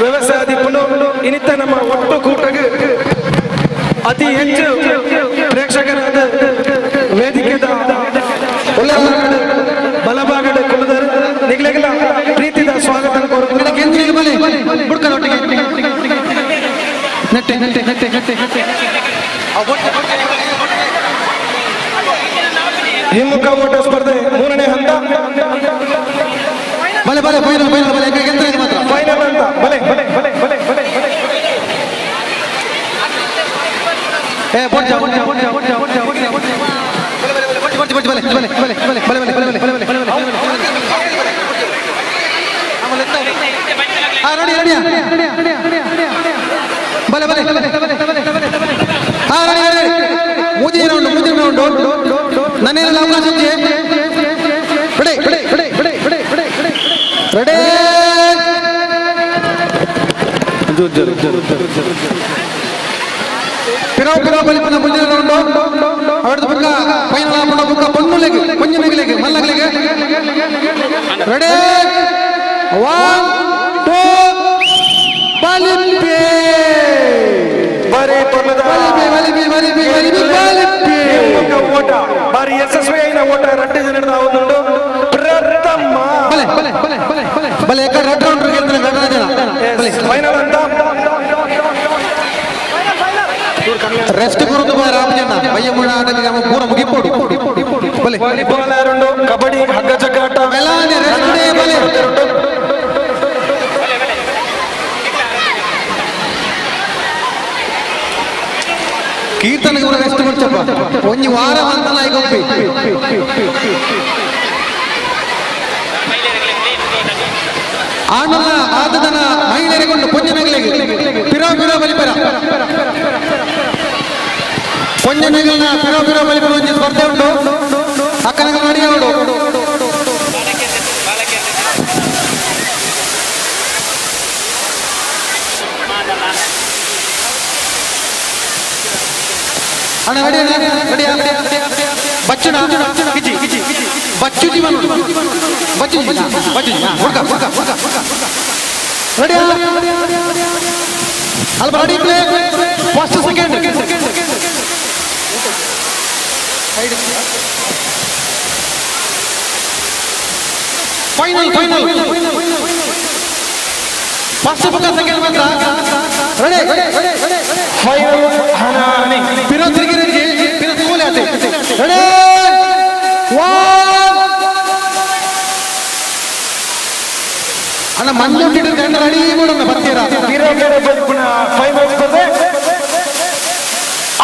ವ್ಯವಸಾಯಾಧಿಪನು ಇನ್ನಿತ ನಮ್ಮ ಒಟ್ಟು ಕೂಟಗೆ ಅತಿ ಹೆಚ್ಚು ಪ್ರೇಕ್ಷಕರಾದ ವೇದಿಕೆದ ಬಲಭಾಗದ ಕುಲದರು ನಿಗ್ಲೆಗೆಲ್ಲ ಪ್ರೀತಿದ ಸ್ವಾಗತ ಕೋರುತ್ತಾರೆ. ನೆಟ್ಟೆ ನೆಟ್ಟೆ ನೆಟ್ಟೆ ನೆಟ್ಟೆ ನೆಟ್ಟೆ. ಹಿಮ್ಮುಖ ಓಟ ಸ್ಪರ್ಧೆ ಮೂರನೇ ಹಂತ. ಬಲೆ ಬಲೆ ಫೈನಲ್ ಫೈನಲ್ ಬಲೆ ಗೆಲ್ತಾರೆ ಮಾತ್ರ ಫೈನಲ್ ಅಂತ ಬಲೆ ಬಲೆ ಬಲೆ ಬಲೆ ಬಲೆ. ಏ ಬೋಟ್ ಜಾ ಬೋಟ್ ಜಾ ಬೋಟ್ ಜಾ ಬೋಟ್ ಜಾ ಬೋಟ್ ಜಾ ಬೋಟ್ ಜಾ ಬಲೆ ಬಲೆ ಬಲೆ ಬಲೆ ಬಲೆ ಬಲೆ ಬಲೆ ಬಲೆ ಬಲೆ ಬಲೆ. ಹಾ ರೆಡಿ ರೆಡಿ ಬಲೆ ಬಲೆ ಹಾ ರೆಡಿ ರೆಡಿ. ಮೂಜಿನ ರೌಂಡ್ ಮೂಜಿನ ರೌಂಡ್ ನನ್ನೇನೆಲ್ಲ ಅವಕಾಶ ಇಜ್ಜಿ. Ready ready ready ready ready ready. ಪಿರವು ಪಿರವು ಬಲಿಪನ ಮುಂದಿನ ರೌಂಡ್ ಅವರದ್ದು ಬುಕ್ಕ ಫೈನಲ್ ಆಪುಂಡ ಬುಕ್ಕ ಪೊಣ್ಣುಲೆಗ್ ಪೊಂಜಿನಗಲೆಗ್ ಮಲ್ಲಗಲೆಗ್. ರೆಡಿ 1 2 ಬಲಿಪೆ ಬಾರಿ ಪೊರ್ಲದ ಬಲಿಪೆ ಬಲಿಪೆ ಬಲಿಪೆ ಬಲಿಪೆ ಬಲಿಪೆ. ಹಿಮ್ಮುಖ ಓಟ ಬಾರಿ ಯಶಸ್ವಿಯಾಯಿನ ಓಟ ರಡ್ಡು ಜನದ ಆವೊಂದುಂಡು ಪ್ರಥಮ ಬಲೆ ಬಲೆ ಬಲೆ ಬಲೆ ಬಲೆ ಬಲೆ ಎಕ್ಕ ರಡ್ ರೌಂಡ್ ಗೆಲ್ತಾರೆ ರಡ್ ಜನ ಬಲೆ. ಫೈನಲ್ ಅಂತ ರೆಸ್ಟ್ ಕೊರದು ಬಾ ರಾಮಜನ ಬಯ್ಯಮ್ಮನ ಆಟಕ್ಕೆ ನಮ್ಮ ಪೂರ ಮುಗಿಪೋಡು ಬಲೆ. ವಾಲಿಬಾಲ್ ಆರುಂಡು ಕಬಡ್ಡಿ ಹಗ್ಗ ಜಗ್ಗಾಟ ಬೆಲಾನೆ ರೆಸ್ಟ್ ಡೇ ಬಲೆ. ಕೀರ್ತನಗೆ ಪೂರ ರೆಸ್ಟ್ ಕೊಡ್ಚಪ್ಪ ಒಂಜಿ ವಾರ ಮಂತನ ಐಗೊಪ್ಪಿ. ಆಣನ ಆದದನ ಮಹಿಳೆಯರಿಗೊಂಡು ಪೊಂಜನಗಲಿಗೆ ಪಿರೋ ಪಿರೋ ಬಲಿಪರ ಪೊಂಜನಗಲ್ನ ಪಿರೋ ಪಿರೋ ಬಲಿಪರ ಒಂಜಿ ಸ್ಪರ್ಧೆ ಉಂಟು. ಅಕ್ಕನಗಲ ನಡಿಯೋಡು ಅಣ್ಣ ರೆಡಿ ರೆಡಿ ಬಚ್ಚುನ ಕಿಚಿ ಬಚ್ಚು ಜೀವನ ಬಚ್ಚು ಬಚ್ಚು ಹುಡ್ಕ ಹುಡ್ಕ ಹುಡ್ಕ ರೆಡಿ ಅಲ್ಪ ready play first second final final first ಬುಕ್ಕ ಸೆಕೆಂಡ್ ಮಾತ್ರ ರೆಡಿ ಫೈನಲ್ ಹಣಾಹಣಿ ಪಿರೋ ತಿರುಗಿ ಪಿರೋ ತಿರುಗಿ ಆತೆ ರೆಡಿ 1 ಅಣ್ಣ ಮಂಜು ಗಂಡ ರೆಡಿ ಮಾಡೋಣ ಬರ್ತೀರಾ. ಪಿರೋ ಬಲ್ಪುನ ಫೈನಲ್ ಸ್ಪರ್ಧೆ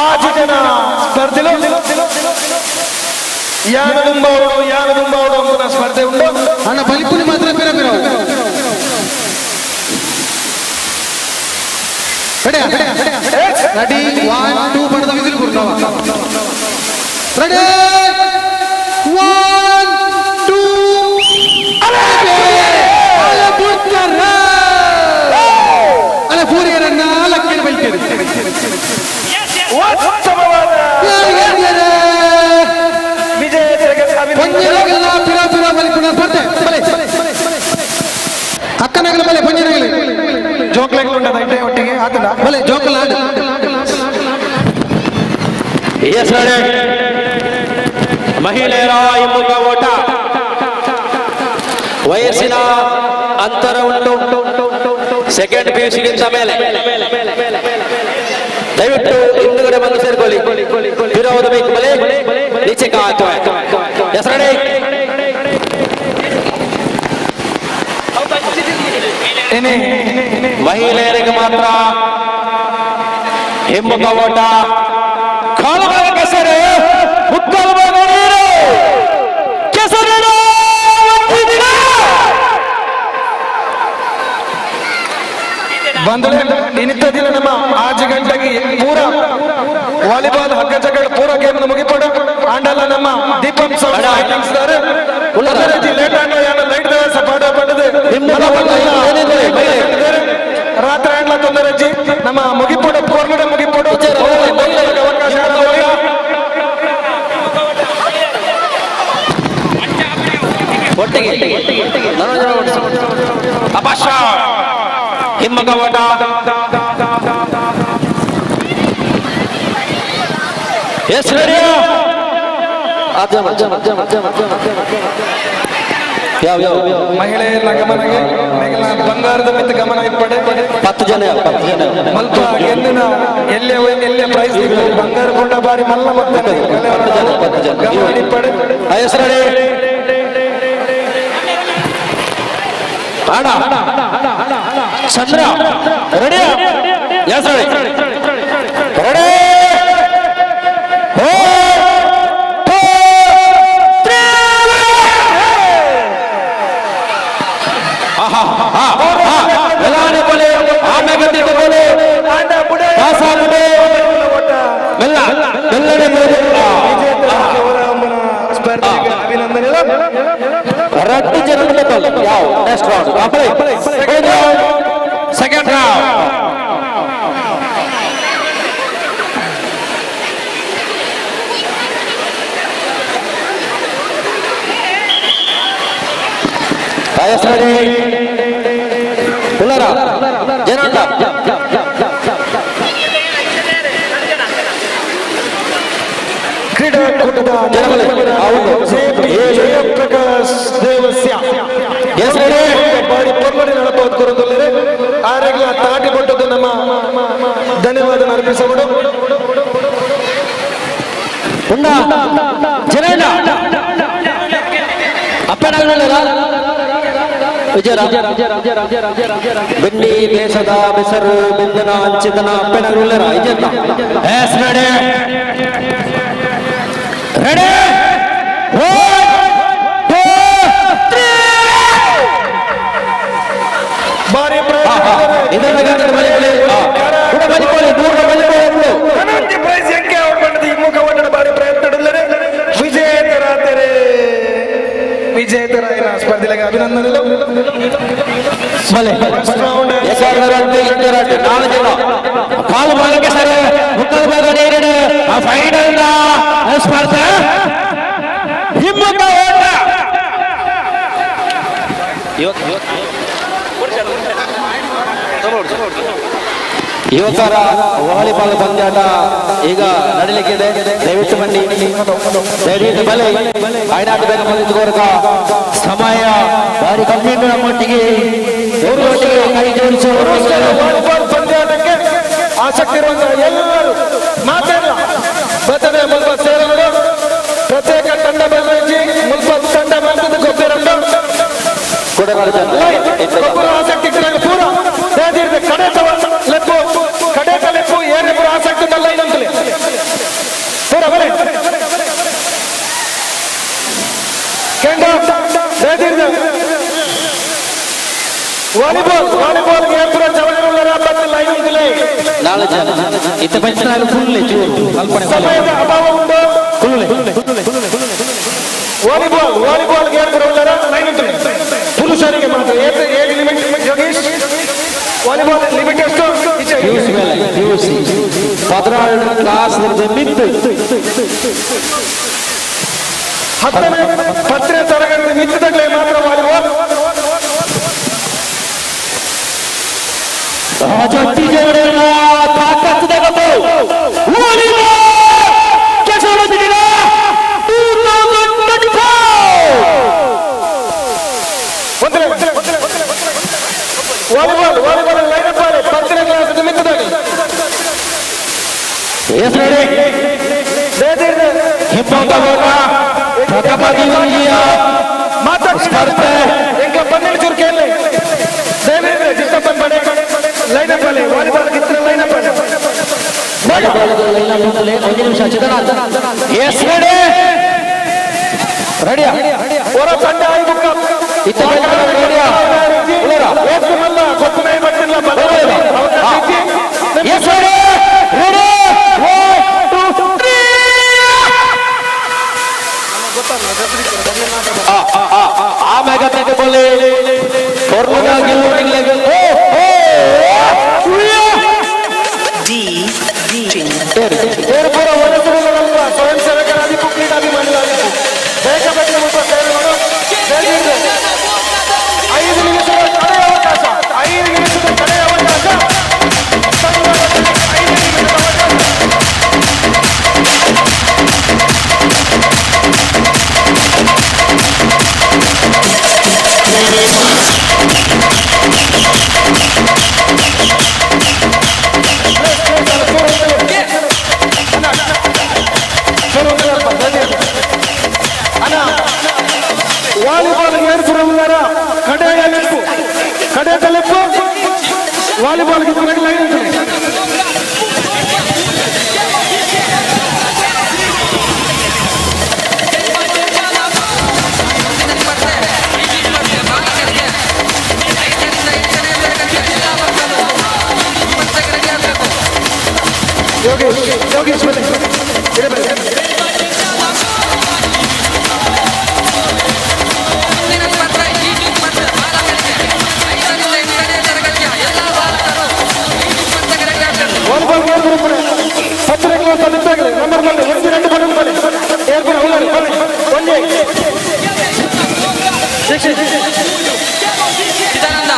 ಆಜಿ ಜನ ಸ್ಪರ್ಧೆಲು ಯಾನದುಂಬಾವಡು ಯಾನದುಂಬಾವಡು ಅಂಬುನ ಸ್ಪರ್ಧೆ ಉಂಟು. ಅಣ್ಣ ಬಲಿಪುಲಿ ಮಾತ್ರ ಪಿರೋ ಪಿರೋ ರೆಡಿ ರೆಡಿ 1 2 ಬಡದ ವಿಸಿಲ್ ಕೊಡ್ತಾವ. ರೆಡಿ 1 2 ಅಲೆ ಬುಚ್ಚರ ಅಲೆ ಪೂರಿಯರನ್ನ ಲಕ್ಕಿನ ಬೈತೀರಿ. ಉತ್ತಮವಾದ ವಿಜಯ ಪೊಂಜಿನಗಲ್ನ ಪಿರೋ ಪಿರೋ ಬಲಿಪುನ ಸ್ಪರ್ಧೆ ಬಲೆ ಅಕ್ಕನಗಲ ಬಲೆ ಪೊಂಜಿನಗಲ ಜೋಕ್ಲೆಗಳು ಉಂಟದ ಇಟ್ಟೆ ಒಟ್ಟಿಗೆ ಆತನ ಬಲೆ ಜೋಕಲ್ ಆಡು. ಎಸ್ ಮಹಿಳೆಯರ ಹಿಮ್ಮುಖ ಓಟ ವಯಸ್ಸಿನ ಅಂತರ ಉಂಟು ಸೆಕೆಂಡ್ ಪಿಯುಸಿಗಿಂತ ಮೇಲೆ. ದಯವಿಟ್ಟು ಹಿಂದುಗಡೆ ಬಂದು ಸೇರ್ಕೊಳ್ಳಿ. ವಿರೋಧ ಬೇಕು ಬಲೆ ನೀಚೆ ಕಾತು ಹೆಸರಡೆ. ಮಹಿಳೆಯರಿಗೆ ಮಾತ್ರ ಹಿಮ್ಮುಖ ಓಟ. ಕಾಲು ಭಾಗ ಕೆಸರು ಮುಕ್ಕಾಲು ಭಾಗ ನೀರು. ಕೆಸರು ದಿನ. ಬಂದ್ರೆ ಇನ್ನಿತ್ತ ದಿನ ನಮ್ಮ 6 ಗಂಟೆಗೆ ಪೂರ ವಾಲಿಬಾಲ್ ಹಗ್ಗ ಜಗಳ ಪೂರ ಗೇಮ್ ಮುಗಿಪಡ ಆಂಡಲ್ಲ ನಮ್ಮ ದೀಪಂ ಲೇಟ್ ಲೈಟ್ ಪಾಡ ಪಡೆದು ರಾತ್ರಿ ಆಂಡ್ಲ ತೊಂದರೆ ನಮ್ಮ ಮುಗಿಪೋಡು ಪೋರ್ಲುಡ ಮುಗಿಪೋಡು ಅವಕಾಶ ಒಟ್ಟಿಗೆ ಅಪಾಶ ಹಿಮ್ಮಗವಟ ಎಸ್ ರೆಡಿ ಯಾವ ಯಾವ ಮಹಿಳೆಯರ ಗಮನಗೆ ಬಂಗಾರದ ಮಿತ್ತ ಗಮನ ಇಪ್ಪಡೆ 10 ಜನ 10 ಜನ ಮಲ್ಪ ಗೆಲ್ಲಿನ ಎಲ್ಲೇ ಎಲ್ಲೇ ಪ್ರೈಸ್ ಬಂಗಾರ ಕೊಂಡ ಬಾರಿ ಮಲ್ಲ ಮತ್ತೆ ಗಮನ ಇಪ್ಪಡೆ ಎಸ್ ರೆಡಿ ಆಡ Chandra ready yes ready ready ರಟ್ಟು ಜನ ಯಾವ next round second round ಉಳ್ಳಾರ ಜನಂಡ ಕ್ರೀಡಾಕೂಟದ ಜಯಪ್ರಕಾಶ್ ದೇವಸ್ಯ ಬಾರಿ ಪೊರ್ಲಡಿ ನಡಪೋದು ಕೊರೊಂದುಲ್ಲೆರ್ ಆರೆಗ್ಲ ತಾಟಿ ಕೊಟ್ಟದ್ದು ನಮ್ಮ ಧನ್ಯವಾದ ಅರ್ಪಿಸಬಹುದು. ಉಂಡ ಜನಂಡ ಅಪ್ಪನಾಗಲಿಲ್ಲ ವಿಜಯ ಬೆನ್ನಿ ಬೇಸದ ಬೆಸರು ಬೆಂದನ ಅಂಚಿದನ ಅಪ್ಪನಾಗಲಿಲ್ಲ ವಿಜಯ yes ready ready 1 2 3 ಬಾರಿ ಪ್ರೈಸ್ ಎಂಕೆ ಔಟ್ ಮಾಡಿದ ಹಿಮ್ಮುಖ ಓಟದ ಬಾರಿ ಪ್ರಯತ್ನ ವಿಜೇತರಾದರೆ ವಿಜೇತರಾಯಿನ ಸ್ಪರ್ಧೆಗೆ ಅಭಿನಂದನೆಗಳು. ಕಾಲು ಭಾಗಕ್ಕೆ ಸರ್ ಮುಕ್ಕಾಲು ಭಾಗ ಎರಡು ಫೈನಲ್ ಸ್ಪರ್ಧೆ ಹಿಮ್ಮುಖ ಓಟ. ಯುವಕರ ವಾಲಿಬಾಲ್ ಪಂದ್ಯಾಟ ಈಗ ನಡೀಲಿಕ್ಕಿದೆ. ದಯವಿಟ್ಟು ಬನ್ನಿ, ದಯವಿಟ್ಟು ಬಲೆ ಐನಾಟು ಬೇಗ ಬಂದಿದ್ದು ಸಮಯ ಭಾರಿ ಕಮ್ಮಿ ನಮ್ಮೊಟ್ಟಿಗೆ ಕೈ ಜೋಡಿಸುವ ವಾಲಿಬಾಲ್ ಪಂದ್ಯಾಟಕ್ಕೆ ಆಸಕ್ತಿ ಇರುವಂತಹ ಎಲ್ಲರೂ ಮಾತಾಡಲ್ಲ ಬರ್ತದೆ ಮುಲ್ಪ ಸೇರಲು ಪ್ರತ್ಯೇಕ ತಂಡ ಬಂದಿಜ್ಜಿ ಮುಲ್ಪ ತಂಡ ಬಂದದ್ದು ಗೊತ್ತಿರಂಡು ಗೊಬ್ಬರ ಆಸಕ್ತಿ ಪೂರ ಕಡೆ ಲೆಪ್ಪು ಕಡೆ ಲೆಪ್ಪು ಏನೇ ಪೂರ ಆಸಕ್ತಿ ಉಂಟಲ್ಲ ಇನ್ನೊಂದ್ಸಲಿ ಪೂರ ಬಲೆ ಕೆಂಡ ವಾಲಿಬಾಲ್ ವಾಲಿಬಾಲ್ ಪೂರ ಜವನರುಳ್ಳರ ಬಂದು ಲೈನ್ ಉಂಟುಲೇ ನಾಲ್ಕು ಜನ ಇತ್ತ ಪಂಚನಾಲು ಫುಲ್ ಚೂರು ಸಮಯದ ಅಭಾವ ಉಂಟು. ವಾಲಿಬಾಲ್ ವಾಲಿಬಾಲ್ ಪೂರ ಉಳ್ಳರ ಲೈನ್ ಉಂಟು ಪುರುಷರಿಗೆ ಮಾತ್ರ age limit Yogish volleyball limit ಎಷ್ಟು 14 ಕ್ಲಾಸ್ ಮಿತ್ತು 10ನೇ ತರಗತಿ ಮಿತ್ತದಾಗಲೇ ಮಾತ್ರ volleyball. Volleyball volleyball line up 10ನೇ ಕ್ಲಾಸ್ ಮಿತ್ತದಾಗಲಿ ಸ್ಪರ್ಧೆ ಎಂಕ ಪನ್ನೆರಡು ಚುರುಕೆಯಲ್ಲಿ ದೇವೇಂದ್ರ ಚಿತ್ತಪ್ಪನ ಪಡೆ ಲೈನ್ ಅಪ್ ಅಲ್ಲಿ ವಾಲಿಬಾಲ್ ಗಿತ್ರ ಲೈನ್ ಅಪ್ ಒಂದು ನಿಮಿಷ ಎಸ್ ರೆಡಿ ರೆಡಿಯಾ ಹೊರ ತಂಡ ಆಯ್ಬುಕ್ಕ ಇತ್ತ ರೆಡಿಯಾ ಮಲ್ಲ ಕೊಪ್ಪನಾಯಿ ಬಟ್ಟಿಲ್ಲ Volleyball line. Yogesh Yogesh ಬನ್ನಿ, ಇಡೆ ಬನ್ನಿ. ವಾಲಿಬಾಲ್ ಪತ್ರಿಕೆ ತಲುಪಾಗಲಿ ನಂಬರ್ ಬಂದು 1 2 ಬನ್ನಿ ಬನ್ನಿ ಏರ್ಪುರ ಉಳ್ಳಾರಿ ಬನ್ನಿ ಒಂದೇ ಚಿದಾನಂದ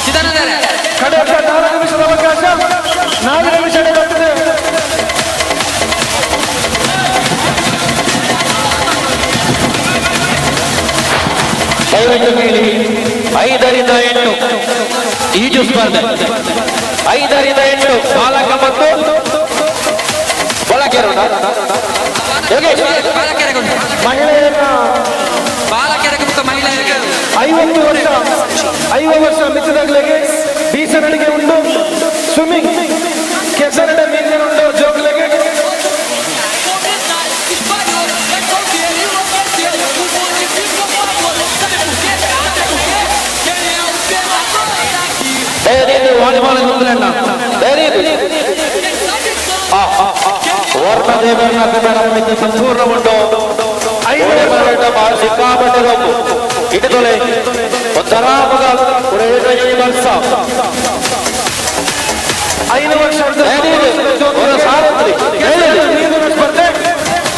ಚಿದಾನಂದ. ಕಡೆ 4 ನಿಮಿಷದ ಅವಕಾಶ, 4 ನಿಮಿಷ ಬರ್ತದೆ. ದಯವಿಟ್ಟು ಕೇಳಿ, 5 ರಿಂದ 8 ಈಜು ಸ್ಪರ್ಧೆ. 5 ರಿಂದ 8 ಬಾಲಕ ಮತ್ತು ಬಾಲಕಿಯರು. ಮಹಿಳೆಯರ ಮಹಿಳೆಯರಿಗೆ 50 ವರ್ಷ 50 ವರ್ಷ ಮಿತಿದಾಗಲಿಗೆ ಬೀಸರಳಿಗೆ ಉಂಟು. ಸ್ವಿಮ್ಮಿಂಗ್ ಕೆಸರಡ ಮೀನಿನ ಉಂಟು ಜೋಗಲಿಗೆ. ದಯವಿಟ್ಟು ವಾಲಿಬಾಲ್ ಮುಂದೆ ದಯವಿಟ್ಟು ವರ್ಣದೇವರನ್ನ ಸಂಪೂರ್ಣ ಉಂಟು. ಸಿಕ್ಕಾಪಟ್ಟೆ ರೋಗು ಇಟ್ಟುಕೊಳ್ಳಿ ಒಂಥರ ಮಗ ವರ್ಷ 5 ವರ್ಷ ಸ್ಪರ್ಧೆ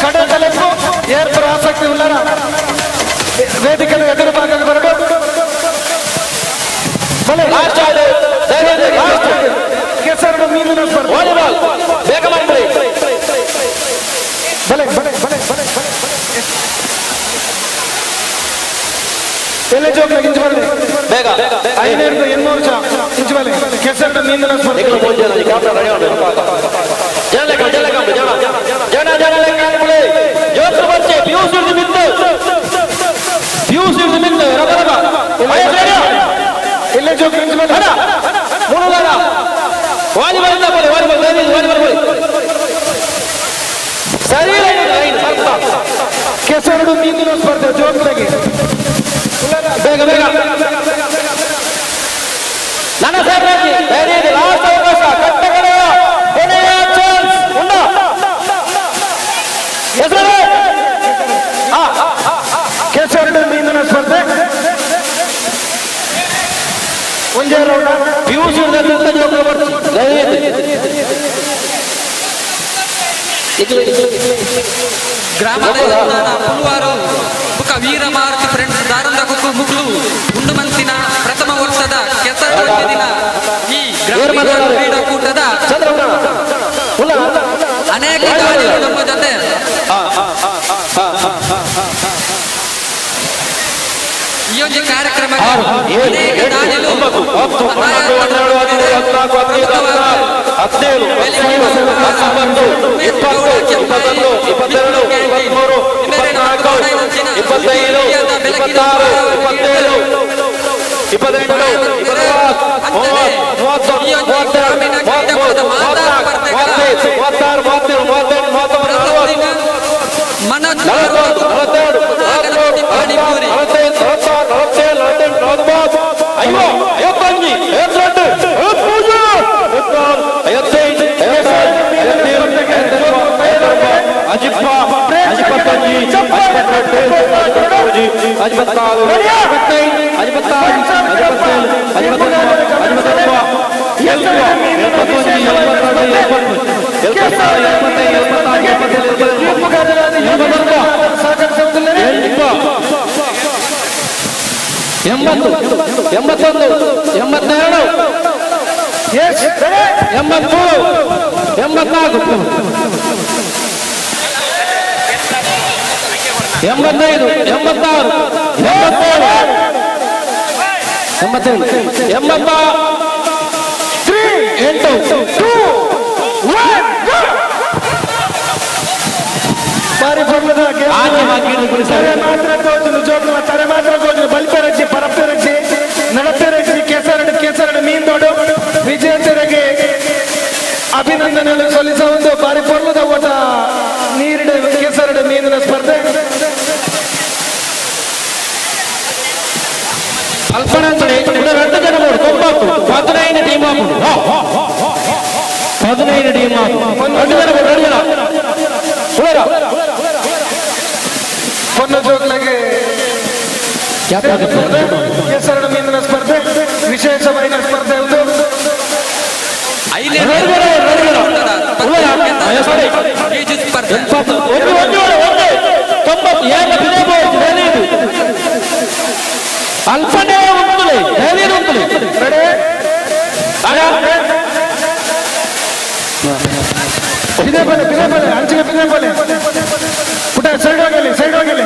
ಕಡೆ ತಲೆಗೂ ಏರ್ಪರ ಆಸಕ್ತಿ ಉಳ್ಳರ ವೇದಿಕೆಯ ಎದುರು ಭಾಗಕ್ಕೆ ಬರಬೇಕು. ಕೆಸರು ಮೀನಿನ ಸ್ಪರ್ಧೆ ವಾಲಿಬಾಲ್ ಬೇಗ ಮಾಡ್ರಿ. ಬಲೆ ಬಲೆ ಬಲೆ ಬಲೆ ಬಲೆ ಎಲ್ಲ ಜೋಗ್ಲ ಇಂಚು ಬರಲಿ ಬೇಗ 5 8 ವರ್ಷ ಇಂಚು ಬಲೆ ಕೆಸರು ಮೀನಿನ ಸ್ಪರ್ಧೆ. ಜನ ಜನ ಜನ ಜನ ಜೋತ್ರು ಬಚ್ಚೆ ಪಿಯೂಸ್ ಹಿಡಿದು ಬಿದ್ದು ಪಿಯೂಸ್ ಹಿಡಿದು ಬಿದ್ದು ರಬ ರಬ ಇಲ್ಲೇ ಜೋಗ್ಲ ಇಂಚು ಬರಲಿ ಮೂರು ವಾಲಿಬಾಲ್ ಇಂದ ಬೋಲಿ ವಾಲಿಬಾಲ್ ವಾಲಿಬಾಲ್ ಬೋಲಿ ಸರಿ ಲೈನ್ ಸ್ವಲ್ಪ ಕೆಸರು ಮೀನಿನ ಸ್ಪರ್ಧೆ ಜೋಗ್ಲಗೆ ಬೇಗ ಬೇಗ ನನ್ನ ಸಾಮ್ರಾಜ್ಯ ಲಾಸ್ಟ್ ಅವಕಾಶ ಕಟ್ಟಕಡೆಯ ಕೊನೆಯ ಚಾನ್ಸ್ ಉಂಡ ಹೆಸರು ಕೆಸರು ಮೀನಿನ ಸ್ಪರ್ಧೆ ಒಂದೇ ರೌಂಡ್. ಪಿಯೂಷ್ ಗ್ರಾಮದ ಪುಲ್ವಾರು ಬುಕ್ಕ ವೀರಮಾರುತಿ ಫ್ರೆಂಡ್ಸ್ ದಾರಂದ ಕುಕ್ಕು ಮುಕ್ಲು ಉಂಡುಮಂತಿನ ಪ್ರಥಮ ವರ್ಷದ ಕೆಸರು ದಿನ ಈ ಗ್ರಾಮೀಣ ಕ್ರೀಡಾಕೂಟದ ಅನೇಕ ದಾನಿಗಳು ನಮ್ಮ ಜೊತೆ ಈ ಒಂದು ಕಾರ್ಯಕ್ರಮ ಅನೇಕ ದಾನಿಗಳು 17 19 20 21 22 23 24 25 26 27 28 29 30 32 33 34 35 36 37 38 39 40 42 43 45 46 47 48 49 50 51 52 53 55 56 57 80 81 82 83 84 85 86 87 88 8 2 1 ಬಾರಿ ಪೊರ್ಲುದ ತರೆ ಮಾತ್ರ ತೋಜುಂಡು ಜೋಕುಲ ತರೆ ಮಾತ್ರ ತೋಜುಂಡು ಬಲ್ಪೆರಜ್ಜಿ ಪರಪೆರಜ್ಜಿ ನಡಪೆರಜ್ಜಿ ಕೆಸರಡು ಕೆಸರಡು ಮೀನ್. ಅಭಿನಂದನೆಗಳು ಸಲ್ಲಿಸುವ ಒಂದು ಬಾರಿ ಪೊರ್ಲುದ ಓಟ ನೀರಿಡ ಕೆಸರಡ ಮೀನಿನ ಸ್ಪರ್ಧೆ. ಅಲ್ಪನಂತಡೆ ಎರಡು ಜನ ಬೋಡು 9 15 ಟೀಮ್ ಆಪುಂಡು 15 ಟೀಮ್ ಆಪುಂಡು 2 ಜನ ಬೋಡು 2 ಜನ ಉಳ್ಳರ ಪೊನ್ನು ಜೋಕ್ಲೆಗೆ ಕೆಸರಡ ಮೀನಿನ ಸ್ಪರ್ಧೆ ವಿಶೇಷವಾದ ಸ್ಪರ್ಧೆ ಒಂದು. ಅಲ್ಪನೇ ಉಂಟುಲೆ ಧೈರ್ಯ ಉಂಟುಲೆ ಬಿದೆ ಬಲೆ ಬಿದೆ ಬಲೆ ಅಂಚಿಗೆ ಬಿದೆ ಬಲೆ ಪುಟ ಸೈಡ್ ಹೋಗಲಿ ಸೈಡ್ ಹೋಗಲಿ.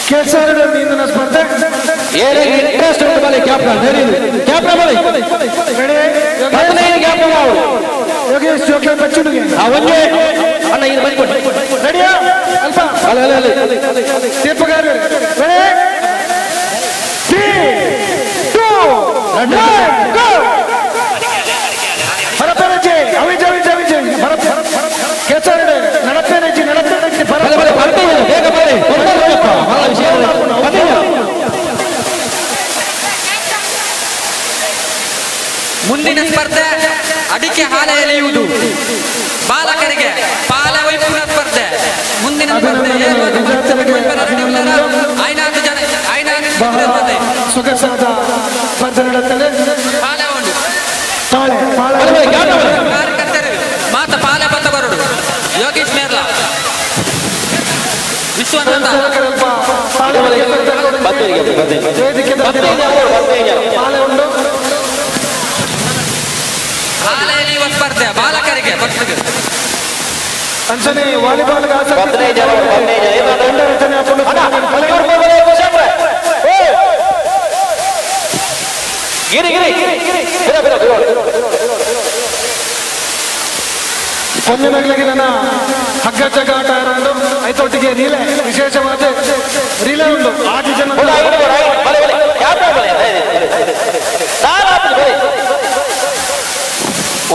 ಕೆಸರಡ ಮೀನಿನ ಸ್ಪರ್ಧೆ. ಇಂಟ್ರೆಸ್ಟ್ ಉಂಟು ಬಲೆ ಕ್ಯಾಪ್ಟನ್ ಧೈರ್ಯ ಕ್ಯಾಪ್ಟನ್ ಬಲೆ 15 ಕ್ಯಾಪ್ಟನ್ ಅವರು ಯೋಗೇಶ್ ಜೋಕ್ಲೆ ಬಚ್ಚುಡುಗೆ ಒಂದೇ ಅಣ್ಣ ಇದು ಬನ್ನಿ ಕೊಡಿ ರೆಡಿಯಾ ಅಲ್ಪ ಅಲ್ಲ ಅಲ್ಲ ಅಲ್ಲ ತೀರ್ಪುಗಾರರು ರೆಡಿ 3 2 1 ಗೋ. ಪರಪರಜೆ ಅವಿಜ ಅವಿಜ ಅವಿಜ ಪರಪ ಕೆಸರಡ ನಡಪೆನಜಿ ನಡಪೆನಜಿ ಬಲೆ ಬಲೆ ಬರ್ತೀವಿ ಬೇಗ ಬಲೆ ಬಹಳ ವಿಷಯ ಮುಂದಿನ ಸ್ಪರ್ಧೆ ಅಡಿಕೆ ಹಾಲೆ ಎಳೆಯುವುದು ಬಾಲಕರಿಗೆ ಪಾಲ ವೈಪುನ ಸ್ಪರ್ಧೆ. ಮುಂದಿನ ಸ್ಪರ್ಧೆ ಐನಾರು ಜನ ಐನಾರು ಸ್ಪರ್ಧೆ ಸೊಗಸಾದ ಸ್ಪರ್ಧೆ ನಡೆಯುತ್ತದೆ. ಪಾಲೆ ಉಂಟು ತಾಳೆ ಪಾಳೆ ಕಾರ್ಯಕರ್ತರು ಮಾತ ಪಾಲೆ ಬತ್ತ ಬರುಡು ಯೋಗೇಶ್ ಮೇರ್ಲಾ ವಿಶ್ವನಾಥ ವೇದಿಕೆ ಪಾಲೆ ಉಂಟು. ಹಾಲೆ ಎಳೆಯುವ ಸ್ಪರ್ಧೆ ಬಾಲಕರಿಗೆ ಫಸ್ಟ್. ಅಂಚನೆ ವಾಲಿಬಾಲ್ ತಂಡ ರಚನೆ ಹಾಕೊಂಡು ಗಿರಿ ಗಿರಿ ಬಿರ ಬಿರ ಬಿರ ಪೊನ್ನಿನಗಳಿಗೆ ನನ್ನ ಹಗ್ಗ ಜಗ್ಗ ಆಟ ಆಡೋದು ಐತೊಟ್ಟಿಗೆ ರೀಲೆ ವಿಶೇಷವಾದ ರೀಲೆ ಉಂಟು. ಆರು ಜನ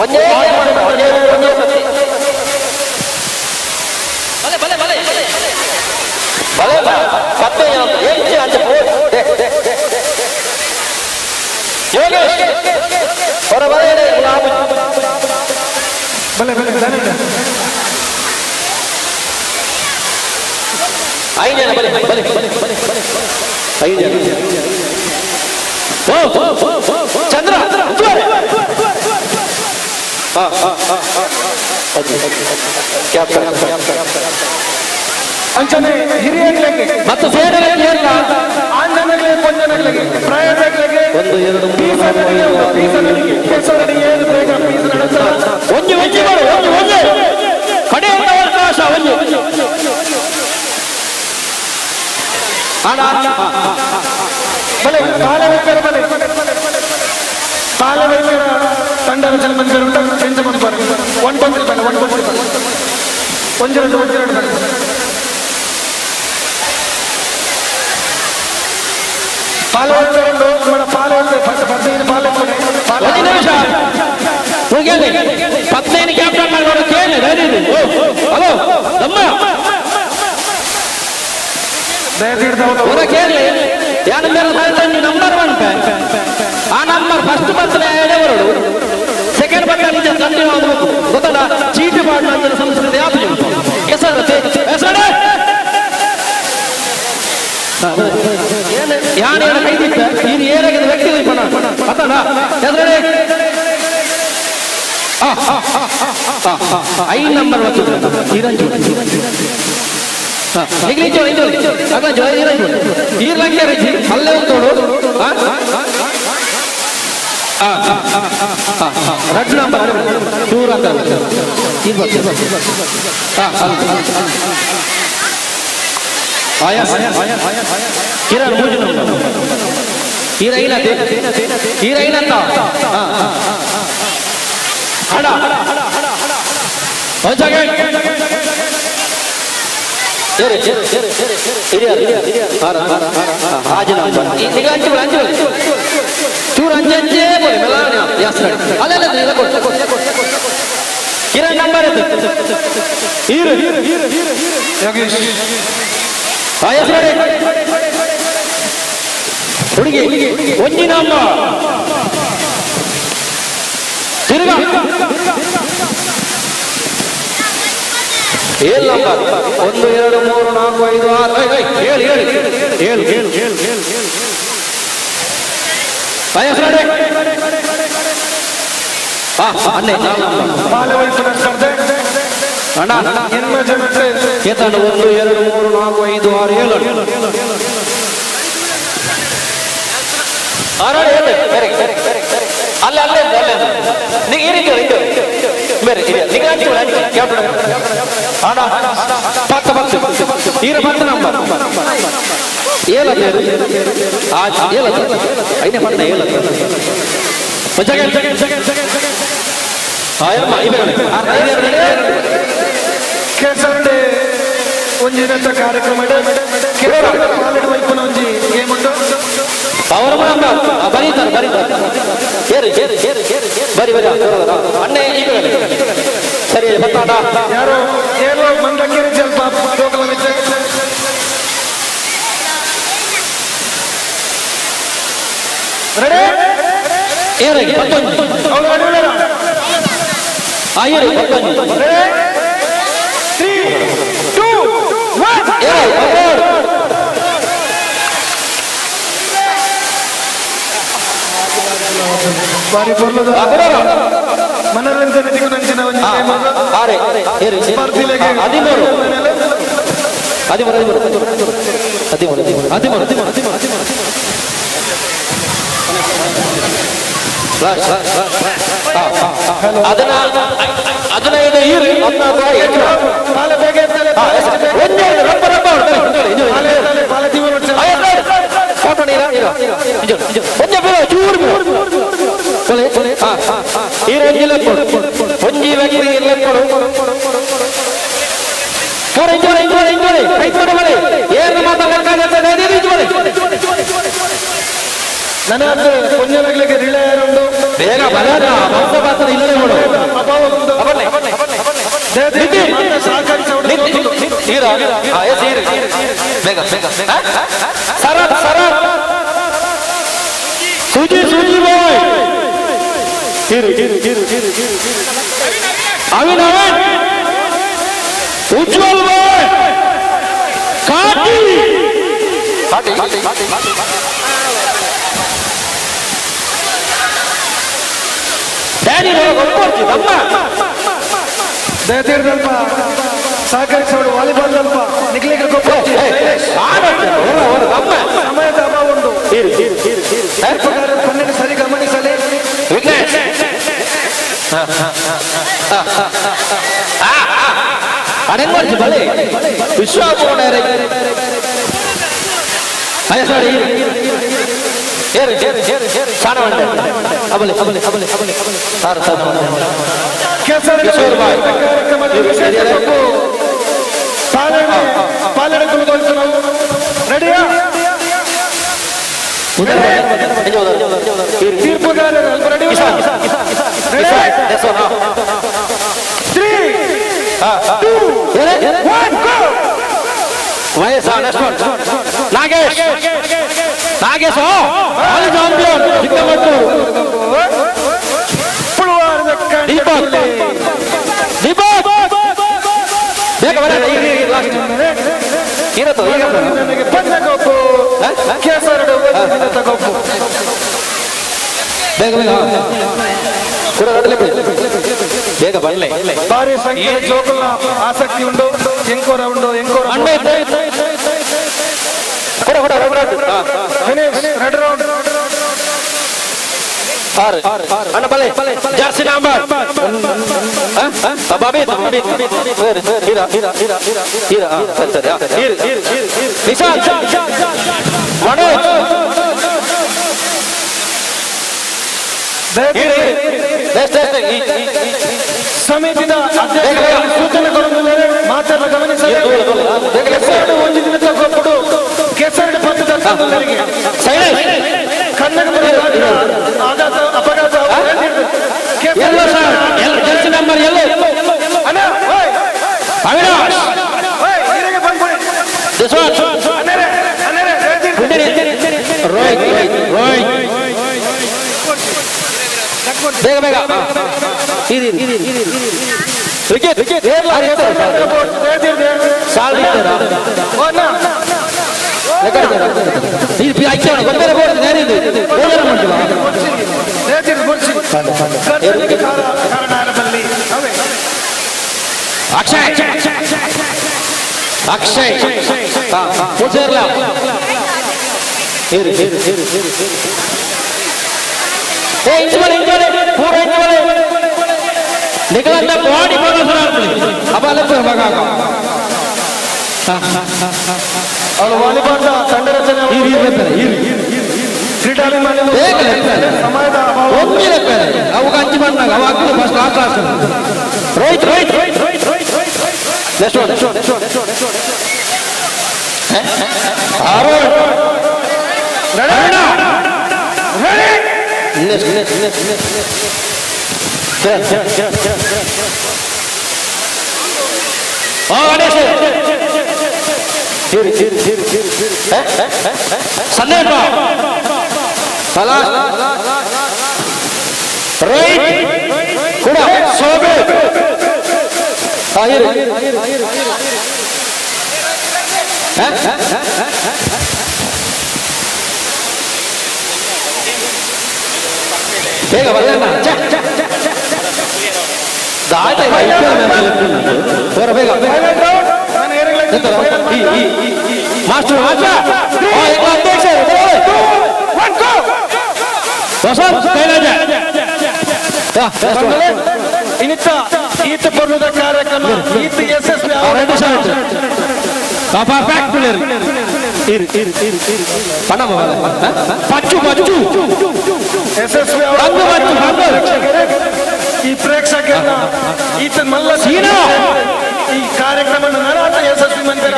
ಒಂದೇ ಬಲೆ ಬಲೆ ಬಲೆ ಬಲೆ ಪತ್ತೆ ಎಂಚು ಅಂಚೆ ಯೋಗೇಶ್ ಹೊರ ಬಲೆ ಬಲೆ ಬಲೆ ಐದು ಜನ ಬಲೆ ಬಲೆ ಬಲೆ ಬಲೆ ಐದು ಜನ ಚಂದ್ರ ಅಂಚನೆ ಹಿರಿಯರಿಗೆ ಮತ್ತು ಸೇನೆಗಳಿಗೆ ಇಲ್ಲ ಆಂಜನಗಳಿಗೆ ಪೊಂಜನಗಳಿಗೆ ಪ್ರಾಯದಗಳಿಗೆ 1 2 3 4 ಪೀಸನಡಿಗೆ ಕೆಸರಡಿ ಏಳು ಬೇಗ ಪೀಸ ನಡೆಸ ಒಂಜಿ ಒಂಜಿ ಮಾಡು ಒಂಜಿ ಒಂಜಿ ಕಡೆ ಅವಕಾಶ ಒಂಜಿ ಬಲೆ ಪಾಲೆ ವೈದ್ಯರ ಬಲೆ ಪಾಲೆ ವೈದ್ಯರ ತಂಡ ರಚನೆ ಮಂದಿರ ಉಂಟು. ಎಂತ ಮಾಡ್ತಾರೆ 1 2 3 ಬಲೆ 1 2 3 ಬಲೆ 1 2 1 2 ಬಲೆ ಪಾಲೆ ವೈದ್ಯರು ಉಂಟು. ಪಾಲೆ ವೈದ್ಯರು 15 ಪಾಲೆ ಪಾಲೆ ಒಂದು ನಿಮಿಷ ಹೋಗಿ 15 ಕ್ಯಾಪ್ಟನ್ ಮಾಡೋರು ಕೇಳಿ ಹಲೋ ನಮ್ಮ ಹೊರ ಕೇಳಿ ಯಾನ ಮೇಲೆ ನಂಬರ್ 1 ಆ ನಂಬರ್ ಫಸ್ಟ್ ಬರ್ತದೆ ಬರೋಡು ಸೆಕೆಂಡ್ ಬರ್ತದೆ ಕಂಟಿನ್ಯೂ ಆಗಬೇಕು ಗೊತ್ತಲ್ಲ. ಚೀಟಿ ಮಾಡುವ ಸಂಸ್ಕೃತಿ ಯಾವುದು ಹೆಸರು ಹೆಸರು ಯಾರು ಏನು ಕೈದಿತ್ತ ಇದು ಏನಾಗಿದೆ ವ್ಯಕ್ತಿ ಅತನ ಹೆಸರು 5 ನಂಬರ್ ಈರಂಚು ಅಲ್ಲೇ ಉಂಟು ರಡ್ಡು ನಂಬರ್ ಟೂರ್ ಅಂತ ಕಿರಣ್ ಮೂಜು ನಂಬರ್ ಹೀರೈನತೆ ಹೀರೈನತ್ತ ಹಡ ಒಂದು ಸೆಕೆಂಡ್ ಚೂರು ಅಂಚೆ ಬೋಲಿ ಮೆಲಾನೆ ಯಾಸ್ ರೆಡಿ ಅಲ್ಲ ಅಲ್ಲ ಇಲ್ಲ ಕೊಡು ಕಿರಣ್ ನಂಬರ್ ಈರು ಯೋಗೇಶ್ ಎಸ್ ರೆಡಿ ಹುಡುಗಿ ಒಂಜಿ ನಂಬರ್ ತಿರುಗ ಏಳು ನಂಬರ್ 1 2 3 4 5 6 7 7 7 7 7 7 ಎಸ್ ರೆಡಿ ಅಣ್ಣೆ ಅಣ್ಣ ಕೇತಣ್ಣ 1 2 3 4 5 6 7 6 7 ಬೇರೆ ಅಲ್ಲ ಅಲ್ಲೇ ಅಲ್ಲೇ ನೀವು ಈ ರೀತಿ ಬೇರೆ ನೀವು ಅಣ್ಣ 10 10 ಈರ 10 ನಂಬರ್ 7 7 ಐನೇ ಪಟ್ಟ 7 ಕೇಸರ್ಡೆ ಒಂಜಿ ದಿನದ ಕಾರ್ಯಕ್ರಮ ಒಂಜಿ ಗೇಮ್ ಉಂಟು ಅವರ ಬರೀತಾರೆ ಬರೀತಾರೆ ಏರು ಏರು ಏರು ಬರಿ ಬರಿ ಅಣ್ಣೆ ಈಗ ಸರಿ ಬತ್ತಾಡ ಯಾರು ಏಳು ಮಂದಕ್ಕೇರಿ ಸ್ವಲ್ಪ ರೆಡಿ ಏರು ಐರು 3 2 1 ಏರು ಬಾರಿ ಪೊರ್ಲುದ ಮನರಂಜನೆ ತಿಕ್ಕುನಂಚಿನ ಒಂಜಿ ಸ್ಪರ್ಧಿಲೆಗೆ 13 13 13 13 13 13 15 ಈರು ನನ್ನ ಪೊಂಜನಗಳಿಗೆ ರಿಲೇ ಉಂಟು ಬೇಗ ಬರೋಣ ಇಲ್ಲದೆ ಅಭಾವ ಉಂಟು ಬೇಗ ಬೇಗ ಶರತ್ ಶರತ್ ಸೂಜಿ ಸೂಜಿ ಬಾಯ್ ಅವಿನ್ ಅವಿನ್ ಉಜ್ವಲ್ ಬಾಯ್ ಕಾಟಿ ಡ್ಯಾನಿ ತಮ್ಮ ದಯತೀರ್ದಲ್ಪ ಸಹಕರಿಸೋಡು ವಾಲಿಬಾಲ್ ಅಲ್ಪ ನಿಗ್ಲಿಗೆ ಸಮಯದ ಅಭಾವ ಉಂಟು 12 ಸರಿ ಗಮನಿಸಲಿ ಅಡೆಂಗೊರ್ಚಿ ಬಲೆ ವಿಶ್ವಾಪೂರ್ಣ ಸಾರಿ ಏರು ಸಾಣವಂಡೆ ಅಬಲೆ ಅಬಲೆ ಅಬಲೆ ಅಬಲೆ ಸಾರು ಸಾರು ಕಿಶೋರ್ ಬಾಯ್ ಪಾಲನೆ ರೆಡಿಯಾ ತೀರ್ಪುಗಾರರು ಅಲ್ಪ ರೆಡಿ 3 2 1 ಗೋ ವಯಸ್ಸ next one Nagesh Nagesh all champion Chikkamattur Deepak Deepak ಬೇಗ ಬರ ಲಾಸ್ಟ್ ಇರತ್ತು ನನಗೆ ಪಂದ್ಯ ಕಪ್ಪು ಕೇಸರಡು ಕಪ್ಪು ಬೇಗ ಬೇಗ ಬೇಗ ಬರಲೇ ಭಾರಿ ಸಂಖ್ಯೆಯ ಜೋಕುಲ್ನ ಆಸಕ್ತಿ ಉಂಟು ಎಂಕೋರ ಉಂಟು ಎಂಕೋರ ರೆಡ್ ರೌಂಡ್ ಅಣ್ಣ ಬಲೆ ಜರ್ಸಿ ನಂಬರ್ ಬಾಬಿ ಹೀರಾ ಹೀರಾ ಹೀರಾ ಹೀರಾ ಸರಿ ಸರಿ ನಿಶಾಂತ್ ಮನೋಜ್ ಸಮಿತಿದ ಅಧ್ಯಕ್ಷರು ಸೂಚನೆ ಕೊಡುತ್ತಿದ್ದಾರೆ ಮಾತಾಡಲು ಗಮನಿಸಲು ಕೆಸರಡು ಒಂದು ದಿನದ ಕೊಪ್ಪಡು ಕೆಸರಡು ಪತ್ತು ತರ್ಸಂದರಿಗೆ ಅಪಘಾತ. Jersey number yellow. Avinash. This one. Rohit Rohit. ಬೇಗ ಬೇಗ. ಅಕ್ಷಯ್ ಅಕ್ಷಯ್ ನಿಖಲಂತ ಬಾಡಿ ಅವಳು ವಾಲಿಬಾಲ್ ತಂಡ ರಚನೆ ಕ್ರೀಡಾಭಿಮಾನಿಗಳು ಸಮಯದ ಅಭಾವ. ಅವಾಗ ಅಂಚು ಬಂದಾಗ ಅವಾಗ first last last. Rohit Rohit Rohit Rohit Rohit next one next next next Sandeep Rohit ಕೂಡ ಸೋಬೆ. ಬೇಗ ಬರಲ್ಲ. ಬೇಗ ಮಾಸ್ಟರ್ ಮಾಸ್ಟರ್ ಅಧ್ಯಕ್ಷ ವಸಂತ್ ಕೈಲಾಜ. ಇನ್ನಿತ್ತ ಈತ ಬರುವುದ ಕಾರ್ಯಕ್ರಮ ಈತ ಯಶಸ್ವಿ. Perfect player. ಪಚ್ಚು ಪಚ್ಚು ಯಶಸ್ವಿ. ಈ ಪ್ರೇಕ್ಷಕರನ್ನ ಈತ ಮಲ್ಲ ಈ ಕಾರ್ಯಕ್ರಮ ನರಾಟ ಯಶಸ್ವಿ ಮಂದಿರ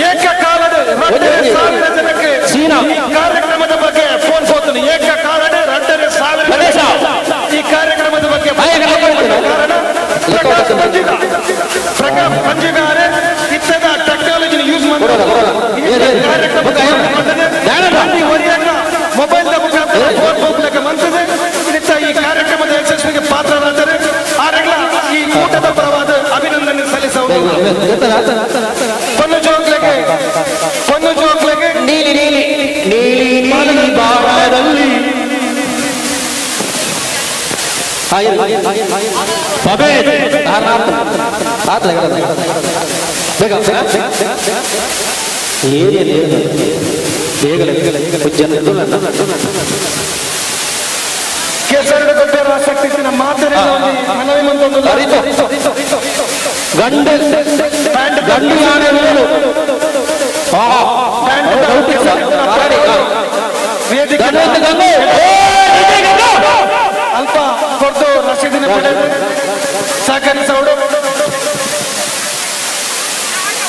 ಏಕಕಾಲದ 2,500 ಜನಕ್ಕೆ ಈ ಕಾರ್ಯಕ್ರಮದ ಬಗ್ಗೆ ಫೋನ್ ಹೋಗ್ತಾನೆ. ಏಕಕಾಲದ 2,500 ಈ ಕಾರ್ಯಕ್ರಮದ ಬಗ್ಗೆ ಕಾರಣ ಪ್ರಕಾಶ್ ಪಂಜಿಗ. ಪ್ರಕಾಶ್ ಪಂಜಿಗಾರೆ ಇತ್ತದ ಟೆಕ್ನಾಲಜಿ ಯೂಸ್ ಮಾಡ್ತಾರೆ. ಮೊಬೈಲ್ ಮುಖಾಂತರ ಫೋನ್ ಹೋಗ್ಲಿಕ್ಕೆ ಮನ್ಸದೆ ಇತ್ತ ಈ ಕಾರ್ಯಕ್ರಮದ ಯಶಸ್ವಿಗೆ ಪಾತ್ರರಾದರೆ ಆರೆಲ್ಲ ಈ ಕೂಟದ ಪರವಾದ ಅಭಿನಂದನೆ ಸಲ್ಲಿಸುವುದು. ಪೊನ್ನು ಜೋಕ್ಲೆಗೆ ಪೊನ್ನು ಜೋಕ್ಲೆಗೆ ನೀಲಿ ನೀಲಿ ನೀಲಿ ನೀಲಿ ಬಾಣದಲ್ಲಿ ಬೇಗ ಕೇಸರಿದ ದೊಡ್ಡ ಆಸಕ್ತಿ ನಮ್ಮ ಮನವಿ ಮಂತೊಂದು ಗಂಡು ಗಂಡು ಯಾನೆ ಅಲ್ಪ ಕೊಡ್ತು ರಸೀದಿನ ಪಡೆದು ಸಹಕರಿಸೋಡು.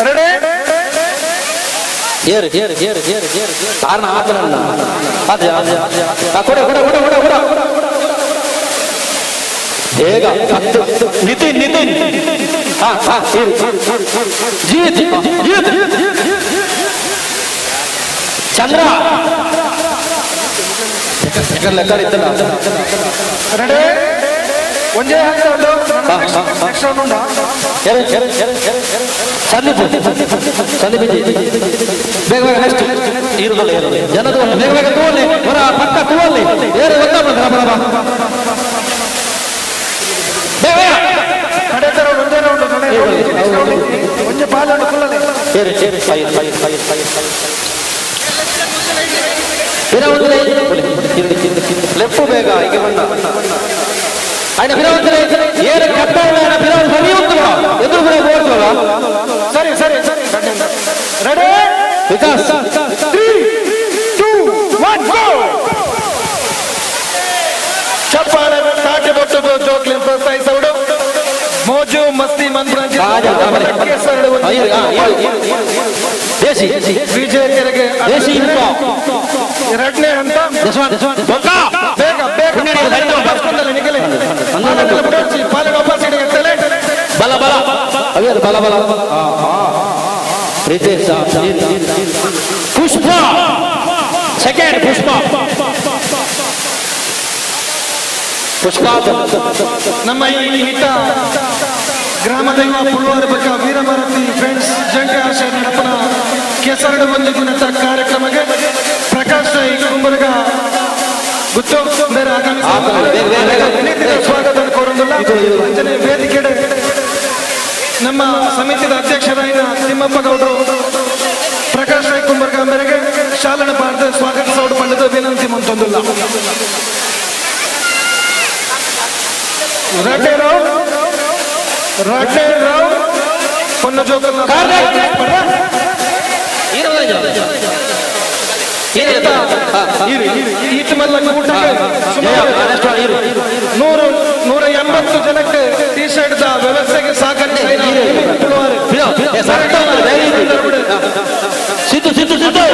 ರೆಡಿ ಏರು ಏರು ಏರು ಏರು ಏರು ಕಾರಣ ಆತನ ಅದೇ ಅದೇ ಕೊಡ ಕೊಡ ಕೊಡ ಕೊಡ ಕೊಡ ಬೇಗ. ನಿತಿನ್ ನಿತಿನ್ ಹಾ ಹಾ ಜೀತ್ ಜೀತ್ ಚಂದ್ರ ಲೆಕ್ಕ ಇತ್ತಲ್ಲ. ರೆಡಿ ಒಂದೇ ಹಂತ ಉಂಟು. ನೆಕ್ಸ್ಟ್ ರೌಂಡ್ ಉಂಟಾ? ಸಂದೀಪ್ ಸಂದೀಪ್ ಬೇಗ ಬೇಗ ನೆಕ್ಸ್ಟ್ ಇರುದಲ್ಲ ಜನದ ಬೇಗ ಬೇಗ ತೂವಲ್ಲಿ ಹೊರ ಪಕ್ಕ ತೂವಲ್ಲಿ ಏರು ಒಂದ ಬಂದ್ರ ಬರ ಬೇಗ ಬೇಗ ಕಡೆತ ರೌಂಡ್ ಒಂದೇ ರೌಂಡ್ ಒಂದೇ ಬಾಲ್ ಉಂಟು ಕುಲ್ಲಲೆ. ಏರು ಏರು five five five five five left ಬೇಗ ಈಗ ಬಂದ ఆయన ఫిరౌంతులే ఏరు కట్టవులు ఆయన ఫిరౌన్ సరి ఎదురు కూడా కోరుతున్నా. సరే సరే ready Vikas 3 2 1 go. ಚಪ್ಪಾಳೆ ತಾಟಿ ಬೊಟ್ಟು ಜೋಕ್ಲಿನ್ ಪ್ರೋತ್ಸಾಹಿಸೋಡು ಮೋಜು ಮಸ್ತಿ ಮನ್ಪ್ರಾಂಚಿ. ದೇಸಿ ವಿಜೇತರಿಗೆ ದೇಸಿ ಇಂಪ. ಎರಡನೇ ಹಂತ ಬೇಗ ಬೇಗ ನಿಗಲಿ ಪಾಲಿಗೆ ವಾಪಸ್ ಇಡಿ ಬಲ ಬಲ ಅವೇ ಬಲ ಬಲ ರಿತೇಶ್ ಪುಷ್ಪ ಸೆಕೆಂಡ್ ಪುಷ್ಪ ಪುಷ್ಪ ನಮ್ಮ ಈ ಹಿತ ಗ್ರಾಮ ದೈವ ಪುಳ್ವಾರ ಬಕ್ಕ ವೀರಭಾರತಿ ಫ್ರೆಂಡ್ಸ್ ಜಂಟಿ ಆಶಯ ನಡಪನ ಕೆಸರಡು ಒಂದು ದಿನದ ಕಾರ್ಯಕ್ರಮಕ್ಕೆ ಪ್ರಕಾಶ್ ರೈ ಕುಂಬರ್ಗ ಗುತ್ತು ಬೇರೆ ಆಗಮಿಸಿ ಸ್ವಾಗತ ಕೋರುವುದಿಲ್ಲ. ಅಂಚನೆ ವೇದಿಕೆಡೆ ನಮ್ಮ ಸಮಿತಿದ ಅಧ್ಯಕ್ಷರಾದ ತಿಮ್ಮಪ್ಪ ಗೌಡರು ಪ್ರಕಾಶ್ ರೈ ಕುಂಬರ್ಗ ಮೇರೆಗೆ ಶಾಲನ ಪಾಡ್ದ ಸ್ವಾಗತಿಸೋಡು ಪಂಡದ ವಿನಂತಿ ಮಂತೊಂದಿಲ್ಲ. ರಡ್ಡೆ ರೌಂಡ್ ರಡ್ಡೆ ರೌಂಡ್ ಪೊನ್ನ ಜೋಕಲ್ನ ಈತ ಮಲ್ಲ ಕೂಟಕ್ಕೆ ಸುಮಾರು 100-180 ಜನಕ್ಕೆ ಟಿ ಶರ್ಟ್ ವ್ಯವಸ್ಥೆಗೆ ಸಹಕರಿಸಿ ಸಿದ್ದು ಸಿದ್ದು ಸಿದ್ದು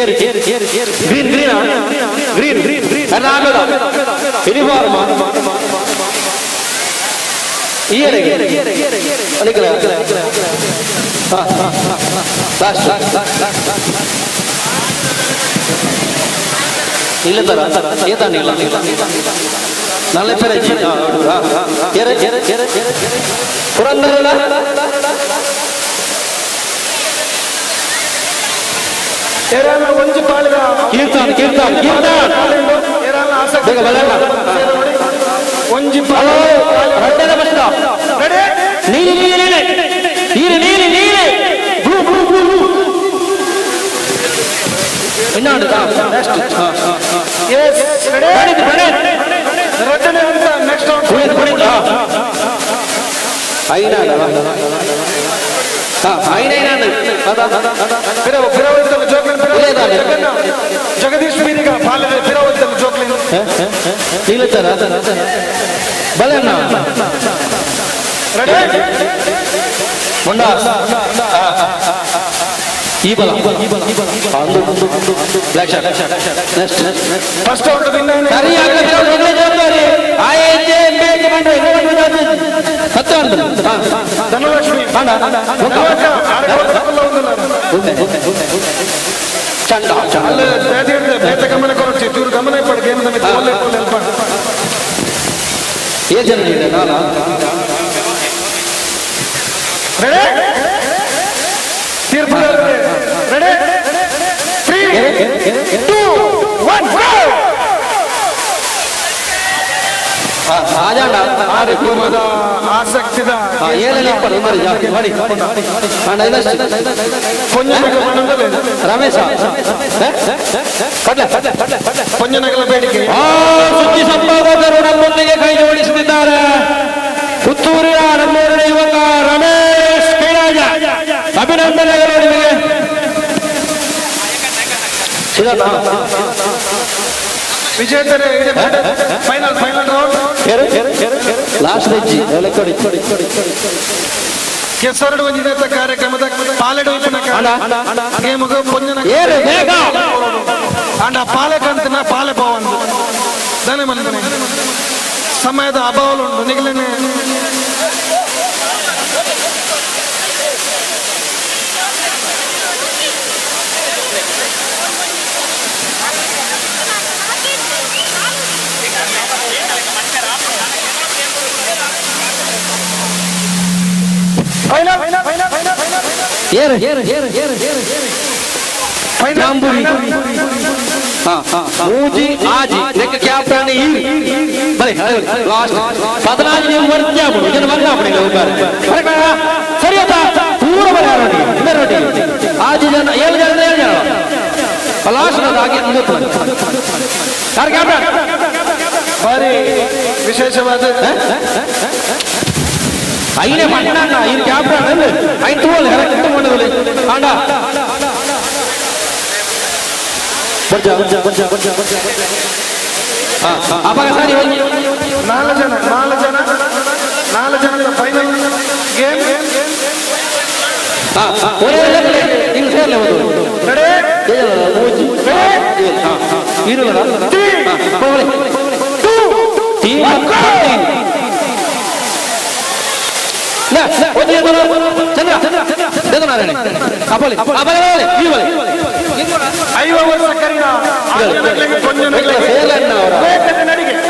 ಏರು ಏರು ಏರು ಏರು green green green green green uniform ಇಲ್ಲ ತರ ಏತಾನೆ ಇಲ್ಲ ನಾಳೆ ಪೆರಜಿ ಪುರಂದರಲ್ಲ ಏರಾನ ಒಂಜಿ ಪಾಳಿದ ಕೀರ್ತನ್ ಕೀರ್ತನ್ ಕೀರ್ತನ್ ಏರಾನ ಆಸಕ್ತಿ ಬೇಗ ಬಲಣ್ಣ. ಒಂಜಿ ಪಾಳಿ ರಡ್ಡದ ಬಸ್ತ ನೀಲಿ ನೀಲಿ ನೀಲಿ ನೀಲಿ ನೀಲಿ ನೀಲಿ blue blue blue blue ಇನ್ನೊಂದು ನೆಕ್ಸ್ಟ್ ಪ್ರಣೀತ್ ಪ್ರಣೀತ್ ರಡ್ಡನೇ ಹಂತ ನೆಕ್ಸ್ಟ್ ರೌಂಡ್ ಪುನೀತ್ ಪುನೀತ್ ಐನ ಐನ ಐನ ಫಿರವತ್ತಲ್ಲ ಜೋಕ್ಲಿನ್ ಜಗನ್ನ ಜಗದೀಶ್ ಬೀರಿಗ ಪಾಲನೆ ಫಿರವತ್ತಲ್ಲ ಜೋಕ್ಲಿನ್ ನೀಲತರ ಬಲಣ್ಣ ರೆಡಿ ಮುಂಡ ಈ ಬಲ black shirt next first round win ಸರಿ ಆಗಲಿ ಜವಾಬ್ದಾರಿ ಆಯೆ ಬೇಕೆ ಬಂದ್ರೆ ಹತ್ತು ಧನಲಕ್ಷ್ಮಿ ಚಂಡ ಅಲ್ಲ ಬೇತೆ ಗಮನ ಕೊರಚಿ ಇವ್ರು ಗಮನ ಇಪ್ಪಡು ಗೇಮ್ ನಮಗೆ ಒಳ್ಳೆ ಒಳ್ಳೆ ಹೆಲ್ಪ್ ఏ ಜನ ಇದೆ ನಾನಾ ರೆಡಿ ತೀರ್ಪು ರೆಡಿ 3 2 1 ಗೋ ಆಜಾಂಡ ಕಾರ್ಯಕ್ರಮದ ಆಸಕ್ತಿದ ರಮೇಶ ಪೊಂಜನಗಲ ಬೇಡಿಕೆ ಸುದ್ದಿ ಸಂಪಾದಕರು ನಮ್ಮೊಂದಿಗೆ ಕೈ ಜೋಡಿಸುತ್ತಿದ್ದಾರೆ. ಪುತ್ತೂರಿನ ನಮ್ಮೂರಿನ ಯುವಕ ರಮೇಶ್ ಕೈರಾಜ, ಅಭಿನಂದನೆಗಳು ನಿಮಗೆ. ವಿಜೇತರೇ final final round last ಕೆಸರಡು ಒಂಜಿನ ಕಾರ್ಯಕ್ರಮದ ಪಾಲೆಡು ಗೇಮುಗು ಪೊಂಜನ ಅಂಡ ಪಾಲೆ ಕಂತನ ಪಾಲೆ ಪವನ್ ದಾನೆ ಮನೆ ಸಮಯದ ಅಭಾವ ಉಂಟು ನಿಗಲೇನೆ ಏರು ಏರು ಏರು ಏರು ಏರು ಜಾಂಬೂರಿ ಮೂಜಿ ಆಜಿ ನೆಕ್ ಕ್ಯಾಪ್ಟನ್ ಈ ಬಲೆ ಲಾಸ್ಟ್ ಪದನಾಜಿ ನೀವು ವರ್ತ್ಯಾಪುಡು ಇದನ್ನು ಮಗ್ನಾಪುಡಿ ಸರಿ ಅಪ್ಪ ಪೂರ ಬರೆ ರೊಟ್ಟಿ ಬೇರೆ ರೊಟ್ಟಿ ಆಜಿ ಜನ ಏಳು ಜನ ಏಳು ಜನ ಲಾಸ್ಟ್ ಹಾಗೆ ಯಾರು ಕ್ಯಾಪ್ಟನ್ ಭಾರಿ ವಿಶೇಷವಾದ ಐನೇ ಮಣ್ಣ ಇದು ಕ್ಯಾಪ್ಟನ್ ಐನ್ ತೂವಲ್ಲ ಕರೆಕ್ಟ್ ಮಾಡೋದು ಆಂಡ ಬರ್ಜಾ ಬರ್ಜಾ ಬರ್ಜಾ ಬರ್ಜಾ ಬರ್ಜಾ ಅವಾಗ ಸರಿ ನಾಲ್ಕು ಜನ ನಾಲ್ಕು ಜನ ನಾಲ್ಕು ಜನದ ಫೈನಲ್ ಗೇಮ್. ಐವ ವರ್ಷ ಕರಿನ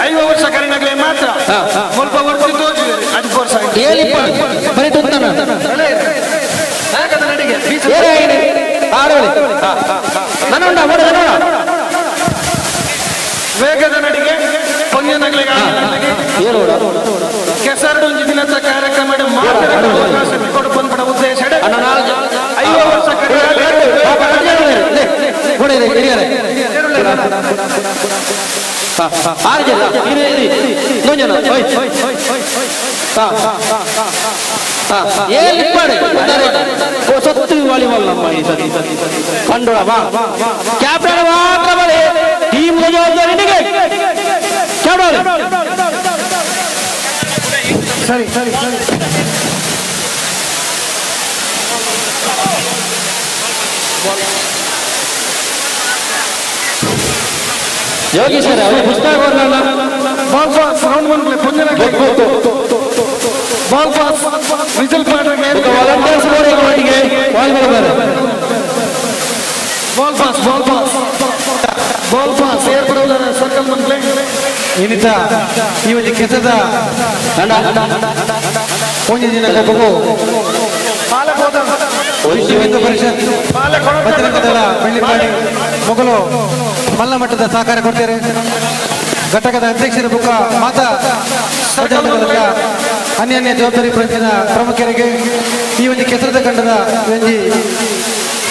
50 ವರ್ಷ ಕರಿನಗಲೇ ಮಾತ್ರ ಸ್ವಲ್ಪ ವರ್ಷ ಅದಕ್ಕೆ ವರ್ಷ ವೇಗದ ನಡಿಗೆ ಪೊಂಜನಗಳಿಗೆ ಕೆಸರಡು ದಿನದ ಕಾರ್ಯಕ್ರಮ ಕೊಡು ಉದ್ದೇಶ 50 ವರ್ಷ ಕ್ಯಾಪ್ಟನ್ ಮಾತ್ರ ಬಳಿ ಟೀಮ್ ಜವಾಬ್ದಾರಿ ಸರಿ ಸರಿ ಸರಿ. ಯೋಗೀಶ್ವರ ಪುಸ್ತಕ ball pass round one play ಪೊಂಜನ ball pass whistle volunteers ಒಟ್ಟಿಗೆ ball pass ball pass ball pass ಏರ್ಪಡುವುದರ circle one play. ಇನ್ನಿತ ಈ ಒಂದು ಕೆಸದ ಒಂಜಿ ದಿನ ಗೊಬ್ಬು ವಿಶ್ವ ಹಿಂದೂ ಪರಿಷತ್ ಬಜರಂಗದಳ ಬೆಳ್ಳಿಪಾಡಿ ಮೊಗಲು ಮಲ್ಲ ಮಟ್ಟದ ಸಹಕಾರ ಕೊಡ್ತಾರೆ. ಘಟಕದ ಅಧ್ಯಕ್ಷರ ಬುಕ್ಕ ಮಾತಾ ಬಜರಂಗದಳ ಅನ್ಯ ಜವಾಬ್ದಾರಿ ಪ್ರತಿನ ಪ್ರಮುಖರಿಗೆ ಈ ಒಂದು ಕೆಸರದ ಕಂಡದ ಒಂಜಿ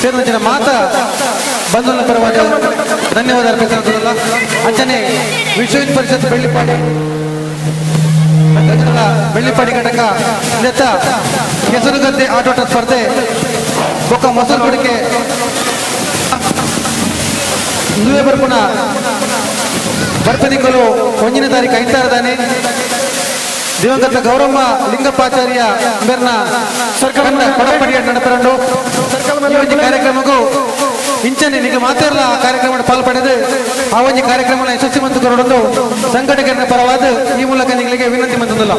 ಸೇರಿದ ಮಾತಾ ಬಂಧುಗಳ ಪರವಾಗಿ ಧನ್ಯವಾದ ಅರ್ಪಿಸುತ್ತಲ್ಲ. ಅಂಚನೆ ವಿಶ್ವ ಹಿಂದೂ ಪರಿಷತ್ ಬೆಳ್ಳಿಪಾಡಿ ಬೆಳ್ಳಿಪಾಡಿ ಘಟಕ ಇದತ್ತ ಕೆಸರುಗದ್ದೆ ಆಟೋಟ ಸ್ಪರ್ಧೆ ಬೊಕ್ಕ ಮೊಸರು ಕೊಡಿಕೆ ಇಂದುವೆ ಬರ್ಪುನ ಬರ್ಪದಿಗಳು 1ನೇ ತಾರೀಕು 5 ದಿವಂಗತ ಗೌರಮ್ಮ ಲಿಂಗಪ್ಪಾಚಾರ್ಯ ಬೆರ್ನ ಕೊಡಪಡಿಯ ನಡಪರಂಡು ಈ ಒಂಜಿ ಕಾರ್ಯಕ್ರಮಕ್ಕೂ ಇಂಚನೆ ನಿಮಗೆ ಮಾತಾಡಲ ಆ ಕಾರ್ಯಕ್ರಮ ಪಾಲ್ಪಡೆದು ಪಡೆದು ಆ ಒಂಜಿ ಕಾರ್ಯಕ್ರಮ ಯಶಸ್ವಿ ಮತ್ತು ಕೊರಡೊಂದು ಸಂಘಟಕರ ಪರವಾದ ಈ ಮೂಲಕ ನಿಗಳಿಗೆ ವಿನಂತಿ ಮಂತದಲ್ಲ.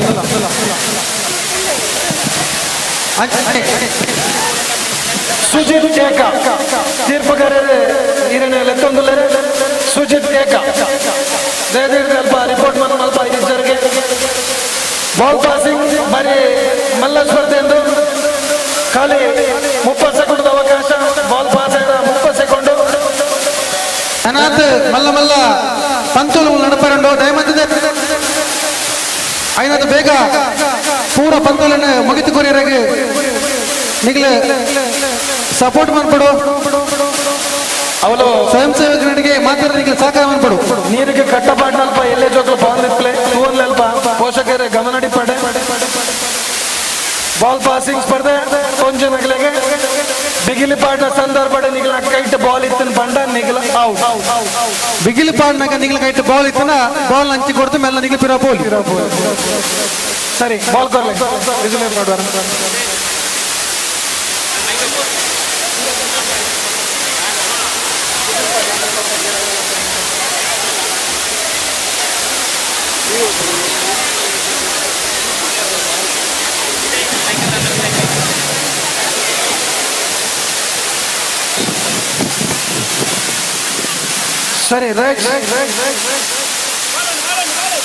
ಸುಜಿತ್ ಏಕ ತೀರ್ಪುಗಾರರು ಈರನೇ ಲೆತ್ತೊಂದುಲ್ಲರೆ ಸುಜಿತ್ ಏಕ ದಯದೀರ್ಘ ಅಲ್ಪ ರಿಪೋರ್ಟ್ ಮನ ಅಲ್ಪ ಇದ್ದರಿಗೆ ಬಾಲ್ ಪಾಸಿಂಗ್ ಬಾರಿ ಮಲ್ಲ ಸ್ಪರ್ಧೆ ಎಂದು ಖಾಲಿ 30 ಸೆಕೆಂಡ್ ಅವಕಾಶ ಬಾಲ್ ಪಾಸ್ ಆದ 30 ಸೆಕೆಂಡ್. ಅನಾಥ ಮಲ್ಲ ಮಲ್ಲ ಪಂತುಲು ನಡಪರಂಡು ದಯಮಂತದ ಐನಾಥ ಬೇಗ ಪೂರ ಪಂತುಲನ್ನು ಮುಗಿತು ಕೊರಿಯರಿಗೆ ನಿಗಲ ಸಪೋರ್ಟ್ ಮಾಡ್ಕೊಡು. ಅವಳು ಸ್ವಯಂ ಸೇವಕರಿಗೆ ಮಾತ್ರ ನಿಗಲ ಸಹಕಾರ ಮಾಡ್ಕೊಡು. ನೀರಿಗೆ ಕಟ್ಟಪಾಡ್ನಲ್ಪ ಎಲ್ಲೇ ಜೋಕ್ಲು ಬಾಲ್ ಪ್ಲೇ ತೂರ್ಲಲ್ಪ ಪೋಷಕರ ಗಮನ ಪಡೆ. ಬಾಲ್ ಪಾಸಿಂಗ್ ಸ್ಪರ್ಧೆ ಕೊಂಜನಗಳಿಗೆ ಬಿಗಿಲಿ ಪಾಡ್ನ ಸಂದರ್ಭ ನಿಗಲ ಕೈಟ್ ಬಾಲ್ ಇತ್ತಿನ ಬಂಡ ನಿಗಲ ಔಟ್. ಬಿಗಿಲಿ ಪಾಡ್ನಾಗ ನಿಗಲ ಕೈಟ್ ಬಾಲ್ ಇತ್ತನ ಬಾಲ್ ಹಂಚಿ ಕೊಡ್ತು ಮೆಲ್ಲ ನಿಗಲ ಪಿರ ಬೋಲ್. ಸರಿ ಬಾಲ್ ಕೊರ್ಲೆ ಮಾಡುವ. ಸರಿ ರೈಟ್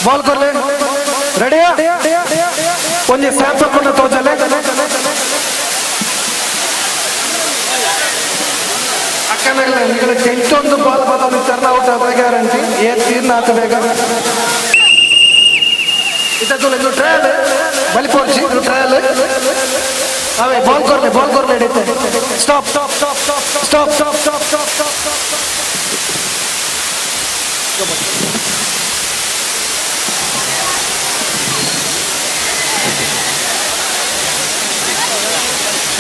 ಬಾಲ್ ಕೊರ್ಲೆ ರೆಡಿ ಒಂಜಿ ಸ್ಯಾಂಪಲ್ ಕೊಂಡ ತೋಜಲೆ ಅಕ್ಕನಗಲ ನಿಗಳ ಕೆಂಟೊಂದು ಬಾಲ್ ಬದಲು ಟರ್ನ್ ಔಟ್ ಆದ ಗ್ಯಾರಂಟಿ ಏನ್ ತೀರ್ನ ಆತ ಬೇಗ ಇದದ್ದು ಇದು ಟ್ರಯಲ್ ಬಲಿಪೋರ್ಚಿ ಇದು ಟ್ರಯಲ್ ಅವೇ ball ಕೊರ್ಲೆ ಹಿಡಿತೆ stop stop stop stop stop stop stop stop stop.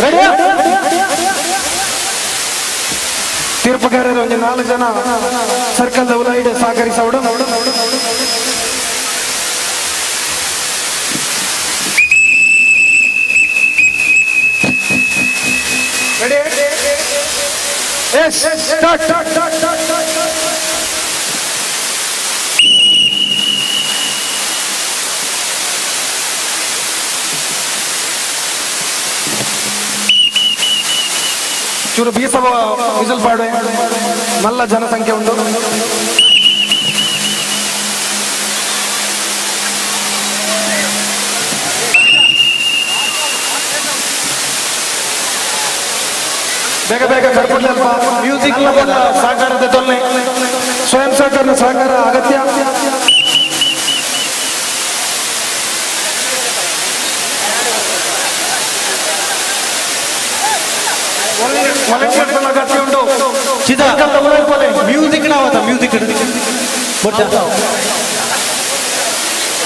Ready ತೀರ್ಪುಗಾರರು ಒಂದು 4 ಜನ ಸರ್ಕಲ್ ಉಲೈಡ್ ಸಹಕರಿಸೋಡು. Yes, start. ಚೂರು ಬೀಸವ ವಿಸಲ್ ಪಾಡುವೆ ಮಲ್ಲ ಜನಸಂಖ್ಯೆ ಉಂಟು. ಬೇಗ ಬೇಗ ಕರ್ಕೊಡ್ಲಿ ಅಲ್ಪ ಮ್ಯೂಸಿಕ್ ಸಹಕಾರದ ತೊನ್ನೆ ಸ್ವಯಂ ಸಹಕಾರ ಸಹಕಾರ ಅಗತ್ಯ. ವಾಲಂಟಿಯರ್ಸ್ ಅಗತ್ಯ ಉಂಟು. ಮ್ಯೂಸಿಕ್ ನಾವತ್ತ ಮ್ಯೂಸಿಕ್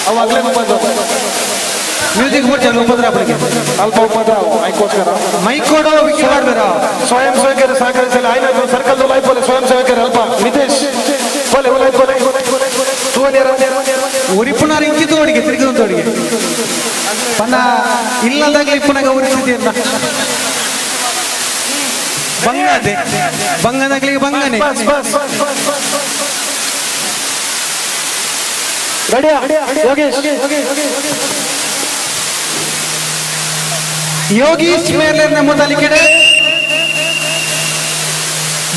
ಅವು ಆಗ್ಲೇ ಬಂದು ಮ್ಯೂಸಿಕ್ ಬೊಚ್ಚ ಉಪದ್ರ ಅಪ್ಪಳಿಗೆ ಅಲ್ಪ ಉಪದ್ರ ಮೈಕೋಸ್ಕರ ಮೈಕ್ ಕೊಡೋ ವಿಕ್ಕಿ ಮಾಡ್ಬೇಡ. ಸ್ವಯಂ ಸೇವಕರು ಸಹಕರಿಸಲಿ ಆಯ್ನ ಸರ್ಕಲ್ ಲೈಫ್ ಸ್ವಯಂ ಸೇವಕರು ಅಲ್ಪ ನಿತೇಶ್ ಬೋಲೆ ಲೈಫ್ ಬೋಲೆ ತೂವನೇರ ಉರಿಪುನಾರ್ ಇಂಚಿತ್ತು ಅಡಿಗೆ ತಿರುಗಿ ಅಡಿಗೆ ಪನ್ನ ಇಲ್ಲದಾಗಲಿ ಇಪ್ಪನಾಗ ಉರಿಸಿದ್ದೀರ ಬಂಗದೆ ಬಂಗದಾಗ್ಲಿ ಬಂಗನೆ bus bus ರೆಡಿಯಾ ಯೋಗೇಶ್ ಯೋಗೀಶ್ ಮೇಲೆರ್ನ ಮೊದಲಿಕೆಡೆ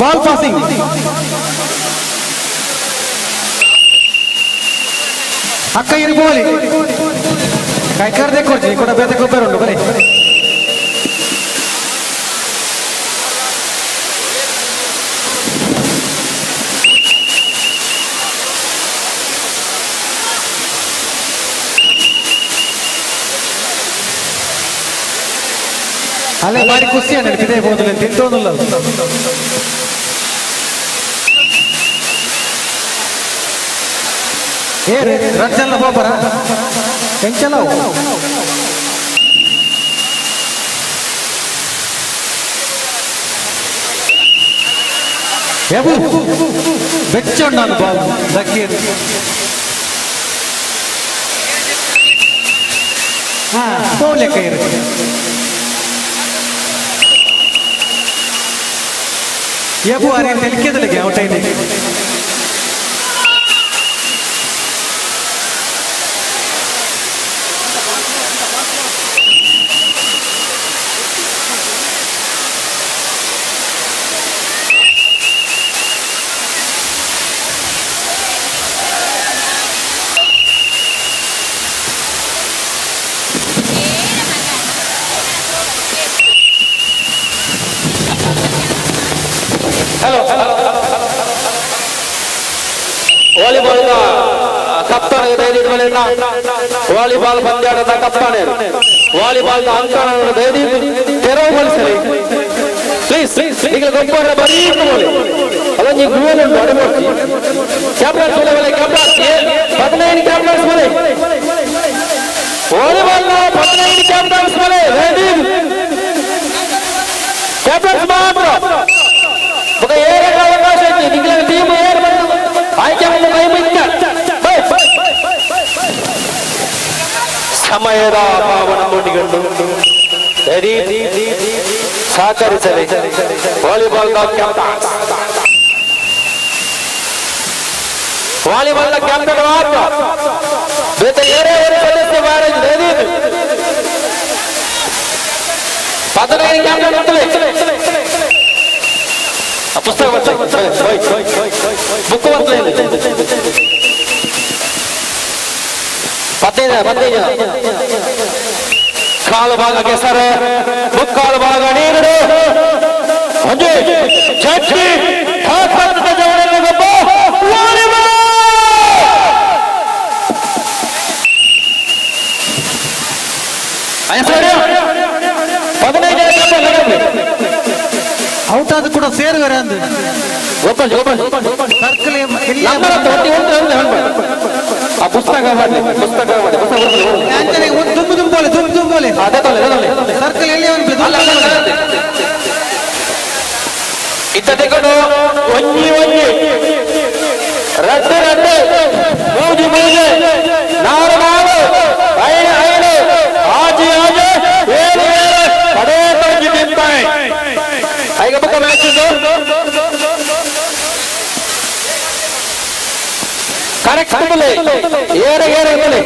ಬಾಲ್ ಪಾಸಿಂಗ್ ಅಕ್ಕ ಇರ್ಬೋಲಿ ಕೈಕಾರ್ದೆ ಕೊಡ್ತೀನಿ ಕೂಡ ಬೇತೆ ಗೊಬ್ಬರ ಉಂಟು ಬರೀ. ಅಲ್ಲೇ ಬಾರಿ ಖುಷಿ ನಡೀತಿದೆ ಬೋದಲೆ ತಿಂತೋದಿಲ್ಲ. ಏ ರಜ್ಜಲ್ಲ ಹೋಗ್ಬರ ಎಂಚಲ್ಲ ಎಬು ಬೆಚ್ಚೊಂಡಾನು ಬಾಬು ದಕ್ಕೇರು. ಹಾ ಲೆಕ್ಕ ಇರುತ್ತೆ. ಎಬು ಅರೆ ತೆಲಿಕೆದಲಿಗೆ ಔಟೈನೆ. ಹಲೋ ವಾಲಿಬಾಲ್ ಕಪ್ತಾನ ದಯದಿಟ್ಟು ವಾಲಿಬಾಲ್ ಪಂದ್ಯಾಟದ ಕಪ್ತಾನೆ ವಾಲಿಬಾಲ್ ಅಂಕಣವನ್ನು ದಯದಿಟ್ಟು ತೆರವುಗೊಳಿಸಲಿ ಪ್ಲೀಸ್. ಈಗ ಗೊಬ್ಬರ ಬರೀ ಅದೊಂದು ಗೋಲ್ ಉಂಟು ಅಡಿಮೂರ್ತಿ ಕ್ಯಾಪ್ಟನ್ ಬಲೆ ಕ್ಯಾಪ್ಟನ್ 15 ಕ್ಯಾಪ್ಟನ್ಸ್ ಬಲೆ ವಾಲಿಬಾಲ್ 15 ಕ್ಯಾಪ್ಟನ್ಸ್ ಬಲೆ ಕ್ಯಾಪ್ಟನ್ಸ್ ಮಾತ್ರ ఒక ఏ అవకాశం ಇತ್ತು ನಿಂಗೆ ಟೀಮ್ ಏರ್ ಆಯ್ಕೆ ಒಂದು ಕೈ ಬಿಟ್ಟ ಸಮಯದ ಅಭಾವ ನೋಡಿಕೊಂಡು ಸಹಕರಿಸಲಿ volleyball captain volleyball captain ಮಾತ್ರ ಬೇತೆ ಏರೇ ಒಂದು ಸದಸ್ಯ ಬಾರದು 15 ಕ್ಯಾಪ್ಟನ್ ಪುಸ್ತಕ ಬುಕ್ ಬರ್ತದೆ 15 ಜನ ಕಾಲು ಭಾಗ ಕೆಸರು ಮುಕ್ಕಾಲು ಭಾಗ ನೀರು ಚಟ್ನಿ ಜನ ಔಟ್ ಆದ ಕೂಡ ಸೇರುವರೆ ಅಂದು ಸರ್ಕಲ್ ಆ ಪುಸ್ತಕ ಮಾಡಿ ಪುಸ್ತಕ ಮಾಡಿ ತುಂಬು ತುಂಬೋಲೆ ತುಂಬು ತುಂಬೋಲೆ ಸರ್ಕಲ್ ಎಲ್ಲಿ ಇತ್ತ ತೆಕೊಂಡು ಒಂಜಿ ಒಂಜಿ ರಡ್ಡು ರಡ್ಡು ಮೂಜಿ ಮೂಜಿ ನಾರು ನಾರು ಐದು ಐದು ಆಜಿ ಆಜಿ ಏಳು ಏಳು ಪದೇ ತೊಂಜಿ ತಿಂತಾನೆ ಐಗ ಬುಕ್ಕ ಮ್ಯಾಚ್ ಉಂಟು. Correct ಬಲೆ ಏರೆ ಏರೆ ಬಲೆ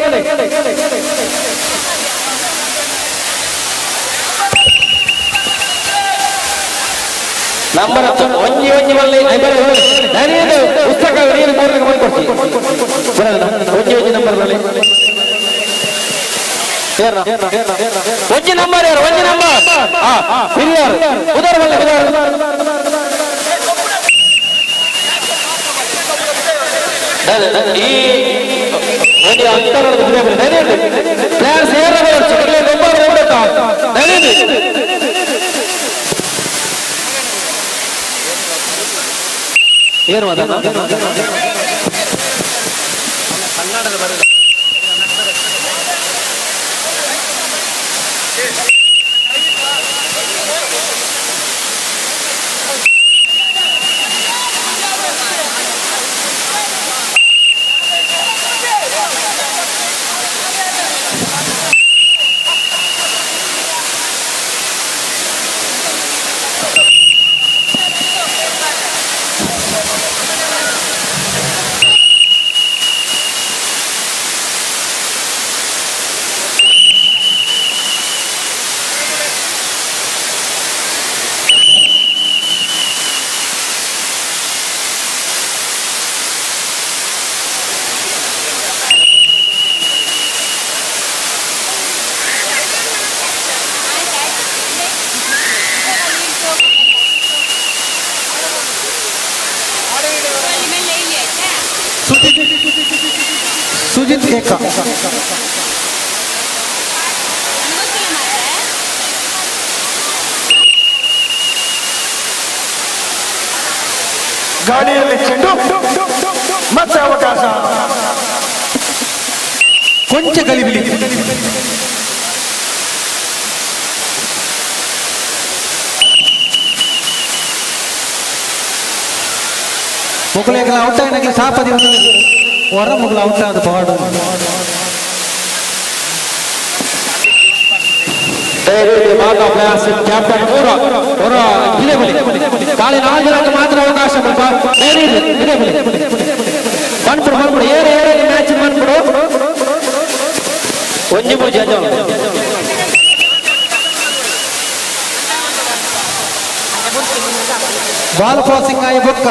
ನಂಬರ್ ಒಂಜಿ ಒಂಜಿ ಬಲ್ಲೆ ಧೈರ್ಯದ ಪುಸ್ತಕ ನೀರು ಮೂರಕ್ಕೆ ಮಾಡಿ ಕೊಡ್ತೀನಿ ಬರಲ್ಲ ಒಂಜಿ ಒಂಜಿ ನಂಬರ್ ಬಲ್ಲೆ ಒಂಜಿ ನಂಬರ್ ಯಾರು ಒಂಜಿ ನಂಬರ್ ಹಿರಿಯರು ಉದಾರ ಬಲ್ಲೆ ಉದಾರ ಈ ಒಂಜಿ ಅಂತರದ ಧೈರ್ಯ ಪ್ಲೇಯರ್ಸ್ ಏರ ನಂಬರ್ ಧೈರ್ಯ ಏನು ಮಾತಾಡ ಕನ್ನಡದ ಬರಲ್ಲ. ಸುಜಿತ್ ಏಕ. ಗಾಡಿಯಲ್ಲಿ ಚೆಂಡು, ಮತ್ತೆ ಅವಕಾಶ. ಕೊಂಚ ಗಲಿಬಿಲಿ. ಮುಗುಳೆಗಳ ಔಟ್ ಆಗಿನ ಸಾಪದಿ ಹೊರ ಮುಗುಳ ಔಟ್ ಆದ ಪಾಡು. ಮಾತಾ ಪ್ಲೇಯರ್ಸ್ ಕ್ಯಾಪ್ಟನ್ ಪೂರ ಹೊರ ಇದೆ ಬಲಿ ಖಾಲಿ ನಾಲ್ಕು ಜನಕ್ಕೆ ಮಾತ್ರ ಅವಕಾಶ. ಇದೆ ಬಲಿ ಬಂದ್ಬಿಡು ಬಂದ್ಬಿಡು ಏರೆ ಏರೆ ಮ್ಯಾಚ್ ಬಂದ್ಬಿಡು. ಒಂಜಿ ಮೂರು ಜನ ಬಾಲ್ ಪಾಸಿಂಗ್ ಆಯಿ ಬೊಕ್ಕ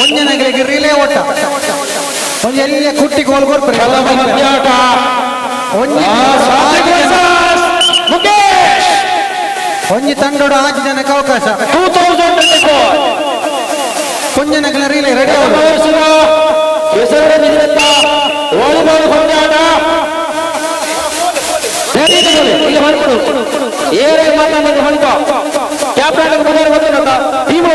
ಒಂಜನಗಳಿಗೆ ರಿಲೇ ಓಟ ಒಂಜಿ ಎಲ್ಲಿಯ ಕುಟ್ಟಿ ಗೋಲ್ ಕೊರ್ಪರೆ. ಒಂಜಿ ತಂಡೋಡು ಆಜಿ ಜನಕ್ಕೆ ಅವಕಾಶ. ಕೊಂಜನಗಳ ರಿಲೇ ರೆಡಿ. ವಾಲಿಬಾಲ್ ಪಂದ್ಯಾಟ ಏರೇ ಮಾತಾಡೋದು ಹೊಂಟ ಕ್ಯಾಪ್ಟನ್ ಬಂದ ಟೀಮ್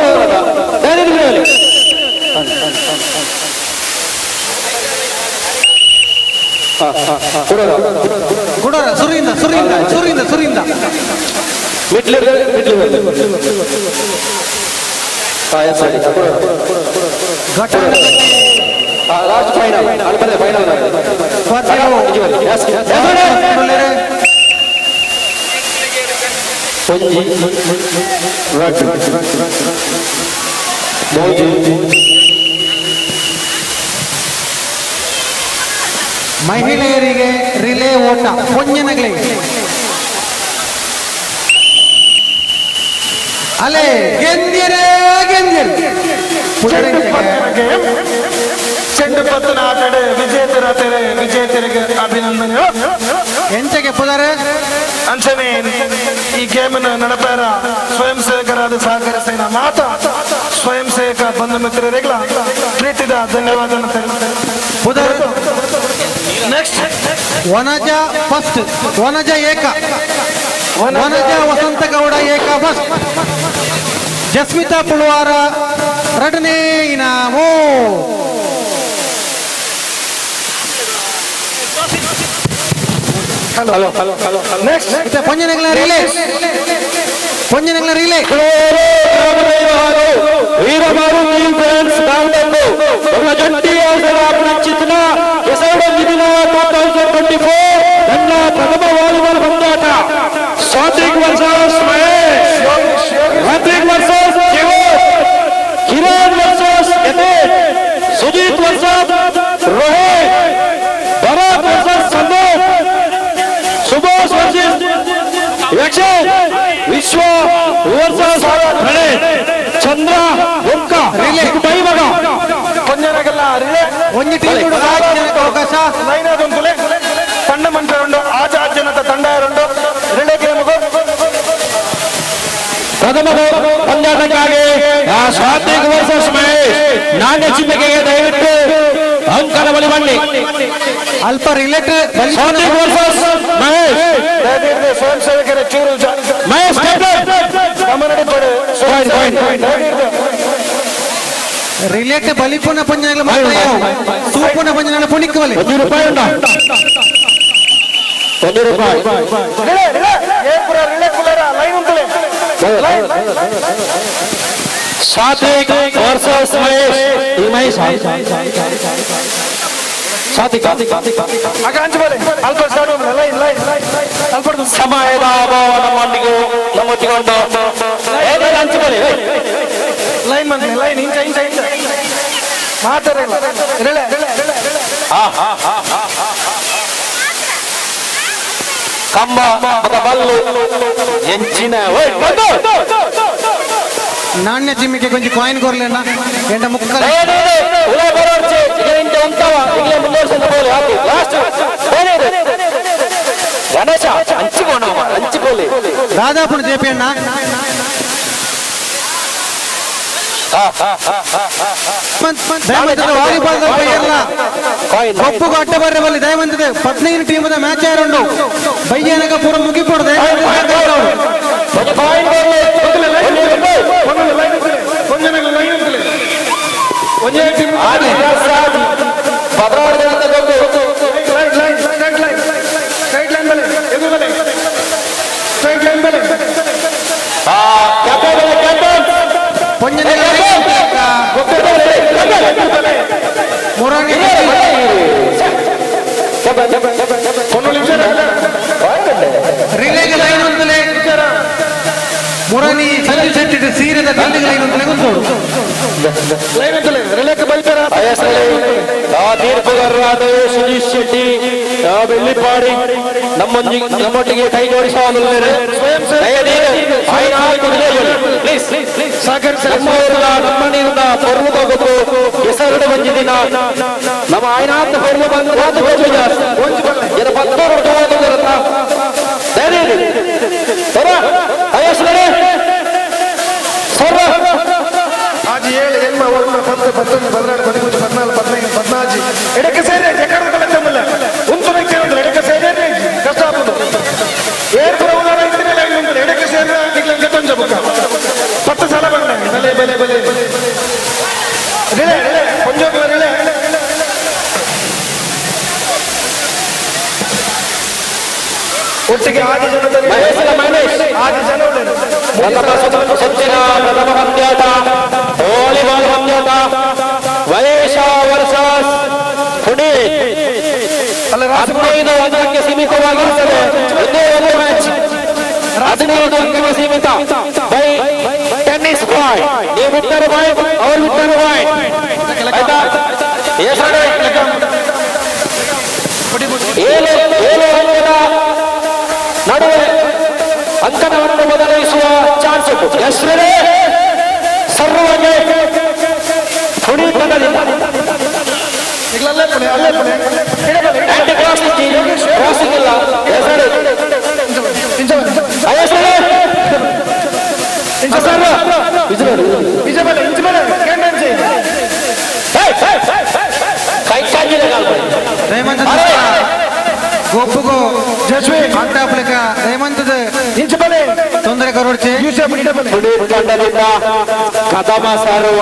ಗುಡೋರ ಸುರಿಯಿಂದ ಸುರಿಯಿಂದ ಸುರಿಯಿಂದ ಸುರಿಯಿಂದ ಮಿಡ್ಲ್ ಮಿಡ್ಲ್ last final ಅಲ್ಲಿ ಫೈನಲ್. ಮಹಿಳೆಯರಿಗೆ ರಿಲೇ ಓಟ ಪೊಂಜನಗಳಿಗೆ ಅಲೆ ಗೆಂದಿರೇ ಗೆಂದಿರು. ಚೆಂಡು ಪತ್ತನ ಆಟಡೆ ವಿಜೇತರ ತೆರೆ ವಿಜೇತರಿಗೆ ಅಭಿನಂದನೆ. ಎಂಚಗೆ ಪುದರೆ ಅಂಚನೆ ಈ ಗೇಮ್ ನಡಪಾರ ಸ್ವಯಂ ಸೇವಕರಾದ ಸಹಕಾರ ಸೇನಾ ಮಾತಾ ಸ್ವಯಂ ಸೇವಕ ಬಂಧು ಮಿತ್ರರಿಗಳ ಪ್ರೀತಿದ ಧನ್ಯವಾದ. ಪುದರ್ ನೆಕ್ಸ್ಟ್ ವನಜ ಫಸ್ಟ್, ವನಜ ಏಕ, ವನಜ ವಸಂತಗೌಡ ಏಕ ಫಸ್ಟ್, ಜಸ್ಮಿತಾ ಪುಳುವಾರ ಎರಡನೇ ಇನಾಮು. Hello hello hello next ಪಂಜನಗಳ relay, ಪಂಜನಗಳ relay. ವೀರಮಾರು friends ದಾಂಡನ್ನು ಜಂಟಿ ಚಿತ್ರ ಹೆಸರು 2024 ನನ್ನ ಪ್ರಥಮ volleyball ಪಂದ್ಯಾಟ. Satvik versus Mahesh, Hrithik versus Jeevan, Kiran versus Yatesh, Sujit versus Dikshit Vishwa versus Pranay Chandra ಬೊಕ್ಕ ಬೈ ಮಗ ಪೊಂಜನಗಲ್ಲ ರಿಲೇ ಒಂಜಿ ಟೀಮ್ ಅವಕಾಶ ಲೈನ್ ಆದೊಂದುಲೆ ತಂಡ ಮಂತ್ರ ಆಜ ಜನತ ತಂಡ ಇರುಂಡು ರಿಲೇ ಗೇಮ್ಗೂ ಪ್ರಥಮ ಪಂದ್ಯಾಟಕ್ಕಾಗಿ ಸ್ವಾತಿಕ್ ವರ್ಸಸ್ ಮಹೇಶ್ ನಾಣ್ಯ ಚಿಮ್ಮಿಕೆಗೆ ದಯವಿಟ್ಟು ಅಂಕದ ಬಳಿ ಬನ್ನಿ. ಅಲ್ಪ ರಿಲೇಟ್ ಸ್ವಾತಿಕ್ ವರ್ಸಸ್ ಮಹೇಶ್ ದಯದೀರ್ದ ಸ್ವಯಂ ಸೇವಕರ ಚೂರು ಮಹೇಶ್ ಗಮನಡಿಪಡು. ರಿಲೇಟ್ ಬಲಿಪುನ ಪಂಜನಗಳ ಸೂಪುನ ಪಂಜನಗಳ ಪುಣಿಕ್ಕವಲೆ ₹1 ಉಂಟಾ? ₹1. ರಿಲೇ ರಿಲೇ ಏ ಪುರ ರಿಲೇ ಕುಲರ ಲೈನ್ ಉಂಟುಲೆ ಲೈನ್. ಸಾತ್ವಿಕ್ ವರ್ಸಸ್ ಮಹೇಶ್. ಈ ಮಹೇಶ್ ಸಾತ್ವಿಕ್ ಆಗ ಅಂಚು ಬಲೆ ಅಲ್ಪ start line line ಅಲ್ಪ ಸಮಯದ ಅಭಾವ ನಮ್ಮೊಂದಿಗೆ ನಮ್ಮೊಟ್ಟಿಗೊಂಡು ಅಂಚು ಬಲೆ ಲೈನ್ ಬಂದ್ರೆ ಲೈನ್ ಇಂಚ ಇಂಚ ಇಂಚ ಮಾತಾಡಲ್ಲ ರಿಲೇ ಕಂಬ ಮತ್ತ ಬಲ್ಲು ಎಂಚಿನ ನಾಣ್ಯ ಚಿಮ್ಮಿಕೆ ಕೊಂಚ ಕಾಯಿನ್ ಕೊರ್ಲೇನ ಎಂಡ ಮುಕ್ಕಲ ಗಣೇಶ ಹಂಚಿಕೋಣ ಹಂಚಿಕೊಳ್ಳಿ ರಾಧಾಪುರ ಜೆಪಿ ಅಣ್ಣ ದಯಮಂತದ ವಾಲಿಬಾಲ್ ಬೈಯಲ್ಲ ಒಪ್ಪುಗು ಅಡ್ಡ ಬರ್ರೆ ಬಲ್ಲಿ ದಯಮಂತದ 15 ಟೀಮದ ಮ್ಯಾಚ್ ಆರುಂಡು ಬೈಯನಗ ಪೂರ ಮುಗಿಪೋಡು. ರಿಲೇಗೆ ಲೈನ್ ಒಂದಲೇ ಮುರಾನಿ ಸಂಜು ಶೆಟ್ಟಿ ಸೀರೆದ ಕಲ್ಲಿಗೆ ಲೈನ್ ಒಂದಲೇ ಗೊತ್ತೋಡು. ಲೈನ್ ಅಂತಲೇ ರಿಲೇಕ್ಕೆ ಬೈತಾರ. ತೀರ್ಪುಗಾರರಾದ ಸುನೀಶ್ ಶೆಟ್ಟಿ ಬೆಳ್ಳಿಪಾಡಿ ನಮ್ಮೊಟ್ಟಿಗೆ ಕೈ ಜೋಡಿಸುವ ನಮ್ಮ ನೀರಿನ ಪೊರ್ಲು ಹೋಗಬೇಕು ಹೆಸರು ಬಂದಿದಿನ ನಮ್ಮ ಆಯ್ನಾಥ ಪೊರ್ಲು ಬಂದು ಆಜಿ 7 8 9 10 11 12 13 14 15 14 ಎಡಕ್ಕೆ ಸೇರಿ ಎಕಡೆ ತಮ್ಮಲ್ಲ ಉಂಟು ಎಡಕ್ಕೆ ಸೇರಿ ಕಷ್ಟ ಆಗ್ಬೋದು. ಏರ್ಪುರ ಉದಾರ ಇದ್ರೆ ಲೈನ್ ಉಂಟು ಎಡಕ್ಕೆ ಸೇರಿ ಇಗ್ಲಂಗೆ ತೊಂಜ ಬುಕ್ಕ 10 ಸಲ ಬಂದ ಬಲೆ ಬಲೆ ಬಲೆ ರಿಲೇ ರಿಲೇ ಕೊಂಜೋಗ್ಲ ರಿಲೇ ಒಟ್ಟಿಗೆ ಆದಿ ಜನದಲ್ಲಿ ಆದಿ ಜನ ಪ್ರಥಮ ಪಂದ್ಯಾಟ ವಾಲಿಬಾಲ್ ಪಂದ್ಯಾಟ ವಯೇಶ ವರ್ಸಸ್ ಪುನೀತ್ 15 ಅಂಕಕ್ಕೆ ಸೀಮಿತವಾಗಿರುತ್ತದೆ. ಒಂದೇ ಒಂದು ಮ್ಯಾಚ್ 15 ಅಂಕಕ್ಕೆ ಸೀಮಿತ ಬೈ ಟೆನ್ನಿಸ್ ಪಾಯಿಂಟ್. ನೀವು ಬಿಟ್ಟರೆ ಪಾಯಿಂಟ್, ಅವರು ಬಿಟ್ಟರೆ ಪಾಯಿಂಟ್. ಆಯ್ತಾ? ಏಳು ಏಳು ಅಂಕದ ನಡುವೆ ಅಂಕಣವನ್ನು ಬದಲಾಯಿಸುವ ಚಾನ್ಸ್ ಉಂಟು. ಎಸ್ರೇ ಸರ್ವಗೆ ಪುನೀತ್ ತಂಡದಿಂದ ಆಂಟಿ ಕ್ರಾಸಿಂಗ್ ಕ್ರಾಸಿಂಗ್ ಇಲ್ಲ. ಗೊಪ್ಪುಗು ಅಡ್ಡಾಪ್ಲಿಕ ದಯಮಂತದ ತೊಂದರೆ ಕರೋಡ್ಚಿ. ಪುನೀತ್ ತಂಡದಿಂದ ಕದಮ ಸರ್ವ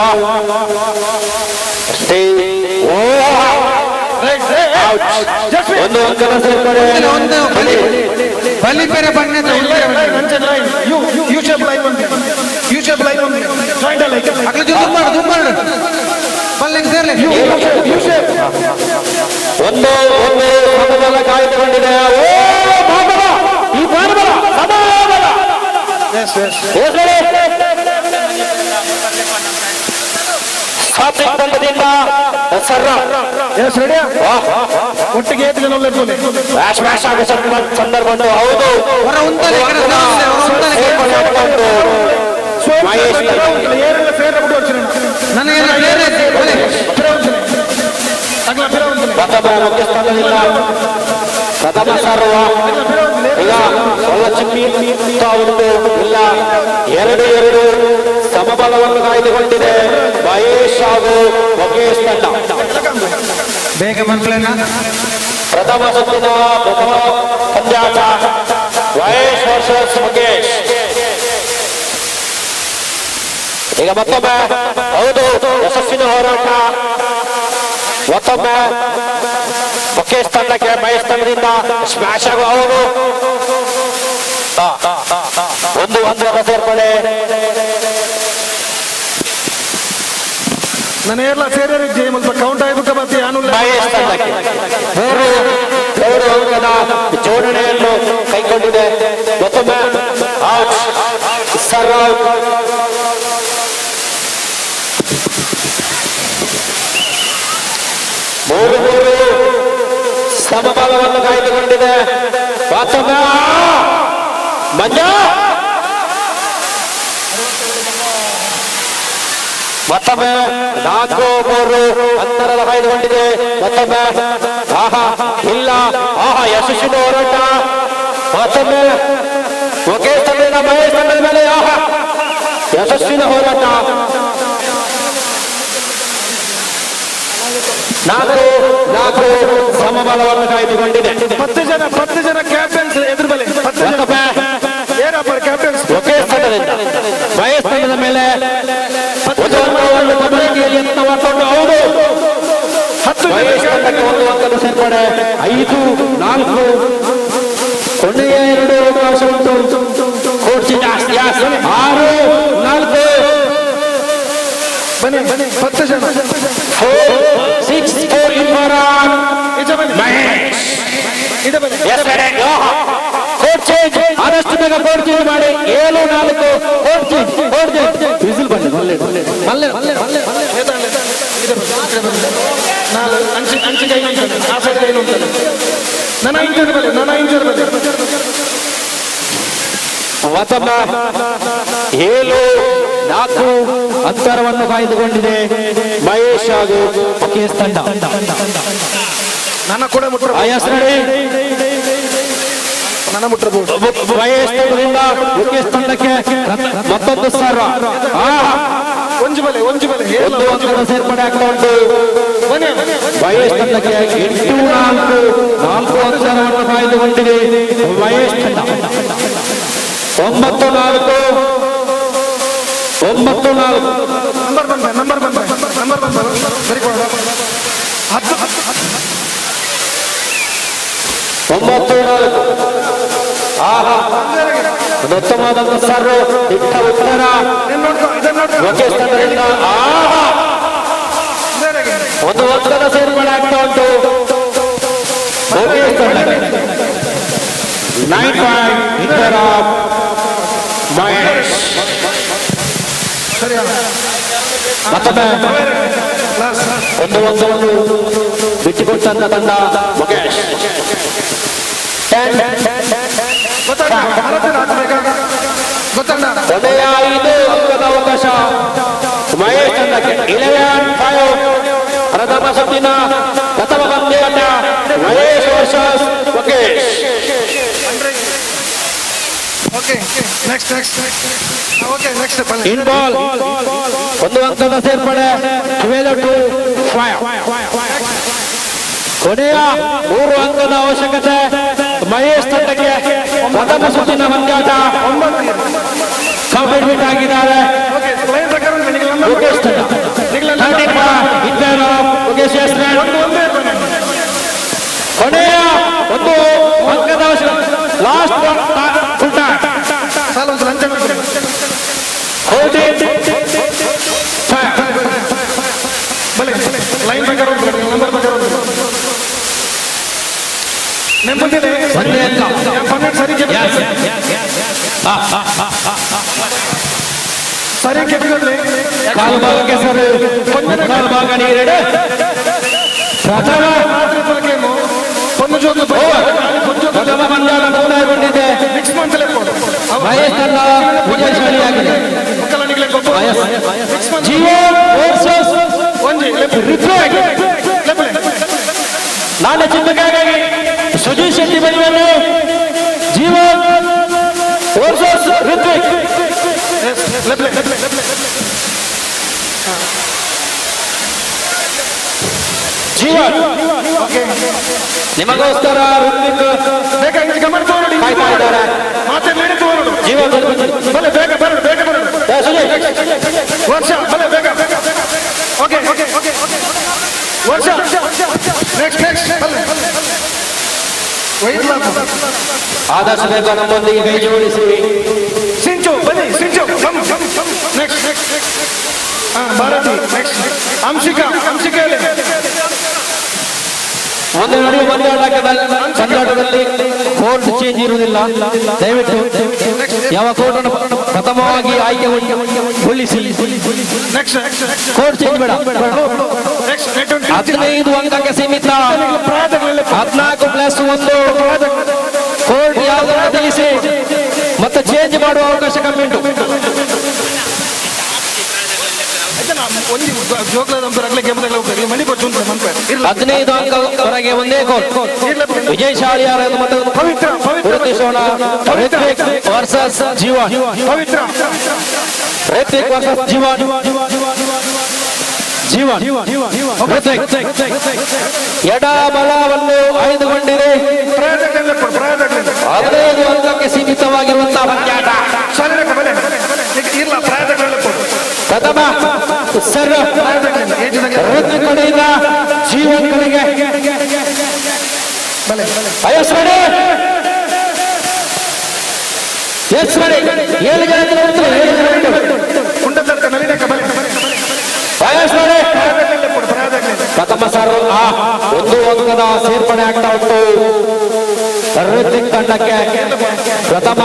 ಒಂದು ಅಂಕದ ಸೇರ್ಪಡೆ. ಒಂದು ಬಲಿ ಬೇರೆ ಬಣ್ಣದ ಒಂದು ಒಂದು ಸಮಬಲ ಕಾಯ್ದುಕೊಂಡಿದೆ. ಓ ಬಾಬಲ, ಈ ಬಾಣಬಲ ಸಮಬಲ. ಸಾತ್ವಿಕ್ ತಂಡದಿಂದ ಸರ್ರ. ಒಟ್ಟಿಗೆ ಏತ್ ಜನ ಉಲ್ಲೆರ್. ಮ್ಯಾಚ್ ಮ್ಯಾಚ್ ಆಗೋ ಸಂದರ್ಭ ಉಂಟು. ಹೌದು, ಸೇರ್ಪಡೆ ಆಗ್ತಾ ಉಂಟು. ಮಹೇಶ್ ಏರೆಲ್ಲ ಸೇರ ಬಿಟ್ಟು ಮತ್ತೊಬ್ಬ ಮುಖ್ಯಸ್ಥಾನದಿಂದ ಪ್ರಥಮ ಸರ್ವ. ಈಗ ಒಳ್ಳ ಚಿಮ್ಮಿ ಉಂಟು. ಇಲ್ಲ, 2-2 ಸಮಬಲವನ್ನು ಕಾಯ್ದುಕೊಂಡಿದೆ ಮಹೇಶ್ ಹಾಗೂ ಮುಖೇಶ್ ತಂಡ. ಬೇಗ ಮಕ್ಕಳನ್ನ. ಪ್ರಥಮ ಸುತ್ತಿನ ಪ್ರಥಮ ಪಂದ್ಯಾಟ ಮಹೇಶ್ ವರ್ಸಸ್ ಮುಖೇಶ್. ಈಗ ಮತ್ತೊಮ್ಮೆ ಹೌದು, ಯಶಸ್ವಿನ ಹೋರಾಟ. ಮತ್ತೊಮ್ಮೆ ಮುಖೇಶ್ ತಂಡಕ್ಕೆ ಮಹೇಶ್ ತಂಡದಿಂದ ಸ್ಮ್ಯಾಶ್ ಆಗುವ ಹೌದು, ಒಂದು ಒಂದರ ಸೇರ್ಪಡೆ. ನನ್ನ ಏರ್ಲ ಸೇರಿ ಜಯ ಕೌಂಟ್ ಆಯ್ಬೇಕು ಮತ್ತೆ. ಮಹೇಶ್ ತಂಡಕ್ಕೆ 3 ಅಂಕದ ಜೋಡಣೆಯನ್ನು ಕೈಗೊಂಡಿದೆ. ಮತ್ತೊಮ್ಮೆ ಔಟ್, ಸರ್ ಔಟ್. 3-3 ಸಮಬಲವನ್ನು ಕಾಯ್ದುಕೊಂಡಿದೆ. ಮತ್ತೊಮ್ಮೆ ಮಂಜ, ಮತ್ತೊಮ್ಮೆ 4-3 ಅಂತರದ ಕಾಯ್ದುಕೊಂಡಿದೆ. ಮತ್ತೊಮ್ಮೆ ಆಹಾ, ಇಲ್ಲ, ಆಹಾ, ಯಶಸ್ವಿನ ಹೋರಾಟ. ಮತ್ತೊಮ್ಮೆ ಮುಖೇಶ್ ತಂಡದ ಮಹೇಶ್ ತಂಡದ ಮೇಲೆ ಆಹಾ, ಯಶಸ್ವಿನ ಹೋರಾಟ. 4-4 ಸಮಬಲವನ್ನು ಕಾಯ್ದುಕೊಂಡಿದೆ. 10 ಜನ, 10 ಜನ ಕ್ಯಾಪ್ಟನ್ಸ್ ಎದುರು ಬಲೆ. 10 ಜನ ಏನಪ್ಪ ಕ್ಯಾಪ್ಟನ್ಸ್. ಮುಖೇಶ್ ತಂಡದಿಂದ ಮಹೇಶ್ ತಂಡದ ಮೇಲೆ ಒಂದು ಅಂಕವನ್ನು ತಗೊಳ್ಳಿಕ್ಕೆ ಯತ್ನ ಮಾಡಿಕೊಂಡು ಹೌದು, 10 ಮಹೇಶ್ ತಂಡಕ್ಕೆ 1 ಅಂಕದ ಸೇರ್ಪಡೆ. 5-4 ಕೊನೆಯ 2 ಅವಕಾಶ ಉಂಟು. ಕೋರ್ಚಿ ಜಾಸ್ತಿ 6-4. ಬನ್ನಿ ಬನ್ನಿ, 10 ಜನ. 4-6 4 in for Mahesh. Court change, ಆದಷ್ಟು ಬೇಗ ಕೋರ್ಟ್ ಚೇಂಜ್ ಮಾಡಿ. 7-4 court change, court change. Whistle ಬನ್ನಿ. ಮಲ್ಲೆ ಮಲ್ಲೆ ಮಲ್ಲೆ ಅಂಚೆ ಕೈ ಆ ಸೈಡ್ ಕೈ ಉಂಟು. ನನ್ನ ಇಂಚರ್ ಬಲೆ, ನನ್ನ ಇಂಚರ್ ಬಲೆ. ಮತ್ತೊಮ್ಮೆ 7-4 ಅಂತರವನ್ನು ಕಾಯ್ದುಕೊಂಡಿದೆ ಮಹೇಶ್ ಹಾಗೂ ಮುಖೇಶ್ ತಂಡ. ನನ್ನ ಕೂಡ ಮುಟ್ಟ ನನ್ನ ಮುಟ್ಟಬಹುದು. ಮಹೇಶ್ ತಂಡದಿಂದ ಮುಖೇಶ್ ತಂಡಕ್ಕೆ ಮತ್ತೊಂದು ಸರ್ವ. ಒಂಜು ಬಲೆ, ಒಂಜು ಬಲೆ. ಒಂದು ಅಂಕದ ಸೇರ್ಪಡೆ ಆಗ್ತಾ ಉಂಟು ಮಹೇಶ್ ತಂಡಕ್ಕೆ. 8-4 4 ಅಂತರವನ್ನು ಕಾಯ್ದುಕೊಂಡಿದೆ ಮಹೇಶ್ ತಂಡ. 9-4 9-4. ನಂಬರ್ ಬಂದ, ನಂಬರ್ ಬಂದ, ನಂಬರ್ ಬಂದ. ಸರಿ, 10 9-4. ಆಹಾ, ಒಂದು ಉತ್ತಮವಾದಂತಹ ಸರ್ವ್, ಇಟ್ಟ ಉತ್ತರ ಮುಖೇಶ್ ತಂಡದಿಂದ. ಆಹಾ, ಒಂದು ಅಂಕದ ಸೇರ್ಪಡೆ ಆಗ್ತಾ ಉಂಟು ಮುಖೇಶ್ ತಂಡಕ್ಕೆ. 9-5 in of Mahesh. ಮತ್ತೊಮ್ಮೆ ಒಂದು ಅಂಕವನ್ನು ಬಿಟ್ಟುಕೊಟ್ಟಂತ ತಂಡ ಮುಖೇಶ್. ಕೊನೆಯ 5 ಅಂಕದ ಅವಕಾಶ ಮಹೇಶ್ ತಂಡಕ್ಕೆ. 11-5 ಪ್ರಥಮ ಸುತ್ತಿನ ಪ್ರಥಮ ಪಂದ್ಯಾಟ Mahesh versus Mukesh. Okay, next next, okay next. In ball, 1 ಅಂಕದ ಸೇರ್ಪಡೆ. 12-5 ಕೊನೆಯ 3 ಅಂಕದ ಅವಶ್ಯಕತೆ ಮಹೇಶ್ ತಂಡಕ್ಕೆ. ಪ್ರಥಮ ಸುತ್ತಿನ ಪಂದ್ಯಾಟ ಕಂಪ್ಲೀಟ್ ಆಗಿದ್ದಾರೆ ಮುಖೇಶ್ ತಂಡ. 13 ಮುಖೇಶ್. ಕೊನೆಯ 1 ಅಂಕದ ಅವಶ್ಯಕತೆ. Last full time. Line ಪ್ರಕಾರ ನಂಬರ್ ಪ್ರಕಾರ ನೆಮ್ಮದಿ. ಒಂದೇ ಅಂಕ. 12 ಸರಿ. ಸರಿ ಕೆಟ್ಟದಲ್ಲಿ ಕಾಲು ಭಾಗಕ್ಕೆ ಸರ್, ಕಾಲು ಭಾಗ ನೀರೆಡೆ. ಪ್ರಥಮ ಪ್ರಥಮ ಪಂದ್ಯಾಟ ಮುಕ್ತಾಯಗೊಂಡಿದೆ. ಮಹೇಶ್ ತಂಡ ವಿಜಯಶಾಲಿಯಾಗಿದೆ. ಜೀವನ್ ವರ್ಸಸ್ ಋತ್ವಿಕ್. ನಾಣ್ಯ ಚಿನ್ನಕ್ಕಾಗಿ ಸುಜೀತ್ ಶೆಟ್ಟಿ ಬಳಿಯಲ್ಲಿ ಜೀವನ್ ವರ್ಸಸ್ ಋತ್ವಿಕ್. ಜೀವನ್ ನಿಮಗೋಸ್ಕರ ಋತ್ವಿಕ್ ಕಾಯ್ತಾ ಇದ್ದಾರೆ. ಜೀವನ್ ಬಲೆ ಬೇಗ ಬರೋಣ, ಬೇಗ ಬರೋಣ. ವರ್ಷ ಬಲೆ ಬೇಗ. Okay okay okay ವರ್ಷ ನೆಕ್ಸ್ಟ್ ನೆಕ್ಸ್ಟ್ ಬಲೆ. ಆದಷ್ಟು ಬೇಗ ನಮ್ಮೊಂದಿಗೆ ಕೈ ಜೋಡಿಸಿ. ಸಿಂಚು ಬನ್ನಿ, ಸಿಂಚು come next. Bharati next. Hamsika, Hamsika ಹೇಳಿ. ಮುಂದೆ ನಡೆಯುವ ಪಂದ್ಯಾಟದಲ್ಲಿ ಕೋರ್ಟ್ ಚೇಂಜ್ ಇರುವುದಿಲ್ಲ. ದಯವಿಟ್ಟು ಯಾವ ಕೋರ್ಟ್ ಅನ್ನು ಪ್ರಥಮವಾಗಿ ಆಯ್ಕೆಗೊಳಿಸಿ ಕೋರ್ಟ್ ಚೇಂಜ್ ಬೇಡ. 15 ಅಂಕಕ್ಕೆ ಸೀಮಿತ, 14+1. ಕೋರ್ಟ್ ಯಾವುದನ್ನು ತಿಳಿಸಿ ಮತ್ತೆ ಚೇಂಜ್ ಮಾಡುವ ಅವಕಾಶ ಕಮ್ಮಿ ಉಂಟು. 15 ಅಂಕವರೆಗೆ ಒಂದೇ ಕೋರ್ಟ್. ವಿಜಯ್ ಶಾಲಿಯಾರ ಮತ್ತು ಗುರುತಿಸೋಣ. ಋತ್ವಿಕ್ ವರ್ಸಸ್ ಜೀವನ್. ಋತ್ವಿಕ್ ವರ್ಸಸ್ ಜೀವನ್. ಜೀವನ್ ಋತ್ವಿಕ್ ಎಡ ಬಲವನ್ನು ಆಯ್ದುಕೊಂಡಿದೆ. 15 ಅಂಕಕ್ಕೆ ಸೀಮಿತವಾಗಿರುವಂತಹ ಪಂದ್ಯಾಟ. ಪ್ರಥಮ ಸರ್ ಋತ್ವಿಕ್ ಕಡೆಯಿಂದ ಜೀವನ್ ಕಡೆಗೆ. S ready, S ready. 7 ಜನ 7 ಜನ. Yes ready. ಪ್ರಥಮ ಸರ್ 1 ಅಂಕದ ಸೇರ್ಪಡೆ ಆಗ್ತಾ ಉಂಟು ಋತ್ವಿಕ್ ತಂಡಕ್ಕೆ. ಪ್ರಥಮ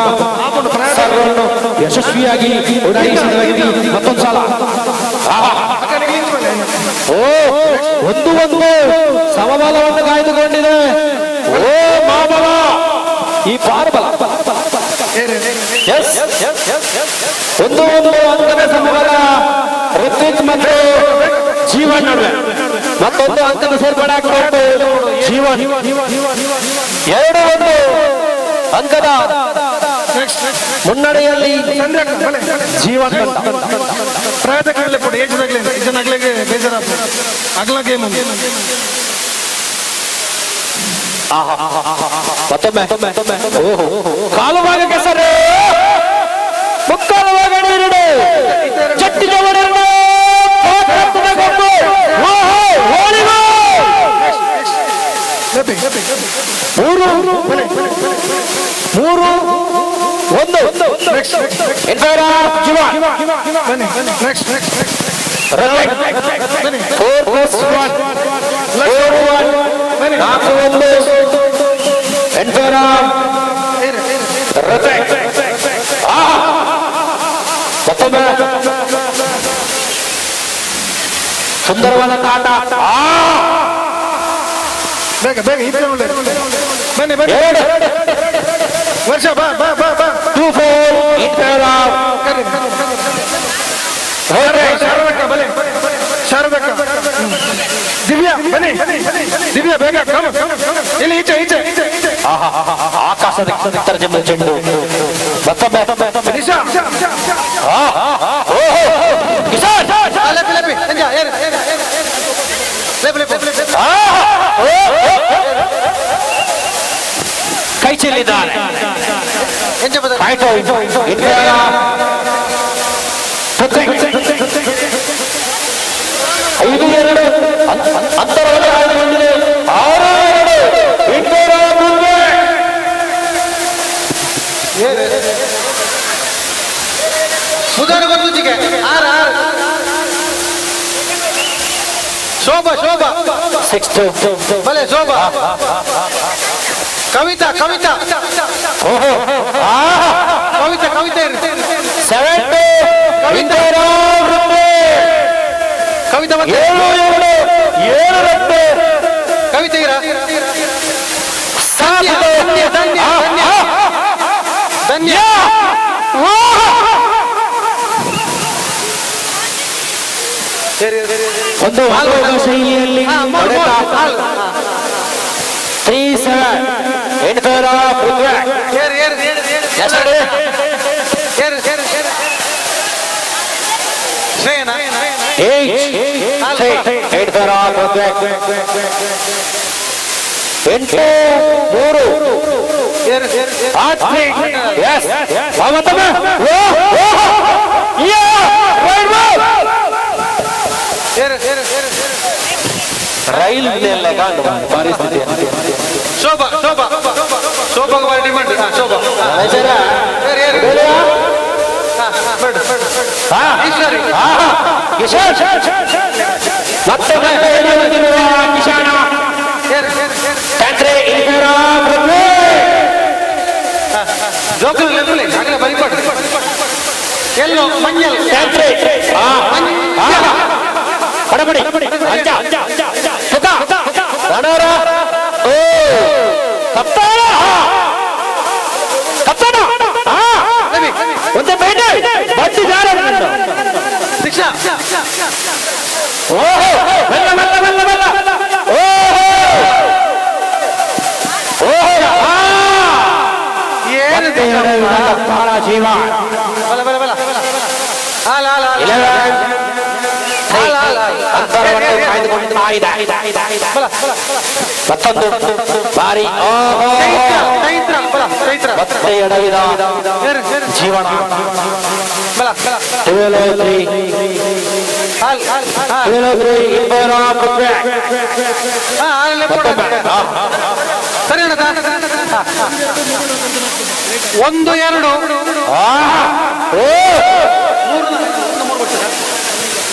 ಸರ್ವನ್ನು ಯಶಸ್ವಿಯಾಗಿ ಉಡಾಯಿಸಿದ ವ್ಯಕ್ತಿ ಮತ್ತೊಂದು ಸಲ. ಓ 1-1 ಸಮಬಲವನ್ನು ಕಾಯ್ದುಕೊಂಡಿದೆ. ಓ ಮಾಬಲ ಈ ಪಾರ್ಬಲ. ಎಸ್ 1-1 ಅಂಕದ ಸಮಬಲ ಋತ್ವಿಕ್ ಮತ್ತು ಜೀವನ್ ನಡುವೆ. ಮತ್ತೊಂದು ಅಂಕದ ಸೇರ್ಪಡೆ ಆಗ್ತಾ ಉಂಟು ಜೀವನ್. 2-1 ಅಂಕದ ಮುನ್ನಡೆಯಲ್ಲಿ ಜೀವನ್ ತಂಡ. ಮತ್ತೊಮ್ಮೆ ಓಹೋ ಕಾಲು ಭಾಗಕ್ಕೆ ಸರ್, ಮುಕ್ಕಾಲು ಭಾಗ ನೀರಿಡು. ಚಟ್ಟಿ ಮೂರು ಮೂರು ಒಂದು. 4+1 4-1 4-1 ಮತ್ತೊಮ್ಮೆ ಸುಂದರವಾದ ಆಟ. ಬೇಗ ಬೇಗ ಬನ್ನಿ ಬನ್ನಿ. ವರ್ಷ ಬಾ ಬಾ ಬಾ ಬಾ. 2-4 ಶಾರದಕ್ಕ ಬಲೆ, ಶಾರದಕ್ಕ. ದಿವ್ಯಾ ಬನ್ನಿ, ದಿವ್ಯಾ ಬೇಗ ಕಮ್. ಇಲ್ಲಿ ಈಚೆ ಈಚೆ. ಆಕಾಶದ ತರ್ಜಮ ಚೆಂಡು. ಮತ್ತೊಮ್ಮೆ ನಿಶಾ. ಕಿಶೋರ್. ಕೈ ಚೆಲ್ಲಿದ್ದಾನೆ. 5-2 ಅಂತರವನ್ನು ಕಾಯ್ದುಕೊಂಡಿದೆ. 6-2 ಇಂಟರ ಮುಂದೆ. ಸುಧಾರ ಗೊತ್ತುಜಿಗೆ 6 6. ಶೋಭಾ ಶೋಭಾ 6-2 ಬಲೆ ಶೋಭಾ. ಕವಿತಾ ಕವಿತಾ ಕವಿತಾ ಕವಿತಾ 7-2 ಕವಿತಾ. 7-2 7ರಂತೆ ಕವಿತೆಗಿರ ಧನ್ಯ ಧನ್ಯ ಧನ್ಯ ಧನ್ಯ ಒಂದು ಶೈಲಿಯಲ್ಲಿ 3-7 8 8 3 ರೈಲ್ ಪರಿಸ್ಥಿತಿ ಶೋಭಾ ಶೋಭಾ ಶೋಭಾ ಡಿಮಾಂಡ್ ಶೋಭಾ ಮತ್ತೆ ಕಿಶಾನ ಎಲ್ಲೋ ಮಂಜಲ್ ಪಡಪಡಿ ಶಿಕ್ಷಾ ಓಹೋ ಮೆಲ್ಲ ಮೆಲ್ಲ ಮೆಲ್ಲ ಮೆಲ್ಲ ಓಹೋ ಓಹೋ ಬಹಳ ಜೀವ ಬಲ ಬಲ ಬಲ ಹಾಲ ಹಾಲ ಅಂತರವನ್ನು ಕಾಯ್ದುಕೊಳ್ತಾ ಇದೆ. ಮತ್ತೊಂದು ಬಾರಿ ಮತ್ತೆ ಎಡವಿದ ಜೀವನ 12-3 ಸರಿ 1 2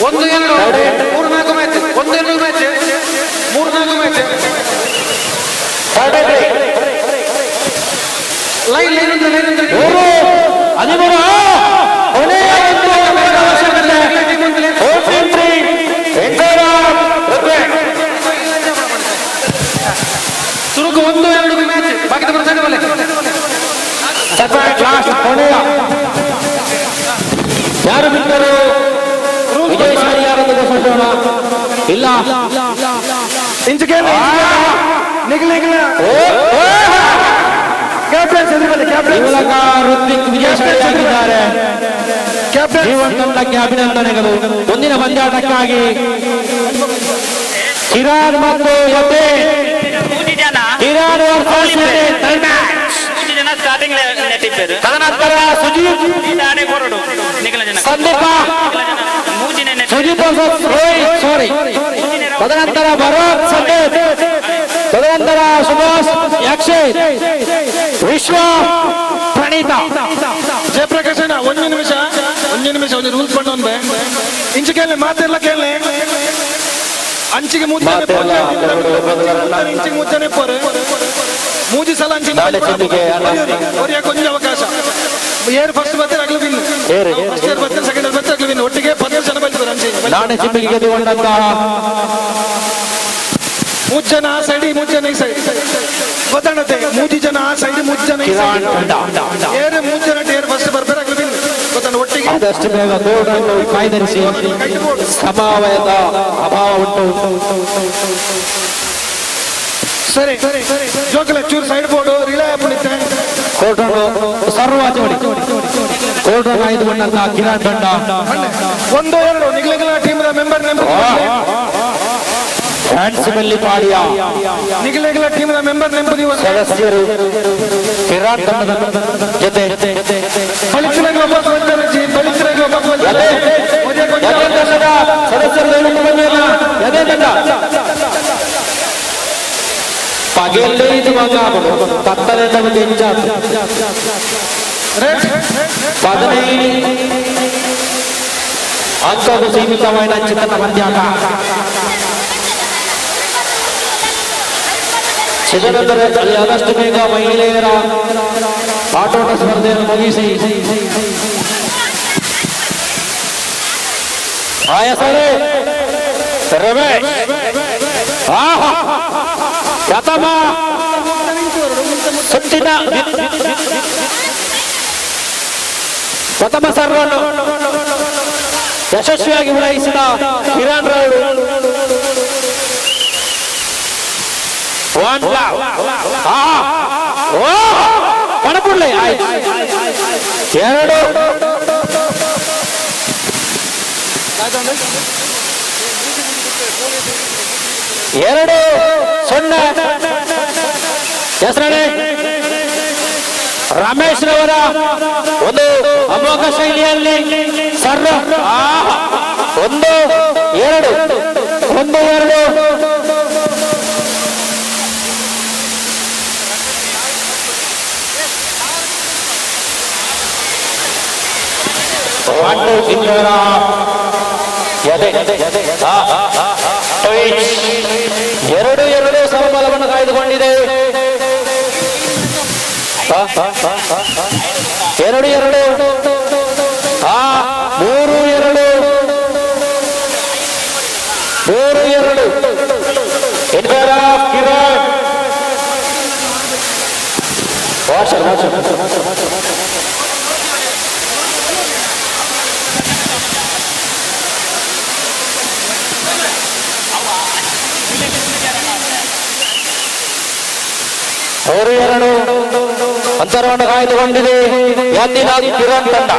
1 2 3 4 match 1 2 match 3 4 match line line line 13 ಸುರುಕು 1 2 ಮ್ಯಾಚ್ ಬಾಕಿ ಬರ್ತದೆ. ಕೊನೆಯ ಯಾರು ಬಿಟ್ಟರು ವಿಜಯ್ ಯಾರನ್ನು ಘೋಷಿಸೋಣ ಇಲ್ಲ ಮೂಲಕ ಋತ್ವಿಕ್ ವಿಜಯಶಾಲಿಯಾಗಿದ್ದಾರೆ. ಜೀವನ್ ತಂಡಕ್ಕೆ ಅಭಿನಂದನೆಗಳು. ಮುಂದಿನ ಪಂದ್ಯಾಟಕ್ಕಾಗಿ ಚಿರಾಗ್ ಮತ್ತು ಚಿರಾಗ್ ತದನಂತರ ಸುಜೀತ್ ಸಂದೀಪ ಸುಜೀತ್ ರೋಹಿತ್ ಸಾರಿ ತದನಂತರ ಭರತ್ ಸಂದೀಪ್ ತದನಂತರ ಸುಭಾಷ್ ಯಕ್ಷಿತ್ ವಿಶ್ವ ಪ್ರಣೀತಾ ಜಯಪ್ರಕಾಶ್ ಅಣ್ಣ ಒಂದು ನಿಮಿಷ ಒಂದು ನಿಮಿಷ ಒಂದು ರೂಲ್ಸ್ ಬಂದ ಇಂಚು ಕೇಳಿ ಮಾತೆಲ್ಲ ಕೇಳಿ ಅಂಚಿಗೆ ಮೂಜನೆ ಇಂಚಿಗೆ ಮೂಜನೆ ಪೋರೆ ಮೂಜಿ ಸಲ ಅಂಚಿಗೆ ಕೊಂಚ ಅವಕಾಶ ಏರ್ ಫಸ್ಟ್ ಬರ್ತಾರೆ ಅಗ್ಲು ಬಿನ್ ಫಸ್ಟ್ ಇಯರ್ ಬರ್ತಾರೆ ಸೆಕೆಂಡ್ ಇಯರ್ ಬರ್ತಾರೆ ಅಗ್ಲು ಬಿನ್ ಒಟ್ಟಿಗೆ 15 ಜನ ಬರ್ತಾರೆ ಅಂಚಿಗೆ ನಾಣೆ ಚಿಪ್ಪಿಗೆ ಗೆದ್ದುಕೊಂಡಂತಹ ಮೂರು ಜನ ಆ ಸೈಡ್ ಮೂರು ಜನ ಈ ಸೈಡ್ ಗೊತ್ತಾಣತ್ತೆ ಮೂಜಿ ಜನ ಆ ಸೈಡ್ ಮೂರು ಜನ ಈ ಸೈಡ್ ಏರ್ ಮೂರು ಜನ ಏರ್ ಫಸ್ಟ್ ಬರ್ತಾರೆ ಅಗ್ಲು ಬಿನ್ ಗೊತ್ತಾಣ ಒಟ್ಟಿಗೆ ಆದಷ್ಟು ಬೇಗ ಗೋಡನ್ನು ಕಾಯ್ದಿರಿಸಿ ಸಮವಾಯದ ಅಭಾವ ಉಂಟು. ಸರಿ ಜೋಕಲೆ ಚೂರು ಸೈಡ್ ಬೋರ್ಡು ರಿಲೇ ಹಾಕೊಂಡಿದ್ದೆ ಕೋಟನ್ನು ಸರ್ವ ಜೋಡಿ ಕೋಟನ್ನು ಆಯ್ದುಕೊಂಡಂತಹ ಕಿರಣ್ ತಂಡ 1 2 ನಿಗ್ಲಿಗಳ ಟೀಮ್ ಮೆಂಬರ್ ಫ್ಯಾನ್ಸ್ ಬೆಲ್ಲಿಪಾಡಿಯ ನಿಗ್ಲಿಗಳ ಟೀಮ್ ಮೆಂಬರ್ ನೆಂಪು ನೀವು ಸದಸ್ಯರು ಕಿರಣ್ ತಂಡದ ಜೊತೆ ಸದಸ್ಯರು ತಂಡ ಪಗೆಲ್ಲೇ ಇದು ಕತ್ತಲೆ ಹೆಚ್ಚಾತು 15 ಅಂಕకు ಸೀಮಿತమైన ಚಿತ್ರ ಪಂದ್ಯಾಟ. ಚಿದನಂತರ ಅಲ್ಲಿ ಆದಷ್ಟು ಬೇಗ ಮಹಿಳೆಯರ ಆಟೋಟ ಸ್ಪರ್ಧೆಯನ್ನು ಮುಗಿಸಿ ಆಯಸರೇ ರಮೇಶ್. ಆಹಾ ಪ್ರಥಮ ಸುತ್ತಿನ ಪ್ರಥಮ ಸರ್ವನ್ನು ಯಶಸ್ವಿಯಾಗಿ ಉಡಾಯಿಸಿದ ಕಿರಣ್ ರವರು. ಒನ್ ಪಣಪುಳ್ಳೆ ಆಯ್ತು. 2 2 0. ಹೆಸರೇ ರಮೇಶ್ ರವರ ಒಂದು ಅಮೋಘ ಶೈಲಿಯಲ್ಲಿ ಸರ್ವ 1 2 1 2. 2 2 ಸಮಬಲವನ್ನು ಕಾಯ್ದುಕೊಂಡಿದೆ. 2 2 3 2 3 2. In favour of Kiran. Washer washer 3 2 ಅಂತರವನ್ನು ಕಾಯ್ದುಕೊಂಡಿದೆ ಎಂದಿನ ಕಿರಣ್ ತಂಡ.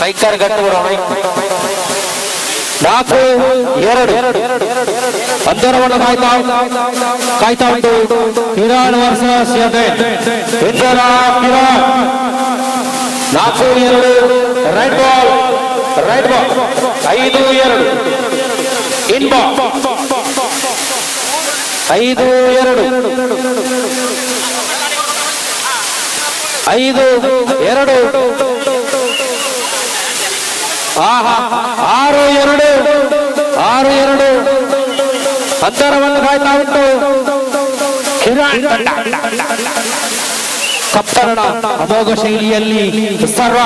ಕೈಕಾರ್ ಗಟ್ಟುವರು 4 2 ಅಂತರವನ್ನು ಕಾಯ್ತಾ ಉಂಟು Kiran versus Kiran. 4 2 right ball right ball. 5 2 ಇನ್ ಬಾಲ್. 5 2 5 2. ಆಹಾ 6 2 6 2 ಅಂತರವನ್ನು ಕಾಯ್ತಾ ಉಂಟು ಕಿರಣ್ ತಂಡ. ಕಪ್ಪರಣ ಅಮೋಘ ಶೈಲಿಯಲ್ಲಿ ಸರ್ವ.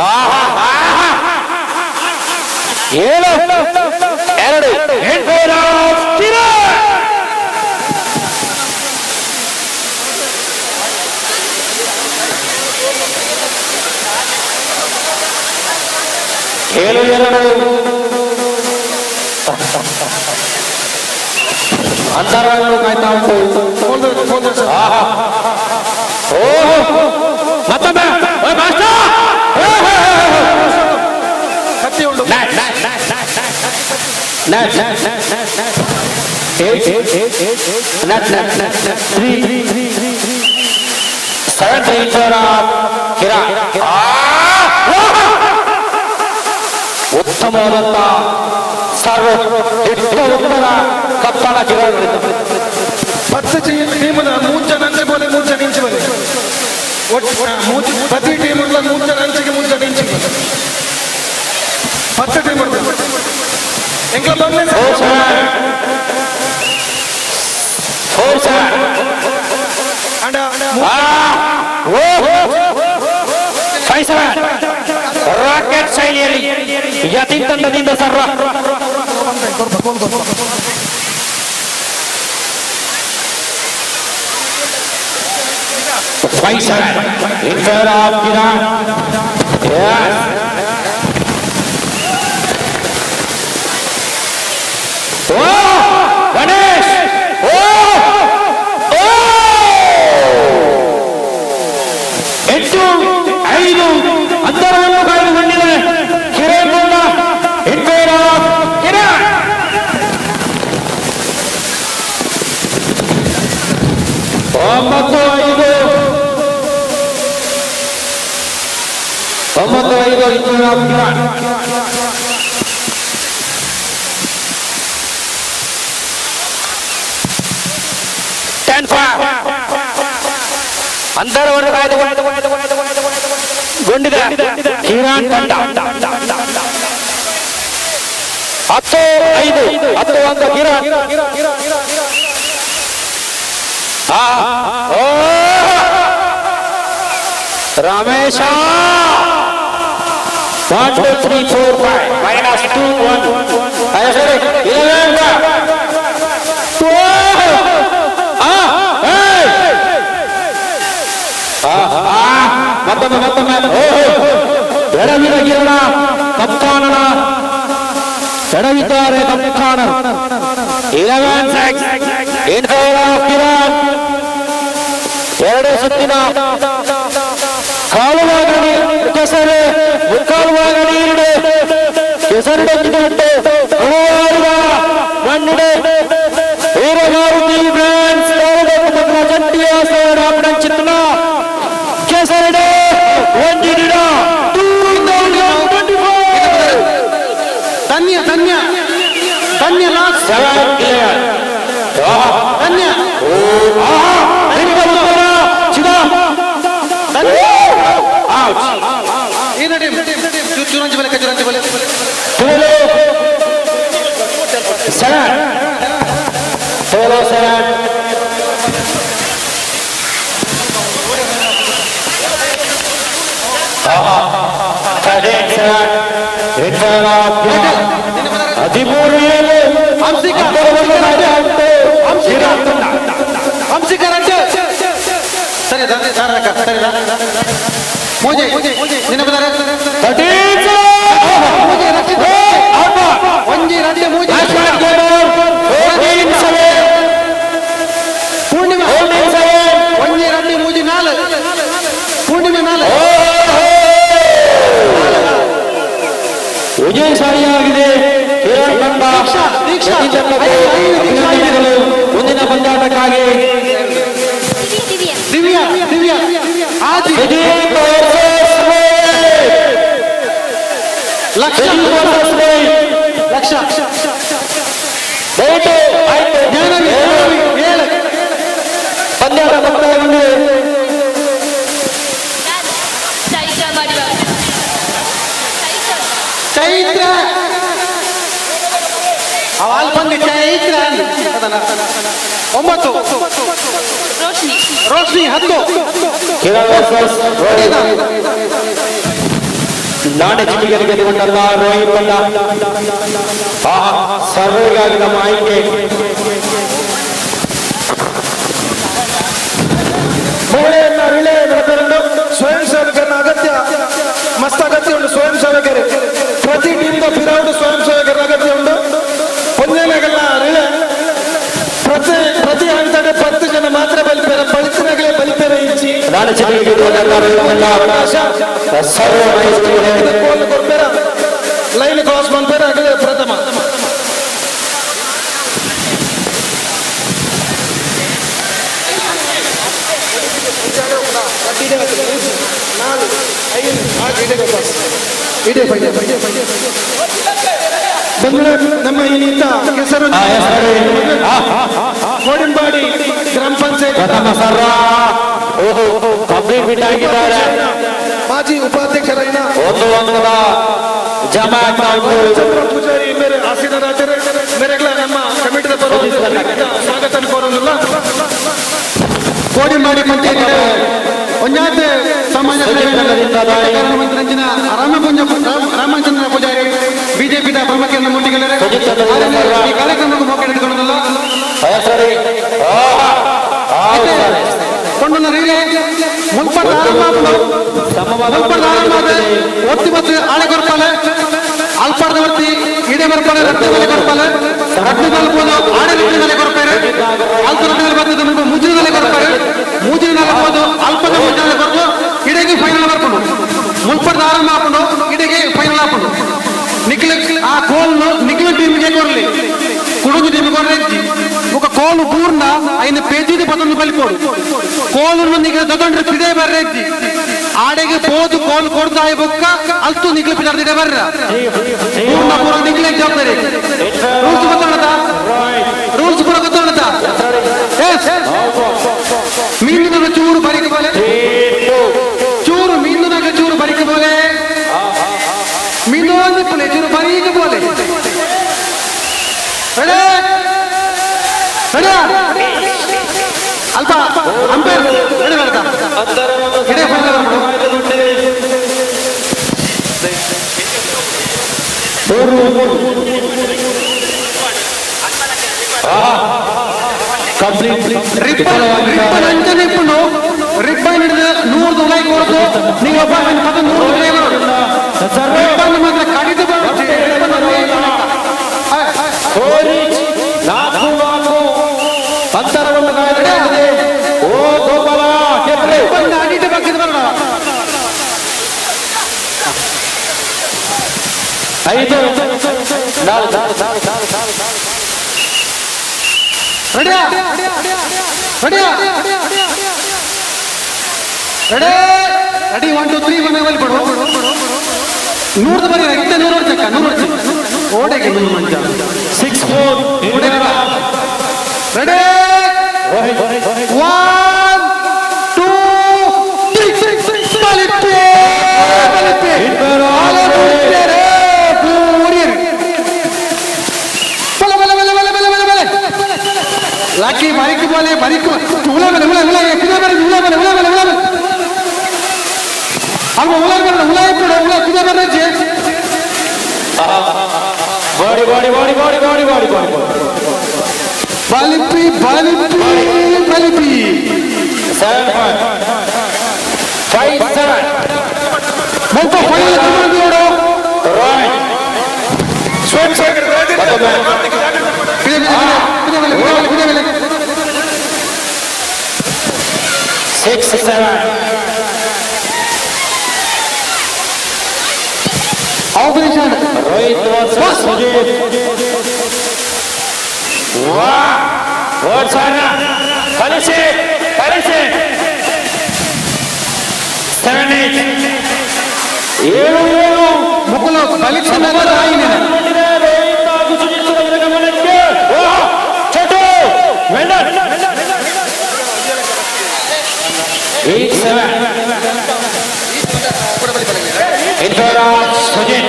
ಆಹಾ 7 2 8. 7 2 ಅಂತರವನ್ನು ಕಾಯ್ತಾ ಉಂಟು. ಓಹೋ ಮತ್ತೊಮ್ಮೆ 8 3 7 ಕಿರಣ್. ಉತ್ತಮವಾದಂತ ಸರ್ವ ಉತ್ತರ ಕಪ್ಪಣ ಕಿರಣ್. 10 ಟೀಮ್ನ 3 ಜನ ಅಂಚೆ ಬೋಲೆ 3 ಜನ ಇಂಚು ಬೋಲೆ ಪ್ರತಿ ಟೀಮ್ 3 ಜನ ಅಂಚಿಗೆ 3 ಜನ ಇಂಚಿಗೆ 10 ಟೀಮ್ ಎಂಗ್ಲ ಬಂದ್ರೆ 4 7 5 7 ರಾಕೆಟ್ ಶೈಲಿಯಲ್ಲಿ ಯತಿನ್ ತಂಡದಿಂದ ಸರ್ವ. 5 7 in favour of Kiran. Yes. Oh Ganesh. Oh oh 8 5 ಅಂತರವನ್ನು ಕಾಯ್ದುಕೊಂಡಿದೆ ಕಿರಣ್ ತಂಡ. ಇನ್ favour of Kiran. 9 5 9 5 in favour of Kiran. 10 5 ಅಂತರವನ್ನು ಕಾಯ್ದುಕೊಂಡಿದೆ ಕಿರಣ್ ತಂಡ. 10 5 10 1 ಕಿರಣ್. ರಮೇಶ 1 2 3 4 5 minus 2 1 ಸರಿ 11 2 ಮತ್ತೊಮ್ಮೆ ಮತ್ತೊಮ್ಮೆ ಎಡವಿದ ಕಿರಣ ಕಪ್ತಾನನ ಎಡವಿದ್ದಾರೆ ಕಪ್ತಾನರು. 11-6 in favour of Kiran. ಎರಡು ಸುತ್ತಿನ ಕಾಲುವಾಗಣಿ ಕೆಸರು ಮುಕ್ಕಾಲುವಾಗಣಿ ಎರಡು ಕೆಸರು ಉಂಟು ಹಲವಾರು ಮಣ್ಣಿಡೆ ವೀರಮಾರುತಿ ಬ್ರಾಂಡ್ಸ್ ಜಂಟಿಯ ಚಿತ್ರ ಕೆಸರಡೆ ಒಂದು ದಿನ 2024 ಧನ್ಯ ಧನ್ಯ ಧನ್ಯ ಲಾಸ್ಟ್ ಧನ್ಯ ಚುರಂಜಿ ಬಲೆ ಚುರಂಜಿ ಬಲೆ 7 7 13 ಹಂಸಿಕ ರಡ್ಡು ಸರಿ ಸರಿ ಮೋಜೆ ನಿನ್ನ ಒಂಜಿ ರಡ್ಡು ಮೂಜೆ ಪೂರ್ಣಿಮಾ ಒಂಜಿ ರಡ್ಡು ಮೂಜಿ ನಾಲ್ ಪೂರ್ಣಿಮೆ ನಾಲ್ ವಿಜಯಶಾಲಿಯಾಗಿದೆ ಕಿರಣ್ ತಂಡ. ಅಭಿನಂದನೆಗಳು. ಮುಂದಿನ ಪಂದ್ಯಾಟಕ್ಕಾಗಿ ದಿವ್ಯಾ ದಿವ್ಯಾ ಆಜಿ ಲಕ್ಷ ಲಕ್ಷ ಜ್ಞಾನವಿ ಏಳು ಪಂದ್ಯಾಟ ಮುಕ್ತಾಯಗೊಂಡಿದೆ. ಚೈತ್ರ ಅವಾಲ್ ಬಂದು ಚೈತ್ರ 9 ರೋಶ್ನಿ 10 ಕಿರಣ್ ವರ್ಸಸ್ ರೋಹಿತ್. ನಾಣ್ಯ ಚಿಟಿಗೆ ಗೆದ್ದುಕೊಂಡಂತ ರೋಹಿತ್ ತಂಡ. ಸರ್ವೆಗಾಗಿ ನಮ್ಮ ಆಯ್ಕೆ. ಮಹಿಳೆಯನ್ನ ರಿಲೇ ನಡೆದರಂಡು ಸ್ವಯಂ ಸೇವಕರನ್ನ ಅಗತ್ಯ ಮಸ್ತ್ ಅಗತ್ಯ ಉಂಟು. ಸ್ವಯಂ ಸೇವಕರು ಪ್ರತಿ ಟೀಮ್ ಪಿರೌಡ್ ಸ್ವಯಂ ಸೇವಕರ ಅಗತ್ಯ ಉಂಟು. ಪೊಂಜನಗಲ್ಲ ರಿಲೇ ಪ್ರತಿ ಪ್ರತಿ ಹಂತದ 10 ಜನ ಮಾತ್ರ ಬಲಿಪೇರ ಬಲಿತನಗಳೇ ಬಲಿಪೇರ ಇಚ್ಚಿ ನಾಣ್ಯ ಚಿಟಿಗೆ ಗೆದ್ದುಕೊಂಡಂತ ರೋಹಿತ್ ತಂಡ. ಸರ್ವೆ ಕೋಲ್ ಕೊರ್ಪೇರ ಲೈನ್ ಕ್ರಾಸ್ ಮನ್ಪೇರ ಆಗಲೇ ಪ್ರಥಮ. ಬಂಧುಗಳೇ, ನಮ್ಮ ಈ ನೀತ ಕೆಸರು ಕೋಡಿಂಬಾಡಿ ಗ್ರಾಮ ಪಂಚಾಯತ್ ಪ್ರಥಮ ಸರ್ವ ಕಂಪ್ಲೀಟ್ ಬಿಟ್ ಆಗಿದ್ದಾರೆ. ಮಾಜಿ ಉಪಾಧ್ಯಕ್ಷರಾಗಿನ 1-1 ಜಮಾ ಚಂದ್ರ ಪೂಜಾರಿ ಮೇರೆ ಆಸೀನರಾದರೆ ಮೇರೆಗಳ ನಮ್ಮ ಕಮಿಟಿದ ಪರವಾಗಿ ಸ್ವಾಗತ ಕೋರೋದಿಲ್ಲ. ಕೋಡಿಂಬಾಡಿ ಪಂಚಾಯತ್ ಒಂಜಾತ್ ಸಮಾಜ ಮಂತ್ರಂಜಿನ ರಾಮಚಂದ್ರ ಪೂಜಾರಿ ಬಿಜೆಪಿದ ಪ್ರಮುಖರನ್ನು ಮುಂಡಿಗೆಲ್ಲರೆ ಈ ಕಾರ್ಯಕ್ರಮಕ್ಕೆ ಮೋಕೆ ಹಿಡಿದುಕೊಳ್ಳಲ್ಲ ಕೊಂಡೊಂದು ರೀಲೆ ಮುಲ್ಪದ ಆರಂಭ ಮುಲ್ಪದ ಆರಂಭ ಒತ್ತಿ ಬತ್ತು ಆಳೆ ಕೊರ್ಪಾಲೆ ಅಲ್ಪದ ವರ್ತಿ ಇಡೆ ಬರ್ಪಾಲೆ ರಟ್ಟೆ ಮೇಲೆ ಕೊರ್ಪಾಲೆ ರಟ್ಟೆ ತಲುಪೋದು ಆಡೆ ರಟ್ಟೆ ಮೇಲೆ ಕೊರ್ಪಾರೆ ಅಲ್ಪ ರಟ್ಟೆ ಮೇಲೆ ಬರ್ತದೆ ಮುಲ್ಪ ಮುಜ್ಜಿನಲ್ಲೇ ಕೊರ್ಪಾರೆ ಮೂಜಿನಲ್ಲಿ ಹೋದು ಅಲ್ಪದ ಮುಜ್ಜಿನಲ್ಲಿ ಕೊರ್ದು ಇಡೆಗೆ ಫೈನಲ್ ಬರ್ಕೊಂಡು ಮುಲ್ಪದ ಆರಂಭ ಹಾಕೊಂಡು ಇಡೆಗೆ ಫೈನಲ್ ಹಾಕೊಂಡು ನಿಖಿಲ ಆ ಕೋಲ್ನು ನಿಖಿಲ ಟೀಮ್ಗೆ ಕೊರಲಿ ಕುಡುಂಜಿ ಟೀಮ್ ಕೊರ್ರೆ ఒక ಕೋಲು ಪೂರ್ಣ ಐನ ಪೇಜಿದ ಪದನ್ನು ಬಲಿಪೋಡು ಕೋಲನ್ನು ನಿಖಿಲ ದೊಡ್ಡ ಪಿದೆ ಬರ್ರೆಜ್ಜಿ ಆಡೆಗೆ ಪೋದು ಕೋಲು ಕೊಡ್ತಾ ಬೊಕ್ಕ ಅಲ್ತು ನಿಖಿಲ ಪಿದಾರ್ದಿಡೆ ಬರ್ರ ಪೂರ್ಣ ಪೂರ್ಣ ನಿಖಿಲ ಜವಾಬ್ದಾರಿ ರೂಲ್ಸ್ ಗೊತ್ತುಂಟಾ ರೂಲ್ಸ್ ಕೂಡ ಗೊತ್ತುಂಟಾ ಎಸ್ ಮೀನಿನ ಚೂರು ಬರಿಕ ಬೋಲೆ ಚೂರು ಮೀನಿನಾಗ ಚೂರು ಬರಿಕ ಬೋಲೆ ಮೀನು ಪುಲೆ ಚೂರು ಬರೀಕ ಬೋಲೆ ಅಲ್ಪ ಅಂಪೈರ್ ರೆಡಿ ಬರ್ತಾ ಇಡೇ ಫೈನಲ್. 3. Ribbon ribbon ಅಂಚನೆ ಇಪ್ಪುಂಡು ರಿಬ್ಬನ್ ಹಿಡಿದು 100 ಉಲಾಯಿ ಕೊರದು ನೀವು ಒಬ್ಬ ಪದ 100 ಉಲಾಯಿ ಬರೋದು ರಿಬ್ಬನ್ ಮಾತ್ರ ಕಡಿದು ಬರೋದು ರಿಬ್ಬನ್ 4 4 ಅಂತರವನ್ನು ಕಾಯ್ದುಕೊಂಡಿದೆ. ಓ ಗೋಪಾಲ ರಿಬ್ಬನ್ ಅಡಿಟ್ಟು ಬಗ್ಗಿದ ಬರೋಣ. 5 4 ರೆಡಿಯಾ ರೆಡಿಯಾ ready ready 1 2 3 1 ಒಲ್ ಕೊಡು 100 ಬರಿ ಇತ್ತೆ 100 ಚಕ್ಕ 100 ಓಡೆಗೆ 100 ಮಂಚ 6 4 ರೆಡಿ 1 2 3 ಬಲಿಪಿ ಬಲಿಪಿ ಆಲೆ ಪೂರಿ ಬಲೆ ಬಲೆ ಬಲೆ ಬಲೆ ಬಲೆ ಬಲೆ ಬಲೆ ಲಾಕಿ ಬರಿಕು ಬಲೆ ಬರಿಕು ಉಳ ಬಲೆ ಉಳ ಉಳ ಕುದೆ ಬರೆ ಉಳ ಬಲೆ ಉಳ ಬಲೆ ಉಳ ಬಲೆ ಅಲ್ವ ಉಳ ಬರೆ ಉಳ ಇಪ್ಪಡು ಉಳ ಕುದೆ ಬರೆ J body body body body body body body ಬಲಿಪಿ ಬಲಿಪಿ ಬಲಿಪಿ 7 5 5 7 ಮುಲ್ಪ ಫೈನಲ್ ಕರ್ಕೊಂಡು ರಾಯ್ ಸ್ವಯಂ ಸೇವಕರು ಕುದೆ ಬಲೆ ಕುದೆ ಬಲೆ ಕುದೆ ಬಲೆ 6 7 operation Rohit versus Sujit. ವಾಹ್ ಓಡ್ಸೋಣ ಕಲಿಸಿ ಕಲಿಸಿ 7 8 7 7 ಮುಕುಲ ಬಲಿಕ್ಷಣ ರೋಹಿತ್ ಹಾಗೂ ಸುಜಿತ್ ಅವರ ಗಮನಕ್ಕೆ. ವಾಹ್ ಚಟು well 8 7 in favor of Sujit.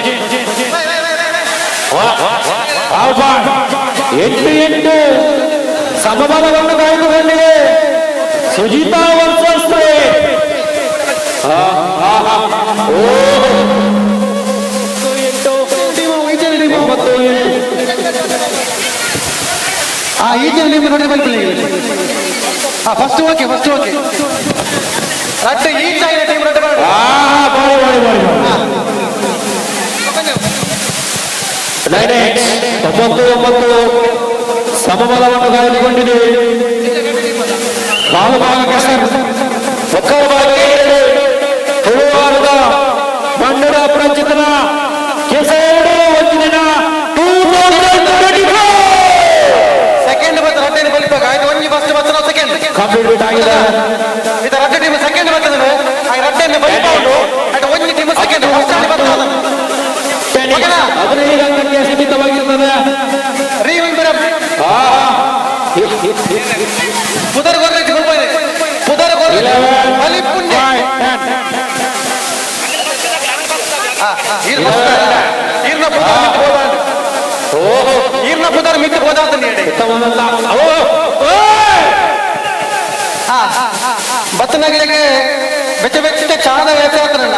8 8 ಸಮಬಲವನ್ನು ಕಾಯ್ದುಕೊಂಡಿದೆ ಸುಜಿತಾ ವರ್ಸಸ್ 9 8 ಈಚಿನ ಟೀಮ್ ನೋಡಿ ಬಲ್ಪಿಲ್ಲ. First okay first okay ರಟ್ಟು ಈಚ ಟೀಮ್ ರಟ್ಟು ಬಾಡಿ ಬಾಡಿ ಬಾಡಿ 9 8 9 9 ಸಮಬಲವನ್ನು ಕಾಯ್ದುಕೊಂಡಿದೆ. ಕಾಲು ಭಾಗಕ್ಕೆ ಮುಕ್ಕಾಲು ಭಾಗಕ್ಕೆ 2 ತುಳುವಾರದ ಮಣ್ಣುರ ಪ್ರಚಿತನ ಕೆಸೆರಡು ಒಂದು ದಿನ 2024 ಸೆಕೆಂಡ್ ಬತ್ತ ರಟ್ಟೆನ ಬಲಿಪಾಗ ಆಯ್ತು ಒಂಜಿ ಫಸ್ಟ್ ಬತ್ತ ನಾವು ಸೆಕೆಂಡ್ ಕಂಪ್ಲೀಟ್ ಆಗಿದೆ. ಇದು ರಡ್ಡು ಟೀಮ್ ಸೆಕೆಂಡ್ ಬರ್ತದೆ ಆ ರಡ್ಡೆಯನ್ನು ಬಲಿಪ ಉಂಟು ಆಯ್ತು ಒಂಜಿ team second first ಅಲ್ಲಿ ಬರ್ತದೆ. 15 ಅಂಕಕ್ಕೆ ಸೀಮಿತವಾಗಿರ್ತದೆ. ಪುದರ್ ಗೊರ್ರೆ ಪುದರ್ ಗೊರ್ರೆ ಬಲಿಪುಣ್ಯ ಈರ್ನ ಪುದರ್ ಮಿತ್ತು ಹೋದ ಈರ್ನ ಪುದರ್ ಮಿತ್ತು ಹೋದ ಬತ್ತನಗಳಿಗೆ ಬೆಚ್ಚ ಬೆಚ್ಚ ಚಾದ ವ್ಯತ್ಯಾಸರಲ್ಲ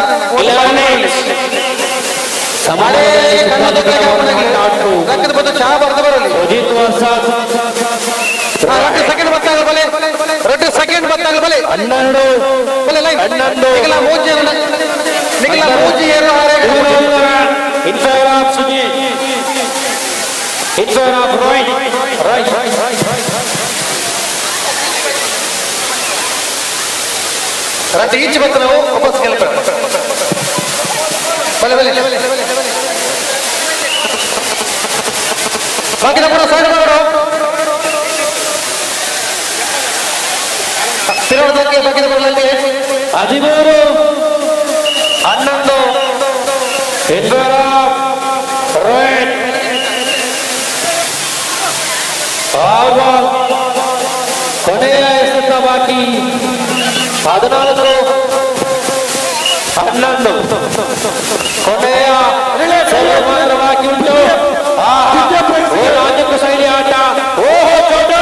ಚಹಾ ಬರ್ದು ಬರಲಿ. ರಡ್ಡು ಸೆಕೆಂಡ್ ಬತ್ತಾಗ ಬಲೆ ರಡ್ಡು ಸೆಕೆಂಡ್ ಬತ್ತಾಗ ಬಲೆ 12 ಬಲೆ ಲೈನ್ ನಿಗಲ ಮೂಜಿ ನಿಗಲ ಮೂಜಿ ಏರು ಹಾರೆ In favor of Sujit. In favor of Rohit. Rohit. ರಡ್ಡು ಈಚೆ ಬತ್ತ ನಾವು ವಾಪಸ್ ಗೆಲ್ಪ ಬಲೆ ಬಲೆ ಬಾಕಿನ ಕೂಡ ಸೈಡ್ ಮಾಡೋಡು ತಿರುವಳದಕ್ಕೆ ಬಾಕಿನ ಬರಲಲ್ಲಿ 13 11 In favor of Rohit. ಕೊನೆಯ ಎಸೆತ ಬಾಕಿ 14 11 ಕೊನೆಯ ಮಾತ್ರ ಬಾಕಿ ಉಂಟು. ರಾಜ್ಯಕ್ಕೂ ಶೈಲಿ ಆಟ. ಓಹೋ ಚೋಟು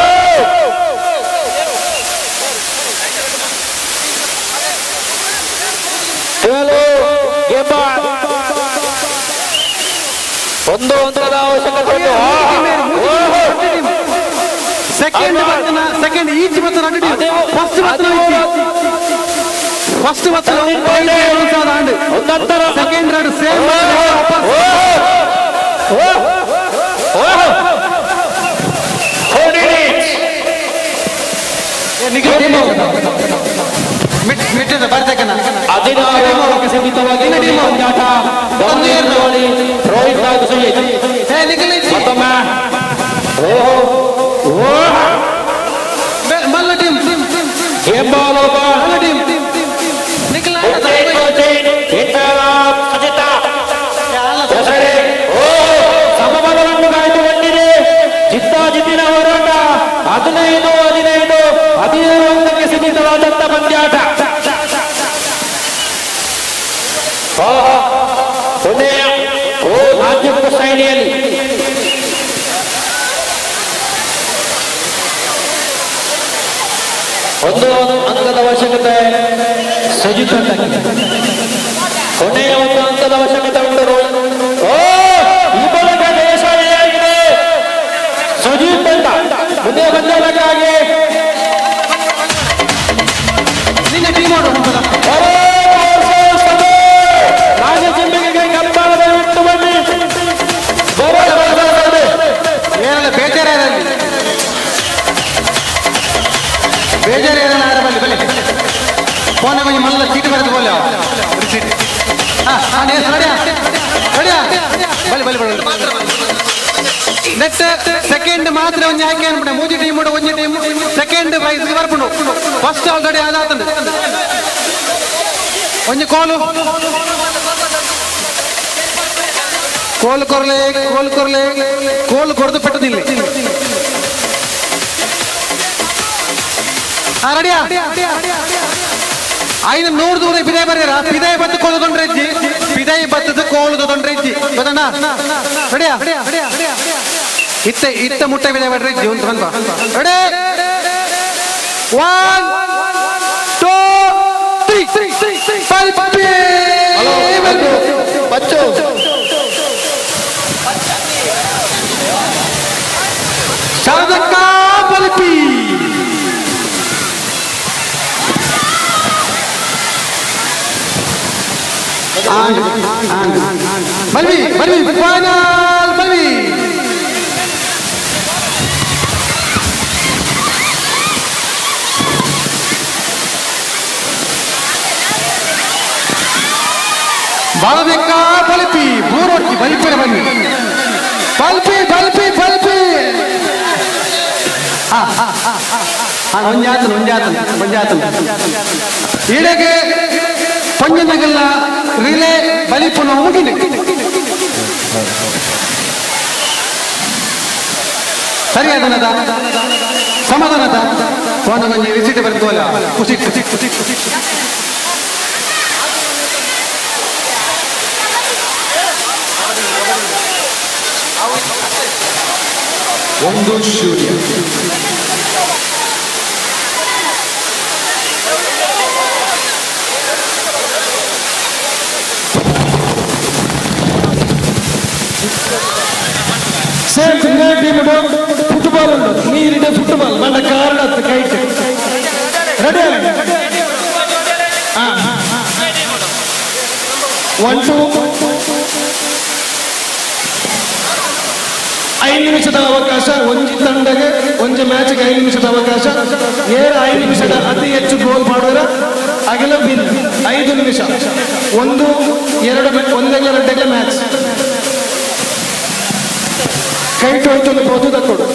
ಒಂದು ಅಂಕದ ಅವಶ್ಯಕತೆ ಉಂಟು. ಸೆಕೆಂಡ್ ಬರ್ತನ ಸೆಕೆಂಡ್ ಈಚ್ ಬರ್ತನ ಫಸ್ಟ್ ಬರ್ತನ ಫಸ್ಟ್ ಬರ್ತನ ಸೆಕೆಂಡ್ ರೌಂಡ್ ಸೇಮ್ ಹದಿನಾರಕ್ಕೆ ಸೀಮಿತವಾಗಿ ಪಂದ್ಯಾಟ. ಗಮನಿಸಿ ರೋಹಿತ್ ಹಾಗೂ ಸುಜಿತ್. ಮತ್ತೊಮ್ಮೆ ಮಲ್ಲ ಟೀಮ್ ಗೇಮ್ ಬಾಲ್ ಮಲ್ಲ ಟೀಮ್ ಸುಜಿತ ಸಮಬಲವನ್ನು ಕಾಯ್ದುಕೊಂಡಿದೆ. ಜಿದ್ದಾಜಿದ್ದಿನ ಹೋರಾಟ. 15 15 17 ಅಂಕಕ್ಕೆ ಸೀಮಿತವಾದಂತ ಪಂದ್ಯಾಟ. ಕೊನೆಯ ನಾಜೂಕು ಶೈಲಿಯಲ್ಲಿ ಒಂದು ಅಂಕದ ಅವಶ್ಯಕತೆ ಸುಜಿತ್ ತಂಡಕ್ಕೆ. ಕೊನೆಯ ಒಂದು ಅಂಕದ ಅವಶ್ಯಕತೆ ಉಂಟು. ಓ ಈ ಮೂಲಕ ಜಯಶಾಲಿಯಾಗಿದೆ ಸುಜೀತ್ ತಂಡ. ಮುಂದಿನ ಪಂದ್ಯಕ್ಕಾಗಿ ನಿನ್ನ ಟೀಮ್ ರಾಜಜಿಂಬಿಗೆ ಕಪ್ಪಾಳದ ಬಿಟ್ಟು ಬನ್ನಿ. ಏನಲ್ಲ ಬೇಜಾರಲ್ಲಿ ಬೇಜಾರು ಏನಲ್ಲ ಆರ ಬಲ್ಲಿ ಬಲ್ಲಿ ಫೋನ್ ಕೊಂಚ ಮಲ್ಲ ಚೀಟಿ ಬರೆದು ಬೋಲೆ ಚೀಟಿ. ಹಾಂ ಹಾಂ ರೆಡಿಯಾ ರೆಡಿಯಾ ಬಲ್ಲಿ ಬಲ್ಲಿ ಬಲ್ಲಿ ನೆಟ್ ಸೆಕೆಂಡ್ ಮಾತ್ರ ಒಂಜಿ ಆಯ್ಕೆ ಅನ್ಬಿಟ್ಟೆ. ಮೂಜಿ ಟೀಮ್ ಒಂಜಿ ಟೀಮ್ ಸೆಕೆಂಡ್ ಪ್ರೈಸ್ ಬರ್ಪುಂಡು. ಫಸ್ಟ್ ಆಲ್ರೆಡಿ ಅದಾತಂಡು. ಒಂಜಿ ಕೋಲು ಕೋಲು ಕೊರ್ಲೆ ಕೋಲು ಕೊರ್ಲೆ ಕೋಲು ಕೊರ್ದು ಪೆಟ್ಟದಿಲ್ಲ. ರೆಡಿಯಾ ಐದು ನೂರು ದೂರ ಪಿದಾಯಿ ಬರ್ಯಾರ. ಪಿದಾಯಿ ಬತ್ತು ಕೋಲು ತೊಂದ್ರೆ ಇಜ್ಜಿ. ಪಿದಾಯಿ ಬತ್ತದ ಕೋಲು ತೊಂದ್ರೆ ಇಜ್ಜಿ ಗೊತ್ತಣ್ಣ. ರೆಡಿಯಾ ಇತ್ತ ಇತ್ತ ಮುಟ್ಟೆ ಪಿದಾಯಿ ಬರ್ರಿ ಇಜ್ಜಿ ಅಂತ ಬಂದ. ರೆಡಿ 1 2 3 5 ಬಚ್ಚು ಶಾರದಕ್ಕ ಬಲ್ಪಿ ಬಲ್ವಿ ಬಲ್ವಿ ಫೈನಲ್ ಬಲ್ವಿ. ಬಾಲದಕ್ಕ ಬಲ್ಪಿ ಬೂರೊಟ್ಟಿ ಬಲ್ಪಿರ ಬನ್ನಿ ಬಲ್ಪಿ ಬಲ್ಪಿ ಬಲ್ಪಿ. ಒಂಜಾತನ ಒಂಜಾತನ ಒಂಜಾತನ ಈಡೆಗೆ ಪಂಜನಗಲ್ಲ ರಿಲೇ ಬಲಿಪುನ ಮುಗಿನ ಸರಿಯಾದನದ ಸಮಾಧಾನದ ಫೋನ್ ಒಂಜಿ ರಿಸಿಟ್ ಬರ್ತವಲ್ಲ. ಖುಷಿ ಖುಷಿ ಖುಷಿ ಖುಷಿ. 1-0. ಸೇಮ್ ಟೀಮ್ ಫುಟ್ಬಾಲ್ ಉಂಟು. ನೀರಿನ ಫುಟ್ಬಾಲ್ ಮಂಡ ಕಾರಣ ಕೈಟ್ ರೆಡಿ 1 2 5 ನಿಮಿಷದ ಅವಕಾಶ. ಒಂಜಿ ತಂಡಗೆ ಒಂಜಿ ಮ್ಯಾಚ್ಗೆ 5 ನಿಮಿಷದ ಅವಕಾಶ. ಏರ 5 ನಿಮಿಷದ ಅತಿ ಹೆಚ್ಚು ಗೋಲ್ ಮಾಡೋರ ಅಗಲ ಬಿನ್. 5 ನಿಮಿಷ 1 2 ಒಂದೆಗ್ಲ ಎರಡೆಗ್ಲ ಮ್ಯಾಚ್ ಕೈಟ್ ಹೋಯ್ತು ಒಂದು ತಕ್ಕೊಡು.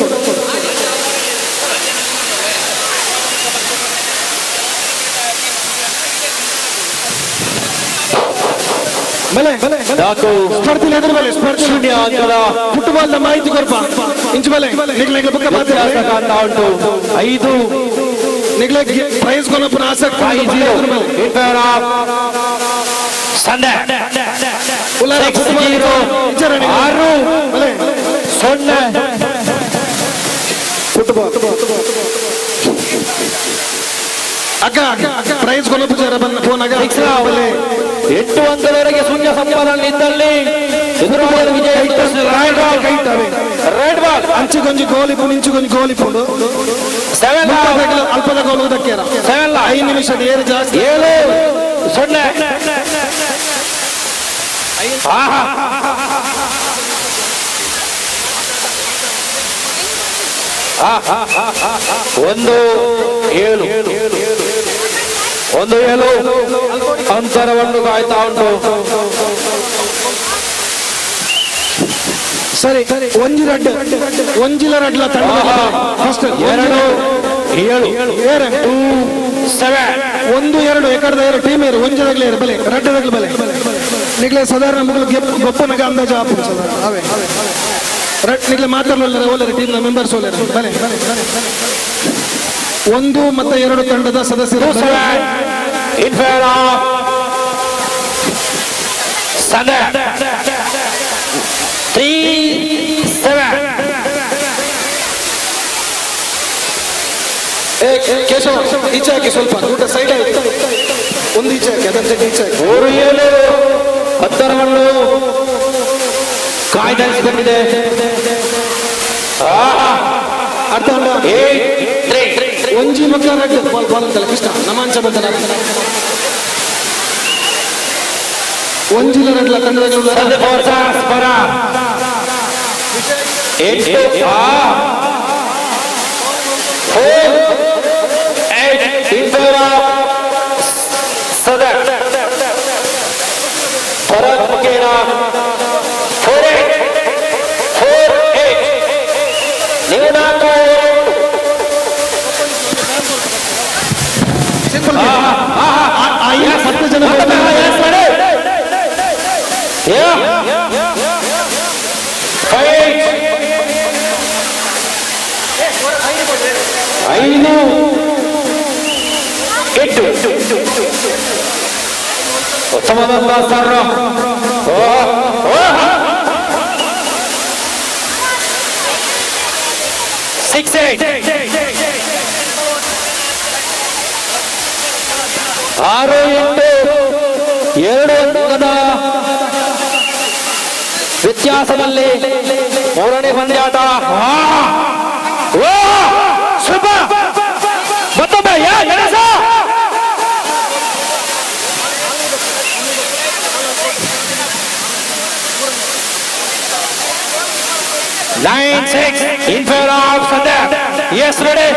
ಸ್ಪರ್ಧೆ ಎದುರು ಬಲೆ ಸ್ಪರ್ಧೆ ಶೂನ್ಯ ಅಂಕದ ಫುಟ್ಬಾಲ್ ನ ಮಾಹಿತಿ ಕೊರ್ಪ ಇಂಚು ಬಲೆ ನಿಗ್ಲೆ ಬುಕ್ಕ ವ್ಯತ್ಯಾಸ ಕಾಣ್ತಾ ಉಂಟು. 5 ನಿಗ್ಲೆ ಪ್ರೈಸ್ ಕೊನಪುನ ಆಸಕ್ತಿ 5-0 ಇನ್ ಫೇವರ್ ಆಫ್ ಸಂಡೆ. 6-0 6-0 ಫುಟ್ಬಾಲ್ ಅಕ್ಕ ಪ್ರೈಸ್ ಕೊನಪು ಜರ ಬಂದ ಫೋನ್ ಆಗ 8 ಅಂಕದವರೆಗೆ ಶೂನ್ಯ ಸಂಪಾದನೆ ಇದ್ದಲ್ಲಿ ಎದುರಾಳಿಯ ವಿಜಯ. ರೆಡ್ ಬಾಲ್ ಅಂಚಿಗೊಂಜಿ ಗೋಲ್ ಇಪ್ಪುಂಡು, ಇಂಚಿಗೊಂಜಿ ಗೋಲ್ ಇಪ್ಪುಂಡು. 7 ಅಲ್ಪದ ಗೋಲ್ ದಕ್ಕೇರ 7 5 ನಿಮಿಷ ಏರು ಜಾಸ್ತಿ. 7-0. 1-7 1-7 ಅಂತರವನ್ನು ಕಾಯ್ತಾ ಉಂಟು. ಸರಿ, ಒಂಜಿ ರಡ್ಡ್ ಒಂಜಿಲ ರಡ್ಲ ತಂಡ ಫಸ್ಟ್ 2 7 2 7 1 2 ಎಕಡದ ಎರಡು ಟೀಮ್ ಏರು ಒಂಜಿದಾಗಲೇ ಏರು ಬಲೆ ರಡ್ಡದಾಗಲೇ ಬಲೆ ನಿಗ್ಲೆ ಸಾಧಾರಣ ಮುಗಿಲು ಗೊಪ್ಪನಗ ಅಂದಾಜು ಆಪು ಸಾಧಾರಣ ಅವೇ ರಡ್ ನಿಗ್ಲೆ ಮಾತಾಡೋಲ್ಲರೆ ಓಲರೆ ಟೀಮ್ನ ಮೆಂಬರ್ಸ್ ಓಲರೆ ಬಲೆ 1 ಮತ್ತು 2 ತಂಡದ ಸದಸ್ಯರು in favor of Sandeep. 3-7. Keshava ಈಚೆ ಹಾಕಿ ಸ್ವಲ್ಪ ಊಟ ಸೈಡ್ ಆಯ್ತು, ಒಂದು ಈಚೆ ಹಾಕಿ, ಅದನ್ನ ಈಚೆ ಹಾಕಿ. 3-7 ಅಂತರವನ್ನು ಕಾಯ್ದಿರಿಸಿಕೊಂಡಿದೆ. ಅರ್ಥ 8-3 ಒಂಜಿ ಮಕ್ಕಳ ರಡ್ಡು ಬಾಲ್ ಬಾಲ್ ಅಂತಲ್ಲ ಕೃಷ್ಣ ನಮಾಂಚ ಬಂತಲ್ಲ ಒಂಜಿಲ ರಡ್ಲ ತಂಡದ 8 4 8 in favor of Sadak. Bharat ಮುಖೇನ 4-8 4-8 ನೀವು 4 10 ಜನ 5 8 ಉತ್ತಮವಾದ ಸರ್. 6 8 6 8 2 ಅಂಕದ ವ್ಯತ್ಯಾಸದಲ್ಲಿ ಮೂರನೇ ಪಂದ್ಯಾಟ. ಸೂಪರ್ ಮತ್ತೊಮ್ಮೆ 9-6 in favor of Sandeep. Yes, ready.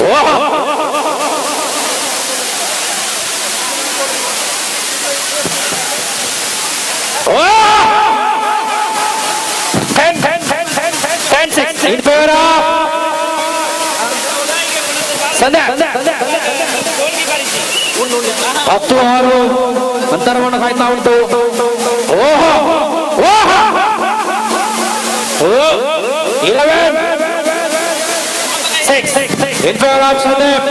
Oh. Oh. 10 10 10 10 10 6 in favor of Sandeep. 10-6 ಅಂತರವನ್ನು ಕಾಯ್ತಾ ಉಂಟು. ಓಹೋ ಓಹೋ 11 6 in favor of Sandeep.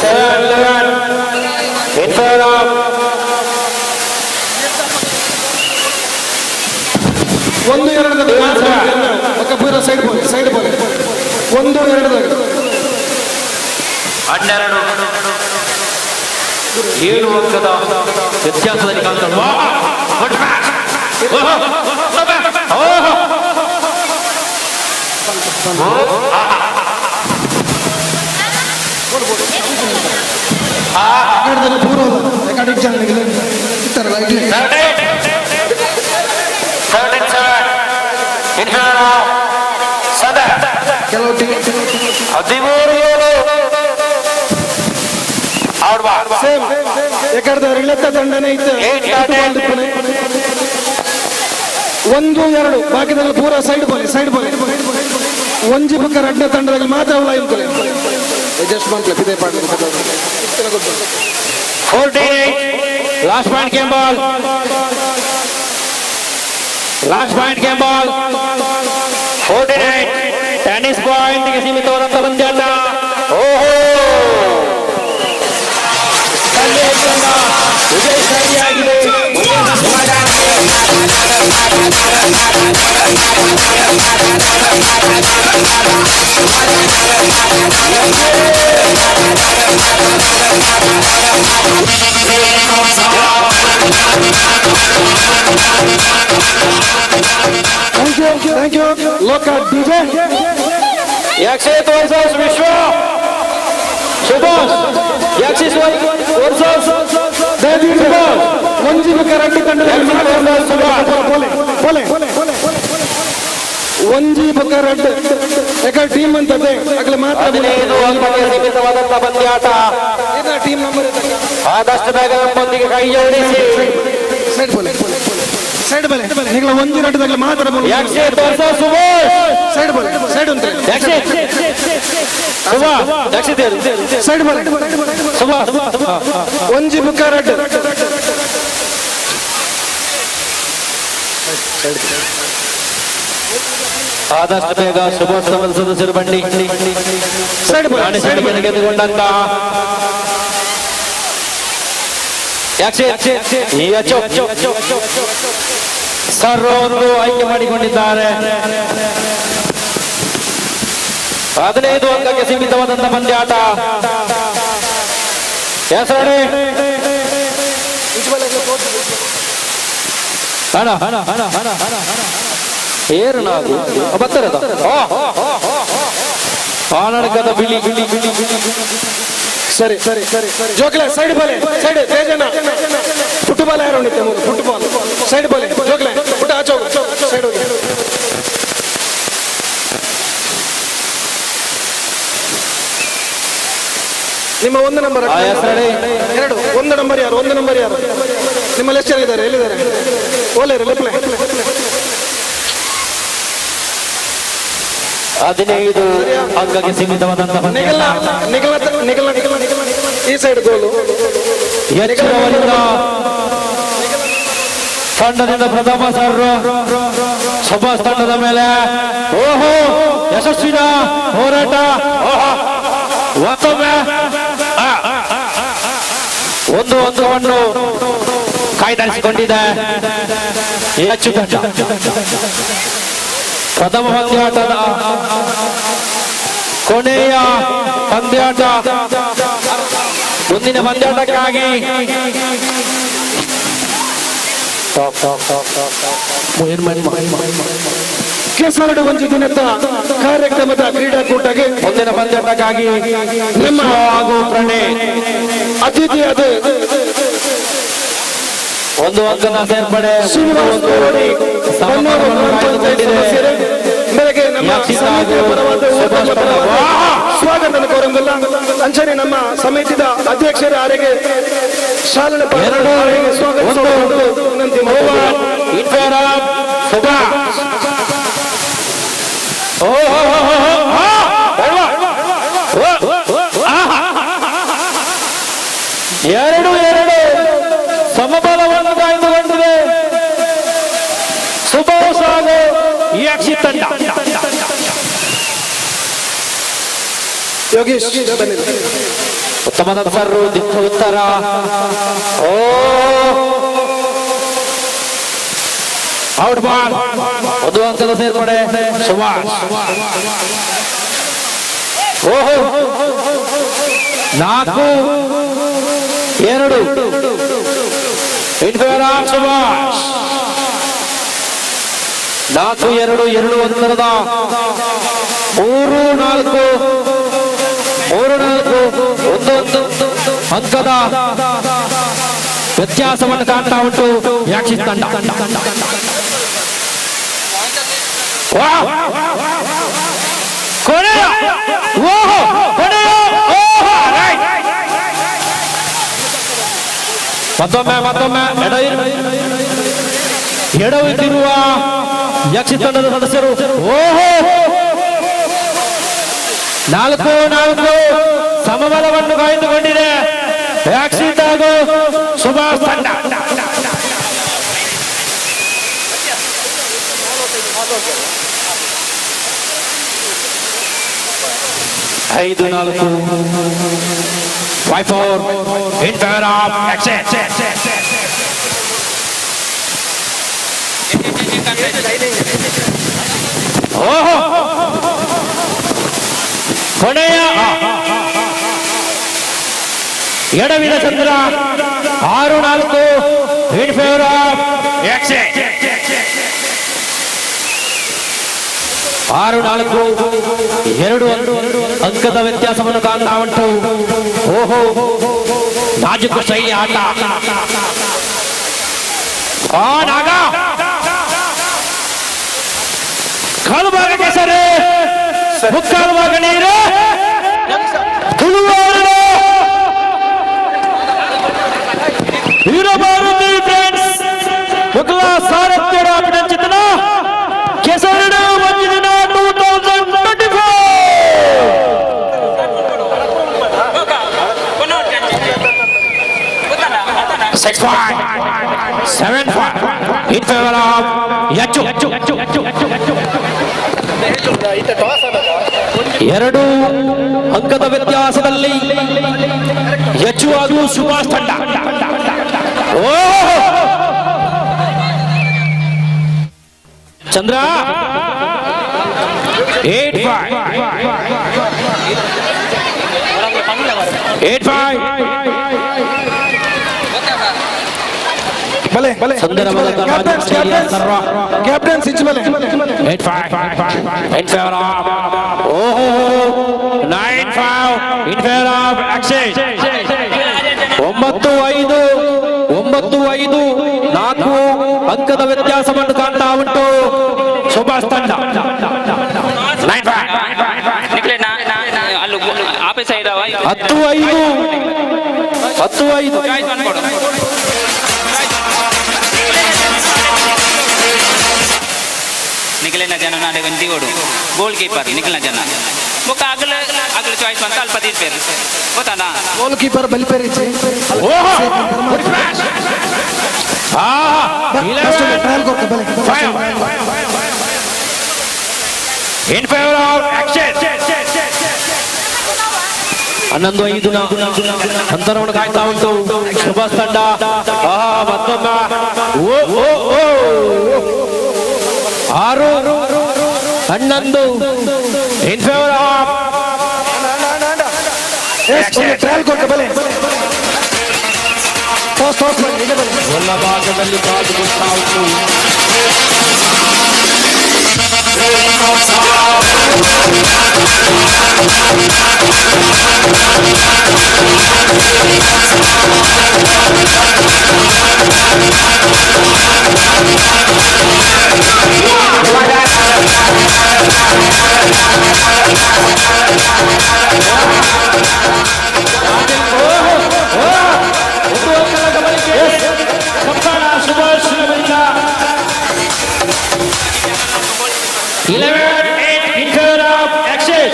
7 11 in favor of 1 2 ಪೂರ ಸೈಡ್ ಬೋಲೆ ಸೈಡ್ ಬೋಲೆ 1 2 12 7 ಅಂಕದ ವ್ಯತ್ಯಾಸದಲ್ಲಿ ಕಾಣ್ತಾಳೆ. 13 7 ಎಕಡ್ದ ಇಳತ್ತ ತಂಡನೇ ಇತ್ತು. 1 2 ಬಾಕಿದಲ್ಲ ಪೂರ ಸೈಡ್ ಬೋಲೆ ಸೈಡ್ ಬೋಲೆ ಒಂಜಿ ಪಕ್ಕ ರಡ್ಡ ತಂಡದಲ್ಲಿ ಮಾತ್ರ ಅವಳ ಇಂತಲೆ ಅಡ್ಜಸ್ಟ್ಮೆಂಟ್ ಪಿದೆ ಪಾಡ್ 48 last point game ball, last point game ball. 49 tennis point ಗೆ ಸೀಮಿತವಾದಂತ ಪಂದ್ಯಾಟ. ಓಹೋ Thank you, thank you. Look at DJ. Yakshit versus Vishwa. Subhash. Yakshit versus Subhash. ಒಂಜಿ ಬೊಕ್ಕ ರಡ್ಡ್ ತಂಡದ ಪೋಲೆ ಒಂಜಿ ಬೊಕ್ಕ ರಡ್ಡ್ ಯಾಕಂದ್ರೆ ಟೀಮ್ ಅಂತದೆ ಅಗಲ ಮಾತ್ರ 15 ಅಂಕಕ್ಕೆ ಸೀಮಿತವಾದಂತಹ ಪಂದ್ಯಾಟ. ಟೀಮ್ ನಂಬರ್ ಆದಷ್ಟು ಬೇಗ ನಮ್ಮೊಂದಿಗೆ ಕೈ ಜೋಡಿಸಿ. ಸೈಡ್ ಬೋಲೆ ಸೈಡ್ ಬಲೆ ನಿಗಳ ಒಂಜಿ ರಡ್ಡ್ ಮಾತ್ರ ಯಕ್ಷಿತ್ ವರ್ಸಸ್ ಸುಭಾಷ್. ಸೈಡ್ ಬೋಲೆ ಸೈಡ್ ಉಂಟು ಯಕ್ಷಿತ್ ಸುಭಾಷ್ ಯಕ್ಷಿತ್ ಸೈಡ್ ಬೋಲೆ ಸುಭಾಷ್ ಒಂಜಿ ಬೊಕ್ಕ ರಡ್ಡ್ ಆದಷ್ಟು ಬೇಗ ಸುಭಾಷ್ ತಂಡದ ಸದಸ್ಯರು ಬನ್ನಿ. ನಾಣ್ಯ ಗೆದ್ದುಕೊಂಡಂತಹ ಸರ್ ಅವರು ಆಯ್ಕೆ ಮಾಡಿಕೊಂಡಿದ್ದಾರೆ. 15 ಅಂಕಕ್ಕೆ ಸೀಮಿತವಾದಂತಹ ಪಂದ್ಯಾಟ. ಹೆಸರು ಹಣ ಹಣ ಹಣ ಹಣ ಹಣ ಏರು ನಾಗು ಬತ್ತರದ ಆನಡಕದ ಬಿಳಿ ಬಿಳಿ ಬಿಳಿ ಬಿಳಿ. ಸರಿ ಸರಿ ಸರಿ ಜೋಕ್ಲೆ ಸೈಡ್ ಬಾಲೆ ಸೈಡ್ ತೇಜನ ಫುಟ್ಬಾಲ್ ಯಾರು ಉಂಡಿತ್ತೆ ಫುಟ್ಬಾಲ್ ಸೈಡ್ ಬಾಲೆ ಜೋಕ್ಲೆ ಪುಟ್ಟ ಆಚೆ ಹೋಗು ಸೈಡ್ ಹೋಗಿ. ನಿಮ್ಮ ಒಂದು ನಂಬರ್ ಎರಡು ಒಂದು ನಂಬರ್ ಯಾರು ಒಂದು ನಂಬರ್ ಯಾರು ನಿಮ್ಮಲ್ಲಿ ಎಷ್ಟು ಜನ ಇದ್ದಾರೆ ಎಲ್ಲಿದ್ದಾರೆ ಓಲೇರು ಲೆಪ್ಲೆ 15 ಅಂಕಕ್ಕೆ ಸೀಮಿತವಾದಂತಹ ನಿಗಲ ನಿಗಲ ನಿಗಲ ಈ ಸೈಡ್ ಗೋಲು ಎಚ್ಚರವರಿಂದ ತಂಡದಿಂದ ಪ್ರಥಮ ಸರ್ ಸುಭಾಷ್ ತಂಡದ ಮೇಲೆ. ಓಹೋ ಯಶಸ್ವಿನ ಹೋರಾಟ. ಮತ್ತೊಮ್ಮೆ ಒಂದು ಅಂಕವನ್ನು ಕಾಯ್ದಿರಿಸಿಕೊಂಡಿದೆ ಹೆಚ್ಚು ತಂಡ. ಪ್ರಥಮ ಪಂದ್ಯಾಟದ ಕೊನೆಯ ಪಂದ್ಯಾಟ. ಮುಂದಿನ ಪಂದ್ಯಾಟಕ್ಕಾಗಿ ಕೆಸರಡು ಒಂಜಿ ದಿನದ ಕಾರ್ಯಕ್ರಮದ ಕ್ರೀಡಾಕೂಟಕ್ಕೆ ಮುಂದಿನ ಪಂದ್ಯಾಟಕ್ಕಾಗಿ ನಮ್ಮ ಹಾಗೂ ಪ್ರಣಯ್ ಅತಿಥಿಯಾದ ಒಂದು ಅಂಕದ ಸೇರ್ಪಡೆ ಶ್ರೀನಿವಾಸ್ ಕೋಡಿ ಬನ್ನೂರು ಗ್ರಾಮ ಪಂಚಾಯತ್ ಸದಸ್ಯರೇ ಬೆಳಗ್ಗೆ ನಮ್ಮ ಸಮಿತಿಯ ಪರವಾದ ಊಟದ ಪರವಾದ ಸ್ವಾಗತ ಕೋರಂಗಿಲ್ಲ. ಅಂಚನೆ ನಮ್ಮ ಸಮಿತಿದ ಅಧ್ಯಕ್ಷರ ಆರೆಗೆ ಶಾಲನ ಸ್ವಾಗತ ವಿನಂತಿ ಎರಡು ಎರಡು ಸಮಬಲವನ್ನು ಕಾಯ್ದುಕೊಂಡಿದೆ ಸುಭಾಷ್ ಹಾಗೂ ಯಕ್ಷಿ ತಂಡ. ಯೋಗೇಶ್ ಉತ್ತಮದ ಸರ್ ದಿಕ್ಕ ಉತ್ತರ. ಓ ಔಟ್ ಬಾಲ್ ಒಂದು ಅಂಕದ ಸೇರ್ಪಡೆ ಸುಭಾಷ್. ಓಹೋ 4 2 ಇನ್ ಫೇವರ್ ಆಫ್ ಸುಭಾಷ್. 4 2 2 ಅಂತರದ 3 4 3 4 1 ಅಂಕದ ವ್ಯತ್ಯಾಸವನ್ನು ಕಾಣ್ತಾ ಉಂಟು ಯಾಕ್ಷಿ ತಂಡ. ಕೊನೆಯ ಓಹೋ ಕೊನೆಯ ಓಹೋ ರೈಟ್. ಮತ್ತೊಮ್ಮೆ ಮತ್ತೊಮ್ಮೆ ಎಡವಿತ್ತಿರುವ ಯಕ್ಷಿ ತಂಡದ ಸದಸ್ಯರು. ಓಹೋ 4 4 ಸಮಬಲವನ್ನು ಕಾಯ್ದುಕೊಂಡಿದೆ ಯಾಕ್ಷಿತ್ ಹಾಗೂ ಸುಭಾಷ್ ತಂಡ. 5 4 5 4 in favour of Yakshit. ಓಹೋ ಕೊನೆಯ ಎಡವಿದ ಚಂದ್ರ 6-4 ಇನ್ ಫೇವರ್ ಆಫ್ 6-4 2 ಅಂಕದ ವ್ಯತ್ಯಾಸವನ್ನು ಕಾಣ್ತಾ ಉಂಟು. ಓಹೋ ನಾಜುಕು ಶೈಲಿ ಆಟ. ಆ ನಾಗ ಕಾಲು ಭಾಗ ಕೆಸರು, ಮುಕ್ಕಾಲು ಭಾಗ ನೀರು. ತುಳುವಾರು ವೀರಭಾರತಿ ಫ್ರೆಂಡ್ಸ್ ಮೊದಲ ಸಾರಥ್ಯದ ಅಭಿನಂದಿತನ ಕೆಸರಡು ಒಂದು ದಿನ 2024. 6-5 7-5 in favor of Yachu. 2 ಅಂಕದ ವ್ಯತ್ಯಾಸದಲ್ಲಿ ಯಚ್ಚು ಹಾಗೂ ಸುಭಾಷ್ ತಂಡ. ಓಹೋ ಚಂದ್ರ 8-5 8-5 ಬಲೆ ಬಲೆ ಕ್ಯಾಪ್ಟನ್ ಸಿಂಚ್ ಬಲೆ 8-5 in favor of ಓಹೋ 9-5 in favor of Akshay. 9-5 9-5 4 ಅಂಕದ ವ್ಯತ್ಯಾಸವನ್ನು ಕಾಣ್ತಾ ಉಂಟು ಸುಭಾಷ್ ತಂಡ. 9-5 10-5 10-5. ನಿಖಿಲಿನ ಜನ ನಾಳೆ ಒಂದಿಗೋಡು ಗೋಲ್ ಕೀಪರ್ ನಿಖಿಲ್ನ ಜನ ಬೊಕ್ಕ ಅಗಲ ಅಗಲ ಚಾಯ್ಸ್ ಅಂತ ಅಲ್ಪ ತೀರ್ಪೇರು ಗೊತ್ತಾನಾ. ಗೋಲ್ ಕೀಪರ್ ಬಲಿಪೇರಿಚಿ ಇನ್ ಫೇವರ್ ಆಫ್ ಆಕ್ಷನ್. 11-5 ಅಂತರವನ್ನು ಕಾಯ್ತಾ ಉಂಟು ಸುಭಾಷ್ ತಂಡ. ಮತ್ತೊಮ್ಮೆ ಓ ಓ ಓ 6-11 ಇನ್ ಫೇವರ್ ಆಫ್ ಟ್ರಯಲ್ ಕೊಟ್ಟು ಬಲೆ ಒಲ್ಲ ಭಾಗದಲ್ಲಿ ಕಾದು ಕೊಡ್ತಾ ಉಂಟು. Subhash 11-8 in favor of Akshay.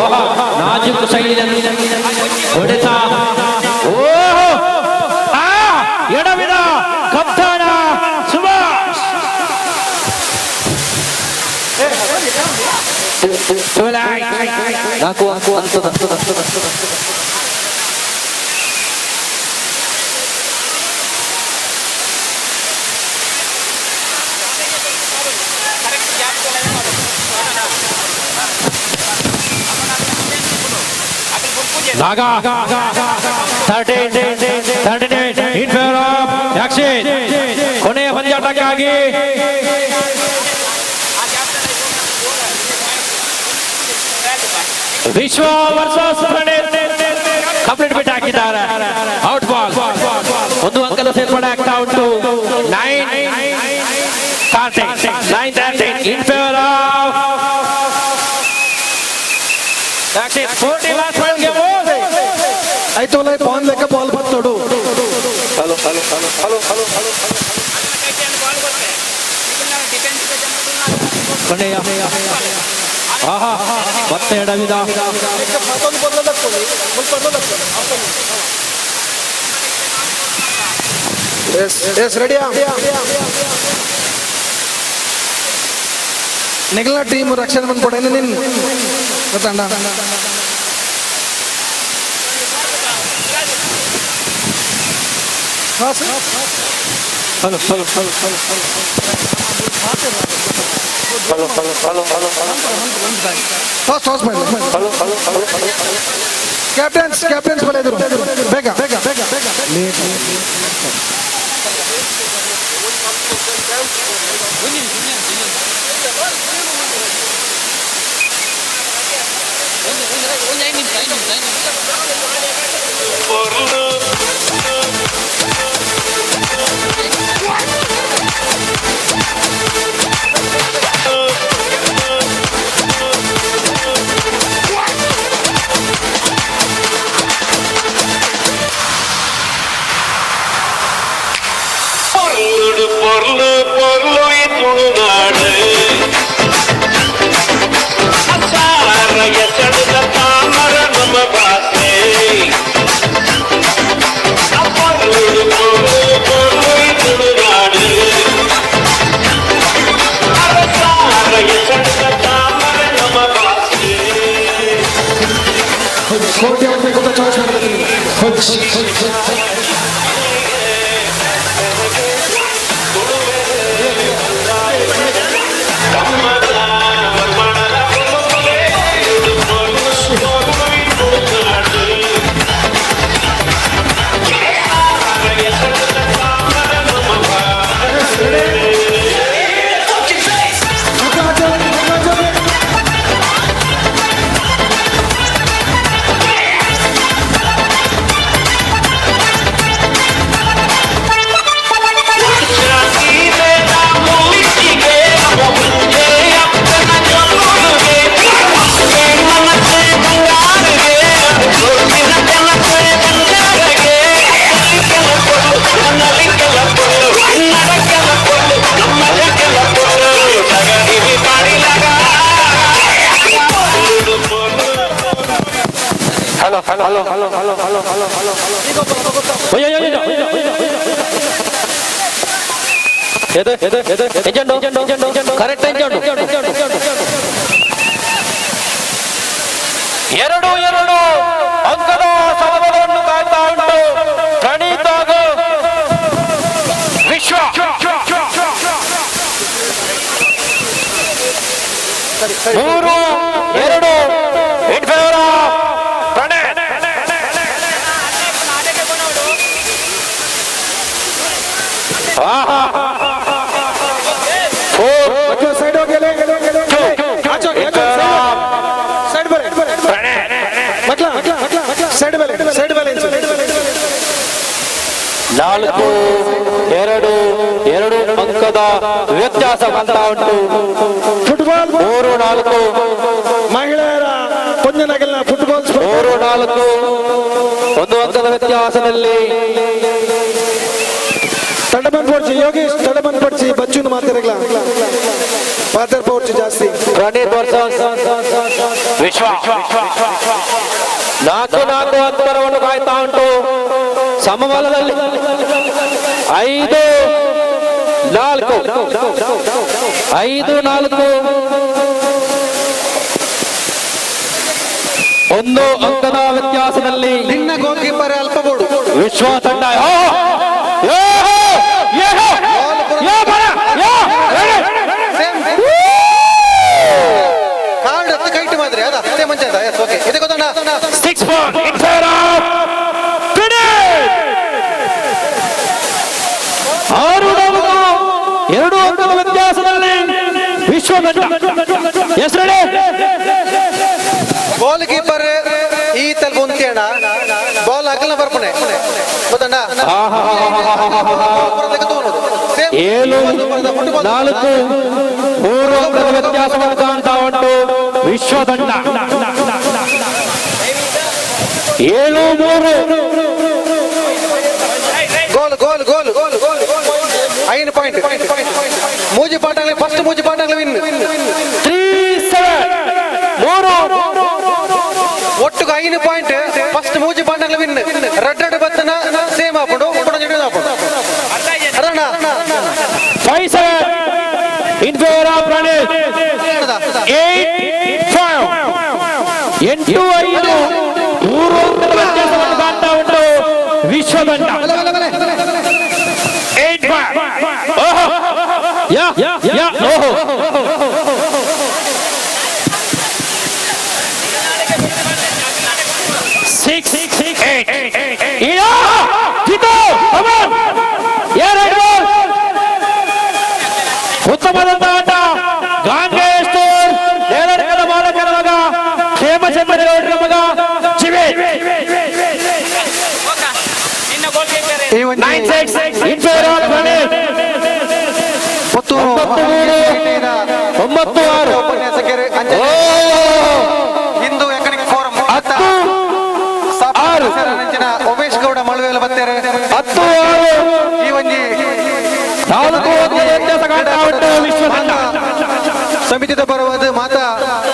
ಓಹೋ ನಾಜೂಕು ಶೈಲಿಯಲ್ಲಿ ಹೊಡೆತ. ಓಹೋ ಆ ಎಡವಿದ ಕಪ್ತಾನ ಸುಭಾಷ್. 4 ಅಂಕದ Naga 13-39 in favor of Akshay. ಕೊನೆಯ ಪಂದ್ಯಾಟಕ್ಕಾಗಿ ವಿಶ್ವ ವರ್ಸಸ್ ಪ್ರಣೀತ್ ಕಂಪ್ಲೀಟ್ ಬಿಟ್ಟು ಹಾಕಿದ್ದಾರೆ. ಔಟ್ ಬಾಲ್ 1 ಅಂಕದ ಸೇರ್ಪಡೆ ಆಗ್ತಾ ಉಂಟು. 9-13 9-13 in favor of Akshay. 40 last one game. ಆಯ್ತು ಬಾಲ್ ಲೆಕ್ಕ ball ಬತ್ತೋಡು. Hello hello hello hello hello hello ಕೊನೆಯ ಆಹಾ ಮತ್ತೆ ಎಡವಿದ ಎಸ್ ರೆಡಿಯಾ ನಿಗಲ ಟೀಮ್ ರಕ್ಷಣೆ ಬಂದ್ಕೊಡ ನಿನ್ ಗೊತ್ತಂಡ. Hello hello hello hello hello hello hello toss toss ಮಾಡಿ. Hello hello hello captains captains ಬಲ ಎದುರು ಬೇಗ ಬೇಗ ಬೇಗ ಬೇಗ. பொருளுடு பொருளு பொருளு துளுநாடு அசாரைய சடுத தாமர நம்ம பாசே. பொருளுடு பொருளு பொருளு துளுநாடு அரசாரைய சடுத தாமர நம்ம பாசே. ಕೋಟಿ ಒಂದು ಗೊತ್ತ ಚಾಯ್ಸ್ ಮಾಡಬೇಕು. Hello hello hello hello hello hello hello hello correct. 2-2 ಅಂಕದ ಸಮಬಲವನ್ನು ಕಾಯ್ತಾ ಉಂಟು ಪ್ರಣೀತ್ ಹಾಗೂ Vishwa. 3-2 in favour of Pranay. Side ಹೋಗಿ, ಸೈಡ್ ಬರೆ ಮಕ್ಳ, ಸೈಡ್ ಮೇಲೆ ಸೈಡ್ ಮೇಲೆ. 4-2 2 ಅಂಕದ ವ್ಯತ್ಯಾಸ ಬರ್ತಾ ಉಂಟು. ಫುಟ್ಬಾಲ್ 3-4 ಮಹಿಳೆಯರ ಪೊಂಜನಗಲ್ನ ಫುಟ್ಬಾಲ್ 3-4 1 ಅಂಕದ ವ್ಯತ್ಯಾಸದಲ್ಲಿ ತಂಡಬನ್ ಪೋಡ್ಚಿ ಯೋಗೇಶ್, ತಂಡಬನ್ ಪೋಡ್ಚಿ ಬಚ್ಚುನು ಮಾತಾಡಗ್ಲ ಪಾತರ್ ಪೋಡ್ಚಿ ಜಾಸ್ತಿ. ಪ್ರಣೀತ್ ವರ್ಸಸ್ ವಿಶ್ವ. 4-4 ಅಂತರವನ್ನು ಕಾಯ್ತಾ ಉಂಟು. ಸಮಬಲದಲ್ಲಿ 5-4 5-4 1 ಅಂಕದ ವ್ಯತ್ಯಾಸದಲ್ಲಿ ನಿನ್ನ ಗೋಲ್ ಕೀಪರ್ ಅಲ್ಪ ಬೋಡು ವಿಶ್ವ ತಂಡ. ಕಾರ್ಡ್ ಹತ್ತು ಕೈಟ್ ಮಾತ್ರ ಅದ ಸೇಮ್ ಮಂಚ. ಎಸ್ ಓಕೆ, ಇದಕ್ಕೆ ಗೊತ್ತಣ್ಣ. 6-4 ಇನ್ ಫೇವರ್ ಆಫ್ ಪ್ರಣೀತ್. 6-4 2 ಅಂಕದ ವ್ಯತ್ಯಾಸದಲ್ಲಿ ವಿಶ್ವ ತಂಡ. ಹೆಸರೇ ಗೋಲ್ ಕೀಪರ್ ಈ ತಲ್ಪ ಉಂತೇಣ ಬಾಲ್ ಹಾಕಲ್ಲ ಬರ್ಪಣೆ ಗೊತ್ತಣ್ಣ. 7-4 3 ಅಂಕದ ವ್ಯತ್ಯಾಸವನ್ನು ಕಾಣ್ತಾ ಉಂಟು ವಿಶ್ವ ತಂಡ. 7-3 goal goal goal goal goal 5 point ಮೂಜಿ ಪಾಠ ಫಸ್ಟ್ ಮೂಜಿ ಪಾಠ ವಿನ್. 3-7 3 ಒಟ್ಟುಗೆ 5 ಪಾಯಿಂಟ್ ಫಸ್ಟ್ ಮೂಜಿ ಪಾಠ ವಿನ್. ರೆಡ್ ರೆಡ್ ಬತ್ತನ ಸೇಮ್ ಹಾಕೊಂಡು ಹಾಕೊಂಡು ಅದಣ್ಣ. 5-7 in favour of Praneeth. 8-5 8-5 3 ಅಂಕದ ವ್ಯತ್ಯಾಸವನ್ನು ಕಾಣ್ತಾ ಉಂಟು ವಿಶ್ವ ತಂಡ. 8-5 ಯಾ ಓಹೋ. 6 8. ಉತ್ತಮವಾದಂತಹ ಆಟ. ಗಾಂಗೇಶ್ವರ್ ನೇರಕದ ಬಾಲಕರ ಮಗ, ಹೇಮಚಂದ್ರಗೌಡರ ಮಗ ಚಿವಿ. 9-6 in favour of Praneeth. 9-3 9-6. ಉಪನ್ಯಾಸಕರು ಹಿಂದೂ ಎಕನಾಮಿಕ್ ಫೋರಂ 10-6. ಉಮೇಶ್ ಗೌಡ ಮಳುವೇಲ ಬತ್ತೇರೆ. 10-6. ಈ ಒಂಜಿ 4 ಅಂಕದ ವ್ಯತ್ಯಾಸ ಕಾಣ್ತಾ ಉಂಟು ವಿಶ್ವ ತಂಡ. ಸಮಿತಿದ ಪರವಾದ ಮಾತಾ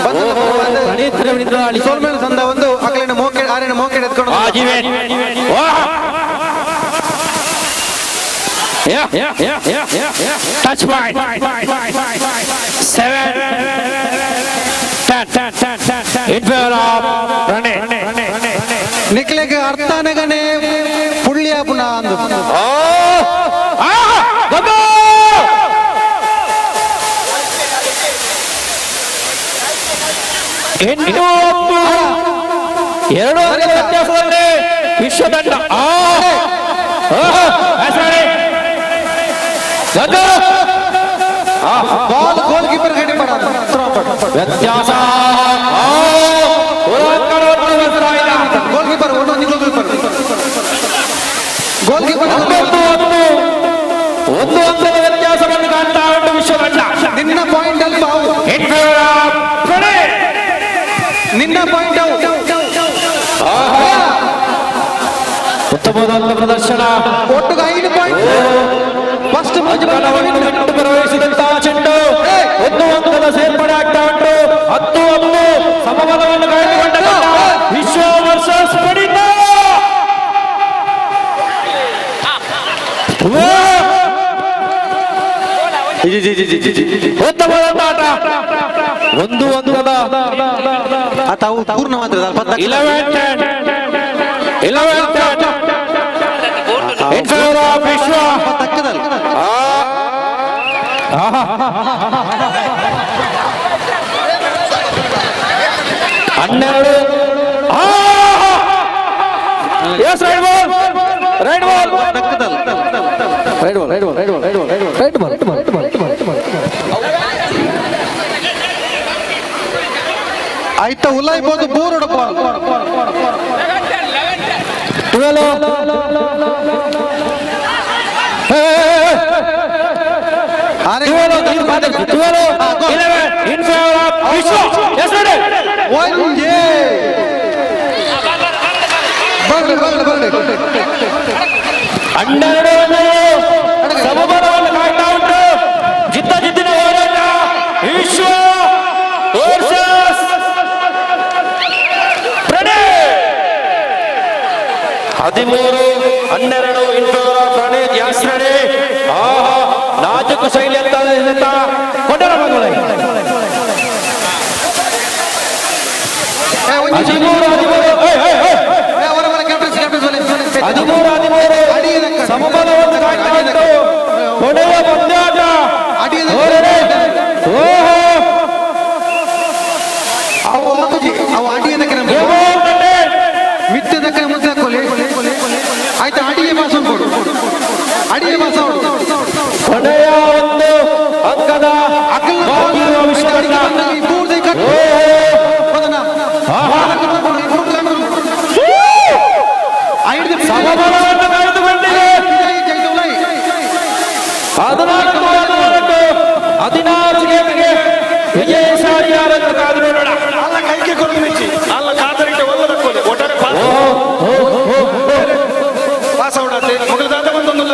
ಬಂಧುದ ಪರವಾದ ಸೋಲ್ಮೇಲ್ ಸಂದ ಒಂದು ಅಕಲಿನ ಮೋಕೆ ಆರಿನ ಮೋಕೆ ಎತ್ಕೊಂಡು Touch point. 7-10 in favor of Pranay. ನಿಕ್ಲೆಗ್ ಅರ್ಥನಗನೆ ಪುಳ್ಳಿಯ ಪುನಃ ಅಂದು. 8-10 2 ಅಂಕದ ವ್ಯತ್ಯಾಸದಲ್ಲಿ ವಿಶ್ವ ತಂಡ. ಬಾಲ್ ಗೋಲ್ ಕೀಪರ್ ಗಡಿ ಪಡ. ವ್ಯತ್ಯಾಸ ಗೋಲ್ ಕೀಪರ್ ಒಂದೊಂದು ಗೋಲ್ ಕೀಪರ್ ಗೋಲ್ ಕೀಪರ್ 9-10 1 ಅಂಕದ ವ್ಯತ್ಯಾಸವನ್ನು ಕಾಣ್ತಾ ಉಂಟು ವಿಶ್ವ ತಂಡ. ನಿನ್ನ ಪಾಯಿಂಟ್ ಅಲ್ಪ ಅವು. In favor of Pranay. ನಿನ್ನ ಪಾಯಿಂಟ್ ಅವು. ಉತ್ತಮವಾದ ಪ್ರದರ್ಶನ. ಒಟ್ಟು 5 ಪಾಯಿಂಟ್. ಫಸ್ಟ್ ಬಿಟ್ಟು ಪ್ರವೇಶಿಸಿದಂತಹ ಚೆಂಡು 1 ಅಂಕದ ಸೇರ್ಪಡೆ ಆಗ್ತಾ ಉಂಟು. 10-10 ಸಮಬಲವನ್ನು ಕಾಯ್ದುಕೊಂಡ ತಂಡ ವಿಶ್ವ ವರ್ಸಸ್ ಪ್ರಣೀತ. ಉತ್ತಮವಾದ ಆಟ. 1 ಅಂಕದ ತಾವು ಪೂರ್ಣ ಮಾತ್ರ 11-10 11-10 in favor of ವಿಶ್ವ. 12. Yes, right ball, right ball, right ball, right ball, right ball, right ball, right ball, right ball, right ball, right ball. ಆಯ್ತಾ ಉಲಾಯ್ಬೋದು ಬೂರುಡ ball. 12. 12-11 in favor of Vishwa. Yes, ready. ಒಂಜೇ ಬರ್ಲಿ ಬರ್ಲಿ ಬರ್ಲಿ. 12 ಸಮಬಲವನ್ನು ಕಾಯ್ತಾ ಉಂಟು. ಜಿದ್ದ ಜಿದ್ದಿನ ಹೋರಾಟ. ವಿಶ್ವ versus Pranay. 13-12 in favor of Pranith. Yes, ready. ಆಹಾ, ನಾಜೂಕು ಶೈಲಿ ಅಂತ ಹೇಳ್ತಾ ಕೊಂಡರ ಮಗಳೇ. 13-13. 13-13 ಸಮಬಲವನ್ನು ಕಾಯ್ತಾ ಉಂಟು. ಕೊನೆಯ ಪಂದ್ಯಾಟ. ಓಹೋ, ಅವು ಅಡಿಯದಕ್ಕೆ ಮಿತ್ತದಕ್ಕೆ ಮುಂದೆ ಹಾಕೊಳ್ಳಿ. ಆಯ್ತಾ, ಅಡಿಗೆ ಭಾಷಣ ಕೊಡು, ಅಡಿಗೆ ಭಾಷಣ. ಕೊನೆಯ 1 ಅಂಕದ ಸಮಬಲವನ್ನು ಕಾಯ್ದುಕೊಂಡಿದೆ. 14-14 16 ಗೇಮ್ಗೆ ವಿಜಯಶಾಲಿ ಯಾರೆಂದು ಕಾದು ನೋಡೋಣ. ಅಲ್ಲ ಕೈಗೆ ಕೊಟ್ಟು ಮಿಚ್ಚಿ ಅಲ್ಲ ಕಾದರಿಗೆ ಒಲ್ಲದಕ್ಕೋಲೆ ಒಟ್ಟಾರೆ ಪಾಸ್ ಔಟ್ ಆತೆ ಮೊದಲು ದಾದ ಬಂದೊಂದು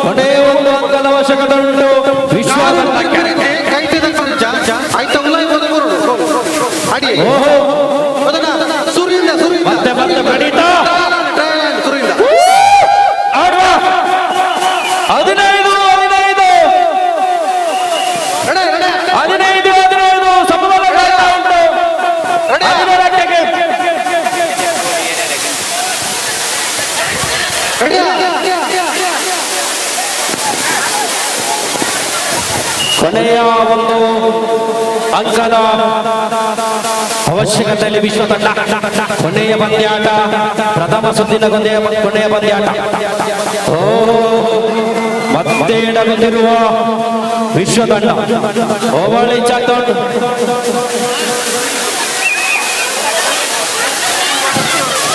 ಕೊನೆಯ 1 ಅಂಕದ ಅವಶ್ಯಕತೆ ಉಂಟು ವಿಶ್ವ ತಂಡಕ್ಕೆ. ಮತ್ತೆ ಮತ್ತೆ ಪ್ರಣೀತ ಆಡುವ. 15-15 15-15 ಸಮಬಲ ಕಾಯ್ತಾ ಉಂಟು. 16ಕ್ಕೆ ಕೊನೆಯ ಒಂದು ಅಂಕದ ಅವಶ್ಯಕತೆಯಲ್ಲಿ ವಿಶ್ವ ತಂಡ. ಕೊನೆಯ ಪಂದ್ಯಾಟ, ಪ್ರಥಮ ಸುತ್ತಿನ ಕೊನೆಯ ಪಂದ್ಯಾಟ. ಓ ಮತ್ತೆ ಎಡಗುತ್ತಿರುವ ವಿಶ್ವ ತಂಡ. ಹೋಬಳಿ ಚಾತೋಡ್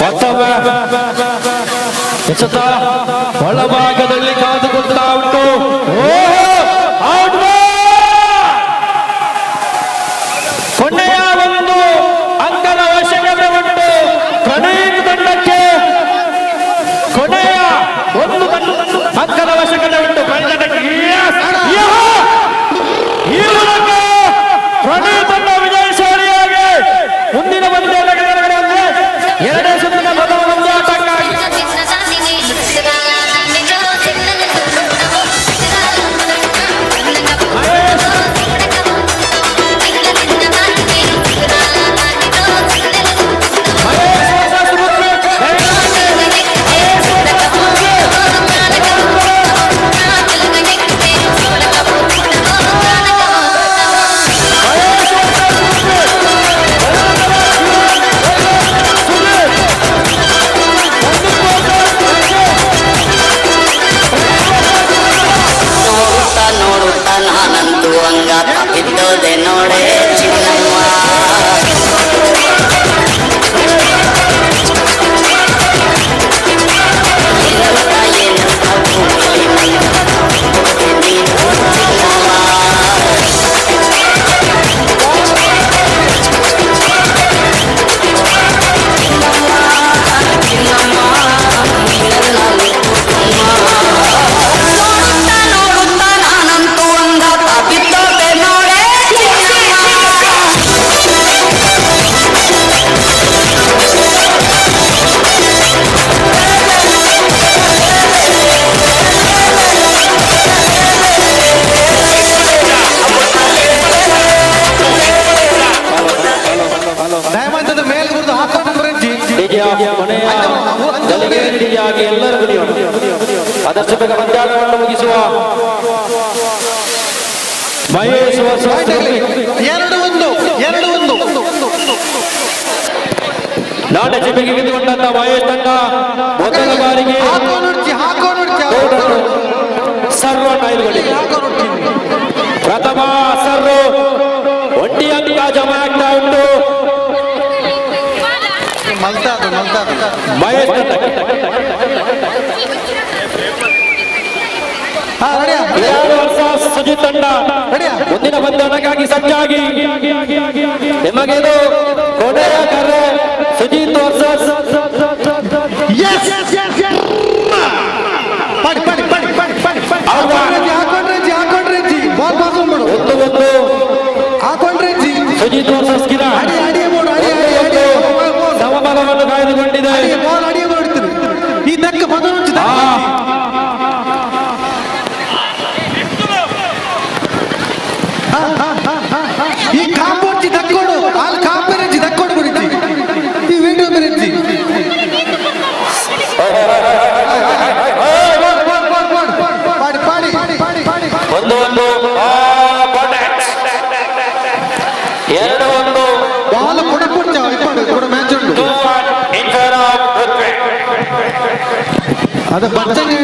ಮತ್ತೊಮ್ಮೆ ಎಸೆತ ಒಳಭಾಗದಲ್ಲಿ ಕಾದುಕೊಳ್ತಾ ಉಂಟು. ಕೊನೆಯ ಒಂದು ಅಂಕದ ಅವಶ್ಯಕತೆ ಉಂಟು ಪ್ರಣೀತ್ ತಂಡಕ್ಕೆ. ಕೊನೆಯ ಒಂದು ಅಂಕದ ಅವಶ್ಯಕತೆ ಉಂಟು ಈ ಮೂಲಕ ಪ್ರಣೀತ್ ತಂಡ ವಿಜಯಶಾಲಿಯಾಗಿ ಮುಂದಿನ ಪಂದ್ಯಾಟಕ್ಕೆ ಎರಡನೇ ಸುತ್ತಿನ ಪ್ರಥಮ ಪಂದ್ಯಾಟಕ್ಕಾಗಿ. ನೋಡುತ್ತಾ ನೋಡುತ್ತಾ ನಾನಂತೂ ಅಂಗಾತ ಬಿದ್ದೋದೆ ನೋಡೆ ಚಿನ್ನಮ್ಮ. ನೋಡುತ್ತಾ ನೋಡುತ್ತಾ ನಾನಂತೂ ಅಂಗಾತ ಬಿದ್ದೋದೆ ನೋಡೆ ಚಿನ್ನಮ್ಮ. ದಯಮಾಡಿ ಮೇಲ್ ಗುರುದು ಹಾಕೊಂಡು ಬರೆಜ್ಜಿ. ಕೊನೆಯ ಗಳಿಗೆ ಡಿಜೆಯಾಗಿ ಎಲ್ಲರೂ ಕುಣಿಯೋಣ. ಆದಷ್ಟು ಬೇಗ ಪಂದ್ಯಾಟವನ್ನು ಮುಗಿಸುವ ಮಹೇಶ್ ವರ್ಸಸ್ 2-1 2-1. ನಾಡ ಜಿಬೆಗೆ ಗೆದ್ದುಕೊಂಡಂತ ಮಹೇಶ್ ತಂಡ ಮೊದಲ ಬಾರಿಗೆ ಸರ್ವನ್ನು ಆಯ್ದುಕೊಂಡಿದೆ. ಪ್ರಥಮ ಸರ್ರು ಒಂಟಿ ಅಂಕ ಜಮಾ ಆಗ್ತಾ ಉಂಟು ಮಲ್ತಾದು ಮಲ್ತಾದು ಮಹೇಶ್ ತಂಡಕ್ಕೆ. ವಿರಾಟ್ ವರ್ಸಸ್ ಸುಜಿತ್ ತಂಡ ಮುಂದಿನ ಪಂದ್ಯಾಟಕ್ಕಾಗಿ ಸಜ್ಜಾಗಿ. ನಿಮಗೆ ಇದು ಕೊನೆಯ ಕರೆ. ಸುಜಿತ್ ವರ್ಸಸ್ ಪಡಿ ಪಡಿ ಪಡಿ ಪಡಿ ಪಡಿ ಪಡಿ. ಹಾಕೊಂಡ್ರೆ ಜಿ, ಹಾಕೊಂಡ್ರೆ ಜಿ, ಬಾಲ್ ಪಾಸ್ ಮಾಡು. 1-1. ಹಾಕೊಂಡ್ರೆ ಜಿ. ಸುಜಿತ್ ವರ್ಸಸ್ ಕಿರಣ್ ಅಡಿ ಅಡಿ ಬೋಡು, ಅಡಿ ಅಡಿ ಅಡಿ. ಸಮಬಲವನ್ನು ಕಾಯ್ದುಕೊಂಡಿದೆ. ಬಾಲ್ ಅಡಿ ಹೊಡಿತೀರಿ. ಈ ದಕ್ಕ ಮೊದಲು. ಈ ಕಾಂಪೌಂಡ್ ದಕ್ಕೋಡು, ಅಲ್ಲಿ ಕಾಂಪೇರೆಜ್ಜಿ ದಕ್ಕೋಡು ಬಿಡಿತಿ. ಈ ವಿಡಿಯೋ ಬಿಡಿತಿ. ಪಾಡಿ ಪಾಡಿ ಪಾಡಿ ಪಾಡಿ. 1-1, 2-1. ಬಾಲ್ ಕೊಡಪುಡ್ಚ ಇಪ್ಪಾಡು ಕೂಡ ಮ್ಯಾಚ್ ಉಂಟು. ಇನ್ ಫೇವರ್ ಆಫ್ ಪೃಥ್ವಿ. ಅದು ಬಚ್ಚಂಗೆ.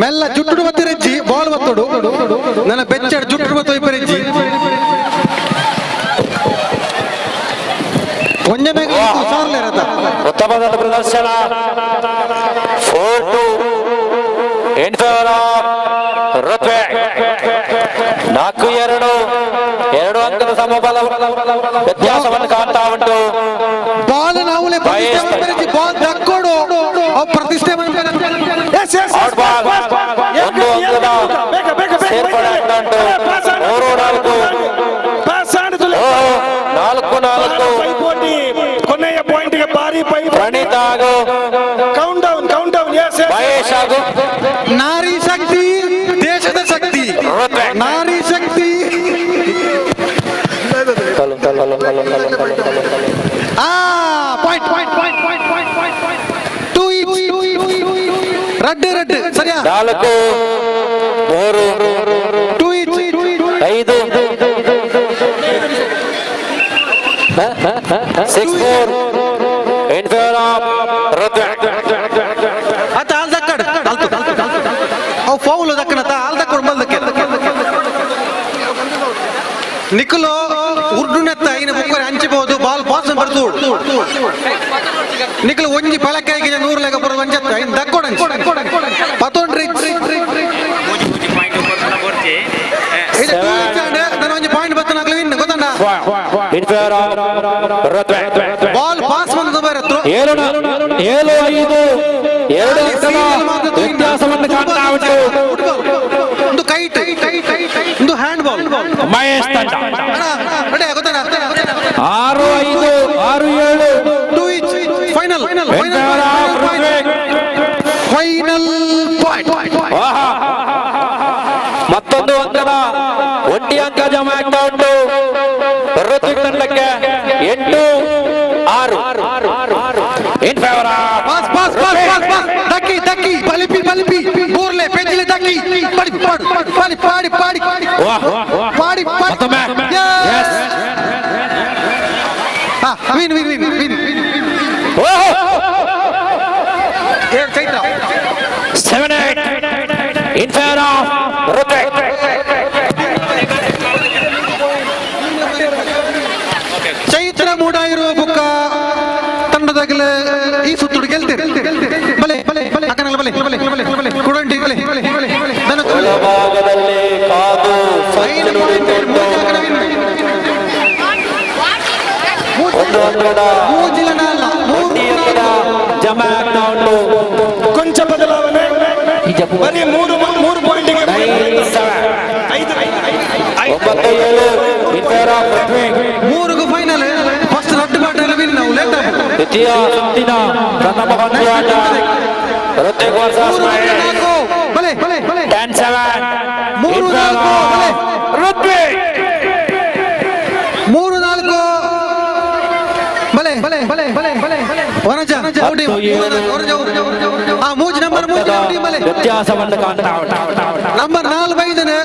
ಮೆಲ್ಲ ಜುಟ್ಟುಡು ಬತ್ತಿರೆಜ್ಜಿ ಬಾಲ್ ಬತ್ತೋಡು. ನನ್ನ ಬೆಚ್ಚಡ್ ಜುಟ್ಟುಡು ಬತ್ತ ಇಪ್ಪರೆಜ್ಜಿ. ಒಂಜನೆ ಸಾರ್ಲೇರತ. ಉತ್ತಮವಾದ ಪ್ರದರ್ಶನ. 4-2 ಇನ್ ಫೇವರ್ ಆಫ್ ಋತ್ವಿಕ್. 4-2, 2 ಅಂಕದ ಸಮಬಲ ವ್ಯತ್ಯಾಸವನ್ನು ಕಾಣ್ತಾ ಉಂಟು. ಬಾಲ್ ನಾವುಲೇ ಪ್ರತಿಷ್ಠೆ ಬಾಲ್ ದಕ್ಕೋಡು ಅವು ಪ್ರತಿಷ್ಠೆ. Out ball. 1 ಅಂಕದ ಸೇರ್ಪಡೆ ಆಗ್ತಾ ಉಂಟು. 3-4, 4-4. ಕೊನೆಯ ಪಾಯಿಂಟ್ಗೆ ಭಾರಿ ಪೈ. ಪ್ರಣೀತ್ ಹಾಗೂ count down, count down. Yes. Mahesh ಹಾಗೂ ನಾರಿ ಶಕ್ತಿ ದೇಶದ ಶಕ್ತಿ, ನಾರಿ ಶಕ್ತಿ. ಆ point point. 4 3 5 6 4 in favour of Rutvik. ಅತ್ತ ಆಲ್ ದಕ್ಕಡ್ ಅಲ್ತು ಅವು ಫೌಲ್ ದಕ್ಕನತ್ತ ಆಲ್ ದಕ್ಕಡ್ ಮಲ್ದಕ್ಕೆ ನಿಖಲು ಉರ್ಡುನೆತ್ತ ಐನ ಬುಕ್ಕರೆ ಹಂಚಬಹುದು ಬಾಲ್ ಪಾಸ್ ಬರ್ತೂ ನಿಖಲು ಒಂಜಿ ಪಲಕಾಯಿಗೆ 100 ಲೆಕ್ಕ ಬರೋದು ಅಂಚತ್ತ ಐನ್ ದಕ್ಕೊಡ ಪತ್ತೊಂಡ್ರಿ ನಾನು ಒಂಜಿ ಪಾಯಿಂಟ್ ಬತ್ತನ ಆಗ್ಲಿ ಇನ್ನು ಗೊತ್ತಣ್ಣ in favour of Rithvik. Ball pass ಬಂದ ಬೇರೆ 7 7 5 2 ಅಂಕದ ವ್ಯತ್ಯಾಸವನ್ನು ಕಾಣ್ತಾ ಉಂಟು. ಒಂದು ಕೈಟ್, ಒಂದು ಹ್ಯಾಂಡ್ ಬಾಲ್. ಮಹೇಶ್ ತಂಡ ಗೊತ್ತಣ್ಣ 6 5 6 7 2 each final final point. ಮತ್ತೊಂದು ಅಂಕದ ಒಂಟಿ ಅಂಕ ಜಮಾ ಆಗ್ತಾ ಉಂಟು ಋತ್ವಿಕ್ ತಂಡಕ್ಕೆ. 8 6 in favour of pass pass pass pass pass ದಕ್ಕಿ ದಕ್ಕಿ ಬಲಿಪಿ ಬಲಿಪಿ ಬೂರ್ಲೆ ಪೆಜ್ಲೆ ದಕ್ಕಿ ಪಡಿ ಪಾಡು ಪಾಡಿ ಪಾಡಿ ಪಾಡಿ ಪಾಡಿ ಪಾಡಿ. ಹಾ win win win win. Chaitra 7 8 in favour of Rutvik. Chaitra ಮೂಡಾಯಿರುವ ಬುಕ್ಕ ತಂಡದಾಗಲೇ ಈ ಸುತ್ತುಡು ಗೆಲ್ತೀರಿ. ಬಲೆ ಬಲೆ ಬಲೆ ಅಕ್ಕನಲ್ಲ ಬಲೆ ಬಲೆ ಬಲೆ ಬಲೆ ಕುಡಂಟಿ ಬಲೆ ಬಲೆ ಬಲೆ ಭಾಗದಲ್ಲಿ ಕಾದು ಒಂದು ಅಂಕದ ಜಮಾ ಆಗ್ತಾ ಉಂಟು. ಕೊಂಚ ಬದಲಾವಣೆ ಬರೀ 3 3 point 5 9 7 in favour of Rithvik. ಮೂರುಗೂ ಫೈನಲ್ ಫಸ್ಟ್ ರಡ್ಡು ಬಾಟಲ್ ವಿನ್ ನಾವು ಲೇಟ್. ದ್ವಿತೀಯ ಸುತ್ತಿನ ಪ್ರಥಮ ಪಂದ್ಯಾಟ ಋತ್ವಿಕ್ ವರ್ಸಸ್ ಮಹೇಶ್. ಬಲೆ ಬಲೆ ಬಲೆ 10 7 3 4 ಬಲೆ ಋತ್ವಿಕ್. 3 4 ಬಲೆ ಬಲೆ ಬಲೆ ಬಲೆ ಬಲೆ ವನಜ ಔಡಿ ಆ ಮೂಜಿ ನಂಬರ್ ಮೂಜಿ ಔಡಿ ಬಲೆ ವ್ಯತ್ಯಾಸವನ್ನು ಕಾಣ್ತಾ ಉಂಟು. ನಂಬರ್ 4 ಬೈದನೆ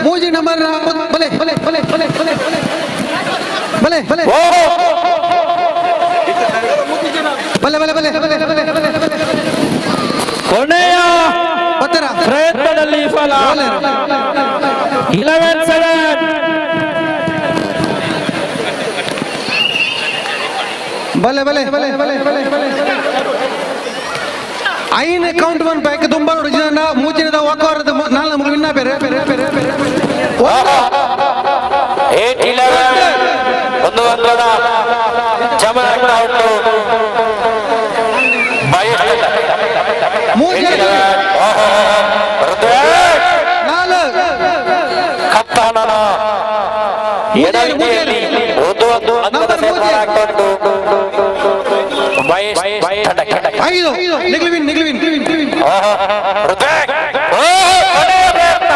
ಮೂಜಿ ನಂಬರ್ ಬಲೆ ಬಲೆ ಬಲೆ ಬಲೆ ಬಲೆ ಬಲೆ ಬಲೆ ಬಲೆ ಬಲೆ ಬಲೆ ಬಲೆ ಬಲೆ ಬಲೆ ಕೊನೆಯ ಪ್ರಯತ್ನದಲ್ಲಿ ಫಲ 11 7. ಬಲೆ ಬಲೆ ಬಲೆ ಬಲೆ ಬಲೆ ಬಲೆ ಐನ್ ಕೌಂಟ್ ಒನ್ ಬ್ಯಾಕ್ ತುಂಬ ಜನ ಮೂಚಿನದ ವಾಕವಾರದ ನಾಲ್ ನಮ್ಗೆ ವಿನ್ನ ಬೇರೆ ಬೇರೆ ಬೇರೆ ಬೇರೆ 8 11 ಒಂದು ಅಂಕದ ಜಮಾ ಆಗ್ತಾ ಉಂಟು. ಕಪ್ತಾನನ ಎಡವಿಕೆಯಲ್ಲಿ ಒಂದು ಒಂದು ಅಂಕದ ಸೇರ್ಪಡೆ ಆಗ್ತಾ ಉಂಟು ಮಹೇಶ್ ತಂಡಕ್ಕೆ. 5 ನಿಗ್ಲಿವಿನ್ ನಿಗ್ಲಿವಿನ್ ಋತ್ವಿಕ್ ಕೊನೆಯ ಪ್ರಯತ್ನ.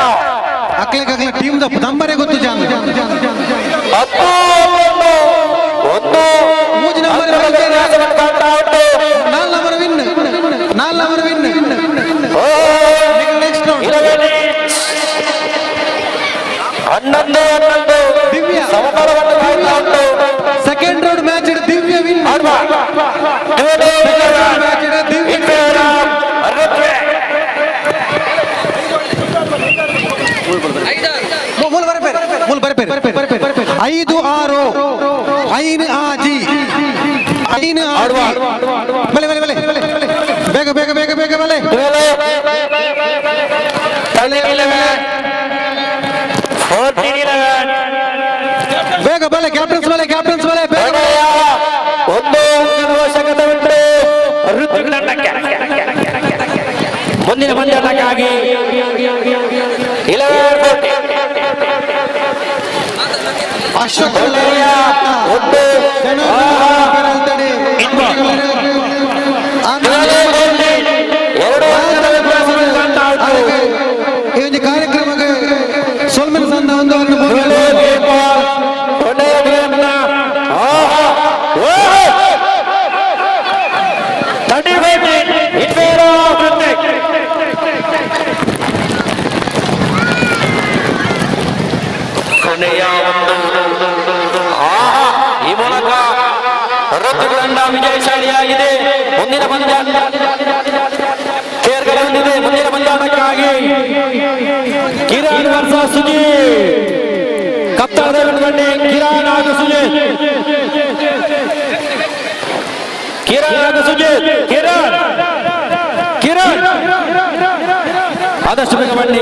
ಅಕ್ಲೆ ಅಕ್ಲೆ ಟೀಮ್ the ನಂಬರೇ ಗೊತ್ತು ಜಾನ್. 10 1 ಮೂಜಿ ನಂಬರ್ ಕಾಣ್ತಾ ಉಂಟು. 4 number win 4 number win. Next round 11 11 Divya ಸಮಬಲವನ್ನು ಕಾಣ್ತಾ ಉಂಟು. Second round match Divya win. 5 6 5 ಆಜಿ 5 6 ಬಲೆ ಬಲೆ ಬಲೆ ಬೇಗ ಬೇಗ ಬೇಗ ಬೇಗ ಬಲೆ ಬೇಗ ಬಲೆ ಕ್ಯಾಪ್ಟನ್ಸ್ ಬಲೆ ಕ್ಯಾಪ್ಟನ್ಸ್ ಬಲೆ ಬೇಗ ಒಂದು ಅವಶ್ಯಕತೆ ಉಂಟು ಋತ್ವಿಕ್ ತಂಡಕ್ಕೆ. ಮುಂದಿನ ಪಂದ್ಯಾಟಕ್ಕಾಗಿ 11 14 ಅಶೋಕ್ ಒಂದು ಎರಡು ಈ ಒಂದು ಕಾರ್ಯಕ್ರಮಕ್ಕೆ ಸೋಲ್ಮನ್ ಸಂದ ಒಂದು ಕೊನೆಯ ಪ್ರಯತ್ನ. 35 in favour of Rutvik. ಕೊನೆಯ ಒಂದು ಈ ಮೂಲಕ ರದ್ದು ತಂಡ ವಿಜಯಶಾಲಿಯಾಗಿದೆ. ಮುಂದಿನ ಪಂದ್ಯ ಕೇರ್ಗಡೆ ಹೊಂದಿದೆ. ಮುಂದಿನ ಪಂದ್ಯಾಟಕ್ಕಾಗಿ ಕಿರಣ್ ವರ್ಸಸ್ ಸುಜೀತ್. ಕಪ್ತಾನ ಬನ್ನಿ. ಕಿರಣ್ ಹಾಗೂ ಸುಜೀತ್, ಕಿರಣ್ ಹಾಗೂ ಸುಜೀತ್. ಕಿರಣ್, ಕಿರಣ್, ಆದಷ್ಟು ಬೇಗ ಬನ್ನಿ.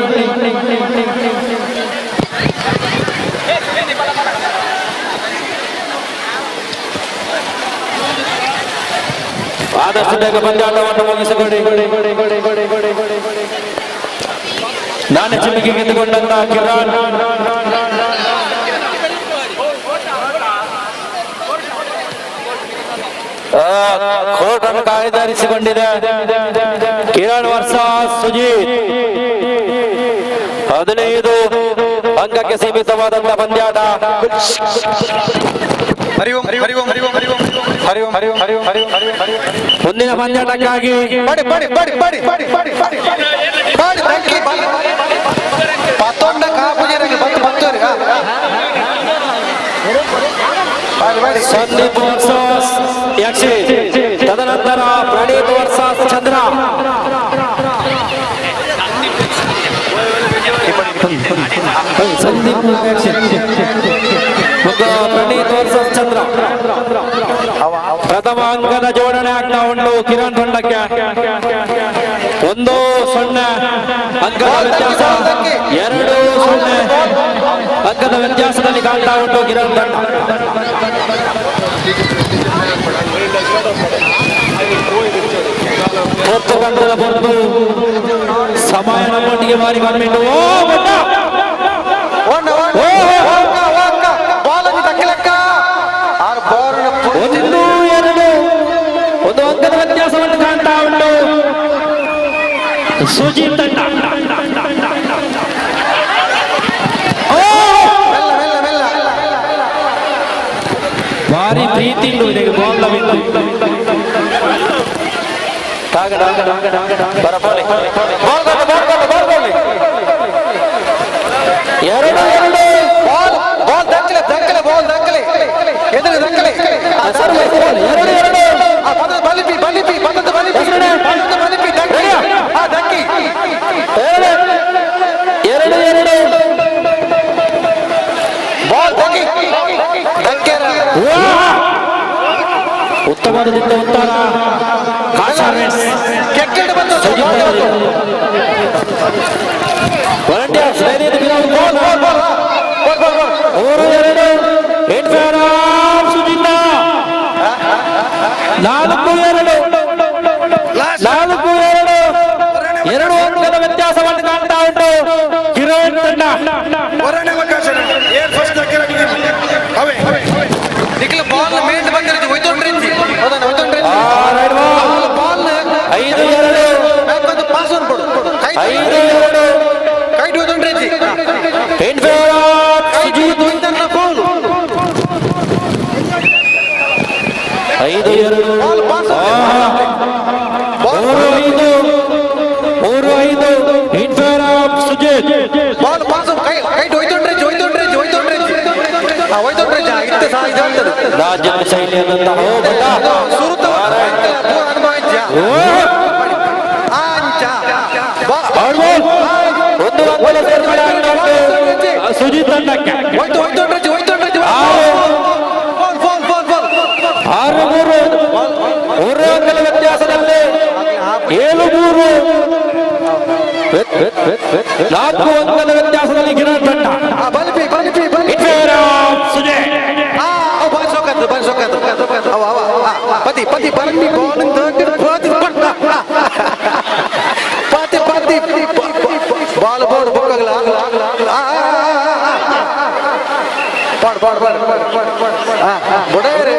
ಆದಷ್ಟು ಬೇಗ ಪಂದ್ಯಾಟವನ್ನು ಮುಗಿಸಿಕೊಡಿ. ನಾಣ್ಯ ಚಿಮ್ಮಿಗೆ ಗೆದ್ದುಕೊಂಡಂತ ಕಿರಣ್. ಕೋರ್ಟ್ ಅನ್ನು ಕಾಯ್ದಾರಿಸಿಕೊಂಡಿದೆ. ಕಿರಣ್ ವರ್ಸಸ್ ಸುಜೀತ್. 15 ಅಂಕಕ್ಕೆ ಸೀಮಿತವಾದಂತಹ ಪಂದ್ಯಾಟ. ಹರಿ ಓಂ ಹರಿ ಓಂ ಹರಿ ಓಂ ಹರಿ ಓಂ ಹರಿ ಓಂ ಹರಿ ಓಂ ಹರಿ ಓಂ ಹರಿ ಓಂ ಹರಿ ಓಂ. ಮುಂದಿನ ಪಂದ್ಯಾಟಕ್ಕಾಗಿ ಬಡಿ ಬಡಿ ಬಡಿ ಬಡಿ ಬಡಿ ಬಡಿ ಬಡಿ ಬಡಿ ದಂಕಿ ಪತ್ತೊಂಡ ಕಾಪುಜರಿಗೆ ಬಂದು ಬತ್ತೋರಿ. ಸಂದೀಪ್ ವರ್ಸಸ್ ಯಕ್ಷಿ, ತದನಂತರ ಪ್ರಣೀತ್ ವರ್ಸಸ್ ಚಂದ್ರ. ಸಂದೀಪ್ ಯಕ್ಷಿ ಮತ್ತು ಪ್ರಣೀತ್ ವರ್ಸಸ್ ಚಂದ್ರ. ಪ್ರಥಮ ಅಂಕದ ಜೋಡಣೆ ಆಗ್ತಾ ಉಂಟು ಕಿರಣ್ ತಂಡಕ್ಕೆ. 1-0 ಅಂಕದ ವ್ಯತ್ಯಾಸ, 2-0 ಅಂಕದ ವ್ಯತ್ಯಾಸದಲ್ಲಿ ಕಾಣ್ತಾ ಉಂಟು ಕಿರಣ್ ತಂಡ. ಹೊತ್ತು ಗಂಟಲ ಬಂದು ಸಮಯ ನಮ್ಮೊಟ್ಟಿಗೆ ಬಾರಿ ಕಮ್ಮಿ. ಓ ಬಣ್ಣ! 1-2 ಒಂದು ಅಂಕದ ವ್ಯತ್ಯಾಸವನ್ನು ಕಾಣ್ತಾ ಉಂಟು ಸುಜಿತ್ ತಂಡ. ಭಾರಿ ಪ್ರೀತಿ ಉಂಟು ಇದಕ್ಕೆ ಬಾಲ್ ಬಿತ್ತು. 2-2 ಬಾಲ್ ಬಾಲ್ ದಕ್ಕಲೆ ದಕ್ಕಲೆ ಬಾಲ್ ದಕ್ಕಲೆ ಎದುರು ದಕ್ಕಲೆ. 2-2 ಬಲಿಪಿ ಬಲಿಪಿ ಪದದ ಬಲಿಪಿ ಪದದ ಬಲಿಪಿ ದಕ್ಕಿ ಆ ದಕ್ಕಿ. 2-2 ಬಾಲ್ ದಕ್ಕಿ ದಕ್ಕೇರ. ಉತ್ತಮವಾದ ಉತ್ತರ ಕೆಕ್ಕೆಡೆ ಬಂದು volunteers. Ball ball ball ball ball ball. 3-2 in favour of ಸುಜಿತ. 4-2 4-2 2 ಅಂಕದ ವ್ಯತ್ಯಾಸವನ್ನು ಕಾಣ್ತಾ ಉಂಟು ಕಿರಣ್ ತಂಡ. ನಿಖಿಲ ಬಾಲ್ ಮೇಂಡ್ ಬಂದಿರೋದು ಹೋಯ್ತೊಂಡ್ರಿ ಹೌದಾ? ಹೋಯ್ತೊಂಡ್ರಿ ಬಾಲ್. 5-2 ಬ್ಯಾಕ್ ಪಾಸ್ ಅನ್ಕೊಡು. 5-2 ಕೈಟ್ ಹೋಯ್ತೊಂಡ್ರಿ. In favour of Sujith. Foul. 5-2 3-5 3-5 in favour of Sujith. Ball pass ಕೈ ಕೈಟ್ ಹೋಯ್ತೊಂಡ್ರಿ ಹೋಯ್ತೊಂಡ್ರಿ ಹೋಯ್ತೊಂಡ್ರಿ ಹೋಯ್ತೊಂಡ್ರಿ ಇತ್ತೆ ಸಹ ಇದು ಆಗ್ತದೆ. ರಾಜ್ಯದ ಶೈಲಿಯಾದಂತಹ ಸುರುತ ಅನುಭವ ಆಂಚ ಒಂದು ಅಂಕದ ಸೇರ್ಪಡೆ ಆಗ್ತಾ ಉಂಟು ಸುಜಿತ್ ತಂಡಕ್ಕೆ. ಹೋಯ್ತು ಹೋಯ್ತೊಂಡ್ರಿ ಹೋಯ್ತೊಂಡ್ರಿ. Foul foul foul foul. 6-3 3 ಅಂಕದ ವ್ಯತ್ಯಾಸದಲ್ಲಿ 7-3 4 ಅಂಕದ ವ್ಯತ್ಯಾಸದಲ್ಲಿ ಕಿರಣ್ ತಂಡ. ಬಲಿಪಿ ಬಲಿಪಿ ಬಲಿಪಿ. In favour of Sujay. Ball ಸೋಕತ್ತು ಬಾಲ್ ಸೋಕತ್ತು ಅವ ಅವ ಪತಿ ಪತಿ ಬಲಿಪಿ ಬಾಲ್ ಪತಿ ಪತಿ ಪತಿ ಬಾಲ್ ಬೋರ್ಡ್ ಬೋಗಲ. ಪಾಡ್ ಪಾಡ್ ಪಾಡ್ ಬೊಡೇರೆ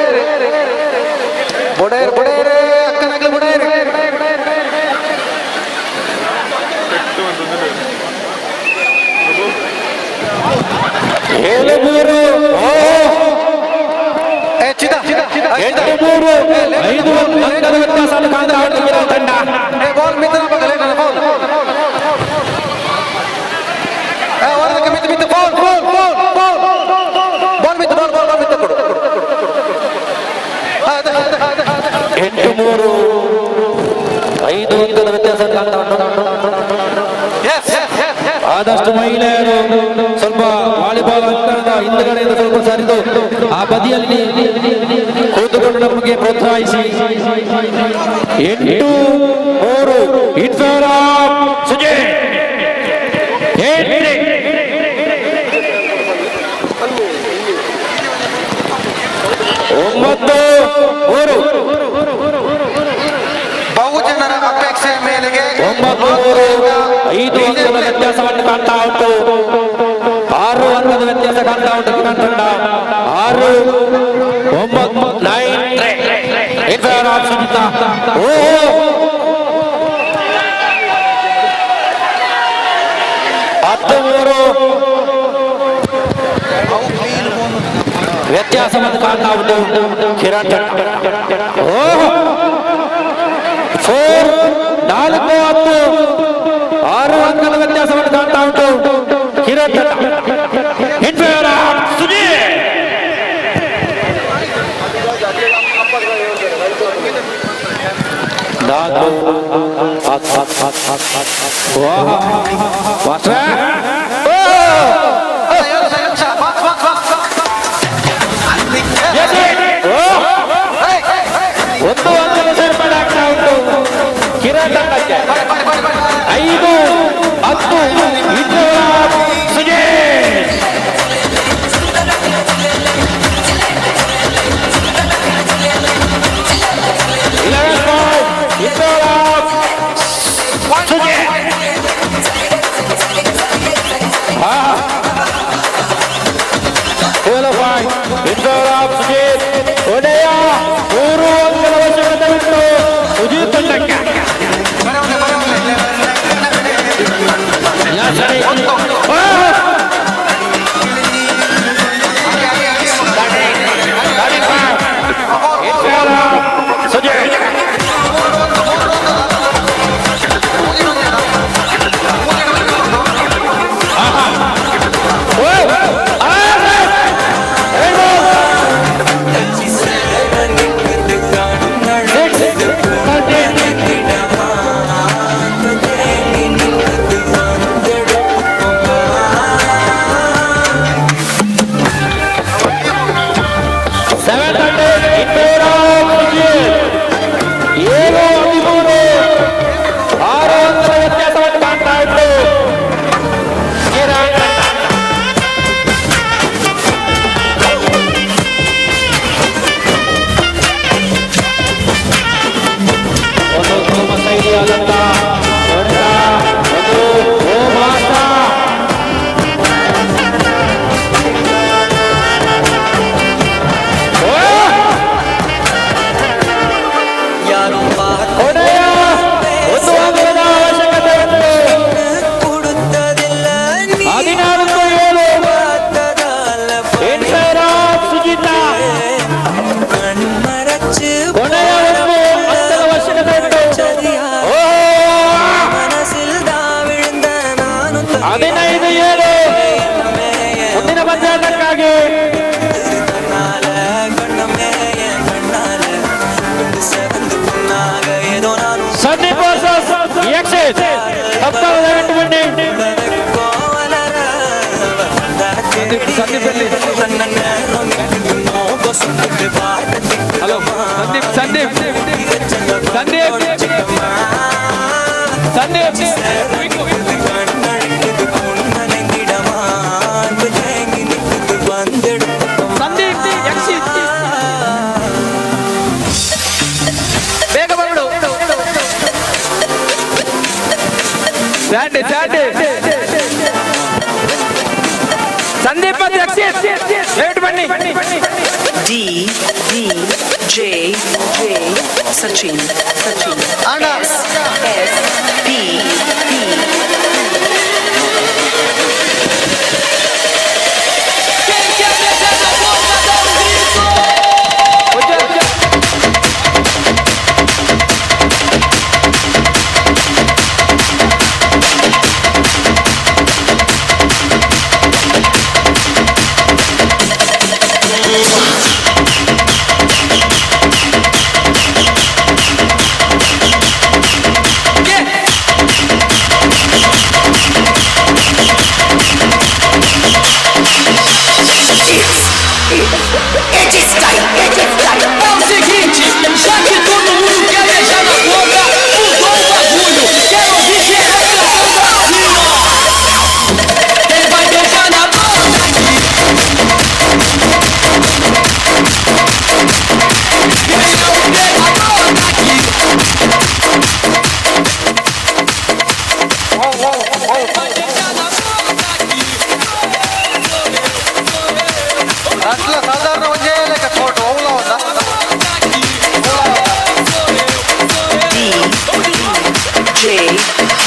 ಬೊಡೇರ್ ಬೊಡೇರೆ ಅಕ್ಕನಗಲು ಬೊಡೇರೆ. 7-3 8-3 5 ಅಂಕದ ವ್ಯತ್ಯಾಸವನ್ನು ಕಾಣ್ತಾ ಉಂಟು ಕಿರಣ್ ತಂಡ. ಬಾಲ್ ಮಿತ್ರ ಫೌಲ್ ಮಿತ್ ಮಿತ್ ಫೌಲ್ ಫೌಲ್ ಫೌಲ್ ಫೌಲ್. 8-3 5 ಅಂಕದ ವ್ಯತ್ಯಾಸ ಕಾಣ್ತಾ ಉಂಟು. ಆದಷ್ಟು ಮಹಿಳೆಯರು ಸ್ವಲ್ಪ ವಾಲಿಬಾಲ್ ಅಂಕಣದ ಹಿಂದುಗಡೆಯಿಂದ ಸ್ವಲ್ಪ ಸರಿದು ಆ ಬದಿಯಲ್ಲಿ ಕೂತುಕೊಂಡು ನಮಗೆ ಪ್ರೋತ್ಸಾಹಿಸಿ. 8-3 ಇನ್ ಫೇವರ್ ಆಫ್ ಸುಜೀತ್. 8 9-3 ಬಹುಜನರ ಅಪೇಕ್ಷೆಯ ಮೇರೆಗೆ 9-3 5 ಅಂಕದ ವ್ಯತ್ಯಾಸವನ್ನು ಕಾಣ್ತಾ ಉಂಟು. 6 ಅಂಕದ ವ್ಯತ್ಯಾಸ ಕಾಣ್ತಾ ಉಂಟು ಕಿರಣ್ ತಂಡ. 6-9 9 ಇನ್ ಫೇವರ್ ಆಫ್ ಸುಜಿತಾ. ಓ 10-3 ವ್ಯತ್ಯಾಸವನ್ನು ಕಾಣ್ತಾ ಉಂಟು ಕಿರಣ್ ತಂಡ. ಓ 4 4-10 6 ಅಂಕದ ವ್ಯತ್ಯಾಸವನ್ನು ಕಾಣ್ತಾ ಉಂಟು ಕಿರಣ್ ತಂಡ. ಇನ್ ಫೇವರ್ ಆಫ್ ಸುಜೀತ್. 4 1 ಅಂಕದ ಸೇರ್ಪಡೆ ಆಗ್ತಾ ಉಂಟು ಕಿರಣ್ ತಂಡಕ್ಕೆ. 5-10 in favour of Sujeeth. 11-5 in favour of Sujeeth. 12-5 in favour of Sujeeth. ಒಡೆಯ 3 ಅಂಕದ ಅವಶ್ಯಕತೆ ಉಂಟು ಸುಜೀತ್ ತಂಡಕ್ಕೆ. ಸರಿ. In favour of Sujeeth. 7-13 in favour of Sujeeth. 7-13 6 ಅಂಕದ ವ್ಯತ್ಯಾಸವನ್ನು ಕಾಣ್ತಾ ಉಂಟು ಕಿರಣ್ ತಂಡ. ಒಂದು ಉತ್ತಮ ಶೈಲಿಯಾದಂತ ಹೊಡೆತ. ಒಂದು ಓ ಮಾಸ್ಟರ್. ಓ! ಒಡೆಯ 1 ಅಂಕದ ಅವಶ್ಯಕತೆ ಉಂಟು. 14-7 ಇನ್ ಫೇವರ್ ಆಫ್ ಸುಜಿತ. ಕೊನೆಯ 1 ಅಂಕದ ಅವಶ್ಯಕತೆ ಉಂಟು. ಓ 15-7 ಮುಂದಿನ ಪಂದ್ಯಾಟಕ್ಕಾಗಿ ಸಂದೀಪ್ ವರ್ಸಸ್ ಯಕ್ಷಿತ್. ದಯವಿಟ್ಟು ಬನ್ನಿ. ಸಂದೀಪ್ ಎಲ್ಲಿ? ಹಲೋ ಸಂದೀಪ್, ಸಂದೀಪ್, ಸಂದೀಪ್, ಸಂದೀಪ್. ಸಂದೀಪ್, ಯಕ್ಷಿತ್, ಬೇಗ ಬರಡು. ಸ್ಯಾಂಡಿ, ಸ್ಯಾಂಡಿ, ಸಂದೀಪ್ ಮತ್ತು ಯಕ್ಷಿತ್ ದಯವಿಟ್ಟು ಬನ್ನಿ. D D J J Sachin Sachin S S P P. ಅಟ್ಲ ಸಾಧಾರಣ ಒಂಜೇ ಲೆಕ್ಕ ಫೋಟೋ ಓಲ ಒಂದ. D J J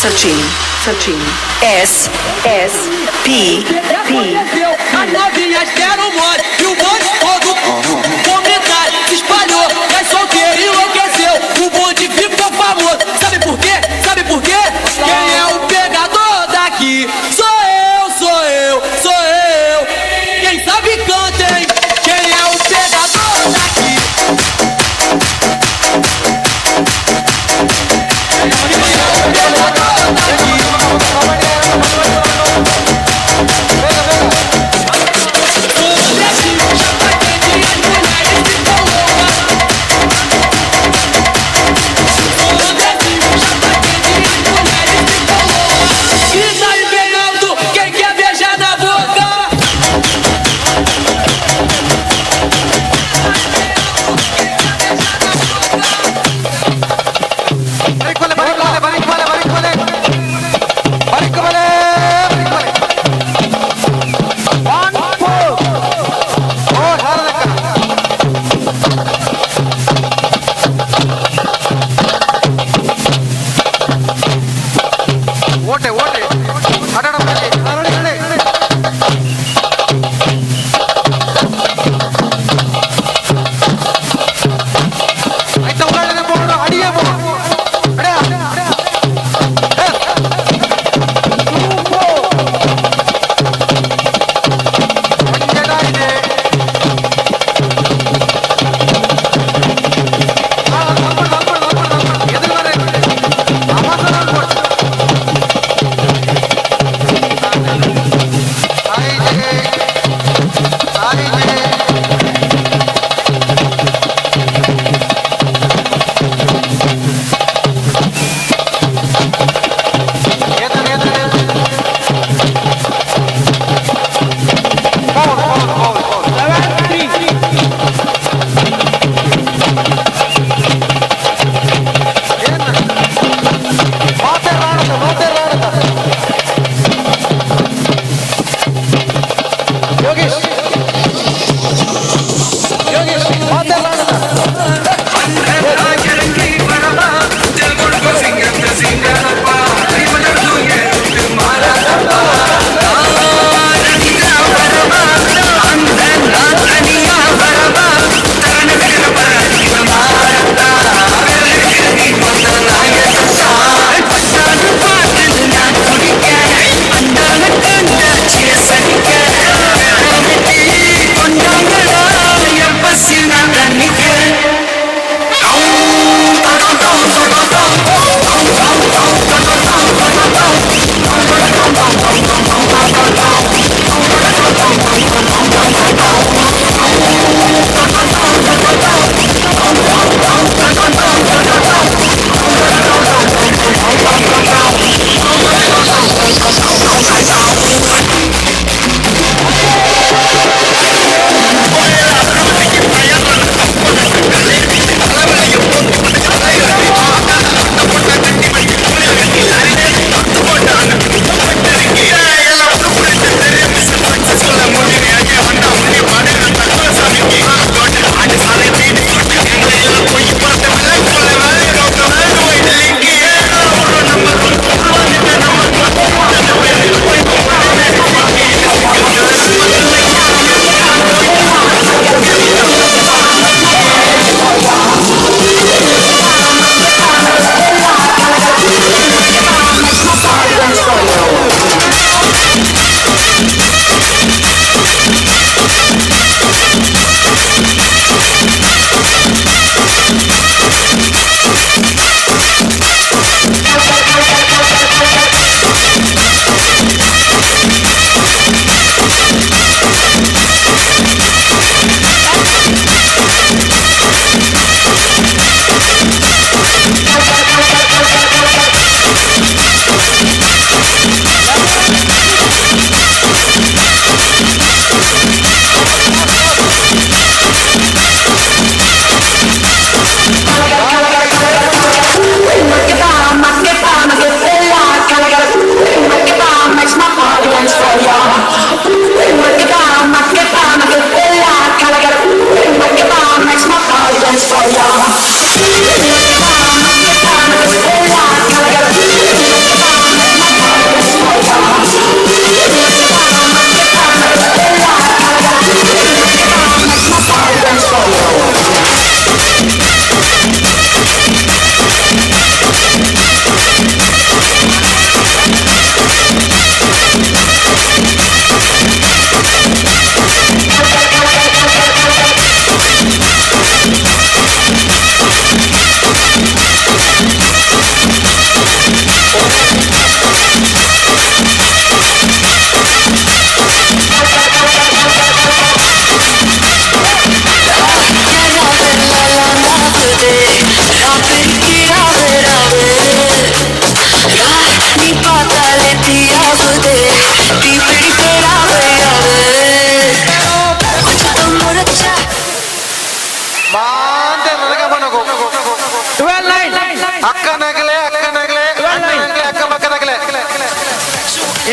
Sachin Sachin S S P P. As novinhas deram mole e o bonde todo comentário se espalhou. E as solteiras enlouqueceu. O bonde ficou famoso. Sabe por quê? Sabe por quê? Quem é o pegador daqui? Sou eu, sou eu, sou eu. Quem sabe canta, hein? Quem é o pegador daqui? Quem é o pegador daqui? Grita aí bem alto, quem quer beijar na boca? ಓಟೆ ಓಟೆ ಆಟಾಡ ಆಯ್ತಾ ಉಳ್ಳಾಡಿದ ಬೋರ್ಡು ಅಡಿಗೆ ಬೋರ್ಡು ಅಡೆ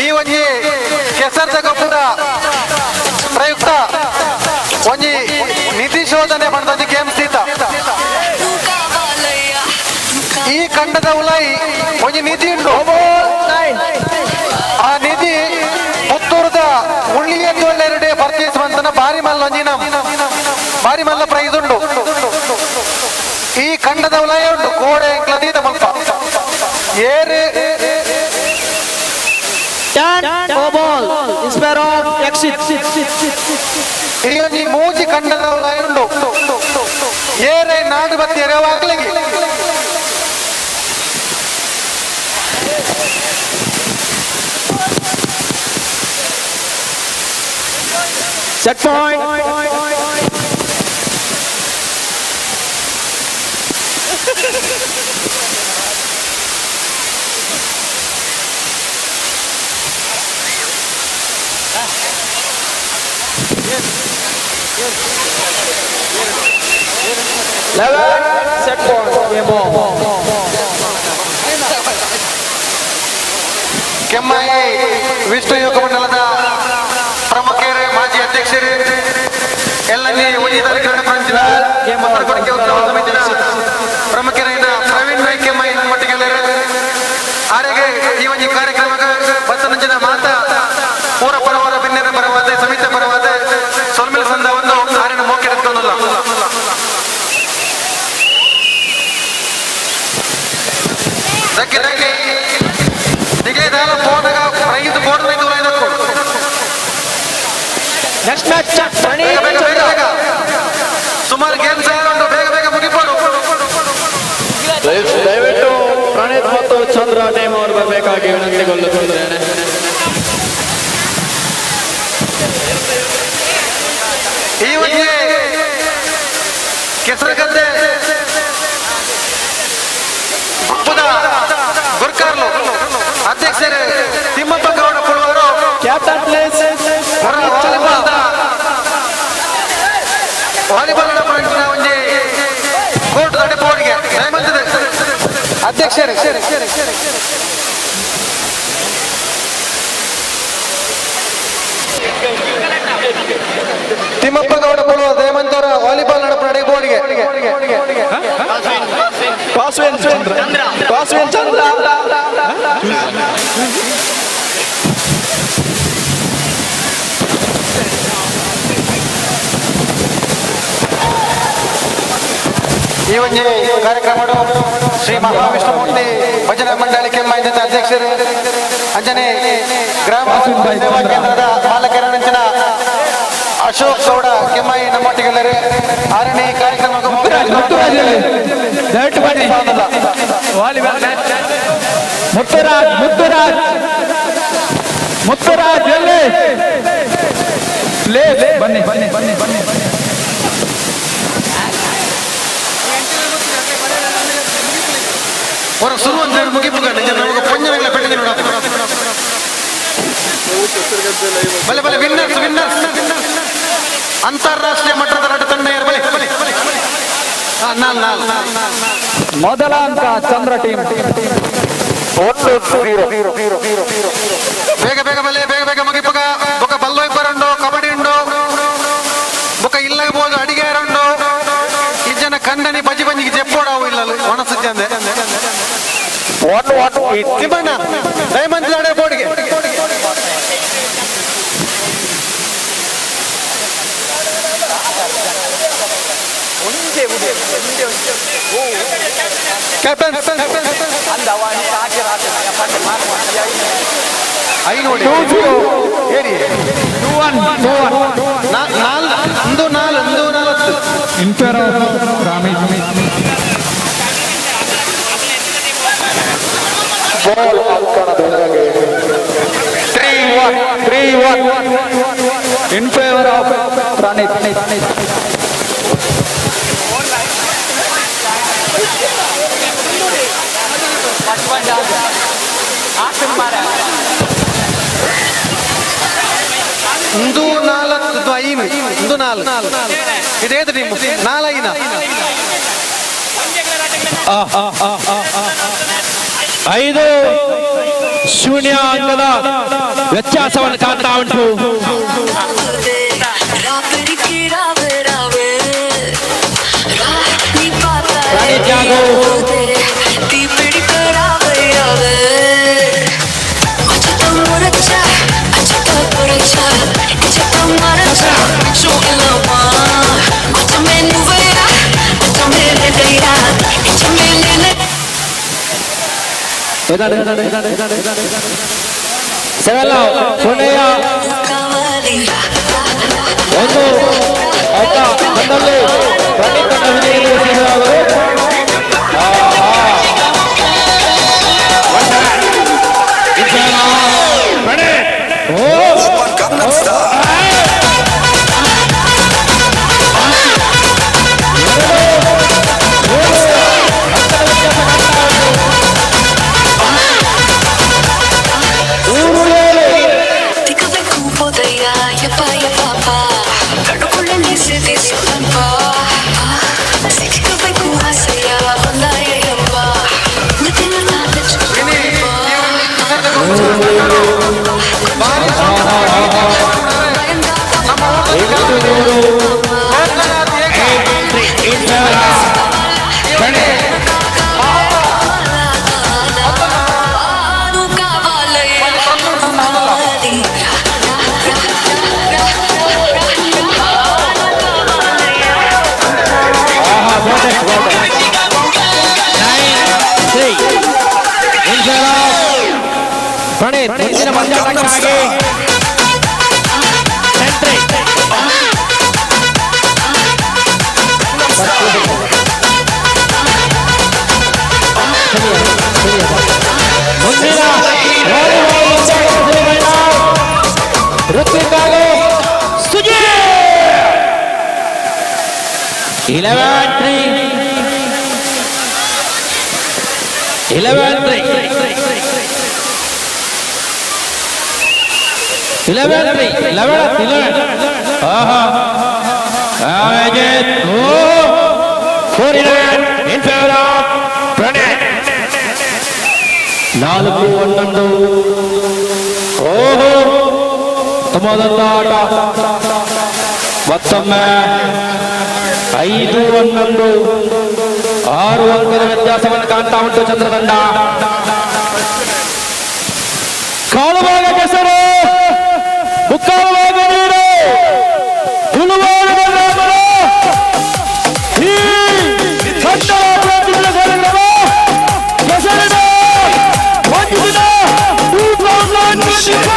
ಈ ಒಂಜಿ ಕೆಸರ್ದ ಕಪ್ಪುದ ಪ್ರಯುಕ್ತ ಒಂಜಿ ನಿಧಿ ಶೋಧನೆ ಪಂಡ ಗೇಮ್ ಸೀತ ಈ ಖಂಡದ ಉಲಾಯಿ ಒಂಜಿ ನಿಧಿ ಉಂಡು. ಆ ನಿಧಿ ಪುತ್ತೂರುದ ಉಳ್ಳಿಯ ಎರಡೇ ಪರ್ಚೇಸ್ ಮಂತನ ಬಾರಿ ಮಲ್ಲ ಒಂಜಿ ನಮ್ ಬಾರಿ ಮಲ್ಲ ಪ್ರೈಸ್ ಉಂಡು. ಈ ಖಂಡದ ಉಲಾಯ ಉಂಡು ಕೋಡೆ ಎಂಕ್ಲದೀತ ಮಲ್ಪ ಏರು ಈ ಒಂಜಿ ಮೂಜಿ ಖಂಡದ ಉಲಾಯ ಉಂಡು. ಏರೆ ನಾಡು ಬತ್ತಿ ಎರೆವಾಗ್ಲಿಗೆ Set point. Eleven. Set point. Game ball. Kemmayi Vishnu ಯುವಕ ಮಂಡಲದ ಪ್ರಮುಖರು ಮಾಜಿ ಅಧ್ಯಕ್ಷರು ಎಲ್ಲನೇ ಒಂಜಿ ತಾರೀಕು ಕೊಡಿಕೆ ಉತ್ಸವ ಸಮಿತಿಯ ಪ್ರಮುಖರಾದ ಪ್ರವೀಣ್ ರೈ ಕೆಮ್ಮಾಯಿ ನಮ್ಮೊಟ್ಟಿಗೆಲ್ಲರು ಆರೆಗೆ ಈ ಒಂಜಿ ಕಾರ್ಯಕ್ರಮಕ್ಕೆ ಬತ್ತನಂಚಿನ ಮಾತಾ ಪೂರ ಪರವಾದ ಬಿನ್ನೆರ ಪರವಾದ ಸಮಿತಿ ಪರವಾದ ಸೊಲ್ಮೆಲ್ ಸಂದವನ್ನು ಆರೆನ ಮೋಕೆಡೆತ್ಕೊಂಡಲ್ಲ. ದಕ್ಕೆ ದಕ್ಕೆ ನಿಗೇದಾಲ ಫೋನಾಗ ಪ್ರೈಸ್ ಬೋರ್ಡ್ ಮೇಲೆ ನೆಕ್ಸ್ಟ್ ಮ್ಯಾಚ್ ಬೇಗ ಬೇಗ ಬೇಗ ಬೇಗ ಸುಮಾರು ಗೇಮ್ಸ್ ಉಂಟು, ಬೇಗ ಬೇಗ ಮುಗಿಬೋದು. ದಯವಿಟ್ಟು ಪ್ರಣೀತ್ ಮತ್ತು ಚಂದ್ರ ಟೀಮ್ ಅವರು ಬರಬೇಕಾಗಿ ವಿನಂತಿಗೊಳ್ಳುತ್ತಿದ್ದೇನೆ. ಈ ಒಂದು ಕೆಸರಗದ್ದೆ ಗುಪ್ಪದ ಗುರ್ಕಾರ್ಲು ಅಧ್ಯಕ್ಷರು ತಿಮ್ಮಪ್ಪ ಗೌಡ ಕೊಡುವರು ಕ್ಯಾಪ್ಟನ್ ಪ್ಲೇಸ್ ವಾಲಿಬಾಲ್ ಒಂಜಿ ಕೋರ್ಟ್ ದೊಡ್ಡ ಬೋರ್ಡ್ಗೆ ಅಧ್ಯಕ್ಷರು ತಿಮ್ಮಪ್ಪ ಗೌಡ ಕೊಡುವ ದಯಮಂತವರ ವಾಲಿಬಾಲ್ ನಡಪು ಬೋರ್ಡ್ಗೆ ಚಂದ್ರ. ಈ ಒಂದು ಕಾರ್ಯಕ್ರಮ ಶ್ರೀ ಮಹಾವಿಷ್ಣುಮೂರ್ತಿ ಭಜನಾ ಮಂಡಳಿ ಕೆಮ್ಮಾಯಿದ ಅಧ್ಯಕ್ಷರು ಅಂಜನೆ ಗ್ರಾಮ ಸೇವಾ ಕೇಂದ್ರದ ಮಾಲಕರನಂಚಿನ ಅಶೋಕ್ ಗೌಡ ಕೆಮ್ಮಾಯಿ ನಮ್ಮೊಟ್ಟಿಗೆಲ್ಲರು ಆರನೇ ಕಾರ್ಯಕ್ರಮಕ್ಕೆ ಮುತ್ತುರಾಜ್ ಮುತ್ತುರಾಜ್ ಮುತ್ತುರಾಜ್ ಎಲ್ಲಿ ಪ್ಲೇಸ್ ಬನ್ನಿ ಬನ್ನಿ ಬನ್ನಿ ಬನ್ನಿ. ಹೊರ ಶುರು ಅಂತ ಹೇಳಿ ಮುಗಿಪು ನಮಗೆ ಪಂಜನೆಗಳ ಪೆಟ್ಟಿಗೆ ನೋಡ ಬಲೆ ಬಲೆ ವಿನ್ನರ್ಸ್ ವಿನ್ನರ್ಸ್ ಅಂತಾರಾಷ್ಟ್ರೀಯ ಮಟ್ಟದ ನಟ ತಂಡ ಯಾರು ಬಲೆ ನಾಲ್ ನಾಲ್ ಮೊದಲ ಅಂಕ ಚಂದ್ರ ಟೀಮ್ 1-0. ಬೇಗ ಬೇಗ ಬಲೆ ಬೇಗ ಬೇಗ ಮುಗಿಪುಗ ಬೊಕ ಬಲ್ಲೋಯ್ಪರುಂಡು ಕಬಡ್ಡಿ ಉಂಡು ಬೊಕ ಇಲ್ಲಬೋದು ಅಡಿಗೆರುಂಡು ಈ ಜನ ಕಂಡನಿ ಬಜಿ ಬಂಜಿಗೆ ಜೆಪ್ಪೋಡಾವು ಇಲ್ಲ ಒಣಸುತ್ತಂದೆ ತಿಮ್ಮಣ್ಣ ಡೈಮಂಡ್ ಲಾಡೆ ಬೋರ್ಡ್ಗೆ ಕ್ಯಾಪ್ಟನ್ ಐನೋಡಿ ಏರಿ ನಾಲ್ ಒಂದು ನಾಲ್ ಒಂದು ನಾಲ್ಕು ಇನ್ಫೇರ್ Ramesh ball ಅಂಕಣದೊಳಗೆ 3-1 3-1 in favour of Praneeth. ಒಂದು ನಾಲ್ಕು ಐನು ಒಂದು ನಾಲ್ಕು ಇದೇದು ನಿಮ್ಮ ನಾಲೈನ 5-0 ಶೂನ್ಯ ಅಂಕದ ವ್ಯತ್ಯಾಸವನ್ನು ಕಾಣ್ತಾ ಉಂಟು. 7 ಸೊನ್ನೆಯ 1 ಅಂಕ ಬಂದಲ್ಲಿ ಪ್ರಣೀತ್ ತಂಡ ವಿಜಯಿಸಿದರು. ಪ್ರಣೀತ್ ಮುಂದಿನ ಪಂದ್ಯಾಟಕ್ಕಾಗಿ ಮುಂದಿನ ಋತ್ವಿಕ್ ಸುಜಿ 11-3 11-3 11-3 11 ಆಹಾ Ajit 49 in favour of Pranay. 4-11. ಓಹೋ ಉತ್ತಮವಾದಂತ ಆಟ. ಮತ್ತೊಮ್ಮೆ 5-11 6 ಅಂಕದ ವ್ಯತ್ಯಾಸವನ್ನು ಕಾಣ್ತಾ ಉಂಟು ಚಂದ್ರದಂಡ. ಕಾಲು ಭಾಗ ಕೆಸರು, ಮುಕ್ಕಾಲು ಭಾಗ ನೀರು, ತುಳುವಾಡಿದ ಗ್ರಾಮದ ಈ ಕನ್ನಡ ಪ್ರಾತಿನಿಧ್ಯ ಕಾರ್ಯಕ್ರಮ ಕೆಸರಿನ ವಂಚಿತ 2024.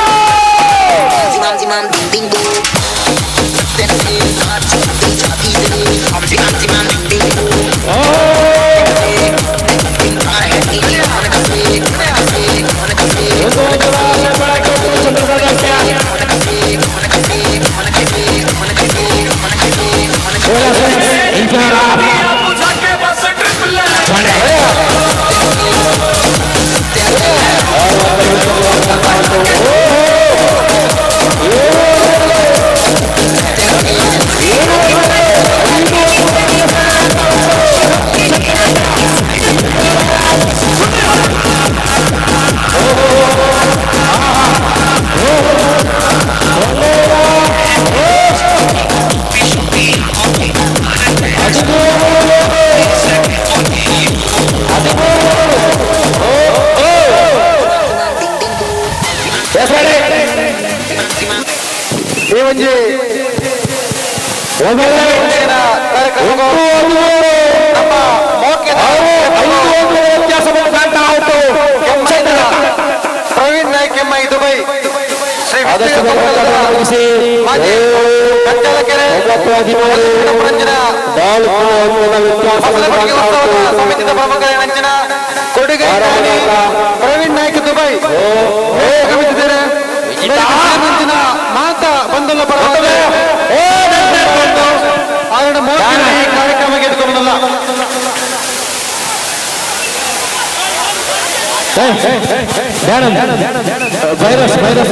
ಈ ಒಂಜಿ ಪ್ರವೀಣ್ ನಾಯ್ಕ್ ಎಂಐ ದುಬೈ ಶ್ರೀ ಮಾಜಿ ಸಂಚಾಲಕರೇ ಸಮಿತಿದ ಪ್ರಮುಖ ನಂಚಿನ ಕೊಡುಗೆ ಪ್ರವೀಣ್ ನಾಯ್ಕ್ ದುಬೈ ಆಗಮಿಸಿದ್ದಾರೆ. ನಂಚಿನ ಮಾತಾ ಬಂಧುల ಪರವಾಗಿ ಆರಣ ಮೋದಿ ಈ ಕಾರ್ಯಕ್ರಮಕ್ಕೆ ಎದುರ್ಕೊಂಡಲ್ಲ. Virus virus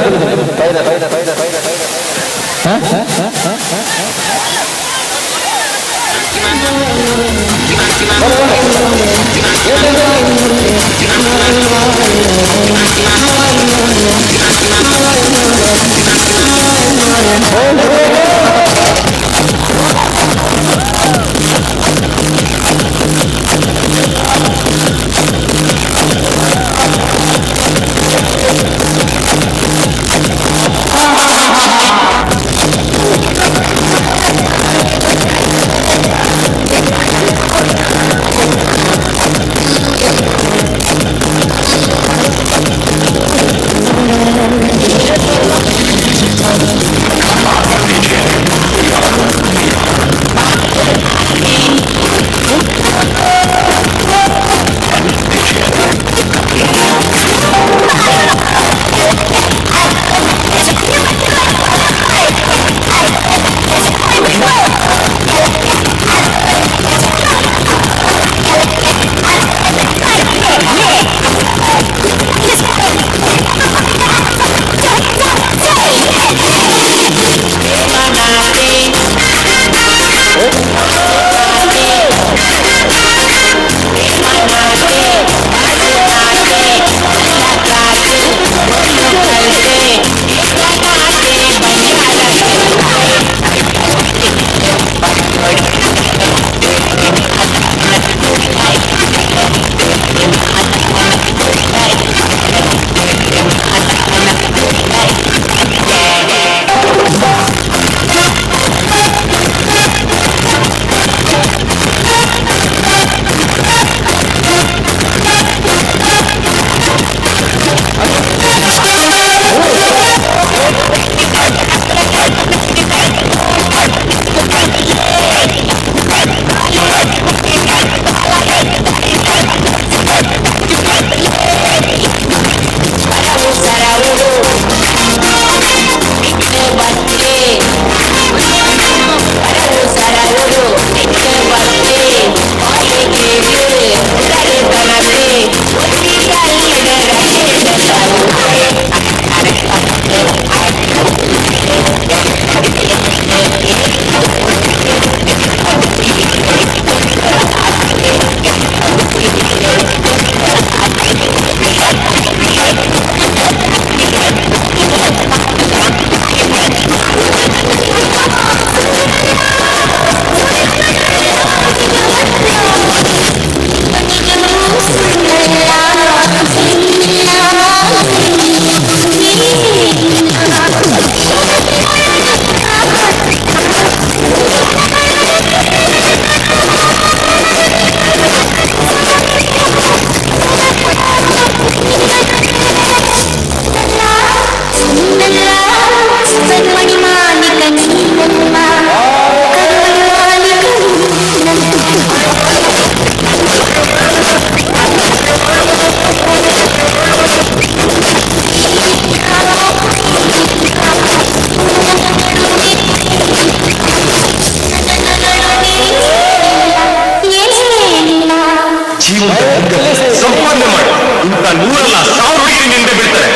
ಸಂಪಾದನೆ ಮಾಡಿ ಇಂಥ ನೂರಲ್ಲ ಸಾವಿರ ಹುಡುಗಿರು ನಿಂದೆ ಬೀಳ್ತಾರೆ.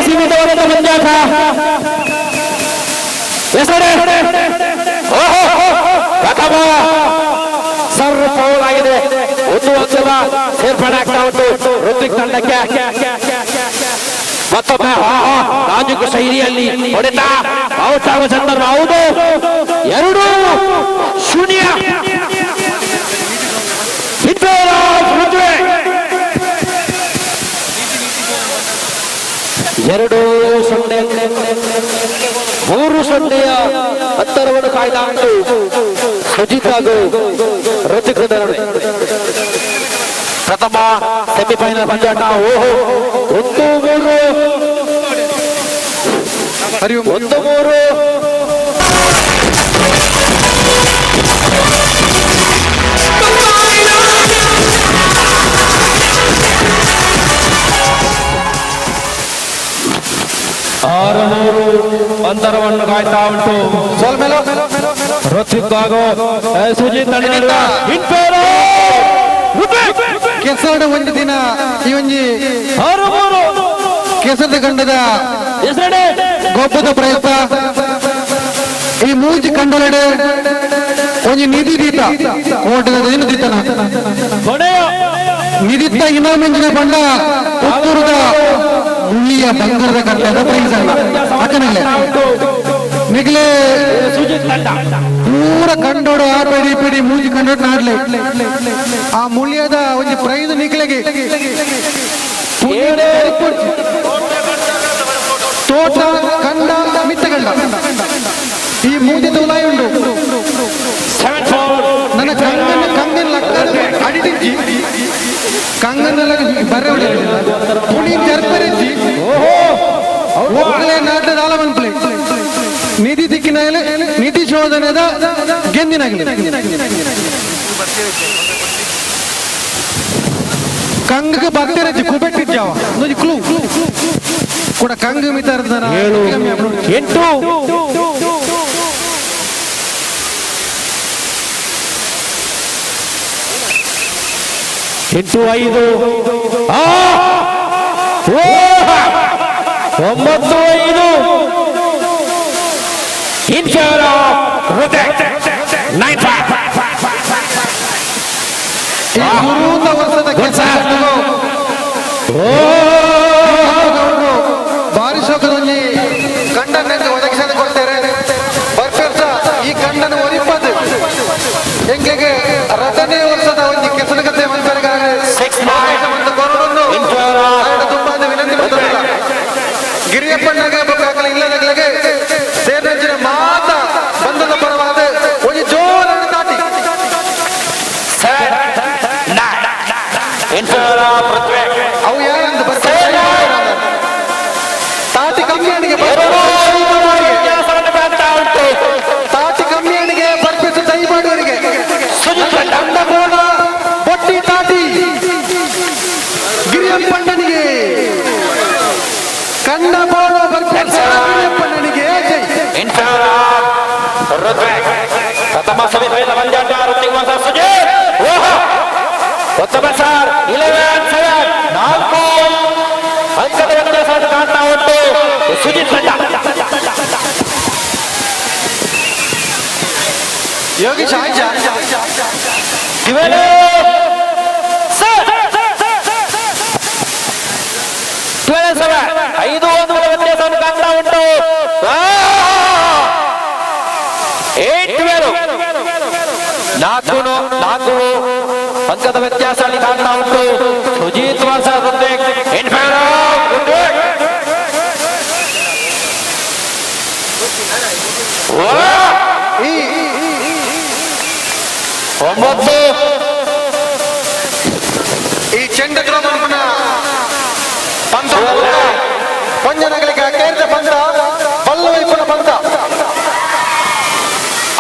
ಸೀಮಿತವಾದ ಪಂದ್ಯಾಟ. ಪ್ರಥಮ ಸರ್ವ್ ಫೌಲ್ ಆಗಿದೆ. ಒಂದು ಅಂಕದ ಸೇರ್ಪಡೆ ಆಗ್ತಾ ಉಂಟು ಋತ್ವಿಕ್ ತಂಡಕ್ಕೆ. ಮತ್ತೊಮ್ಮೆ ನಾಜೂಕು ಶೈಲಿಯಲ್ಲಿ ಹೊಡೆತ ಔಟ್ ಆಗುವ ಸಂದರ್ಭ. ಹೌದು, 2-0. 2-0 3-0 ಅಂತರವನ್ನು ಕಾಯ್ದ ಉಂಟು ಸುಜಿತ್ ಹಾಗೂ ಋತಿಕ್ ನಡುವೆ. ಪ್ರಥಮ ಸೆಮಿಫೈನಲ್ ಪಂದ್ಯಾಟ. ಓಹೋ, 1-3 1-3. 6-3 ಅಂತರವನ್ನು ಕಾಯ್ತಾ ಉಂಟು ಋತ್ವಿಕ್ ಹಾಗೂ ಸುಜಿತ್ ನಡುವೆ. ಕೆಸರಡ ಒಂದು ದಿನ ಈ ಒಂಜಿ ಕೆಸರದ ಗಂಡದ ಗೊಬ್ಬದ ಪ್ರಯತ್ನ. ಈ ಮೂಜಿ ಕಂಡಲಡೆ ಒಂಜಿ ನಿಧಿ ದೀತ ಓಟದ ಏನು ದೀತನ ನಿಧಿತ್ತ ಇನಾಮೆಂಜಿನ ಬಂಡ ಪುತ್ತೂರದ ಮುಳ್ಳಿಯ ಬಂಗಾರದ ಕಟ್ಟದ ಪ್ರೈಸ್ ಅಲ್ಲ ಅಕ್ಕನಲ್ಲೇ ನಿಗಲೇ ಪೂರ ಕಂಡೋಡು ಆ ಪೆಡಿ ಪೆಡಿ ಮೂಜಿ ಕಂಡೋಡು ನಾಡ್ಲೆ ಆ ಮುಳ್ಳಿಯದ ಒಂಜಿ ಪ್ರೈಸ್ ನಿಕ್ಲೆಗೆ ತೋಟ ಕಂಡ ಮಿತ್ತಗಂಡ ಈ ಮೂಜಿ ತುಲಾಯಿ ಉಂಟು. ನನ್ನ ಕಂಗನ ಕಂಗನ ಲಕ್ಕ ಅಡಿಟಿಂಚಿ ಕಂಗನ ಬರ್ರೆ ಪುಣಿ ಜರ್ಪರೆಂಚಿ ಒಕ್ಕಲೆ ನಾಟದ ಆಲಮನ್ಪ್ಲೆ ನಿಧಿ ದಿಕ್ಕಿನ ನಿಧಿ ಶೋಧನೆದ ಗೆಂದಿನಾಗಲಿ ಕಂಗಕ್ಕೆ ಬರ್ತೇನೆ ಕುಬೆಟ್ಟಿದ್ದಾವ ಕ್ಲೂ ಕೂಡ ಕಂಗ ಮಿತಾರ್ದ 8 8 5 9 5. In favor of Hrithik 9 5. ಈ ಗುರುತ ವರ್ಷದ ಭಾರಿ ಶೋಕದೊಂಜಿ ಕಂಡನ ಒದಗಿಸಲು ಕೊಡ್ತಾರೆ. ಬರ್ಪೆರ್ಸ ಈ ಕಂಡನ ಒರಿಪದು ಎಂಕೆಗೆ ರಥನೇ ವರ್ಷದ ಒಂದು ಕೆಸರಗತೆ ತುಂಬಾ ವಿನಂತಿ ಮಾಡ್ತಾರಲ್ಲ ಗಿರಿಯಪ್ಪಣ್ಣಗೆ ಇಲ್ಲದಗಳಿಗೆ ಸೇನಂಜಿನ ಮಾತ ಬಂಧದ ಪರವಾದ ಒಂದು ಜೋರನ್ನು ತಾಟಿ ಅವು ಯಾರಂತ ಬರ್ತಾರೆ ತಾಟಿ ಕಮ್ಮಿಯಣಿಗೆ ತಾಟಿ ಕಮ್ಮಿಯಣಿಗೆ ಬರ್ಪಿಸು ದಯ ಮಾಡುವವರಿಗೆ ಕಂಡಗೋಣ ಬೊಟ್ಟಿ ತಾಟಿ ಗಿರಿಯಪ್ಪಣ್ಣನಿಗೆ ಕಂಡ ಬೋಣ ಬರ್ಪಿಸ ಗಿರಿಯಪ್ಪಣ್ಣನಿಗೆ ಜೈ. ಪ್ರಥಮ ಸೆಮಿಫೈನಲ್ ಪಂದ್ಯಾಟ ಋತ್ವಿಕ್ ವರ್ಸಸ್ ಸುಜಿತ್. ಓಹೋ, ಉತ್ತಮ ಸರ್. 11 7 4 ಅಂಕದ ವ್ಯತ್ಯಾಸ ಕಾಣ್ತಾ ಉಂಟು ಸುಜಿತ್ ತಂಡ. ಯೋಗೀಶ್ ಆಯ್ತಾ 12 7 5 1 ವ್ಯತ್ಯಾಸವನ್ನು ಕಾಣ್ತಾ ಉಂಟು. 8 12 4 4 ಅಂಕದ ವ್ಯತ್ಯಾಸ ಅಲ್ಲಿ ಕಾಣ್ತಾ ಉಂಟು. Sujith versus Rithvik. In favor of Hrithik. 9 ಈ ಚೆಂಡ ಕ್ರಮನ ಪಂಥ ಪಂಜನಗಳಿಗೆ ಕೇರಿದ ಪಂಥ ಬಲ್ಲ ವೈಪುನ ಪಂಥ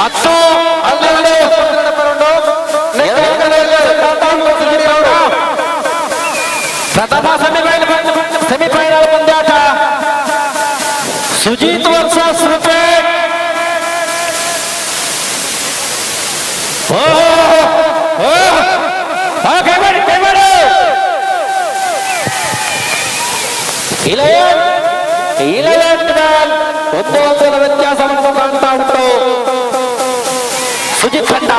10 12 ಪ್ರಥಮ ಸೆಮಿಫೈನಲ್ ಪಂದ್ಯಾಟ ಸುಜಿತ್ ವರ್ಸಸ್ ಋತ್ವಿಕ್. ಕೈಮಾಡಿ ಕೈಮಾಡಿ. 11 11 1 1 ವ್ಯತ್ಯಾಸವನ್ನು ಕಾಣ್ತಾ ಉಂಟು ಸುಜಿತ್ ತಂಡ.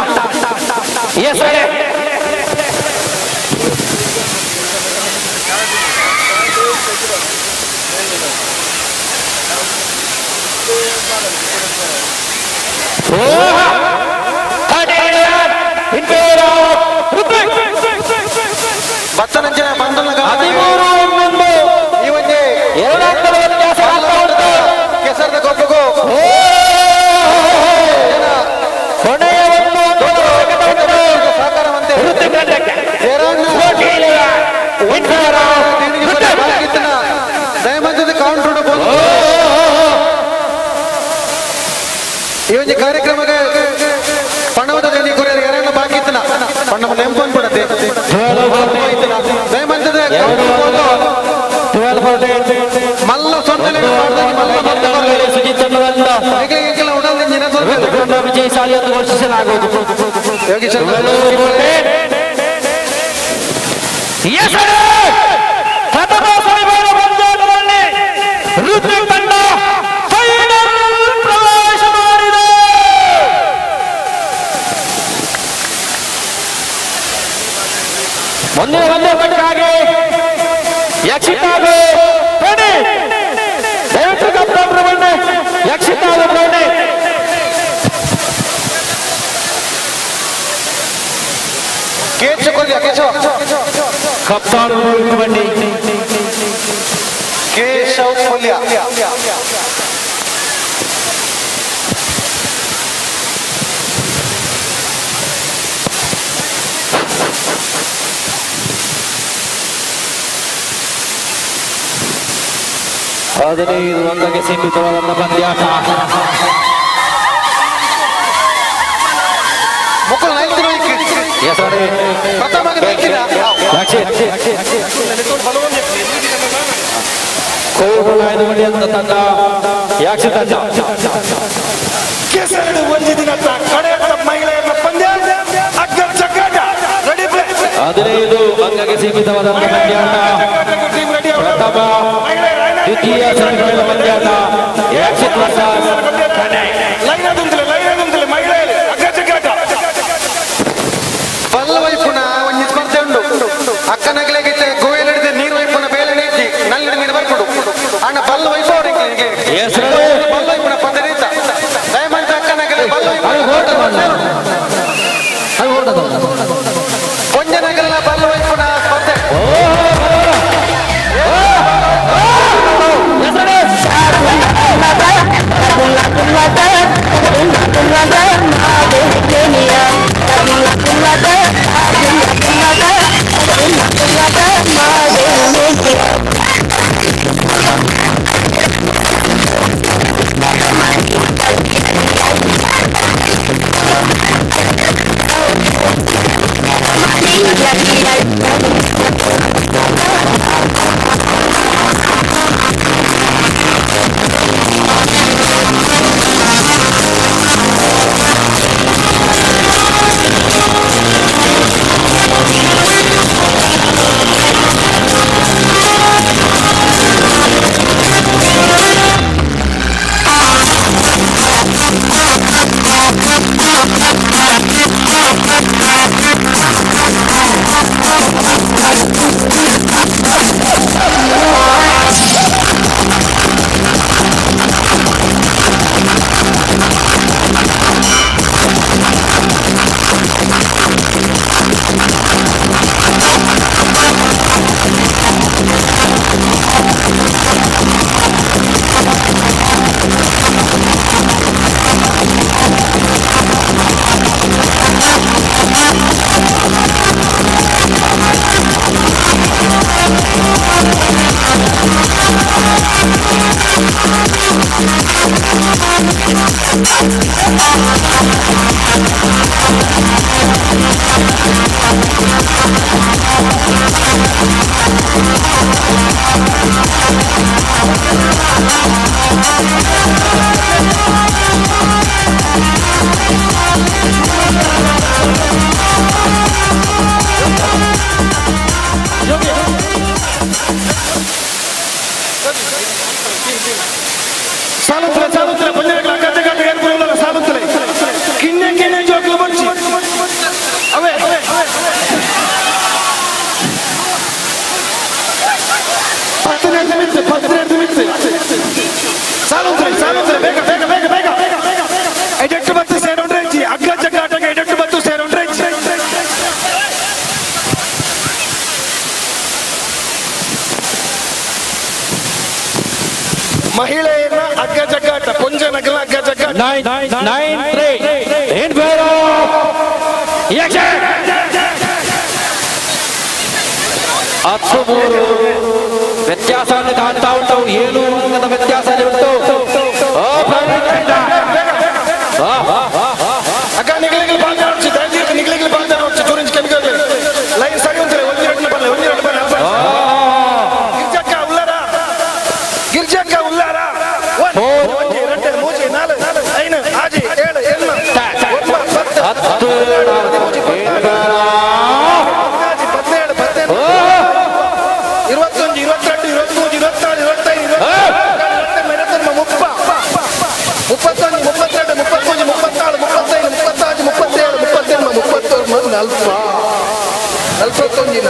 ಎಸ್ ಬತ್ತನಂಚಿನ ಬಂಧನ 13 11 ಈ ಒಂಜಿ 2 ಅಂಕದ ಈ ಒಂದು ಕಾರ್ಯಕ್ರಮಕ್ಕೆ ಪಣವದ ದೇನಿ ಕೊರಿಯರ್ ಯಾರನ್ನ ಬಾಕಿ ಇತ್ತನ ಪಣ್ಣವ ನೆಂಪನ್ ಪಡತೆ ದಯಮಂತದ ಮಲ್ಲ ಸೊನ್ನೆ ಸುಜಿತ್ ವಿಜಯಶಾಲಿ ಎಂದು ಘೋಷಿಸಲಾಗುವುದು. ಪ್ರಥಮ ಸೆಮಿಫೈನಲ್ ಪಂದ್ಯಾಟದಲ್ಲಿ ಋತ್ವಿಕ್ ತಂಡ ಫೈನಲ್ ಪ್ರವೇಶ ಮಾಡಿದೆ. ಮುಂದಿನ ಪಂದ್ಯಕ್ಕಾಗಿ ಯಕ್ಷಿತ್ ಹಾಗೂ ಪ್ರಣಯ್, ದಯವಿಟ್ಟು ಕಪ್ತಾನ್ರು ಬನ್ನಿ. ಯಕ್ಷಿತ್ ಹಾಗೂ ಪ್ರಣಯ್. ಕೇಶವ ಕಪ್ತಾನರು ಬನ್ನಿ. ಕೇಶವ್ ಕೊಲ್ಯ. 15 ಅಂಕಕ್ಕೆ ಸೀಮಿತವಾದಂತಹ ಪಂದ್ಯಾಟ. ಮುಕ್ಕಳು ನೈತಿನ ಪ್ರಥಮ ನೈತಿನ ತಂಡ ಯಾಕ್ಷಿ ತಂಡ. ಕೇಸರಡು ಒಂಜಿ ದಿನದ ಕಡೆಯ ಮಹಿಳೆಯರ ಪಂದ್ಯ ಅಗ್ಗದ ಜಗ್ಗಾಟ. Ready play. 15 ಅಂಕಕ್ಕೆ ಸೀಮಿತವಾದಂತಹ ಪಂದ್ಯಾಟ. ಪ್ರಥಮ ದ್ವಿತೀಯ ಸೆಮಿಫೈನಲ್ ಪಂದ್ಯಾಟ ಯಕ್ಷಿತ್ ವರ್ಸಸ್ ಪ್ರಣಯ್. ಲೈನ್ ಅದುಂತಲೆ, ಲೈನ್ ಅದುಂತಲೆ ಮಹಿಳೆಯರು ಅಗ್ಗ ಜಗ್ಗಾಟ. ಬಲ್ಲ ವೈಪುನ ಒಂಜಿ ಸ್ಪರ್ಧೆ ಉಂಡು. ಅಕ್ಕನಗಲಿಗೆ ಗೋಯಲ್ ಹಿಡಿದು ನೀರು ವೈಪುನ ಬೇಲೆ ಇಜ್ಜಿ ನಲ್ಲಿಡ ನೀರು ಬರ್ಕೊಡು ಅಣ್ಣ ಬಲ್ಲ ವೈಪು ಅವರಿಗೆ ಬಲ್ಲ ವೈಪುನ ಪಂದ್ಯ ರೀತ ದಯಮಂತ ಅಕ್ಕನಗಲಿ ಬಲ್ಲ ಕೊಂಜನಗಲ ಬಲ್ಲ ವೈಪುನ ಸ್ಪರ್ಧೆ. ಸಾಲುತ್ತಲೆ ಸಾಲುತ್ತಲೆ ಪಂದ್ಯಗಳ ಕತೆ ಕತೆ ಏರ್ಪುರಲ್ಲ ಸಾಲುತ್ತಲೆ ಕಿನ್ನೆ ಕಿನ್ನೆ ಜೋಕ್ಲು ಬಚ್ಚಿ ಅವೇ ಪತ್ತನೇ ನಿಮಿತ್ತ ಪತ್ತನೇ ನಿಮಿತ್ತ ಸಾಲುತ್ತಲೆ ಸಾಲುತ್ತಲೆ ಬೇಗ ಬೇಗ ಬೇಗ ಬೇಗ ಎಡೆಟ್ಟು ಬತ್ತು ಸೇರೋಂಡ್ರೆ ಅಗ್ಗ ಜಗ್ಗಾಟಕ್ಕೆ ಎಡೆಟ್ಟು ಬತ್ತು ಸೇರೋಂಡ್ರೆ. ಮಹಿಳೆಯರ ಅಗ್ಗ ಜಗ್ಗಾಟ ಪೊಂಜನಗಲ ಅಗ್ಗ ಜಗ್ಗಾಟ. 9-3 in favor of Yakshit. 10-3 ವ್ಯತ್ಯಾಸವನ್ನು ಕಾಣ್ತಾ ಉಂಟು. 7 ಅಂಕದ ವ್ಯತ್ಯಾಸ ಉಂಟು. ಓ ಪ್ರಣಯ್ ತಂಡ, ಒಂಜಿ ಎರಡು ಮೂಜಿ ನಾಲ್ ಐನು ಆಜಿ ಏಳು ಎಣ್ಮ ಒಂಬ ಪತ್ತು ಹದಿನಾಜಿ ಹದಿನೇಳು ಹದಿನೆಂಟು ಇರುವತ್ತೊಂದು ಇರುವತ್ತೆರಡು ಇರುವತ್ಮೂರು ಇರುವತ್ನಾಲ್ಕು ಇರುವತ್ತೈದು ಇರುವತ್ತೆಂಟು ಇರುವತ್ತೊಂಬ ಮುಪ್ಪ ಮುಪ್ಪತ್ತೊಂದು ಮುಪ್ಪತ್ತೆರಡು ಮುಪ್ಪತ್ಮೂರು ಮುಪ್ಪತ್ನಾಲ್ಕು ಮುಪ್ಪತ್ತೈದು ಮುಪ್ಪತ್ತಾರು ಮುಪ್ಪತ್ತೇಳು ಮುಪ್ಪತ್ತೆಂಟು ಮುಪ್ಪತ್ತೊಂಬತ್ತು ನಲ್ಪ ನಲ್ವತ್ತೊಂದು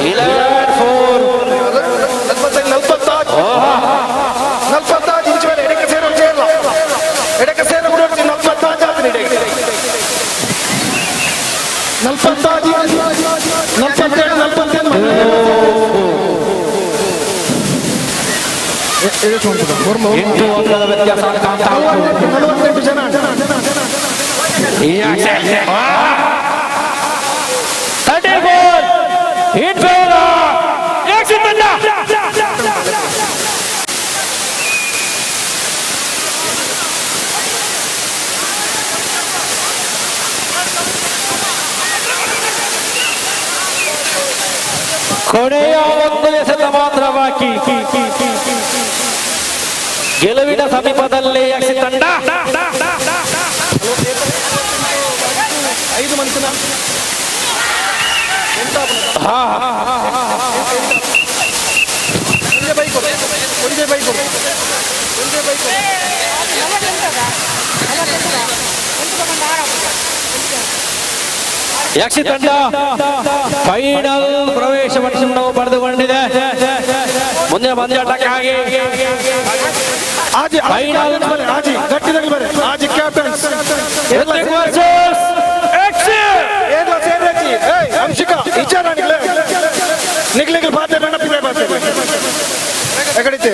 ನಲ್ವತ್ತೈದು ನಲ್ವತ್ತಾರು ನಲ್ವತ್ತಾರು ಇಂಚು ಮೇಲೆ ಎಡಕ್ಕೆ ಸೇರೋ ಸೇರಲ್ಲ ಎಡಕ್ಕೆ ಸೇರೋ ಬಿಡೋದು ನಲ್ವತ್ತಾರು ಆದ್ರೆ ಎಡಕ್ಕೆ ನಲ್ವತ್ತಾರು ನಲ್ವತ್ತೆರಡು ನಲ್ವತ್ತೆಂಟು ಎಂಟು ಅಂಕದ ವ್ಯತ್ಯಾಸ ಕಾಣ್ತಾ ಉಂಟು. ನಲವತ್ತೆಂಟು ಜನ. 34 in favor Yakshi ತಂಡ. ಕೊನೆಯ ಒಂದು ಎಸೆತ ಮಾತ್ರ ಬಾಕಿ. ಗೆಲುವಿನ ಸಮೀಪದಲ್ಲಿ ಯಕ್ಷಿ ತಂಡ. ಐದು ಮಂತಿನ ಒಂದೇ ಬೈಕ್ ಒಂದೇ ಬೈಕ್ ಒಂದೇ ಬೈಕ್. ಯಕ್ಷಿ ತಂಡ ಫೈನಲ್ ಪ್ರವೇಶವನ್ನು ಪಡೆದುಕೊಂಡಿದೆ. ಮುಂದಿನ ಪಂದ್ಯಾಟಕ್ಕಾಗಿ ಆಜಿ ಫೈನಲ್ ಆಜಿ ಗಟ್ಟಿದಾಗ ಬರೆ ಆಜಿ ಕ್ಯಾಪ್ಟನ್ಸ್ ಏನ್ಲ ಸೇರ್ರಜ್ಜಿ ಏಯ್ ಅಂಶಿಕಾ ಇಚ್ಚಾರ ನಿಗ್ಲೆ ನಿಗ್ಲಿಗ್ಲ ಬಾತೆ ಬೇಡ ಪಿದೆ ಬಾತೆ ಎಕಡಿತೆ.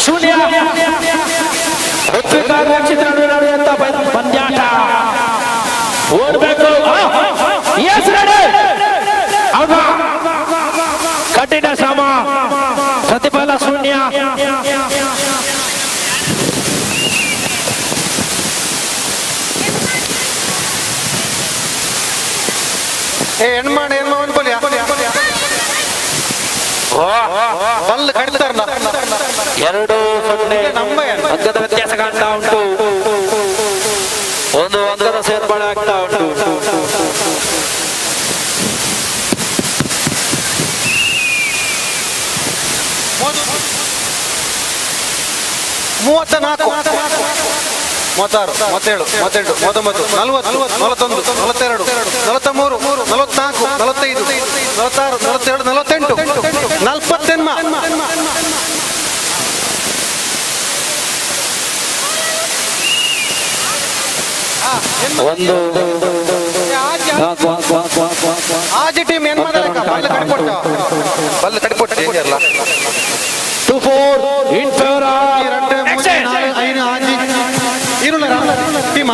ಶೂನ್ಯ. ಋತ್ವಿಕ ರಕ್ಷಿತ ನಡುವೆ ನಡೆಯುವಂತ ಪಂದ್ಯಾಟ. ಓಡಬೇಕು. ಕಠಿಣ ಶ್ರಮ, ಪ್ರತಿಫಲ ಶೂನ್ಯ. ಬಲ್ಲು ಕಡಿತಾರಲ್ಲ. 2-0 ಅಂಕದ ವ್ಯತ್ಯಾಸ ಕಾಣ್ತಾ ಉಂಟು. ಒಂದು ಅಂಕದ ಸೇರ್ಪಡೆ ಆಗ್ತಾ ಉಂಟು. 34, 36, 37, 38, 39, 40, 41, 42, 43, 44, 45, 46, 47, 48, 48. ಒಂದು ಆಜಿ ಟೀಮ್ ಏನ್ ಮಾಡಲ್ಲ, Ballu ಕಡಿಪೊಟ್ಟ, Ballu ಕಡಿಪೊಟ್ಟ danger. 2-4 in favour of 2 3 4 5 ಆಜಿ ಇರುಳ team.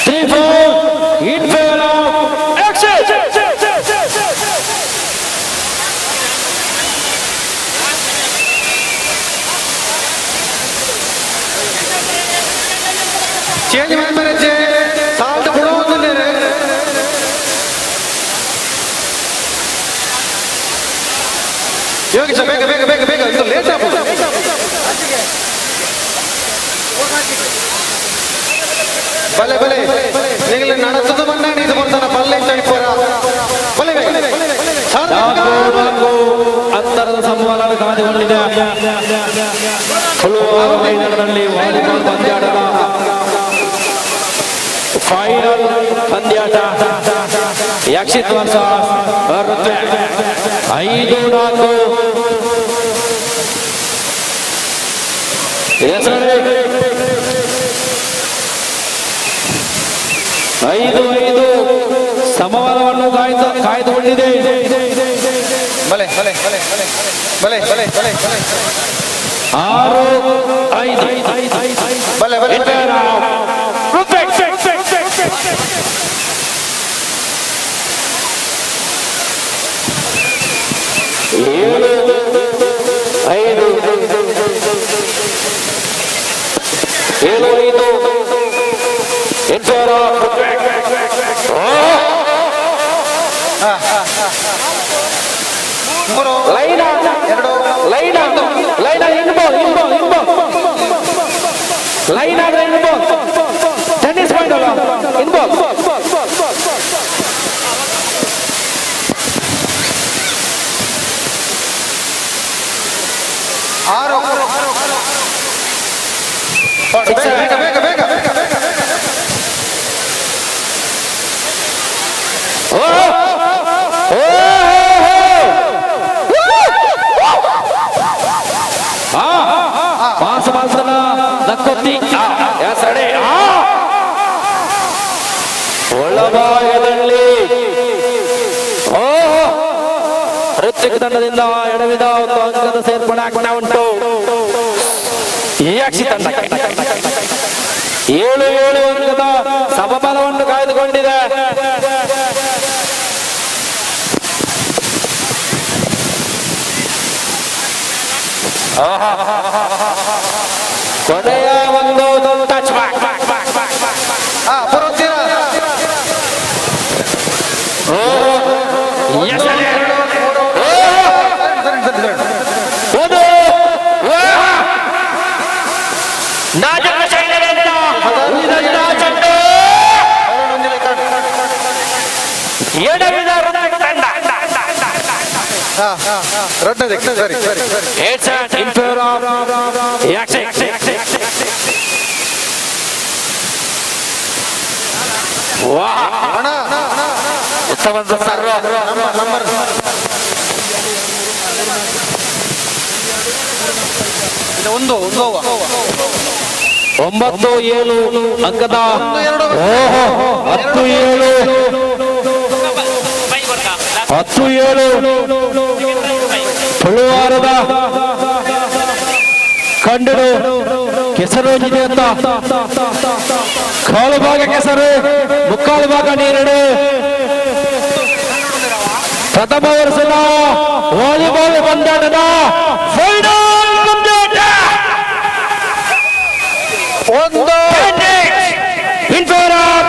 3-4 in favour of action. Change ಮಾಡ್ತಾರೆ, ಸಾಲ್ಟ್ ಕೊಡೋದು. ಯೋಗೇಶ ಬೇಗ ಬೇಗ ಬೇಗ ಬೇಗ, ಇದು ಲೇಟ್ ಆಗ್ಬೋದು. ಬಲೆ ಬಲೆ ನಿಗಲ ನಡೆಸದು ಬಂದಾಣಿ ಇದು ಬರ್ತಾನ ಪಲ್ಲೆ ಚಳಿಪೋರ ಬಲೆ ಬೇಗ. 4-4 ಅಂತರದ ಸಂವಹನ ಕಾದುಕೊಂಡಿದೆ. ಹುಳುವಾರ ಮೈದಾನದಲ್ಲಿ ವಾಲಿಬಾಲ್ ಪಂದ್ಯಾಟದ ಫೈನಲ್ ಪಂದ್ಯಾಟ. ಯಕ್ಷಿತ್ ವರ್ಷ 5-4. 5-5 ಸಮಬಲವನ್ನು ಕಾಯ್ದುಕೊಂಡಿದೆ. ಬಲೆ ಬಲೆ ಬಲೆ ಬಲೆ ಬಲೆ ಬಲೆ 6-5 ಬಲೆ ಬಲೆ 7-5 7-5 in favour of line line line ಇನ್ಬೋ ಇನ್ಬೋ ಇನ್ಬೋ ಲೈನ್ ಆದ್ರೆ ಇನ್ಬೋ ಟೆನ್ನಿಸ್ ಪಾಯಿಂಟ್ ಅಲ್ಲ ಇನ್ಬೋ. 6 ಬೇಗ ಬೇಗ ಬೇಗ ಬೇಗ. ಪಾಸ್ ಮಾಲ್ಸನ ದಕ್ಕೊತ್ತಿ ಒಳಭಾಗದಲ್ಲಿ ಋತ್ವಿಕ್ ತಂಡದಿಂದ ಎಡವಿದ ಒಂದು ಅಂಕದ ಸೇರ್ಪಡೆ ಆಗ್ತಾ ಉಂಟು ಯಕ್ಷಿ ತಂಡಕ್ಕೆ. 7-7 ಅಂಕದ ಸಮಬಲವನ್ನು ಕಾಯ್ದುಕೊಂಡಿದೆ. ಕೊನೆಯ ಒಂದು ಟಚ್ ಬ್ಯಾಕ್. ಸರಿ ಸರಿ. 8-7 in favor of Yakshi. ಉತ್ತಮ ಸರ್ವ ನಂಬರ್ ಒಂದು ಒಂದು 9-7 ಅಂಕದ 10-7. 10-7 ತುಳುವಾರದ ಕಂಡಡು ಕೆಸರು ಅಂತ ಕಾಲು ಭಾಗ ಕೆಸರು, ಮುಕ್ಕಾಲು ಭಾಗ ನೀರಡು. ಪ್ರಥಮ ವರ್ಷದ ವಾಲಿಬಾಲ್ ಪಂದ್ಯಾಟದ ಫೈನಲ್ ಪಂದ್ಯಾಟ. 1 ಇನ್ ಫೇವರ್ ಆಫ್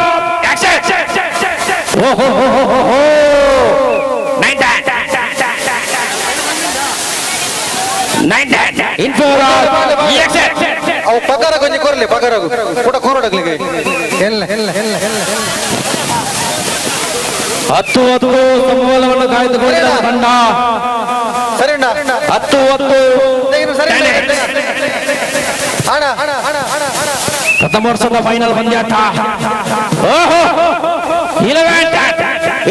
ಓಹೋ 9 ಇನ್ ಫೇವರ್ ಆಫ್ ಅವು ಪಗಾರ ಕೊಂಚ ಕೊರಲಿ, ಪಗಾರ ಕೂಡ ಕೋರಡಗ್ಲಿಗೆ ಎಲ್ಲ ಎಲ್ಲ ಎಲ್ಲ. 10-10 ಸಮಬಲವನ್ನು ಕಾಯ್ದುಕೊಂಡ ತಂಡ. ಸರಿ 10-10 ಸರಿ. ಪ್ರಥಮ ವರ್ಷದ ಫೈನಲ್ ಪಂದ್ಯಾಟ. 11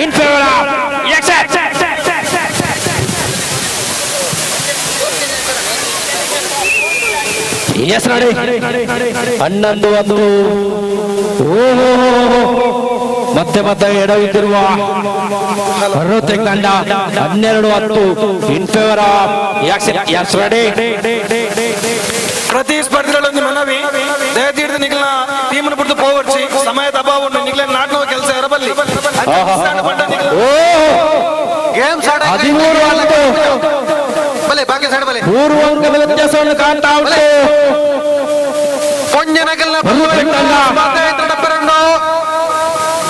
ಇನ್ ಫೇವರ್ ಆಫ್ ಎಸ್ ನೋಡಿ 11-1. ಓಹೋ ಮತ್ತೆ ಮತ್ತೆ ಎಡವಿದ್ದಿರುವ ಋತಿಕ್ ತಂಡ. 12-10 in favour of yes ready. ಪ್ರತಿ ಸ್ಪರ್ಧಿಗಳೊಂದು ಮನವಿ, ದಯದೀರ್ದ ನಿಗಲ ಟೀಮ್ ಬಿಡ್ದು ಪೋವರ್ಚಿ ಸಮಯದ ಅಭಾವ ಉಂಟು. ನಿಗಲ ನಾಟಕ ಕೆಲಸ ಇರಬಲ್ಲಿ. ಗೇಮ್ಸ್ 13-10 ಬಲೆ ಬಾಕಿ ಸೈಡ್ ಬಲೆ. 3 ಅಂಕದ ವ್ಯತ್ಯಾಸವನ್ನು ಕಾಣ್ತಾ ಉಂಟು. ಪೊಂಜನಗಲ್ನ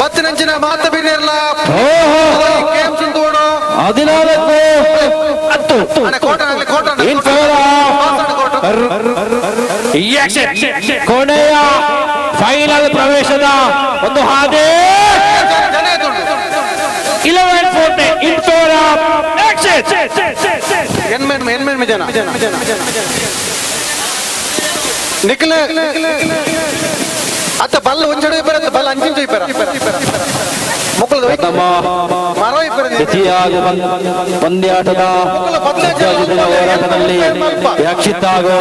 ಬತ್ತಿನಂಚಿನ ಮಾತ ಬಿನ್ನಿರ್ಲ ಗೇಮ್ಸ್ ತೋಡು. 14-10 ಇನ್ ಫೇವರ್ ಕೊನೆಯ ಫೈನಲ್ ಪ್ರವೇಶದ ಒಂದು ಹಾದಿ. 11-14 ಇನ್ ಫೇವರ್ ಆಫ್ ಎನ್ಮೆನ್ ಜನ ನಿಖಿಲ್ ಅತ್ತ ಬಲ್ಲ ಒಂಚಡೆ ಇಬ್ಬರ ಬಲ್ಲ ಅಂಚಿಂಚು ಇಬ್ಬರ ಮುಕ್ಕಳದ ಮರ ಇಬ್ಬರ ದ್ವಿತೀಯ ಪಂದ್ಯಾಟದ ಹೋರಾಟದಲ್ಲಿ ಯಕ್ಷಿತ್ ಹಾಗೂ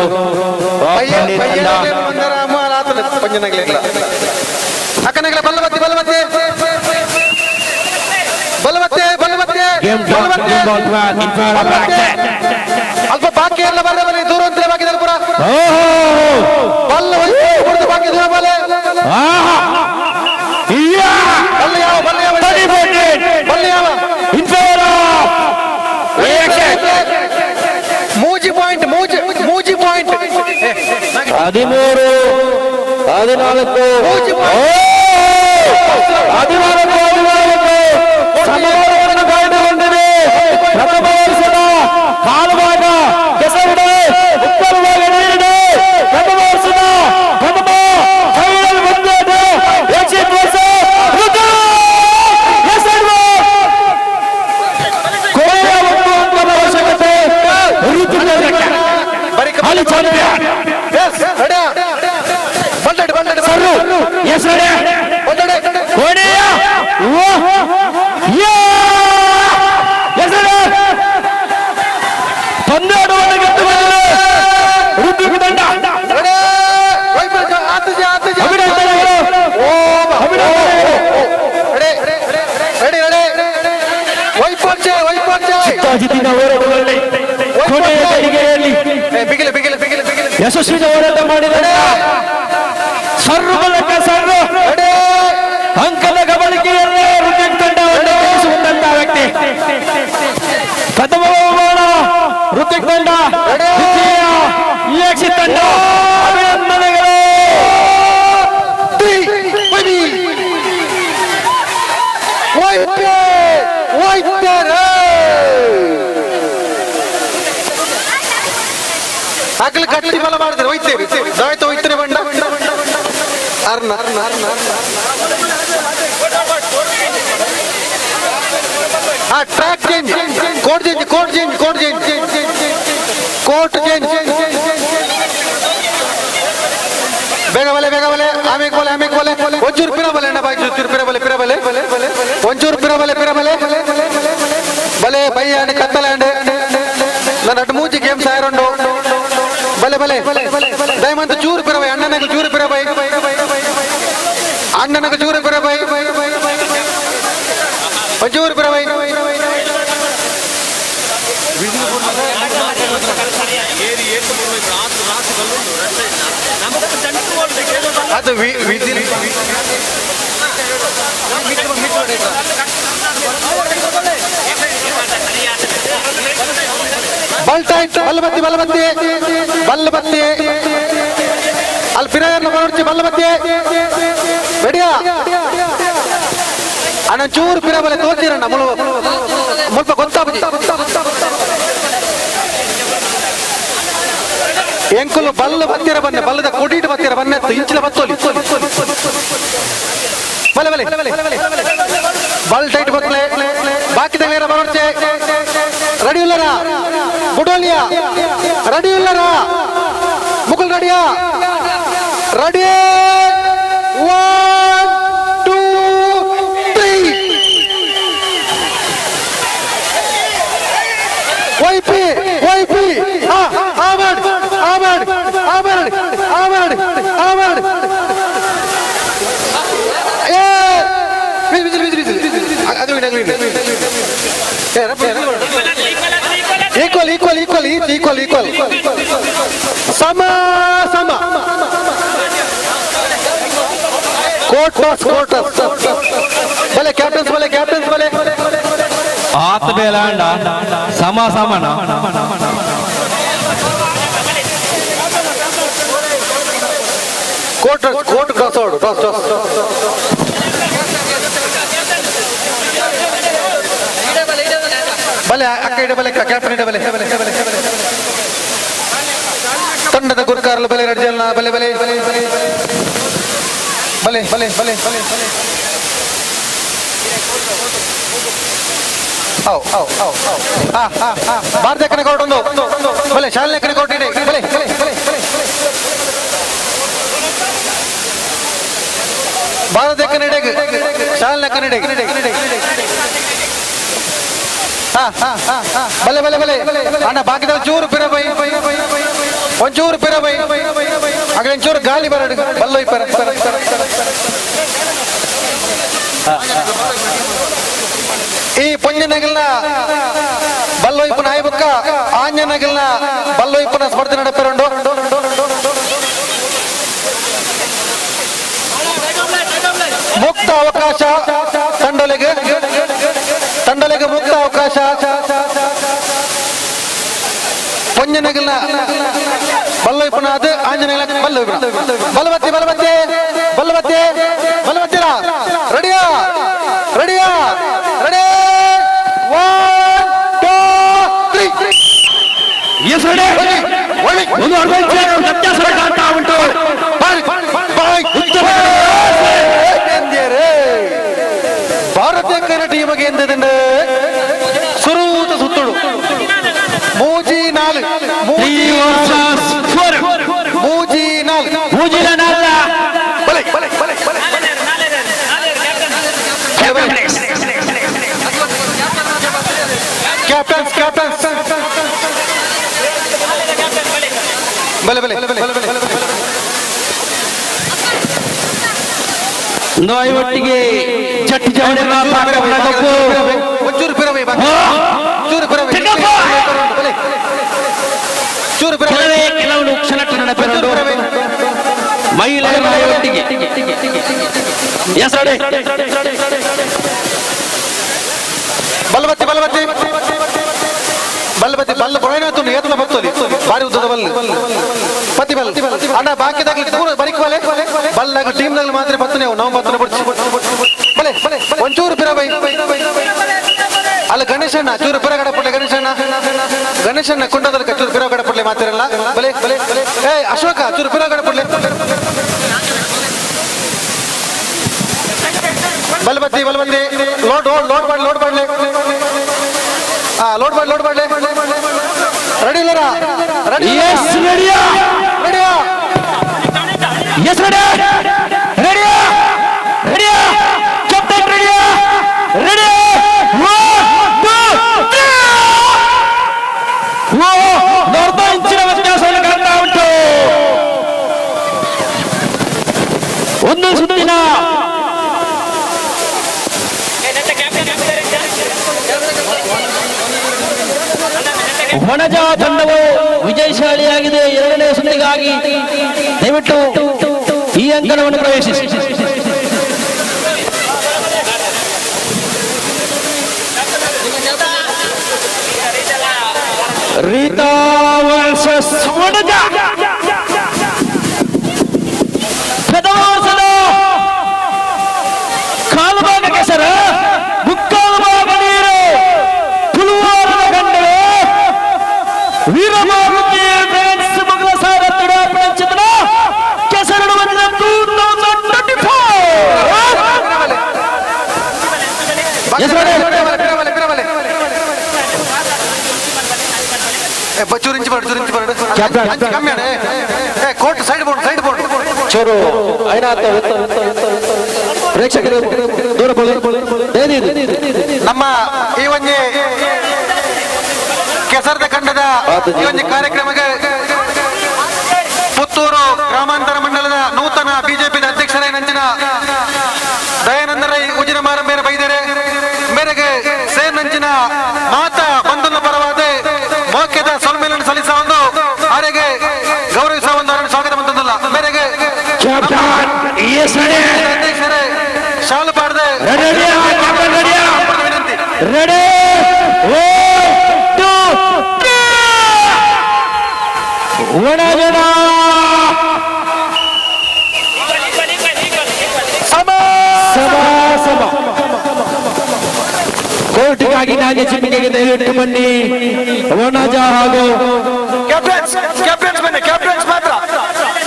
ಅಕ್ಕನಗಲ ಬಲ್ಲವತ್ತಿ ಬಲ್ಲವತ್ತಿ ಬಲವತ್ತೆ ಬಲವತ್ತೆ ಅಲ್ಪ ಬಾಕಿ ಎಲ್ಲ ಬರದೆ ಬನ್ನಿ ದೂರ ಅಂತ ಬಾಕಿ ಪುರ ಬಲ್ಲ ಬಾಕಿ ದೂರ ಬಲೆ ಬಲ್ಲ ಯಾವ ಬಲ್ಲ ಯಾವ ಬಲ್ಲ ಯಾವ ಮೂಜಿ ಪಾಯಿಂಟ್ ಮೂಜಿ ಮೂಜಿ ಪಾಯಿಂಟ್ 13 14 14 14 ಸಮಬಲವನ್ನು ಕಾಯ್ದುಕೊಂಡಿದೆ. ಪ್ರಥಮ ವರ್ಷದ ಕಾಲು ಭಾಗ ಕೆಸರಿದೆ, ಮುಕ್ಕಾಲು ಭಾಗ ನೀರಿದೆ. ಪ್ರಥಮ ವರ್ಷದ ಪ್ರಥಮ ಫೈನಲ್ ಪಂದ್ಯಾಟ ಯಕ್ಷಿತ್ ವರ್ಸಸ್ ಕೊನೆಯ 1 ಅಂಕದ ಅವಶ್ಯಕತೆ. ಅಲ್ಲಿ ಚಾಂಪಿಯನ್ ಕೊನೆಯ ಪಂದ್ಯಾಟವನ್ನು ಗೆದ್ದು ಬಂದಿದೆ ಋತ್ವಿಕ್ ತಂಡ. ಅಭಿನಂದನೆಗಳು ಚಿತ್ತಾಜಿತ್ತಿನ ಹೋರಾಟದಲ್ಲಿ ಕೊನೆಯ ಗಳಿಗೆಯಲ್ಲಿ ಯಶಸ್ವಿ ಹೋರಾಟ ಮಾಡಿದ ಸರ್ರು ಬಲಕ ಸರ್ರು ಅಂಕದ ಕಬಳಿಕೆಯಲ್ಲೇ ಋತ್ವಿಕ್ ತಂಡವನ್ನು ಗೆಲ್ಲಿಸುವಂತಹ ವ್ಯಕ್ತಿ. ಪ್ರಥಮ ಬಹುಮಾನ ಋತ್ವಿಕ್ ತಂಡ, ದ್ವಿತೀಯ ಯಕ್ಷಿತ್ ತಂಡ. ಅಭಿನಂದನೆಗಳು. ಅಗಲು ಕಟ್ಟಿ ಬಲ ಮಾಡಿದ್ರೆ ಹೋಯ್ತೇವೆ ದಾಯ್ತು ಹೋಯ್ತಾರೆ ಬಂಡ ಅರ್ನ ಅರ್ನ ಅರ್ನ ಆ track change court change court change court change court change ಬೇಗ ಬಲೆ ಬೇಗ ಬಲೆ ಆಮೇಲೆ ಬಲೆ ಆಮೇಲೆ ಬಲೆ ಒಂಚೂರು ಪಿರ ಬಲೆ ಅಣ್ಣ ಬಾಕಿ ಒಂಚೂರು ಪಿರ ಬಲೆ ಪಿರ ಬಲೆ ಒಂಚೂರು ಪಿರ ಬಲೆ ಪಿರ ಬಲೆ ಬಲೆ ಬೈ ಅಂಡ್ ಕತ್ತಲೆ ಅಂಡ್ ನನ್ನ ಅಡ್ಡು ಮೂಜಿ ಗೇಮ್ಸ್ ಆಯರುಂಡು ಬಲೆ ಬಲೆ ದಯಮಂತ ಚೂರು ಪಿರ ಬೈ ಅಣ್ಣನಗ ಚೂರು ಪಿರ ಬೈ ಅಣ್ಣನಗ ಚೂರು ಪಿರ ಬೈ ಒಂಚೂರು ಪಿರ ಬೈ. ಅದು ವಿಧಿ ಬಲ್ ಟೈಟ್ ಬಲ್ಲಬತ್ತಿ ಬಲ್ಲಬತ್ತಿ ಬಲ್ಲಬತ್ತಿ ಅಲ್ಲಿ ಪಿರಾಯರ್ನ ಬರೋಡ್ಚಿ ಬಲ್ಲಬತ್ತಿ ರೆಡಿಯಾ ಅಣ್ಣ ಚೂರು ಪಿರ ಬಲೆ ತೋಚಿರಣ್ಣ ಮುಳು ಮುಲ್ಪ ಗೊತ್ತಾಬುಜಿ ಎಂಕುಲು ಬಲ್ಲ ಬತ್ತಿರ ಬನ್ನೆ ಬಲ್ಲದ ಕೊಡಿಟ್ಟು ಬತ್ತಿರ ಬನ್ನೆ ಇಂಚಿನ ಬತ್ತೋಲಿ ಬಲೆ ಬಲೆ ಬಲ್ ಟೈಟ್ ಬತ್ತಲೆ ಬಾಕಿದ ನೇರ ಬರೋಡ್ಚೆ ರೆಡಿ ಇಲ್ಲರ ಬುಡೋಲಿಯಾ ರೆಡಿ ಇಲ್ಲರ ಮುಕುಲ್ ರೆಡಿಯಾ ರೆಡಿ 1 2 3 ವೈಪಿ ವೈಪಿ ಆಮಡ್ ಆಮಡ್ ಆಮಡ್ ಆಮಡ್ ಆಮಡ್ ಏ ವಿಜಿಲ್ ವಿಜಿಲ್ ವಿಜಿಲ್ ಅಗಲಿನ ಅಗಲಿನ equal equal equal equal equal ಸಮ ಸಮ ಕೋರ್ಟ್ ಬಾಸ್ ಕೋರ್ಟ್ ಬಲೆ ಕ್ಯಾಪ್ಟನ್ಸ್ ಬಲೆ ಕ್ಯಾಪ್ಟನ್ಸ್ ಬಲೆ ಆತ ಬೇಲಾಂಡ ಸಮ ಸಮನ court court cross out cross cross ಬಲೆ ಅಕ್ಕ ಇಡ ಬಲೆ ಕ್ಯಾಪ್ಟನ್ ಇಡ ಬಲೆ ತಂಡದ ಗುರುಕಾರಲು ಬಲೆ ರಡ್ಜಲ್ನ ಬಲೆ ಬಲೆ ಬಲೆ ಬಲೆ ಬಲೆ ಬಲೆ ಭಾರತ ಕಡೆ ಕೋರ್ಟ್ ಒಂದು ಬಲೆ ಶಾಲೆ ಕಡೆ ಕೋರ್ಟ್ ಇದೆ ಬಲೆ ಬಲೆ ಬಲೆ ಭಾರತ ಕನ್ನಡ ಶಾಲೆ ಕನ್ನಡ ಬಲೆ ಬಲೆ ಬಲೆ ಅಣ್ಣ ಬಾಕಿದ ಚೂರು ಪಿರ ಬೈ ಒಂಚೂರು ಪಿರ ಬೈ ಅಗಲ ಒಂಚೂರು ಗಾಳಿ ಬರಡು ಬಲ್ಲೊಯ್ ಪರ ಈ ಪೊಂಜನಗಲ್ನ ಬಲ್ಲೊಯ್ಪುನ ಆಯ್ಬುಕ್ಕ ಆಂಜನಗಲ್ನ ಬಲ್ಲೊಯ್ಪುನ ಸ್ಪರ್ಧೆ ನಡಪೆರಂಡು ಮುಕ್ತ ಅವಕಾಶ ತಂಡಲಿಗೆ ತಂಡಲಿಗೆ ಮುಕ್ತ ಅವಕಾಶ ಪೊಂಜನಗಲ್ನ ಬಲ್ಲೊಯ್ಪುನ ಅದು ಆಂಜನೇಯ ಬಲ್ಲೊಯ್ಪುನ ಬಲವತ್ತಿ ಬಲವತ್ತಿ ಬಲವತ್ತಿ ಬಲವತ್ತಿರ ರೆಡಿಯಾ ರೆಡಿಯಾ ರೆಡಿ 1 2 3 ಎಸ್ ರೆಡಿ. ಒಂದು ಅರ್ಧ ವ್ಯತ್ಯಾಸ ಕಾಣ್ತಾ ಉಂಟು. ಭಾರತೀಯ ಕನ್ನಡ ಟೀಮಗೆ ಎಂದಿದೆ ಸುರೂತ ಸುತ್ತುಡು ಮೂಜಿ ನಾಲ್ ಮೂಜಿ ನಾಲ್ ಮೂಜಿ ನಾಲ್ ಬಲೆ ಬಲೆ ಬಲೆ ಬಲೆ ಕ್ಯಾಪ್ಟನ್ಸ್ ಕ್ಯಾಪ್ಟನ್ಸ್ ಬಲೆ ಬಲೆ ಬಲೆ ಒಟ್ಟಿಗೆ ಜಟ್ಟಿ ಒಂಚೂರು ಪಿರವೈ ಚೂರು ಪಿರವೈ ಚೂರು ಕೆಲವೇ ಕೆಲವು ಕ್ಷಣಕ್ಕೆ ನಡೆಪೆರಡು ಮಹಿಳೆಯರ ಒಟ್ಟಿಗೆ ಎಸ್ ರೆಡಿ. ಬಲಬತ್ತಿ ಬಲಬತ್ತಿ ಬಲ್ಲಬತ್ತಿ ಬಲ್ಲ ಬೊಳೈನ ಏತನ ಬರ್ತದೆ ಬಾರಿ ಉದ್ದದ ಬಲ್ಲ ಪತಿ ಬಲ್ ಅಣ್ಣ ಬಾಕಿದಾಗ್ಲಿ ಪೂರ ಬರಿಕ್ ಬಲೆ ಬಲ್ಲಾಗ ಟೀಮ್ದಾಗ್ಲಿ ಮಾತ್ರ ಬರ್ತನೆ ನಾವು ಬರ್ತನೆ ಬಿಡ್ಸಿ ಬಲೆ ಒಂಚೂರು ಪಿರ ಬೈ ಅಲ್ಲ ಗಣೇಶಣ್ಣ ಚೂರು ಪಿರ ಕಡಪಡ್ಲೆ ಗಣೇಶಣ್ಣ ಗಣೇಶಣ್ಣ ಕುಂಡದಲ್ಲಿ ಚೂರು ಪಿರ ಕಡಪಡ್ಲೆ ಮಾತಿರಲ್ಲ ಬಲೆ ಬಲೆ ಏ ಅಶೋಕ ಚೂರು ಪಿರ ಕಡಪಡ್ಲೆ ಬಲಬತ್ತಿ ಬಲಬತ್ತಿ ಲೋಡ್ ಲೋಡ್ ಲೋಡ್ ಮಾಡಿ ಲೋಡ್ ಮಾಡ್ಲಿ ಲೋಡ್ ಮಾಡಿ ಲೋಡ್ ಮಾಡ್ಲಿ ರೆಡಿ ಇಲ್ಲರಾ ರೆಡಿ ಎಸ್ ರೆಡಿಯಾ ರೆಡಿಯಾ ಎಸ್ ರೆಡಿ ರೆಡಿಯಾ ರೆಡಿಯಾ ಕ್ಯಾಪ್ಟನ್ ರೆಡಿಯಾ ರೆಡಿ 1 2 3 ಓ ಅರ್ಧ ಇಂಚಿನ ವ್ಯತ್ಯಾಸವನ್ನು ಕಾಣ್ತಾ ಉಂಟು. ಒಂದು ಸುತ್ತಿನ ವನಜ ತಂಡವು ವಿಜಯಶಾಲಿಯಾಗಿದೆ. ಎರಡನೇ ಸುತ್ತಿಗಾಗಿ ದಯವಿಟ್ಟು ಈ ಅಂಕಣವನ್ನು ಪ್ರವೇಶಿಸಿ. ರೀತಾ ವರ್ಸಸ್ ವನಜ. ಪ್ರಥಮ ವರ್ಷದ ಕಾಲು ಭಾಗ ಕೆಸರು, ಮುಕ್ಕಾಲು ಭಾಗ ನೀರು, ತುಳುವಾರದ ಗಂಡಲು ವೀರಮಾರುತಿ ಫ್ರೆಂಡ್ಸ್ ಮೊಗಲ ಸಾರಥಿಡ ಪಂಚತನ ಕೆಸರಡು ಬಂದಿದೆ 2024. ಚೂರಿಂಚಿ ಪಡು ಕಮ್ಮಿ court side board side board ಚೂರು ಐನಾಥ ಪ್ರೇಕ್ಷಕರು ದೂರ ನಮ್ಮ ಈ ಒಂಜಿ ಕೆಸರದ ಖಂಡದ ಈ ಒಂಜಿ ಕಾರ್ಯಕ್ರಮಕ್ಕೆ ಪುತ್ತೂರು ಗ್ರಾಮಾಂತರ ಮಂಡಲದ ನೂತನ ಬಿಜೆಪಿ ಅಧ್ಯಕ್ಷರಾದ ದಯಾನಂದ ರೈ ಉಜಿನ ಮಾರಂಬೇರ ಬೈದರೆ ಮೇರೆಗೆ ಸೇರ್ನಂಚಿನ ಮಾತಾ ಬಂಧುನ ಪರವಾದ ಮೋಕ್ಯದ ಸೊಲ್ಮೇಲನ್ನು ಸಲ್ಲಿಸ ಒಂದು ಆರೆಗೆ ಗೌರವಿಸುವ ಒಂದು ಅವರನ್ನು ಸ್ವಾಗತ ಬಂತಂದಲ್ಲ ಮೇರೆಗೆ ಅಧ್ಯಕ್ಷರೇ ಶಾಲು ಪಾಡದೆ ವಿನಂತಿ. ರೆಡಿ 1 2 3 ಒಣಗಿನ ಸಮ ಸಮ. ಕೋರ್ಟ್ಗಾಗಿ ನಾಗೆ ಚಿಮ್ಮಿಗೆ ದಯವಿಟ್ಟು ಬನ್ನಿ. ವನಜ ಹಾಗೂ ಕ್ಯಾಪ್ಟನ್ಸ್ ಕ್ಯಾಪ್ಟನ್ಸ್ ಬನ್ನಿ, ಕ್ಯಾಪ್ಟನ್ಸ್ ಮಾತ್ರ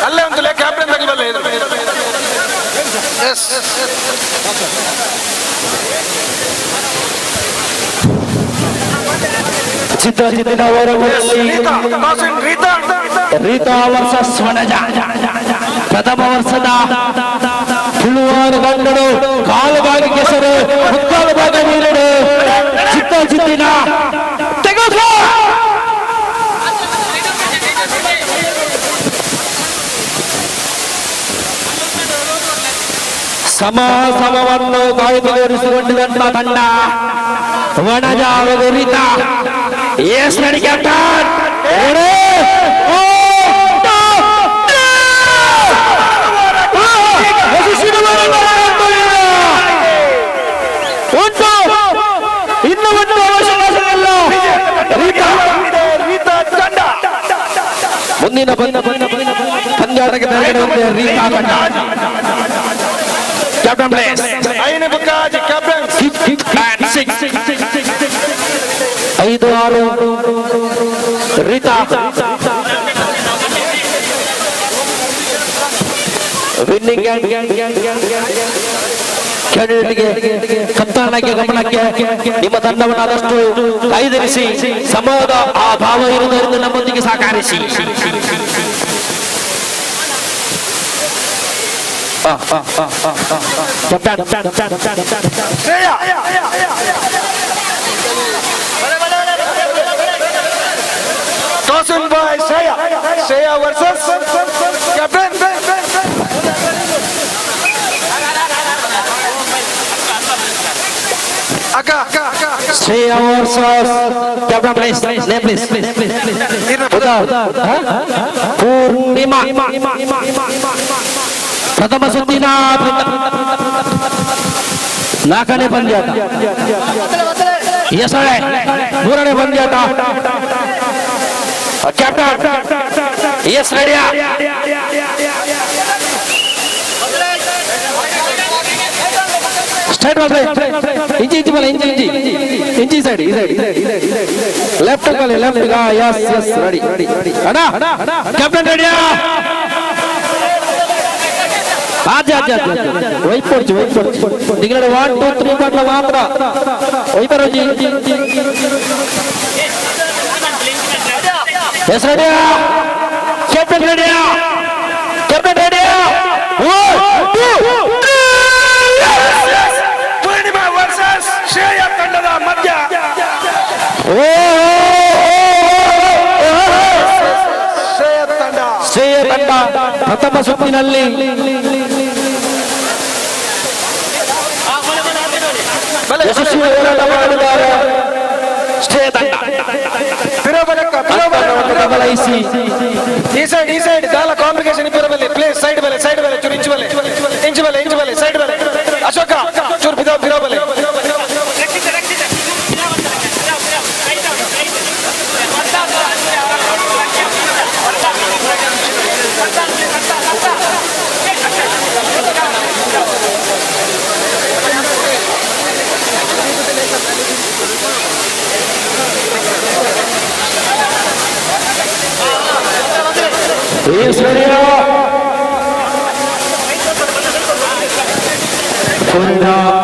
ಅಲ್ಲೇ ಅಂತಲೇ ಕ್ಯಾಪ್ಟನ್ ತಗಲಲ್ಲ. ಎಸ್ ಚಿತ್ರ ಚಿತ್ತಿನ ರೀತಾ ವರ್ಸಸ್ ವನಜ. ಪ್ರಥಮ ವರ್ಷದ ತುಳುವಾರು ಗಂಡಡು, ಕಾಲು ಭಾಗ ಕೆಸರು, ಮುಕ್ಕಾಲು ಭಾಗ ನೀರಡು, ಚಿತ್ತ ಚಿತ್ತಿನ ತೆಗೆದು ಸಮ ಸಮವನ್ನು ಕಾಯ್ದುಕೊಂಡಿಸಿಕೊಂಡಿದ್ದಂತ ತಂಡ ವನಜ ಹಾಗೂ ರೀತಾ. ಎಸ್ ನಡಿ ಕ್ಯಾಪ್ಟನ್. ಉಂಟು, ಇನ್ನು ಒಂದು ಅವಕಾಶವಿಲ್ಲ. ಮುಂದಿನ ಪಂದ್ಯಾಟಕ್ಕೆ ರೀತಾ ತಂಡ. Captain place. Captain 6 5 6 Rita winning ಕ್ಯಾಂಡಿಡೇಟ್ಗೆ ಕಪ್ತಾನಕ್ಕೆ ಗಮನಕ್ಕೆ ನಿಮ್ಮ ತಂಡವನ್ನು ಆದಷ್ಟು ಕಾಯ್ದಿರಿಸಿ ಸಮದ ಆ ಭಾವ ಇರುವುದರಿಂದ ನಮ್ಮೊಂದಿಗೆ ಸಹಕರಿಸಿ. Toss win by Shreya. Shreya versus captain. ಅಕ್ಕ Shreya versus captain please name please. Purnima ಪ್ರಥಮ ಸುತ್ತಿನ ನಾಲ್ಕನೇ ಪಂದ್ಯಾಟ, ಎಸ್ ಮೂರನೇ ಪಂದ್ಯಾಟ. ಕ್ಯಾಪ್ಟನ್ ಎಸ್ ರೆಡಿಯಾ? ಸ್ಟ್ರೈಟ್ ಬಲ್ಲೆ, ಇಂಚಿ ಇಂಚಿ ಬಲ್ಲೆ, ಇಂಚಿ ಇಂಚಿ ಇಂಚಿ ಸೈಡ್ ಈ ಸೈಡ್ ಲೆಫ್ಟ್ ಬಲ್ಲೆ left. S yes ready ಅಣ್ಣ. ಕ್ಯಾಪ್ಟನ್ ರೆಡಿಯಾ? ಆಜೆ ಆಜೆ ಆಜೆ ವೈಪ್ ಕೊಡ್ಚು ವೈಪ್ ಕೊಡ್ಚು. ನಿಗಡೆ 1 2 3 ಮಾತ್ರ ಮಾತ್ರ ವೈಪರೋಜಿ. ಎಸ್ ರೆಡಿಯಾ? ಕ್ಯಾಪ್ಟನ್ ರೆಡಿಯಾ? ಕ್ಯಾಪ್ಟನ್ ರೆಡಿಯಾ? 1 2 3 ಪೂರ್ಣಿಮಾ ವರ್ಸಸ್ ಶ್ರೇಯ ತಂಡದ ಮಧ್ಯ ಶ್ರೇಯ ತಂಡ. ಶ್ರೇಯ ತಂಡ ಪ್ರಥಮ ಸುತ್ತಿನಲ್ಲಿ ಯಶಸ್ವಿ ಹೋರಾಟ ಮಾಡಿದ್ದಾರೆ. ಶ್ರೇಯ ತಂಡ ಈ ಸೈಡ್ ಈ ಸೈಡ್ ದಾಲ ಕಾಂಪ್ಲಿಕೇಶನ್ ಇಬ್ಬರ ಬಲ್ಲಿ ಪ್ಲೇಸ್ ಸೈಡ್ ಬಲೆ ಸೈಡ್ ಬಲೆ ಚೂರು ಇಂಚು ಬಲೆ. ಬಲೆ ಇಂಚ ಬಲೆ ಸೈಡ್ ಬಲೆ ಅಶೋಕ ಚೂರು ಬಿದಾವ್ ಬಿರಾವ್ ಬಲೆ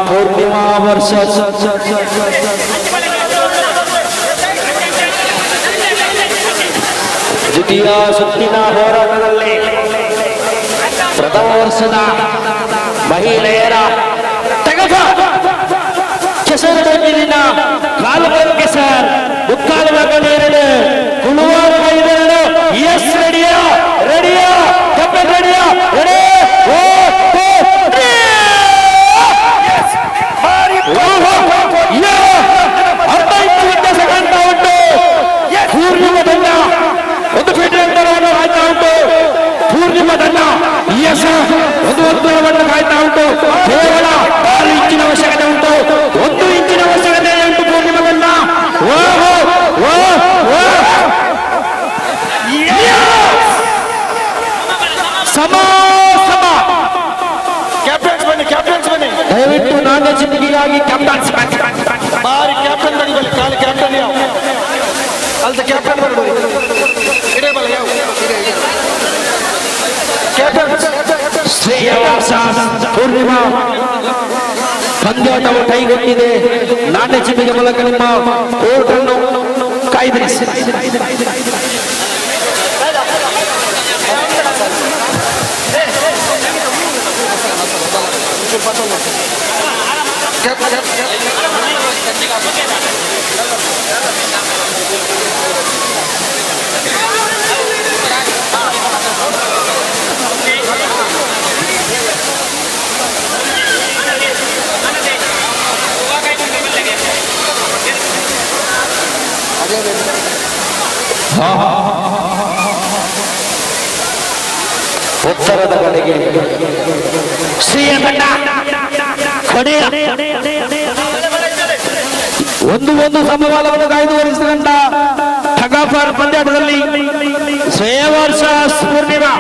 ಪೂರ್ಣಿಮಾ ವರ್ಷ ದ್ವಿತೀಯ ಸುತ್ತಿನ ಹೋರಾಟದಲ್ಲಿ ಪ್ರಥಮ ವರ್ಷದ ಮಹಿಳೆಯರ ತೆಗೆದ ಕೆಸರು ಕಾಲು ಕೆಸರ್ ಮುಕ್ಕಾಲು ಎರಡು ಕುಳುವಾರು ಐದೆರಡು ಎಸ್ ರೆಡಿಯಾ ರೆಡಿಯಾ ಕ್ಯಾಪ್ಟನ್ ರೆಡಿಯಾ ರೆಡಿ ಅರ್ಧ ಇಂಚು ವ್ಯತ್ಯಾಸ ಕಾಣ್ತಾ ಉಂಟು. ಪೂರ್ಣಿಮಾ ದಂಡ ಒಂದು ಫೀಟ್ ಅಂತರವನ್ನು ಕಾಯ್ತಾ ಉಂಟು. ಪೂರ್ಣಿಮಾ ದಂಡ ಎಸ್ ಒಂದು ಅಂತರವನ್ನು ಕಾಯ್ತಾ ಉಂಟು. ಕೇವಲ 6 ಇಂಚಿನ ಅವಶ್ಯಕತೆ ಉಂಟು, 1 ಇಂಚಿನ ಅವಶ್ಯಕತೆ ಉಂಟು ಪೂರ್ಣಿಮಾ ದಂಡ. ಓಹೋ ಓ ಓ ಸಮ ಸಮ. ಕ್ಯಾಪ್ಟನ್ಸ್ ಬನ್ನಿ, ಕ್ಯಾಪ್ಟನ್ಸ್ ಬನ್ನಿ. ದಯವಿಟ್ಟು ನಾಣ್ಯ ಚಿಹ್ನೆಗಾಗಿ ಕ್ಯಾಪ್ಟನ್ಸ್ ಬಾರಿ ಕ್ಯಾಪ್ಟನ್ ಬನ್ನಿ ಬಲ್ಲಿ ಖಾಲಿ ಕ್ಯಾಪ್ಟನ್ ಯಾವ ಅಲ್ದ ಕ್ಯಾಪ್ಟನ್ ಬರಡು ಇಡೇ ಬಲ್ಲ ಯಾವ ಕ್ಯಾಪ್ಟನ್. ಶ್ರೇಯ ಪೂರ್ಣಿಮಾ ಪಂದ್ಯಾಟವು ಕೈಗೊಂಡಿದೆ. ನಾಣ್ಯ ಚಿಹ್ನೆಗೆ ಮೂಲಕ ನಿಮ್ಮ ಕೋರ್ಟ್ ಅನ್ನು ಕಾಯ್ದಿರಿಸಿ. ಉತ್ತರದ ಕಡೆಗೆ ಶ್ರೀಯ ತಂಡ ಕೊನೆಯ ಒಂದು ಒಂದು ಸಮಬಲವನ್ನು ಕಾಯ್ದು ವರಿಸಿದಂತ ಟಗಾಫರ್ ಪಂದ್ಯಾಟದಲ್ಲಿ ಶ್ರೇಯವರ್ಷ ಪೂರ್ಣಿಮಾ.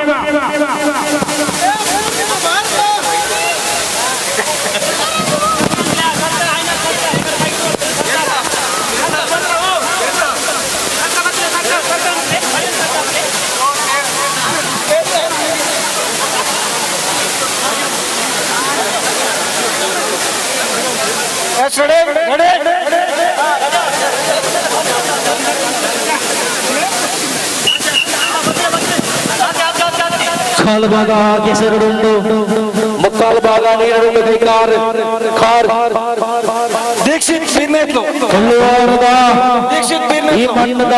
ಕಾಲು ಭಾಗ ಕೆಸರುಡುಂಟು, ಮುಕ್ಕಾಲು ಭಾಗ ನೀರುಂಟು. ಕೈಕಾರ್ ಕಾರ್ ದೀಕ್ಷಿತ್ ಬಿನ್ನೇತ್ಲು ಕೊಲ್ಲುವಾರದ ದೀಕ್ಷಿತ್ ಈ ಮಣ್ಣದ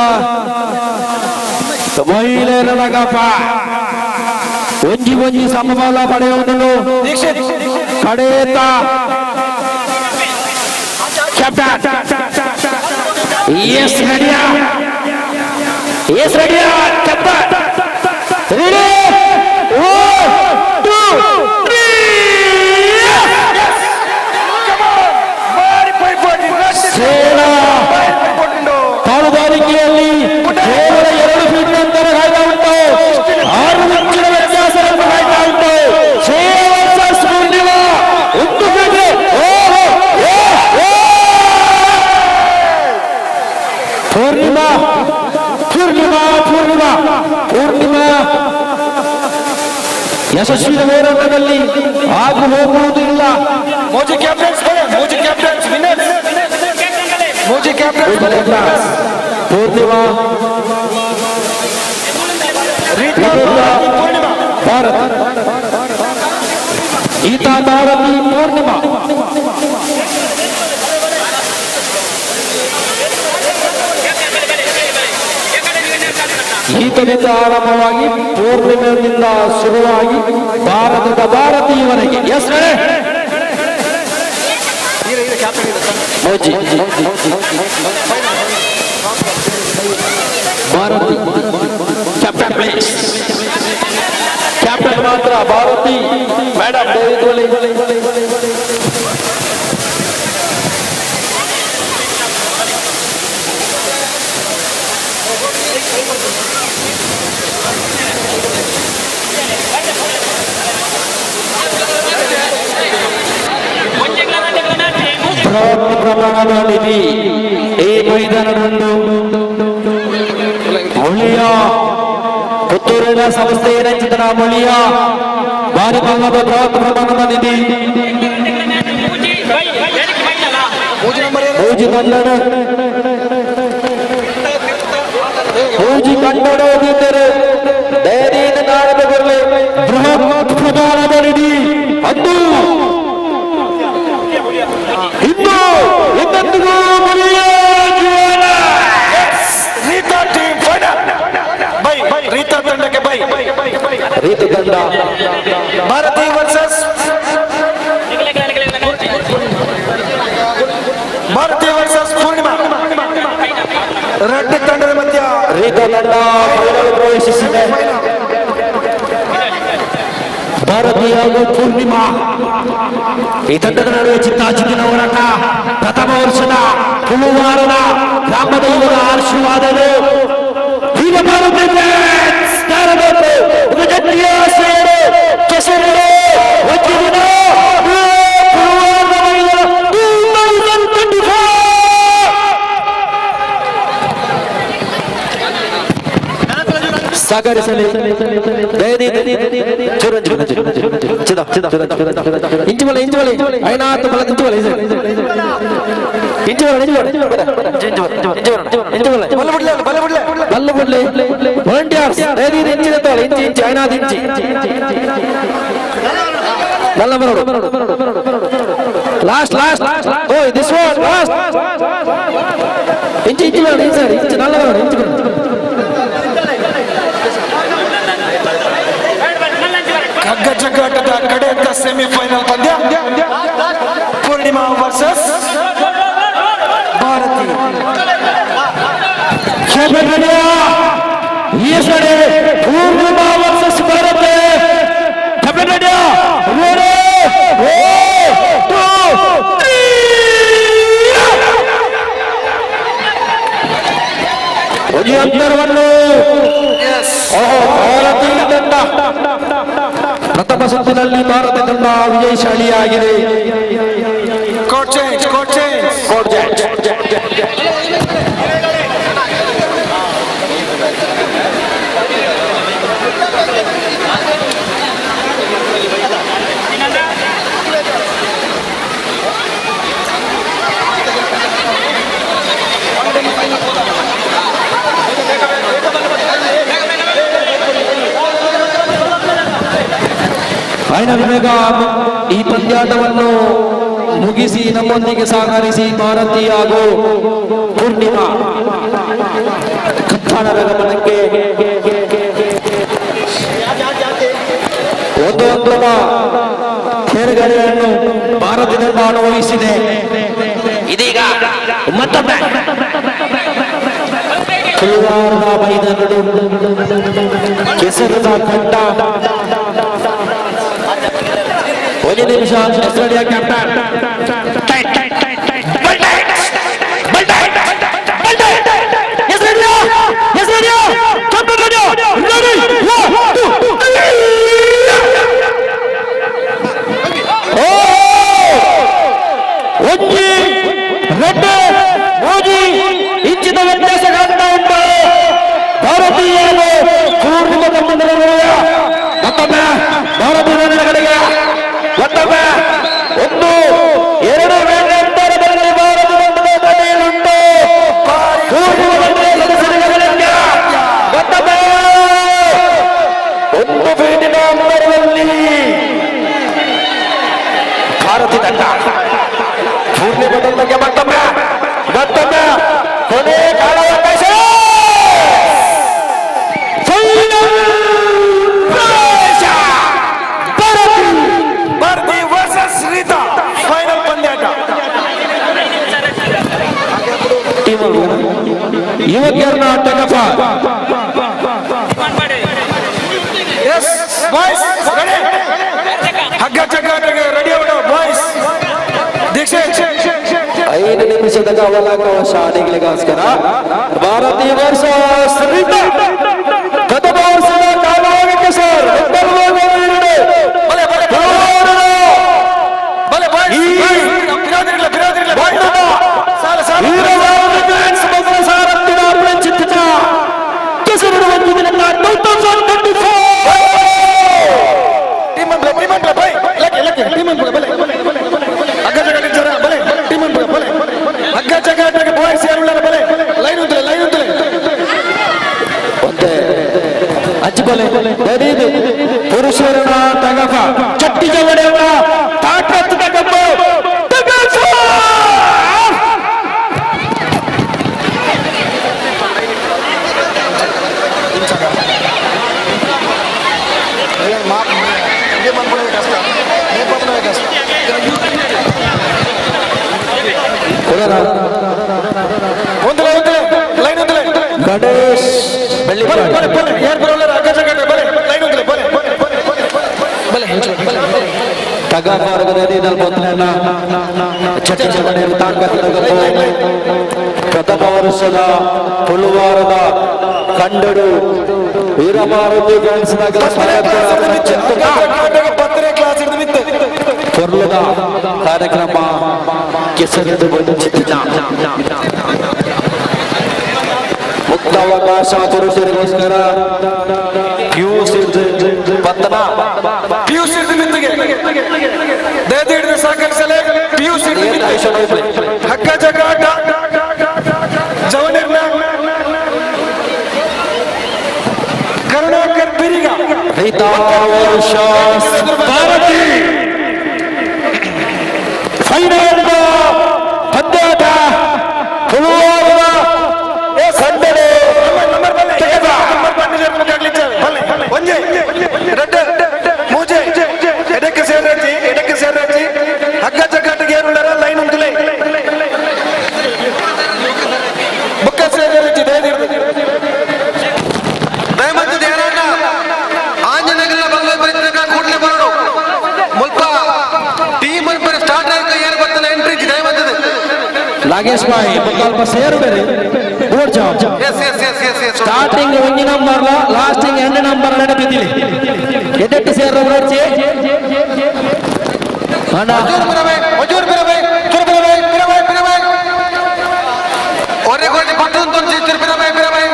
ಮಹಿಳೆಯರ ಲಗಪ ಒಂಜಿ ಒಂಜಿ ಸಮಬಲ ಪಡೆಯುವುದು ದೀಕ್ಷಿತ್ ಕಡೇತ ಕ್ಯಾಪ್ಟನ್ ಎಸ್ ರೆಡಿಯಾ ಎಸ್ ರೆಡಿಯಾ ಕ್ಯಾಪ್ಟನ್ ರೆಡಿ 1 2 3. ಸೇನಾ ಪಾಲುದಾರಿಕೆಯಲ್ಲಿ ಕೇವಲ 2 ಫೀಟ್ ಅಂತರ ಕಾಯ್ತಾ ಉಂಟು. 6 ಇಂಚಿನ ವ್ಯತ್ಯಾಸವನ್ನು ಕಾಯ್ತಾ ಉಂಟು. ಪೂರ್ಣಿಮಾ 1 ಫೀಟ್. ಪೂರ್ಣಿಮಾ ಪೂರ್ಣಿಮಾ ಪೂರ್ಣಿಮಾ ಪೂರ್ಣಿಮಾ ಯಶಸ್ವಿ ಹೋರಾಟದಲ್ಲಿ ಆಗು ಹೋಗುವುದಿಲ್ಲ. ಮೋಜಿ ಕ್ಯಾಪ್ಟನ್ಸ್ ಮೋಜಿ ಕ್ಯಾಪ್ಟನ್ಸ್ ವಿನ್ನರ್ಸ್ ಮೋಜಿ ಕ್ಯಾಪ್ಟನ್ಸ್ ಪೂರ್ಣಿಮಾ ಪೂರ್ಣಿಮಾ ಭಾರತ್ ಗೀತಾ ಭಾರತಿ ಪೂರ್ಣಿಮಾ. ಗೀತದಿಂದ ಆರಂಭವಾಗಿ ಪೂರ್ಣಿಮೆಯಿಂದ ಶುರುವಾಗಿ ಭಾರತದ ಭಾರತೀಯವರೆಗೆ. ಎಸ್ ಮೋಜಿ ಭಾರತಿ captain please. ಕ್ಯಾಪ್ಟನ್ ಮಾತ್ರ ಭಾರತಿ ಮೇಡಮ್ ದಯವಿಟ್ಟು. ಬೃಹತ್ ಪ್ರಮಾಣದ ನಿಧಿ ಈ ಮೈದಾನದಂದು ಮುಳಿಯ ಪುತ್ತೂರಿನ ಸಂಸ್ಥೆಯ ಚಿತ್ರ ಮುಳಿಯ ಭಾರಿ ಮಲ್ಲದ ಬೃಹತ್ ಪ್ರಮಾಣದ ನಿಧಿ ಮೂಜಿ ಕನ್ನಡ ಮೂಜಿ ಕನ್ನಡ ಓದಿದ್ದರೆ ದಯದಿಂದ ನಾಡದ ಬರಲಿ. ಬೃಹತ್ ಪ್ರಮಾಣದ ನಿಧಿ ಅಂದು ಇಂದು ಎಂದೆಂದಿಗೂ ಮುಳಿಯ ಜೀವನ. ರೀತಾ ಟೀಮ್ ಫೈನಲ್ ಬೈ. ರೀತಾ ತಂಡಕ್ಕೆ ಬೈ. ರೀತು ತಂಡ. ಭಾರತಿ ವರ್ಸಸ್ ಭಾರತಿ ವರ್ಸಸ್ ಪೂರ್ಣಿಮಾ, ರೆಡ್ಡಿ ತಂಡದ ಮಧ್ಯ. ರೀತಾ ತಂಡ ಫೈನಲ್ ಪ್ರವೇಶಿಸಿದೆ. ಭಾರತೀಯ ಹಾಗೂ ಪೂರ್ಣಿಮಾ ಈ ತಂಡದ ನಡುವೆ ಚಿತ್ತಾಚಿತ್ತಿನ ಹೋರಾಟ. ಪ್ರಥಮ ವರ್ಷದ ತುಳುವಾರದ ಗ್ರಾಮ ದೈವದ ಆಶೀರ್ವಾದವು ವೀರ ಭಾರತಿ ತಾರಬೇಕು. ಇದು ಗಟ್ಟಿಯ ಸೇರು ಕೆಸರು ವಜ್ರದಿನ ತುಳುವಾರದ ಮೈದಾನ 2024. ಸಹಕರಿಸಲಿ ಚೂರು ಚಿದ ಚಿದ ಇಂಚು ಬಲ ಇಂಚು ಬಲ ಐನಾತು ಬಲ ಇಂಚು ಬಲ ಇಂಚು ಬಲ ಇಂಚು ಬಲ ಇಂಚು ಇಂಚು ಬಲ ಬಲ್ಲ ಬಿಡ್ಲೆ, ಬಲ್ಲ ಬಿಡ್ಲೆ. ಬಲ್ಲ ಬಿಡ್ಲಿ. ವಾಲಂಟಿಯರ್ಸ್ ದಯದೀದ ಇಂಚು ಎತ್ತೋಳಿ ಇಂಚು ಇಂಚು ಐನಾದು ಇಂಚಿ ಬಲ್ಲ ಬರೋಡು. ಲಾಸ್ಟ್ ಲಾಸ್ಟ್ ಓ this one last ಇಂಚು ಇಂಚು ಬೇಡ ಇಂಚು ಸರ್ ಇಂಚು ನಲ್ಲ ಬರೋಡು ಇಂಚು ಬರೋಡು. ಕಗ್ಗ ಜಗ್ಗಾಟದ ಕಡೆಯ ಸೆಮಿಫೈನಲ್ ಪಂದ್ಯ, ಪೂರ್ಣಿಮಾ ವರ್ಸಸ್ ಭಾರತಿ. ಈ ಸಡೆ ಪೂರ್ಣಿಮಾ ವರ್ಸಸ್ ಭಾರತಿ. Ready, 1 2 3. ಒಂದು ಅಂತರವನ್ನು ಭಾರತೀಯ ತಂಡ ಪ್ರಥಮ ಸುತ್ತಿನಲ್ಲಿ ಭಾರತ ತಂಡ ವಿಜಯಶಾಲಿಯಾಗಿದೆ. Court change, court change. Court change. Final ಬೇಗ ಈ ಪಂದ್ಯಾಟವನ್ನು ಮುಗಿಸಿ ನಮ್ಮೊಂದಿಗೆ ಸಹಕರಿಸಿ ಭಾರತಿ ಹಾಗೂ ಪೂರ್ಣಿಮಾ ಕತ್ತಾಳರ ಗಮನಕ್ಕೆ ಒಂದು ಅಂಕದ ತೇರುಗಡೆಯನ್ನು ಭಾರತದಿಂದ ಅನುಭವಿಸಿದೆ. ಇದೀಗ ಮತ್ತೊಮ್ಮೆ ತುಳುವಾರದ ಮೈದಾನಡು ಕೆಸರದ ಕಂಡ. ಒಂದು ನಿಮಿಷ ಹೆಸರಡಿಯ ಕ್ಯಾಪ್ಟನ್. ಒಂಜಿ ರೆಡ್ಡು ಮೂಜಿ ಇಂಚಿನ ವ್ಯತ್ಯಾಸ ಕಾಣ್ತಾ ಉಂಟು. ಭಾರತೀಯರು ಪೂರ್ಣಿಮ ತಂಡದ ನಡುವೆ ಮತ್ತೊಮ್ಮೆ ಭಾರತೀಯ ತಂಡದ ಕಡೆಗೆ ಮತ್ತೊಮ್ಮೆ 1 2 ಅಂತರದಲ್ಲಿ ಭಾರತ ತಂಡದ ಕಡೆಯಲ್ಲುಂಟು. ಪೂರ್ಣಿಮ ತಂಡದ ಸದಸ್ಯರ ಗಮನಕ್ಕೆ ಮತ್ತೊಮ್ಮೆ 1 ಫೀಟಿನ ಅಂತರದಲ್ಲಿ ಭಾರತ ತಂಡ ಪೂರ್ಣಿಮ ತಂಡಕ್ಕೆ ಮತ್ತೊಮ್ಮೆ ಮತ್ತೊಮ್ಮೆ ಕೊನೆ ಕಾಲಾವಕಾಶ. ಫೈನಲ್ ಪ್ರವೇಶ ಭಾರತಿ. ಭಾರತಿ ವರ್ಸಸ್ ರೀತಾ ಫೈನಲ್ ಪಂದ್ಯಾಟ. ಯುವಕಿಯರನ್ನ ಆಟಕಪ್ಪ. ಎಸ್. Boys ready. ಹಗ್ಗ ಜಗ್ಗಾಟಕ್ಕೆ ರೆಡಿ ಅವಡು ಬಾಯ್ಸ್. ದೀಕ್ಷಿತ್. 5 ನಿಮಿಷದ ಕಾಲಾವಕಾಶ ಆಟಗಳಿಗೋಸ್ಕರ ಭಾರತೀಯ ವರ್ಷ ಶ್ರೀತ ಪ್ರಥಮ ವರ್ಷದ ಕಾಲಕ್ಕೆ ಸರ್. ಬಲೆ ಬಾಯ್ಸ್, ಬಿರಾದರಿಲ್ಲ ಬಿರಾದರಿಲ್ಲ. ಸಾಲ ಸಾಲ. ಟೀಮ್ ಅನ್ಬಲೆ, ಟೀಮ್ ಅನ್ಬಲೆ ಬೈ. ಲಕ್ಕೆ ಲಕ್ಕೆ ಟೀಮ್ ಅನ್ಬಲೆ ಬಲೆ. ಹಗ್ಗ ಜಗ್ಗಾಟ ಜರ ಬಲೆ. ಟೀಮ್ ಅನ್ಬಲೆ ಬಲೆ. ಹಗ್ಗ ಜಗ್ಗಾಟಕ್ಕೆ ಬಾಯ್ಸ್ ಯಾರುಳ್ಳಾರ ಬಲೆ. Line ಉಂತಲೆ, line ಉಂತಲೆ. ಅಜ್ಜಬಲೆ ದರೀದು ಪುರುಷರನ್ನ ತಗಫ ಚಟ್ಟಿ ಜವಡೆಯನ್ನ ತಾಕತ್ತು ತಗಂಬ ತಗಫ. ಒಂದಲೆ ಒಂದಲೆ ಲೈನ್ ಉಂತಲೆ. ಗಣೇಶ್. ಬಲೆ ಬಲೆ ಬಲೆ. ಯಾರು ಬರೋಲ್ಲ ಹಗ್ಗ ಜಗ್ಗಾಟ ಬಲೆ. ಲೈನ್ ಉಂತಲೆ ಬಲೆ ಬಲೆ ಬಲೆ. ಚಟ್ಟಿ ಜವಡೆಯನ್ನು ತಾಕತ್ತು ತಗಂಬ ಪ್ರಥಮ ವರ್ಷದ ಪುಲ್ವಾರದ ಕಂಡಡು ವೀರಮಾರುತಿ ಫ್ಯಾನ್ಸ್ ನಗರ. 10ನೇ ಕ್ಲಾಸ್ ಹಿಡಿದು ಬಿತ್ತು. ಪೊರ್ಲದ ಕಾರ್ಯಕ್ರಮ ಕೆಸರಿದು ಬಂದಿದ್ದ ಮುಕ್ತ ಅವಕಾಶ ಪುರುಷರಿಗೋಸ್ಕರ. ಪಿಯುಸಿ ಪತ್ತನ. ಪಿಯುಸಿ ಹಿಡಿದು ಬಿತ್ತಿಗೆ ದಯದ ಹಿಡಿದು ಸಹಕರಿಸಲೇ. ಪಿಯುಸಿ ಹಿಡಿದು ಬಿತ್ತು. ಹಗ್ಗ ಜಗ್ಗಾಟ ಜವನಿರ್ನ ಕರುಣಾಕರ್ ಬಿರಿಗ. ರೀತಾ ವರ್ಷ ಭಾರತಿ ಫೈನಲ್ ಪಂದ್ಯಾಟ ಪುಲ್ವಾರದ ಸಂಡಡೆ. ನಂಬರ್ ಬಲ್ಲೆ, ನಂಬರ್ ಬಲ್ಲೆ. ಒಂಜೆ ರಡ್ಡ ಮೂಜೆ ಎಡಕ್ಕೆ ಸೇರಚ್ಚಿ, ಎಡಕ್ಕೆ ಸೇರಚ್ಚಿ. ಹಗ್ಗ ಜಗ್ಗಾಟಕ್ಕೆ ಏರುಳ್ಳಾರ ಲೈನ್ ಉಂಟುಲೆ. ಬುಕ್ಕ ಸೇರಚ್ಚಿ ದಯದಿರ್ದು. ದಯಮಂತು ದೇವರನ್ನ ಆಂಜನೇಯನ ಬಲ್ಲ ಬರಿತನಕ ಕೂಡಲೇ ಬರೋಡು. ಮುಲ್ಪ ಟೀಮ್ ಸ್ಟಾರ್ಟ್ ಆಗಿ ಏನು ಬರ್ತಾನೆ ಎಂಟ್ರಿ ದಯಮಂತದ. ನಾಗೇಶ್ ಬಾಯಿ ಮುಕ್ಕಾಲ್ಪ ಸೇರು ಬೇರೆ board job. Yes yes yes yes yes. Starting ಒಂಜಿ ನಂಬರ್, ಲಾಸ್ಟಿಂಗ್ ಎರಡು ನಂಬರ್ ನಡಪಿದ್ದಿಲ್ಲ. ಎಡೆಟ್ಟು ಸೇರೋ ಬೋರ್ಡ್ ಅಣ್ಣ. ಹಜೂರ್ ಬಿರಬೈ, ಹಜೂರ್ ಬಿರಬೈ, ತುರ್ ಬಿರಬೈ, ಬಿರಬೈ ಬಿರಬೈ. ಒರೆ ಗೋಟಿ ಪಟ್ಟಣ ತೊಂಚಿ ತುರ್ ಬಿರಬೈ ಬಿರಬೈ.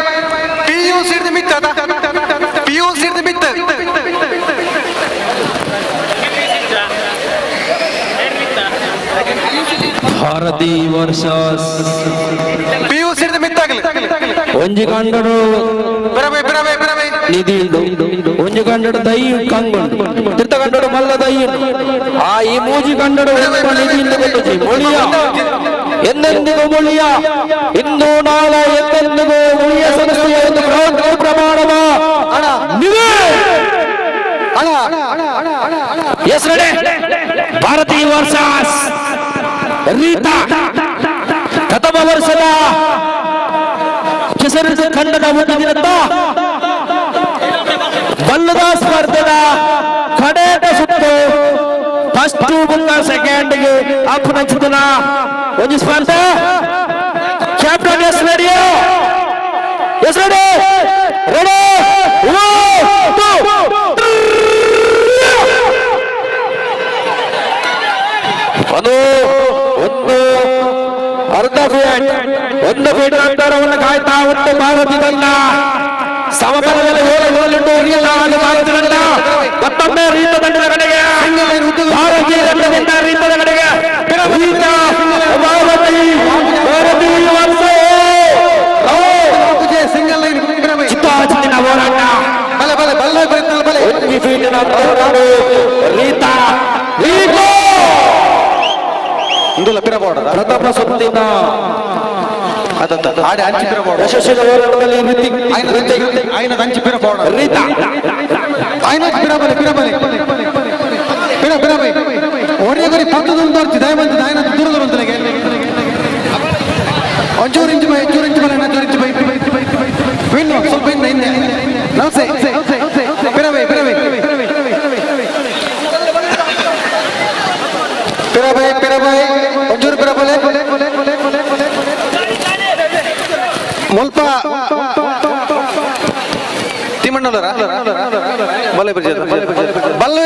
ಪಿ ಯು ಸಿಡ್ದು ಮಿತ್ತ ಅದ, ಪಿ ಯು ಸಿಡ್ದು ಮಿತ್ತ. ಭಾರತಿ ವರ್ಷಸ್ ಪಿ ಯು ಸಿಡ್ದು ಮಿತ್ತಾಗಲಿ. ಒಂಜಿ ಕಂಡಡು ಬಿರಬೈ ಬಿರಬೈ ಬಿರಬೈ. ನಿಧಿ ಉಂಡು, ಒಂಜಿ ಕಂಡಡು ದೈ ಕಂಗುಂಡು, ತಿರ್ತ ಕಂಡಡು ಮಲ್ಲ ದೈ ಉಂಡು. ಆ ಈ ಮೂಜಿ ಕಂಡಡು ಒಲ್ಪ ನಿಧಿ ಇಂದು ಗೊತ್ತುಜಿ. ಮುಳಿಯ ಎಂದೆಂದಿಗೂ ಮುಳಿಯ, ಇಂದು ನಾಳೆ ಎಂದೆಂದಿಗೂ ಮುಳಿಯ ಸಂಸ್ಥೆಯ ಒಂದು ಬೃಹತ್ ಪ್ರಮಾಣದ ನಿಧಿ. Yes ready. ಭಾರತೀಯ ವರ್ಸಸ್ ರೀತಾ ಪ್ರಥಮ ವರ್ಷದ ಕೆಸರಿದ ಖಂಡದ ಒಂದು ದಿನದ ಬಲ್ಲದ ಸ್ಪರ್ಧೆದ ಕಡೆಯ ಸುತ್ತು. ಫಸ್ಟ್ ಬುಕ್ಕ ಸೆಕೆಂಡ್ಗೆ ಅಪ್ಪನ ಒಂದು ಸ್ಪರ್ಧೆ. Captain yes ready, yes ready, ready. ಒಂದು ಒಂದು ಅರ್ಧ ಫೀಟ್, 1 ಫೀಟ್ ಅಂತರವನ್ನು ಕಾಯ್ತಾ ಉಂಟು ಭಾರತಿ ತಂಡ. ಸಮಬಲದಲ್ಲಿ 7 ಗೋಲುಂಟು ಭಾರತ ತಂಡ. ಮತ್ತೊಮ್ಮೆ ರೀತ ತಂಡದ ಕಡೆಗೆ, ಭಾರತೀಯ ತಂಡದಿಂದ ರೀತದ ಕಡೆಗೆ. ರೀತ ಭಾರತಿ ಭಾರತಿ ಸಿಂಗಲ್ ಲೈನ್. ಚಿತ್ತಾಚಿತ್ತಿನ ಹೋರಾಟ. ಬಲೆ ಬಲೆ ಬಲ್ಲೆ ಬರೀತಲ್ಲ ಬಲೆ. 1 ಫೀಟಿನ ಹೋರಾಟ. ರೀತಾ ರೀತಾ ಇಂದುಲ ಪಿರಬೋಡ. ಪ್ರಥಮ ಸುತ್ತಿನ ಅದತ್ತ ಆಡೆ ಅಂಚಿ ಪಿರಬೋಡ. ಯಶಸ್ವಿನ ಹೋರಾಟದಲ್ಲಿ ರಿತಿಕ್ ರಿತಿಕ್. ಆಯ್ನ ಅಂಚಿ ಪಿರಬೋಡ. ರೀತಾ. ಆಯ್ನ ಪಿರಬಲೆ ಪಿರಬಲೆ ಪಿರ ಪಿರಬೈ. ಒರೆ ಗುರಿ ಪತ್ತು ದೂರ ದಯವಂತ ಆಯ್ನ ದೂರ ದೂರ ಅಂತಲಗೆ. ಒಂಚೂರು ಇಂಚು ಬೈ, ಒಂಚೂರು ಇಂಚು ಬಲೆ, ಒಂಚೂರು ಇಂಚು ಬೈ. ವಿನ್ನು ಸ್ವಲ್ಪ ಹಿಂದೆ ಹಿಂದೆ. ನಮಸ್ತೆ. ಪಿರಬೈ ಪಿರಬೈ. ಮುಲ್ಪ ತಿಮ್ಮಣ್ಣವರ ಬಲ್ಲೆ ಬಲ್ಲೆ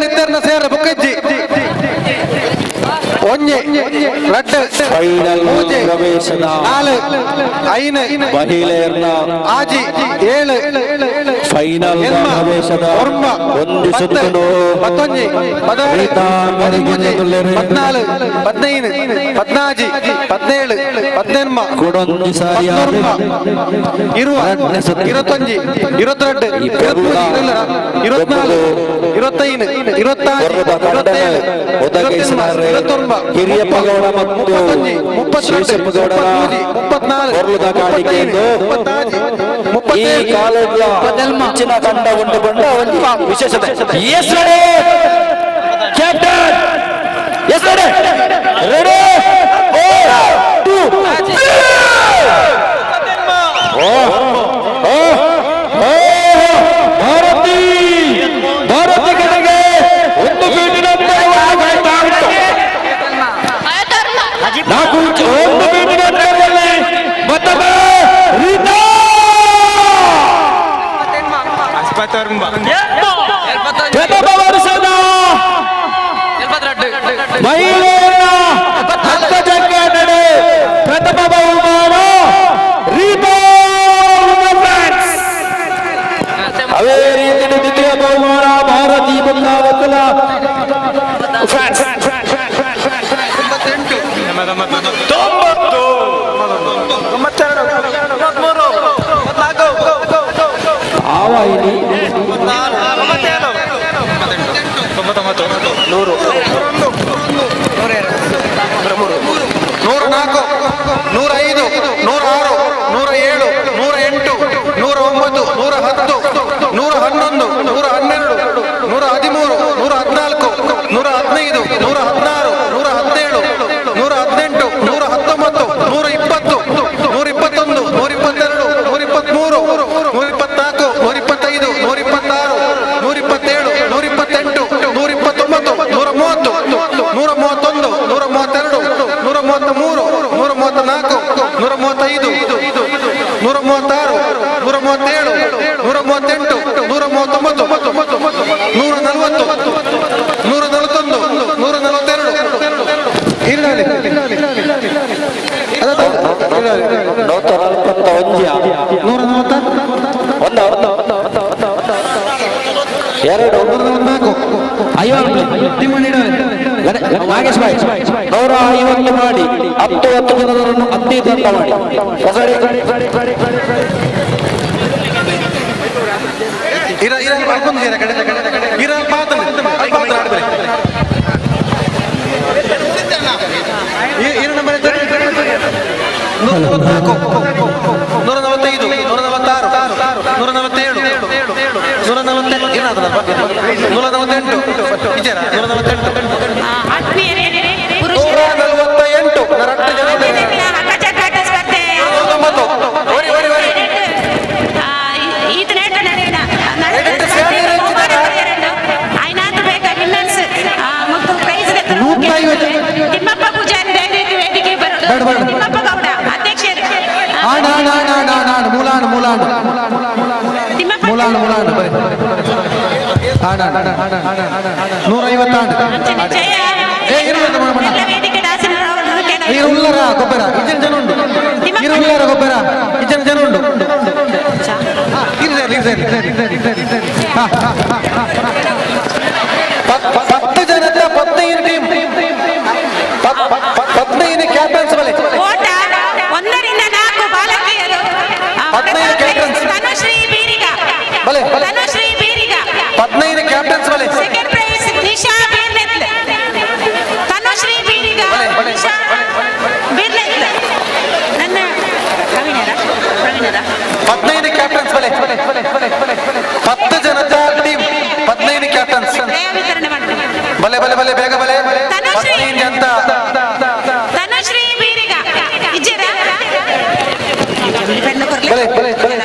ಇಬ್ಬರ ಸೇರ ಬುಕ್ಕಜ್ಜಿ ಒಂಜಿ ರಡ್ಡು ಫೈನಲ್ ಮೂಜಿ ಪ್ರವೇಶದ ನಾಲ್ ಐನು ಮಹಿಳೆಯರ ಆಜಿ ಏಳು ಫೈನಲ್ ಎನ್ಮ, ಪ್ರವೇಶದ ಒರ್ಂಬ, ಒಂದು ಪತ್ತು, ಸುತ್ತುಂಡು ಪತ್ತೊಂಜಿ ಪದಿನಾರು ರೀತಾ ಪದಿಮೂಜಿ ಮೆರುಗಿನ ಪದ್ನಾಲು ಪದ್ನೈದು ಪದ್ನಾಜಿ ಪದ್ನೇಳು ಪದ್ನೆನ್ಮ ಕೊಡೊಂದು ಸಾರಿ ಪತ್ತೊಂಬ ಇರುವ ಇರುವತ್ತೊಂಜಿ ಇರುವತ್ತೆರಡು ಇರುವತ್ಮೂಜಿ ಇರುವತ್ನಾಲು ಇರುವತ್ತೈದು ಇರುವತ್ತಾರು ಇರುವತ್ತೇಳು ಒದಗಿಸಿದ್ದಾರೆ ಇರುವತ್ತೊಂಬ ಹಿರಿಯಪ್ಪ ಗೌಡ ಮತ್ತು ಮುಪ್ಪತ್ತೊಂಜಿ ಮುಪ್ಪತ್ತೆರಡು ಶೇಷಪ್ಪಗೌಡರ ಮುಪ್ಪತ್ಮೂಜಿ ಮುಪ್ಪತ್ನಾಲ್ಕು ಕೊರ್ಲುದ ಕಾಣಿಕೆಯನ್ನು ಈ ಕಾಲೇಜ್ನ ಹೆಚ್ಚಿನ ತಂಡ ಉಂಟುಕೊಂಡ ಒಂದು ವಿಶೇಷತೆ. Yes ready captain, yes ready, ready, 1 2 3. Bharathi Bharathi ಕಡೆಗೆ ಒಂದು ಬೀಟಿನ ಅಂತರವನ್ನು ಕಾಯ್ತಾ ಉಂಟು. ನಾಲ್ಕು ಒಂದು ಬೀಟಿನ ಅಂತರದಲ್ಲಿ ಮತ್ತೊಮ್ಮೆ ರೀತಾ ಪ್ರಥಮ ವರ್ಷದ ಮಹಿಳೆಯರ ಹತ್ತು ಜಂಗ ನಡೆ ಪ್ರಥಮ ಬಹುಮಾನ ರೀತಾ ಫ್ರಾನ್ಸ್. ಅದೇ ರೀತಿ ದ್ವಿತೀಯ ಬಹುಮಾನ ಭಾರತಿ ಬೃಂದಾವತನ ಫ್ರಾನ್ಸ್. 90 92 93 94 ಆವಾಹಿನಿ 97 100 104 105 106 107 108 109 110 111 112 113 114 115 116 117 118 119 120 121 122 123 124 125 126 127 128 129 130 131 132 133 134 135 136 137 138 139 140 141 142. ಇರಲಿ 141 140 ಒಂದು ಎರಡು ನಾಗೇಶ್ ಭಾಯ್ 150 ಮಾಡಿ 10 10 ಜನರನ್ನು 15 ತಂಡ ಮಾಡಿ ಹೊಸಡಿ. ಇರ ಇರ ಅಲ್ಪೊಂದು ಇರ ಕಡೆ ಇರ ಅಲ್ಪ ಆತನ ಅಲ್ಪ ಆತನ ಆಡ್ಬೇಡಿ. ಇರ ನಂಬರ್ 144 145 146 147 148 ಏನಾದನಪ್ಪ 148 ಇದ್ದೀರಾ 148 148 ನರಟ್ಟು ಜನ ಇದ್ದಾರೆ. 109 ಓರಿ ಓರಿ ಓರಿ ತಿಮ್ಮಪ್ಪ ಪೂಜಾರಿ ದಯವಿಟ್ಟು ವೇದಿಕೆ ಬರೋದು. ಬೇಡ, ಬೇಡ. ತಿಮ್ಮಪ್ಪ ಗೌಡ ಅಧ್ಯಕ್ಷರು. ಆಣ್ ಆಣ್ ಆಣ್ ಆಣ್ ಆಣ್ ಆಣ್ ಮೂಲಾಣ್ ಮೂಲಾಣ್ ಮೂಲಾಣ್ ಮೂಲಾಣ್ ಬರೀ ಆಣ್ ಆಣ್ 150 ಆಣ್. ಏ ಇರು ಇರು ಉಲ್ಲರ ಗೊಬ್ಬರ ಇಜನ ಜನ ಉಂಟು ಇರು ಉಲ್ಲರ ಗೊಬ್ಬರ ಇಜನ ಜನ ಉಂಟು ಇರು ಸರ್ ಇರು ಸರ್ ಹಾ 10 ಜನದ 15 ಟೀಮ್ 15 ಕ್ಯಾಪ್ಟನ್ಸ್ ಬಲೆ ಓಟ 1 ರಿಂದ 4 ಬಾಲಕಿಯರು. 15 ಕ್ಯಾಪ್ಟನ್ಸ್ ತನುಶ್ರೀ ಬೀರಿಗ ಬಲೆ ಬಲೆ ತನುಶ್ರೀ ಬೀರಿಗ 15 ಕ್ಯಾಪ್ಟನ್ಸ್ ಬಲೆ ಸೆಕೆಂಡ್ ಪ್ರೈಸ್ ನಿಶಾ ಬೀರ್ನೆತ್ಲ ತನುಶ್ರೀ ಬೀರಿಗ ನಿಶಾ ಬೀರ್ನೆತ್ಲ ನನ್ನ ಪ್ರವೀಣರ ಪ್ರವೀಣರ 15 ಕ್ಯಾಪ್ಟನ್ಸ್ ಬಲೆ 10 ಜನದ ಟೀಮ್ 15 ಕ್ಯಾಪ್ಟನ್ಸ್ ವಿತರಣೆ ಮಾಡ್ತೀನಿ. ಬಲೆ ಬಲೆ ಬಲೆ ಬೇಗ ಬಲೆ 15 ಜನ ತನುಶ್ರೀ ಬೀರಿಗ ಇಜ್ಜಿರಾ ಬಲೆ ಬಲೆ ಬಲೆ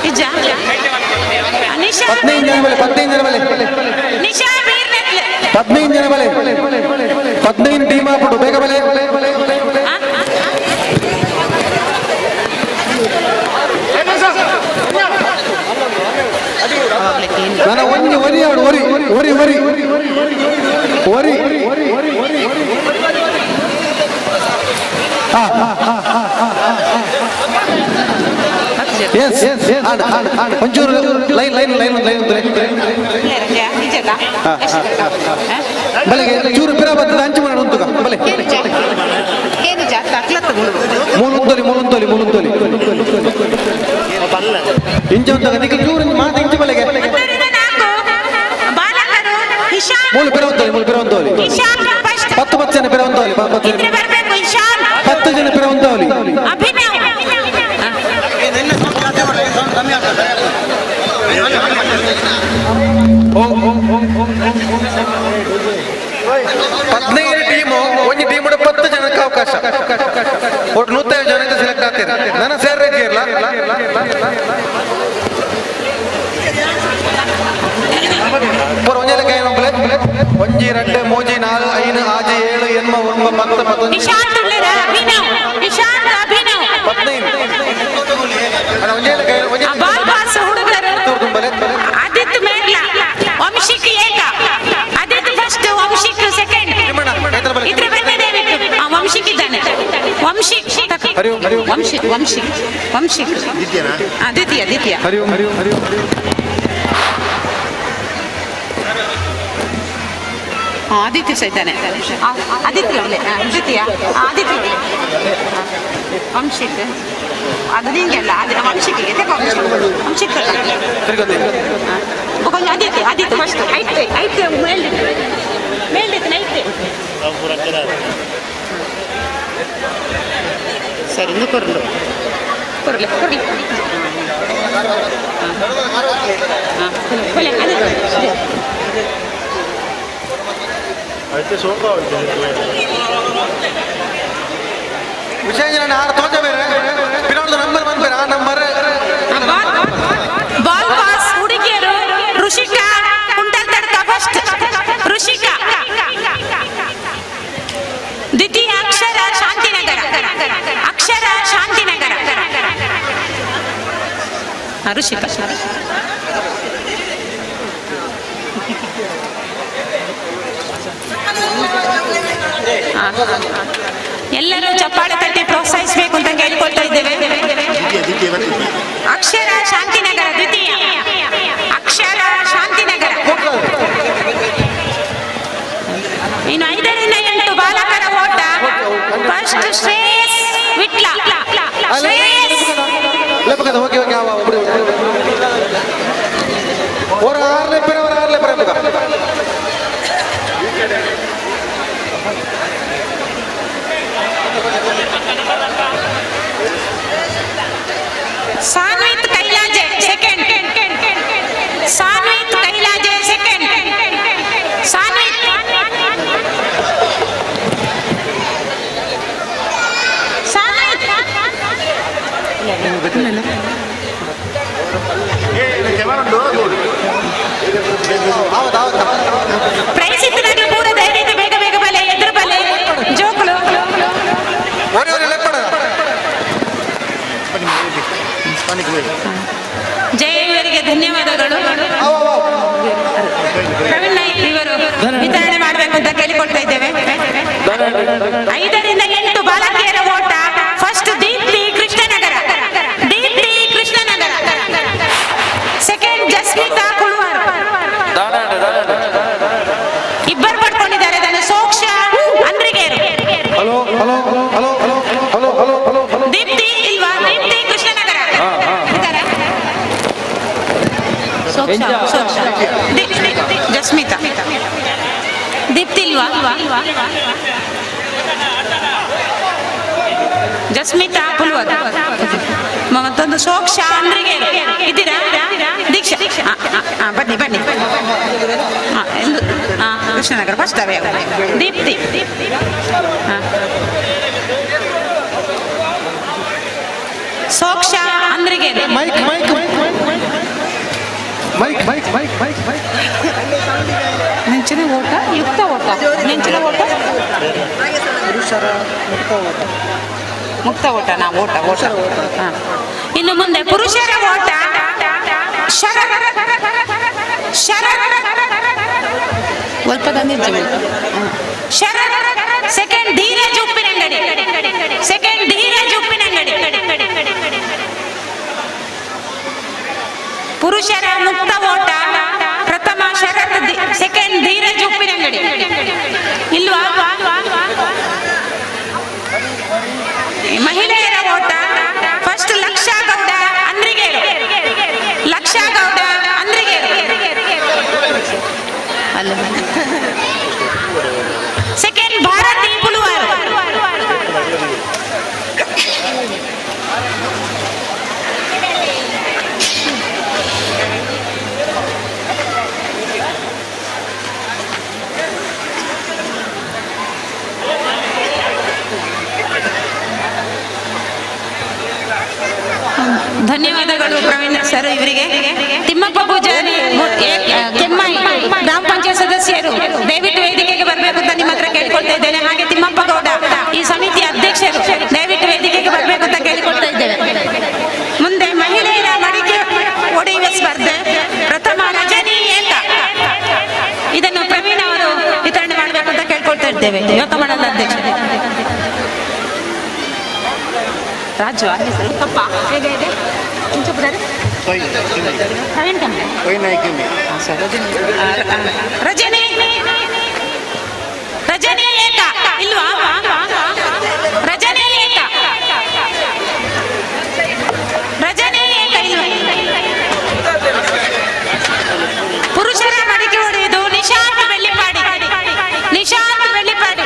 ಇಜ್ಜ ನಿಶಾ 15 ಜನ ಬಲೆ 15 ಜನ ಬಲೆ ನಿಶಾ ಬೀರ್ನೆತ್ಲ 15 ಜನ ಬಲೆ 15 ಟೀಮ್ ಆಗ್ಬಿಟ್ಟು ಬೇಗ ಬಲೆ. ಒರಿ ಒರಿ ಒರಿ ಎಸ್ ಒಂಚೂರು ಲೈನ್ ಲೈನ್ ಲೈನ್ ಲೈನ್ ಬಲೆಗೆ ಚೂರು ಪಿರ ಬರ್ತದೆ ಅಂಚು ಮಾಡೋಣ ಉಂಟುಗ ಬಲೆ ಮೂಲುಂತೊಲಿ ಮೂಲುಂತೊಲಿ ಮೂಲುಂತೊಲಿ ಇಂಚೆ ಉಂಟುಗ ನಿಕ್ಕೆ ಚೂರು ಮಾತು ಇಂಚು ಬಲೆಗೆ ಮೂಲು ಪಿರ ಉಂತೊಲಿ ಮೂಲು ಪಿರ ಉಂತೊಲಿ 10 10 ಜನ ಪಿರ ಉಂತೊಲಿ 10 ಜನ ಪಿರ ಉಂತೊಲಿ. ಹದಿನೈದು ಟೀಮು ಒಂದು ಟೀಮ್ 10 ಜನಕ್ಕೆ ಅವಕಾಶ, ಒಟ್ಟು 105 ಜನಕ್ಕೆ ಸೆಲೆಕ್ಟ್ ಆಗ್ತೀರಿ. ನನ್ನ ಸೇರ್ ಇರಲ್ಲ ಒಂಜಿ 2 3 4 5 6 7 8 9 10 11 15. ಆದಿತ್ಯ ಮೇರ್ಲಾ ವಂಶಿಕ್ ಏಕ, ಆದಿತ್ಯ ಫಸ್ಟ್, ವಂಶಿಕ್ ಸೆಕೆಂಡ್. ಇದ್ರ ಬನ್ನಿ ದಯವಿಟ್ಟು. ವಂಶಿಕ್ ಇದ್ದಾನೆ, ವಂಶಿಕ್ ವಂಶಿಕ್ ವಂಶಿಕ್ ವಂಶಿಕ್ ದ್ವಿತೀಯ ದ್ವಿತೀಯ. ಆದಿತ್ಯ ಸಹ ಇದ್ದಾನೆ, ಆದಿತ್ಯ ದ್ವಿತೀಯ, ಆದಿತ್ಯ ವಂಶಿಕ್. ಅದು ನಿಂಗೆ ಅಲ್ಲ, ಅದು ವಂಶಿಕಿಗೆ ವಂಶಿಕ್ ಆದಿತ್ಯ ಆದಿತ್ಯ ಫಸ್ಟ್. ಐತೆ ಐತೆ ಮೇಲ್ದಿತ್ತು ಮೇಲ್ದಿತ್ತು ಐತೆ ಸರಿ ಇಂದು ಕೊರಲು ಕೊರಲೆ ಕೊರಲೆ ಕೊಲೆ ವಿಷಯ ಆರು ತೋಜ ಬೇರೆ ಪಿರೋದ ನಂಬರ್ ಬಂದ್ಬೇರೆ ಆ ನಂಬರ್. ಬಾಲ್ ಪಾಸ್ ಹುಡುಗಿಯರು ಋಷಿಕಾ ಕುಂಟಲ್ ತಡ್ಕ ಫಸ್ಟ್, ಋಷಿಕಾ ದ್ವಿತೀಯ, ಅಕ್ಷರ ಶಾಂತಿನಗರ, ಅಕ್ಷರ ಶಾಂತಿನಗರ, ಋಷಿಕಾ. ಎಲ್ಲರೂ ಚಪ್ಪಾಳೆ ತಟ್ಟಿ ಪ್ರೋತ್ಸಾಹಿಸಬೇಕು ಅಂತ ಕೇಳಿಕೊಳ್ತಾ ಇದ್ದೇವೆ. ಅಕ್ಷರ ಶಾಂತಿನಗರ ದ್ವಿತೀಯ, ಅಕ್ಷರ ಶಾಂತಿನಗರ. ಇನ್ನು 5 ರಿಂದ 8 ಬಾಲಕರ ಓಟ. First Shreyas Vitla, Shreyas Sanvith Kailaje second, Sanvith Kailaje second, Sanvith Sanvith. Prize ಇತ್ತು ಪೂರ ಧೈರ್ಯ, ಬೇಗ ಬೇಗ ಬಲೆ ಎದುರು ಬಲೆ ಜೋಕುಲು. ಜಯ ಇವರಿಗೆ ಧನ್ಯವಾದಗಳು. ಪ್ರವೀಣ್ ನಾಯ್ಕ್ ಇವರು ವಿತರಣೆ ಮಾಡಬೇಕು ಅಂತ ಕೇಳಿಕೊಳ್ತಾ ಇದ್ದೇವೆ. 5 ರಿಂದ 8 ಬಾಲಕಿಯರ ಓಟ. ಫಸ್ಟ್ ದೀಪ್ತಿ ಕೃಷ್ಣನಗರ, ದೀಪ್ತಿ ಕೃಷ್ಣನಗರ, ಸೆಕೆಂಡ್ ಜಸ್ಮಿತಾ ಕುಳುವಾರ್. ಇಬ್ಬರು ಪಡ್ಕೊಂಡಿದ್ದಾರೆ ಅದನ್ನು ಸೋಕ್ಷ ಅಂದ್ರಿಗೇರು. Hello hello hello hello hello hello hello hello Deepti ಇಲ್ವಾ? ದೀಪ್ತಿ ಕೃಷ್ಣನಗರ ಇದ್ದಾರಾ? ಸೋಕ್ಷ ಸೋಕ್ಷ ಜಸ್ಮಿತಾ ದೀಪ್ತಿ ಇಲ್ವಾ? ಜಸ್ಮಿತಾ ಪುಲ್ವರ್ ಮತ್ತೊಂದು ಸೋಕ್ಷ ಅಂದ್ರಿಗೆ ಇದ್ದೀರಾ? ದೀಕ್ಷಾ ಬನ್ನಿ ಬನ್ನಿ. ಕೃಷ್ಣನಗರ ಫಸ್ಟ್ ಅವೇ. Deepti ಸೋಕ್ಷ ಅಂದ್ರಿಗೆ. Mike mike mike mike mike mike mike. ನೆಂಚಿನ ಓಟ ಯುಕ್ತ ಓಟ, ನೆಂಚಿನ ಓಟ ಪುರುಷರ ಮುಕ್ತ ಓಟ, ಮುಕ್ತ ಓಟ ನಾ ಓಟ ಓಟ. ಇನ್ನು ಮುಂದೆ ಪುರುಷರ ಓಟ. Sharath Sharath Sharath second Dheeraj Uppinangady second Dheeraj Uppinangady. ಪುರುಷರ ಮುಕ್ತ ಓಟ ಪ್ರಥಮ ಶರತ್, ಸೆಕೆಂಡ್ ಧೀರಜ್ ಉಪ್ಪಿನಂಗಡಿ. ಇಲ್ವಾ? ಮಹಿಳೆಯರ ಓಟ ಫಸ್ಟ್ ಲಕ್ಷ ಗೌಡ ಅಂದ್ರಿಗೇರು, ಲಕ್ಷ ಗೌಡ ಅಂದ್ರಿಗೇರು. ಅಲ್ಲ, ಸೆಕೆಂಡ್ ಭಾರತಿ ಪುಲುವಾರು. ಧನ್ಯವಾದಗಳು ಪ್ರವೀಣ್ ಸರ್ ಇವರಿಗೆ. ತಿಮ್ಮಪ್ಪ ಪೂಜಾರಿ ಕೆಮ್ಮಾಯಿ ಗ್ರಾಮ ಪಂಚಾಯತ್ ಸದಸ್ಯರು ದಯವಿಟ್ಟು ವೇದಿಕೆಗೆ ಬರಬೇಕು ಅಂತ ನಿಮ್ಮ ಹತ್ರ ಕೇಳ್ಕೊಳ್ತಾ ಇದ್ದೇನೆ. ಹಾಗೆ ತಿಮ್ಮಪ್ಪ ಗೌಡ ಈ ಸಮಿತಿಯ ಅಧ್ಯಕ್ಷರು ದಯವಿಟ್ಟು ವೇದಿಕೆಗೆ ಬರಬೇಕು ಅಂತ ಕೇಳಿಕೊಳ್ತಾ ಇದ್ದೇವೆ. ಮುಂದೆ ಮಹಿಳೆಯರ ಮಡಿಕೆ ಒಡೆಯುವ ಸ್ಪರ್ಧೆ ಪ್ರಥಮ ರಜನಿ ಏಕ, ಇದನ್ನು ಪ್ರವೀಣ್ ಅವರು ವಿತರಣೆ ಮಾಡಬೇಕು ಅಂತ ಕೇಳ್ಕೊಳ್ತಾ ಇದ್ದೇವೆ. ಯುವಕ ಮಂಡಲದ ಅಧ್ಯಕ್ಷರು ರಾಜು ಅಲ್ಲಿ ಸ್ವಲ್ಪ ಹೇಗೆ ಇದೆ? ರಜನಿ ರಜನಿ ಏಕ ಇಲ್ವಾ? ರಜನಿ ಏಕ, ರಜನಿ ಏಕ ಇಲ್ವಾ? ಪುರುಷರ ಮಡಿಕೆ ಹೊಡೆಯುವುದು ನಿಶಾಂತ್ ಬೆಳ್ಳಿಪಾಡಿ, ನಿಶಾಂತ್ ಬೆಳ್ಳಿಪಾಡಿ.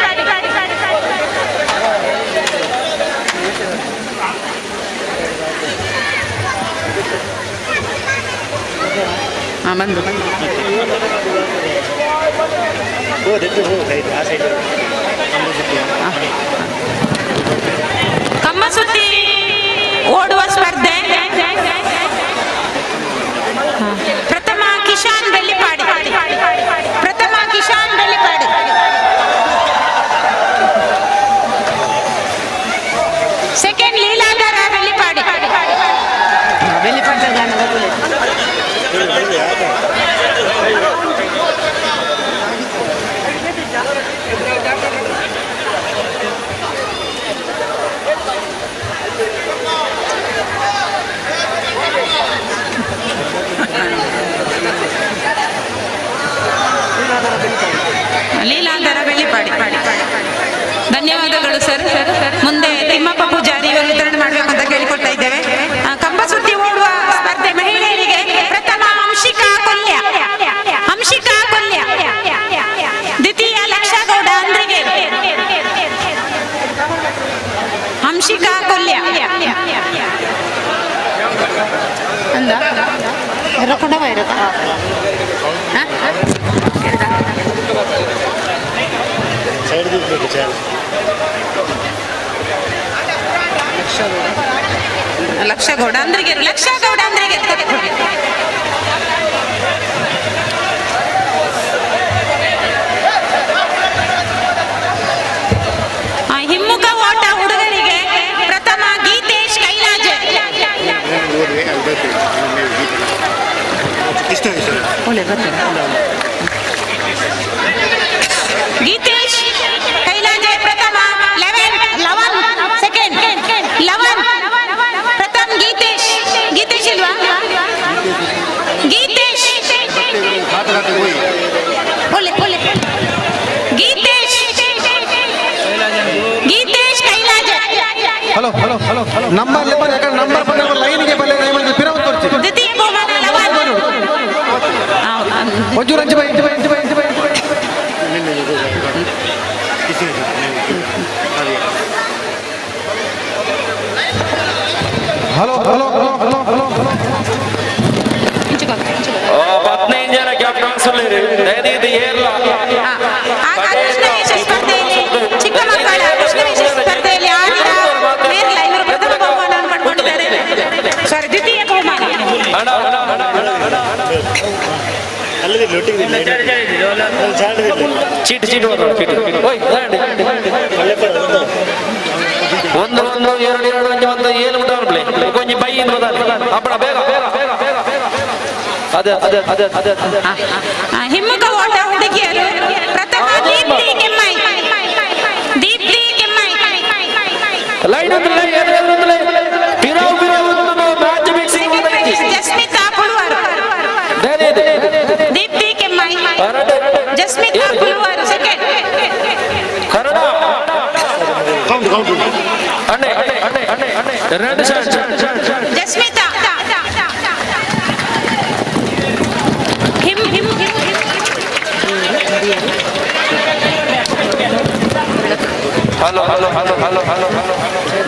ಬಂದು ಕಮ್ಮಸುತ್ತಿ ಓಡುವ ಸ್ಪರ್ಧೆ ಪ್ರಥಮ ಕಿಶಾನ್ ಬೆಳ್ಳಿಪಾಡಿ, ಪ್ರಥಮ ಕಿಶಾನ್ ಬೆಳ್ಳಿಪಾಡಿ. ಸೆಕೆಂಡ್ ಲೀಲಾಧರ ಬೆಳ್ಳಿಪಾಡಿ. ಲೀಲಾಧರ ಬೆಳ್ಳಿಪಾಡಿ. ಧನ್ಯವಾದಗಳು ಸರ್. ಮುಂದೆ ತಿಮ್ಮಪ್ಪ ಪೂಜಾರಿ ಇವರು ವಿತರಣೆ ಮಾಡಬೇಕು ಅಂತ ಕೇಳಿಕೊಳ್ತಾ ಇದ್ದೇವೆ. ಕಂಬಸುತ್ತಿ ಓಡುವ ಸ್ಪರ್ಧೆ ಮಹಿಳೆಯರಿಗೆ ಪ್ರಥಮ ಅಂಶಿಕಾ ಕೊಲ್ಯ, ಅಂಶಿಕಾ ಕೊಲ್ಯ. ದ್ವಿತೀಯ ಲಕ್ಷಗೌಡ ಅಂದ್ರಿಗೆ, ಅಂಶಿಕಾ ಕೊಲ್ಯ. ಅಂದ ಲಕ್ಷಗೌಡ ಅಂದ್ರಿಗೇರು, ಲಕ್ಷಗೌಡ ಅಂದ್ರಿಗೇರು. ಹಿಮ್ಮುಖ ಓಟ ಹುಡುಗರಿಗೆ ಪ್ರಥಮ ಗೀತೇಶ್ ಕೈಲಾಜೆ. ಗೀತೇಶ್ ಕೈಲಾಜೆ ಪ್ರಥಮ, ಲವನ್ ಸೆಕೆಂಡ್, ಲವನ್ ಪ್ರಥಮ್ ಗೀತೇಶ್. ಗೀತೇಶ್ ಇಲ್ವಾ? ಗೀತೇಶ್ ಒಳ್ಳೆ ಒಳ್ಳೆ Geethesh, Geethesh Kailaje. Hello hello hello number ಯಾಕಂದ್ರೆ ನಂಬರ್ ಬಂದ ಲೈನ್ಗೆ ಬಲ್ಲೆ ಪಿರವು ತೋರಿಸಿ. ದ್ವಿತೀಯ ಬಹುಮಾನ ಲವನ್. ಒಂಚೂರು ಅಂಚು ಬೈ ಇಂಚು ಬೈ ಇಂಚು ಬೈ ಇಂಚು ಬೈ. Hello hello hello hello hello. 15 ಜನ ಕ್ಯಾಪ್ಟನ್ ಸುಳ್ಳಿರಿ ದಯದೀದು ಏರ್ಲ. ಕೃಷ್ಣವೇಶ ಸ್ಪರ್ಧೆಯಲ್ಲಿ ಚಿಕ್ಕ ಮಕ್ಕಳ ಕೃಷ್ಣವೇಶ ಸ್ಪರ್ಧೆಯಲ್ಲಿ ಆಡಿದ ಮೇರ್ಲ ಇವರು ಪ್ರಥಮ ಬಹುಮಾನವನ್ನು ಪಡ್ಕೊಂಡಿದ್ದಾರೆ. ಸಾರಿ, ದ್ವಿತೀಯ ಬಹುಮಾನ. ಚೀಟಿ ಚೀಟಿ ಚೀಟಿ ಓಯ್ ಒಂದು ಒಂದು ಎರಡು ಎರಡು ಒಂಜಿ ಒಂದು ಏಳು ಮುಟ್ಟ ಪ್ಲೇ ಕೊಂಚ ಬೈ ಇಂದ ಅಪ್ಪಣ ಬೇಗ ಬೇಗ ಬೇಗ ಬೇಗ. ಅದೇ ಅದೇ ಅದೇ ಅದೇ. ಹಿಮ್ಮುಖ ಓಟ ಹುಡುಗಿಯರು ಪ್ರಥಮ ದೀಪ್ತಿ ಕೆಮ್ಮೈ, ದೀಪ್ತಿ ಕೆಮ್ಮೈ. ಲೈನ್ ಒಂದು ಲೈನ್ ಒಂದು ಲೈನ್ ಪಿರಾವ್ ಪಿರಾವ್ ಮ್ಯಾಚ್ ಫಿಕ್ಸಿಂಗ್. ಜಸ್ಮಿತಾ ಪುಳುವರು, ದೀಪ್ತಿ ಕೆಮ್ಮೈ, ಜಸ್ಮಿತಾ ಪುಳುವರು ಸೆಕೆಂಡ್. ಕನ್ನಡ ಅಣ್ಣೆ ಅಣ್ಣೆ ಅಣ್ಣೆ ಅಣ್ಣೆ ಅಣ್ಣೆ ಎರಡು ಶಾಟ್. ಜಸ್ಮಿತಾ ಹಿಮ್ ಹಿಮ್. Hello hello hello hello hello hello.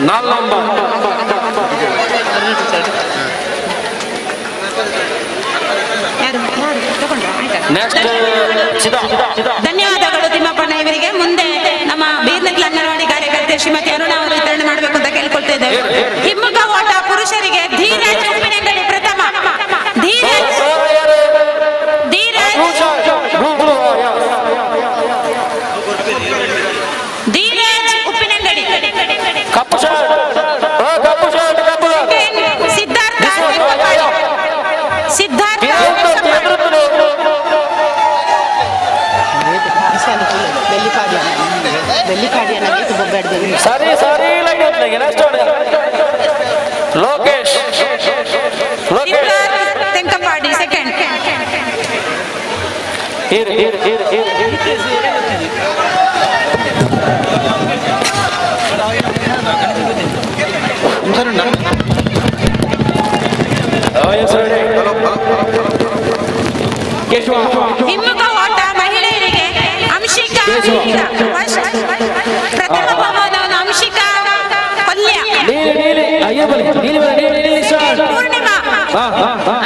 4 number. Next Chida. ಧನ್ಯವಾದಗಳು ತಿಮ್ಮಪ್ಪಣ್ಣ ಇವರಿಗೆ. ಮುಂದೆ ನಮ್ಮ ಬೀರ್ನಕ್ಲ ಅಂಗನವಾಡಿ ಕಾರ್ಯಕರ್ತೆ ಶ್ರೀಮತಿ ಅರುಣಾ ಅವರು ವಿತರಣೆ ಮಾಡಬೇಕು ಅಂತ ಕೇಳ್ಕೊಳ್ತಾ ಇದ್ದೇವೆ. ಹಿಮ್ಮುಖ ಓಟ ಪುರುಷರಿಗೆ ಧೀರಜ್ ಉಪ್ಪಿನಂಗಡಿ ಪ್ರಥಮ, ಧೀರಜ್, ಧೀರಜ್, ಧೀರಜ್ ಉಪ್ಪಿನಂಗಡಿ. ಕಪ್ಪು ಶರ್ಟ್, ಕಪ್ಪು ಶರ್ಟ್, ಕಪ್ಪು. ಸಿದ್ಧಾರ್ಥ ಸಿದ್ಧಾರ್ಥ. ಸರಿ ಸರಿ line. Next Lokesh, Lokesh. Tenkapadi second. ಇರು ಇರು ಇರು ಇರು. ಹಿಮ್ಮುಖ ಓಟ ಮಹಿಳೆಯರಿಗೆ ಅಂಶಿಕಾ ಫಸ್ಟ್, ಪ್ರಥಮ ಬಹುಮಾನವನ್ನು ಅಂಶಿಕಾ ಕೊಲ್ಯ. ನೀಲಿ ನೀಲಿ ಅಯ್ಯೋ ಬಲಿ ನೀಲಿ ಬಲಿ ನೀಲಿ ನೀಲಿ ಶರ್ಟ್. ಪೂರ್ಣಿಮಾ. ಹಾ ಹಾ ಹಾ.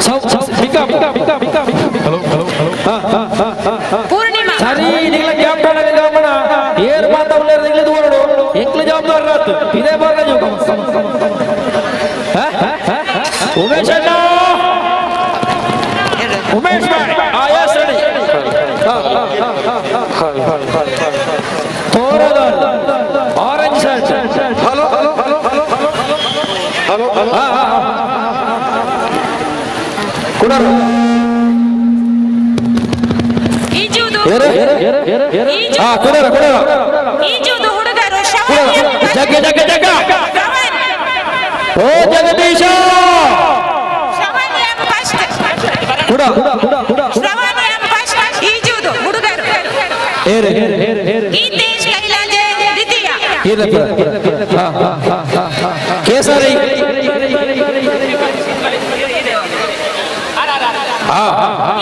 ಸೌ ಸೌ ಬಿಕಾ ಬಿಕಾ ಬಿಕಾ ಬಿಕಾ. Hello hello hello. ಹಾ ಹಾ ಹಾ ಹಾ. ಪೂರ್ಣಿಮಾ. ಸರಿ, ನಿಗಳ ಕ್ಯಾಪ್ಟನ್ ಆಗಿ ಗಮನ ಏರ್ ಮಾತಾಡಲಿಲ್ಲ ನಿಗಳ ದೂರಡು ಎಂಕ್ಲ ಜವಾಬ್ದಾರ ರಾತ್ ಇದೇ ಬಾರ. ಉಮೇಶ್ ಅಣ್ಣ, ಉಮೇಶ್ ಭಾಯ್. ಆ ಎಸ್ ರೆಡಿ. ತೋರದ orange shirt. Hello hello hello hello hello hello. ಕುಡರು. ಈಜುವುದು ಹಾ, ಕುಡರ ಕುಡರ. ಈಜುವುದು ಹುಡುಗರು ಶೌರ್ಯ. ಜಗ್ಗ ಜಗ್ಗ ಜಗ್ಗ. ಓ ಜಗದೀಶ. Shravan M first. ಕುಡ ಕುಡ ಕುಡ ಕುಡ. ಶ್ರವಣ್ ಎಂ ಫಸ್ಟ್ ಈಜುವುದು ಹುಡುಗರು. ಏರೆ ಏರೆ. ಗೀತೇಶ್ ಕೈಲಾಜೆ ದ್ವಿತೀಯ. ಕೇಸರಿ.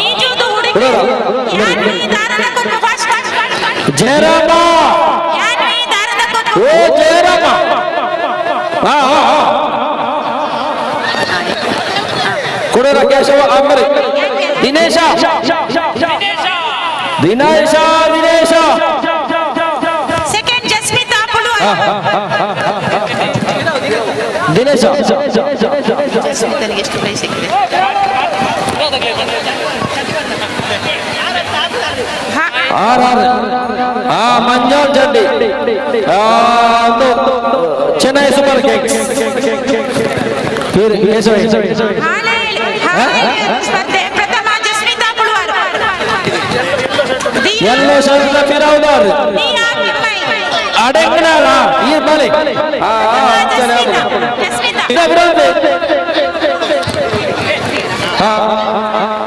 ಈಜುವುದು ಹುಡುಗರು ಯಾನ್ವಿ ದಾರದಕೊಪ್ಪು ಫಸ್ಟ್. ಜಯರಾಮ. ಯಾನ್ವಿ ದಾರದಕೊಪ್ಪು. ಓ ಜಯರಾಮ. ಹಾ ಹಾ ಹಾ. ಕುಡರ ಕೇಶವ ಅಂಬರಿ. ದಿನೇಶ ದಿನೇಶ ದಿನೇಶ. ಸೆಕೆಂಡ್ ಜಸ್ಮಿತಾ ಪುಳುವರ್. ದಿನೇಶ. ಜಸ್ಮಿತನಿಗೆ ಎಷ್ಟು ಪ್ರೈಸ್ ಸಿಕ್ಕಿದೆ? ಆರ್ ಆರ್. ಆ ಮಂಜಾಲ್ ಚಡ್ಡಿ ಚೆನ್ನೈ ಸೂಪರ್ ಕಿಂಗ್ಸ್. ಕೇಶವ. ಸ್ಪರ್ಧೆ ಪ್ರಥಮ ಜಸ್ಮಿತಾ ಪುಳುವರ್. ಎಲ್ಲೋ ಶರ್ಟ್ ಪಿರಾವ್ದಾರ್ ಅಡಂಗನಾಳ ಈ ಬಲೆ. ಆ ವಿರೋಧ.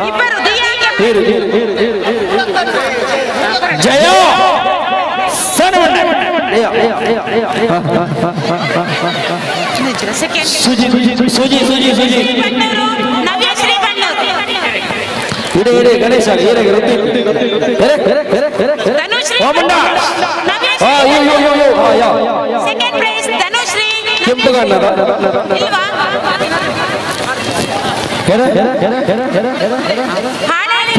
ಇಬ್ಬರು ದಿಯಾ. ಜಯ ಸಣ್ಣ. ಸೆಕೆಂಡ್ ಸುಜಿ ಸುಜಿ ಸುಜಿ ಸುಜಿ. ನವ್ಯಶ್ರೀ ಬಣ್ಣೂರು. ಇಡಿ ಇಡಿ ಗಣೇಶ ಏರಾಗಿ ವೃತ್ತಿ. ಧನುಶ್ರೀ. ಓಮಣ್ಣ. ಆ ಯೋ ಯೋ ಯೋ ಯೋ. ಆ ಯಾ. Second prize Dhanushree. ಕೆಂಪು ಗಣ್ಣದ. ಇಲ್ವಾ?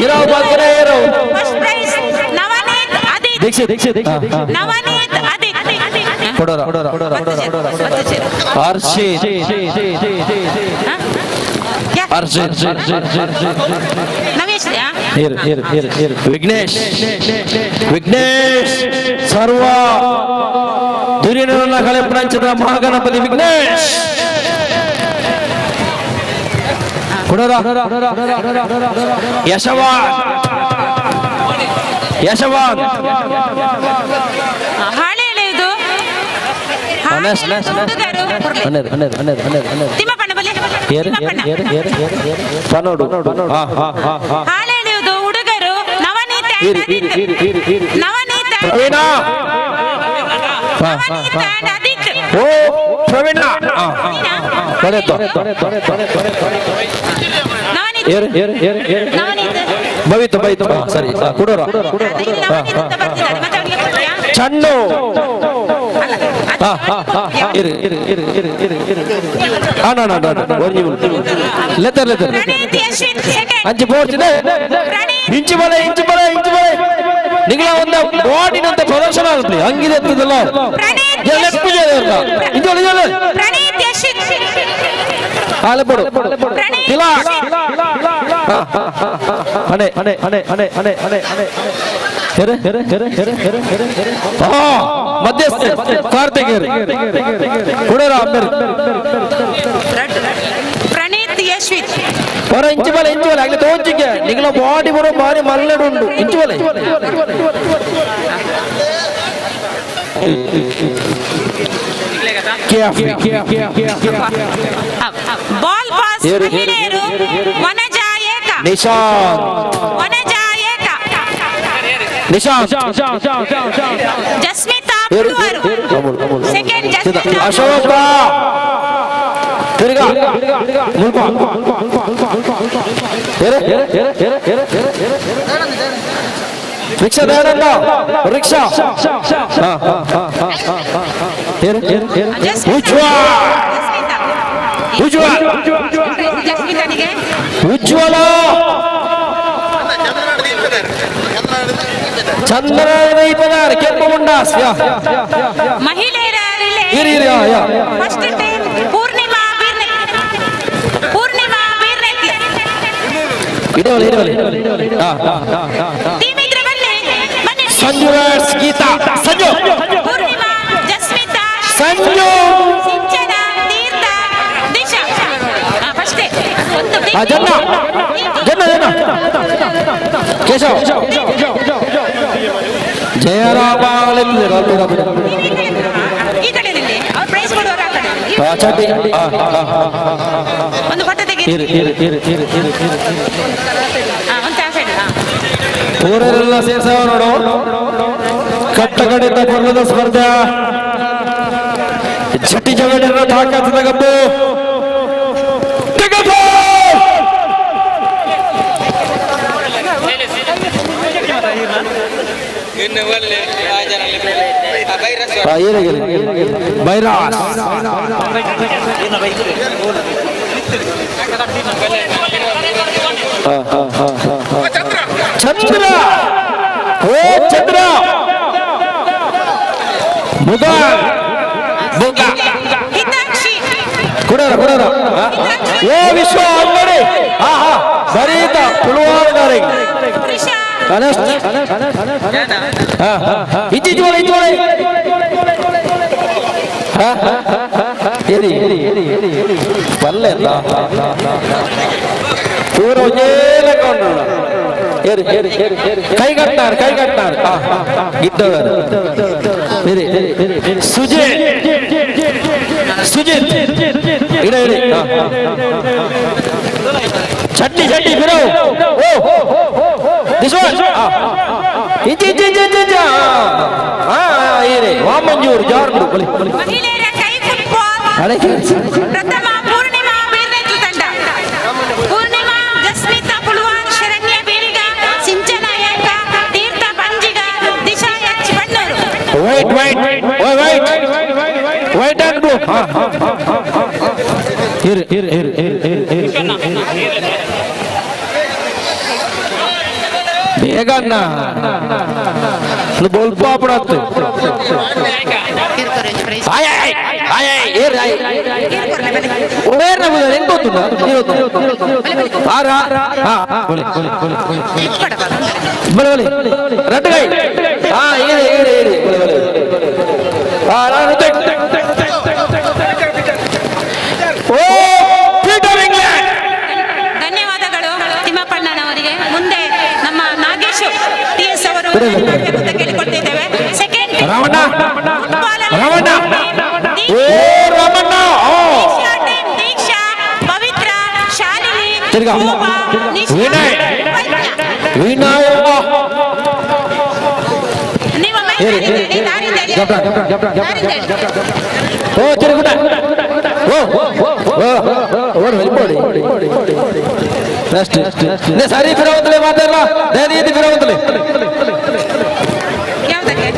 ಹಿರಾವ್ ಬಾಗ್ರೆ ಏರೋ. First prize Navaneeth Adith. ದೀಕ್ಷಿತ್ ದೀಕ್ಷಿತ್. ನವನೀತ್ ಅದಿತ್. ಕೊಡೋರ ಹರ್ಷಿತ್ ಹರ್ಷಿತ್. ನವ್ಯಶ್ರೀ. ಇರು ಇರು ಇರು ಇರು. ವಿಘ್ನೇಶ್ ವಿಘ್ನೇಶ್. ಸರ್ವ ದುರ್ಯನನ್ನ ಕಳೆಪಣಂಚದ ಮಹಾಗಣಪತಿ ವಿಘ್ನೇಶ್. ಕುಡರ ಯಶವಾನ್ ಯಶವಾನ್ ಹಾಳೆ ಎಳೆಯುವುದು ತಿಮ್ಮಪ್ಪಣ್ಣ ಬಲಿ ಹಾಳೆ ಎಳೆಯುವುದು ಹುಡುಗರು ನವನೀತ ನವನೀತ ಪ್ರವೀಣ ಓ ಪ್ರವೀಣ ಬವಿತು ಬೈತು ಸರಿ ಕುಡೋರ ಚಣ್ಣು ಇರು ಇರು ಇರು ಇರು ಇರು ಇರು ಲೆತ್ತರ್ ಲೆತ್ತರ್ ಅಂಚೆ ಪೋರ್ಚಿದೆ ಇಂಚು ಬಲೆ ಇಂಚು ಬಲೆ ಇಂಚು ಬಲೆ ನಿಗಳ ಒಂದು ಬಾಡಿನಂತ ಪ್ರದರ್ಶನ ಆಗುತ್ತೆ ಹಂಗಿದೆ ಇರ್ತದಲ್ಲ ಆಲೆಪಡು Tilak ಅಣೆ ಅಣೆ ಅಣೆ ಅಣೆ ಅಣೆ ಅಣೆ ಅಣೆ here here here here here here here ಮಧ್ಯಸ್ಥ ಕಾರ್ತಿಕೇರಿ ಕುಡೇರ ಅಂಬೇರ್ ಪ್ರಣೀತ್ ಯಶ್ವಿತ್ ಹೊರ ಇಂಚು ಬಲೆ ಇಂಚು ಬಲೆ ಆಗಲಿ ತೋಚಿಗೆ ನಿಗಳ ಬಾಡಿ ಬರೋ ಬಾರಿ ಮಲ್ಲಡು ಉಂಡು ಇಂಚು ಬಲೆ ಬಾಲ್ ಪಾಸ್ ಮಹಿಳೆಯರು ವನಜ ಏಕ ನಿಶಾಂತ್ ವನಜ ಏಕ ನಿಶಾಂತ್ ಜಸ್ಮಿತಾ ಪುಲ್ವರು ಸೆಕೆಂಡ್ ಜಸ್ಮಿತಾ ಅಶೋಕ ತಿರ್ಗಾ ಮುಲ್ಪ ರಿಕ್ಷಾ ದಯಾನಂದ ರಿಕ್ಷಾ ಉಜ್ವಲ್ ಜಸ್ಮಿತಾನಿಗೆ ಉಜ್ವಲ ಚಂದ್ರ ಕೆಂಪು ಮುಂಡಾಸ್ ಮಹಿಳೆಯರ ಇರಿ ಇರಿ ಫಸ್ಟ್ ಟೀಮ್ ಪೂರ್ಣಿಮಾ ಬೀರ್ನೆ ಪೂರ್ಣಿಮಾ ಬೀರ್ನೆತ್ತಿ ಇಡವಲೆ ಇಡವಲೆ ಟೀಮ್ ಇದ್ರೆ ಬನ್ನಿ ಬನ್ನಿ ಸಂಜು ಗೀತಾ ಸಂಜು ಪೂರ್ಣಿಮಾ ಜಸ್ಮಿತಾ ಸಂಜು ಸಿಂಚನ ತೀರ್ಥ ದಿಶಾ ಫಸ್ಟ್ ಒಂದು ಜನ್ನ ಜನ್ನ ಜನ್ನ ಕೇಶವ್ ಜಯರಾಮ ಈ ಕಡೆ ನಿಲ್ಲಿ ಅವ್ರು ಪ್ರೈಸ್ ಕೊಡುವರು ಆ ಕಡೆ ಒಂದು ಫೋಟೋ ತೆಗೀರಿ ಒಂದು ಆ ಸೈಡ್ ಊರರೆಲ್ಲ ಸೇರ್ಸವ ನೋಡು ಕಟ್ಟ ಕಡೆಯಿಂದ ಪರ್ವದ ಸ್ಪರ್ಧೆ ಜಟ್ಟಿ ಜಗಡಿನ ತಾಕತ್ತದ ಗಬ್ಬು ಬೈರಾಸ್ ಚಂದ್ರ ಓ ಚಂದ್ರ ಮುಗ ಮುಗ ಕುಡರ ಕುಡರ ಓ ವಿಶ್ವ ಅಂಗಡಿ ಹಾ ಹಾ ಬರೀತ ಪುಲ್ವಾರದಾರಿಗೆ ಇಂಚಿ ಇಂಚು ಇಂಚು ಬಲ್ಲೆ ಪೂರ ಒಂಜೇ ಲೆಕ್ಕ ಉಂಟು ಕೈ ಕಟ್ಟಾರು ಕೈ ಕಟ್ಟಾರು ಗಿದ್ದವರು ಸುಜಿತ್ ಸುಜಿತ್ ಇಡ ಇಡಿ ಚಟ್ನಿ ಚಟ್ನಿ ಬಿರು ಓ this one ಇಂಚಿ ಇಂಚಿ ಇಂಚಿ ಇಂಚಿ ಇಂಚಿ ಏರಿ ವಾಮಂಜೂರು ಜಾರ್ಡು ಬಲಿ ಮಹಿಳೆಯರ ಕೈ ಫುಟ್ಬಾಲ್ ಪ್ರಥಮ ಪೂರ್ಣಿಮಾ ಬೀರ್ನೆತ್ಲು ತಂಡ ಪೂರ್ಣಿಮಾ ಜಸ್ಮಿತಾ ಪುಲ್ವಾರ್ ಶರಣ್ಯ ಬೀಳಿಗ ಸಿಂಚನ ಏಕ Tirtha Panjiga Disha H Bannur white white white white and blue ಇರು ಇರು ಇರು ಇರು ಇರು ಇರು ಬೇಗ ಅಣ್ಣ ಬೋಲ್ಪ ಆಪಡತ್ತು ಆಯ್ ಆಯ್ ಆಯ್ ಆಯ್ ಏರ್ ಆಯ್ ಓವೇರ್ನ ಬುದ ಹೆಂಗ್ ಗೊತ್ತುಂಡ ಆರ ಹಾ ಬಲೆ ಬಲೆ ಬಲೆ ರಟ್ಟು ಕೈ ಹಾ ಏರಿ ಏರಿ ಏರಿ ಬಲೆ ಬಲೆ ಹಾ ನಾನು ಓ ಪೀಟರ್ ಇಂಗ್ಲೆಂಡ್ ತಿರ್ಗಾ ವಿನಯ್ ವಿನಯ್ ಓ ತಿರುಗುಟ ಓ ಓ ಓ వెళ్ళిపోడి నెక్స్ట్ నే సరి ఫిరవంతులే మాట్లాడలా దేని ఫిరవంతులే. ಯಾವುದಕ್ಕೆ?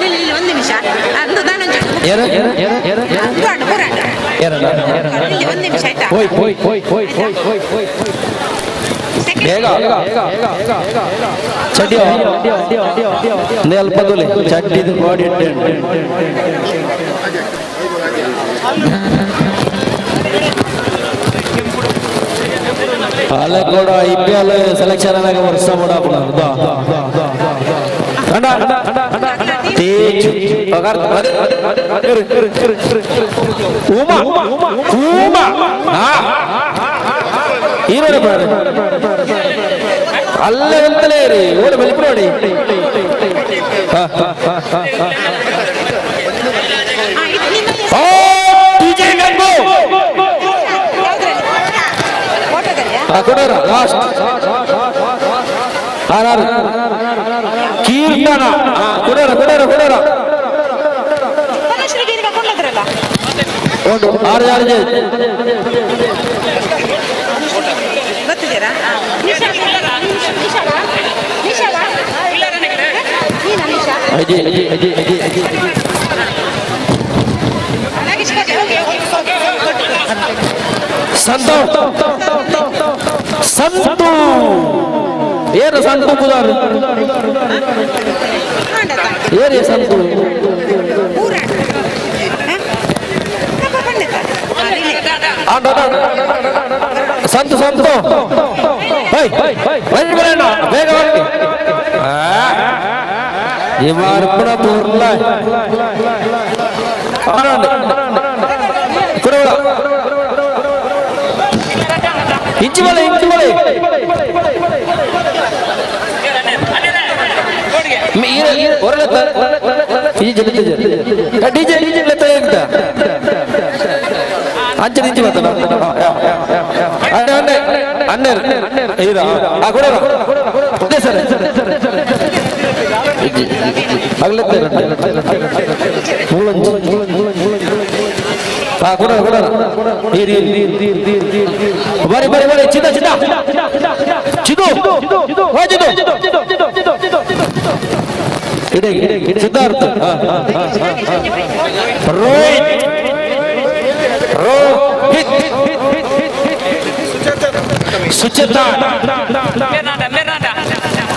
ಇಲ್ಲಿ ಒಂದು ನಿಮಿಷ ಅಂದು ನಾನೊಂದು ಪುರಾಣ ಇಲ್ಲಿ ಒಂದು ನಿಮಿಷ ಆಯ್ತಾ? ಹೋಯ್ ಹೋಯ್ ಹೋಯ್ ಹೋಯ್ ಹೋಯ್ ಹೋಯ್ ಹೋಯ್ ಬೇಗ ಚಡ್ಡಿ ಅಲ್ಪದುಲೆ ಚಡ್ಡಿದು ಬಾಡಿ. ಅಲ್ಲ ಕೂಡ ಐಪಿಎಲ್ ಸೆಲೆಕ್ಷನ್ ಆಗ ವರ್ಷ ಮಾಡಪ್ಪ. ತೇಜ್ ಉಮಾ ಉಮಾ ಹೀರೋಡೆ ಅಲ್ಲೇ ಅಂತಲೇ ರೀ ಓಡಿ ಬಲಿ ನೋಡಿ. ಕೊಡೋರ ಲಾಸ್ಟ್ ಆರು ಕೀರ್ತನ ಕೊಡೋರ ಕೊಡೋರ ಕೊಡೋರ ಒಂದು ಆರು ಆರು. ಗೊತ್ತಿದ್ದೀರಾ? ಅಜಿ ಅಜಿ ಅಜಿ ಅಜಿ ಅಜಿ. ಸಂತು ಸಂತು ಏನು ಸಂತು ಪುದಾರು ಏನು ಸಂತು ಸಂತು ಸಂತು ಬರೋಣ ಬೇಗ ಬನ್ನಿ. ಇವಾರ್ಪಣ ಪೂರ್ಣ ಇಂಚು ಬಲೆ ಇಂಚು ಬಲೆ ಡಿಜೆ ಅಂಚೆ ನಿಂಚು ಬರ್ತಾನ ಅಣ್ಣೆ ಅಣ್ಣೆ ಅಣ್ಣೆ ಆ ಕೊಡೋಣ ಅದೇ ಸರ್ ಬರಿ ಬರಿ ಬರಿ ಚಿದ ಚಿದ ಚಿದು ಹೋ ಚಿದು ಇಡೆ ಸಿದ್ಧಾರ್ಥ ರೋಹಿತ್ ರೋಹಿತ್ ಸುಚೇತಾ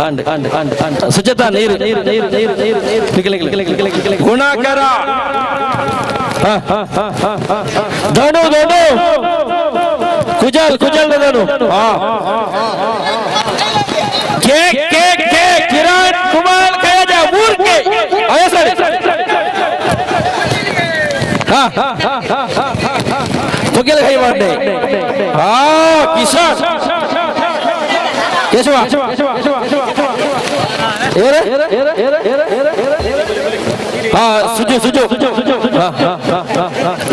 ಅಂಡ್ ಅಂಡ್ ಅಂಡ್ ಅಂಡ್ ಸುಚೇತಾ ನೀರು ನೀರು ನೀರು ನೀರು ನೀರು ನೀರು ನಿಖಿಲ್ ಗುಣಾಕರ ಧನು ಧನು ಕುಜಲ್ ಕುಜಲ್ ಧನು K K K Kiran Kumar Khaja ಮೂರ್ಕೆ ಅಯ್ಯ ಸರಿ ಹಾ ತೊಗೆಲ ಕೈ ಮಾಡ್ದೆ ಹಾ ಕಿಶನ್ ಕೇಶವ ಹಾ ಸುಜು ಸುಜು ಹಾ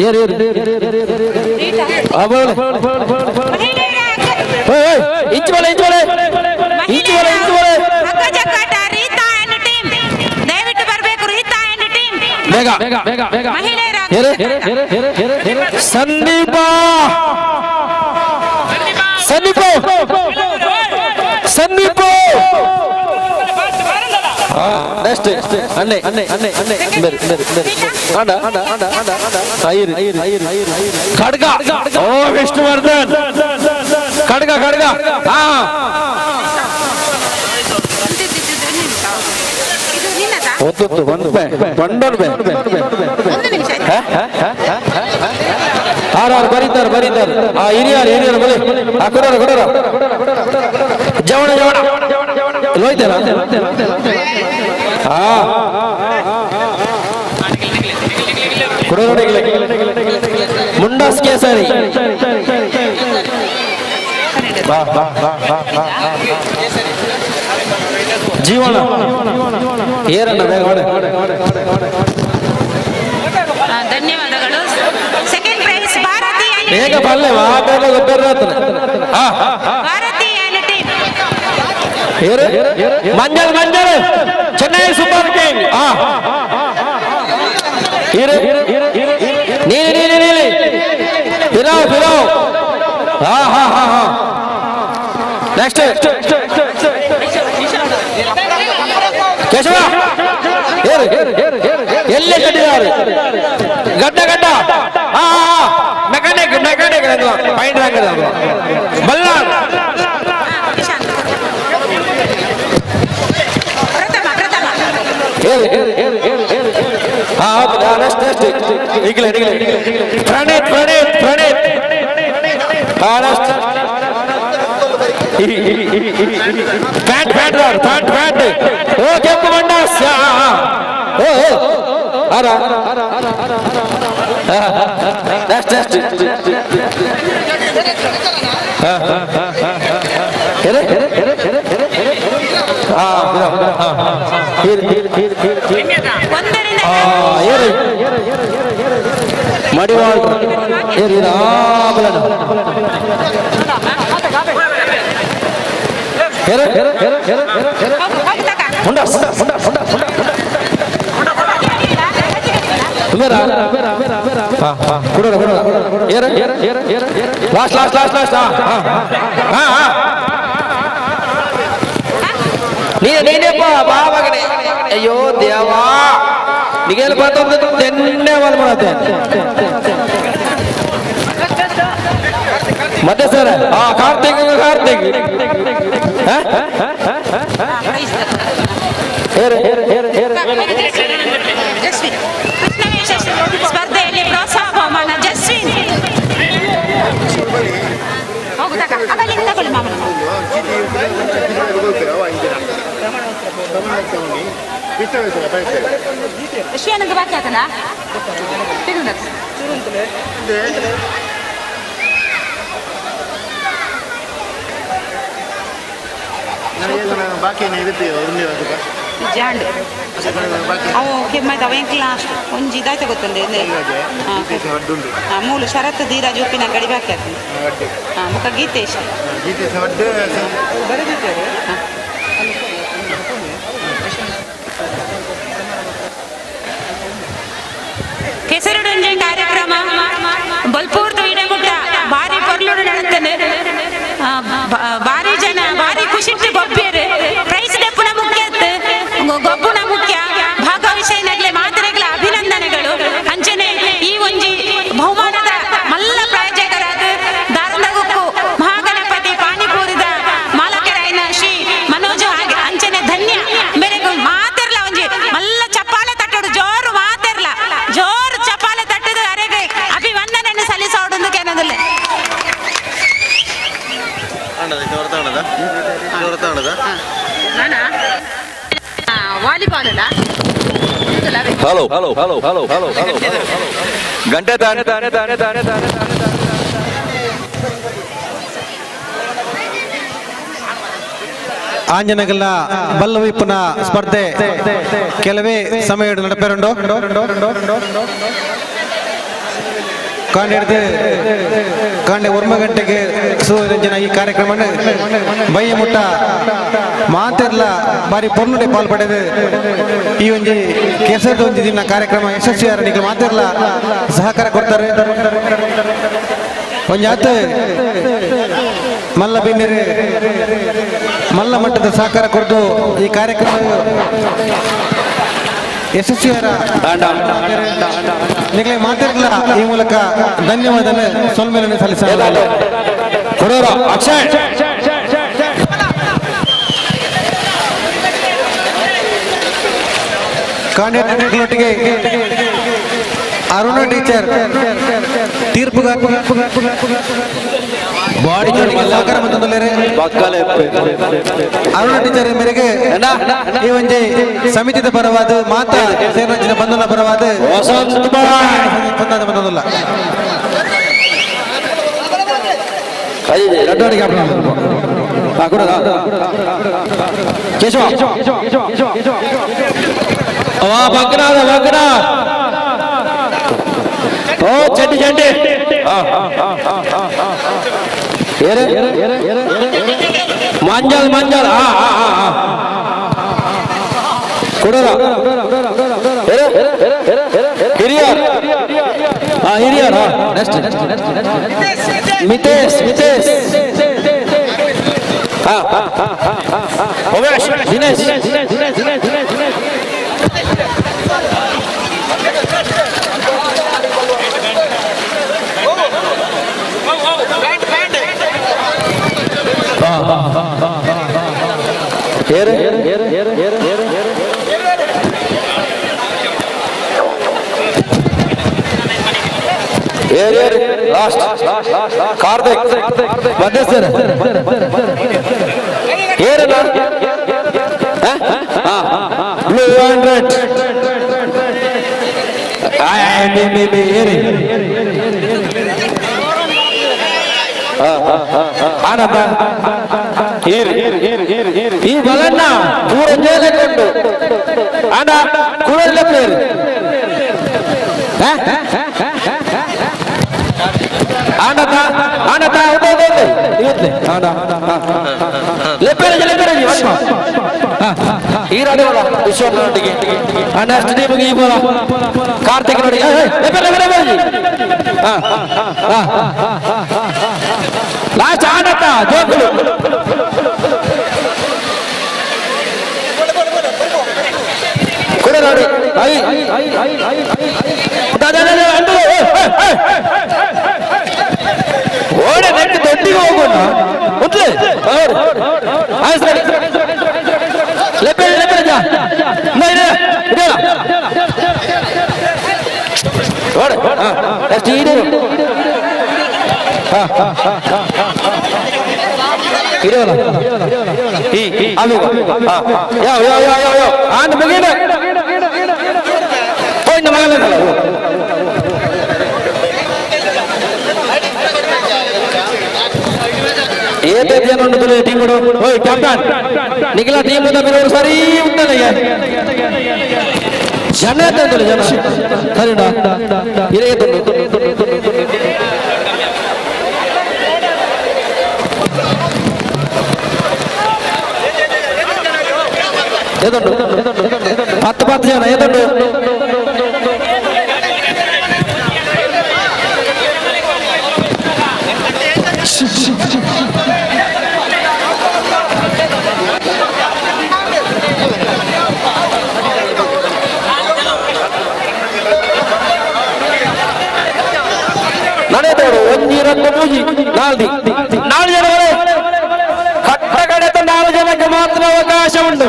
ಏರು ಏರು ಆ ಬೋಲೆ ಏಯ್ ಇಂಚು ಬಲೆ ಇಂಚು ಬಲೆ ಇಂಚು ಬಲೆ ಇಂಚು ಬಲೆ ಅಕ್ಕಜಕ್ಕಾಟ ರೀತಾ ಅಂಡ್ ಟೀಮ್ ದಯವಿಟ್ಟು ಬರಬೇಕು. ರೀತಾ ಅಂಡ್ ಟೀಮ್ ಬೇಗ ಬೇಗ ಬೇಗ ಬೇಗ ಮಹಿಳೆಯರ ಸಂದೀಪ ಸಂದೀಪ ಸಂದೀಪ ನೆಕ್ಸ್ಟ್ ಅಣ್ಣೆ ಅಣ್ಣೆ ಅಣ್ಣೆ ಅಣ್ಣೆ ಬೇರೆ ಬೇರೆ ಬೇರೆ ಅಂಡ ಅಂಡ ಅಂಡ ಅಂಡ ಅಂಡ ಐರು ಐರು ಐರು ಐರು ಖಡ್ಗ ಓ ವಿಷ್ಣುವರ್ಧನ್ ಖಡ್ಗ ಖಡ್ಗ ಹಾ ಒಂದು ಒಂದು ಬಂಡೋನ್ ಬೇ ಆರು ಆರು ಬರೀತಾರೆ ಬರೀತಾರೆ ಆ ಹಿರಿಯರು ಹಿರಿಯರು ಬಲಿ ಆ ಕೊಡೋರ ಕೊಡೋರ ಜವಣ ಜವಣ ಲೋಯ್ತಾರ ಹಾ ಕೊಡೋರ ಮುಂಡಾಸ್ ಕೇಸರಿ ಬಾ ಬಾ ಬಾ ಬಾ ಬಾ ಜೀವನ ಏರಣ್ಣ ಬೇಗ ಹೊಡೆ. ಧನ್ಯವಾದಗಳು. Second prize Bharathi. ಬೇಗ ಬಲ್ಲೆ ವಾ ಬೇಗ ಗೊಬ್ಬರ Bharati and team. Manjal Manjal Chennai super king. ನೀಲಿ ನೀಲಿ ನೀಲಿ ಫಿರಾವ್ ಫಿರಾವ್. ಹಾ ಹಾ ಹಾ ಹಾ. ನೆಕ್ಸ್ಟ್ ಕೇಶವ ಏರು ಎಲ್ಲೇ ಕಟ್ಟಿದ್ದಾರೆ ಗಡ್ಡ ಗಡ್ಡ. ಹಾ ಹಾ mechanic mechanic point rank Ballal. ಪ್ರಥಮ ಪ್ರಥಮ. ಹಾ ಹೌದು. ನೆಕ್ಸ್ಟ್ ನೆಕ್ಸ್ಟ್ ಈಗಲೇ ಈಗಲೇ ಪ್ರಣೀತ್ ಪ್ರಣೀತ್ ಪ್ರಣೀತ್. ಹಾ next pant pant pant pant. ಓ ಕೆಂಪು ಬಣ್ಣ. ಓ ಓ ಅರ. ನೆಕ್ಸ್ಟ್ ನೆಕ್ಸ್ಟ್ ಮಡಿವಾಳ್ ಏರಿ ಲಾಸ್ಟ್ ಲಾಸ್ಟ್ ಲಾಸ್ಟ್ ಲಾಸ್ಟ್. ಹಾ ಹಾ ನೀನೆ ನೀನೇಪ್ಪ ಬಾ ಮಗನೇ. ಅಯ್ಯೋ ದೇವಾ ನಿಗೇಲ್ ಬಂದ ತೆನ್ನೆ ಬಂದ್ ಮಾಡತ್ತೆ ಮತ್ತೆ ಸರ್. ಹಾ ಕಾರ್ತಿಕ್ ಕಾರ್ತಿಕ್. ಜಸ್ವಿನ್ ಕೃಷ್ಣವೇಷ ಸ್ಪರ್ಧೆಯಲ್ಲಿ ಪ್ರೋತ್ಸಾಹ ಬಹುಮಾನ ಜಸ್ವಿನ್. ಹೋಗು ತಗ ಆಗಲಿ ತಗೊಳ್ಳಿ ಮಾಮನ. ಶ್ರೀನಂಗ ಬಾಕಿ ಆತನ ಜಾಂಡ್ ಅವು ಕೆಮ್ಮೈದ ಅವ ಎಂಕ್ಲ ಒಂಜಿ ಇದಾಯ್ತ ಗೊತ್ತುಂಡೆ ಮೂಲು ಶರತ್ ಧೀರಾಜ್ ಉಪ್ಪಿನ ಅಂಗಡಿ ಬಾಕಿ ಆತನ. ಹಾಂ ಮುಖ ಗೀತೇಶ್. ಕೆಸರುಡೊಂಜಿ ಕಾರ್ಯಕ್ರಮ ಬಲ್ಪೂರ್ದು ಇಡಮುಟ್ಟ ಬಾರಿ ಪೊರ್ಲುಡು ನಡತನೆ. ಬಾರಿ ಜನ ಬಾರಿ ಖುಷಿಟ್ಟು ಗೊಬ್ಬಿಯರು. ಪ್ರೈಸ್ ದೆಪ್ಪುನ ಮುಖ್ಯ ಗೊಬ್ಬುನ ಮುಖ್ಯ ಭಾಗವಹಿಸಿನಗ್ಲೆ ಮಾತ್ರೆಗಳ ಅಭಿನಂದನೆಗಳು. ಅಂಚನೆ ಈ ಒಂಜಿ ಬಹುಮಾನದ ಮಲ್ಲ ಪ್ರಾಯೋಜಕರಾದ ದಾರಂದಗುಕ್ಕು ಮಹಾಗಣಪತಿ ಪಾನಿಪೂರಿದ ಮಾಲಕರಾಯನ ಶ್ರೀ ಮನೋಜ್ ಹಾಗೆ ಅಂಚನೆ ಧನ್ಯ ಮೇರೆಗೂ ಮಾತೆರ್ಲ ಒಂಜಿ ಮಲ್ಲ ಚಪ್ಪಾಳೆ ತಟ್ಟೋಡು ಜೋರು ಮಾತೆರ್ಲ ಜೋರು ಚಪ್ಪಾಳೆ ತಟ್ಟದು ಅರೆಗೆ ಅಭಿವಂದನೆಯನ್ನು ಸಲ್ಲಿಸೋಡು ಕೆನದಲ್ಲೇ. Volleyball hello hello hello hello hello hello ಗಂಟೆ ತಾನೆ ತಾನೆ ತಾನೆ ತಾನೆ ತಾನೆ. ಆಂಜನಗಲ್ನ ಬಲ್ಲವಿಪ್ಪನ ಸ್ಪರ್ಧೆ ಕೆಲವೇ ಸಮಯ ನಡಪೇರುಂಡು. ಕಾಂಡೆ ಕಾಂಡೆ ಒರ್ಮ ಗಂಟೆಗೆ ಸೂರ್ಯರಂಜನ ಈ ಕಾರ್ಯಕ್ರಮ ಬಯ್ಯ ಮುಟ್ಟ ಮಾತೆರ್ಲ ಬಾರಿ ಪೊರ್ನುಡೆ ಪಾಲ್ ಪಡೆದು ಈ ಒಂಜಿ ಕೆಸರದ ಒಂಜಿ ದಿನ ಕಾರ್ಯಕ್ರಮ ಯಶಸ್ವಿ ಆರಣಿಗೆ ಮಾತೆರ್ಲ ಸಹಕಾರ ಕೊಡ್ತಾರೆ. ಒಂಜಾತ ಮಲ್ಲ ಬಿನ್ನಿರು ಮಲ್ಲ ಮಟ್ಟದ ಸಹಕಾರ ಕೊಡ್ದು ಈ ಕಾರ್ಯಕ್ರಮ ಯಶಸ್ವಿಯಾರ ನಿಗಲೇ ಮಾತಿರಲ್ಲ. ಈ ಮೂಲಕ ಧನ್ಯವಾದ ಸೊಲ್ಮೆಯನ್ನು ಸಲ್ಲಿಸ ಅಕ್ಷಯ್ ಕಾಂಡೆಟ್ಗಳೊಟ್ಟಿಗೆ ಅರುಣ ಟೀಚರ್ ತೀರ್ಪುಗಾರ ಬಾಡಿ ಸಹಕಾರ ಮತ್ತು ಅರುಣ ಟೀಚರ್ ಮೇರೆಗೆ ಈ ಒಂಜಿ ಸಮಿತಿದ ಪರವಾದ ಮಾತಾ ಸೇನಂಚಿನ ಬಂಧನ ಪರವಾದ ಬಂದಲ್ಲ. ಕೇಶವ ವಾ ಬಗ್ನಾದ ಬಗ್ನಾ. ಓ ಚಡ್ಡಿ ಚಡ್ಡಿ ಮಂಜಲ್ ಮಂಜಲ್ ಕೊಡೋರ ಹಿರಿಯರ್ ಹಿರಿಯರ್ ನೆಕ್ಸ್ಟ್ ಮಿತೇಶ್ ಮಿತೇಶ್ ದಿನೇಶ್ ಲಾಸ್ಟ್ ಕಾರ್ತಿಕ್ ಮಧ್ಯಸ್ಥರ ಏರಲ್ಲ ಬ್ಲೂ ಅಂಡ್ ರೆಡ್ ಏರಿ ಆನಂದ ಈ ಬಲನ್ನ ಪೂರ ಜೇಲಕೊಂಡು ಆಂಡ ಕುಳಲ್ಲ ಪ್ಲೇಯರ್ ಆನಂದ ಆನಂದ ಹೌದು ಹೌದು ಇವತ್ತೇ ಆಂಡ ಲೆಪ್ಪೇರಜಿ ಲೆಪ್ಪೇರಜಿ ಈ ರಾಡಿವಲ್ಲ ವಿಶ್ವನೊಟ್ಟಿಗೆ ನೆಕ್ಸ್ಟ್ ಟೀಮ್ಗೆ ಈ ಬೋಲ ಕಾರ್ತಿಕ್ ನೋಡಿ ಲೆಪ್ಪೇರ ಲೆಪ್ಪೇರಜಿ ಲಾಸ್ಟ್ ಆನಂದ ಜೋಕುಲು ಕೊಡ ನೋಡಿ I ಓಡೆ ನೆಕ್ ದೊಡ್ಡಿಗೆ ಹೋಗೋಣ ಉಂಟ್ಲೆ ಆಯ್ತು ಸರಿ ಲೆಪ್ಪೇರಿ ಲೆಪ್ಪೇರಿ ಜಾ ಇಲ್ಲ ಇಲ್ಲ ಓಡೆ ನೆಕ್ಸ್ಟ್ ಇದೆ ಇರೋಲ್ಲ ಯಾವ ಯಾವ ಯಾವ ಯಾವ ಯಾವ ಆಂಡ್ ಮುಗಿದ ಹೋಯ್ನ ಮಗನ ಏತೆ ಜನ ಉಂಟು ಟೀಮ್ ಓಯ್ ಕ್ಯಾಪ್ಟನ್ ನಿಖಿಲ ಟೀಮ್ ಉಂದ ಸರಿ ಉಂಟಲ್ಲ ಜನ ಎತ್ತಂತಲ್ಲ ಜನ ಸರಿನಾ ಇದೇ ಏದುಂಡು 10 10 ಜನ ಏದುಂಡು ನಡೆದೋಡು ಒಂಜಿ ಎರಡು ಮೂಜಿ ನಾಲ್ದಿ ನಾಲ್ಕು ಜನಗಳೇ ಕಟ್ಟ ಕಡೆತ 4 ಜನಕ್ಕೆ ಮಾತ್ರ ಅವಕಾಶ ಉಂಟು.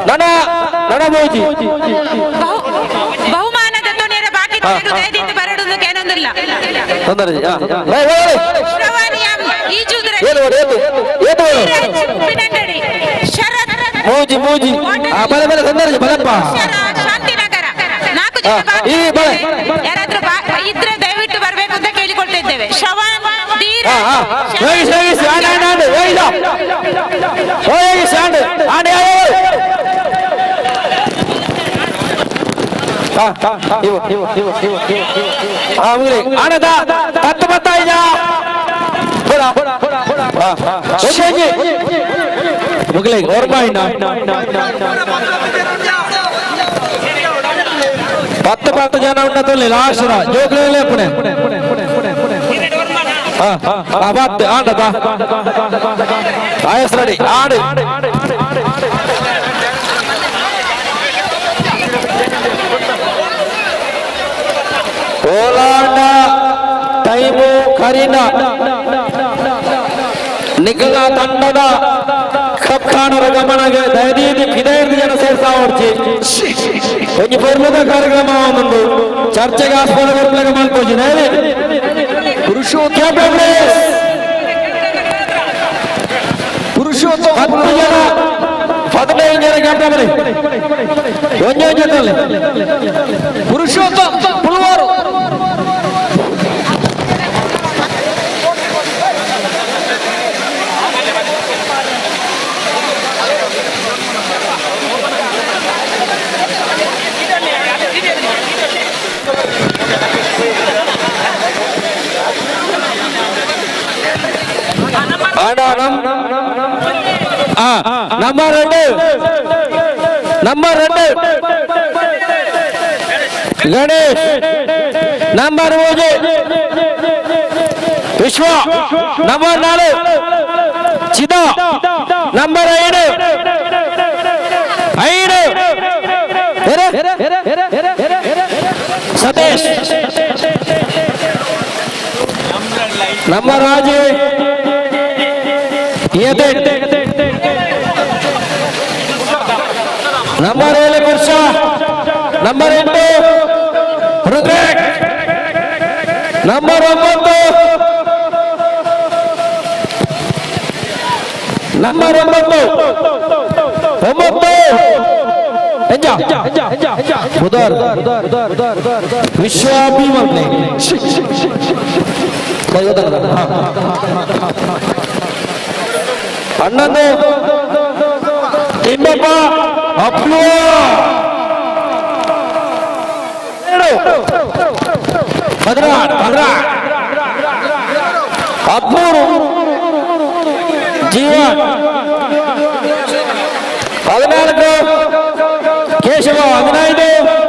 ನನ ನನ ಮೂಜಿ ಬಹುಮಾನದ ತೊಂದರೆ ಬಾಕಿ ದಯದಿಂದ ಬರಡುವುದಕ್ಕೆ ಏನೊಂದಿಲ್ಲ. ತೊಂದರೆ ಮೂಜಿ ಮೂಜಿ ಬಲೆ ಬಲೆ ತೊಂದರೆ ಬಲಪ್ಪ ಶಾಂತಿನಗರ 4 ಜನ ಬಾಕಿ ಯಾರಾದ್ರೂ ಇದ್ರೆ ದಯವಿಟ್ಟು ಬರಬೇಕು ಅಂತ ಕೇಳಿಕೊಳ್ತಿದ್ದೇವೆ. ಶ್ರವಣ್ ಪತ್ತು ಪತ್ತು ಜನ ಉಂಟು ಲಾಸ್ಟ್ ಜೋಕ್ಲೆ ಅಪ್ಪಣೆ ಪತ್ತು ಆಂಡ ಆಯಸ್ ರೆಡಿ ಆಡು ಓಲಾಂಡ ಟೈಮು ಕರಿನ ನಿಖಲ ತಂಡದ ಕಪ್ತಾನರ ಗಮನಗೆ ದಯದೀದಿ ಪಿದೈದು ಜನ ಸೇರ್ಸಾ ಹೊಡ್ಚಿ ಒಂಜಿ ಪೊರ್ಲುದ ಕಾರ್ಯಕ್ರಮ ಒಂದೊಂದು ಚರ್ಚೆಗೆ ಆಸ್ಪದ ಕೊರ್ಪಲೆಗ ಮಲ್ಪೊಂಜಿ ಪುರುಷೋತ್ತಮ ಪುರುಷೋತ್ತಮ 10 ಜನ 15 ಜನ ಕ್ಯಾಪ್ಟನ್ ಒಂಜೊಂಜಿ ಜೊತೆಯಲ್ಲಿ Purushottama ಪುಲ್ವಾರು Number 2 number 2 Ganesh number 3 Vishwa number 4 Chida number 5 5 Satish number Raju number 7 Purusha number 8 Rudrak number 9 number 9 9 Budar Vishwa Bhimanne 11 Thimmappa Appu 14 13 Jeevan 14 Keshava 15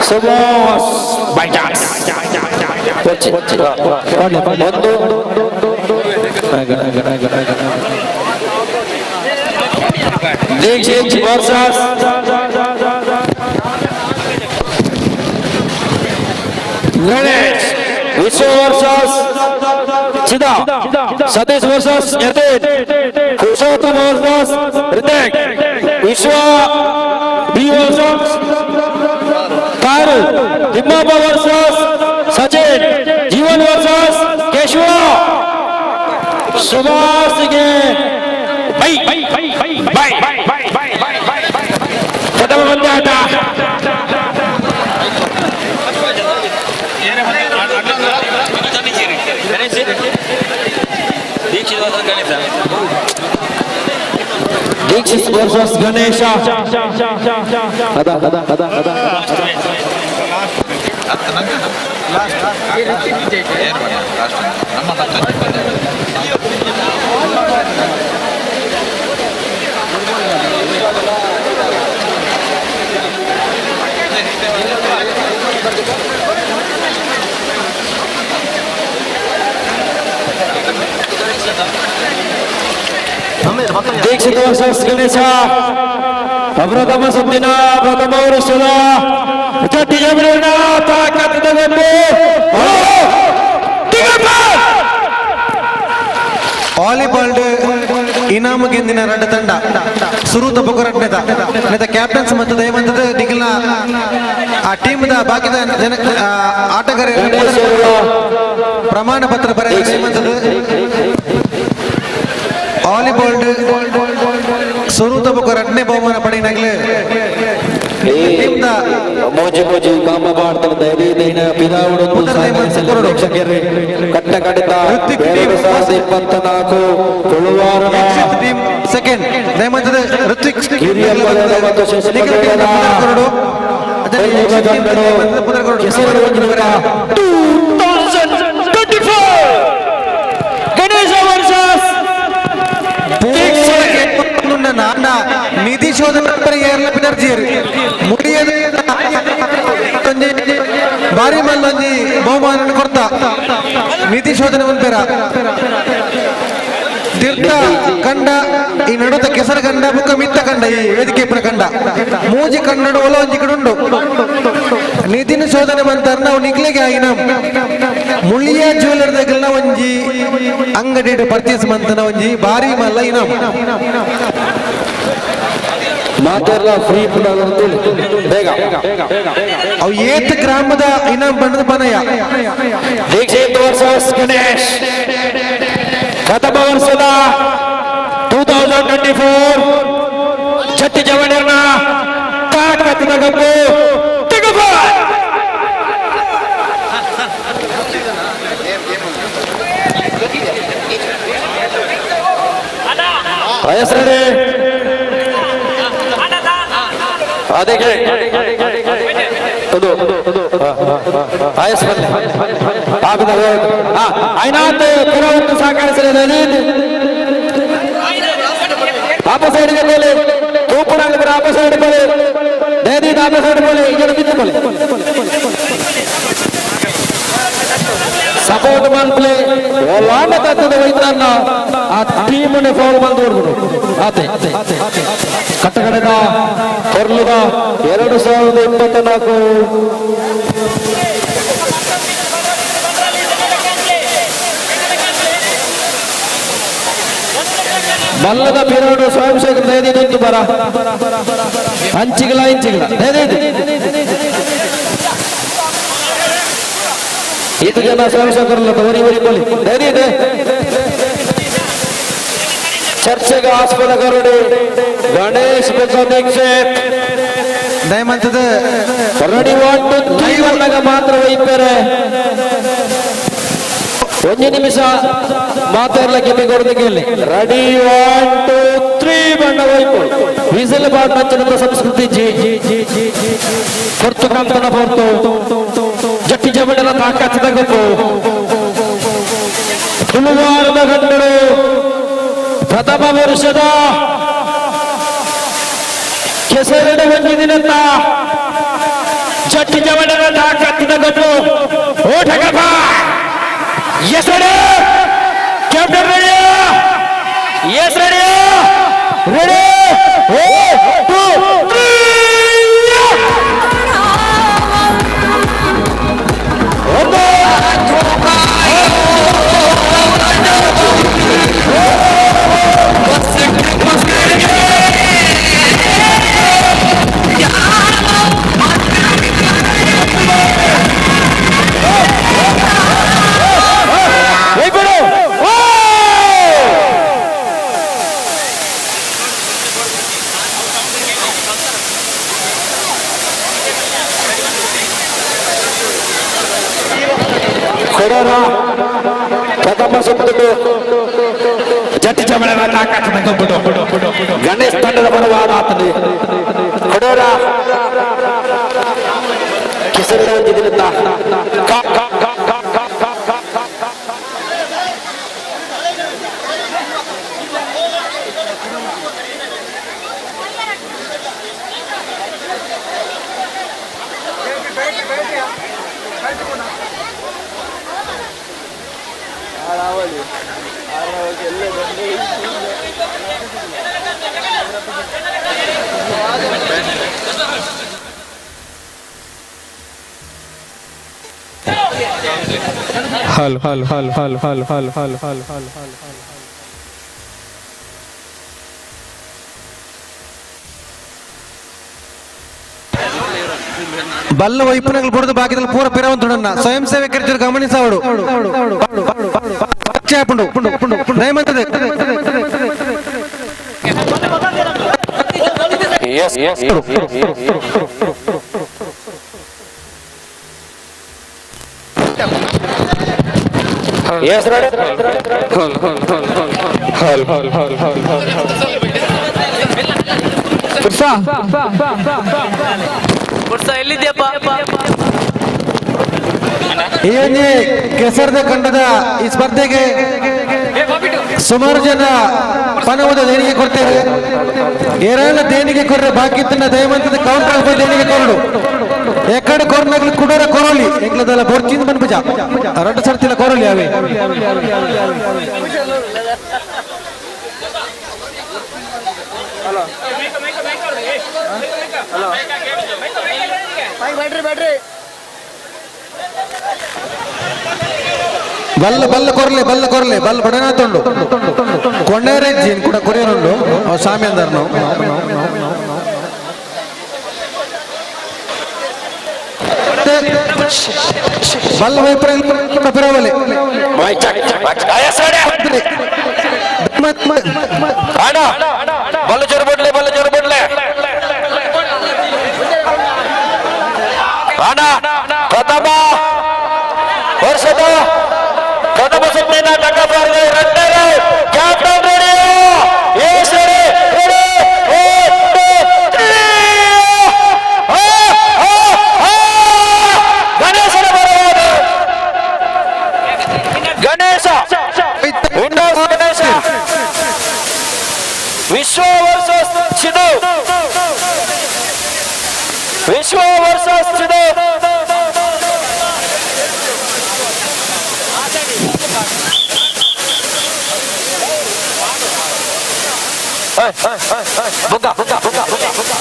Subhash by chance Dikshit versus Ganesh Vishwa versus Chida Satish versus Yatin Purushottam versus Hrithik Vishwa B versus Taru Thimmappa versus Sachin Jeevan versus Keshava ಸುಭಾಷ್ಗೆ bye bye ಪ್ರಥಮ ಪಂದ್ಯಾಟ ದೀಕ್ಷಿತ್ ವರ್ಸಸ್ ಗಣೇಶ ಅದ ಅದ ಅದ ಅದ ದೀಕ್ಷಿತ್ ವರ್ಸಸ್ ಗಣೇಶ ಪ್ರಥಮ ಸುತ್ತಿನ ಪ್ರಥಮ ವರುಷದ ಜಟ್ಟಿಗೆ ತಾಕತ್ತದ ವಾಲಿಬಾಲ್ ಇನಾಮು ಗೆಂದಿನ ರಡ್ಡ ತಂಡ ಸುರೂತ ಬೊಕರಡ್ನೆದ ನೆದ ಕ್ಯಾಪ್ಟನ್ಸ್ ಮತ್ತು ದಯವಂತದ ನಿಖಿಲ್ನ ಆ ಟೀಮ್ದ ಬಾಕಿದ ಜನ ಆಟಗಾರ ಪ್ರಮಾಣ ಪತ್ರ ಬರೆದ ವಾಲಿಬಾಲ್ ಸುರೂತ ಬೊಕರಡ್ನೆ ಬಹುಮಾನ ಪಡೆಯಿನಾಗಲೇ ಮೋಜಿ ಮೋಜಿ ಕಾಮ ಮಾಡ್ತಾರೆ ದೈನ ಪಿದಾವುಡು ಪ್ರೇಕ್ಷಕರೇ ಕಟ್ಟ ಕಡಿತ 2024 ತುಳುವಾರ ಟೀಮ್ ಸೆಕೆಂಡ್ ದಯಮಂತದ ಋತ್ವಿಕ್ ಗಿರಿಯಪ್ಪಗೌಡ ಮತ್ತು ಶಶಿಗೌಡರ ಗಣೇಶ ವರ್ಸಸ್ ನಿಧಿ ಶೋಧನೆ ಬಾರಿ ಮಲ್ಲೊಂಜಿ ಬಹುಮಾನ ಕೊಡ್ತ ನಿಧಿ ಶೋಧನೆ ಮನ್ಪೇರ ತೀರ್ಥ ಕಂಡ ಈ ನಡುತ್ತ ಕೆಸರು ಕಂಡ ಬುಕ್ಕ ಮಿತ್ತ ಕಂಡ ಈ ವೇದಿಕೆ ಕಂಡ ಮೂಜಿ ಕನ್ನಡ ಒಲ ಒಂಜಿ ಕಡೆ ಉಂಡು ನಿಧಿನ ಶೋಧನೆ ಮಂತಾರ ನಾವು ನಿಕ್ಲೆಗೆ ಆಗಿನ ಮುಳ್ಳಿಯ ಜ್ಯುವೆಲರ್ ದಗಲ್ನ ಒಂಜಿ ಅಂಗಡಿ ಪರ್ಚೇಸ್ ಮಂತನ ಒಂಜಿ ಬಾರಿ ಮಲ್ಲ ಇನಾಮ್ ಮಾತೆಲ್ಲ ಫ್ರೀ ಬೇಗ ಅವು ಏತ್ ಗ್ರಾಮದ ಇನಾಮ್ ಬಣ್ಣದ ಬನಯ ದೀಕ್ಷಿತ್ ವರ್ಸಸ್ ಗಣೇಶ್ ಪ್ರಥಮ ವರ್ಷದ 2024 ಚಟ್ಟಿ ಜವಣರ್ನ ತಾಕತ್ತಿನ ಕಪ್ಪು ತೆಗೆದು ಹೆಸರೇ ಅದಕ್ಕೆ ಅದು ಆಯಸ್ ಬಲ್ಲೆ ಆಗದ ಐನಾತ್ ಪುರವನ್ನು ಸಹಕರಿಸಲಿದೆ. ಆಪ ಸೈಡ್ಗೆ ಮೇಲೆ ತೂಪುಡಾಗ ಆಪ ಸೈಡ್ ಮೇಲೆ ದಯದೀದ ಆಪ ಸೈಡ್ ಮೇಲೆ ಇದರ ಬಿತ್ತು ಮೇಲೆ ಸಪೋರ್ಟ್ ಮನ್ಪ್ಲೆ ಒಲಾಂಡ ತತ್ತದ ವೈದ್ಯನ್ನ ಆ ಟೀಮ್ ಅನ್ನು ಫೌಲ್ ಬಂದು ಆತೆ ಕಟ್ಟಕಡೆದ ಕೊರ್ಲುದ 2024 ಬಲ್ಲದ ಪಿರೋಡು ಸ್ವಯಂ ಸೇವಕರು ದಯದಿದ್ದು ಬರ ಅಂಚಿಗಳ ಇಂಚಿಗಳ ದಯದಿದ್ದು ಇದು ಜನ ಸ್ವಯಂ ಸೇವಕರಲ್ಲ ಒರಿ ಒರಿ ಬೋಲಿ ದಯದಿದೆ. ಚರ್ಚೆಗೆ ಆಸ್ಪದ ಗರುಡಿ ಗಣೇಶ್ ದೀಕ್ಷಿತ್ ದಯಮಂತದ ರೆಡಿ 1 2 3 ಬಂದಾಗ ಮಾತ್ರ ಒಯ್ತಾರೆ. ಒಂದು ನಿಮಿಷ ಮಾತಾಡ್ಲಿಕ್ಕೆ ಕೊಡೋದಕ್ಕೆ ರೆಡಿ 1 2 3 ಬಣ್ಣ ಒಯ್ಪು ವಿಸಲ್ ಬಾಟ್ ನಂಚಿನ ಸಂಸ್ಕೃತಿ ಜಿ ಹೊರ್ತು ಕಂತನ ಹೊರ್ತು ಜಟ್ಟಿ ಜಮಡಲ ತಾಕತ್ತದ ಗೊತ್ತು ತುಳುವಾರದ ಗಂಡರು ಪ್ರಥಮ ವರ್ಷದ ಕೆಸರಡು ಒಂದು ದಿನತ್ತ ಜಟ್ಟಿ ಜಮಡಲ ತಾಕತ್ತದ ಗೊತ್ತು ಓಟಗಪ್ಪ S ready captain ready yes ready ready 1 2 3 ಒಂದು ಪ್ರಥಮ ಸುತ್ತುಗಳು ಜಟ್ಟಿ ಚಮಳನ ತಾಕತ್ತಿನ ಕಬ್ಬುಡು ಗಣೇಶ್ ತಂಡದ ಬರವಾದ ಆತನು ಕೊಡೋರ ಕೆಸರಿನ ದಿನದ hello hello hello hello hello hello hello hello hello hello. ಬಲ್ಲ ವೈಪುನಗಳು ಬುಡದು ಬಾಕಿದಲ್ಲಿ ಪೂರ ಪಿರವಂತುಡನ್ನ ಸ್ವಯಂ ಸೇವಕರು ಗಮನಿಸವಡು ದಯಮಂತದೆ. Yes yes yes ready hello hello hello hello hello. ಪುರ್ಸಾ ಪುರ್ಸಾ ಎಲ್ಲಿದ್ಯಪ್ಪ? ಈ ಒಂದು ಕೆಸರದ ಕಂಡದ ಈ ಸ್ಪರ್ಧೆಗೆ ಸುಮಾರು ಜನ ಪಣವದ ದೇಣಿಗೆ ಕೊಡ್ತೇವೆ. ಏರಾಳ ದೇಣಿಗೆ ಕೊಡ್ರೆ ಬಾಕಿ ತನ್ನ ದಯಮಂತದ ಕೌಂಟರ್ ದೇಣಿಗೆ ಕೊರಡು ಎಕ್ಕಡೆ ಕೊರ್ನಗ್ಲು ಕುಡೋರ ಕೊರೋಲಿ ಎಂಗ್ಲದಲ್ಲ ಬೊರ್ಚಿಂದ ಬನ್ಪುಜ ಎರಡು ಸರ್ತಿಲ ಕೊರೋಲಿ ಅವೇ. ಬಲ್ಲ ಬಲ್ಲ ಕೊರ್ಲೆ ಬಲ್ಲ ಕೊರ್ಲೆ ಬಲ್ಲ ಬಡನಾತುಂಡು ಕೊಂಡೇರೆ ಜೀನ್ ಕೂಡ ಕೊರಿಯರುಂಡು ಸ್ವಾಮಿ ಅಂದರು. ಬಲ್ಲ ವೈಪರ ಪಿರವಲೆ ಬಲ್ಲ ಜೋರು ಬಿಡ್ಲೆ ಬಲ್ಲ ಜೋರು ಬಿಡ್ಲೆ ಅಣ್ಣ ಪ್ರಥಮ ವರ್ಷದ ಪ್ರಥಮ ಸುತ್ತಿನ ಟಕ್ಕಬಾರದೆ ರನ್ನರು captain ready yes ready ready 1 2 3 Ganesh Versus Chidu. Vishwa versus Chidu. ಬುಗ್ಗ ಬುಗ್ಗ ಬುಗ್ಗ ಬುಗ್ಗ ಬುಗ್ಗ.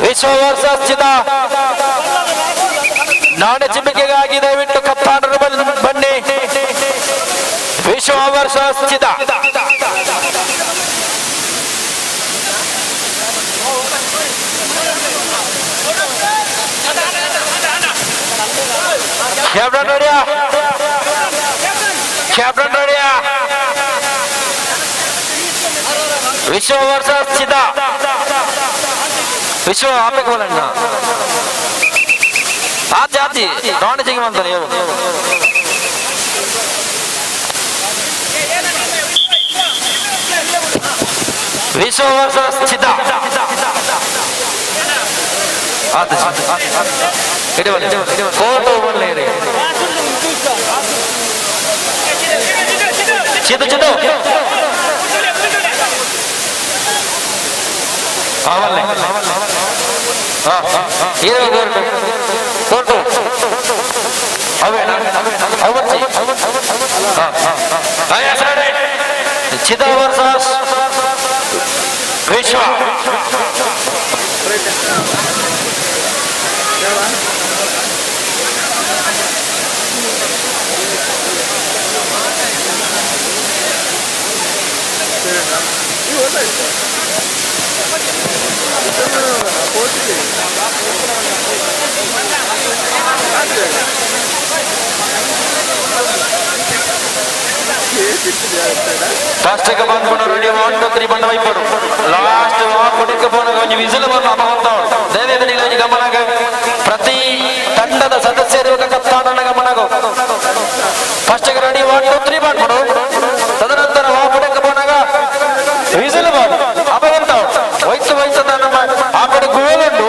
ವಿಶ್ವ ವರ್ಸಸ್ ಚಿದ. ನಾಣ್ಯ ಚಿಮ್ಮಿಕೆಗಾಗಿ ದಯವಿಟ್ಟು ಕಪ್ತಾನರು ಬನ್ನಿ. ವಿಶ್ವ ವರ್ಸಸ್ ಚಿದ. ಕ್ಯಾಪ್ಟನ್ ರೆಡಿಯಾ? ಕ್ಯಾಪ್ಟನ್ ರೆಡಿಯಾ? ವಿಶ್ವ ವರ್ಸಸ್ ಚಿದ. ವಿಶ್ವ ಆಪೆಕ್ ಬೋಲಣ್ಣ ಆಚೆ ಆಚಿ ನಾಣೆ ಚಿಗಿ ಅಂತಾನೆ ಇವರು. ವಿಶ್ವ ವರ್ಸಸ್ ಚಿದ. ಆತ ಫೋಟೋ ಬರಲಿ ಇಡಿ. ಚಿದು ಚಿದು ಅವಲ್ಲೇ. Photo Chida versus Vishwa. First ಬಂದ್ಕೊಂಡು ರೆಡಿ 1 2 3 ಬಂದ ವೈಪಡು ಲಾಸ್ಟ್ ಕೊಡಕ್ಕೆ ಪೋನಾಗ ಒಂಜಿ ವಿಸಿಲ್ ಬಂದು ಅಮ್ಮ ಹೋಗ್ತಾವಳು. ದಯವಿಟ್ಟು ಒಂಜಿ ಗಮನಾಗ ಪ್ರತಿ ತಂಡದ ಸದಸ್ಯರು ಕಪ್ತಾನನ ಗಮನಾಗ. ಫಸ್ಟ್ ರೆಡಿ 1 2 3 ಬಂದ್ಬಿಡು. ತದನಂತರ ಕೊಡಕ್ಕೆ ಪೋನಾಗ ವಿಸಿಲ್ ಬಂದು ಅಮ್ಮ ಹೋಗ್ತಾವಳು. ಹೋಯ್ತು ಹೋಯ್ತು ನಮ್ಮ ಆ ಕಡೆ ಗುವೇಲುಂಟು.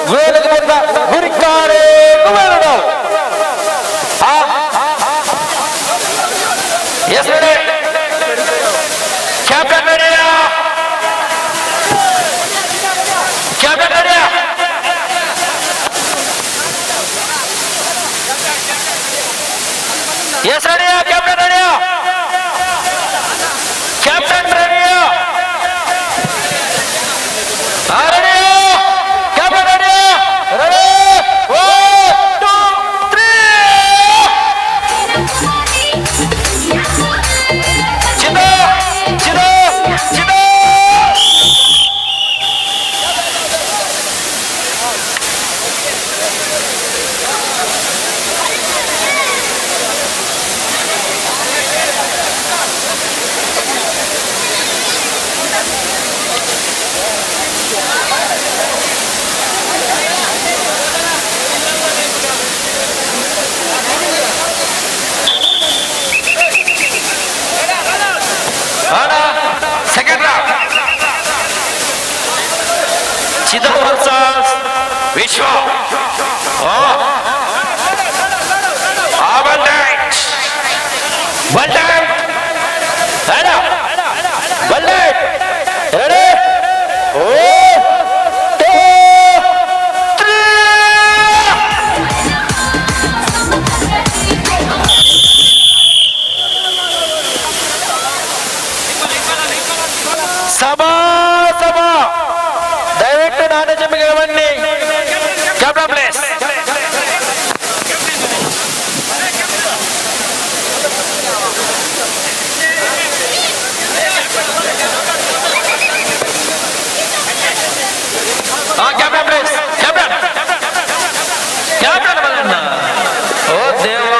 ಗುವೇಲಿಗೆ ಬಂದ ಗುರಿಕಾರೆ ಗುವೇಲುಂಡು. S ready captain ರೆಡಿಯಾ? ಕ್ಯಾಪ್ಟನ್ ರೆಡಿಯಾ? ಎಸ್ ರೆಡಿಯಾ? ಕ್ಯಾಪ್ಟನ್ ರೆಡಿಯಾ? ಕ್ಯಾಪ್ಟನ್ ರೆಡಿಯಾ? ರೆಡಿಯಾ? ಕ್ಯಾಪ್ಟನ್ ರೆಡಿಯಾ? Ready 1 2 3. Chida Chida Chida. Second round. Chida versus Vishwa. Ready 1 2 3. ಸಭಾ ಸಭಾ ದಯವಿಟ್ಟು ನಾಣ್ಯ ಚಿಮ್ಮಿಗೆ ಬನ್ನಿ. Captain place. Captain place. Captain captain ಬಲ್ಲಣ್ಣ. ಓ ದೇವ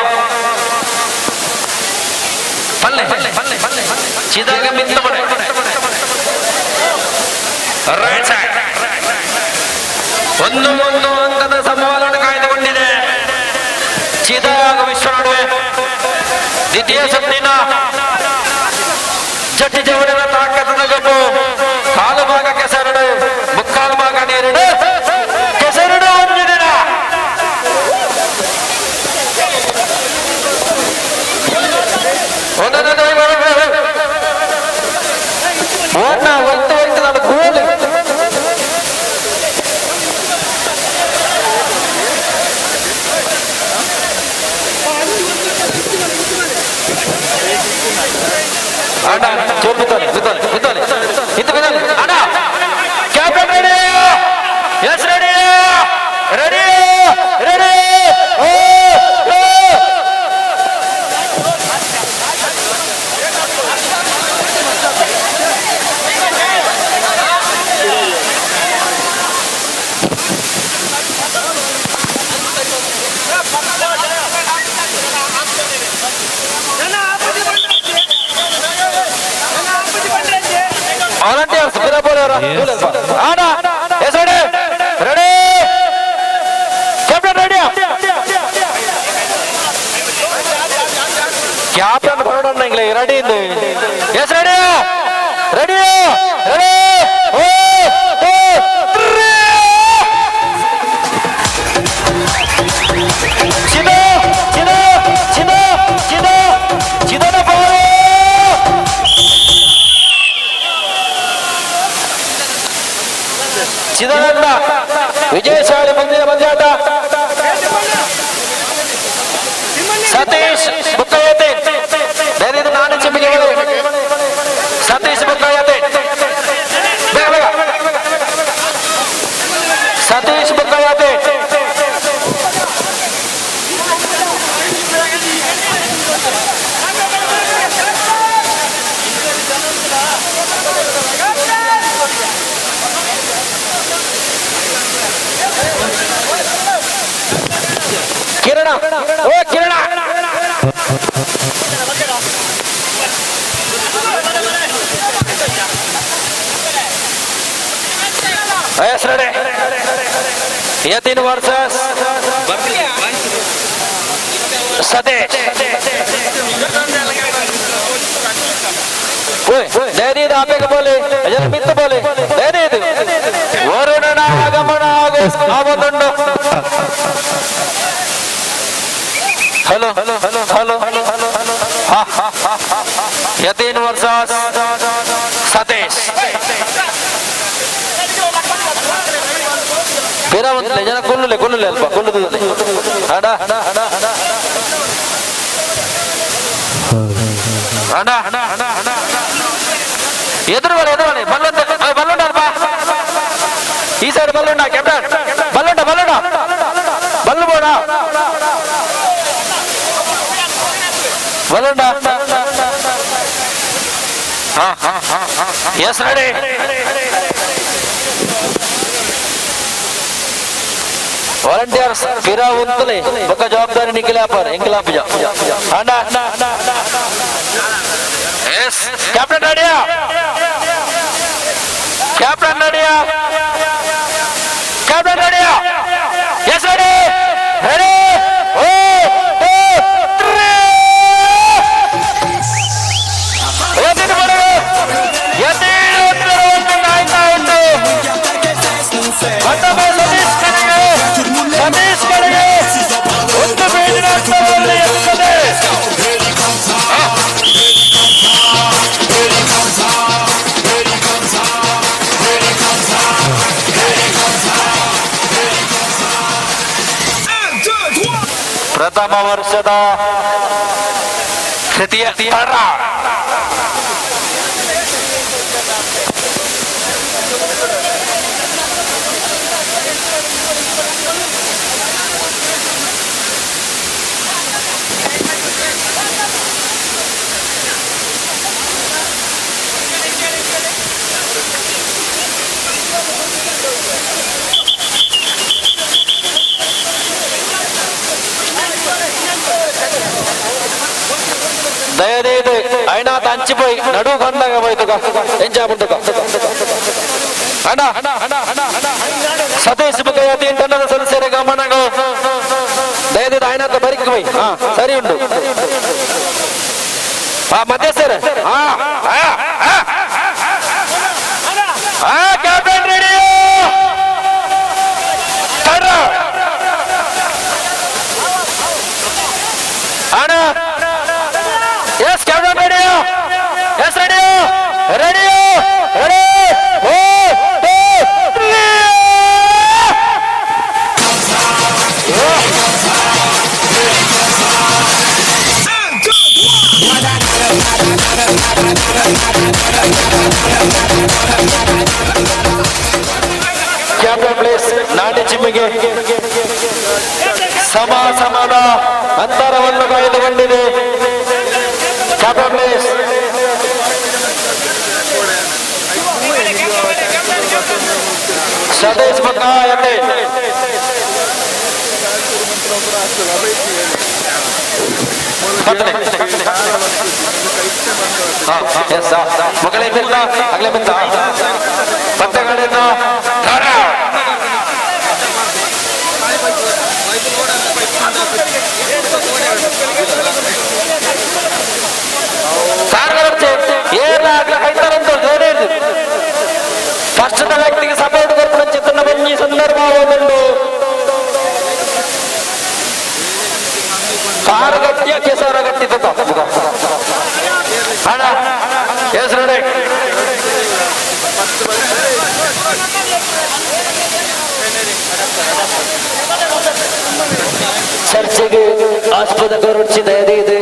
ಪಲ್ಲೆ ಚಿದಾಗ ಮಿತ್ತ ಬಡೆ ರೈಟ್ ಸೈಡ್. 1 1 ಅಂಕದ ಸಮಬಲವನ್ನು ಕಾಯ್ದುಕೊಂಡಿದೆ ಚಿದಾಗ ವಿಶ್ವ ನಡುವೆ. ದ್ವಿತೀಯ ಸುತ್ತಿನ ಜಟ್ಟಿ ಜವಳಿನ ತಾಕತ್ತದ ಗಬ್ಬು. ಕಾಲು ಭಾಗ ಕೆಸರಡು ಮುಕ್ಕಾಲು ಭಾಗ ನೀರಿಡು ಕೆಸರಡು ಒಂದು ದಿನ. ಓಡ್ನ ಒತ್ತು ಒತ್ತು ನಾನು ಗೋಲ್. ಅಣ್ಣ ಜೋರ್ ಬಿದ್ದಾನೆ ಬಿದ್ದಾನೆ ಬಿದ್ದಾನೆ ಇತ್ತು ಬಿದ್ದಾನೆ ಅಣ್ಣ. Captain ready? Yes, ready ready ready. ಓ ಓ. ವಾಲಂಟಿಯರ್ಸ್ ಬಿರಾಬೋಲವರ ಅಣ್ಣ. Yes, ready ready. Captain ready? Captain ಬರೋಣ ಇಂಗ್ಲೆ ರೆಡಿ ಇದೆ. Yes, ready ready ready. ಓ ಟೂ ತ್ರೀ. ಚಿದ ಚಿದ ಚಿದ ಚಿದ ಚಿದನ ಬಾರು. ಚಿದಾನಂದ ವಿಜಯಶಾಲಿ ಮುಂದಿನ ಪಂದ್ಯಾಟ. ಸತೀಶ್ ಬುಕ್ಕಯತೆ ಬೇರೆ ನಾನು ಚಿಮ್ಮಿಗೆ. ಸತೀಶ್ ಬುಕ್ಕಯತೆ, ಬೇಗ ಬೇಗ. ಸತೀಶ್ ಬುಕ್ಕಯತೆ. ಕಿರಣ, ಓ ಕಿರಣ. Yes, ready. Yatin versus Satish. ದಯದೀದ ಆಪೇಕ ಬೋಲೆ ಅಜನ ಮಿತ್ತು ಬೋಲೆ ದಯದೀದು ವರುಣನ ಆಗಮನ ಆವತ್ತುಂಡು. Hello hello hello hello hello hello. Yatin versus Satish. ಬೇರೆ ಒಂದು ಜನ ಕೊಲ್ಲುಲೆ ಕೊಲ್ಲುಲೆ ಅಲ್ಪ ಕೊಲ್ಲುದಿಲ್ಲ. ಅಡ ಅಡ ಅಡ ಎದುರು ಬಲೆ ಎದುರು ಬಲೆ ಬಲ್ಲೊಂದ ಬಲ್ಲೊಂಡ ಅಲ್ಪ ಈ ಸೈಡ್ ಬಲ್ಲುಂಡ ಕ್ಯಾಪ್ಟನ್ ಬಲ್ಲುಂಡ ಬಲ್ಲುಂಡ ಬಲ್ಲು ಬೋಡ ಬಲ್ಲುಂಡ. Yes, ready. Volunteers ಪಿರ ಉಂತಲೆ ಬೊಕ್ಕ ಜವಾಬ್ದಾರಿ ನಿಖಿಲಾಪರ್ ಎಂಕಿಲಾಪುಜ ಅಣ್ಣ. ಎಸ್, ಕ್ಯಾಪ್ಟನ್ ರೆಡಿಯಾ? ಕ್ಯಾಪ್ಟನ್ ರೆಡಿಯಾ? ಕ್ಯಾಪ್ಟನ್ ರೆಡಿಯಾ? Yes, ready ready. ಓ ಟೂ ತ್ರೀ. ಎತ್ತಿನ ಬಡಗು ಎತ್ತಿನ ಒಂದು ನಾಯ್ತಾ ಉಂಟು. ಮತ್ತೊಮ್ಮೆ ಸತೀಶ್ ಕಡೆಗೆ ಸತೀಶ್ ಕಡೆಗೆ ಒಂದು ಬೇಡಿನ ಹಂತದಲ್ಲಿ ಎತ್ತದೆ. ಪ್ರಥಮ ವರ್ಷದ ತೃತೀಯ ಥರ್ಡ್. ದಯದೀದು ಐನಾಥ ಅಂಚಿಪೋಯ್ ನಡು ಕಂಡಾಗ ಹೋಯ್ತುಗ ಎಂಜಾಬುಂಟುಗ ಅಣ್ಣ. ಸತೀಶ್ ಬುಕ್ಕಯತಿ ತಂಡದ ಸದಸ್ಯರ ಗಮನಗಳು ದಯದೀದು ಐನಾಥ ಬರಿಕ್ ಹೋಯ್. ಹಾ ಸರಿ ಉಂಟು. ಹಾ ಮಧ್ಯಸ್ಥರ. ಹಾ ಹಾ ಕ್ಯಾಪ್ಟನ್ ರೆಡಿ? ಅಣ್ಣ. Yes, captain. ಕ್ಯಾಪ್ಟನ್ ಪ್ಲೇಸ್ ನಾಡಿ ಜಿಮ್ಮಿಗೆ ಸಮ ಸಮಾನ ಅಂತರವನ್ನು ಕಾಯ್ದುಕೊಂಡಿದೆ. ಕ್ಯಾಪ್ಟನ್ ಪ್ಲೇಸ್ ಸತೀಶ್ ಬಕ್ಕ ಎನ್ನೆ ಮಗಳೇ ಮಿತ್ತ ಅಗಲೇ ಮಿತ್ತ ಪತ್ತೆಗಳಿಂದ ಫಸ್ಟ್ ವ್ಯಕ್ತಿಗೆ ಸಪೋರ್ಟ್ ಕೊರ್ಪುನ ಚಿತ್ತನ ಬಂಜಿ ಸಂದರ್ಭ ಒಂದು ಕಾರು ಗಟ್ಟಿಯ ಕೆಸರ ಗಟ್ಟಿ ಹಣ ಹೆಸರು. ಚರ್ಚೆಗೆ ಆಸ್ಪದ ಗೌರವಿಸಿದ ಇದೆ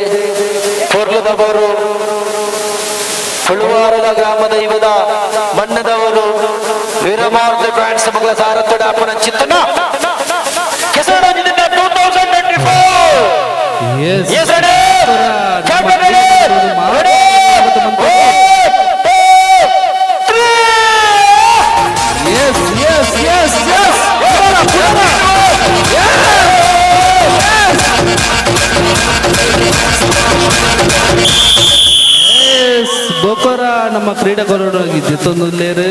ಪೊರ್ಲದವರು ತುಳುವಾರದ ಗ್ರಾಮ ದೈವದ ಮಣ್ಣದವರು ವೀರಮಾರ್ದ ಬ್ಯಾಂಡ್ಸ್ ಮಗಳ ಸಾರತ್ತಡ ಅಪ್ಪನ ಚಿತ್ತನ ಕೆಸರು 2024. Yes, ready? Captain ready? Ready? 1, 2, 3. Yes, yes, yes, yes. Yes, ಬೋಕೋರ ನಮ್ಮ ಕ್ರೀಡಾಕೂಟವಾಗಿ ಜಿತ್ತೊಂದುಲ್ಲೇರು.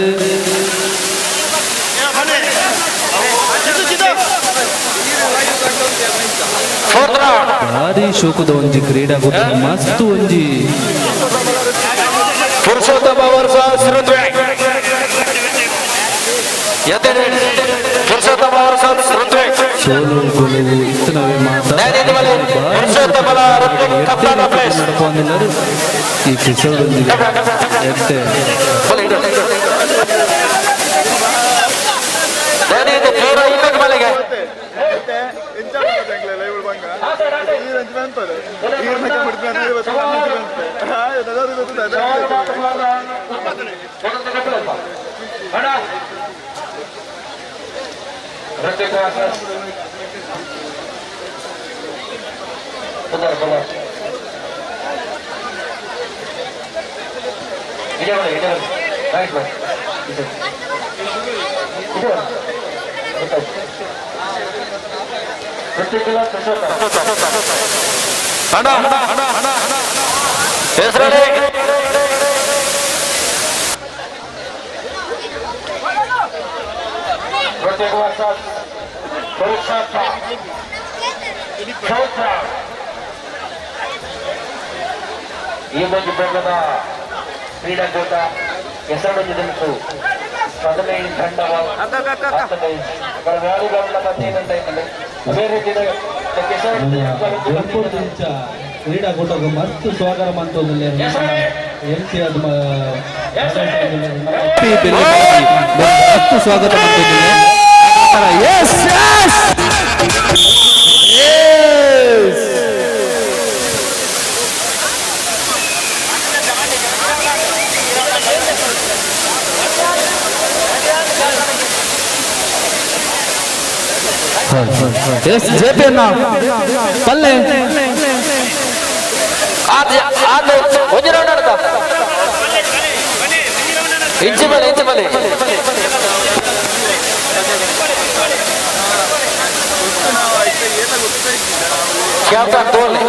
ಭಾರಿ ಶೋಕದ ಒಂಜಿ ಕ್ರೀಡಾಕೂಟ ಮಸ್ತ್ ಒಂಜಿ ಪುರುಷೋತ್ತಮ ವರ್ಷ ಋತ್ವಿಕ್ ಪುರುಷೋತ್ತಮ ವರ್ಷ ಋತ್ವಿಕ್ ಸೋಲು ಗೆಲುವು ಇತ್ತನವೇ ಮಾತ ನಡ್ಕೊಂಡಿಲ್ಲರು ಈ ಕಿಶೋರೊಂದಿಗೆ ಎತ್ತೆ. ಅಣ್ಣ ಹೆಸರೇ ಈ ಒಂದು ಬೆಂಗದ ಕ್ರೀಡಾಕೂಟ ಹೆಸರು 15 ತಂಡ ಅದೇ ರೀತಿ ಕ್ರೀಡಾಕೂಟಕ್ಕೆ ಮಸ್ತ್ ಸ್ವಾಗತ ಮಂತೊಂದುಲ್ಲೆರ್ ಎಂ ಸಿ ಅದು ಮಸ್ತ್ ಸ್ವಾಗತ ಮಂತೊಂದುಲ್ಲೆರ್. S S S S J P ಅಣ್ಣ ಪಲ್ಲೆ ಒಂಜಿ ರೌಂಡ್ ಆಡ್ತಾ ಇಂಚಿ ಬಲೆ ಇಂಚಿ ಬಲೆ ಕ್ಯಾಪ್ಟನ್ ತೋರ್ಲಿ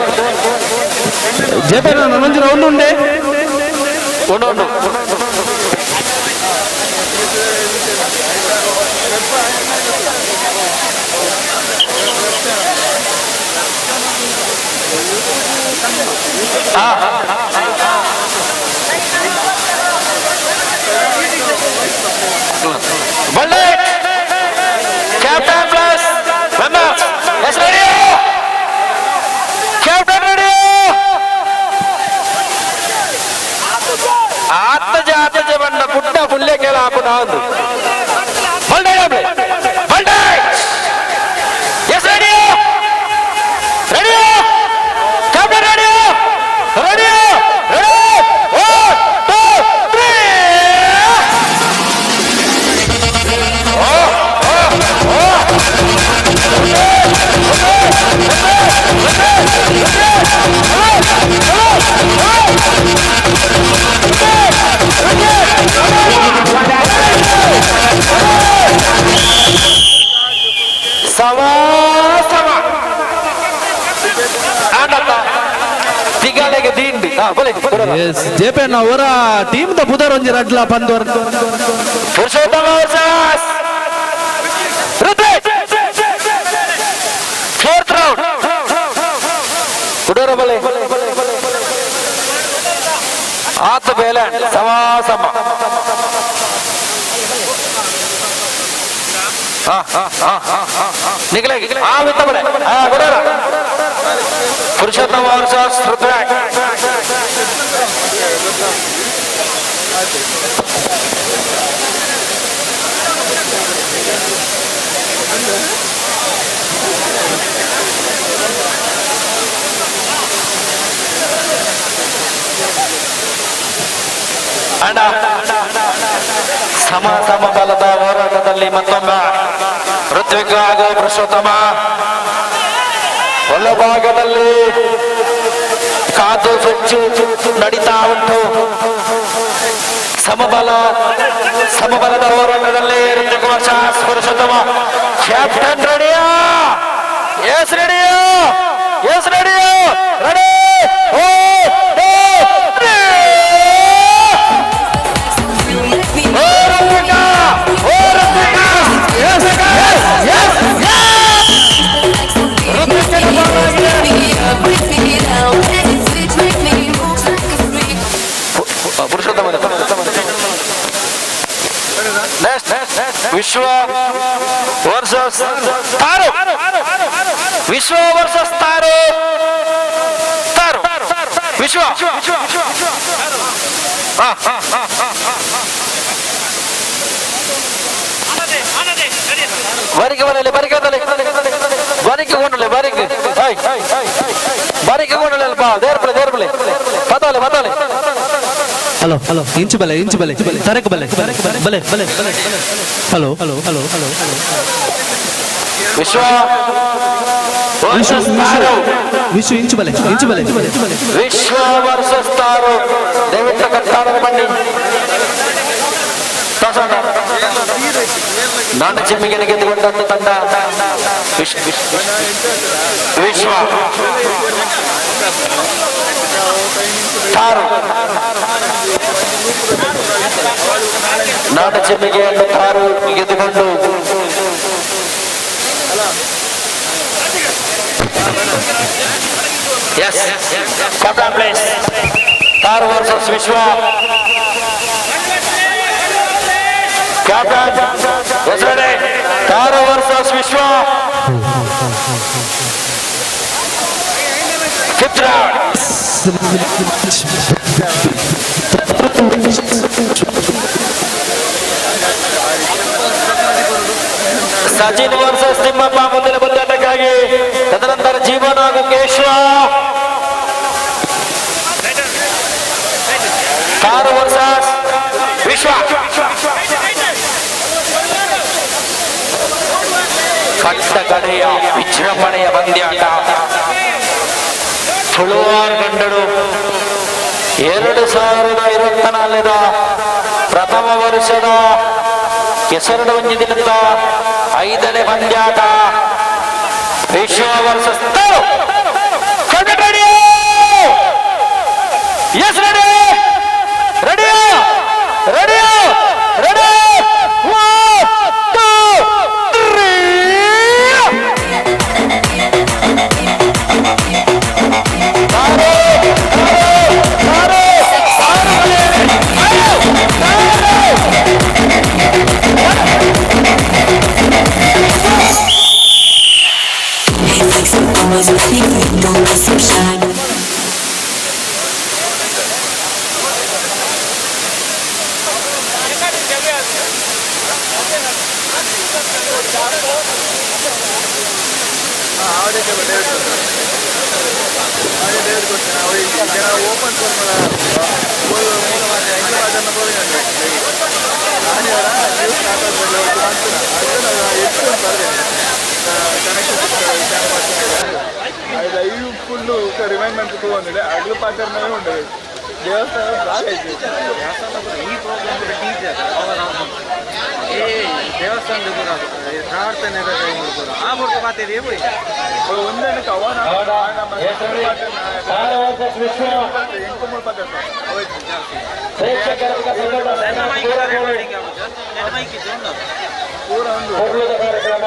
ಜೆ ಪಿ ಅಣ್ಣ ಒಂಜಿ ರೌಂಡ್ ಉಂಡೆ. ಉಂಡು ಉಂಡು. Bullet captain plus members yes ready captain ready ಆತ್ಮಜ ಆತ್ಮಜ ಬಣ್ಣ ಪುಟ್ಟ ಪುಲ್ಲೆ ಕೇಳ ಹಾಪುನ ಒಂದು ಬಲ್ಡೆ ಬಲ್ಡೆ yes ready ready captain ready ready ready. ಎದುರಾಳಿಗೆ ದಿಂಡಿ ಬಲೆ ಎಸ್ ಜೆಪಿ ಅವರ ಟೀಮ್ ದ ಪುದರ್ ಒಂಜಿ ರಡ್ಲ ಪಂದೋರ್ Purushottama versus Rithvik fourth round ಕುಡೋರ ಬಲೆ ಆತ ಬೇಲೆ ಸಮ ಸಮ ನಿಗಲೆ ಆ ವಿತ್ತ ಬಲೆ ಕುಡೋರ ಪುರುಷೋತ್ತಮ ವರ್ಸಸ್ ಋತ್ವಿಕ್ ಅಣ್ಣ ಸಮ ಸಮ ಬಲದ ಹೋರಾಟದಲ್ಲಿ ಮತ್ತೊಮ್ಮೆ ಋತ್ವಿಕ್ ಹಾಗೂ ಪುರುಷೋತ್ತಮ ಬಲಭಾಗದಲ್ಲಿ ಕಾದು ಸೊಚ್ಚು ನಡೀತಾ ಉಂಟು. ಸಮಬಲ ಸಮಬಲದ ಹೋರಾಟದಲ್ಲಿ ಋತ್ವಿಕ್ ವರ್ಸಸ್ ಪುರುಷೋತ್ತಮ. ಕ್ಯಾಪ್ಟನ್ ರೆಡಿಯಾ? ಎಸ್ ರೆಡಿಯಾ? ಎಸ್ ರೆಡಿಯಾ? ರೆಡಿ. ಪುರುಷೋತ್ತಮ ವಿಶ್ವ ವರ್ಸಸ್ ತಾರು. ವಿಶ್ವ ವರ್ಸಸ್ ತಾರು. ತಾರು ವಿಶ್ವ. ಬರಿಗೆ ಬರಲಿ ಬರಿಗೆ ಬರಿಗೆ ಕೊಂಡಲೆ ಬರಿಗೆ ಬರಿಗೆ ಕೊಂಡಲೆ ಅಲ್ಪ ದೇರ್ಬಲೆ ದೇರ್ಬಲೆ ಬತಾಲೆ ಬತಾಲೆ. ಹಲೋ ಹಲೋ ಇಂಚು ಬಲೆ ಇಂಚು ಬಲೆ ತರಕ ಬಲೆ ಬಲೆ ಬಲೆ. Hello hello hello hello. Vishwa Vishwa ಇಂಚು ಬಲೆ ಇಂಚು ಬಲೆ. ವಿಶ್ವ ವರ್ಸಸ್ ತಾರು. ದಯವಿಟ್ಟು ಕಟ್ಟಾಡದ ಬನ್ನಿ. ನಾಡ ಚಿಮ್ಮಿಗೆ ಗೆದ್ದುಕೊಂಡಂತ ತಂಡ ವಿಶ್ವ ತಾರು. ನಾಡ ಚಿಮ್ಮಿಗೆಯನ್ನು ತಾರು ಗೆದ್ದುಕೊಂಡು yes captain place. Taru versus Vishwa. Captain ಹೆಸರಡೆ Taru versus Vishwa. Fifth round. Sachin versus Thimmappa ಮುಂದಿನ ಪಂದ್ಯಾಟಕ್ಕಾಗಿ. ತದನಂತರ ಜೀವನ್ ಹಾಗೂ ಕೇಶವ. ತಾರು ವರ್ಸಸ್ ವಿಶ್ವ. ಕಟ್ಟ ಕಡೆಯ ವಿಜೃಂಭಣೆಯ ಪಂದ್ಯಾಟ. ತುಳುವಾರ್ ಗಂಡಡು 2024 ಪ್ರಥಮ ವರ್ಷದ ಕೆಸರಡು ಒಂಜಿ ದಿನದ 5ನೇ ಪಂದ್ಯಾಟ. Vishwa versus Taru. Yes ready ready ready ready. 1 2 3. ದೇವಸ್ಥಾನ. ದೇವಸ್ಥಾನದ ಪೂರ ಪ್ರಾರ್ಥನೆ ಪೂರ ಆ ಪೂರ್ತಿ ಮಾತಾಡಿ ಪೋಯಿ ಒಂದಕ್ಕೆ ಅವನ ಕಾರ್ಯಕ್ರಮ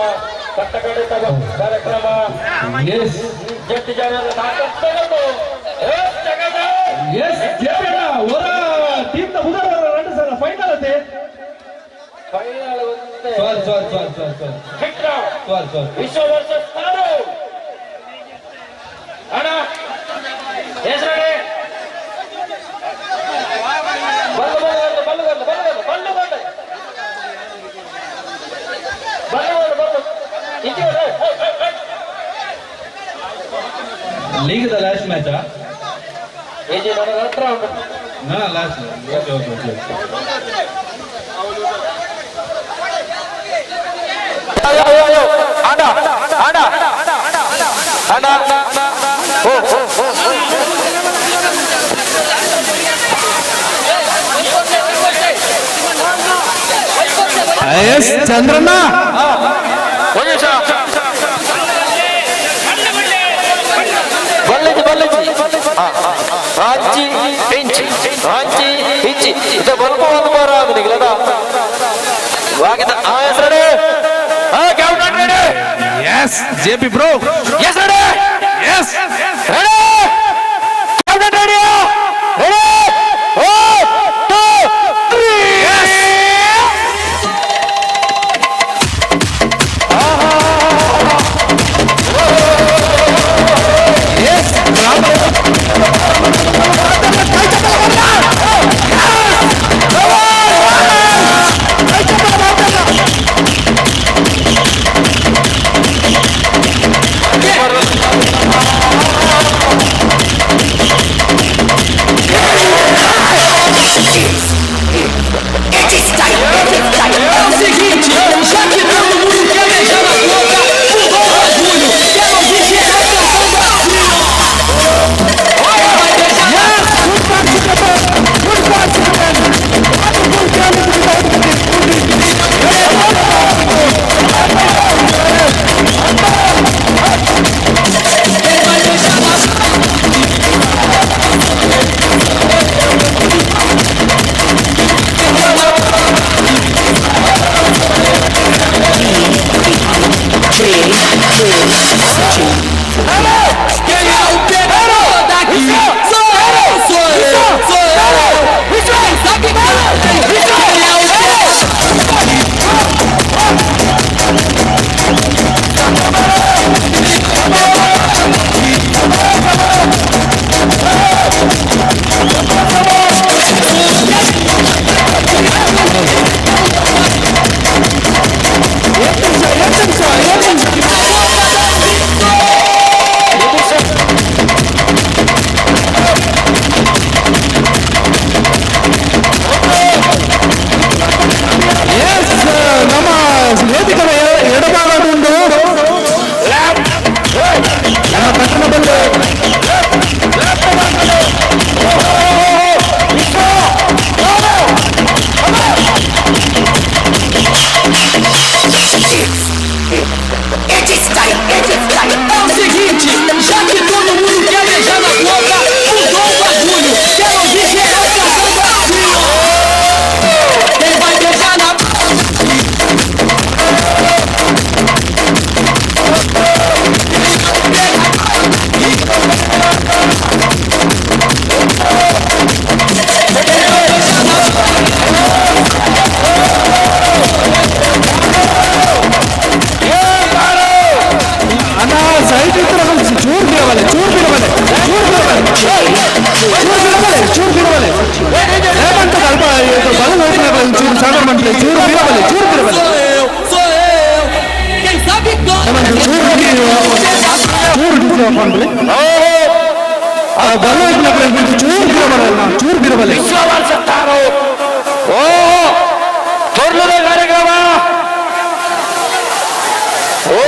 ಕಟ್ಟಕಡಿತ ಕಾರ್ಯಕ್ರಮ ಜಟ್ಟಿ ಜನರ ಎಸ್ ಜಯಣ್ಣ ಹೊರ ಟೀಮ್ ನ ಉದರ ಎರಡು ಸಲ ಫೈನಲ್ ಅದೇ final sorry sorry sorry sorry sorry sorry sorry Vishwa versus ತಾರು ಅಣ್ಣ ಹೆಸರಡೆ Ballu Ballu Ballu Ballu Ballu Ballu Ballu Ballu Ballu ಇಂಚೆ league the last match AG ನನ್ನ ಹತ್ರ ಉಂಟು ನಾ ಲಾಸ್ಟ್ ಓಕೆ ಓಕೆ ಓಕೆ ಅಯ್ಯೋ ಅಯ್ಯೋ ಅಯ್ಯೋ ಅಣ್ಣ ಅಣ್ಣ ಅಣ್ಣ ಓ ಓ ಓ ಎಸ್ ಚಂದ್ರಣ್ಣ ಒಂದು ನಿಮಿಷ ಬಲ್ಲಿಜಿ ಬಲ್ಲಿಜಿ ಆಂಚಿ ಇಂಚಿ ಆಂಚಿ ಇಂಚಿ ಇದು ಬಲ್ಪ ಒಂದು ಬಾರ ಆಗುದಿಲ್ಲ ವಾಗಿದ ಆ ಹೆಸರಡೆ ಆ captain ready yes J P bro yes ready yes ready captain ready ready 1 2 3 É o seguinte, já que todo mundo quer beijar na boca, mudou o bagulho. Quero ouvir geral cantando assim, ó. Olha, vai beijar na Quem é o pegador daqui? Sou eu, sou eu, sou eu. Quem sabe canta. Quem é o pegador? S ನಮ್ಮ ವೇದಿಕೆಯ ಎಡಭಾಗದುಂಡು ನಮ್ಮ ಪಟ್ಟಣ ಬಂದು É o seguinte, já que todo mundo quer beijar na boca, mudou o bagulho. Quero ouvir geral cantando assim, ó. Quem vai beijar na ಅಣ್ಣ ಸೈಡ್ ಇದ್ರೆ ಚೂರು ಬಿಡವಲೆ ಚೂರು ಬಿಡವಲೆ ಚೂರು ಬಿಡವಲೆ ಚೂರು ಬಿಡವಲೆ ಚೂರು ಬಿಡವಲೆ ಏಮಂತ ಅಲ್ಪ ಬಲ ನೋಡ್ತಾರೆ ಚೂರು ಸಾಗರ್ ಮಂತ್ರಿ ಚೂರು ಬಿಡವಲೆ ಚೂರು ಬಿಡವಲೆ Sou eu, sou eu. Quem sabe canta. ಚೂರು ಚೂರು ಬಲ ಚೂರು ಬಿಡವಲೆ ಚೂರು ಬಿಡವಲೆ ವಿಶ್ವ ವರ್ಸಸ್ ತಾರು ಓ ತೊರ್ಲದ ಕಾರ್ಯಕ್ರಮ ಓ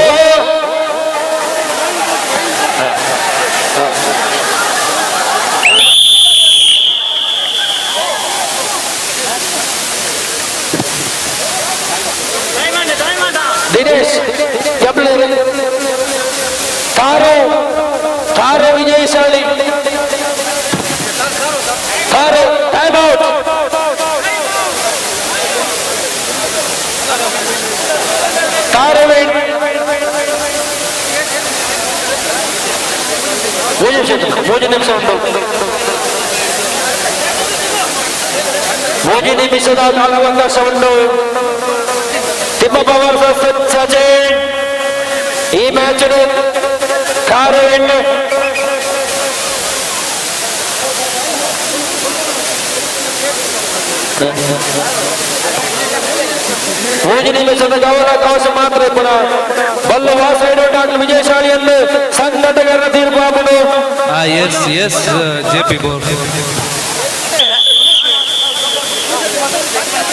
ಕಾರು ಕಾರು ವಿಜಯಶಾಲಿ car time out car ಮೂರು ನಿಮಿಷ ಉಂಟು. ಮೂರು ನಿಮಿಷದ ಕಾಲಾವಕಾಶ ಉಂಟು. ತಿಮ್ಮಪ್ಪ ವರ್ಸಸ್ ಸಚಿನ್ ಈ ಮ್ಯಾಚ್ ಕಾರು ಎಣ್ಣೆ. ಮೂರು ನಿಮಿಷದ ಕಾಲಾವಕಾಶ ಮಾತ್ರ ಪುನಃ ಬಲ್ಲು ಸೈಡ್ ಔಟ್ ವಿಜಯಶಾಲಿಯನ್ನು ಸಂಘಟಕರ ತೀರ್ಪು ಹಾಕುದು. S S J P bore.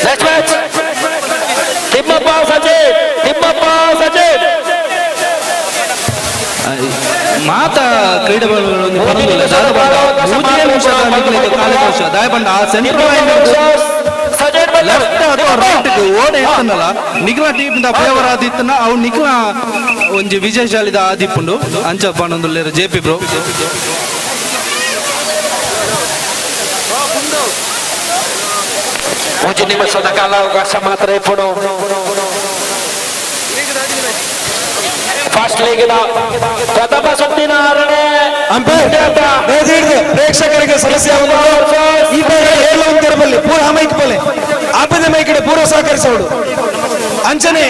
Next match Thimmappa Sachin, Thimmappa Sachin. ಮಾತ ಕ್ರೀಡೆಗಳು ಒಂದು ಪರದಲ್ಲ ದಾದ ಬಂಡ ಮೂಜೇ ನಿಮಿಷದ ನಿಗ್ಲಿಕ್ಕೆ ಕಾಲಕೋಶ ದಾಯ ಬಂಡ ಆ ಸೆಂಟ್ರಲ್ ಲೈನ್ ಲೆಫ್ಟ್ ಅಥವಾ ರೈಟ್ ಓಡೆ ಇತ್ತನಲ್ಲ ನಿಗ್ಲ ಟೀಮ್ the favour ಆದಿತ್ತನ ಅವು ನಿಗ್ಲ ಒಂಜಿ ವಿಜಯಶಾಲಿದ ಆದಿಪ್ಪುಂಡು ಅಂಚ ಪಂಡೊಂದುಲ್ಲೆರ್ ಜೆ ಪಿ ಬ್ರೋ. ಮೂರು ನಿಮಿಷದ ಕಾಲಾವಕಾಶ ಮಾತ್ರ ಇಪ್ಪುಡು. ಫಸ್ಟ್ ಲೀಗಿನ ಪ್ರಥಮ ಸುತ್ತಿನ ಆರನೇ ಅಂಪೈರ್ ಪ್ರೇಕ್ಷಕರಿಗೆ ಸಮಸ್ಯೆ ಈ ಬಾರಿ ಏಳು ಒಂದಿರಬಲ್ಲಿ ಪೂರ ಮೈಕ್ ಬಲೆ ಆಪದ ಮೈಕಡೆ ಪೂರ್ವ ಸಹಕರಿಸೋಡು. ಅಂಚನೆ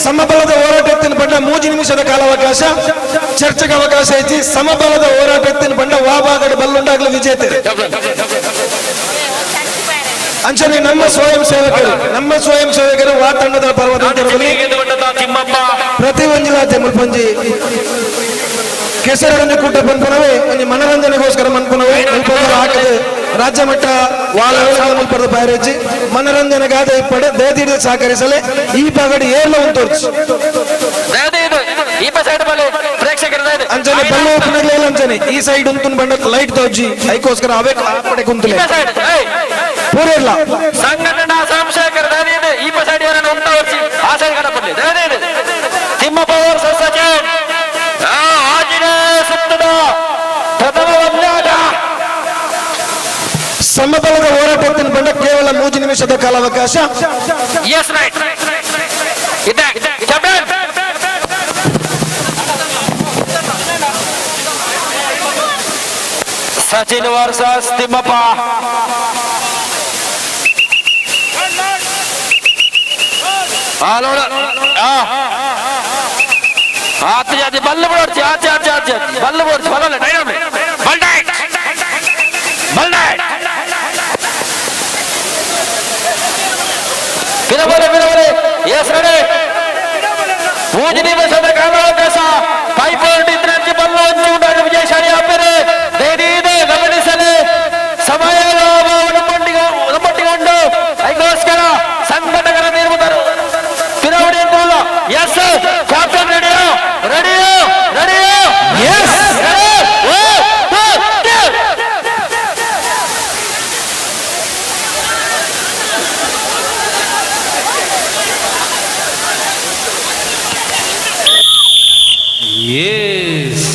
ಸಮಬಲದ ಹೋರಾಟ ಎತ್ತಿನ ಬಂಡ ಮೂಜಿ ನಿಮಿಷದ ಕಾಲಾವಕಾಶ ಚರ್ಚೆಗೆ ಅವಕಾಶ ಐತಿ. ಸಮಬಲದ ಹೋರಾಟ ಎತ್ತಿನ ಬಂಡ ವಾಬಾಗಡೆ ಬಲ್ಲುಂಡಾಗಲು ವಿಜೇತರು. ಅಂಚನೆ ನಮ್ಮ ಸ್ವಯಂ ಸೇವಕರು, ನಮ್ಮ ಸ್ವಯಂ ಸೇವಕರು ವಾ ತಂಡದ ಪರ್ವತ ಪ್ರತಿ ಒಂಜಿಲಾತೆ ಮುಲ್ಪಂಜಿ ಕೆಸರನ್ನು ಕೂಟ ಪನ್ಪನವೇ ಒಂಜಿ ಮನರಂಜನೆಗೋಸ್ಕರ ಮನ್ಪನವೇ ಮುಲ್ಪದ ಹಾಕದೆ ರಾಜ್ಯ ಮಟ್ಟ ವಾಲ ಮುಲ್ಪದ ಬೈರೇಜಿ ಮನರಂಜನೆಗಾದ ಇಪ್ಪಡೆ ದಯದೀಡಿ ಸಹಕರಿಸಲೆ ಈ ಪಗಡಿ ಏರ್ಲ ಉಂಟು. ಅಂಚನೆ ಬಲ್ಲು ಉಪ್ಪುನಗ್ಲೇ ಅಂಚನೆ ಈ ಸೈಡ್ ಉಂಟು ಬಂಡ ಲೈಟ್ ತೋಜಿ ಐಕೋಸ್ಕರ ಅವೇ ಆ ಪಡೆ ಕುಂತಲೆ ಪೂರಿರ್ಲ ಸಂಘಟನಾ ಸೋಮಶೇಖರ್ ದಯದೀಡಿ ಈ ಸೈಡ್ ಯಾರನ್ನ ಉಂಟು ಆ ಸೈಡ್ ಕಡಪಲ್ಲಿ ದಯದೀಡಿ. ತಿಮ್ಮಪ್ಪ ವರ್ಸಸ್ ಸಚಿನ್ ಆಜಿನೇ ಸುತ್ತದ ಪ್ರಥಮ ಪಂದ್ಯಾಟ. ಸಮಬಲದ ಹೋರಾಟ ಎತ್ತಿನ ಬಂಡ ಕೇವಲ ಮೂರು ನಿಮಿಷದ ಕಾಲಾವಕಾಶ. ಎಸ್ ರೈಟ್ ಇದೆ ಕ್ಯಾಪ್ಟನ್ ಸಚಿನ್ ವರ್ಸಸ್ ತಿಮ್ಮಪ್ಪ. ನೋಡ ಆಚೆ ಆಚೆ ಬಲ್ಲು ಬಿಡೋಡ್ಸಿ ಆಚೆ ಆಚೆ ಆಚೆ ಬಲ್ಲು ಬಿಡೋಡ್ಸಿ ಬಲ್ಲ ಬಲ್ ಡೈಟ್ ಬಲ್ ಡೈಟ್ ಬಿರಬರೆ ಬಿರಬರೆ ಎಸ್ ರೆಡಿ. ಮೂರು ನಿಮಿಷದ ಕಾಲಾವಕಾಶ. 5.3 ಬಲ್ಲು ಒಂಚು ಉಂಟಾಗಿ ವಿಜಯಶಾಲಿ ಆಪೇರೆ ದೇದೀದೆ ಗಮನಿಸಲಿ ಸಮಯ ನಮ್ಮೊಟ್ಟಿಗೊಂಡು ಅದಕ್ಕೋಸ್ಕರ ಸಂಘಟಕರ ತೀರ್ಪುತ್ತಾರೆ. ತಿರುವಡಿ ಅಂತಲ್ಲ. ಎಸ್ ಕ್ಯಾಪ್ಟನ್ ರೆಡಿಯೋ ರೆಡಿಯೋ ರೆಡಿಯೋ ಎಸ್ ಎಸ್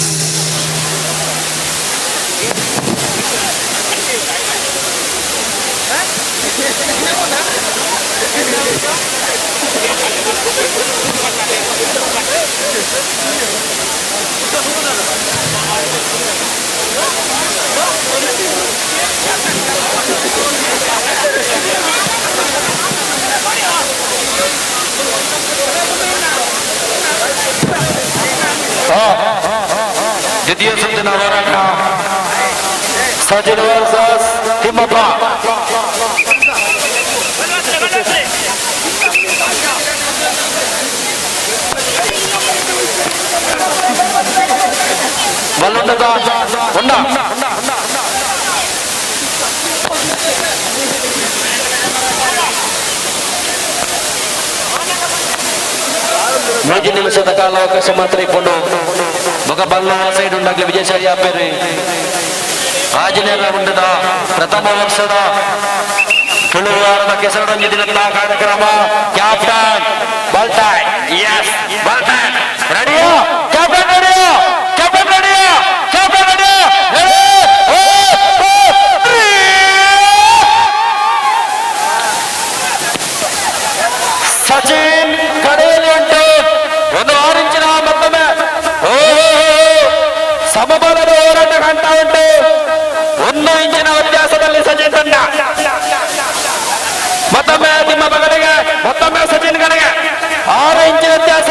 ದ್ವಿತೀಯ ಸುತ್ತಿನ ಹೋರಾಟ ಸಚಿನ್ ವರ್ಸಸ್ ತಿಮ್ಮಪ್ಪ. ಬಲ್ಲುಂಡದ ಉಂಡ ಮೂರು ನಿಮಿಷದ ಕಾಲಾವಕಾಶ ಮಾತ್ರ ಇಕ್ಕೊಂಡು ಬೊಕ ಬಲ್ಲ ಸೈಡ್ ಉಂಡಾಗ್ಲಿ ವಿಜಯಶಾಲಿ ಆಪೇರಿ ಆಂಜನೇಯ ಉಂಡದ ಪ್ರಥಮ ವರ್ಷದ ತುಳುವಾರದ ಕೆಸರಡೊಂಜಿ ದಿನದ ಕಾರ್ಯಕ್ರಮ. ಕ್ಯಾಪ್ಟನ್ ಬಲ್ತಾಯ್ ಎಸ್ ಬಲ್ತಾಯ್ ರೆಡಿಯೋ ಕ್ಯಾಪ್ಟನ್ ರೆಡಿಯೋ ಕ್ಯಾಪ್ಟನ್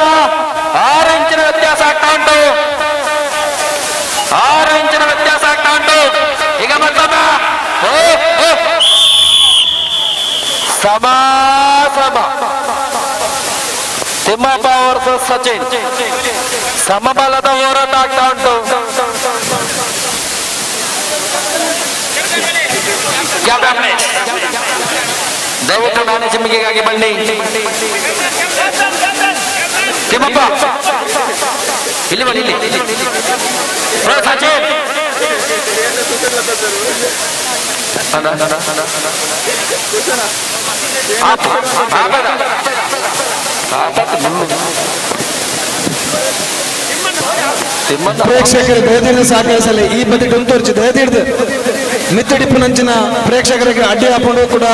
6 ಇಂಚಿನ ವ್ಯತ್ಯಾಸ ಆಗ್ತಾ ಉಂಟು. 6 ಇಂಚಿನ ವ್ಯತ್ಯಾಸ ಆಗ್ತಾ ಉಂಟು. ಈಗ ಮತ್ತೊಮ್ಮೆ ಸಮ ಸಮ ತಿಮ್ಮಪ್ಪ ವರ್ಸಸ್ ಸಚಿನ್ ಸಮಬಲದ ಹೋರಾಟ ಆಗ್ತಾ ಉಂಟು. ದಯವಿಟ್ಟು ನಾನೇ ಚಿಮ್ಮಿಗೆಗಾಗಿ ಬನ್ನಿ. ತಿಮ್ಮಪ್ಪ ಇಲ್ಲಿ ಬನ್ನಿ, ಇಲ್ಲಿ ಸಚಿನ್. ಪ್ರೇಕ್ಷಕರು ದಯದೀರ್ದು ಸಹಕರಿಸಲಿ. ಈ ಬದಿ ಟುಂತೋರ್ಚಿ ದಯದೀರ್ದು ಮಿತ್ತಡಿಪ್ಪುನಂಚಿನ ಪ್ರೇಕ್ಷಕರಿಗೆ ಅಡ್ಡಿ ಹಾಕೊಂಡು ಕೂಡ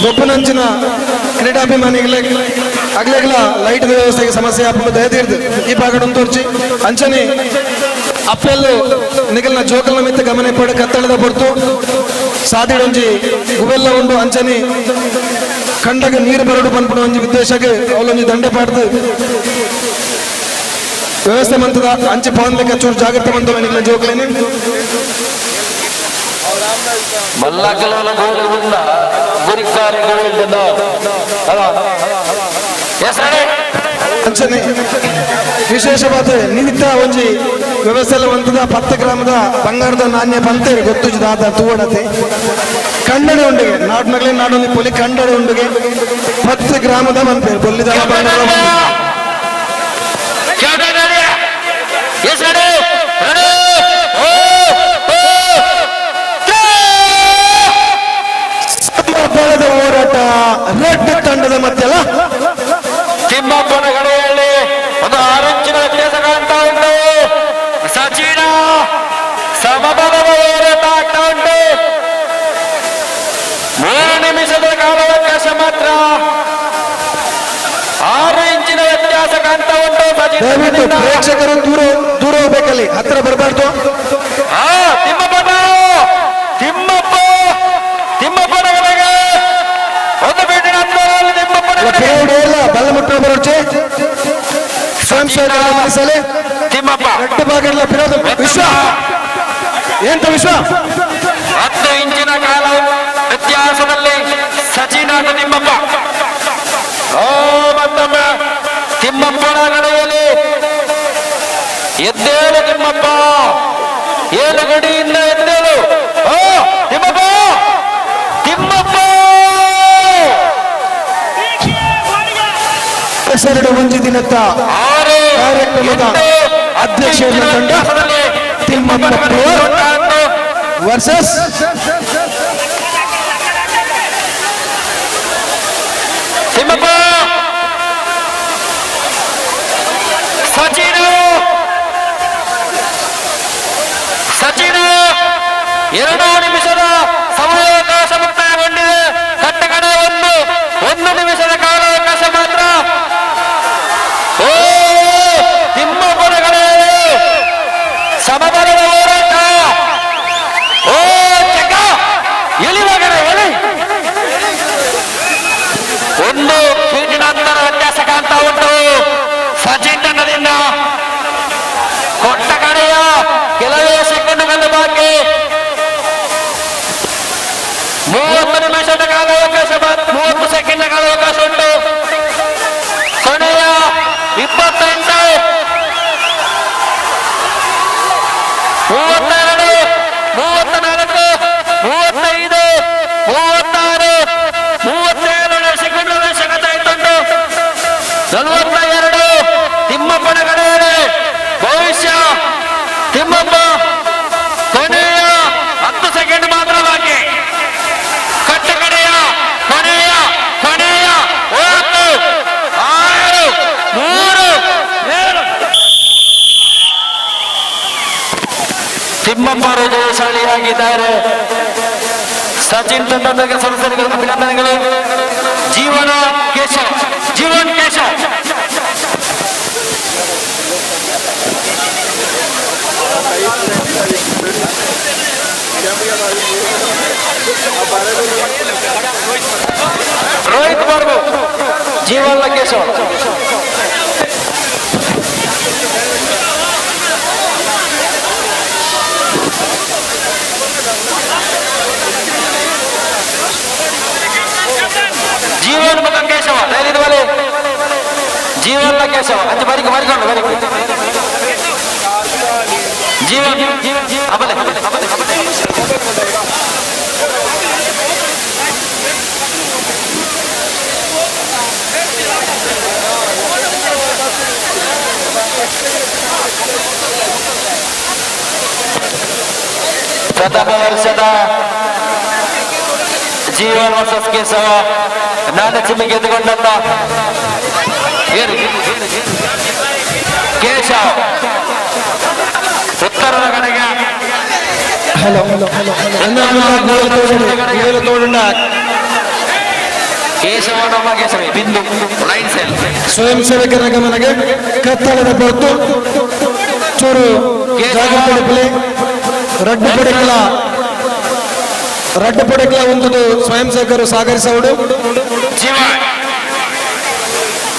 ಗೊಬ್ಬನಂಚಿನ ಕ್ರೀಡಾಭಿಮಾನಿಗಳಿಗೆ ಅಗ್ಲೆಗ್ಲ ಲೈಟ್ ವ್ಯವಸ್ಥೆಗೆ ಸಮಸ್ಯೆ ಹಾಕೊಂಡು ದಯದೀರ್ದು ಈ ಭಾಗ ಉಂತೋರ್ಚಿ. ಅಂಚನೆ ಅಪ್ಪೆಲ್ಲು ನಿಗಲ್ನ ಜೋಕಲ್ನ ಮಿತ್ತ ಗಮನ ಪಡ ಕತ್ತಳದ ಹೊರತು ಸಾದಿಡೊಂಜಿ ಗುವೆಲ್ಲ ಉಂಡು. ಅಂಚನೆ ಕಂಡಗ ನೀರು ಬರಡು ಪನ್ಪುನ ಒಂಜಿ ಉದ್ದೇಶಕ್ಕೆ ಅವಲೊಂಜಿ ದಂಡೆ ಪಾಡ್ದು ವ್ಯವಸ್ಥೆ ಮಂತದ ಅಂಚೆ ಪವನ್ ಚೂರು ಜಾಗ್ರತೆ ಮಂತ ನಿಗಲ್ನ ಜೋಕಲೇನೆ. ಮಲ್ಲಕಲವನ ಗೋಲು ಗುರಿಕಾರಿ ಗೋಲ್ಡ್ ಅಂಚನೆ ವಿಶೇಷವಾದ ನಿಮಿತ್ತ ಒಂಜಿ ವ್ಯವಸ್ಥೆ ಒಂತದ 10 ಗ್ರಾಮದ ಬಂಗಾರದ ನಾಣ್ಯ ಪಂತೇರು ಗೊತ್ತು ದಾದ ತೂವಡತೆ ಕನ್ನಡ ಉಂಡಿಗೆ ನಾಡ್ನಗಲೇ ನಾಡೊಂದು ಪೊಲಿ ಕನ್ನಡ ಉಂಡಿಗೆ 10 ಗ್ರಾಮದ ಬಂತೇರು ಪೊಲ್ಲಿದ ಬಂಗಾರದ. ಸಮಬಲದ ಹೋರಾಟ ರೆಡ್ ತಂಡದ ಮಧ್ಯಲ್ಲ ತಿಮ್ಮಪ್ಪನ ಕಡೆಯಲ್ಲಿ ಒಂದು 6 ಇಂಚಿನ ವ್ಯತ್ಯಾಸ ಕಾಣ್ತಾ ಉಂಟು. ಸಚಿನ ಸಮಬಲದ ಹೋರಾಟ ಆಗ್ತಾ ಉಂಟು. 3 ನಿಮಿಷದ ಕಾಲಾವಕಾಶ ಮಾತ್ರ. 6 ಇಂಚಿನ ವ್ಯತ್ಯಾಸ ಕಾಣ್ತಾ ಉಂಟು. ದಯವಿಟ್ಟು ಪ್ರೇಕ್ಷಕರು ದೂರ ದೂರ ಹೋಗ್ಬೇಕಲ್ಲಿ, ಹತ್ತಿರ ಬರಬಾರ್ದು. ತಿಮ್ಮಪ್ಪನ ತಿಮ್ಮಪ್ಪ ತಿಮ್ಮಪ್ಪನ ಕಡೆಗೆ ಒಂದು ಬೀಟಿನ ಅಂತರದಲ್ಲಿ ತಿಮ್ಮಪ್ಪನ ಬಲ್ಲ ಮುಟ್ಟ ಬರೋಚೆ ಸ್ವಯಂ ಸೇವಕರ ಮನಸ್ಸಲ್ಲಿ ತಿಮ್ಮಪ್ಪ ಎಟ್ಟು ಭಾಗಗಳ ವಿರೋಧ ವಿಶ್ವ ಎಂತ ವಿಶ್ವ 10 ಇಂಚಿನ ಕಾಲ ವ್ಯತ್ಯಾಸದಲ್ಲಿ ಸಚಿನ್ ಆಟ ತಿಮ್ಮಪ್ಪ. ಓ ಮತ್ತೊಮ್ಮೆ ತಿಮ್ಮಪ್ಪನ ಕಡೆಯಲ್ಲಿ ಎದ್ದೇಳು ತಿಮ್ಮಪ್ಪ, 7 ಗಡಿಯಿಂದ ಎದ್ದೇಳು. ಓ ತಿಮ್ಮಪ್ಪ ತಿಮ್ಮಪ್ಪ ಹೆಸರು ಒಂಜಿ ದಿನದ ಕಾರ್ಯಕ್ರಮದ ಅಧ್ಯಕ್ಷರ ತಂಡ ತಿಮ್ಮಪ್ಪ ವರ್ಸಸ್ ತಿಮ್ಮಪ್ಪ ಸಚಿನ್ ಸಚಿನ್ 2 ನಿಮಿಷದ ಸಮಯಾವಕಾಶ ಮುಕ್ತಾಯಗೊಂಡಿದೆ. ಕಟ್ಟಕಡೆ 1 ನಿಮಿಷದ ಕಾಲಾವಕಾಶ ಮಾತ್ರ. ಓ ತಿಮ್ಮಪ್ಪನ ಕಡೆಯಲ್ಲಿ ಸಮಬಲದ ಹೋರಾಟ. ಓ ಚಕ ಎಲಿ ಮಗನ ಎಲಿ. 1 ಸೀಟಿನ ಅಂತರ ವ್ಯತ್ಯಾಸ ಕಾಣ್ತಾ ಉಂಟು ಸಚಿನ್ ತಂಡದಿಂದ. ಕೊಟ್ಟ ಕಡೆಯ ಕೆಲವೇ ಸೆಕೆಂಡುಗಳು ಬಾಕಿ. 30 ನಿಮಿಷದ ಕಾಲಾವಕಾಶ, 30 ಸೆಕೆಂಡ್ ಕಾಲಾವಕಾಶ ಉಂಟು. ಕೊನೆಯ 28, 32, 34, 35, 36, 37 ಸೆಕೆಂಡ್ಗಳ ಸೆಕೆಂಡ್ 42. ತಿಮ್ಮಪ್ಪನ ಕಡೆಯಲ್ಲಿ ಭವಿಷ್ಯ ತಿಮ್ಮಪ್ಪ. ಕೊನೆಯ 10 ಸೆಕೆಂಡ್ ಮಾತ್ರ ಬಾಕಿ. ಕಟ್ಟ ಕಡೆಯ ಕೊನೆಯ ಕೊನೆಯ 1, 6, 3, 7. ತಿಮ್ಮಪ್ಪರು ಜಯಶಾಲಿಯಾಗಿದ್ದಾರೆ. ಸಚಿನ್ ತಂಡದ ಸದಸ್ಯರಿಗೆ ಅಭಿನಂದನೆಗಳು. ಜೀವನ ಕೇಶವ್, ಜೀವನ್ ಕೇಶವ್. ರೋಹಿತ್ ಬಾಬು, ಜೀವನ್ ಕೇಶವ್. ಜೀವನ್ ಮುಖ ಕೇಶವ ದಯವಿಟ್ಟು ಬಲೆ ಜೀವನ್ ಕೇಶವ ಅಂಚೆ ಬರಿಕು ಬರಿಕೊಂಡು ಬರಿಕು ಜೀವನ್ ಅಬಲೆ ಪ್ರಥಮ ವರ್ಷದ ಜೀವನ್ ವರ್ಸಸ್ ಕೇಶವ ನಾನು ಚಿಮ್ಮಿ ಗೆದ್ದುಕೊಂಡಂತ ಕೇಶವ್ ಉತ್ತರದ ಕಡೆಗೆ. ಹಲೋ, ಕೇಶವ ನಮ್ಮ ಕೇಶವ ಬಿಂದು ಲೈನ್ ಸೆಲ್. ಸ್ವಯಂ ಸೇವಕರ ಗಮನಗೆ, ಕತ್ತಲದ ಹೊತ್ತು ಚೂರು ಜಾಗೃತಿ. ರಡ್ಡು ಪಡೆಗಳ ರಡ್ಡು ಪಡೆಗಳ ಒಂದು ಸ್ವಯಂ ಸೇವಕರು ಸಾಗರಿಸೌಡು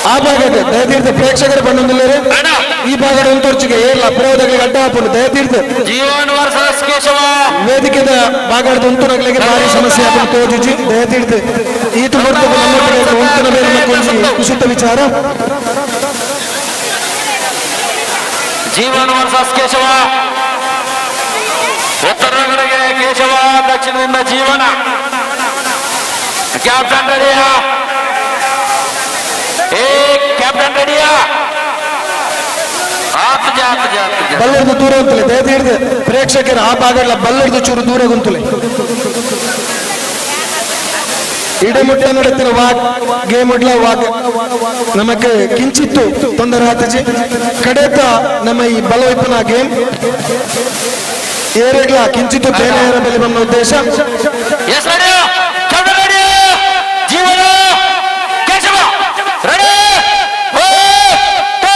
ಆ ಭಾಗಕ್ಕೆ. ದಯತೀರ್ಥ ಪ್ರೇಕ್ಷಕರು ಬಂದೊಂದಿಲ್ಲರೆ ಈ ಭಾಗದ ಒಂತೊರ್ಚಿಗೆ ಏರ್ಲ ಪ್ರಯೋಗಗಳಿಗೆ ಅಡ್ಡ ಹಾಪುಂಡು ದಯತೀರ್ಥ. ಜೀವನ್ ವರ್ಸಸ್ ಕೇಶವ. ವೇದಿಕೆದ ಭಾಗದ ಉಂತುನಗಳಿಗೆ ಭಾರಿ ಸಮಸ್ಯೆ ಆಪುಂಡು ತೋಜಿಜಿ. ದಯತೀರ್ಥ ಈತು ಹೊರತು ನಮ್ಮ ಉಂತುನ ಬೇರೆ ಒಂಜಿ ಕುಸಿತ ವಿಚಾರ. ಜೀವನ್ ವರ್ಸಸ್ ಕೇಶವ, ಉತ್ತರದ ಕಡೆಗೆ ಕೇಶವ, ದಕ್ಷಿಣದಿಂದ ಜೀವನ. ಕ್ಯಾಪ್ಟನ್ ರೆಡಿಯಾ? ಏ ಕ್ಯಾಪ್ಟನ್ ರೆಡಿಯಾ? ಆತ್ ಜಾತ್ ಜಾತ್. ಬಲ್ಲರ್ದು ದೂರ ಉಂತಲೆ ದಯತೀರ್ಥ. ಪ್ರೇಕ್ಷಕರು ಆ ಭಾಗಗಳ ಬಲ್ಲರ್ದು ಚೂರು ದೂರ ಗುಂತಲೆ. ಇಡಮುಟ್ಟ ನಡೆತ್ತಿನ ವಾಕ್ ಗೇಮ್ ಉಡ್ಲ ವಾಕ್ ನಮಕ್ ಕಿಂಚಿತ್ತು ತೊಂದರೆ ಆತಜಿ. ಕಡೆತ ನಮ್ಮ ಈ ಬಲವೈಪನ ಗೇಮ್ ಏರೆಗ್ಲ ಕಿಂಚಿತ್ತು ಬೇರೆ ಬೆಲೆ ಬಂದ ಉದ್ದೇಶ. Yes ready, captain ready, Jeevan Keshava ready, 1 2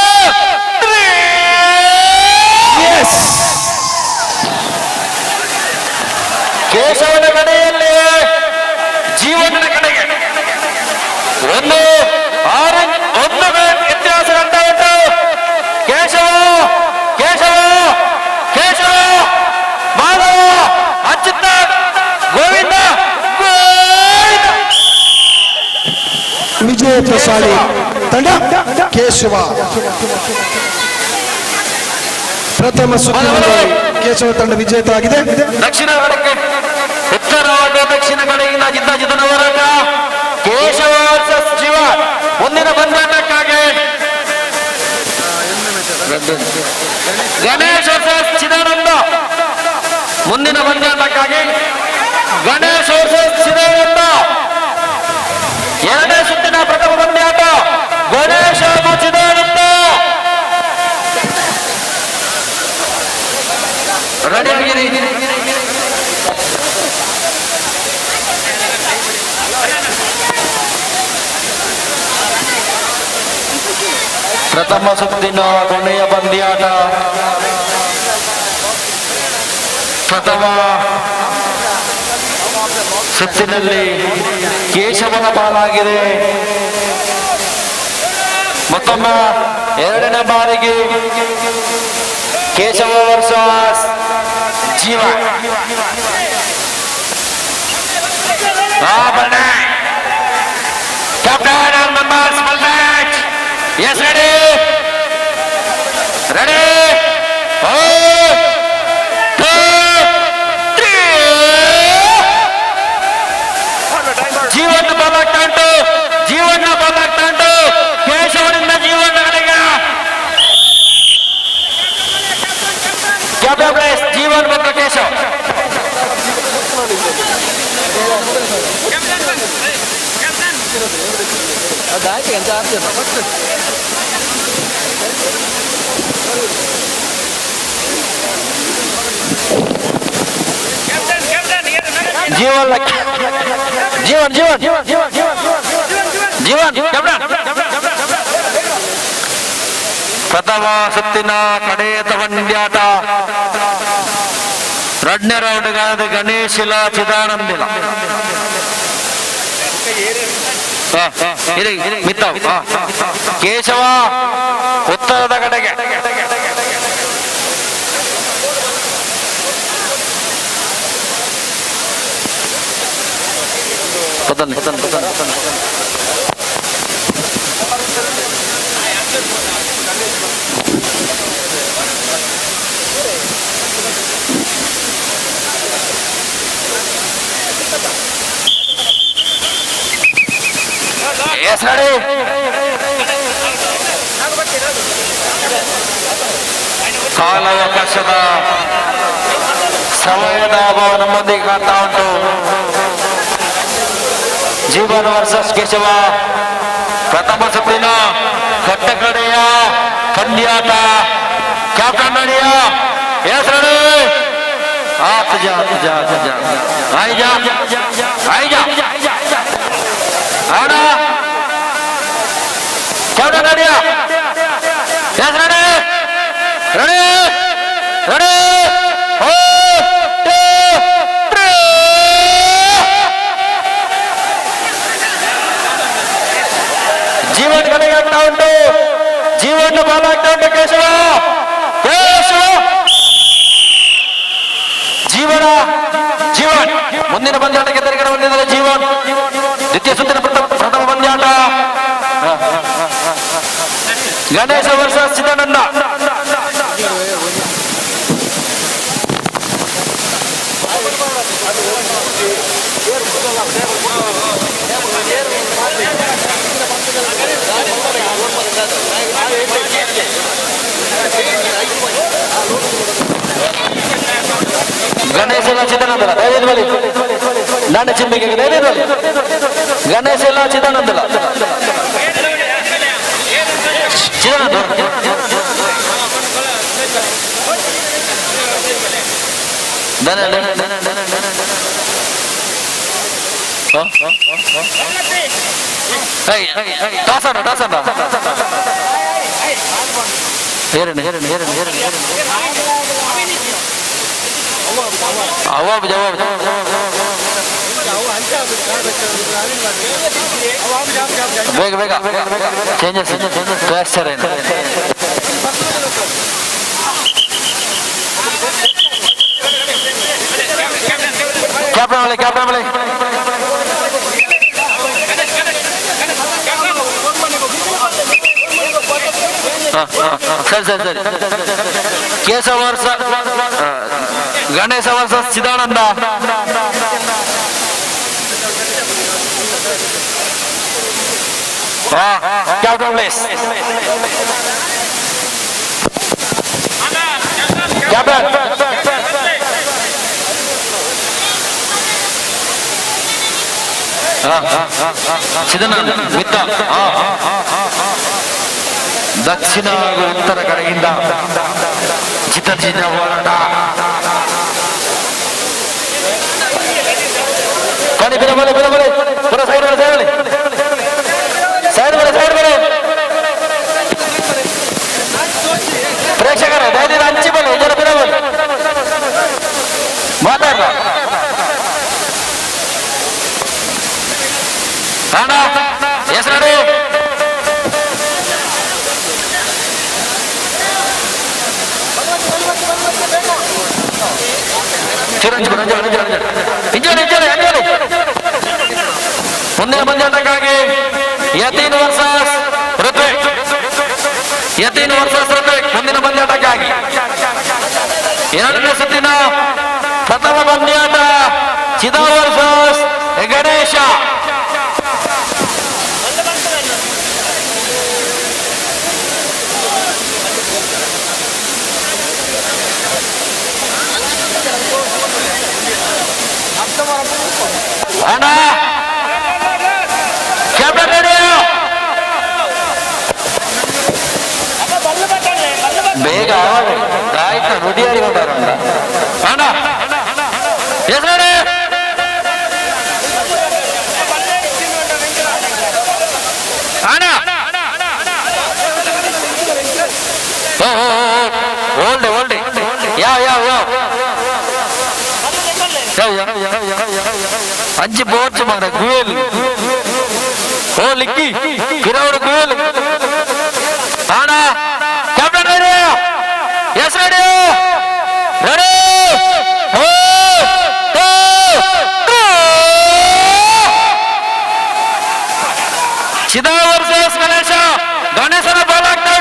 3. Yes, ಕೇಶವನ ಕಡೆಯಲ್ಲಿ ಜೀವನದ ಕಡೆಗೆ 1 6 1 ವ್ಯತ್ಯಾಸ ಕಂಡ ಉಂಟು. ಕೇಶವ ಕೇಶವ ಕೇಶವ ಮಾಧವ ಅಚ್ಯುತ ಗೋವಿಂದ ಗೋವಿಂದ. ವಿಜಯಶಾಲಿ ತಂಡ ಕೇಶವ. ಪ್ರಥಮ ಸುತ್ತಿನಲ್ಲಿ ಕೇಶವ ತಂಡ ವಿಜೇತ ಆಗಿದೆ. ದಕ್ಷಿಣ ಕಡೆಗೆ ಉತ್ತರ ಹಾಗೂ ದಕ್ಷಿಣ ಕಡೆಯಿಂದ ಜಿದ್ದ ಜಿದ್ದನ ಹೋರಾಟ. ಕೇಶವ ವರ್ಸಸ್ ಜೀವ. ಮುಂದಿನ ಪಂದ್ಯಾಟಕ್ಕಾಗಿ ಗಣೇಶ್ ವರ್ಸಸ್ ಚಿದಾನಂದ. ಮುಂದಿನ ಪಂದ್ಯಾಟಕ್ಕಾಗಿ ಗಣೇಶ್ ವರ್ಸಸ್ ಚಿದಾನಂದ. ಎರಡನೇ ಸುತ್ತಿನ ಪ್ರಥಮ ಪಂದ್ಯಾಟ ಗಣೇಶ್ ಹಾಗೂ ಚಿದಾನಂದ. ರೆಡಿ ಆಗಿರಿ. ಪ್ರಥಮ ಸುತ್ತಿನ ಕೊನೆಯ ಪಂದ್ಯಾಟ. ಪ್ರಥಮ ಸುತ್ತಿನಲ್ಲಿ ಕೇಶವನ ಪಾಲಾಗಿದೆ. ಮತ್ತೊಮ್ಮೆ ಎರಡನೇ ಬಾರಿಗೆ ಕೇಶವ ವರ್ಸಸ್ ಜೀವ. Captain and members match. Yes ready, ready, 1 2 3. ಜೀವನ ಪಾಲಾಗ್ತಾ ಉಂಟು, ಜೀವನ ಪಾಲಾಗ್ತಾ ಉಂಟು. ಕೇಶವನಿಂದ ಜೀವನ ಕಡೆಗೆ ಕ್ಯಾಪ್ಟನ್ ಪ್ಲೇಸ್ ಜೀವನ್ ಮತ್ತು ಕೇಶವ್. ಜೀವನ್ ಜೀವನ್ ಜೀವನ್ ಜೀವನ್ ಕ್ಯಾಪ್ಟನ್. ಪ್ರಥಮ ಸುತ್ತಿನ ಕಡೆಯ ಪಂದ್ಯಾಟ ಎರಡನೇ ರೌಂಡ್ಗಾದ ಗಣೇಶಿಲ ಚಿದಾನಂದಿಲ. ಮಿತ್ತ ಕೇಶವ ಉತ್ತರದ ಕಡೆಗೆ. ಪತನ್ ಪತನ್ ಪತನ್. Yes, ready. ಕಾಲಾವಕಾಶದ ಸಮಯದ ಅಭಾವ ನಮ್ಮೊಂದಿಗೆ ಕಾಣ್ತಾ ಉಂಟು. ಜೀವನ್ ವರ್ಸಸ್ ಕೇಶವ, ಪ್ರಥಮ ಸುತ್ತಿನ ಕಟ್ಟಕಡೆಯ ಪಂದ್ಯಾಟ. ಕ್ಯಾಪ್ಟನ್ ನಡಿಯ. Yes ready. ಆತ ಜಾ ಜಾ ಜಾ ಆಯ್ಜಾ ಆಯ್ಜಾ ಆಡ ಕ್ಯಾಪ್ಟನ್ ನಡಿಯ. Yes ready ready ready. 1 2 3. Jeevan ಕಡೆಗೆ ಆಗ್ತಾ ಉಂಟು. ಜೀವನ್ ಬಾಲ್ ಆಗ್ತಾ ಉಂಟು. ಕೇಶವ ಕೇಶವ ಜೀವನ ಜೀವನ್ ಮುಂದಿನ ಪಂದ್ಯಾಟಕ್ಕೆ ತೆರೆಗಡೆ ಬಂದಿದ್ದಾರೆ. ಜೀವನ್ ದ್ವಿತೀಯ ಸುತ್ತಿನ ಪ್ರಥಮ ಪಂದ್ಯಾಟ. ಗಣೇಶ ವರ್ಸಸ್ ಚಿದಾನಂದ. ಗಣೇಶ ಎಲ್ಲ ಚಿದಾನಂದಲ ದಯವಿಟ್ಟು ಬಲಿ ನನ್ನ ಚಿಮ್ಮಿಗೆ ದಯವಿಟ್ಟು ಬಲಿ. ಗಣೇಶ ಎಲ್ಲ ಚಿದಾನಂದಲ ಚಿದಾನಂದ ಟಾಸಣ್ಣ ಟಾಸಣ್ಣ ಹೇರಣ್ಣ ಹೇರಣ್ಣ ಹೇರಣ್ಣ ಹೇರಣ್ಣ ಅವಾಬ್ ಜವಾಬ್ ಬೇಗ ಬೇಗ ಚೇಂಜಸ್ ಪ್ಲಾಸ್ಟರ್ ಏನು ಕ್ಯಾಪ್ಟನ್ ಬಳಿ ಕ್ಯಾಪ್ಟನ್ ಬಳಿ. ಸರಿ ಸರಿ ಸರಿ. Keshava versus Ganesha versus Chidananda. Captain please. Captain. Chidananda ಮಿತ್ತ ದಕ್ಷಿಣ ಹಾಗೂ ಉತ್ತರ ಕಡೆಯಿಂದ ಚಿತ್ತ ಹೋರಾಟ. ಕಣಿ ಬಿರ ಬಲೆ ಬಿರ ಬಲೆ ಪುರ ಸೈಡ್ ಬಲೆ ಸೈಡ್ ಬಲೆ ಸೈಡ್ ಬಲೆ ಸೈಡ್ ಬಲೆ. ಪ್ರೇಕ್ಷಕರೇ ದಯವಿಟ್ಟು ಹಂಚಿ ಬಲೆ ಇದರ ಬಿರ ಬಲೆ ಮಾತಾಡ ಅಣ್ಣ. ಹೆಸರು ಮುಂದಿನ ಪಂದ್ಯಾಟಕ್ಕಾಗಿ ಯತೀನ್ ವರ್ಸಸ್ ಋತ್ವಿಕ್. ಯತೀನ್ ವರ್ಸಸ್ ಋತ್ವಿಕ್ ಮುಂದಿನ ಪಂದ್ಯಾಟಕ್ಕಾಗಿ ಎರಡನೇ ಸುತ್ತಿನ ಪ್ರಥಮ ಪಂದ್ಯಾಟ. ಚಿದಾ ವರ್ಸಸ್ ಗಣೇಶ. ಅಣ್ಣ ಕ್ಯಾಪ್ಟನ್ ರೆಡಿ. ಬೇಗ ಆಯ್ತು ನುಡಿಯಾರಿ ಅಣ್ಣ. Yes ready. ಅಣ್ಣ ಓಲ್ಡ್ ಓಲ್ಡ್ ಯಾವ ಯಾವ ಯಾವ ಅಂಚಿ ಬೋರ್ಚು ಮಾರ ಗುಯಲ್ ಓ ಲಿಕ್ಕಿ ಕಿರೌಡು ಗುಯಲ್. ಅಣ್ಣ captain ready. Yes ready ready. 1 2 3. Chida versus Ganesha. ಗಣೇಶನ ಬಾಲ್ ಆಗ್ತಾ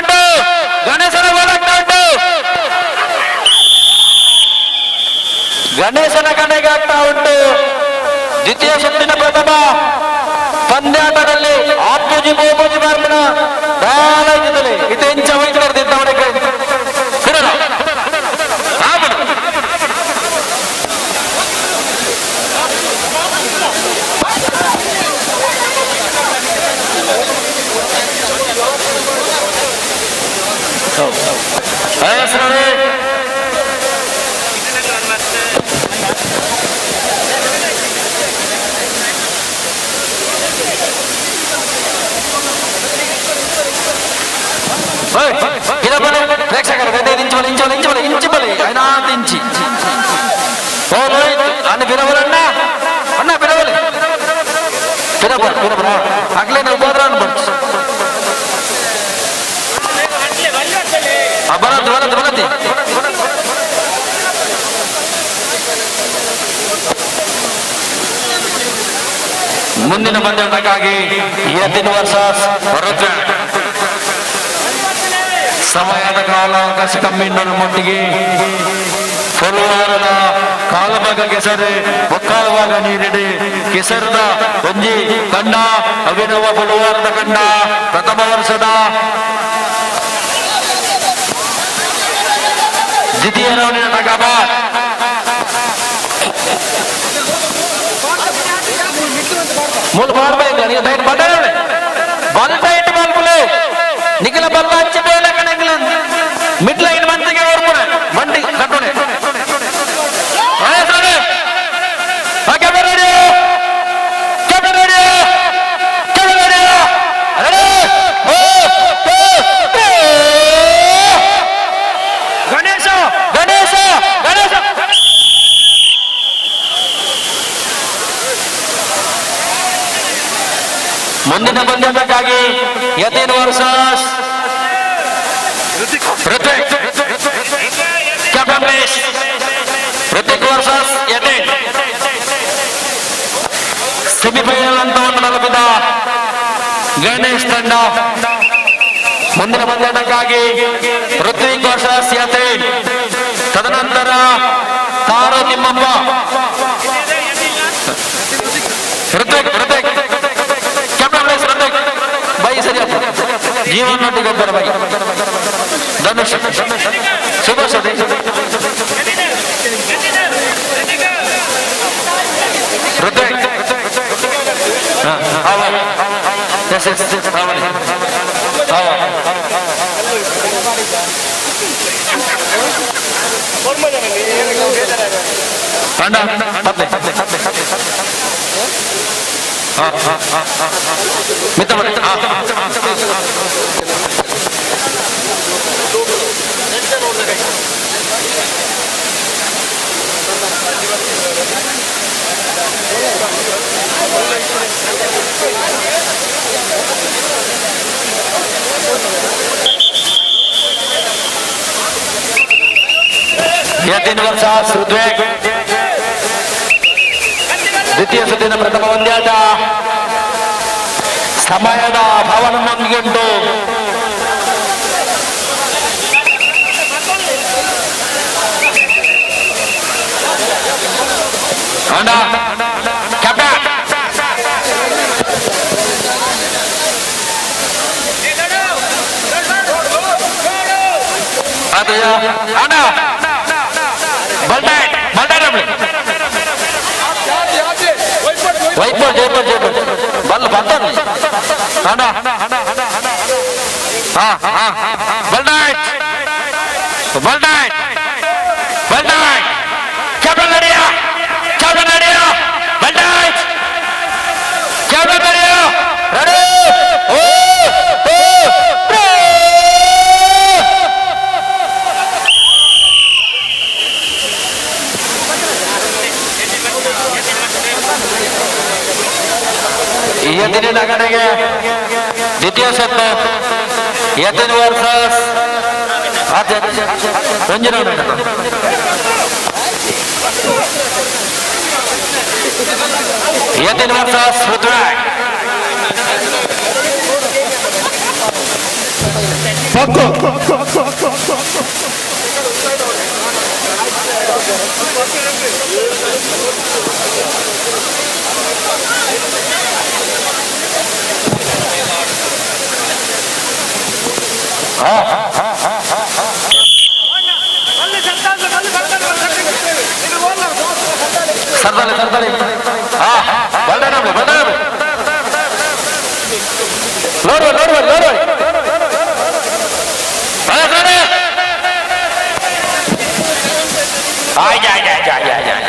ಗಣೇಶನ ಕಡೆಗೆ ಆಗ್ತಾ ಉಂಟು. ದ್ವಿತೀಯ ಸುತ್ತಿನ ಪ್ರಥಮ ಪಂದ್ಯಾಟದಲ್ಲಿ ಆಪೂಜಿ ಬೋಪೂಜಿ ಮಾರ್ಪಣ ದಾಲ ಇದು ಇಂಚ ವೈದ್ಯರು ಪ್ರೇಕ್ಷಕರ ಇಂಚು ಇಂಚು ಇಂಚು ಬಲಿ ಐನಾತ್ ಇಂಚಿ ಓ ರೋಹಿತ್ ಅಣ್ಣ ಬಿರವಲಣ್ಣ ಅಣ್ಣ ಬಿರವಲಿ ಬಿರಬ ಬಿರಬ ಆಗ್ಲೇ ನಾವು ಉಪದ್ರ ಅನ್ಬರ್ತು ಬರತ್ ಬರತ್ ಬರತಿ. ಮುಂದಿನ ಪಂದ್ಯಾಟಕ್ಕಾಗಿ ಯತಿನ್ ವರ್ಸಸ್ ರುದ್ರ. ಸಮಯದ ಕಾಲಾವಕಾಶ ಕಮ್ಮಿ ನಮ್ಮೊಟ್ಟಿಗೆ ಕೊಲುವಾರದ ಕಾಲಭಾಗ ಕೆಸರು ಒಕ್ಕಾಲಭಾಗ ನೀರಿಡಿ ಕೆಸರದ ಒಂಜಿ ಕಂಡ ಅಭಿನವ ಕೊಲುವಾರದ ಕಂಡ ಪ್ರಥಮ ವರ್ಷದ ದ್ವಿತೀಯ ರೌಂಡಿನ ಟಗಬ ಮೂಲ ಮಾಡ್ಬೇಕು ನೀವು ಟೈಟ್ ಬಟ್ಟಾಳೆ ಬಲ್ ಟೈಟ್ ಮಲ್ಪುಲೆ ನಿಖಿಲ ಬಲ್ಲ ಹಚ್ಚಿ ಬೇಲೆ ಕಣಗಿಲ ಮಿಡ್ ಲೈನ್ ಮಂತಿಗೆ ಓರ್ಪುನೆ ಬಂಡಿ ಕಟ್ಟುನೆ ಗಣೇಶ ಗಣೇಶ ಗಣೇಶ. ಮುಂದಿನ ಪಂದ್ಯಕ್ಕಾಗಿ Yatin versus Hrithik. Captain please. Hrithik versus Yatin. Semifinal ಹಂತವನ್ನು ತಲುಪಿದ ಗಣೇಶ್ ತಂಡ ಮುಂದಿನ ಪಂದ್ಯಕ್ಕಾಗಿ ಋತ್ವಿಕ್ ವರ್ಸಸ್ ಯತೀನ್. ತದನಂತರ ತಾರೋ ತಿಮ್ಮಪ್ಪ. ಋತ್ವಿಕ್ ಋತ್ವಿಕ್ ಕ್ಯಾಪ್ಟನ್ ಪ್ಲೇಸ್ ಋತ್ವಿಕ್ ಬೈ ಸರಿ ಜೀವನೊಟ್ಟಿಗೆ ಒಬ್ಬರ ಬೈ ಧನುಷ್ ಸುಭಾಷ್ ಋತ್ವಿಕ್ ಎಸ್ ಎಸ್ ತಂಡ ಮಿತ್ರ ಯತಿನ್ ವರ್ಸಸ್ ಋತ್ವಿಕ್. ದ್ವಿತೀಯ ಸುತ್ತಿನ ಪ್ರಥಮ ಪಂದ್ಯಾಟ ಸಮಯದ ಅಭಾವ ನಮ್ಮೊಂದಿಗೆ ಉಂಟು. ಅಣ್ಣ ಕ್ಯಾಪ್ಟನ್ ಅಣ್ಣ ಬಲ್ಟಾಯ್ಟ್ ಬಲ್ಟಾಯ್ಟ್ ವೈಟ್ ಬಾಲ್ ಜೈ ಬಾಲ್ ಜೈ ಬಾಲ್ ಬಲ್ ಬರ್ತಾನೆ ಅಣ್ಣ. ಹಾ ಹಾ ಬಲ್ಟಾಯ್ಟ್ ಬಲ್ಟಾಯ್ಟ್ ಬಲ್ಟಾಯ್ಟ್ ಕ್ಯಾಪ್ಟನ್ ನಡಿಯ ಕ್ಯಾಪ್ಟನ್ ನಡಿಯ ಬಲ್ಟಾಯ್ಟ್ ಕ್ಯಾಪ್ಟನ್ ನಡಿಯ ರೆಡಿ ಓ ಓ. ಯತಿನ ಕಡೆಗೆ ದ್ವಿತೀಯ ಸೆಟ್ ಯತಿನ್ ವರ್ಸಸ್ ರಂಜನ ಯತಿನ್ ವರ್ಸಸ್ ಋತ್ವಿಕ್. ಸರ್ದಾಳೆ ಸರ್ದಾಳೆ ಹಾ ಬಲ್ದಾನಬ್ಳೆ ಬಲ್ದಾನಬ್ಳೆ ನೋಡುವ ನೋಡುವ ನೋಡುವ. ಆಯ್ ಆಯ್ ಆಯ್ ಆಯ್ ಆಯ್ ಆಯ್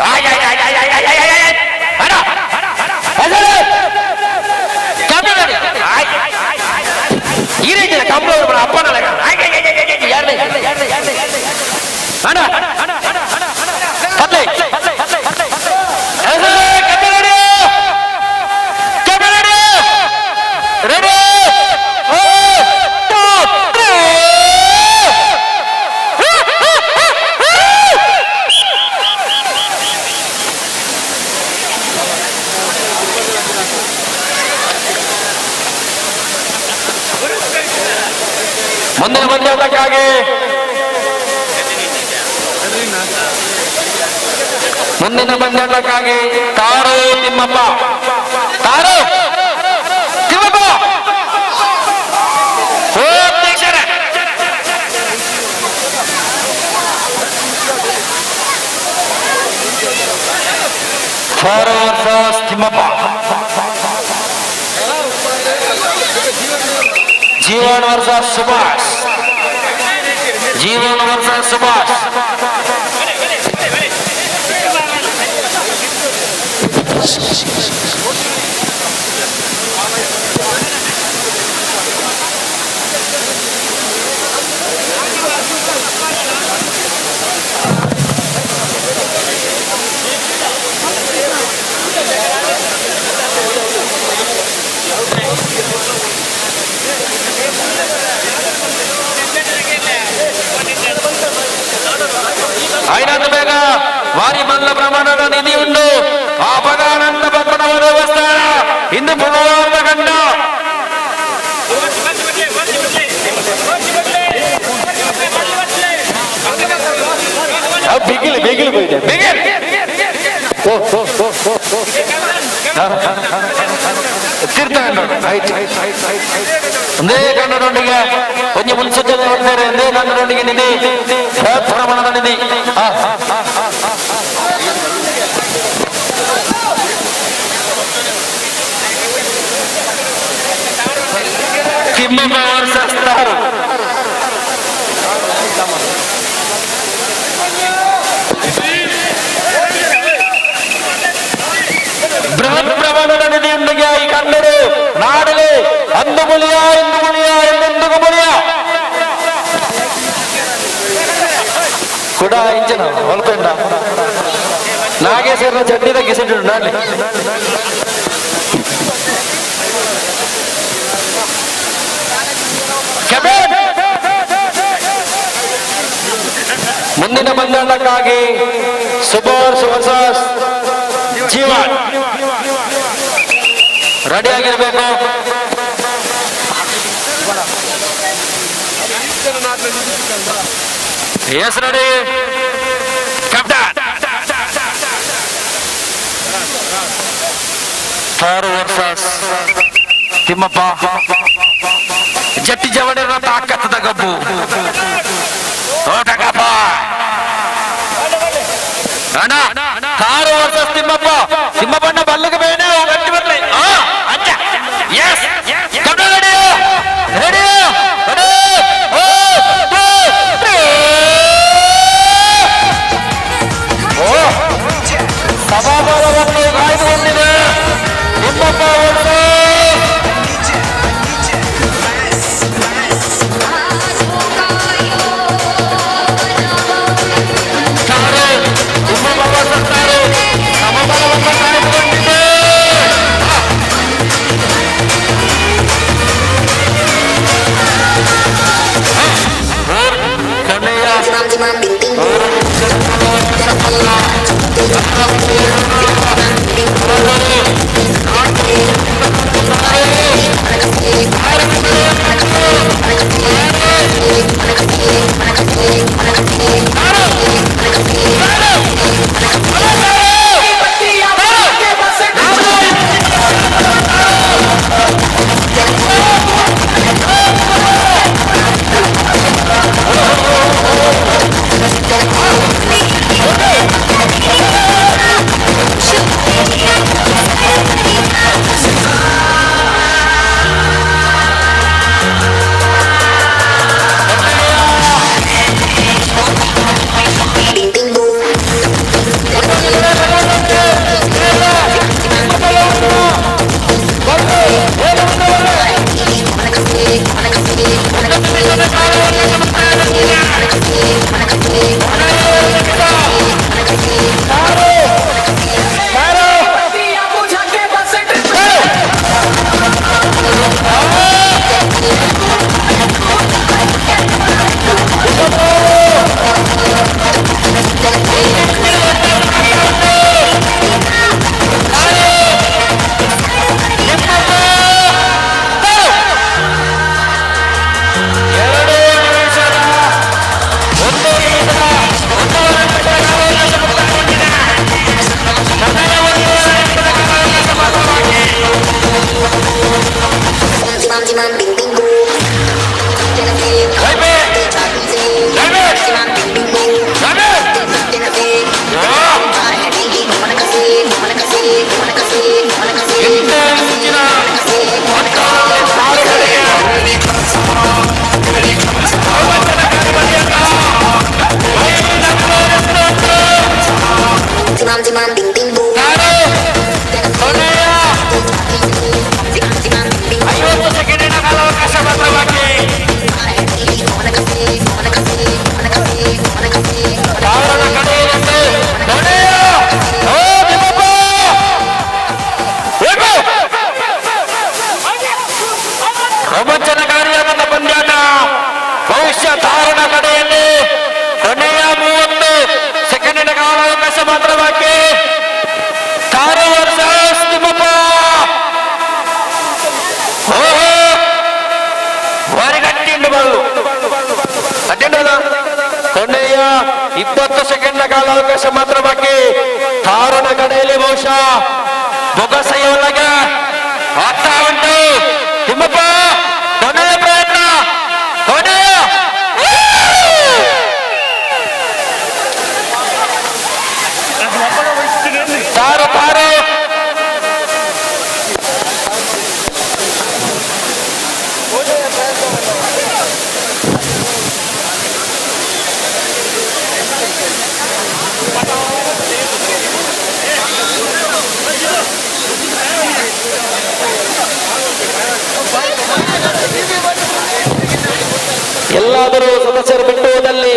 ಆಯ್ ಆಯ್ ಆಯ್ ಆಯ್ ಆಯ್ ಆಯ್ ಆಯ್ ಆಯ್ ಅಣ್ಣ ಆಯ್ ಈರೇಜಿನ ಕಂಬಳ ಅಪ್ಪನ ಅಣ್ಣ ಕತ್ಲೆ ರೆಡಿ ಮುಂದಿನ ಪಂದ್ಯಾಟಕ್ಕಾಗಿ ಮುಂದಿನ ಪಂದ್ಯಾಟಕ್ಕಾಗಿ ತಾರು ತಿಮ್ಮಪ್ಪ, ತಾರು ತಿಮ್ಮಪ್ಪ. ಅಧ್ಯಕ್ಷರೇ, ತಾರು ವರ್ಸಸ್ ತಿಮ್ಮಪ್ಪ, ಜೀವನ್ ವರ್ಸಸ್ ಸುಭಾಷ್, ಜೀವನ್ ವರ್ಸಸ್ ಸುಭಾಷ್. అయినంత ಬೇಗ ವಾರಿ ಮಲ್ಲ ಪ್ರಮಾಣದ ನಿಧಿ ಉಂಟು. ಆ ಪದಾನಂದ ಪದ್ಮನಾಭ ದೇವಸ್ಥಾನ ಇಂದು ಭಗವಾನ ಕಂಡ ಬಿಗಿಲು ಬಿಗಿಲು ಬಿಗಿಲ್ ತೀರ್ಥ ಒಂದೇ ಕನ್ನಡೊಂದಿಗೆ ಒಂಜಿ ಮುನ್ಸೂಚನೆ ಕೊಡ್ತಾರೆ. ಒಂದೇ ಕನ್ನಡೊಂದಿಗೆ ನಿಧಿ ಪ್ರಮಾಣದ ನಿಧಿ. ತಿಮ್ಮಪ್ಪ ವರ್ಸಸ್ ತಾರು. ಬೃಹತ್ ಪ್ರಮಾಣದ ನಿಧಿಯೊಂದಿಗೆ ಈ ಕನ್ನಡ ನಾಡಲಿ ಅಂದು ಮುಳಿಯ ಇಂದು ಮುಳಿಯ ಎಂದೆಂದಿಗೂ ಮುಳಿಯ ಕೂಡ ಇಂಚಿನ ಹೊಲ್ಪೆಂಡ ನಾಗೇಶ್ವರನ ಚಡ್ಡಿದ ಗಿಸಿಟ್ಟು ನಾಡ್ಲಿ. ಮುಂದಿನ ಪಂದ್ಯಾಟಕ್ಕಾಗಿ ಸುಭಾಷ್ ವರ್ಸಸ್ ಜೀವನ್ ರೆಡಿ ಆಗಿರ್ಬೇಕು. Yes, ready captain. Tharu versus Thimmappa. ಜಟ್ಟಿ ಜವಡರ ತಾಕತ್ತದ ಗಬ್ಬು ತೋಟಗಪ್ಪ ಅಣ್ಣ. ತಾರು ವರ್ಸಸ್ ತಿಮ್ಮಪ್ಪ. ತಿಮ್ಮಪ್ಪಣ್ಣ ಬಲ್ಲಿಗೆ ಬೇನೆ ಗಟ್ಟಿ ಬರ್ಲಿ. ಅಜ್ಜ yes captain ready ready ready. ಓ ಸಭಾಭಾವವನ್ನು ಕಾಯ್ದುಕೊಂಡಿದೆ ತಿಮ್ಮಪ್ಪ ವರ್ಸಸ್ ತಾರು. ತಿಮ್ಮಪ್ಪ ವರ್ಸಸ್ ತಾರು ಸಮಬಲವನ್ನು ಕಾಯ್ದುಕೊಂಡಿದೆ. ಕೊನೆಯ 20 ಸೆಕೆಂಡ್ನ ಕಾಲಾವಕಾಶ ಮಾತ್ರ ಬಾಕಿ. ತಾರುಣ ಕಡೆಯಲ್ಲಿ ಬಹುಶಃ ಬೊಗಸೆಯೊಳಗೆ ಆಗ್ತಾ ಉಂಟು. ತಿಮ್ಮಪ್ಪ ಕೊನೆಯ ಪ್ರಯತ್ನ, ಕೊನೆಯ ತಾರು ತಾರು ಎಲ್ಲಾದರೂ ಸದಸ್ಯರು ಬಿಟ್ಟು ಹೋದಲ್ಲಿ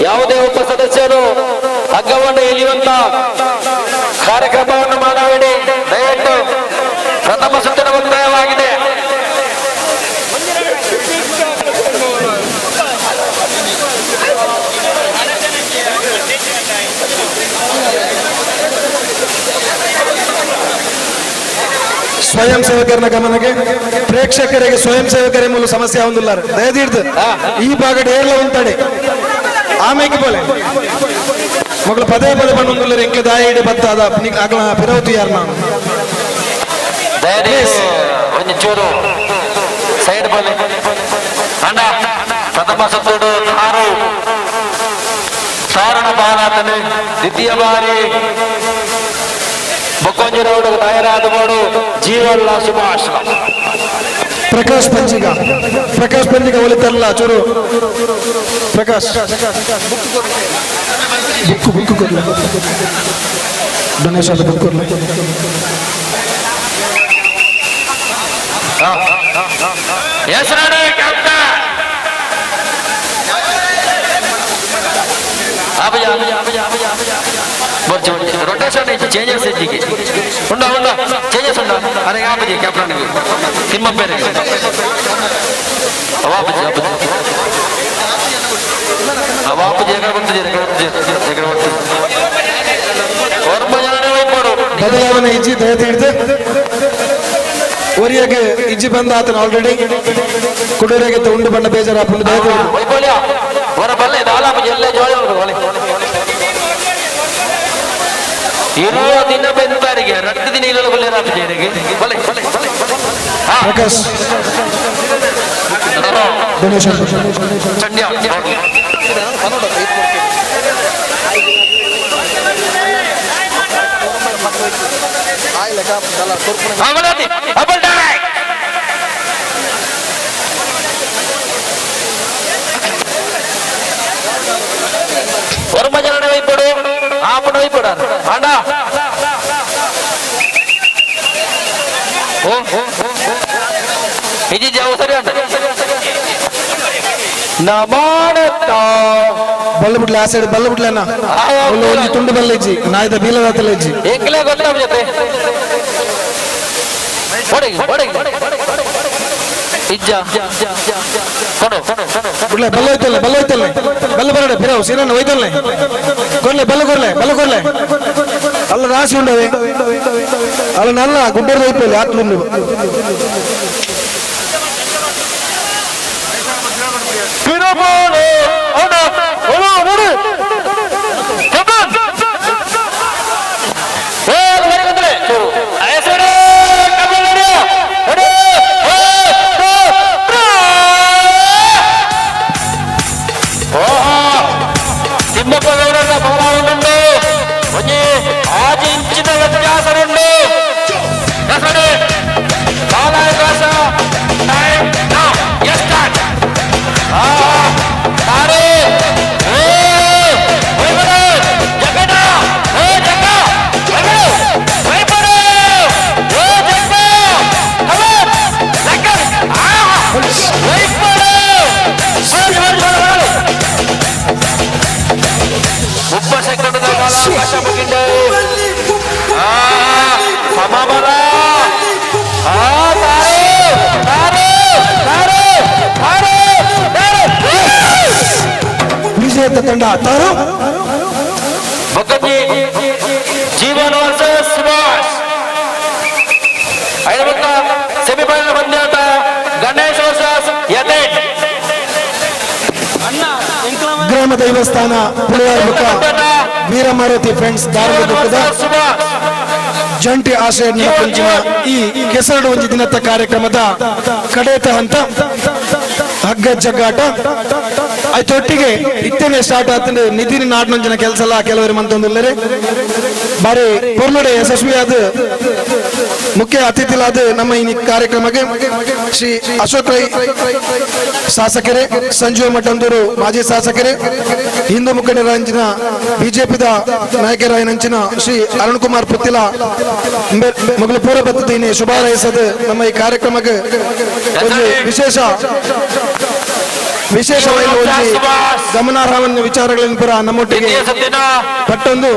ಯಾವುದೇ ಒಬ್ಬ ಸದಸ್ಯರು ಹಗ್ಗವನ್ನು ಎಳೆಯುವಂತ ಕಾರ್ಯಕ್ರಮವನ್ನು ಮಾಡಬೇಡಿ ದಯವಿಟ್ಟು. ಪ್ರಥಮ ಸುತ್ತಿನ ಮುಕ್ತಾಯವಾಗಿದೆ. ಸ್ವಯಂ ಸೇವಕರನ್ನ ಗಮನಕ್ಕೆ, ಪ್ರೇಕ್ಷಕರಿಗೆ ಸ್ವಯಂ ಸೇವಕರೇ ಮೂಲ ಸಮಸ್ಯೆ ಒಂದಿಲ್ಲ. ದಯದೀರ್ದು ಈ ಭಾಗದ ಏರ್ಲ ಉಂಟಡೆ ಆಮೇಲೆ ಬೋಲೆ ಮಗಳು ಪದೇ ಪದೇ ಬಂದೊಂದುಲ್ಲ ಎಂಕ್ಲೆ ದಾಯ ಇಡೆ ಬತ್ತಾದ ಅಗಲ ಪಿರವತು ಯಾರು ನಾನು ದಯವಿಟ್ಟು ಒಂದು ಚೂರು ಸೈಡ್ ಬಲ್ಲಿ ಅಣ್ಣ. ಪ್ರಥಮ ಸುತ್ತುಡು ತಾರು ಸಾರಣ ಬಾಲಾತನೆ, ದ್ವಿತೀಯ ಬಾರಿ ಬೊಕ್ಕೊಂಜಿ ರೋಡ್ ತಯಾರಾದ ಬೋಡು ಜೀವಲ್ಲ ಸುಭಾಷ್. ಪ್ರಕಾಶ್ ಪಂಜಿಗ, ಪ್ರಕಾಶ್ ಪಂಜಿಗ ಒಲಿತಲ್ಲ ಚೂರು ಪ್ರಕಾಶ್ ಬುಕ್ಕು ಬುಕ್ಕು ಕೊಡ್ಲೆ, ಡೊನೇಷನ್ ಬುಕ್ ಕೊಡ್ಲೆ. ಹೆಸರು ಕ್ಯಾಪ್ಟನ್ ರೊಟೇಷನ್ ಐತಿ, ಚೇಂಜಸ್ ಐತಿಗೆ ಉಂಡ ಉಂಡ ಚೇಂಜಸ್ ಉಂಡ. ಅರೆ ಆಪಜಿ ಕ್ಯಾಪ್ಟನ್ ತಿಮ್ಮಪ್ಪೇರಿಗೆ ಅವಾಪಜಿ ಆಪಜಿ ಅವಾಪಜಿ ಎಕಡೆ ಬರ್ತಿದ್ದೀರಿ, ಎಕಡೆ ಬರ್ತಿದ್ದೀರಿ, ಎಕಡೆ ಬರ್ತಿದ್ದೀರಿ. ಬದಲಾವಣೆ ಇಜ್ಜಿ ದಯದೀಡ್ದು ಒರಿಯಾಗೆ ಇಜ್ಜಿ ಬಂದ ಆತನ ಆಲ್ರೆಡಿ ಕುಡೂರಿಗೆ ಉಂಡು ಬಣ್ಣ ಬೇಜಾರಾಪುಂಡು ದಯದೀಡ್ದು. ಹೊರ ಬಲ್ಲೆ ದಾಲಾಪಜಿ ಎಲ್ಲೇ ಜೋಳಿ ಒಲೆ ಇರುವ ದಿನ ಬೆಂತಾರಿಗೆ ರಟ್ಟು ದಿನ ಇಲ್ಲ ಬಲ್ಲೆ ರಾಪಜೇರಿಗೆ ಬಲೆ ಬಲೆ ಬಲೆ. ಪ್ರಕಾಶ್ ಡೊನೇಷನ್ ಚಂಡ್ಯ ಹೊರಮ ಜನ ವೈಪಡು ಆಪಣ ವೈಪಡ ಅಣ್ಣ. ಓ ಇಜಿ ಜಾವು ಸರಿ ಅಂಡ ನಮಾನತ್ತ ಬಲ್ಲ ಬಿಡ್ಲೆ ಆ ಸೈಡ್ ಬಲ್ಲ ಬಿಡ್ಲೆ ಅಣ್ಣ. ಒಂಜಿ ತುಂಡು ಬಲ್ಲ ಇಜ್ಜಿ ನಾಯ್ದ ಬೀಲದಾತಲ ಇಜ್ಜಿ. ಎಂಕ್ಲೆ ಗೊತ್ತ ಜೊತೆ ಹೊಡೆಗೆ ಹೊಡೆಗೆ ಇಜ್ಜ ಕೊಡು ಕೊಡು ಕೊಡು. ಬಿಡ್ಲೆ ಬಲ್ಲ ಹೋಯ್ತಲ್ಲ, ಬಲ್ಲ ಹೋಯ್ತಲ್ಲ, ಬಲ್ಲ ಬರಡೆ ಬಿರವು ಸೀನಣ್ಣ ಹೋಯ್ತಲ್ಲ. ಕೊರ್ಲೆ ಬಲ್ಲ ಕೊರ್ಲೆ ಬಲ್ಲ ಕೊರ್ಲೆ ಅಲ್ಲ ರಾಶಿ ಉಂಡವೆ ಅಲ್ಲ ನಲ್ಲ ಗುಡ್ಡದ ಹೋಯ್ತಲ್ಲ ಆತ್ಲುಂಡು. ತಿಮ್ಮಪ್ಪ ಗೌಡರ ಬಹಳ ಉಂಟು ಒಂಜಿ ಆಜಿ ಇಂಚಿನ ವ್ಯತ್ಯಾಸ ಉಂಟು. ಕಾಲಾವಕಾಶ ಟೈಮ್ ಸ್ಟಾರ್ಟ್. ಕಾಲಾವಕಾಶ ಮುಗಿಂಡೆ. ಸಮಬಲ ವಿಜೇತ ತಂಡ ತಾರು ಬೊಕ್ಕಜ್ಜಿ ಜೀವನ್ ವರ್ಸಸ್ ಸುಭಾಷ್. ಐದಬಕ್ಕ ಸೆಮಿಫೈನಲ್ ಪಂದ್ಯಾಟ ಗಣೇಶ್ ವರ್ಸಸ್ ಯತೇಶ್. ಗ್ರಾಮ ಗ್ರಾಮ ದೇವಸ್ಥಾನ ಪುಳಿಯಾರ್ ಬುಕ್ಕ ವೀರಮಾರುತಿ ಫ್ರೆಂಡ್ಸ್ ಧಾರವಾಡದ ಜಂಟಿ ಆಶ್ರಯ ಪಂಚಿನ ಈ ಕೆಸರಡು ಒಂಜಿ ದಿನದ ಕಾರ್ಯಕ್ರಮದ ಕಡೇತ ಹಂತ ಹಗ್ಗ ಜಗ್ಗಾಟ. ಆಯ್ತೊಟ್ಟಿಗೆ ಇತ್ತನೆ ಸ್ಟಾರ್ಟ್ ಆತಂದ್ರೆ ನಿಧಿನ ನಾಡಿನಂಚಿನ ಕೆಲಸ ಎಲ್ಲ ಕೆಲವರು ಮಂತೊಂದುಲ್ಲರೆ ಬಾರಿ ಪೊರ್ಲುಡೆ ಯಶಸ್ವಿಯಾದ ಮುಖ್ಯ ಅತಿಥಿಲಾದ ನಮ್ಮ ಈ ಕಾರ್ಯಕ್ರಮಕ್ಕೆ ಶ್ರೀ ಅಶೋಕ್ ರೈ ಶಾಸಕರೇ, ಸಂಜೀವ ಮಠಂದೂರು ಮಾಜಿ ಶಾಸಕರೇ, ಹಿಂದೂ ಮುಖಂಡರಂಚಿನ ಬಿಜೆಪಿದ ನಾಯಕರಾಯನಂಚಿನ ಶ್ರೀ ಅರುಣ್ ಕುಮಾರ್ ಪುತ್ತಿಲ ಮೊದಲು ಪೂರ್ವ ಪದ್ಧತಿನಿ ಶುಭಾರೈಸದ ನಮ್ಮ ಈ ಕಾರ್ಯಕ್ರಮಕ್ಕೆ ಒಂದು ವಿಶೇಷ ವಿಶೇಷವಾಗಿ ಒಂದು ಗಮನಾರ್ಹವನ್ನು ವಿಚಾರಗಳನ್ನು ಪುರ ನಮ್ಮೊಟ್ಟಿಗೆ ಪಟ್ಟೊಂದು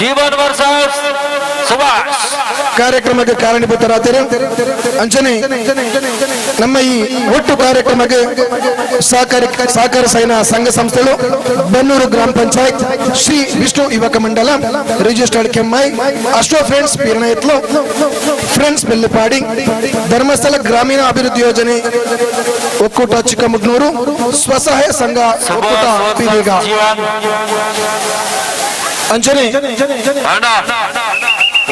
ಜೀವನ್ ವರ್ಸಸ್ ಸುಭಾಷ್ ಕಾರ್ಯಕ್ರಮಕ್ಕೆ ಕಾರಣೀಭೂತರಾದರು. ಅಂಚನೆ ನಮ್ಮ ಈ ಒಟ್ಟು ಕಾರ್ಯಕ್ರಮಕ್ಕೆ ಸಹಕಾರ ಸೈನಾ ಸಂಘ ಸಂಸ್ಥೆಗಳು, ಬನ್ನೂರು ಗ್ರಾಮ ಪಂಚಾಯತ್, ಶ್ರೀ ವಿಷ್ಣು ಯುವಕ ಮಂಡಲ, ರಿಜಿಸ್ಟರ್ಡ್ ಕೆಮ್ಮೈ, ಅಶ್ವ ಫ್ರೆಂಡ್ಸ್ ಪೀರ್ಣಯತ್ಲು, ಫ್ರೆಂಡ್ಸ್ ಬೆಲ್ಲಪಾಡಿ, ಧರ್ಮಸ್ಥಳ ಗ್ರಾಮೀಣ ಅಭಿವೃದ್ಧಿ ಯೋಜನೆ ಒಕ್ಕೂಟ ಚಿಕ್ಕಮಗಳೂರು, ಸ್ವಸಹಾಯ ಸಂಘ ಒಕ್ಕೂಟ ಪೀರ್ಗ. ಅಂಚನೆ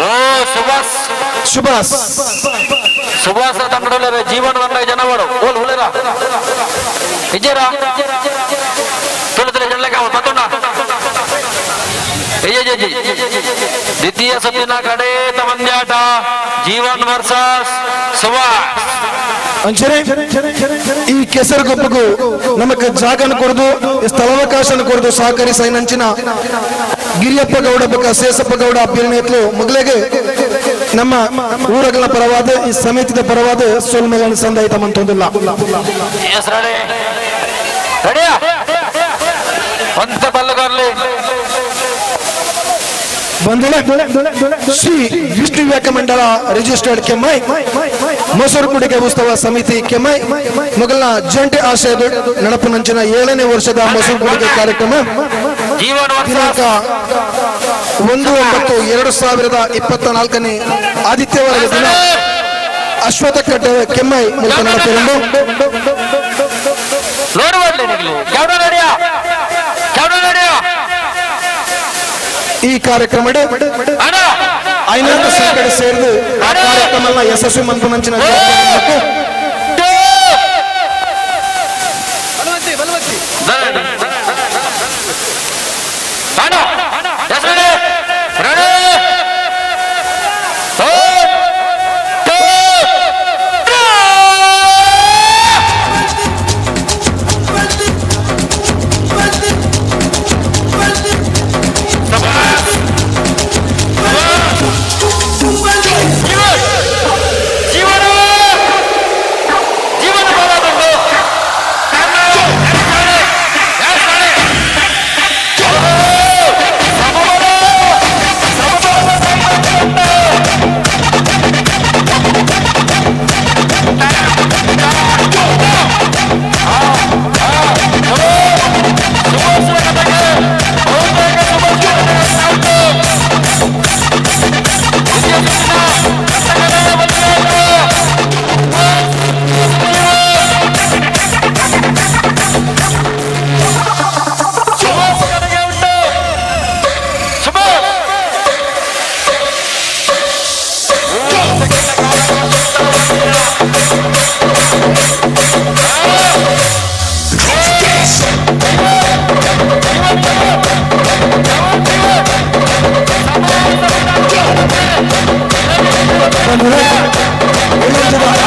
ಓ ಸುಭಾಷ್ ಸುಭಾಷ್ ಸುಭಾಷ್ ತಂಡದಲ್ಲಿ ಜೀವನ ಬಂದ ಜನವರು ಓಲ್ ಹುಳಿರ ವಿಜಯರ ತುಳು ತುಳು ಜನಕ್ಕೆ ಅವನು ಪತ್ತುಂಡ ಜಿ ದ್ವಿತೀಯ ಸುತ್ತಿನ ಕಡೇತ ಪಂದ್ಯಾಟ ಜೀವನ್ ವರ್ಸಸ್ ಸುಭಾಷ್. ಅಂಚನೆ ಈ ಕೆಸರುಗೊಪ್ಪಗೂ ನಮಕ್ ಜಾಗನ ಕೊರದು ಸ್ಥಳಾವಕಾಶನ ಕೊರದು ಸಹಕಾರಿ ಸೈನಂಚಿನ ಗಿರಿಯಪ್ಪ ಗೌಡ ಬೊಕ್ಕ ಸೇಸಪ್ಪ ಗೌಡ ಅಭ್ಯರ್ಥಿಗಳು ಮೊದಲಿಗೆ ನಮ್ಮ ಊರಗಳ ಪರವಾದ ಈ ಸಮಿತಿದ ಪರವಾದ ಸೋಲ್ಮೇಲನ ಸಂದಾಯಿತ ಮಂತೊಂದಿಲ್ಲ. ಬಂಧುಗಳೇ, ಶ್ರೀ ವಿಷ್ಣು ವಿವೇಕ ಮಂಡಲ ರಿಜಿಸ್ಟರ್ಡ್ ಕೆಮ್ಮೈ, ಮೊಸರು ಕುಡಿಕೆ ಉತ್ಸವ ಸಮಿತಿ ಕೆಮ್ಮೈ ಮೊದಲ ಜಂಟಿ ಆಶಯದ ನಡಪುನಂಚಿನ 7ನೇ ವರ್ಷದ ಮೊಸರು ಕುಡಿಕೆ ಕಾರ್ಯಕ್ರಮ ದಿನಾಂಕ 1/9/2024 ಆದಿತ್ಯವಾರದ ದಿನ ಅಶ್ವತ್ಥಕಟ್ಟೆ ಕೆಮ್ಮೈ ಮೂಲಕ ನಡೆಸಿಕೊಂಡು ಈ ಕಾರ್ಯಕ್ರಮ ಐನಾರು ಸಂಕಟ ಸೇರಿದು ಆ ಕಾರ್ಯಕ್ರಮ ಯಶಸ್ವಿ ಮನ್ಪುನಂಚಿನ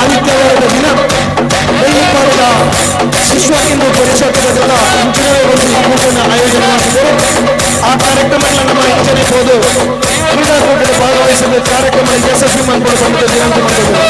ಆದಿತ್ಯವಾರದ ದಿನ ಬೆಳ್ಳಿಪಾಡದ ವಿಶ್ವ ಹಿಂದೂ ಪರಿಷತ್ನ ಇಂಜಿನಿಯರ್ ಆಯೋಜನೆ ಮಾಡಿದ್ದರು. ಆ ಕಾರ್ಯಕ್ರಮಗಳ ನಮ್ಮ ಇಂಚನೆ ಹೋದು ಕ್ರೀಡಾಕೂಟದಲ್ಲಿ ಭಾಗವಹಿಸಿದ ಕಾರ್ಯಕ್ರಮ ಯಶಸ್ವಿ ಮಾಡಿಕೊಂಡು ವಿನಂತಿ ಮಾಡಿದರು.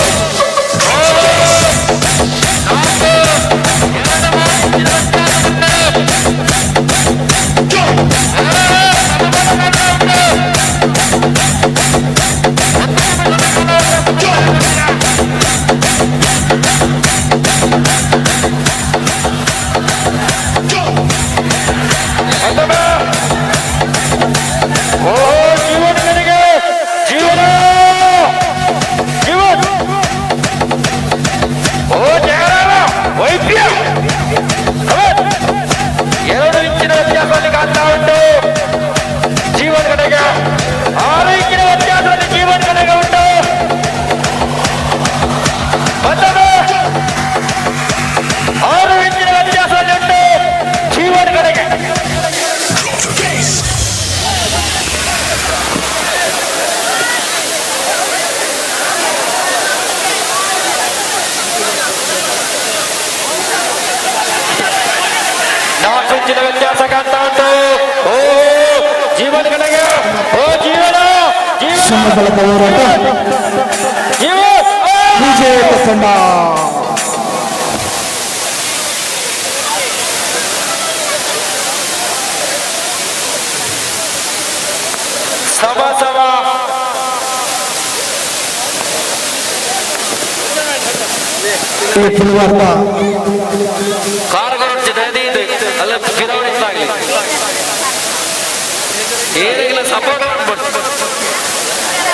ವ್ಯತ್ಯಾಸ ಕಾಣ್ತಾ ಉಂಟು. ಓ ಜೀವನ ಕಡೆಗೆ, ಓ ಜೀವನ ಸಮಬಲದ ಹೋರಾಟ. ಜೀವ ವಿಜೇತ ತಂಡ. ಸಮ ಸಮ. ಈ ಪುಲ್ವಾರ್ದ ಅಲ್ಲ ಗಿರವಣಿಸ್ತಾಗ್ಲಿ ಏನಿಲ್ಲ ಸಪೋರ್ಟ್ ಮಾಡ್ಬಿಟ್ಟು.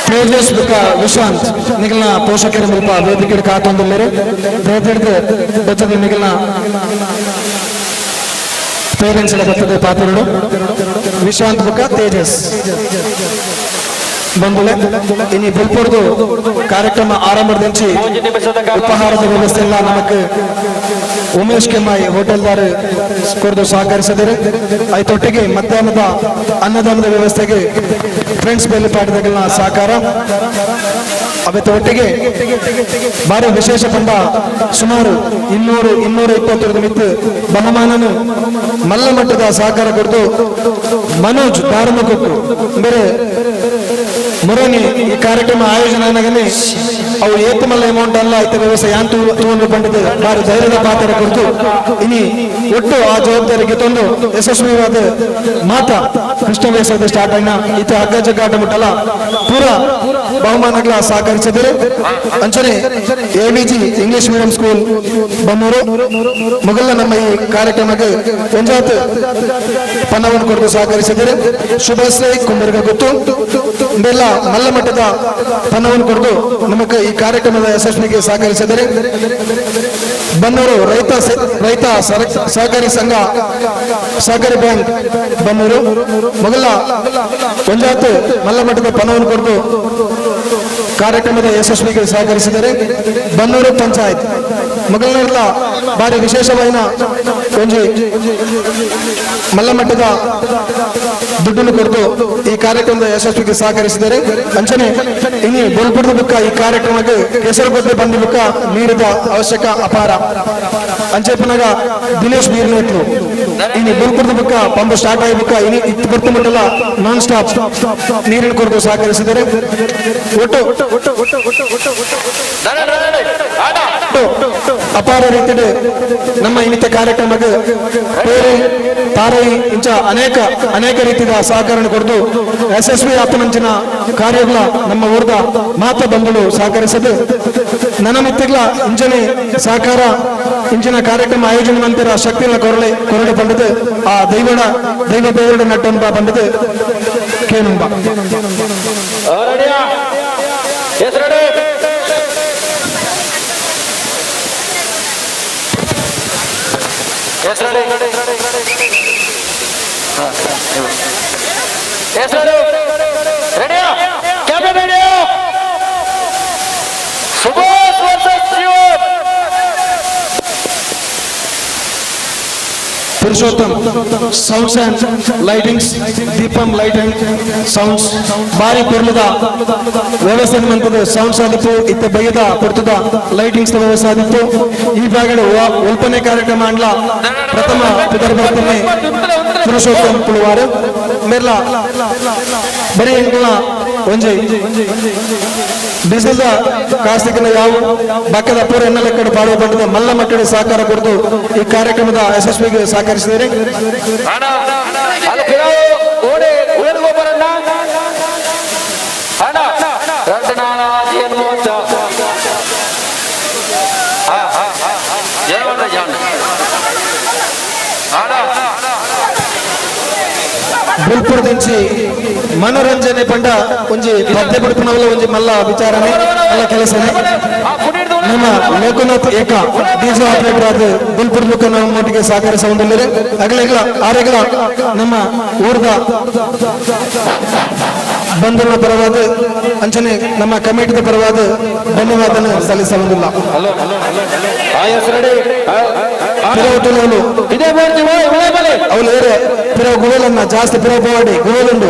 ತೇಜಸ್ ಬುಕ್ಕ ವಿಶ್ವಾಂತ್ ನಿಗಲ್ನ ಪೋಷಕರ ಮುಲ್ಪ ವೇದಿಕೆ ಕಾತೊಂದುಲ್ಲೆರ್. ದಯದಿಡ್ದು ಬಚ್ಚದ ನಿಗಲ್ನ ಪೇರೆಂಟ್ಸ್ ಬರ್ತದೆ ಪಾತ್ರರು. ವಿಶ್ವಾಂತ್ ಬುಕ್ಕ ತೇಜಸ್ ಬಂದುಲೆ. ಇನಿ ಬೊಲ್ಪುರ್ದು ಕಾರ್ಯಕ್ರಮ ಆರಂಭದಂಚಿ ಉಪಹಾರದ ವ್ಯವಸ್ಥೆ ಎಲ್ಲ ನಮಕ್ ಉಮೇಶ್ ಕೆಮ್ಮಾಯಿ ಹೋಟೆಲ್ದಾರ್ ಕೊರದು ಸಹಕರಿಸಿದರೆ, ಐತೊಟ್ಟಿಗೆ ಮಧ್ಯಾಹ್ನದ ಅನ್ನದಾನದ ವ್ಯವಸ್ಥೆಗೆ ಫ್ರೆಂಡ್ಸ್ ಬೇಲಿಪಾಟದಗಳ ಸಹಕಾರ. ಅವತ್ತೊಟ್ಟಿಗೆ ಭಾರಿ ವಿಶೇಷ ಪಂಡ ಸುಮಾರು 200 220 ಮಿತ್ತು ಬಹುಮಾನನು ಮಲ್ಲ ಮಟ್ಟದ ಸಹಕಾರ ಕೊಡ್ದು ಮನೋಜ್ ದಾರಮಕೊಟ್ಟು ಬೇರೆ ಮುರನಿ ಈ ಕಾರ್ಯಕ್ರಮ ಆಯೋಜನೆ ಅವು ಏತು ಮಲ್ಲ ಅಮೌಂಟ್ ಅಲ್ಲ ಐತ ವ್ಯವಸ್ಥೆ ಯಾನ್ ತೂಂದು ಪಂಡಿತ ಭಾರಿ ಧೈರ್ಯದ ಪಾತ್ರ ಕೊಡ್ತು. ಇನಿ ಒಟ್ಟು ಆ ಜವಾಬ್ದಾರಿಗೆ ತಂದು ಯಶಸ್ವಿಯಾದ ಮಾತ ಕೃಷ್ಣ ವೇಷದ ಸ್ಟಾರ್ಟ್ అయిన ಇತ ಹಗ್ಗ ಜಗ್ಗಾಟ ಮುಟ್ಟಲ ಪೂರ ಬಹುಮಾನಗಳ ಸಹಕರಿಸಿದರೆ. ಅಂಚನೆ AVG English medium school Bannur ಮೊದಲ ನಮ್ಮ ಈ ಕಾರ್ಯಕ್ರಮಕ್ಕೆ ಒಂಜಾತ್ ಪಣವನ್ನು ಕೊಟ್ಟು ಸಹಕರಿಸಿದರೆ. ಶುಭಶ್ರೀ ಕುಂಬರ್ಗ ಗೊತ್ತು ಬೆಲ್ಲ ಮಲ್ಲ ಮಟ್ಟದ ಪಣವನ್ನು ಕೊಟ್ಟು ನಮಗೆ ಈ ಕಾರ್ಯಕ್ರಮದ ಯಶಸ್ವಿಗೆ ಸಹಕರಿಸಿದರೆ. ಬನ್ನೂರು ರೈತ ರೈತ ಸಹಕಾರಿ ಸಂಘ ಸಹಕಾರಿ ಬ್ಯಾಂಕ್ ಬನ್ನೂರು ಮೊದಲ ಒಂಜಾತ್ ಮಲ್ಲ ಮಟ್ಟದ ಪಣವನ್ನು ಕೊಟ್ಟು ಕಾರ್ಯಕ್ರಮದ ಯಶಸ್ವಿಗೆ ಸಹಕರಿಸಿದರೆ. ಬನ್ನೂರು ಪಂಚಾಯತ್ ಮೊದಲನೆಲ್ಲ ಭಾರಿ ವಿಶೇಷವಾದ ಒಂಜಿ ಮಲ್ಲ ಮಟ್ಟದ ದುಡ್ಡನ್ನು ಕೊಟ್ಟು ಈ ಕಾರ್ಯಕ್ರಮದ ಯಶಸ್ವಿಗೆ ಸಹಕರಿಸಿದರೆ. ಅಂಚನೆ ಇನಿ ಬೊಲ್ಪುರದ ಬುಕ್ಕ ಈ ಕಾರ್ಯಕ್ರಮಕ್ಕೆ ಕೆಸರುಗಡ್ಡೆ ಬಂದ ಬುಕ್ಕ ನೀರಿದ ಅವಶ್ಯಕ ಅಪಾರ. ಅಂಚೆ ಪುನಗ ದಿನೇಶ್ ಬೀರ್ನೇತ್ಲು ಇನಿ ಬೊಲ್ಪುರದ ಬುಕ್ಕ ಪಂಪ್ ಸ್ಟಾರ್ಟ್ ಆಗಿ ಬುಕ್ಕ ಇನಿ ಇತ್ತು ಬರ್ತು ಮಟ್ಟಲ ನಾನ್ ಸ್ಟಾಪ್ ನೀರಿನ ಕೊರತೆ ಸಹಕರಿಸಿದರೆ. ಒಟ್ಟು ಅಪಾರ ರೀತಿಯಲ್ಲಿ ನಮ್ಮ ಇನ್ನಿತ ಕಾರ್ಯಕ್ರಮಕ್ಕೆ ಪೇರೆ ತಾರೈ ಇಂಚ ಅನೇಕ ಅನೇಕ ರೀತಿಯ ಸಹಕಾರ ಕೊಡ್ದು ಯಶಸ್ವಿ ಆತ್ಮಂಚಿನ ಕಾರ್ಯಗಳ ನಮ್ಮ ಊರ್ದ ಮಾತ ಬಂಧುಗಳು ಸಹಕರಿಸದು. ನನ್ನ ಮಿತ್ತಿಗಳ ಇಂಚನೆ ಸಹಕಾರ ಇಂಚಿನ ಕಾರ್ಯಕ್ರಮ ಆಯೋಜನೆ ಮಂತಿರ ಶಕ್ತಿನ ಕೊರಳೆ ಕೊರಡೆ ಬಂದದ್ದು ಆ ದೈವಡ ದೈವ ದೇವರ ನಟ್ಟೊಂಬ ಬಂದದ್ದು ಕೇನುಂಬ. Yes, ready. Yes, ready. Ready? Captain ready. Subhash versus Jeevan. Purushottam sounds and lightings Deepam light and sounds ಭಾರಿ ಪೊರ್ಲದ ವ್ಯವಸ್ಥೆ ಮಂತದ ಸೌಂಡ್ಸ್ ಆದಿತ್ತು, ಇತ್ತ ಬಯ್ಯದ ಪೊರ್ತದ ಲೈಟಿಂಗ್ಸ್ ವ್ಯವಸ್ಥೆ ಆದಿತ್ತು. ಈ ಭಾಗದ ಒಲ್ಪನೆ ಕಾರ್ಯಕ್ರಮ ಅಂಡ್ಲ ಪ್ರಥಮ ಪುದರ್ ಬರ್ತನೆ ಪುರುಷೋತ್ತಮ್ ಪುಳುವಾರು ಮೇರ್ಲ ಬರೀ ಎಂಕಲ್ನ ಒಂಜಿ ಡೀಸೆಲ್ದ ಕಾಸ್ತಿಕನ ಯಾವ ಬಕ್ಕದ ಪೂರ ಎನ್ನ ಲೆಕ್ಕಡು ಪಾಡುವ ಬಂಡದ ಮಲ್ಲ ಮಟ್ಟದ ಸಹಕಾರ ಕೊಡ್ದು ಈ ಕಾರ್ಯಕ್ರಮದ ಯಶಸ್ವಿಗೆ ಸಹಕರಿಸಿದರೆ. ಬುಲ್ಪುರ ದಿಂಚಿ ಮನೋರಂಜನೆ ಪಂಡ ಒಂಜಿ ಪದ್ಯ ಪಡ್ಪುನವಲ ಒಂಜಿ ಮಲ್ಲ ವಿಚಾರಣೆ ಮಲ್ಲ ಕೆಲಸನೆ. ನಮ್ಮ ಲೋಕನಾಥ್ ಏಕ ಡಿಜೆ ಆಪರೇಟರ್ ಆದ ಬುಲ್ಪುರ ಬುಕ್ಕ ನಮ್ಮೊಟ್ಟಿಗೆ ಸಹಕರಿಸ ಹೊಂದಿದ್ದಾರೆ. ಅಗಲೆಗಳ ಆರೆಗಳ ನಮ್ಮ ಊರ್ದ ಬಂಧುಗಳ ಪರವಾದ ಅಂಚನೆ ನಮ್ಮ ಕಮಿಟಿದ ಪರವಾದ ಧನ್ಯವಾದ ಸಲ್ಲಿಸ ಹೊಂದಿಲ್ಲ. ಅವಳು ಬೇರೆ ಪಿರವು ಗುವೆಲನ್ನ ಜಾಸ್ತಿ ಪಿರವು ಪೋವಾಡಿ ಗುವೆಲುಂಡು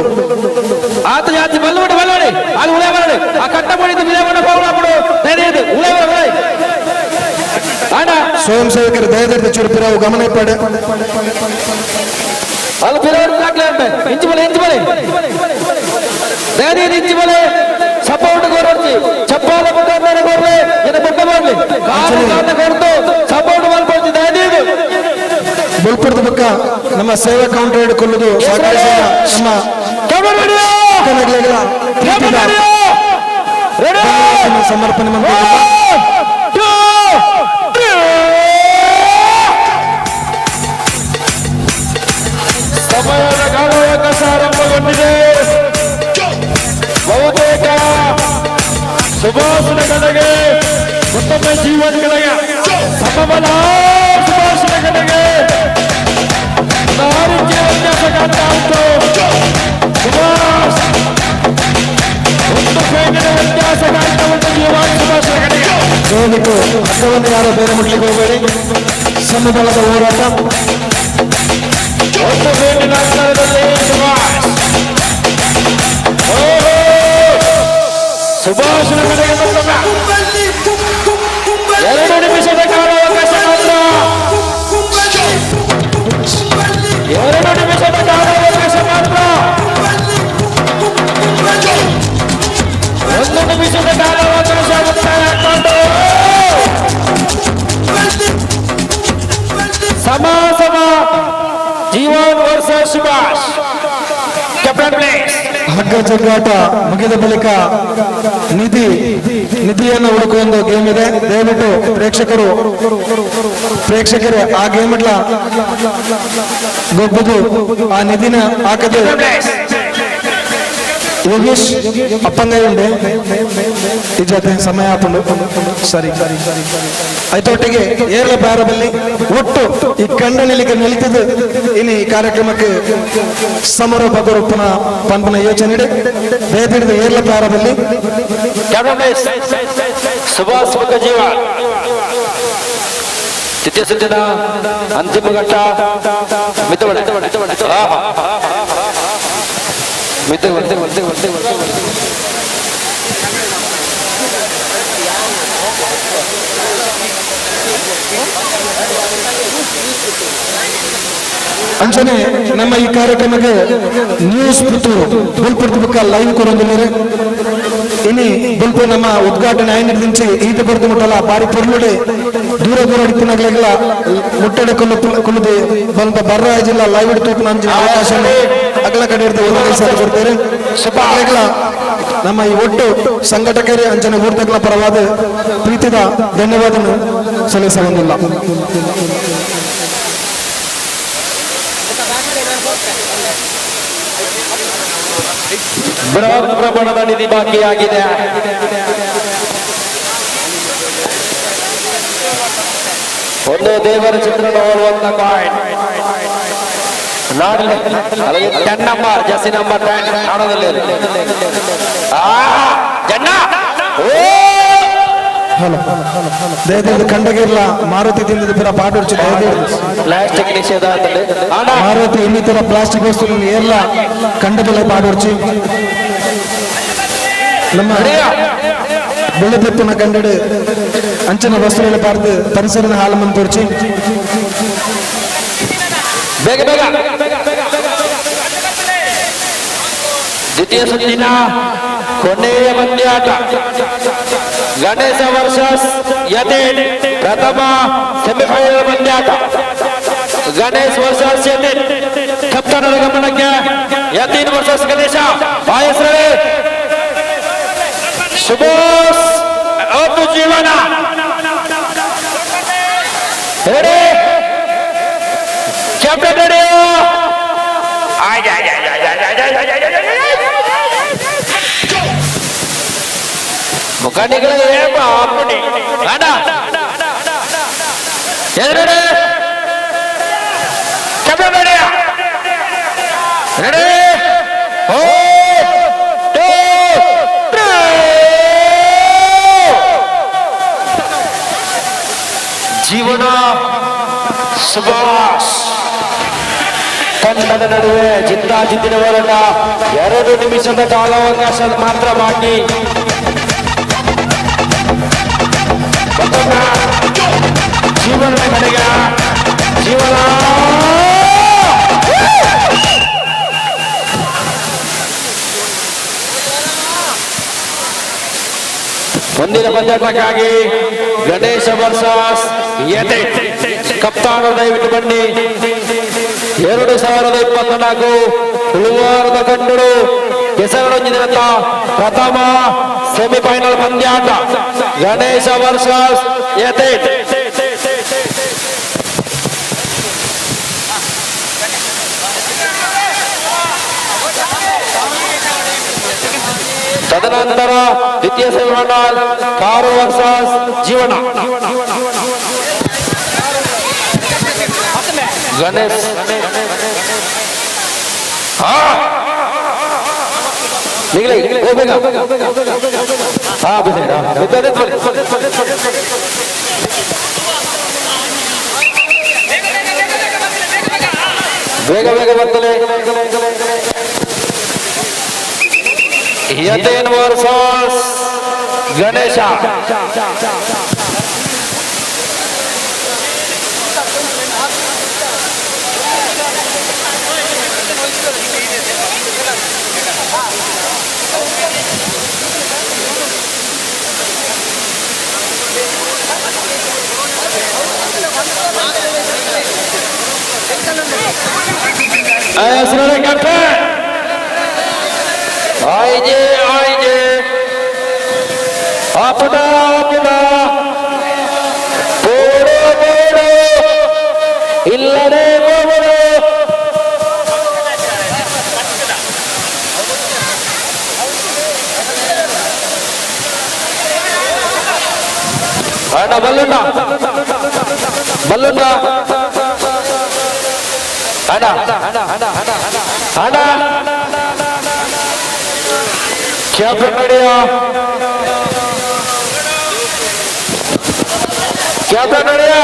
ಆತ ಜಾಸ್ತಿ ಬಲ್ಲುಡಿ ಬಲ್ಲುಡಿ ಅದು ಉಳೆ ಬರಡಿ ಆ ಕಟ್ಟ ಮಾಡಿದ್ದು ವಿಜಯಗೊಂಡ ಪೌಡ ದಯದೀದು ಉಳೆ ಬರ ಸ್ವಯಂ ಸೇವಕರು ದಯದರ್ದ ಚೂರು ಪಿರವು ಗಮನ ಇಪ್ಪಡೆ. ಅಲ್ಲಿ ಪಿರವರ್ ಹಾಕ್ಲೆ ಇಂಚು ಬಲೆ ಇಂಚು ಬಲೆ ದಯದೀನಿ ಇಂಚು ಬಲೆ ಸಪೋರ್ಟ್ ಕೋರೊಡ್ಚಿ ಚಪ್ಪಾಲ ಮುಖಾಂತರ ಕೋರ್ಲೆ ಎನ್ನ ಬೊಕ್ಕ ಬರ್ಲಿ ಕಾಲು ಕಾಲ ಕೊರ್ದು ಸಪೋರ್ಟ್ ಮಲ್ಪೊಡ್ಚಿ ದಯದೀದು ಬೊಲ್ಪುರದ ಬೊಕ್ಕ ನಮ್ಮ ಸೇವಾ ಕೌಂಟರ್ ಹಿಡ್ಕೊಳ್ಳುವುದು ಸಹಕರಿಸಿದ ನಮ್ಮ ಅಕ್ಕನಗ್ಲೆಗಳ ಪ್ರೀತಿದ ಧನ್ಯವಾದವನ್ನು ಸಮರ್ಪಣೆ ಮಾಡ್ಕೊಂಡು ಸಮಯದ ಕಾಲಾವಕಾಶ ಆರಂಭಗೊಂಡಿದೆ. ಬಹುತೇಕ ಸುಭಾಷನ ಕಡೆಗೆ ಮತ್ತೊಮ್ಮೆ ಜೀವನ್ ಕಡೆಗೆ ಸಮಬಲ. ಸುಭಾಷನ ಕಡೆಗೆ ಆ ರೀತಿಯ ವ್ಯತ್ಯಾಸ ಕಾಣ್ತಾ ಉಂಟು. ಸುಭಾಷ್ ಒಂದು ಫೇಟಿನ ವ್ಯತ್ಯಾಸ ಕಾಣ್ತಾ ಉಂಟು ಜೀವನ್ ಸುಭಾಷನ ಕಡೆಗೆ. ದಯವಿಟ್ಟು ಹಗ್ಗವನ್ನು ಯಾರು ಬೇರೆ ಮುಟ್ಲಿಕ್ಕೆ ಹೋಗಬೇಡಿ. ಸಮಬಲದ ಹೋರಾಟ. ಒಂದು ಫೇಟಿನ ಅಂತರದಲ್ಲಿ ಸುಭಾಷ್. ಓಹೋ, ಸುಭಾಷನ ಕಡೆಗೆ ಮತ್ತೊಮ್ಮೆ. 2 ನಿಮಿಷದ ಕಾಲಾವಕಾಶ ಮಾತ್ರ. 2 ನಿಮಿಷದ ಕಾಲಾವಕಾಶ ಮಾತ್ರ. 1 ನಿಮಿಷದ ಕಾಲಾವಕಾಶ ಮುಕ್ತಾಯ ಹಾಕೊಂಡು ಸಮ ಸಮ. Jeevan versus Subhash. Captain please. ಹಗ್ಗ ಜಗ್ಗಾಟ ಮುಗಿದ ಬಳಿಕ ನಿಧಿಯನ್ನು ಹುಡುಕುವ ಒಂದು ಗೇಮ್ ಇದೆ. ದಯವಿಟ್ಟು ಪ್ರೇಕ್ಷಕರು ಆ ಗೇಮ್ ಇಡ್ಲ ಗೊಬ್ಬದು ಆ ನಿಧಿನ ಹಾಕದೆ. ಯೋಗೇಶ್ ಅಪ್ಪಂಗ ಉಂಡೆ ಈ ಜೊತೆ ಸಮಯ ಆಪುಂಡು ಸರಿ ಐತೊಟ್ಟಿಗೆ ಏರ್ಲ ಪ್ರಾರಂಭದಲ್ಲಿ ಒಟ್ಟು ಈ ಕಂಡ ನಿಲಿಕೆ ನಿಲ್ತಿದ್ದು ಇನ್ನು ಈ ಕಾರ್ಯಕ್ರಮಕ್ಕೆ ಸಮಾರೋಪ ಕೊರಪುನ ಪನ್ಪನ ಯೋಚನೆ ದಯತಿಡಿದ ಏರ್ಲ ಪ್ರಾರಂಭದಲ್ಲಿ. Captain place. ಸುಭಾಷ್ ಮುಖ ಜೀವ ದ್ವಿತೀಯ ಸುತ್ತಿನ ಅಂತಿಮ ಘಟ್ಟ. ಮಿತ್ತಬಡೆ ಮಿತ್ತ. ಅಂಚನೆ ನಮ್ಮ ಈ ಕಾರ್ಯಕ್ರಮಕ್ಕೆ ನ್ಯೂಸ್ ಪುತ್ತೂರು ಬುಲ್ಪುರ್ದ ಬುಕ್ಕ ಲೈವ್ ಕೊರೊಂದುಲ್ಲೆರ್. ಇನಿ ಬುಲ್ಪು ನಮ್ಮ ಉದ್ಘಾಟನೆ ಆಯ್ನಿಡ್ದಿಂಚಿ ಈತ ಬರೆದು ಮುಟ್ಟಲ ಬಾರಿ ಪೊರ್ಲುಡೆ ದೂರ ದೂರ ಇತ್ತಿನಗ್ಲೆಗ್ಲ ಮುಟ್ಟಡೆ ಕೊಲ್ಲು ಕುಲ್ಲುದು ಬಂದ ಬರ್ರ ಜಿಲ್ಲಾ ಲೈವ್ ತೂಪುನ ಅಂಚಿನ ಅವಕಾಶ ಅಗಲ ಕಡೆ ಇರ್ದು ಒದಗಿಸಿ ಕೊಡ್ತಾರೆ. ಅಗ್ಲೆಗ್ಲ ನಮ್ಮ ಈ ಒಟ್ಟು ಸಂಘಟಕರೇ ಅಂಚನೆ ಊರ್ತಗಳ ಪರವಾದ ಪ್ರೀತಿದ ಧನ್ಯವಾದ ಸಲ್ಲಿಸಬಹುದಿಲ್ಲ. ಬೃಹತ್ ಪ್ರಮಾಣದ ನಿಧಿ ಬಾಕಿಯಾಗಿದೆ. ಒಂದು ದೇವರ ಚಿತ್ರಣ ಹೋಲುವಂತ ಕಾಯಿನ್ ನಾಡಿನ 10 ನಂಬರ್, ಜರ್ಸಿ ನಂಬರ್ 10 ನಾಡದಲ್ಲಿ. ಜನ್ನ ಹಲೋ, ದಯದೀರ್ದು ಕಂಡಗಿರ್ಲ ಮಾರುತಿ ತಿಂದಿದ್ದು ಪೂರ ಪಾಟುರ್ಚಿ ದಯದೀರ್ದು. ಪ್ಲಾಸ್ಟಿಕ್ ನಿಷೇಧ ಅಂತಂದು. ಮಾರುತಿ ಇನ್ನಿತರ ಪ್ಲಾಸ್ಟಿಕ್ ವಸ್ತುಗಳನ್ನು ಏರ್ಲ ಕಂಡಬೆಲೆ ಪಾಟುರ್ಚಿ. ನಮ್ಮ ಬೆಳೆದೆಪ್ಪನ ಕಂಡಡು ಅಂಚಿನ ವಸ್ತುಗಳ ಪಾರ್ದು ಪರಿಸರದ ಹಾಲು ಮಂತೋರ್ಚಿ. ಬೇಗ ಬೇಗ ದ್ವಿತೀಯ ಸುತ್ತಿನ ಕೊನೆಯ ಪಂದ್ಯಾಟ ಗಣೇಶ ವರ್ಸಸ್ ಯತೀನ್. ಪ್ರಥಮ ಸೆಮಿಫೈನಲ್ ಪಂದ್ಯಾಟ ಗಣೇಶ್ ವರ್ಸಸ್ ಯತೀನ್. ಕಪ್ತಾನರ ಗಮನಕ್ಕೆ ಯತೀನ್ ವರ್ಸಸ್ ಗಣೇಶ. ಬಾಯಸ್ರೇ ಸುಭಾಷ್ ಅವತ್ತು ಜೀವನ ready. Captain ready. ಮುಖಂಡಿಗಳ ready. Captain ready. Ready. 4 2 3. ಜೀವನ ಸುಭಾಷ್ ತಂಡದ ನಡುವೆ ಜಿದ್ದಾಜಿದ್ದಿನ ಹೋರಾಟ. 2 ನಿಮಿಷದ ಕಾಲಾವಕಾಶ ಮಾತ್ರ ಬಾಕಿ. ಜೀವನದ ಕಡೆಗೆ ಜೀವನ. ಪಂದ್ಯಾಟಕ್ಕಾಗಿ ಗಣೇಶ ವರ್ಸಸ್ ಯತೆ. ಕಪ್ತಾನ ದಯವಿಟ್ಟು ಬನ್ನಿ. 2024 ತುಳುವಾರದ ಕಂಡುಡು ಕೆಸರೊಂದಿದಂತ ಪ್ರಥಮ ಸೆಮಿಫೈನಲ್ ಪಂದ್ಯಾಟ ಗಣೇಶ ವರ್ಸಸ್ ಯತೆ. ತದನಂತರ ದ್ವಿತೀಯ ಸೆಮಿಫೈನಲ್ ಕಾರು ವರ್ಸಸ್ ಜೀವನ. ಗಣೇಶ್ ಬೇಗ ಬೇಗ ಬರ್ತದೆ. ಯತೇನ್ ವರ್ಸಸ್ ಗಣೇಶ. ಆಯ್ಜೆ ಆಯ್ಜೆ अपना अपना ಬೋಡು ಬೋಡು ಇಲ್ಲದೆ ಬೋಡು. ಅಣ್ಣ ಬಲ್ಲುಂಡ ಬಲ್ಲುಂಡ ಅಣ್ಣ ಅಣ್ಣ ಕ್ಯಾಪ್ಟನ್ ನಡೆಯ ಕ್ಯಾಪ್ಟನ್ ನಡೆಯ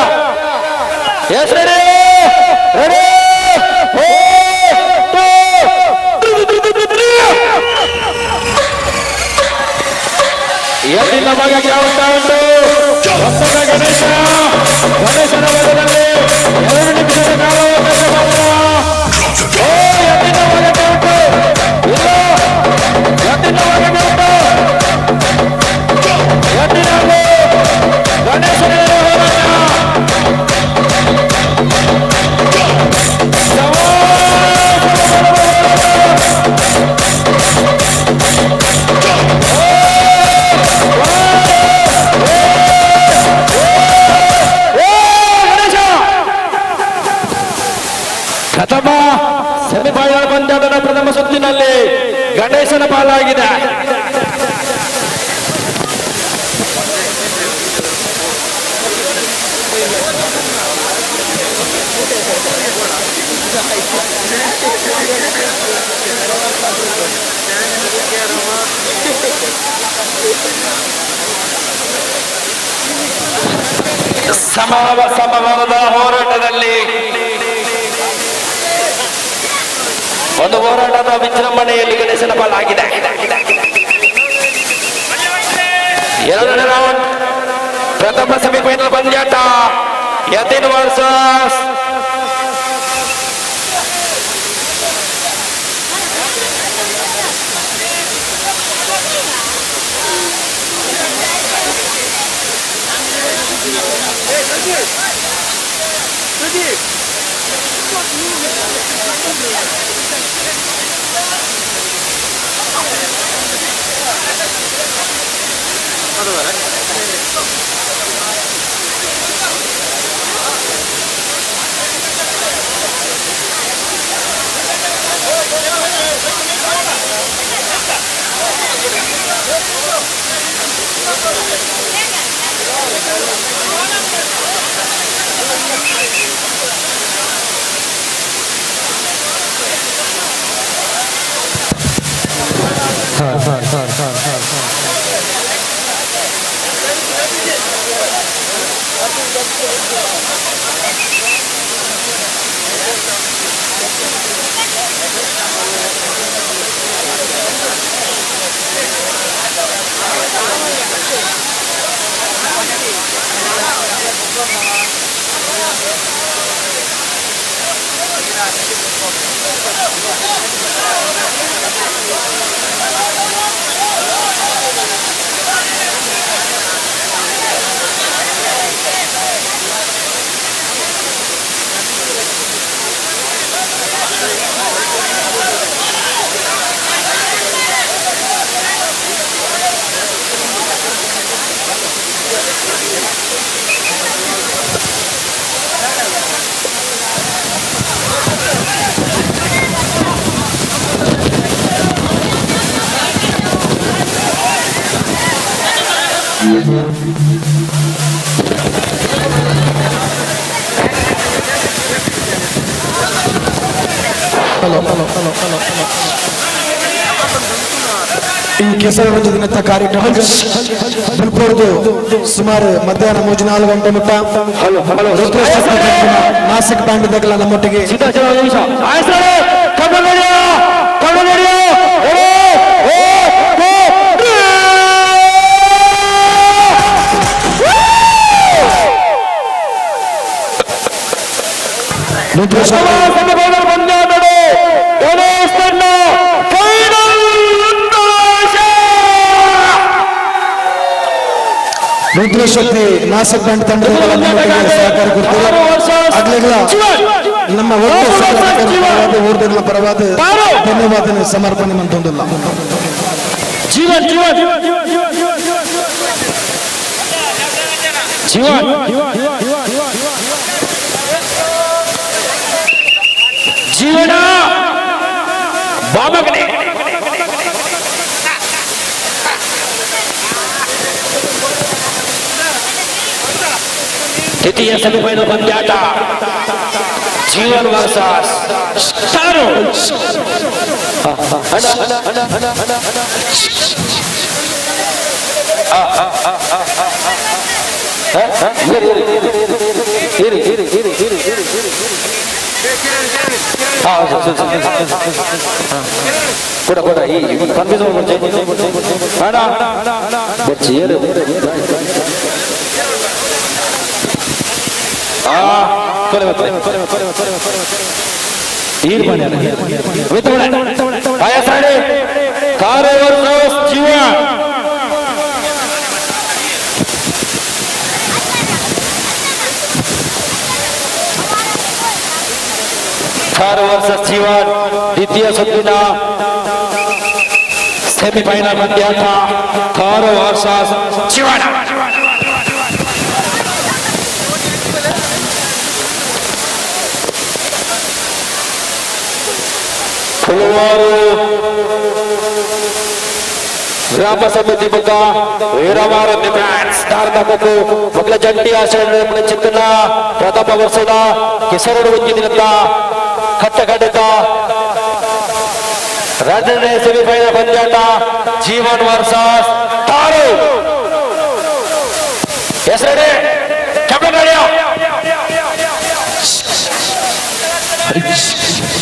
ಎಸ್ ರೆಡಿ ರೆಡಿ ಎಲ್ಲಿನ ಭಾಗಕ್ಕೆ ಆಗ್ತಾ ಉಂಟು. ಹೊಸದ ಗಣೇಶ ಗಣೇಶನ ಭಾಗದಲ್ಲಿ 2 ನಿಮಿಷದ ಕಾಲಾವಕಾಶ ಮಾತ್ರ. ಓ ಎಲ್ಲಿನ ಭಾಗಕ್ಕೆ ಉಂಟು ಇಲ್ಲ ಎತ್ತಿನ ಭಾಗಕ್ಕೆ ಉಂಟು. ಎತ್ತಿನಲ್ಲಿ ಗಣೇಶನ ಹೋರಾಟ. ಪ್ರಥಮ ಸೆಮಿಫೈನಲ್ ಪಂದ್ಯದ ಪ್ರಥಮ ಸುತ್ತಿನಲ್ಲಿ ಗಣೇಶನ ಪಾಲಾಗಿದೆ. ಸಮವರದ ಹೋರಾಟದಲ್ಲಿ ಒಂದು ಹೋರಾಟದ ವಿಜೃಂಭಣೆಯಲ್ಲಿ ಗಣೇಶನ ಪಾಲಾಗಿದೆ. ಎರಡನೇ ರೌಂಡ್ ಪ್ರಥಮ ಸೆಮಿಫೈನಲ್ ಪಂದ್ಯಾಟ ಯತಿನ್ ವರ್ಸಸ್ ಹಲೋ. ಈ ಕೆಸರು ದಿನದ ಕಾರ್ಯಕ್ರಮ ಬುಲ್ಪೋರ್ದು ಸುಮಾರು ಮಧ್ಯಾಹ್ನ 3-4 ಗಂಟೆ ಮುಟ್ಟ ನಾಸಿಕ್ ಬ್ಯಾಂಡ್ ದಗಲ ನಮ್ಮೊಟ್ಟಿಗೆ. ರುದ್ರಶಕ್ತಿ ನಾಸಿಕ್ ಬ್ಯಾಂಡ್ ತಂಡದ ಸಹಕಾರ ಕೊಡ್ತಾರೆ. ಆಗ್ಲೆಗಳ ನಮ್ಮ ಒಟ್ಟು ಪರವಾದ ಊರ್ದಗಳ ಪರವಾದ ಧನ್ಯವಾದ ಸಮರ್ಪಣೆ ಮಂತೊಂದಿಲ್ಲ. ಜೀವನ್ ಜೀವನ್ ಜೀವನ್ ಜೀವನ ಬಾಮಗನೆ. ದ್ವಿತೀಯ ಸೆಮಿಫೈನಲ್ ಪಂದ್ಯಾಟ ಜೀವನ್ ವರ್ಸಸ್ ಸ್ಟಾರು. ಕೂಡ ಕೂಡ ಈ ಕನ್ಫ್ಯೂಸ್ ಬಚ್ಚಿ ಏರು. ಜೀವನ್ ದ್ವಿತೀಯ ಸುತ್ತಿನ ಸೆಮಿಫೈನಲ್ ಪಂದ್ಯಾಟ ಕಾರು ವರ್ಸಸ್ ಜೀವನ್. ಹಲವಾರು ಗ್ರಾಮ ಸಮಿತಿ ಬಗ್ಗ ವೀರವಾರ ಮಕ್ಕಳ ಜಂಟಿ ಆಶ್ರಯ ಚಿಕ್ಕನ ಪ್ರಥಮ ವರ್ಷದ ಕೆಸರಡು ಒಂಜಿ ದಿನದ ಕಟ್ಟ ಕಟ್ಟಿದ ಎರಡನೇ ಸೆಮಿಫೈನಲ್ ಪಂದ್ಯಾಟ ಜೀವನ್ ವರ್ಸಸ್ ತಾರು. ಹೆಸರಡೆ ಕ್ಯಾಪ್ಟನ್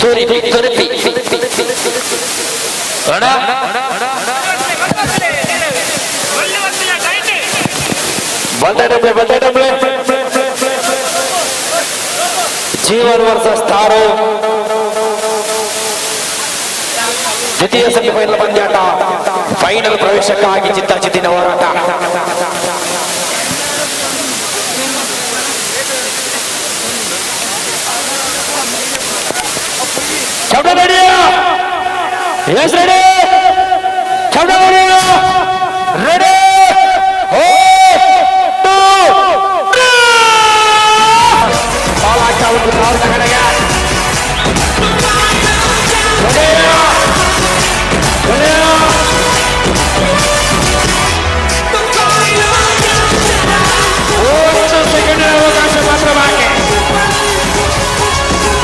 ತುರಿಪಿ ತುರಿಪಿ ಅಣ್ಣ. ಬಂದ ಡಬ್ಲೆ ಜೀವನ್ ವರ್ಸಸ್ ತಾರು ದ್ವಿತೀಯ ಸೆಮಿಫೈನಲ್ ಪಂದ್ಯಾಟ ಫೈನಲ್ ಪ್ರವೇಶಕ್ಕಾಗಿ ಚಿತ್ತಾಚಿತ್ತಿನ ಹೋರಾಟ. Yes, ready? Ready? 2, 3. Ball ಆಗ್ತಾ ಉಂಟು ತಾರಿನ ಕಡೆಗೆ. ಒಂದು ಸೆಕೆಂಡಿನ ಅವಕಾಶ ಮಾತ್ರ ಬಾಕಿ.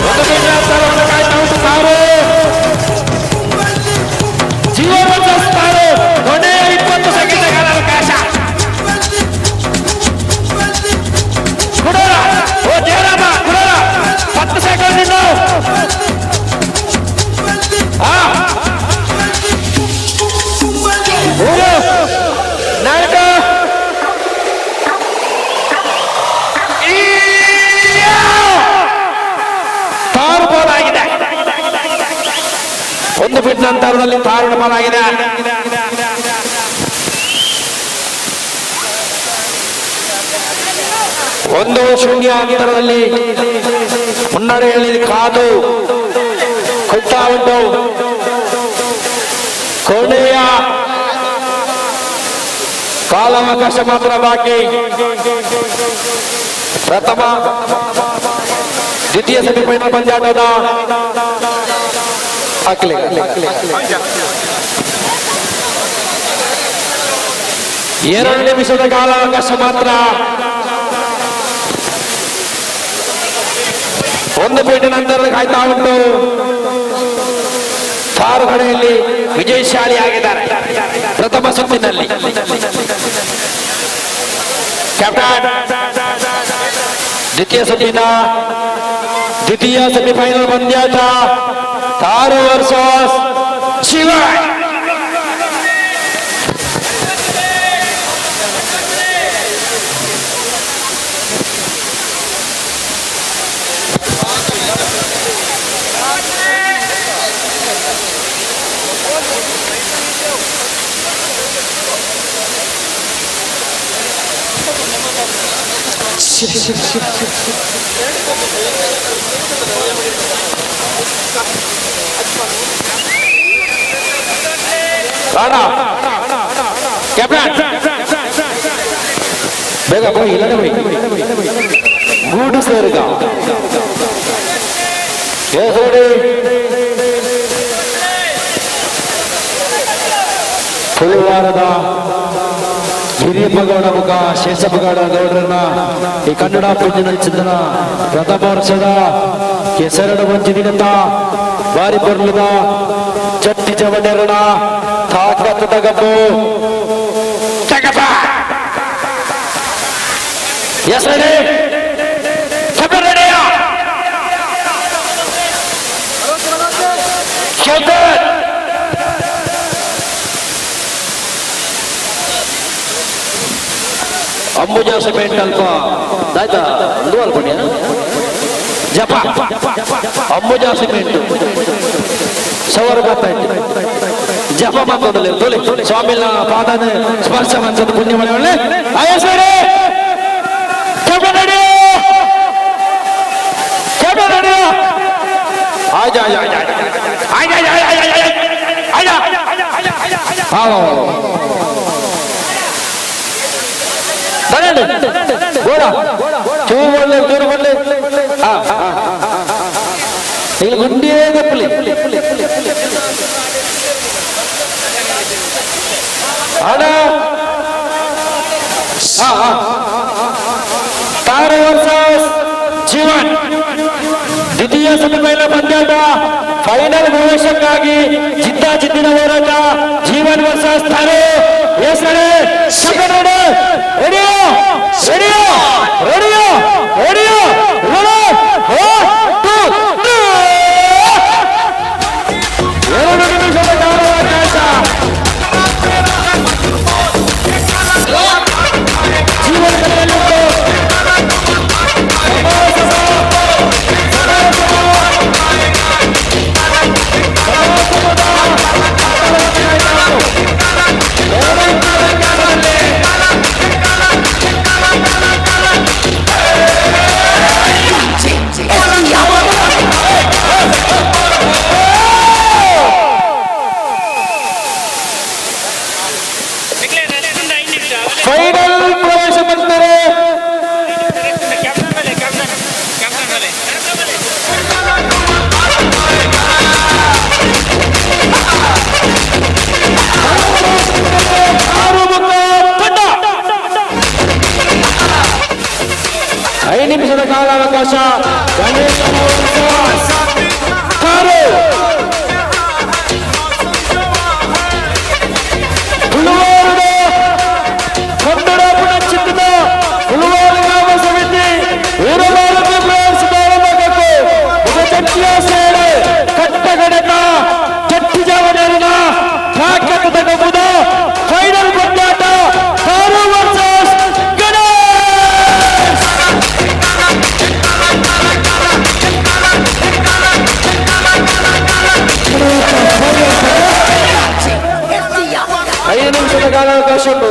ಒಂದು ಮೀಟರ್ ಅಂತರವನ್ನು ಕಾಯ್ತಾ ಉಂಟು ತಾರು. ಜೀವನ ತಾರು. ಕೊನೆಯ 20 ಸೆಕೆಂಡ್ಗಳ ಅವಕಾಶ. ಕುಡೋರ ಓ ಜಯರಾಮ ಕುಡೋರ 10 ಸೆಕೆಂಡ್ ಇನ್ನು. 3, 4, ತಾರು ಬಾಲ್ ಆಗಿದೆ. 1 ಫೀಟ್ ನಂತರದಲ್ಲಿ ತಾರುಣ ಬಾಲ್ ಆಗಿದೆ. ಒಂದು 0 ಅಂತರದಲ್ಲಿ ಮುನ್ನಡೆಯಲ್ಲಿ ಕಾದು ಕೊಡ್ತಾ ಉಂಟು. ಕೊನೆಯ ಕಾಲಾವಕಾಶ ಮಾತ್ರ ಬಾಕಿ. ಪ್ರಥಮ ದ್ವಿತೀಯ ಸೆಮಿಫೈನಲ್ ಪಂದ್ಯಾಟದ ಹಾಕ್ಲಿ 2 ನಿಮಿಷದ ಕಾಲಾವಕಾಶ ಮಾತ್ರ. 1 ಫೀಟ್ ನಂತರ ಕಾಯ್ತಾ ಉಂಟು. ಸ್ಪರ್ಧೆಯಲ್ಲಿ ವಿಜಯಶಾಲಿಯಾಗಿದ್ದಾರೆ ಪ್ರಥಮ ಸುತ್ತಿನಲ್ಲಿ. ಕ್ಯಾಪ್ಟನ್, ದ್ವಿತೀಯ ಸುತ್ತಿನ ದ್ವಿತೀಯ ಸೆಮಿಫೈನಲ್ ಪಂದ್ಯಾಟ ತಾರು ವರ್ಸಸ್ ಶಿವ. ರಾಣಾ ಕ್ಯಾಪ್ಟನ್, ಬೇಗ ಹೋಗಿ, ಇಲ್ಲದೆ ಹೋಗಿ ಗೂಡು ಸೇರುಗ. ತುಳುವಾರದ ಹಿರಿಯಪ್ಪಗೌಡ ಮುಖ ಶೇಷಪ್ಪಗೌಡ ಗೌಡರನ್ನ ಈ ಕನ್ನಡ ಪೂಜೆ ಚಿಂತನ ಪ್ರಥಮ ವರ್ಷದ ಕೆಸರಡು ವಂಚಿದಿನಂತ ಬಾರಿ ಪೊರ್ಲದ ಚಟ್ಟಿ ಚವಡೆರಣ ತಾಕತ್ತದ ಗಬ್ಬು ಜಗಪ್ಪ. ಎಸ್ ರೆಡಿ, ರೆಡಿಯಾ? ಕ್ಯಾಪ್ಟನ್, ಅಂಬುಜಾ ಸಿಮೆಂಟ್ ಅಲ್ಪ ಆಯ್ತಾ? ಒಂದು ಅಲ್ಪ ಜಪ ಅಂಬುಜಾ ಸಿಮೆಂಟ್ ಸವರ್ ಗೊತ್ತಾಯ್ತು. ಜಪ ಮಾತೋದಲ್ಲಿ ತೊಲಿ ಸ್ವಾಮಿನ ಪಾದನ ಸ್ಪರ್ಶ ಮಂಚದ ಪುಣ್ಯ ಮಳೆ ಒಳ್ಳೆ. ಆಯಸ್ಸರಿ ಆಜಾ ಆಜಾ ಆಜಾ ಆಜಾ ಆಜಾ ಆಜಾ. ಹಾ ಚೂರು ಚೂರು ಬರಲಿ. ಇಲ್ಲಿ ಗುಂಡಿಯೇ ತಪ್ಪಲಿ. ತಾರ ವರ್ಸಸ್ ಜೀವನ್ ದ್ವಿತೀಯ ಸೆಮಿಫೈನಲ್ ಪಂದ್ಯಾಟ ಫೈನಲ್ ಪ್ರವೇಶಕ್ಕಾಗಿ ಜಿದ್ದ ಜಿದ್ದಿನ ಹೋರಾಟ. Jeevan versus Taru. Yes ready, ರೆಡಿಯೋ ರೆಡಿಯೋ ರೆಡಿಯೋ ರೆಡಿಯೋ ready. 2 ನಿಮಿಷದ ಕಾಲಾವಕಾಶ. ಜೀವನ ಫೈನಲ್ ಪ್ರವೇಶ ಮಾಡ್ತಾರೆ. ಐದು ನಿಮಿಷದ ಕಾಲಾವಕಾಶ. ಗಣೇಶ ಕಾರು ತುಳುವಾರದ ಕನ್ನಡ ಪುನಶ್ಚಿಂತಿತ ತುಳುವಾರು ಗ್ರಾಮ ಸಮಿತಿ ವೀರಭಾರತಿ ಪ್ಲೇಯರ್ಸ್ ಬಾಳಮಗಕ್ಕೆ ಚಟ್ಟಿಯ ಸೇನೆ ಕಟ್ಟಗಡಕ ಚಟ್ಟಿ ಜಾವನೇರಿನ ತಾಕತ್ತದ ಕಬ್ಬುದ ಫೈನಲ್ ಪಂದ್ಯಾಟ ಕಾರು ವರ್ಸಸ್ ಗಣೇಶ್. ಐದು ನಿಮಿಷದ ಕಾಲಾವಕಾಶ ಉಂಟು.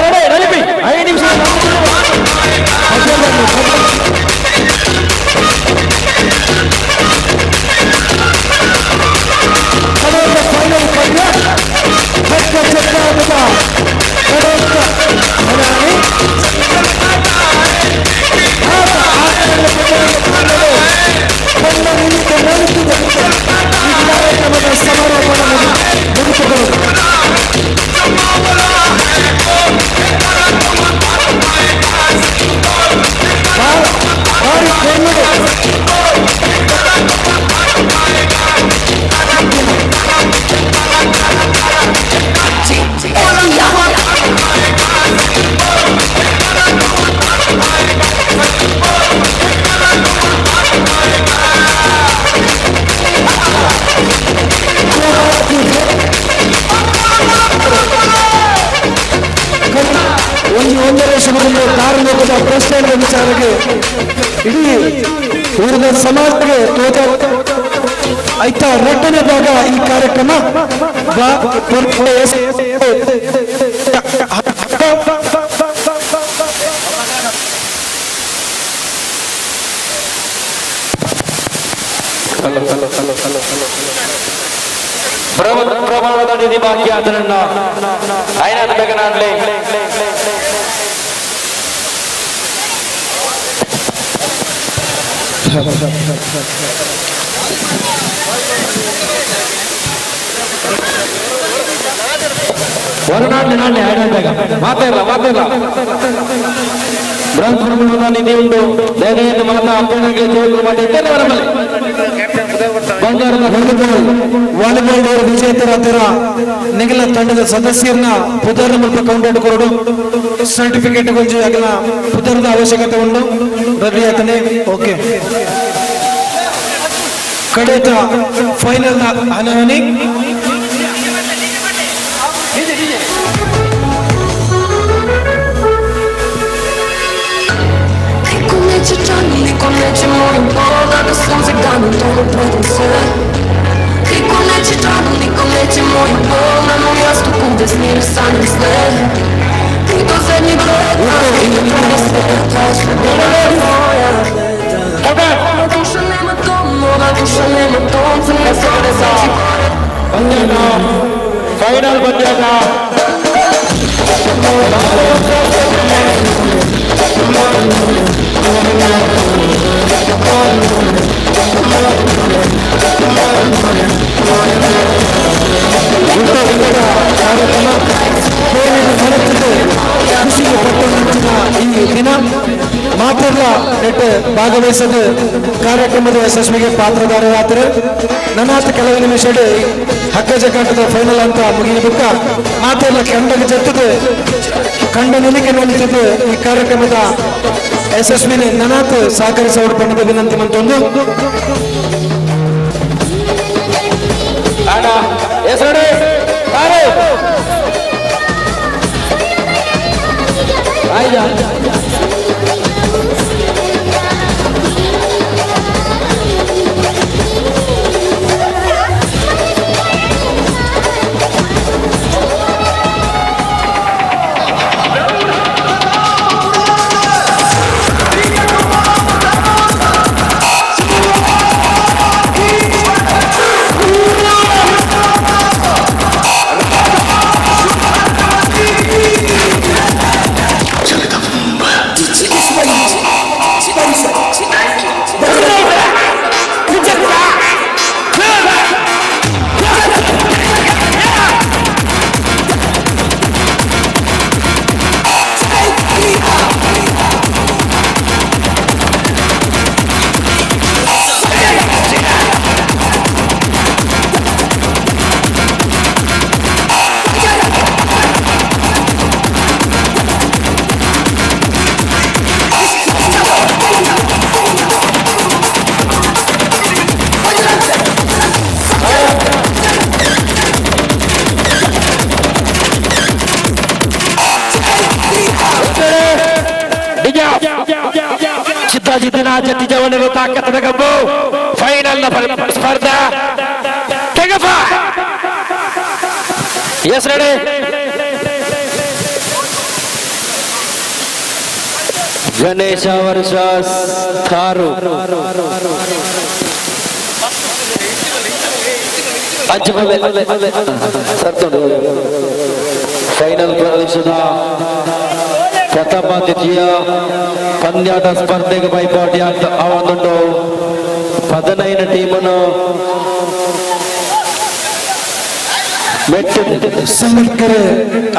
Ready, ready. 5 ನಿಮಿಷ. ಫೈನಲ್ ಪಂದ್ಯ ಚಕ್ಕ ಚಕ್ಕಾಟದ ಗಣೇಶ ಹೊಣಾಣಿ. ಆತ ಆಟಗಳ ತನ್ನ ನಿಮಿತ್ತ ನಡೆಸಿದ ಈ ಕಾರ್ಯಕ್ರಮದ ಸಮಾರೋಪಣ ಮುಗಿಸಿದರು. ಭಾರಿ ಕೊರ್ಲುಡು. ಸಮಾಜಕ್ಕೆ ತೋಜ ಐತ ರಡ್ಡನೇ ಭಾಗ ಈ ಕಾರ್ಯಕ್ರಮ ಪ್ರಮಾಣದ ನಿಧಿ ಬಾಕಿ ಆತನನ್ನ ಐನಾಥ ಬೇಗನಾಡ್ಲಿ. ಹೊರನಾಡ್ಲಿ ನಾಡ್ಲಿ ಐನಾಥ ಬೇಗ ಮಾತಾಡಲ್ಲ ಮಾತಾಡಲ್ಲ. ಬೃಹತ್ ಪ್ರಮಾಣದ ನಿಧಿ ಉಂಟು. ದಯವಿಟ್ಟು ಮಾತಾ ಅಪ್ಪನಿಗೆ ಜೋರು ಮಾಡಿ ಹೊರಬಲ್ಲಿ. ಬಂಗಾರದ ವಾಲಿಬಾಲ್ ವಿಜೇತರಾದ ನಿಗಲ ತಂಡದ ಸದಸ್ಯರನ್ನ ಪುದರ್ ಮೂಲಕ ಕೌಂಟೆಡ್ ಕೊರಡು ಸರ್ಟಿಫಿಕೇಟ್ ಗೊಂಜಿ ಅಗಲ ಪುದರದ ಅವಶ್ಯಕತೆ ಉಂಟು. ರವಿ ಆತನೆ ಓಕೆ ಕಡೆತ ಫೈನಲ್ ಹನಹನಿ. ಫೈನಲ್ ಪಂದ್ಯದ ಖುಷಿಗೆ ಪಟ್ಟಂಚಿನ ಈ ದಿನ ಮಾತೆಲ್ಲ ನೆಟ್ ಭಾಗವಹಿಸದ ಕಾರ್ಯಕ್ರಮದ ಯಶಸ್ವಿಗೆ ಪಾತ್ರಧಾರರಾದರು. ನನ್ನಾತ ಕೆಲವು ನಿಮಿಷ ಹಗ್ಗ ಜಗ್ಗಾಟದ ಫೈನಲ್ ಅಂತ ಮುಗಿಯಬೇಕ ಮಾತೆಲ್ಲ ಕಂಡಗೆ ಜತ್ತದೆ ಕಂಡ ನಿಲಿಕೆ ನಿಂತಿದ್ದು ಈ ಕಾರ್ಯಕ್ರಮದ ಯಶಸ್ವಿನಿ ನನಾತ್ ಸಹಕರಿಸುವ ಬಣ್ಣದ ವಿನಂತಿ ಮಂತೊಂದು. ಜಿದ್ದಿನ ಜವನಿಗೆ ತಾಕತ್ತದ ಕಬ್ಬು ಫೈನಲ್ ಸ್ಪರ್ಧಾ ಎಸ್ ರೆಡಿ. ಗಣೇಶ ವರ್ಷ ಕಾರು ಫೈನಲ್ ಪ್ರವೇಶದ ಪ್ರಥಮ ದ್ವಿತೀಯ ಪಂದ್ಯದ ಸ್ಪರ್ಧೆಗೆ ಪೈಪೋಟಿ ಅವನುಂಟು. 15 ಟೀಮನ್ನು ಸಂಘಟಕರು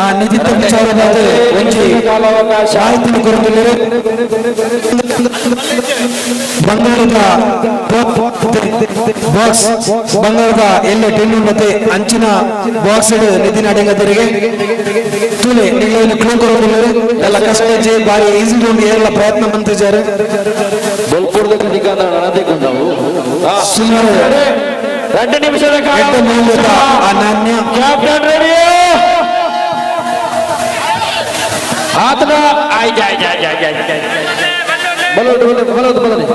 ಆ ನಿಧಿತ ವಿಚಾರವಾದ ಒಂಜಿ ಮಾಹಿತಿ ಕೊರತೆಯಿದೆ. ಬಂಗಾರದ ಬಾಕ್ಸ್ ಬಂಗಾರದ ಎಲ್ಲ ಟೆನ್ನು ಮತ್ತೆ ಅಂಚಿನ ಬಾಕ್ಸ್ ನಿಧಿ ಅಡಂಗದರಿಗೆ ತುಲೆ ನಿಲ್ಲನ್ನು ಕ್ಲೂ ಕೊರತೆಯಿದೆ. ಎಲ್ಲ ಕಷ್ಟ ಬಾರಿ ಈಸಿ ಒಂದು ಏರಲ ಪ್ರಯತ್ನ ಮಂತಿದ್ದಾರೆ. ಸುಮಾರು 2 ನಿಮಿಷದ ಕಾಲ ಅನನ್ಯ ಕ್ಯಾಪ್ಟನ್ ರೆಡಿ ಆತನ ಆಯ್ತು ಆಯ್ತು ಆಯ್ತು ಆಯ್ತು. ಬಲೋದು ಬಲೋದು ಬಲೋದು.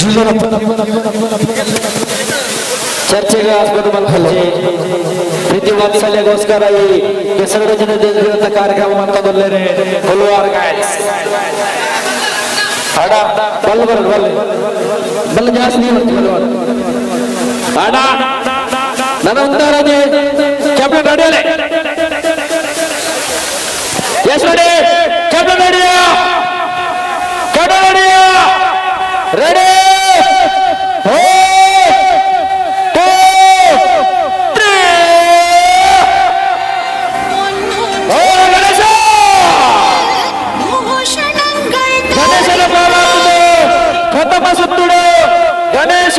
ಜೀವನ ಚರ್ಚೆಗೆ ಆಸ್ಪದ ಮಲ್ಪಂಜಿ ಪ್ರೀತಿ ವಾತ್ಸಲ್ಯಗೋಸ್ಕರ ಈ ಕೆಸರು ಜನತೆ ಕಾರ್ಯಕ್ರಮ ಅಂತದಲ್ಲೇನೆ ಕೊಲ್ವಾರ್ ಗಾಯ್ಸ್ ಅಡ ಬಲ್ಲ ಬರ ಬಲ್ಲ ಬಲ್ಲ ಜಾಸ್ತಿ ನೀರು ಬಲ್ಲ ಅಡ ನನ್ನ ಉತ್ತಾರದೆ captain ready yes ready captain ರೆಡಿಯಾ ಕ್ಯಾಪ್ಟನ್ ರೆಡಿಯಾ ರೆಡಿ 2 3 ಓ ಗಣೇಶ ಗಣೇಶನ ಪಾಲಾಗುವುದು ಪ್ರಥಮ ಸುತ್ತುಡು ಗಣೇಶ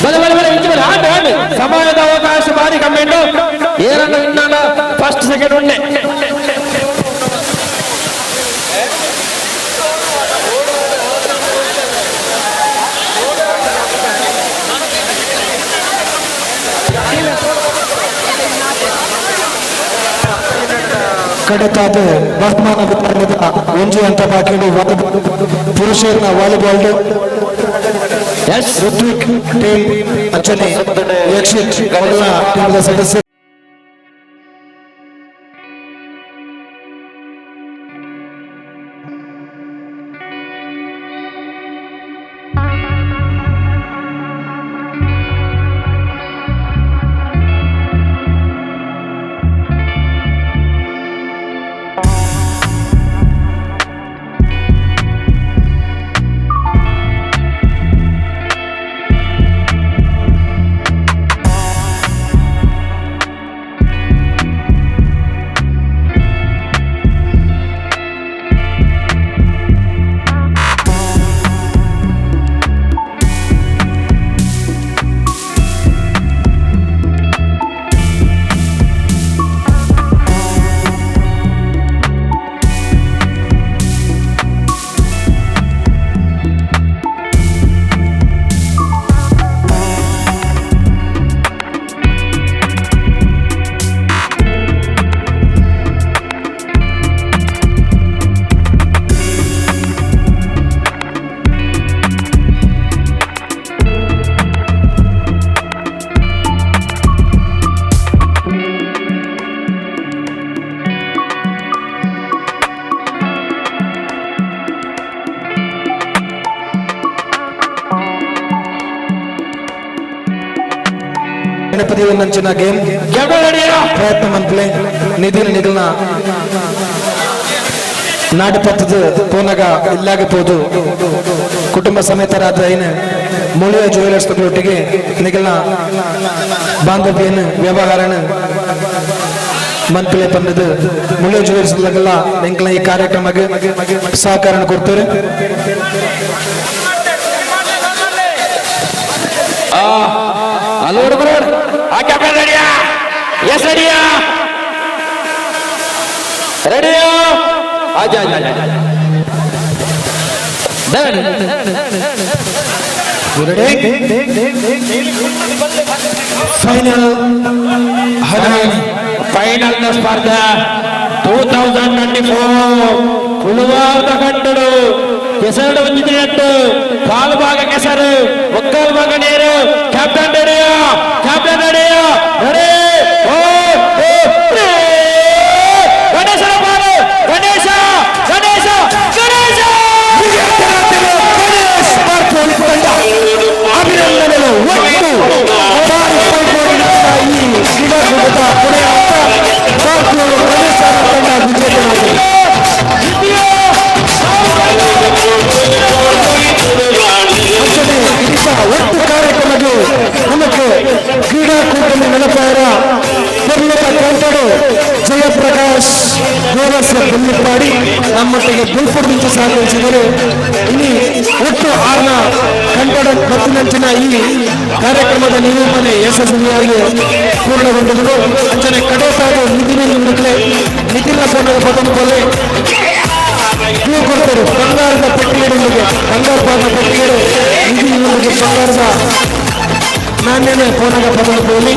ಬಲೆ ಬಲೆ ಬಲೆ ಇಂಚು ಬಲೆ ಆಂಡ್ ಆಂಡ್ ಸಮಯದ ಅವಕಾಶ ಬಾರಿ ಕಮ್ಮಿಂಡು ಏನನ್ನು ಇನ್ನ ಫಸ್ಟ್ ಸೆಕೆಂಡ್ ಉಂಡೆ ಕಡತಾದ ಬಹುಮಾನ ವಿತರಣೆದ ಒಂಜಿ ಅಂತ ಬಾಕಿಡು ಪುರುಷರ ವಾಲಿಬಾಲ್ ಋತ್ವಿಕ್ ಟೀಮ್ ಅಂಚನೆ ಯಕ್ಷಿತ್ ಮೊದಲ ಟೀಮ್ದ ಸದಸ್ಯ. ಗಣಪತಿ ನಂಚಿನ ಗೇಮ್ ಪ್ರಯತ್ನ ಮನ್ಪ್ಲೆ ನಿಧಿನ ನಿಗಲ್ನ ನಾಡುಪತ್ತದ ಪೋನಗ ಇಲ್ಲಾಗ ಪೋದು ಕುಟುಂಬ ಸಮೇತರಾದ ಐನ ಮುಳಿಯ ಜುವೆಲರ್ಸ್ ಒಟ್ಟಿಗೆ ನಿಗಲ್ನ ಬಾಂಧವ್ಯನ ವ್ಯವಹಾರನ ಮನ್ಪಿಲೆ ಬಂದದ್ದು ಮುಳಿಯ ಜುವೆಲರ್ಸ್ ಎಂಕಲ್ನ ಈ ಕಾರ್ಯಕ್ರಮಕ್ಕೆ ಸಹಕಾರ ಕೊಡ್ತಾರೆ. ಅಲೋಡ್ ಬರೋಡ್ ಆ ಕ್ಯಾಪ್ಟನ್ ರೆಡಿಯಾ ಎಸ್ ರೆಡಿಯಾ ರೆಡಿಯಾ ಆಜಾ ಆಜಾ ಡನ್ ಫೈನಲ್ ಫೈನಲ್ ನ ಸ್ಪರ್ಧೆ 2024 ಪುಳುವಾದ ಗಂಟಡು ಕೆಸರು ಒಂಜಿನಟ್ಟು ಕಾಲು ಭಾಗ ಕೆಸರು ಒಕ್ಕಾಲು ಭಾಗ ನೀರು. ಕ್ಯಾಪ್ಟನ್ ರೆಡಿಯಾ ಕ್ಯಾಪ್ಟನ್ ರೆಡಿಯಾ ರೆಡಿ 4 2 3 ಗಣೇಶನ ಬಾಲು ಗಣೇಶ ಗಣೇಶ ಗಣೇಶ ಗಣೇಶ್ ಬಾರ್ಕೋಳಿ ತಂಡ ಅಭಿನಂದನೆಗಳು. ಒಟ್ಟು ಬಾರಿ ಪೈಪೋಟಿ ನಡೆದ ಈ ಕ್ರೀಡಾಕೂಟದ ಕೊನೆಯ ಆಟ ಬಾರ್ಕೋಳಿ ಗಣೇಶನ ತಂಡ ವಿಜೇತರಾಗಿದೆ. ಅಂಚನೆ ಇದೀಗ ಒಟ್ಟು ಕಾರ್ಯಕ್ರಮಕ್ಕೆ ನಮಗೆ ಕ್ರೀಡಾಕೂಟದ ನೆನಪಾಯರ ಪರ್ಲದ ಕಂಟಡು ಜಯಪ್ರಕಾಶ್ ಗೋರಸ ಬೆಳ್ಳಿಪಾಡಿ ನಮ್ಮೊಟ್ಟಿಗೆ ಬುಲ್ಪುರ್ದಿಂಚ ಸಹಕರಿಸಿದರು. ಇನಿ ಒಟ್ಟು ಆರ್ನ ಕಂಟಡ ಮತ್ತಿನಂಚಿನ ಈ ಕಾರ್ಯಕ್ರಮದ ನಿರೂಪಣೆ ಯಶಸ್ವಿಯಾಗಿ ಪೂರ್ಣಗೊಂಡಿದ್ದರು. ಅಂಚನೆ ಕಡೆತಾದ ನಿತಿನ ನಿತಿನ ಪೋನದ ಪದನು ಕ್ಯೂ ಕೊಡ್ತಾರೆ. ಬಂಗಾರದ ಪೆಟ್ಟಿಗೆಡೊಂದಿಗೆ ಬಂಗಾರ ಪಾದ ಪೆಟ್ಟಿಗೆಡು ನಿಧಿನೊಂದಿಗೆ ಬಂಗಾರದ ನಾಣ್ಯನೇ ಪೋನದ ಪದನು ಪೋಲಿ.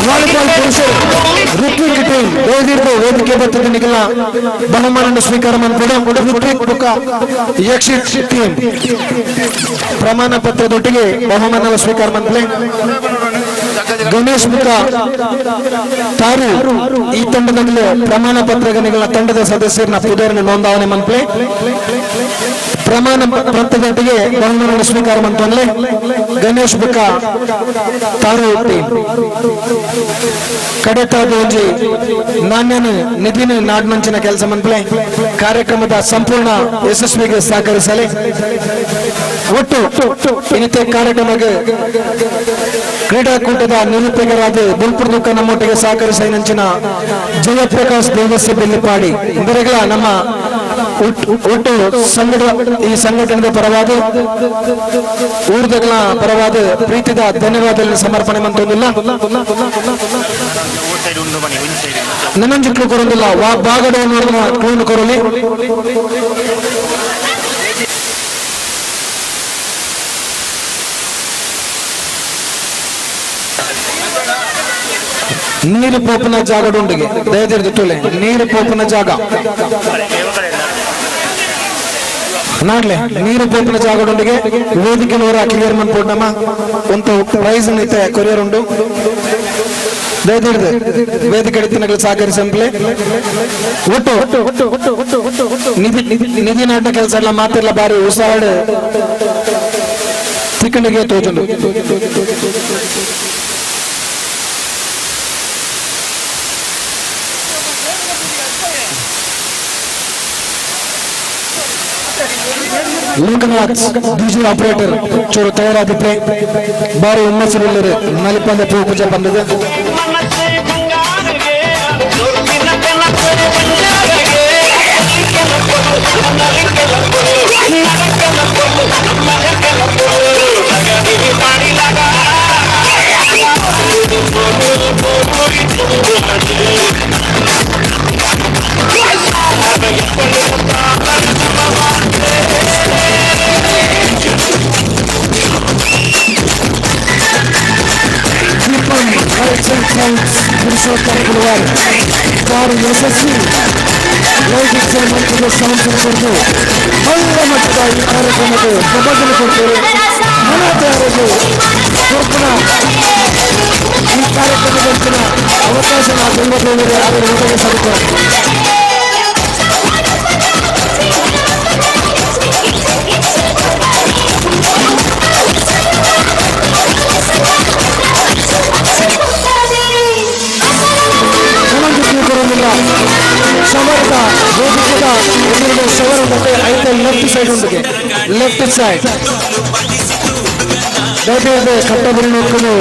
ವಾಲಿಬಾಲ್ ಪುರುಷರು ಋತ್ವಿಕ್ ಟೀಮ್ ದಯವಿಟ್ಟು ವೇದಿಕೆ ಬರ್ತದೆ ನಿಗಲ ಬಹುಮಾನ ಸ್ವೀಕಾರ ಮಾಡ್ಕೊಂಡು ಋತ್ವಿಕ್ ಬುಕ್ಕ ಯಕ್ಷಿತ್ ಟೀಮ್ ಪ್ರಮಾಣ ಪತ್ರದೊಟ್ಟಿಗೆ ಬಹುಮಾನ ಸ್ವೀಕಾರ ಮಾಡ್ಲೆ. ಗಣೇಶ್ ಬುಕ್ಕ ತಾರು ಈ ತಂಡದಲ್ಲಿ ಪ್ರಮಾಣ ಪತ್ರಗಳ ತಂಡದ ಸದಸ್ಯರನ್ನ ಪುದರನ್ನು ನೋಂದಾವಣೆ ಮನ್ಪ್ಲೆ ಪ್ರಮಾಣ ಪತ್ರದೊಟ್ಟಿಗೆ ಬಹುಮಾನ ಸ್ವೀಕಾರ ಮಂತಂದ್ರೆ ಗಣೇಶ್ ಬುಕ್ಕ ತಾರು ಟೀಮ್ ಕಡೆತಾದ ಒಂಜಿ ನಾಣ್ಯನ ನಿಧಿನ ನಾಡ್ಮಂಚಿನ ಕೆಲಸ ಮನ್ಪ್ಲೆ ಕಾರ್ಯಕ್ರಮದ ಸಂಪೂರ್ಣ ಯಶಸ್ವಿಗೆ ಸಹಕರಿಸಲಿ. ಒಟ್ಟು ಇನ್ನಿತರ ಕಾರ್ಯಕ್ರಮಕ್ಕೆ ಕ್ರೀಡಾಕೂಟದ ನಿರೂಪಕರಾದ ಬುಲ್ಪುರ್ದುಕ್ಕ ನಮ್ಮೊಟ್ಟಿಗೆ ಸಹಕರಿಸ ನಂಚಿನ ಜಯಪ್ರಕಾಶ್ ದೇವಸ್ಯ ಬೆಳ್ಳಿಪಾಡಿ ಇವರೆಲ್ಲ ನಮ್ಮ ಒಟ್ಟು ಸಂಘಟ ಈ ಸಂಘಟನೆಯ ಪರವಾದ ಊರ್ದಗಳ ಪರವಾದ ಪ್ರೀತಿದ ಧನ್ಯವಾದಗಳನ್ನು ಸಮರ್ಪಣೆ ಮಂತೊಂದಿಲ್ಲ. ನನ್ನಂಜುಕ್ಲು ಕೊರೊಂದಿಲ್ಲ ವಾ ಬಾಗಡ ಕ್ಲೂನು ಕೊರಲಿ. ನೀರು ಪೋಪನ ಜಾಗಡುಂಡಿಗೆ ದಯದಿರ್ದು ತುಲೆ ನೀರು ಪೋಪನ ಜಾಗ ನಾಡ್ಲೆ ನೀರು ಪೋಪನ ಜಾಗಡುಂಡಿಗೆ ವೇದಿಕೆ ನೂರ ಕ್ಲಿಯರ್ ಮನ್ಪೋಡ್ನಮ್ಮ ಒಂದು ಪ್ರೈಸ್ ನಿತ್ತೆ ಕೊರಿಯರ್ ಉಂಡು ದಯದಿರ್ದು ವೇದಿಕೆ ಅಡಿತಿನಗಳು ಸಹಕರಿಸಂಪ್ಲೆ ಒಟ್ಟು ನಿಧಿ ನಿಧಿ ನಾಟ ಕೆಲಸ ಎಲ್ಲ ಮಾತಿಲ್ಲ ಬಾರಿ ಉಸಾಡು ತಿಕ್ಕಣಿಗೆ ತೋಜುಂಡು. ಲೋಕನಾಥ್ ಡಿಜೆ ಆಪರೇಟರ್ ಚೂರು ತಯಾರಾದಿಪ್ರೆ ಬಾರಿ ಹುಮ್ಮಸ್ಸಿನಲ್ಲಿರು ನಲಿಪಂದ ಪೂ ಪೂಜೆ ಬಂದಿದೆ. ಪುರುಷೋತ್ತಮ ಕುಲವಾರ್ ಬಾರಿ ಯಶಸ್ವಿ ಲೈಟಿಂಗ್ಸ್ ಮಂತ್ರದ ಸೌಂಡ್ಸ್ ಕೊಟ್ಟು ಮಲ್ಲ ಮಟ್ಟದ ಈ ಕಾರ್ಯಕ್ರಮಕ್ಕೆ ಪ್ರಭಾವನೆ ಕೊಡ್ತಾರೆ. ಮನ ತಯಾರಿಗೆ ಕೊರ್ಪುನ ಈ ಕಾರ್ಯಕ್ರಮದಂತಿನ ಅವಕಾಶ ಬೆಂಬಲ ಅವರ ಒದಗಿಸಬೇಕು. ಶವರದ ವೇದಿಕೆದ ಎದುರುಗಡೆ ಶವರ ಮತ್ತೆ ಐತೆ ಲೆಫ್ಟ್ ಸೈಡ್ ಉಂಡಿಗೆ ಲೆಫ್ಟ್ ಸೈಡ್ ದಯವಿಟ್ಟು ಕಟ್ಟಬರಿ ನೋಡ್ಕೊಂಡು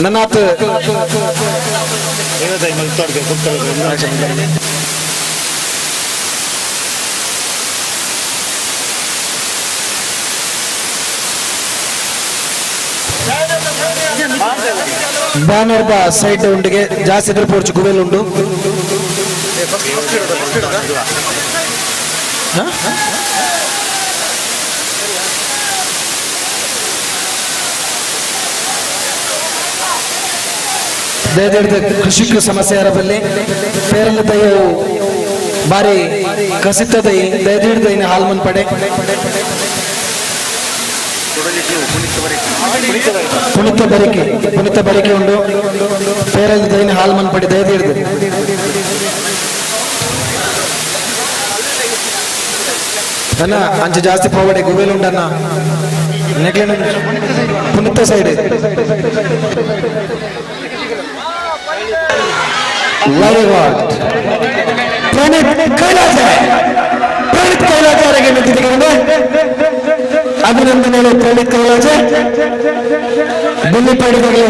ನನ್ನಾತ್ ಬ್ಯಾನರ್ ದ ಸೈಡ್ ಉಂಡಿಗೆ ಜಾಸ್ತಿ ಇದ್ರೆ ಪೋರ್ಚು ಗುವೆಲ್ ಉಂಡು. ದಯದಿಡ್ದ ಕೃಷಿಕ ಸಮಸ್ಯೆ ಅರಬಲ್ಲಿ ಪೇರಲ ದಯವು ಬಾರಿ ಕಸಿತದ ದಯದಿಡ್ದ ಇನ್ನು ಹಾಲ್ಮನ್ ಪಡೆ ಪುನಿತ ಬರಿಕೆ ಪುನಿತ ಬರಿಕೆ ಉಂಡು ಪೇರಲ ದೈನ ಹಾಲ್ಮನ್ ಪಡೆ ದಯದಿಡ್ದು. ಅಣ್ಣ ಅಂಚೆ ಜಾಸ್ತಿ ಪೋವಡೆ ಗುವೆಲ್ ಉಂಡಣ್ಣ ನೆಗ್ಲೆನ Punitha side. Very good. Praneeth Kailasa, Praneeth ಕೈಲಾಚಾರಿಗೆ ನಿಂತಿದ್ದೇನೆ. ಅಭಿನಂದನೆಗಳು ಪ್ರಣೀತ್ ಕೈಲಾಸ. ಬೆಳ್ಳಿಪಾಡಿದಾಗಲೇ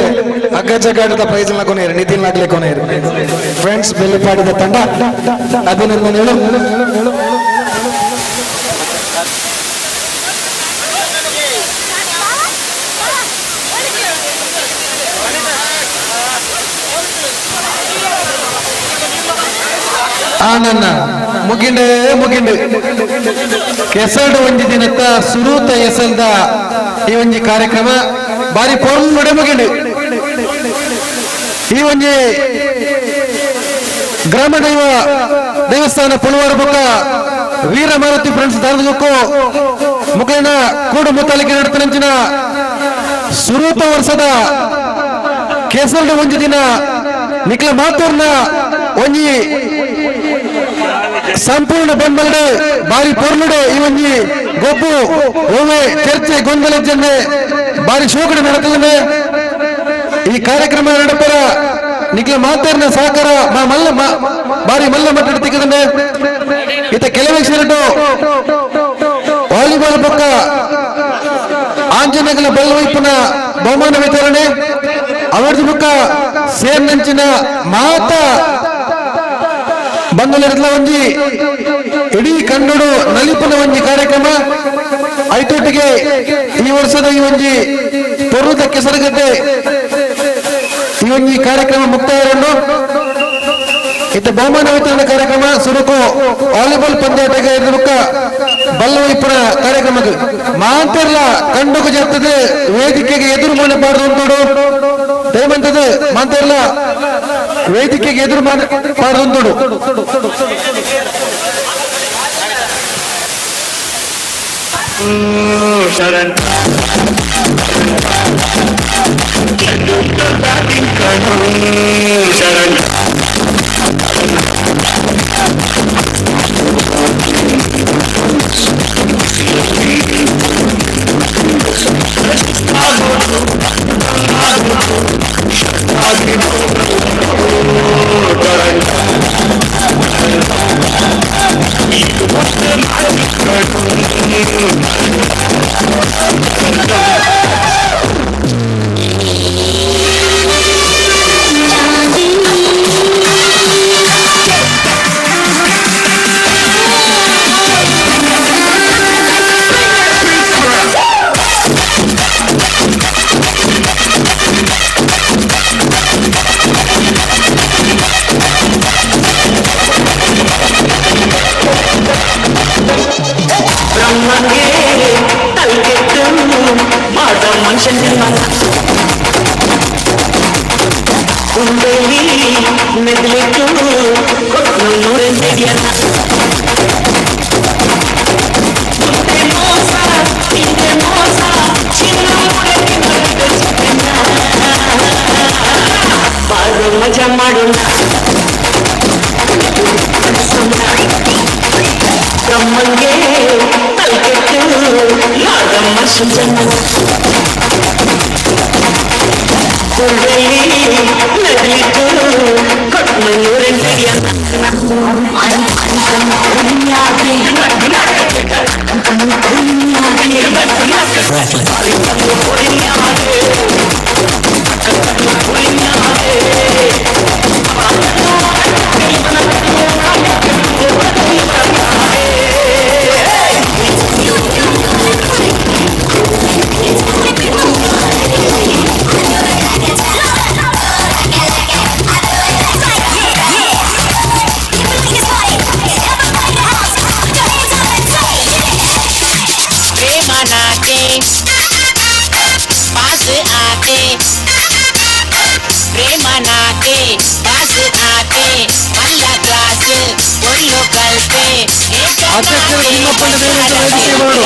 ಅಗ್ಗಜಗಾಟದ ಪ್ರೈಸ್ ಕೊನೆಯರು ನಿತಿನ್ ಲಾಗ್ಲೆ ಕೊನೆಯರು. ಫ್ರೆಂಡ್ಸ್, ಬೆಳ್ಳಿಪಾಡಿದ ತಂಡ ಅಭಿನಂದನೆಗಳು. ಆನನ್ನ ಮುಗಿಂಡೆ ಮುಗಿಂಡು ಕೆಸಲ್ಡ್ ಒಂಜಿ ದಿನತ್ತ ಸುರೂತ ಎಸಲ್ದ ಈ ಒಂಜಿ ಕಾರ್ಯಕ್ರಮ ಬಾರಿ ಪೊರ್ಲುಡೆ ಮುಗಿಂಡು. ಈ ಒಂಜಿ ಗ್ರಾಮ ದೈವ ದೇವಸ್ಥಾನ ಪುಳುವಾರ ಬೊಕ್ಕ ವೀರ ಮಾರುತಿ ಫ್ರೆಂಡ್ಸ್ ದಾರದಕ್ಕೂ ಮುಖೇನ ಕೂಡು ಮುತ್ತಾಲಿಕೆ ನಡತನಂಚಿನ ಸುರೂತ ವರ್ಷದ ಕೆಸಲ್ಡ್ ಒಂಜಿ ದಿನ ನಿಕ್ಲ ಮಾತೂರ್ನ ಒಂಜಿ ಸಂಪೂರ್ಣ ಬೆಂಬಲಡೆ ಬಾರಿ ಪೊರ್ಲುಡೆ ಈ ಒಂಜಿ ಗೊಬ್ಬು ಓವೆ ಚರ್ಚೆ ಗೊಂದಲ ಜನ್ನೆ ಬಾರಿ ಶೋಕಡೆ ನಡತದೆ. ಈ ಕಾರ್ಯಕ್ರಮ ನಡಪರ ನಿಕ್ಲ ಮಾತೇರ್ನ ಸಹಕಾರ ಮಲ್ಲ ಬಾರಿ ಮಲ್ಲ ಮಟ್ಟದ ತಿಕ್ಕದಂಡೆ. ಇತ ಕೆಲವೇ ಕ್ಷಣಟ್ಟು ವಾಲಿಬಾಲ್ ಪಕ್ಕ ಆಂಜನೇಯಗಳ ಬಲ್ಲವೈಪುನ ಬಹುಮಾನ ವಿತರಣೆ ಅವರದ್ದು ಬೊಕ್ಕ ಸೇರ್ನಂಚಿನ ಮಾತಾ ಬಂದಲಿರತ್ಲ ಒಂಜಿ ಇಡೀ ಕನ್ನಡ ನಲಿಪುನ ಒಂಜಿ ಕಾರ್ಯಕ್ರಮ ಐತೊಟ್ಟಿಗೆ ಈ ವರ್ಷದ ಈ ಒಂಜಿ ಪೊರ್ಲುದ ಕೆಸರುಗಡ್ಡೆ ಈ ಒಂಜಿ ಕಾರ್ಯಕ್ರಮ ಮುಕ್ತಾಯಗೊಂಡು ಇತ್ತ ಬಹುಮಾನ ವಿತರಣೆ ಕಾರ್ಯಕ್ರಮ ಸುರುಕು ವಾಲಿಬಾಲ್ ಪಂದ್ಯಾಟಕ್ಕೆ ಬೊಕ್ಕ ಬಲ್ಲವೈಪುನ ಕಾರ್ಯಕ್ರಮಕ್ಕೆ ಮಾಂತೆರ್ಲ ಕಂಡುಕು ಜರ್ತದೆ ವೇದಿಕೆಗೆ ಎದುರು ಮನೆ ಪಾಡ್ದು ಉಂಟು ದಯಮಂತದೆ ಮಾಂತೆರ್ಲ ವೇದಿಕೆಗೆ ಎದುರು ಪಾಡ್ದು ಉಂಟು. ಶರಣ್ ಶರಣ್ ಮಜಾ ಮಾಡೋಣ ಬ್ರಹ್ಮಂಗೆ ತಲೆಕೆಟ್ಟು ನಾಗಮ್ಮ ಸುಜನ ಕುರ್ರಲ್ಲಿ ನಗಲಿಟ್ಟು आते पास आते प्रेम नाते पास आते मल्ल क्लास ಒಳ್ಳು ಕಲ್ಪೆ. ಅಧ್ಯಕ್ಷರು ತಿಮ್ಮಪ್ಪಣ್ಣ ದಯವಿಟ್ಟು ವೇದಿಕೆ ಬರಡು.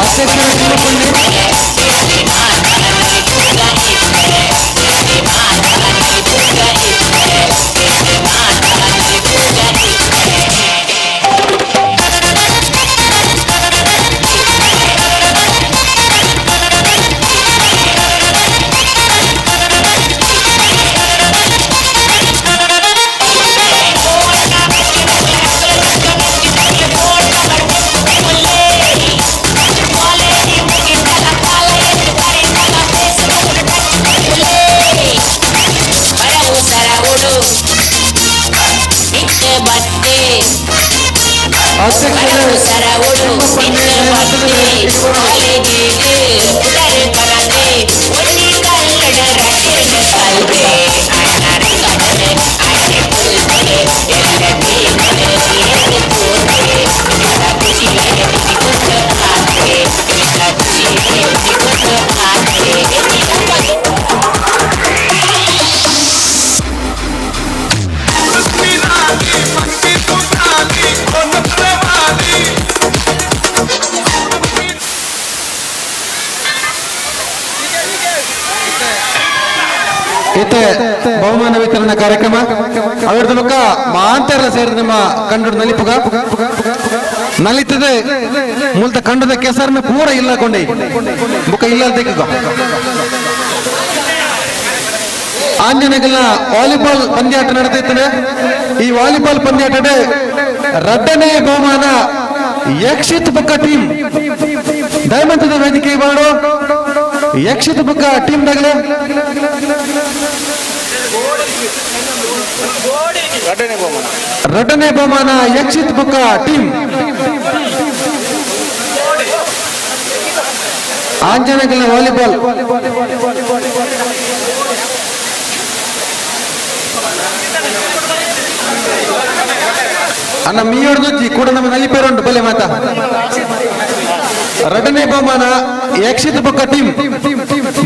ಅಧ್ಯಕ್ಷರು ತಿಮ್ಮಪ್ಪಣ್ಣ. ಇತ್ತೆ ಬಹುಮಾನ ವಿತರಣಾ ಕಾರ್ಯಕ್ರಮ ಅವರದ್ದು ಬೊಕ್ಕ ಮಾಂತೆರ್ಲ ಸೇರಿದ ನಮ್ಮ ಕಂಡು ನಲಿಪುಗ ನಲಿತದೆ ಮೂಲತ ಕಂಡದ ಕೆಸರನ್ನ ಪೂರ ಇಲ್ಲ ಕೊಂಡೆ ಬೊಕ್ಕ ಇಲ್ಲ ತೆಕ್ಕ ಆಂಜನೇಯನ ವಾಲಿಬಾಲ್ ಪಂದ್ಯಾಟ ನಡೆದಿರ್ತದೆ. ಈ ವಾಲಿಬಾಲ್ ಪಂದ್ಯಾಟ ರಡ್ಡನೇ ಬಹುಮಾನ ಯಕ್ಷಿತ್ ಬೊಕ್ಕ ಟೀಮ್ ದಯಮಂತದ ವೇದಿಕೆ ಬಾಡು ಯಕ್ಷಿತ್ ಬೊಕ್ಕ ಟೀಮ್ ದಗಲೆ ರಡ್ಡನೇ ಬಹುಮಾನ ಯಕ್ಷಿತ್ ಬೊಕ್ಕ ಟೀಮ್ ಆಂಜನೇಯನ ವಾಲಿಬಾಲ್ ಅನ್ನ ಮೀಯೊಡ್ದು ಕೂಡ ನಮ್ಮ ನಲಿಪೇರುಂಟು ಬಲೆ ಮಾತಾ. ರಡ್ಡನೇ ಬಹುಮಾನ ಯಕ್ಷಿತ್ ಬೊಕ್ಕ ಟೀಮ್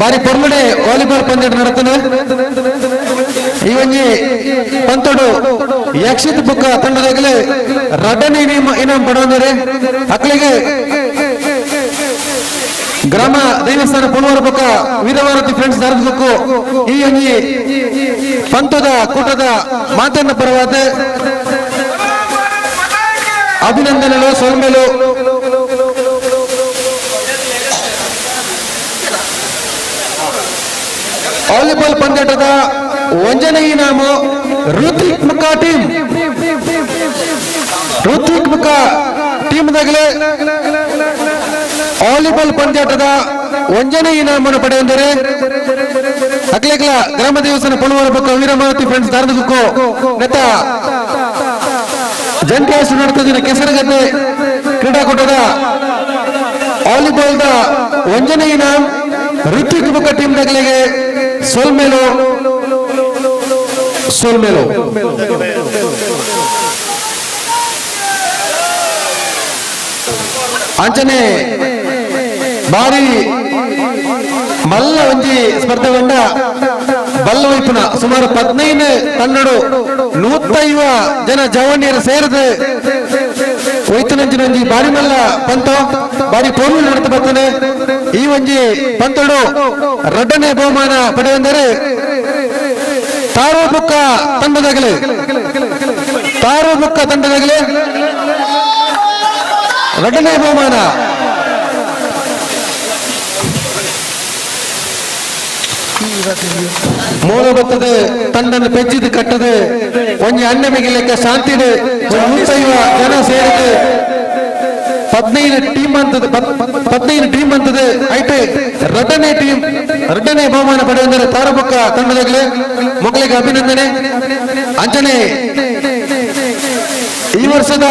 ಬಾರಿ ಪೊರ್ಲುಡೆ ವಾಲಿಬಾಲ್ ಪಂದ್ಯ ನಡತನೆ. ಈ ಒಂಜಿ ಪಂತೊಡು ಯಕ್ಷಿತ್ ಬೊಕ್ಕ ತಂಡದಾಗಲೇ ರಡ್ಡನೇ ಇನಾಮ್ ಪಡೆದರೆ ಅಕ್ಲಿಗೆ ಗ್ರಾಮ ದೇವಸ್ಥಾನ ಪುಲ್ವಾರ ಬೊಕ್ಕ ವೀರವಾರತಿ ಫ್ರೆಂಡ್ಸ್ ದಾರದಕ್ಕೂ ಈ ಒಂಜಿ ಪಂತದ ಕೂಟದ ಮಾತನ್ನ ಪರವಾದ ಅಭಿನಂದನೆಗಳು ಸೊಲ್ಮೆಲು. ವಾಲಿಬಾಲ್ ಪಂದ್ಯಾಟದ ಒಂಜನೇ ಇನಾಮು ಋತ್ವಿಕ್ ಮುಖ ಟೀಮ್. ಋತ್ವಿಕ್ ಮುಖ ಟೀಮ್ದಾಗಲೇ ವಾಲಿಬಾಲ್ ಪಂದ್ಯಾಟದ ಒಂಜನೇ ಇನಾಮನ್ನು ಪಡೆಯುತ್ತಾರೆ. ಅಕ್ಲೆಗ್ಲ ಗ್ರಾಮ ದೇವಸ್ಥಾನ ಪುಲ್ವಾರ ಬೊಕ್ಕ ವೀರಮಾರುತಿ ಫ್ರೆಂಡ್ಸ್ ದಾರದಕ್ಕೂ ನೆತ್ತ ಜಂಟಿ ಆಸು ನಡೆದಿನ ಕೆಸರಗದ್ದೆ ಕ್ರೀಡಾಕೂಟದ ವಾಲಿಬಾಲ್ the ಒಂಜನೇ ಇನಾಮ್ ಋತ್ವಿಕ್ ಬೊಕ್ಕ ಟೀಮ್ ದಗಲಿಗೆ ಸೋಲ್ಮೇಲು ಸೋಲ್ಮೇಲು. ಅಂಚನೆ ಬಾರಿ ಮಲ್ಲ ಒಂಜಿ ಸ್ಪರ್ಧೆ ಬಂಡ ಬಲ್ಲ ವೈಪುನ ಸುಮಾರು 15 ತನ್ನಡು 150 ಜನ ಜವಣಿಯರು ಸೇರಿದ ಒಯ್ತನಂಚಿನ ಒಂಜಿ ಬಾರಿ ಮಲ್ಲ ಪಂತ ಬಾರಿ ಪೋರ್ಲು ನಡತ ಬರ್ತಾನೆ. ಈ ಒಂಜಿ ಪಂತಡು ರಡ್ಡನೇ ಬಹುಮಾನ ಪಡೆಯುವಂದರೆ ತಾರೋಬುಕ್ಕ ತಂಡದಾಗಲೇ ತಾರೋಬುಕ್ಕ ತಂಡದಾಗಲೇ ರಡ್ಡನೇ ಬಹುಮಾನ. ಮೂಲ ಬರ್ತದೆ ತಂಡನ್ನು ಪೆಜ್ಜಿದ್ ಕಟ್ಟದೆ ಒಂಜಿ ಅಣ್ಣ ಮಿಗಿಲೆಕ್ಕ ಶಾಂತಿಡು 150 ಜನ ಸೇರಿದೆ 15 ಟೀಮ್ ಅಂತದ 15 ಟೀಮ್ ಅಂತದೆ ಐಟೆ ರಡ್ಡನೇ ಟೀಮ್ ರಡ್ಡನೇ ಬಹುಮಾನ ಪಡೆಯುವಂದರೆ ತಾರಬೊಕ್ಕ ತಂಡದಾಗಲೇ ಮಕ್ಕಳಿಗೆ ಅಭಿನಂದನೆ. ಅಂಚನೆ ಈ ವರ್ಷದ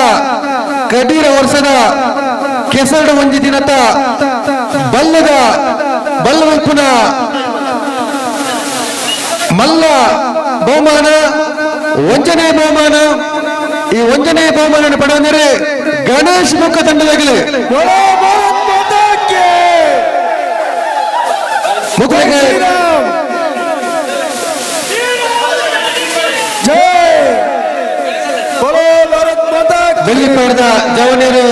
ಕಡೀರ ವರ್ಷದ ಕೆಸರಡ ಒಂಜಿ ದಿನತ ಬಲ್ಲದ ಬಲ್ಲವೈಪುನ ಮಲ್ಲ ಬಹುಮಾನ ಒಂಜನೇ ಬಹುಮಾನ. ಈ ಒಂಜನೇ ಬಹುಮಾನ ಪಡೆಯುವಂದರೆ ಗಣೇಶ್ ಮುಖ ತಂಡದಾಗಲೇ. ಬೆಳ್ಳಿಪಾಡಿದ ಜವನೇರು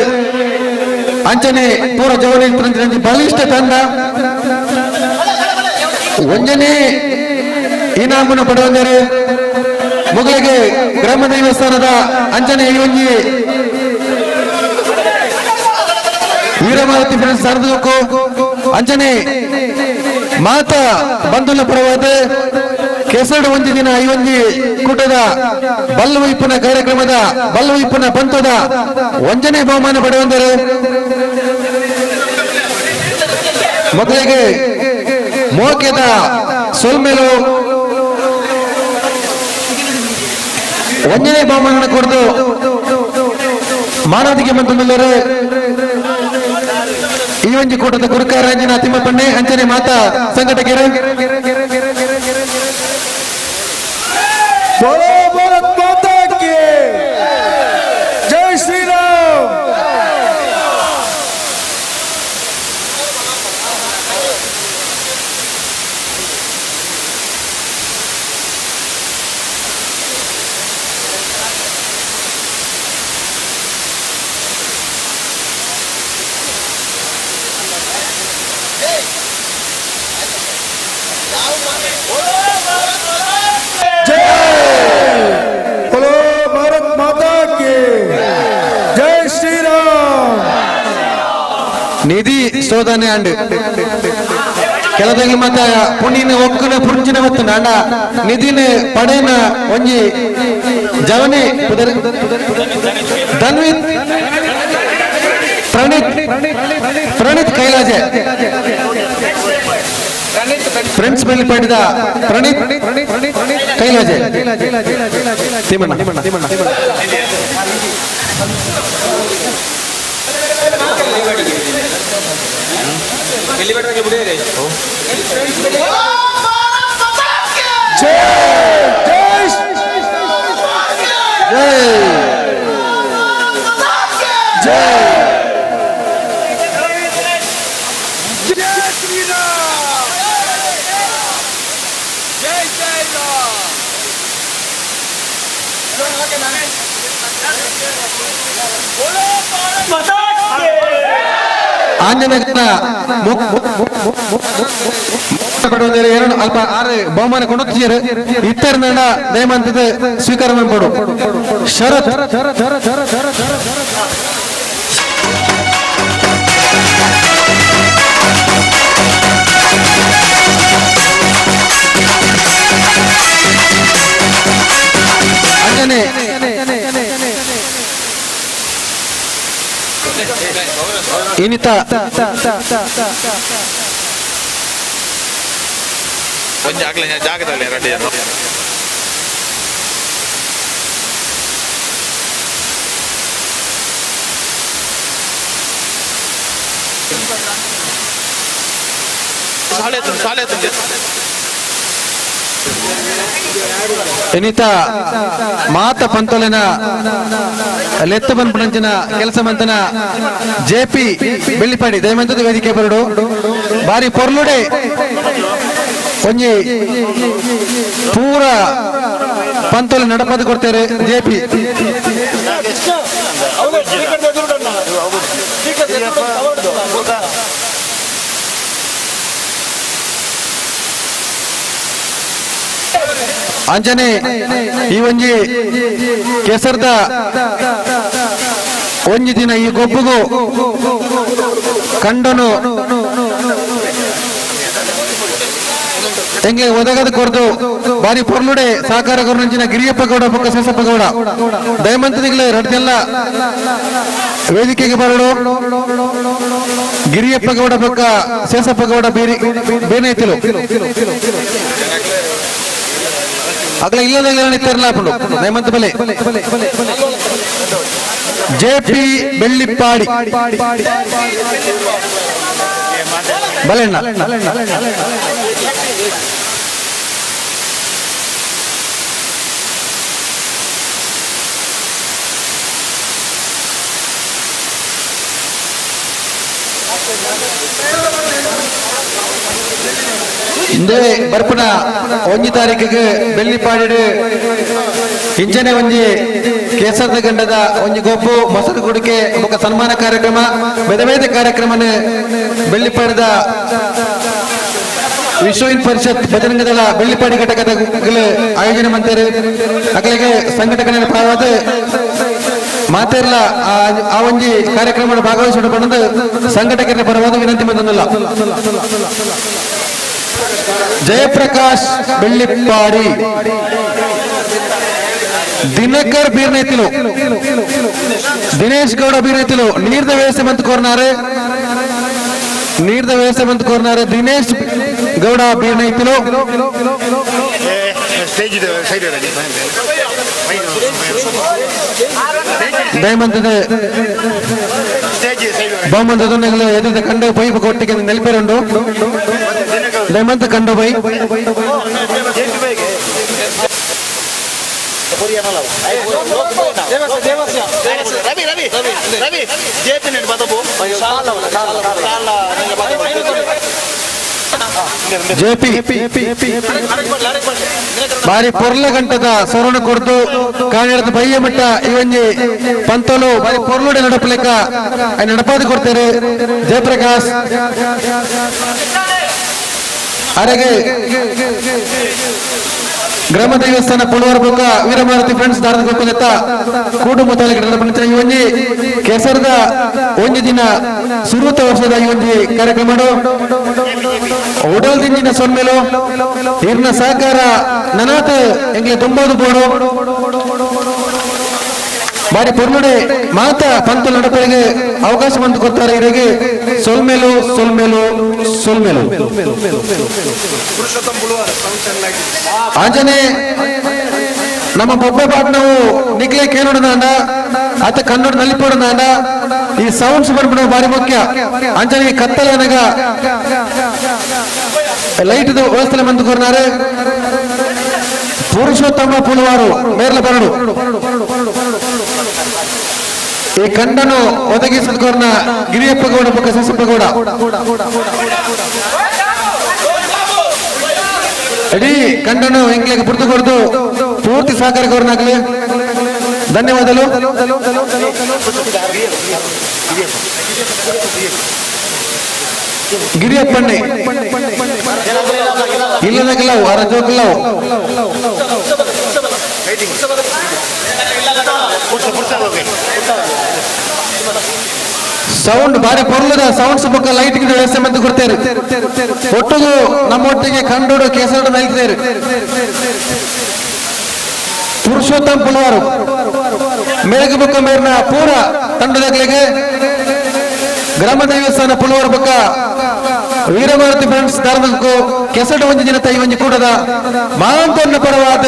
ಅಂಚನೆ ಪೂರ ಜವನೇರು ಬಲಿಷ್ಠ ತಂಡ ಒಂಜನೇ ಇನಾಮನ್ನು ಪಡೆಯುವಂದರೆ ಮೊಗಲಿಗೆ ಗ್ರಾಮ ದೇವಸ್ಥಾನದ ಅಂಚನೆ ಈ ಒಂಜಿ ವೀರಮಾರುತಿ ಫ್ರೆಂಡ್ಸ್ ಸಾರ್ವಜನಿಕರು ಅಂಚನೆ ಮಾತಾ ಬಂಧುಲ ಪರವಾದ ಕೆಸಡು ಒಂಜಿ ದಿನ ಈ ಒಂಜಿ ಕೂಟದ ಬಲ್ವೈಪುನ ಕಾರ್ಯಕ್ರಮದ ಬಲ್ವೈಪುನ ಪಂಥದ ಒಂಜನೇ ಬಹುಮಾನ ಪಡೆಯುವಂದರೆ ಮಕ್ಕಳಿಗೆ ಮೋಕೆದ ಸೊಲ್ಮೇಲು ಒಂಜನೇ ಬಹುಮಾನ ಕೊಡ್ದು ಮಾನವತಿಗೆ ಬಂತಂದರೆ ಈ ಒಂಜಿ ಕೂಟದ ಗುರುಕಾರಂಜನ ತಿಮ್ಮಪ್ಪಣ್ಣೆ ಅಂಚನೆ ಮಾತಾ ಸಂಘಟಕರು. बोलो भारत माता की जय श्री राम. बोलो भारत माता की जय श्री राम. ನಿಧಿ ಶೋಧನೆ ಅಂಡ್ ಕೆಲದಂಗಿ ಮತ್ತ ಪುಣ್ಣಿನ ಒಕ್ಕನ ಪುಂಚಿನ ಮತ್ತು ನಾಡ ನಿಧಿನ ಪಡೆನ ಒಂಜಿ ಜವನಿ ಧನ್ವಿತ್ ಪ್ರಣೀತ್ ಪ್ರಣೀತ್ ಕೈಲಾಜೆ ಫ್ರೆಂಡ್ಸ್ ಮೇಲೆ ಪಡೆದ ಪ್ರಣೀತ್ ಕೈಲಾಜೆ ತಿಮ್ಮಣ್ಣ. जय जय ಜೈ जय श्री राम. जय जय राम. ಆಂಜನಗರ ಎರಡು ಅಲ್ಪ ಆರು ಬಹುಮಾನ ಕೊಂಡೊತ್ತಿರು ಇತ್ತರ ನಡ ದಯಮಂತದ ಸ್ವೀಕಾರ ಮಾಡಬಹುದು. ಶರತ್ ಅಂಜನೆ ಇನಿತ ಒಂಜಿ ಆಗ್ಲಿ ಜಾಗದಲ್ಲಿ ರೆಡಿ ಸಾಲೆ ಸಾಲೆ. ಇನಿತ ಮಾತ ಪಂತೊಲೆನ ಲೆತ್ತ ಬಂಪಣಂಚಿನ ಕೆಲಸ ಮಂತನ ಜೆಪಿ ಬೆಳ್ಳಿಪಾಡಿ ದಯಮಂತದ ವೇದಿಕೆ ಬರಡು ಬಾರಿ ಪೊರ್ಲುಡೆ ಒಂಜಿ ಪೂರ ಪಂತೊಲೆ ನಡಪದು ಕೊಡ್ತಾರೆ ಜೆಪಿ. ಅಂಜನೆ ಈ ಒಂಜಿ ಕೆಸರ್ದ ಒಂಜಿ ದಿನ ಈ ಗೊಬ್ಬುಗು ಕಂಡನು ಎಂಗೆ ಒದಗದ ಕೊರ್ದು ಬಾರಿ ಪೊರ್ಲುಡೆ ಸಹಕಾರ ಗೌರವಂಚಿನ ಗಿರಿಯಪ್ಪ ಗೌಡ ಪಕ್ಕ ಸೇಸಪ್ಪ ಗೌಡ ದಯಮಂತದಿಗಳೇ ರಡ್ದೆಲ್ಲ ವೇದಿಕೆಗೆ ಬರಡು. ಗಿರಿಯಪ್ಪ ಗೌಡ ಪಕ್ಕ ಸೇಸಪ್ಪ ಗೌಡ ಬೇರಿ ಬೇನೈತಿಲು ಅಗಲ ಇಲ್ಲದ ಇತ್ತಾರಲ್ಲ ಪಂಡು ದಯಮಂತ ಬಲೆ ಜೆ ಪಿ ಬೆಳ್ಳಿಪ್ಪಾಡಿ ಬಲೆಣ್ಣ. ಇಂದೇ ಬರ್ಪುನ 1 ತಾರೀಕಿಗೆ ಬೆಳ್ಳಿಪಾಡಿಡು ಇಂಚನೆ ಒಂಜಿ ಕೇಸರದ ಗಂಡದ ಒಂಜಿ ಗೊಬ್ಬು ಮೊಸರು ಕುಡಿಕೆ ಬೊಕ ಸನ್ಮಾನ ಕಾರ್ಯಕ್ರಮ ಬೇರೆ ಬೇರೆ ಕಾರ್ಯಕ್ರಮನ ಬೆಳ್ಳಿಪಾಡಿದ ವಿಶ್ವ ಹಿಂದೂ ಪರಿಷತ್ ಬಜರಂಗದಳ ಬೆಳ್ಳಿಪಾಡಿ ಘಟಕದ ಆಯೋಜನೆ ಮಂತಾರೆ. ಅಕಲಿಗೆ ಸಂಘಟಕನ ಪರವಾದ ಮಾತೆರ್ಲ ಆ ಒಂಜಿ ಕಾರ್ಯಕ್ರಮ ಭಾಗವಹಿಸಿಕೊಂಡು ಬಂದು ಸಂಘಟಕರ ಪರವಾದ ವಿನಂತಿ ಬಂದಲ್ಲ. ಜಯಪ್ರಕಾಶ್ ಬೆಳ್ಳಿಪ್ಪಾಡಿ, ದಿನಕರ್ ಬೀರ್ನೈತಿಲು, ದಿನೇಶ್ ಗೌಡ ಬೀರ್ನೈತಿಲು ನೀರ್ದ ವ್ಯವಸ್ಥೆ ಬಂತು ಕೋರ್ನಾರೆ, ನೀರ್ದ ವ್ಯವಸ್ಥೆ ಬಂತು ಕೋರ್ನಾರೆ ದಿನೇಶ್ ಗೌಡ ಬೀರ್ನೈತಿಲು. ದಯಮಂತದ ಬಹುಮಂತದ ಎದುರು ಕಂಡು ಬೈ ಒಟ್ಟಿಗೆ ನೆಲಪೇರುಂಡು ದಯಮಂತ ಕಂಡು ಬೈ. ರವಿ ರವಿ ರವಿ JP JP ಬಾರಿ ಪೊರ್ಲ ಗಂಟದ ಸೊರಣ ಕೊಡ್ದು ಕಾಣಿರದ ಬಯ್ಯ ಮಟ್ಟ ಈ ಒಂಜಿ ಪಂತಲು ಬಾರಿ ಪೊರ್ಲುಡೆ ನಡಪಲೆಕ್ಕ ನಡಪಾದ ಕೊಡ್ತಾರೆ ಜಯಪ್ರಕಾಶ್. ಅರೆಗೆ ಗ್ರಾಮ ದೇವಸ್ಥಾನ ಪುಳವರ ಬೊಕ್ಕ ವೀರಮಾರುತಿ ಫ್ರೆಂಡ್ಸ್ ದಾರದ ಗೊಪ್ಪದತ್ತ ಕೂಡು ಮುತಾಲಿಗೆ ನಡಪಂಚಿನ ಈ ಒಂಜಿ ಕೆಸರದ ಒಂಜಿ ದಿನ ಸುರೂತ ವರ್ಷದ ಈ ಒಂಜಿ ಕಾರ್ಯಕ್ರಮ ಉಡಲ್ ದಿಂಜಿನ ಸೊನ್ಮೆಲು ಇರ್ನ ಸಹಕಾರ ನನಾತ ಎಂಗ್ಲೆ ತುಂಬೋದು ಬೋಡು ಬಾರಿ ಪೊರ್ಲುಡೆ ಮಾತ ಪಂತು ನಡಪರಿಗೆ ಅವಕಾಶ ಬಂದು ಕೊಡ್ತಾರೆ. ಇವರಿಗೆ ಸೊಲ್ಮೇಲು ಸೊಲ್ಮೇಲು ಸೊಲ್ಮೇಲು. ಆಂಜನೆ ನಮ್ಮ ಬೊಬ್ಬೆ ಪಾಟ್ ನಾವು ನಿಕ್ಲೆ ಕೇಳೋಣ ಆತ ಕನ್ನಡ ನಲಿಪೋಡ ಈ ಸೌಂಡ್ಸ್ ಬರ್ಬಿಡೋ ಬಾರಿ ಮುಖ್ಯ. ಅಂಜನೆ ಕತ್ತಲನಗ ಲೈಟ್ ವ್ಯವಸ್ಥೆ ಬಂದು ಕೊರ್ನಾರೆ ಪುರುಷೋತ್ತಮ ಪುಲವಾರು ಮೇರ್ಲ ಬರಡು ಈ ಕಂಡನು ಒದಗಿಸಿದ ಗಿರಿಯಪ್ಪ ಗೌಡ ಪಕ್ಕ ಸಸಪ್ಪ ಗೌಡ ಇಡೀ ಕಂಡನು ಎಂಗ್ಲಿಗೆ ಬುರ್ದು ಕೊಡ್ದು ಪೂರ್ತಿ ಸಹಕಾರ ಗೌರನಾಗಲಿ ಧನ್ಯವಾದಗಳು. ಗಿರಿಯಪ್ಪಣ್ಣೆ ಇಲ್ಲದಾಗಲ್ಲವು ಅರಜೋಗಲ್ಲವು ಸೌಂಡ್ ಬಾರಿ ಪೊರ್ಲದ ಸೌಂಡ್ಸ್ ಬೊಕ್ಕ ಲೈಟ್ ಗಿಡ ವ್ಯವಸ್ಥೆ ಮಂದಿ ಕೊಡ್ತೇವೆ. ಒಟ್ಟಿಗೂ ನಮ್ಮೊಟ್ಟಿಗೆ ಕಂಡೋಡು ಕೇಸರಡು ನಲ್ತೇವೆ. ಪುರುಷೋತ್ತಮ ಪುಲವಾರು ಮೇಘ ಬೊಕ್ಕ ಮೇರ್ನ ಪೂರ ತಂಡದಾಗಲಿಗೆ ಗ್ರಾಮ ದೇವಸ್ಥಾನ ಪುಲವಾರು ಬೊಕ್ಕ ವೀರಮಾರುತಿ ಫ್ರೆಂಡ್ಸ್ ಧಾರ್ಮಿಕ ಕೆಸಡು ಒಂಜಿ ದಿನ ತೈ ಒಂಜಿ ಕೂಟದ ಮಾಂತನ್ನ ಪರವಾದ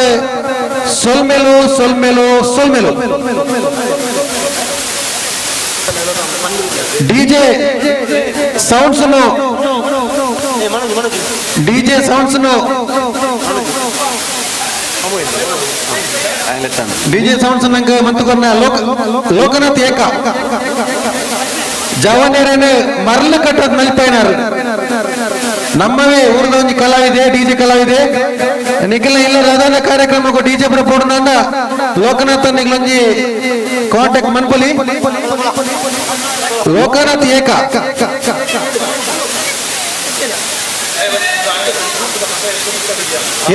ಸೊಲ್ಮೆಲು ಸೊಲ್ಮೆಲು ಸೊಲ್ಮೆಲು. DJ sounds DJ sounds DJ sounds ನಂಗೆ ಮಂತುಕೊರ್ನ ಲೋಕನಾಥ್ ಏಕ ಜವನೇರನ್ನು ಮರಳು ಕಟ್ಟೋದು ನಲಿಪೈನಾರು. ನಮ್ಮವೇ ಊರಿನ ಒಂಜಿ ಕಲಾವಿದೆ ಡಿಜೆ ಕಲಾವಿದೆ ನಿಖಿಲ ಇಲ್ಲ ರದಾನ ಕಾರ್ಯಕ್ರಮಕ್ಕೂ ಡಿಜೆ ಪೂರ ಲೋಕನಾಥ್ ನಿಗ್ಲೊಂಜಿ ಕಾಂಟ್ಯಾಕ್ಟ್ ಮನ್ಪೊಲಿ. ಲೋಕನಾಥ್ ಏಕ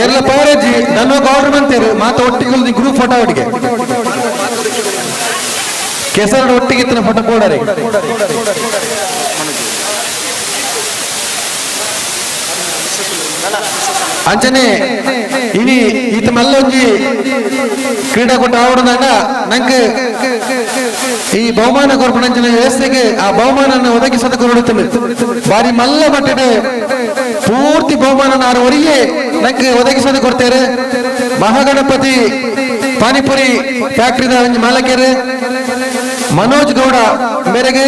ಏರ್ಲ ಪವರೇಜಿ ನನ್ನ ಆರ್ಡರ್ ಮಂತೇರು ಮಾತ ಒಟ್ಟಿಗೆ ಗ್ರೂಪ್ ಫೋಟೋ ಒಟ್ಟಿಗೆ ಕೆಸರಡು ಒಟ್ಟಿಗೆ ಇತ್ತಿನ ಫೋಟೋ ಕೊಡರೆ. ಅಂಚನೆ ಇನಿ ಈತ ಮಲ್ಲೊಂಜಿ ಕ್ರೀಡಾಕೂಟ ಆವಡದಾಗ ನಂಗೆ ಈ ಬಹುಮಾನ ಕೊರ್ಪಣಂಚಿನ ವ್ಯವಸ್ಥೆಗೆ ಆ ಬಹುಮಾನ ಒದಗಿಸದ ಕೊರಡುತ್ತದೆ. ಬಾರಿ ಮಲ್ಲ ಮಟ್ಟದ ಪೂರ್ತಿ ಬಹುಮಾನ ಆರುವರೆಗೆ ನಂಗೆ ಒದಗಿಸೋದು ಕೊಡ್ತಾರೆ. ಮಹಾಗಣಪತಿ ಪಾನಿಪುರಿ ಫ್ಯಾಕ್ಟರಿದ ಒಂಜಿ ಮಾಲಕರು ಮನೋಜ್ ಗೌಡ ಮೇರೆಗೆ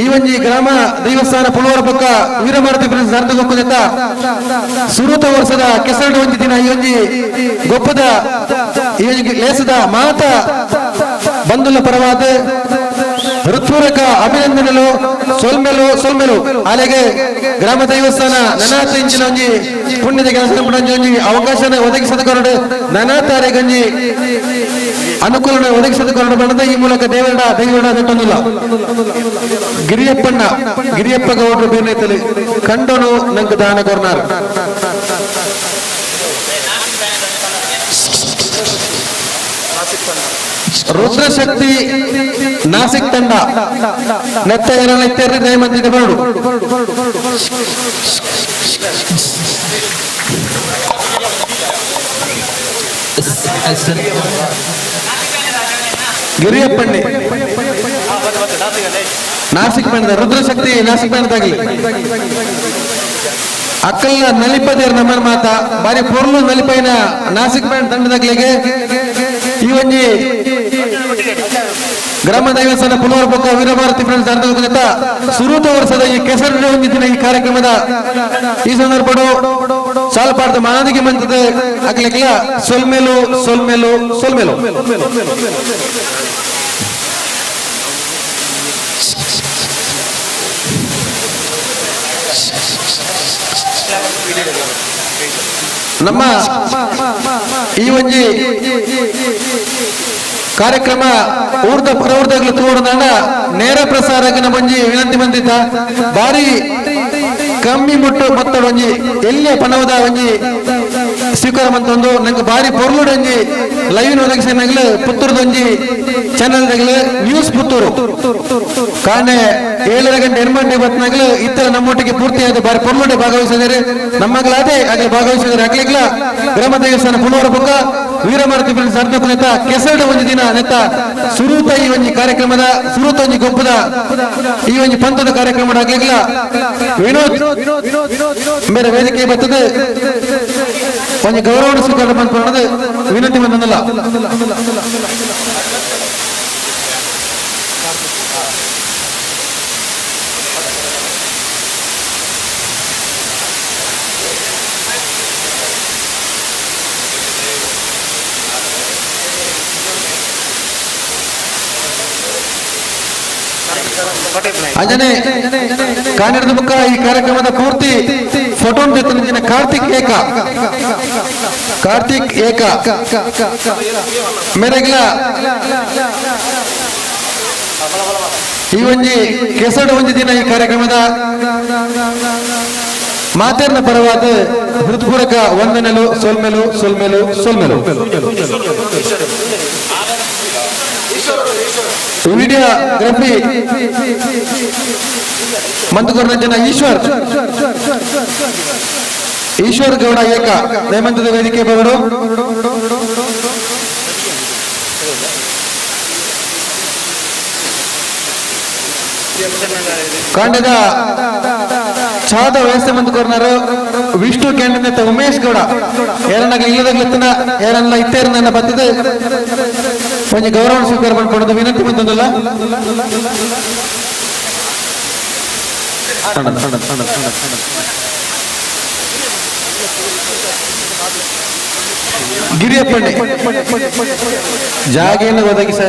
ಈ ಒಂಜಿ ಗ್ರಾಮ ದೇವಸ್ಥಾನ ಪುಲವರ ಪಕ್ಕ ವೀರಮಾರುತಿ ಫ್ರೆಂಡ್ಸ್ ನರ್ದು ಸುರೂತ ವರ್ಷದ ಕೆಸರಡು ಒಂಜಿ ದಿನ ಈ ಒಂಜಿ ಗೊಪ್ಪದ ಈ ಒಂಜಿ ಲೇಸದ ಮಾತ ಬಂಧುಲ ಪರವಾದ ಹೃತ್ಪೂರ್ವಕ ಅಭಿನಂದನೆಲು ಸೊಲ್ಮೆಲು ಸೊಲ್ಮೆಲು. ಅಲೆಗೆ ಗ್ರಾಮ ದೇವಸ್ಥಾನ ನನಾತ ಇಂಚಿನ ಒಂಜಿ ಪುಣ್ಯದ ಕೆಲಸ ಒಂಜಿ ಅವಕಾಶನ ಒದಗಿಸದ ಕೊರಡು ನಾನಾ ತಾರೆಗಂಜಿ ಅನುಕೂಲ ಒದಗಿಸದ ಕೊರಡು ಬಣ್ಣದ ಈ ಮೂಲಕ ದೇವರ ದೈವಡ ನೆಟ್ಟೊಂದಿಲ್ಲ. ಗಿರಿಯಪ್ಪಣ್ಣ ಗಿರಿಯಪ್ಪ ಗೌಡ್ರು ಬೇನೈತಲಿ ಕಂಡೋನು ನಂಗೆ ದಾನ ಕೊರ್ನಾರ್. ರುದ್ರಶಕ್ತಿ ನಾಸಿಕ್ ತಂಡ ನೆತ್ತ ಏರಲ್ಲ ದಯಮಂತ್ರಿ ಬರಡು. ಗಿರಿಯಪ್ಪಣ್ಣೆ ನಾಸಿಕ್ ಬಣ್ಣದ ರುದ್ರಶಕ್ತಿ ನಾಸಿಕ್ ಬಣ್ಣದಾಗಲಿ ಅಕ್ಕಲ್ಲ ನಲಿಪದೇರ್ ನಮ್ಮ ಮಾತ ಬಾರಿ ಪೊರ್ಲು ನಲಿಪೈನ ನಾಸಿಕ್ ಬ್ಯಾಂಡ್ ತಂಡದಾಗ್ಲಿಗೆ ಈ ಒಂಜಿ ಗ್ರಾಮ ದೇವಸ್ಥಾನ ಪುನರ್ಪಕ್ಕ ವೀರಭಾರತಿ ಫ್ರೆಂಡ್ಸ್ ತಂಡದ ಸುರೂತ ವರ್ಷದ ಈ ಕೆಸರು ಹೊಂದಿದ್ದಿನ ಈ ಕಾರ್ಯಕ್ರಮದ ಈ ಸಂದರ್ಭ ಸಾಲಪಾಡ್ದ ಮಾನದಿಗೆ ಮಂತದ ಅಗ್ಲಿಕ್ಲ ಸೊಲ್ಮೇಲು ಸೊಲ್ಮೇಲು ಸೊಲ್ಮೇಲು. ನಮ್ಮ ಈ ಒಂಜಿ ಕಾರ್ಯಕ್ರಮ ಊರ್ದ ಪರವರ್ದಗ್ಲು ತೋಡದಾಂಡ ನೇರ ಪ್ರಸಾರಕ್ಕೆ ನಮ್ಮ ಒಂಜಿ ವಿನಂತಿ ಬಂದಿದ್ದ ಬಾರಿ ಕಮ್ಮಿ ಮುಟ್ಟು ಮೊತ್ತಡ ಒಂಜಿ ಎಲ್ಲೇ ಪಣವದ ಒಂಜಿ ಸ್ವೀಕಾರ ಮಂತೊಂದು ನಂಗೆ ಬಾರಿ ಪೊರ್ಲುಡು ಒಂಜಿ ಲೈವ್ ಒದಗಿಸಿನಾಗ್ಲು ಪುತ್ತೂರ್ದ ಒಂಜಿ ಚಾನೆಲ್ ನ್ಯೂಸ್ ಪುತ್ತೂರು ಕಾಣೆ 7 ಗಂಟೆ 8 ಗಂಟೆ ಬತ್ನಾಗ್ಲು ಇತರ ನಮ್ಮೊಟ್ಟಿಗೆ ಪೂರ್ತಿಯಾದ ಬಾರಿ ಪೊರ್ಲುಡೆ ಭಾಗವಹಿಸಿದರೆ ನಮ್ಮಗಳಾದೇ ಹಾಗೆ ಭಾಗವಹಿಸಿದರೆ ಅಗ್ಲಿಗ್ಲ ಗ್ರಾಮ ದೇವಸ್ಥಾನ ಪುನವರ ಬೊಕ್ಕ ವೀರಮಾರುತಿ ಫ್ರೆಂಡ್ಸ್ ಅರ್ಧಕ್ಕೂ ನೆತ್ತ ಕೆಸರಡ ಒಂಜಿ ದಿನ ನೆತ್ತ ಸುರೂತ ಈ ಒಂಜಿ ಕಾರ್ಯಕ್ರಮದ ಸುರೂತ ಒಂಜಿ ಗೊಪ್ಪದ ಈ ಒಂಜಿ ಪಂಥದ ಕಾರ್ಯಕ್ರಮ ಆಗ್ಲಿಲ್ಲ. ವಿನೋದ್ ಬೇರೆ ವೇದಿಕೆ ಬರ್ತದೆ ಒಂಜಿ ಗೌರವ ಸ್ವೀಕಾರ ಬಂದ್ಕೊಳ್ಳೋದು ವಿನಂತಿ ಬಂದಲ್ಲ. ಅಂಜನೆ ಕಾಣಿರದ ಮುಖ ಈ ಕಾರ್ಯಕ್ರಮದ ಪೂರ್ತಿ ಫೋಟೋ ಜೊತೆ ಕಾರ್ತಿಕ್ ಏಕ ಕಾರ್ತಿಕ್ ಏಕ ಮೇರೆಗಿಲ ಈ ಒಂಜಿ ಕೆಸಡು ಒಂಜಿ ದಿನ ಈ ಕಾರ್ಯಕ್ರಮದ ಮಾತೇರ್ನ ಪರವಾದ ಹೃತ್ಪೂರ್ವಕ ವಂದನೆಲು ಸೊಲ್ಮೆಲು ಸೊಲ್ಮೆಲು ಸೊಲ್ಮೆಲು. ವಿಡಿಯೋಗ್ರಫಿ ಮಂತುಕೂರಿನ ಜನ ಈಶ್ವರ್ ಈಶ್ವರ್ ಗೌಡ ಏಕ ನೇಮಂತದ ವೇದಿಕೆ ಬವರು. ಕಾಂಡದ ಛಾದ ವ್ಯವಸ್ಥೆ ಮಂತುಕೋರ್ನಾರು ವಿಷ್ಣು ಕ್ಯಾಂಡಿನ ಉಮೇಶ್ ಗೌಡ ಏರನ್ನಾಗ ಇಲ್ಲದಾಗ್ಲತ್ತನ ಏರನ್ನ ಇತ್ತೇರನ್ನ ಬತ್ತಿದೆ ಒಂಜಿ ಗೌರವ ಸ್ವೀಕಾರ ಮಾಡ್ಕೊಡೋದು ವಿನಂತಿ ಬಂದಲ್ಲ. ಗಿರಿಯಪ್ಪಣ್ಣೆ ಜಾಗೆಯನ್ನು ಒದಗಿಸ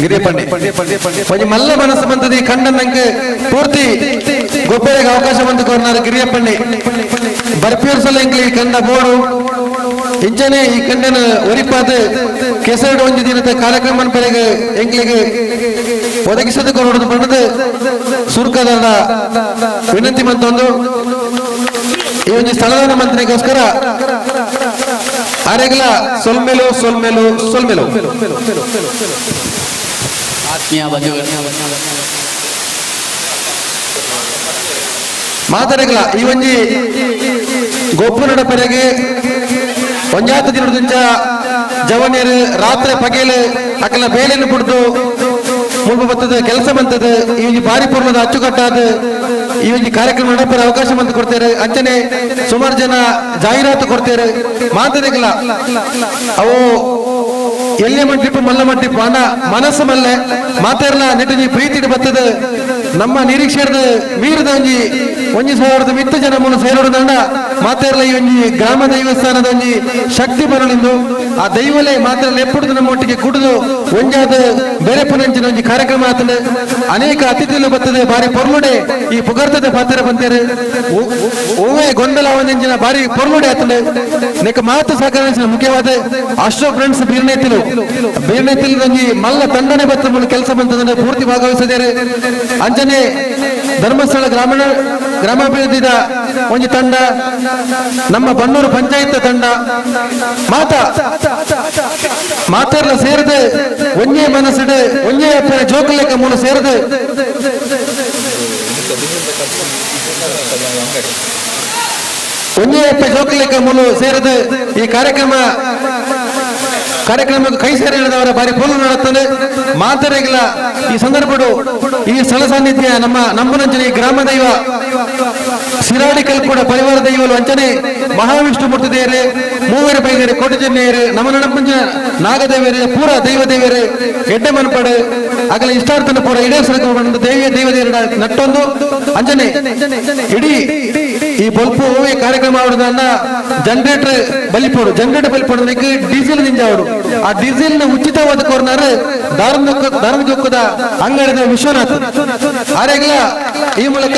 ಗಿರಿಯಪ್ಪಣ್ಣೆ ಒಂಜಿ ಮಲ್ಲ ಮನಸ್ಸು ಬಂತದಿ ಕಂಡನಂಗೆ ಪೂರ್ತಿ ಗೊಬ್ಬರಿಗೆ ಅವಕಾಶ ಬಂದು ಕೋರ್ನಾರು ಗಿರಿಯಪ್ಪಣ್ಣೆ ಬರ್ಪಿಯರ್ಸಲ ಎಂಕ್ಲಿ ಕಂಡ ಬೋಡು ಇಂಚನೆ ಈ ಕಂಡನ ಒರಿಪಾದ ಕೆಸರಡು ಒಂಜಿ ದಿನದ ಕಾರ್ಯಕ್ರಮ ಬೆಳೆಗೆ ಎಂಕ್ಲಿಗೆ ಒದಗಿಸದು ಕೊಡೋದು ಬಣ್ಣದ ಸುರ್ಕದ ವಿನಂತಿ ಮಂತೊಂದು ಈ ಒಂದು ಸ್ಥಳದಾನ ಮಂತ್ರಿಗೋಸ್ಕರ ಆರೆಗ್ಲ ಸೊಲ್ಮೆಲು ಸೊಲ್ಮೆಲು ಸೊಲ್ಮೆಲು. ಆತ್ಮೀಯ ಬಂಧುಗಳೇ ಮಾತಾಡಗಲ ಈ ಒಂಜಿ ಗೊಪ್ಪುನಡ ಪೆರೆಗೆ ಒಂಜಾತ ದಿನದಂಚ ಜವನಿಯರು ರಾತ್ರಿ ಪಗೇಲು ಅಕಲ ಬೇಲೆಯನ್ನು ಬಿಡ್ದು ಮುಲ್ಪ ಬರ್ತದೆ ಕೆಲಸ ಬಂತದೆ ಈ ಒಂಜಿ ಬಾರಿ ಪೂರ್ಣದ ಅಚ್ಚುಕಟ್ಟಾದ ಈ ಒಂಜಿ ಕಾರ್ಯಕ್ರಮ ನಡಪರ ಅವಕಾಶ ಬಂದು ಕೊಡ್ತಾರೆ. ಅಂಚನೆ ಸುಮಾರು ಜನ ಜಾಹೀರಾತು ಕೊಡ್ತಾರೆ. ಮಾತಾಡಗಲ ಅವು ಎಲ್ಲೇ ಮಂಟಿಪ್ಪು ಮಲ್ಲ ಮಂಟಿಪ್ಪು ಅಣ್ಣ ಮನಸ್ಸು ಮಲ್ಲೆ ಮಾತಾಡಲ ನೆಟ್ಟಿನ ಪ್ರೀತಿ ಬರ್ತದೆ ನಮ್ಮ ನಿರೀಕ್ಷೆದ ಮೀರಿದ ಒಂಜಿ ಒಂಜಿ ಸಾವಿರದ ಮಿತ್ತ ಜನ ಮೂಲ ಸೇರೋಡು ದಂಡ ಮಾತೆರ್ಲ ಈ ಒಂಜಿ ಗ್ರಾಮ ದೈವಸ್ಥಾನದ ಒಂಜಿ ಶಕ್ತಿ ಬರಲಿಂದು ಆ ದೈವಲೇ ಮಾತ್ರ ಎಪ್ಪುಡುದು ನಮ್ಮ ಒಟ್ಟಿಗೆ ಕುಡಿದು ಒಂಜಾದ ಬೇರೆ ಪುನಂಚಿನ ಒಂಜಿ ಕಾರ್ಯಕ್ರಮ ಆತಂಡು. ಅನೇಕ ಅತಿಥಿಗಳು ಬರ್ತದೆ ಬಾರಿ ಪೊರ್ಲುಡೆ ಈ ಪುಗರ್ತದ ಪಾತ್ರ ಬಂತೇರು ಓವೇ ಗೊಂದಲ ಒಂದಿಂಚಿನ ಬಾರಿ ಪೊರ್ಲುಡೆ ಆತಂಡು. ನೆಕ್ ಮಾತು ಸಹಕರಿಸಿದ ಮುಖ್ಯವಾದ ಅಶ್ರೋ ಫ್ರೆಂಡ್ಸ್ ಬೀರ್ನೇತಿಲು ಬೀರ್ನೇತಿಲು ಒಂಜಿ ಮಲ್ಲ ತಂಡನೆ ಬತ್ತ ಕೆಲಸ ಬಂತಂದ್ರೆ ಪೂರ್ತಿ ಭಾಗವಹಿಸಿದ್ದಾರೆ. ಅಂಚನೆ ಧರ್ಮಸ್ಥಳ ಗ್ರಾಮೀಣ ಗ್ರಾಮಾಭಿವೃದ್ಧಿದ ಒಂಜಿ ತಂಡ, ನಮ್ಮ ಬನ್ನೂರು ಪಂಚಾಯತ್ ತಂಡ, ಮಾತಾ ಮಾತೆರ್ಲ ಸೇರಿದೆ ಒಂಜೇ ಮನಸ್ಸಿಡು ಒಂಜೇ ಅಪ್ಪನ ಜೋಕುಲೆಕ್ಕ ಮೂಲ ಸೇರಿದೆ ಒಂಜೇ ಅಪ್ಪ ಜೋಕುಲೆಕ್ಕ ಮೂಲ ಸೇರಿದೆ ಈ ಕಾರ್ಯಕ್ರಮಕ್ಕೆ ಕೈ ಸೇರಿ ಹಿಡಿದವರ ಬಾರಿ ಪೋಲು ನಡುತ್ತದೆ. ಮಾತರೆಗಿಲ್ಲ ಈ ಸಂದರ್ಭಡು ಈ ಸ್ಥಳ ಸಾನ್ನಿಧ್ಯ ನಮ್ಮ ನಂಬುನಂಚನೆ ಗ್ರಾಮ ದೈವ ಸಿರಾಡಿ ಕಲ್ಪುಡ ಪರಿವಾರ ದೈವಲು ಅಂಚನೆ ಮಹಾವಿಷ್ಣು ಮೂರ್ತಿ ದೇವರೇ, ಮೂವರು ಬೈದೇರೆ, ಕೋಟೆಜನ್ಯರು, ನಮ್ಮ ನಡಪಂಚ ನಾಗದೇವರೇ, ಪೂರ ದೈವ ದೇವರೇ, ಎಡ್ಡೆ ಮನ್ಪಡೆ ಅಗಲ ಇಷ್ಟಾರ್ಥನ ಪೂರ ಇಡೇ ಸರಕು ದೇವಿಯ ದೈವ ದೇವರ ನಟ್ಟೊಂದು ಅಂಚನೆ ಇಡೀ ಈ ಬೊಲ್ಪು ಹೂವೆ ಕಾರ್ಯಕ್ರಮ ಆಡುದನ್ನ ಜನರೇಟರ್ ಬಲಿಪೋಡು, ಜನರೇಟರ್ ಬಲಿಪೋಡು ಡೀಸೆಲ್ ನಿಂಜಾವಡು. ಆ ಡೀಸೆಲ್ ನ ಉಚಿತವಾದ ಕೋರ್ನಾರು ದಾರನಗೊಕ್ಕದ ಅಂಗಡಿದ ವಿಶ್ವನಾಥ್ ಆರೆಗ್ಲ ಈ ಮೂಲಕ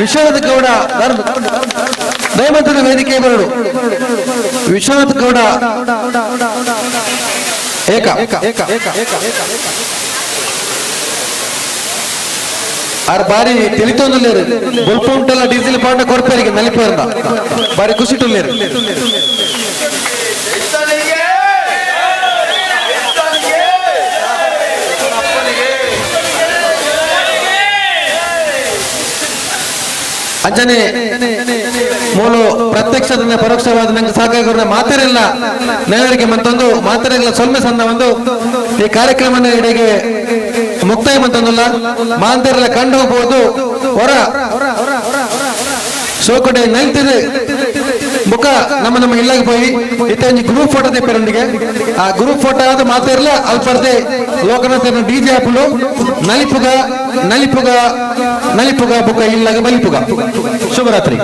ವಿಶ್ವನಾಥ್ ಗೌಡ ದಯಮಂತ್ರದ ವೇದಿಕೆ ಬರಡು ವಿಶ್ವನಾಥ್ ಗೌಡ ಏಕ ಆರ್ ಬಾರಿ ತಿಳಿತೊಂದುಲ್ಲೇರು ಬೊಲ್ಪು ಉಂಟಲ್ಲ ಡೀಸೆಲ್ ಪಾಂಡ ಕೊರ್ಪೇರಿಗೆ ನಲಿಪೇರ್ದ ಬಾರಿ ಖುಷಿಟುಲ್ಲೇರು. ಅಂಚನೆ ಮೂಲು ಪ್ರತ್ಯಕ್ಷದಿಂದ ಪರೋಕ್ಷವಾದ ನಂಗೆ ಸಾಕಾಗಿರೋ ಮಾತರಿಲ್ಲ ನೇರರಿಗೆ ಮತ್ತೊಂದು ಮಾತರಿಲ್ಲ ಸೊಲ್ಮೆ ಸಂದ ಒಂದು ಈ ಕಾರ್ಯಕ್ರಮದ ಇಡೆಗೆ ಮುಕ್ತಾಯ ಮತ್ತೊಂದಲ್ಲ ಮಾಂತರೆಲ್ಲ ಕಂಡು ಹೋಗಬಹುದು. ಹೊರ ಸೋಕಡೆ ನಲ್ತಿದೆ ಮುಖ ನಮ್ಮ ನಮ್ಮ ಇಲ್ಲಾಗ ಪೋಯಿ ಇತ್ತ ಒಂಜಿ ಗ್ರೂಪ್ ಫೋಟೋ ತೆಪ್ಪರೊಂದಿಗೆ ಆ ಗ್ರೂಪ್ ಫೋಟೋ ಆದ ಮಾತಿರ್ಲ ಅಲ್ಪರ್ದೆ ಲೋಕನಾಥ ಡಿಜೆ ಆಪುಲು ನಲಿಪುಗ ನಲಿಪುಗ ನಲಿಪುಗ ಬುಕ್ಕ ಇಲ್ಲಾಗ ಬಲಿಪುಗ. ಶುಭರಾತ್ರಿ.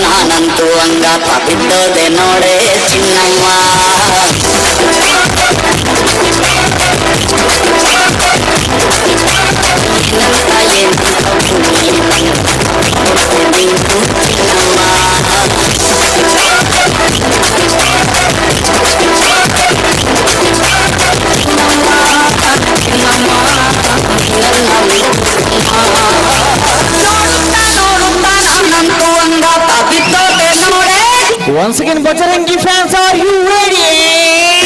ನಾನಂತೂ ಅಂಗಪ್ಪ ಬಿದ್ದೋದೆ ನೋಡೆ ಚಿನ್ನಮ್ಮ. ಏನಂತ ಏನಂತ ನೀನು ಚಿನ್ನಮ್ಮ. Once again, Bajrangi fans, are you ready?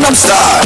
Gangnam Style.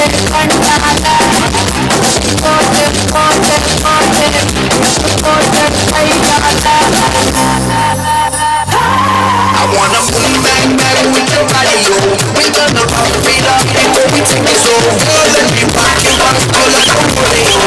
I wanna boom bang bang with your body, yo. We gonna rock it up before we take this over. Let me rock you rock all like a rodeo.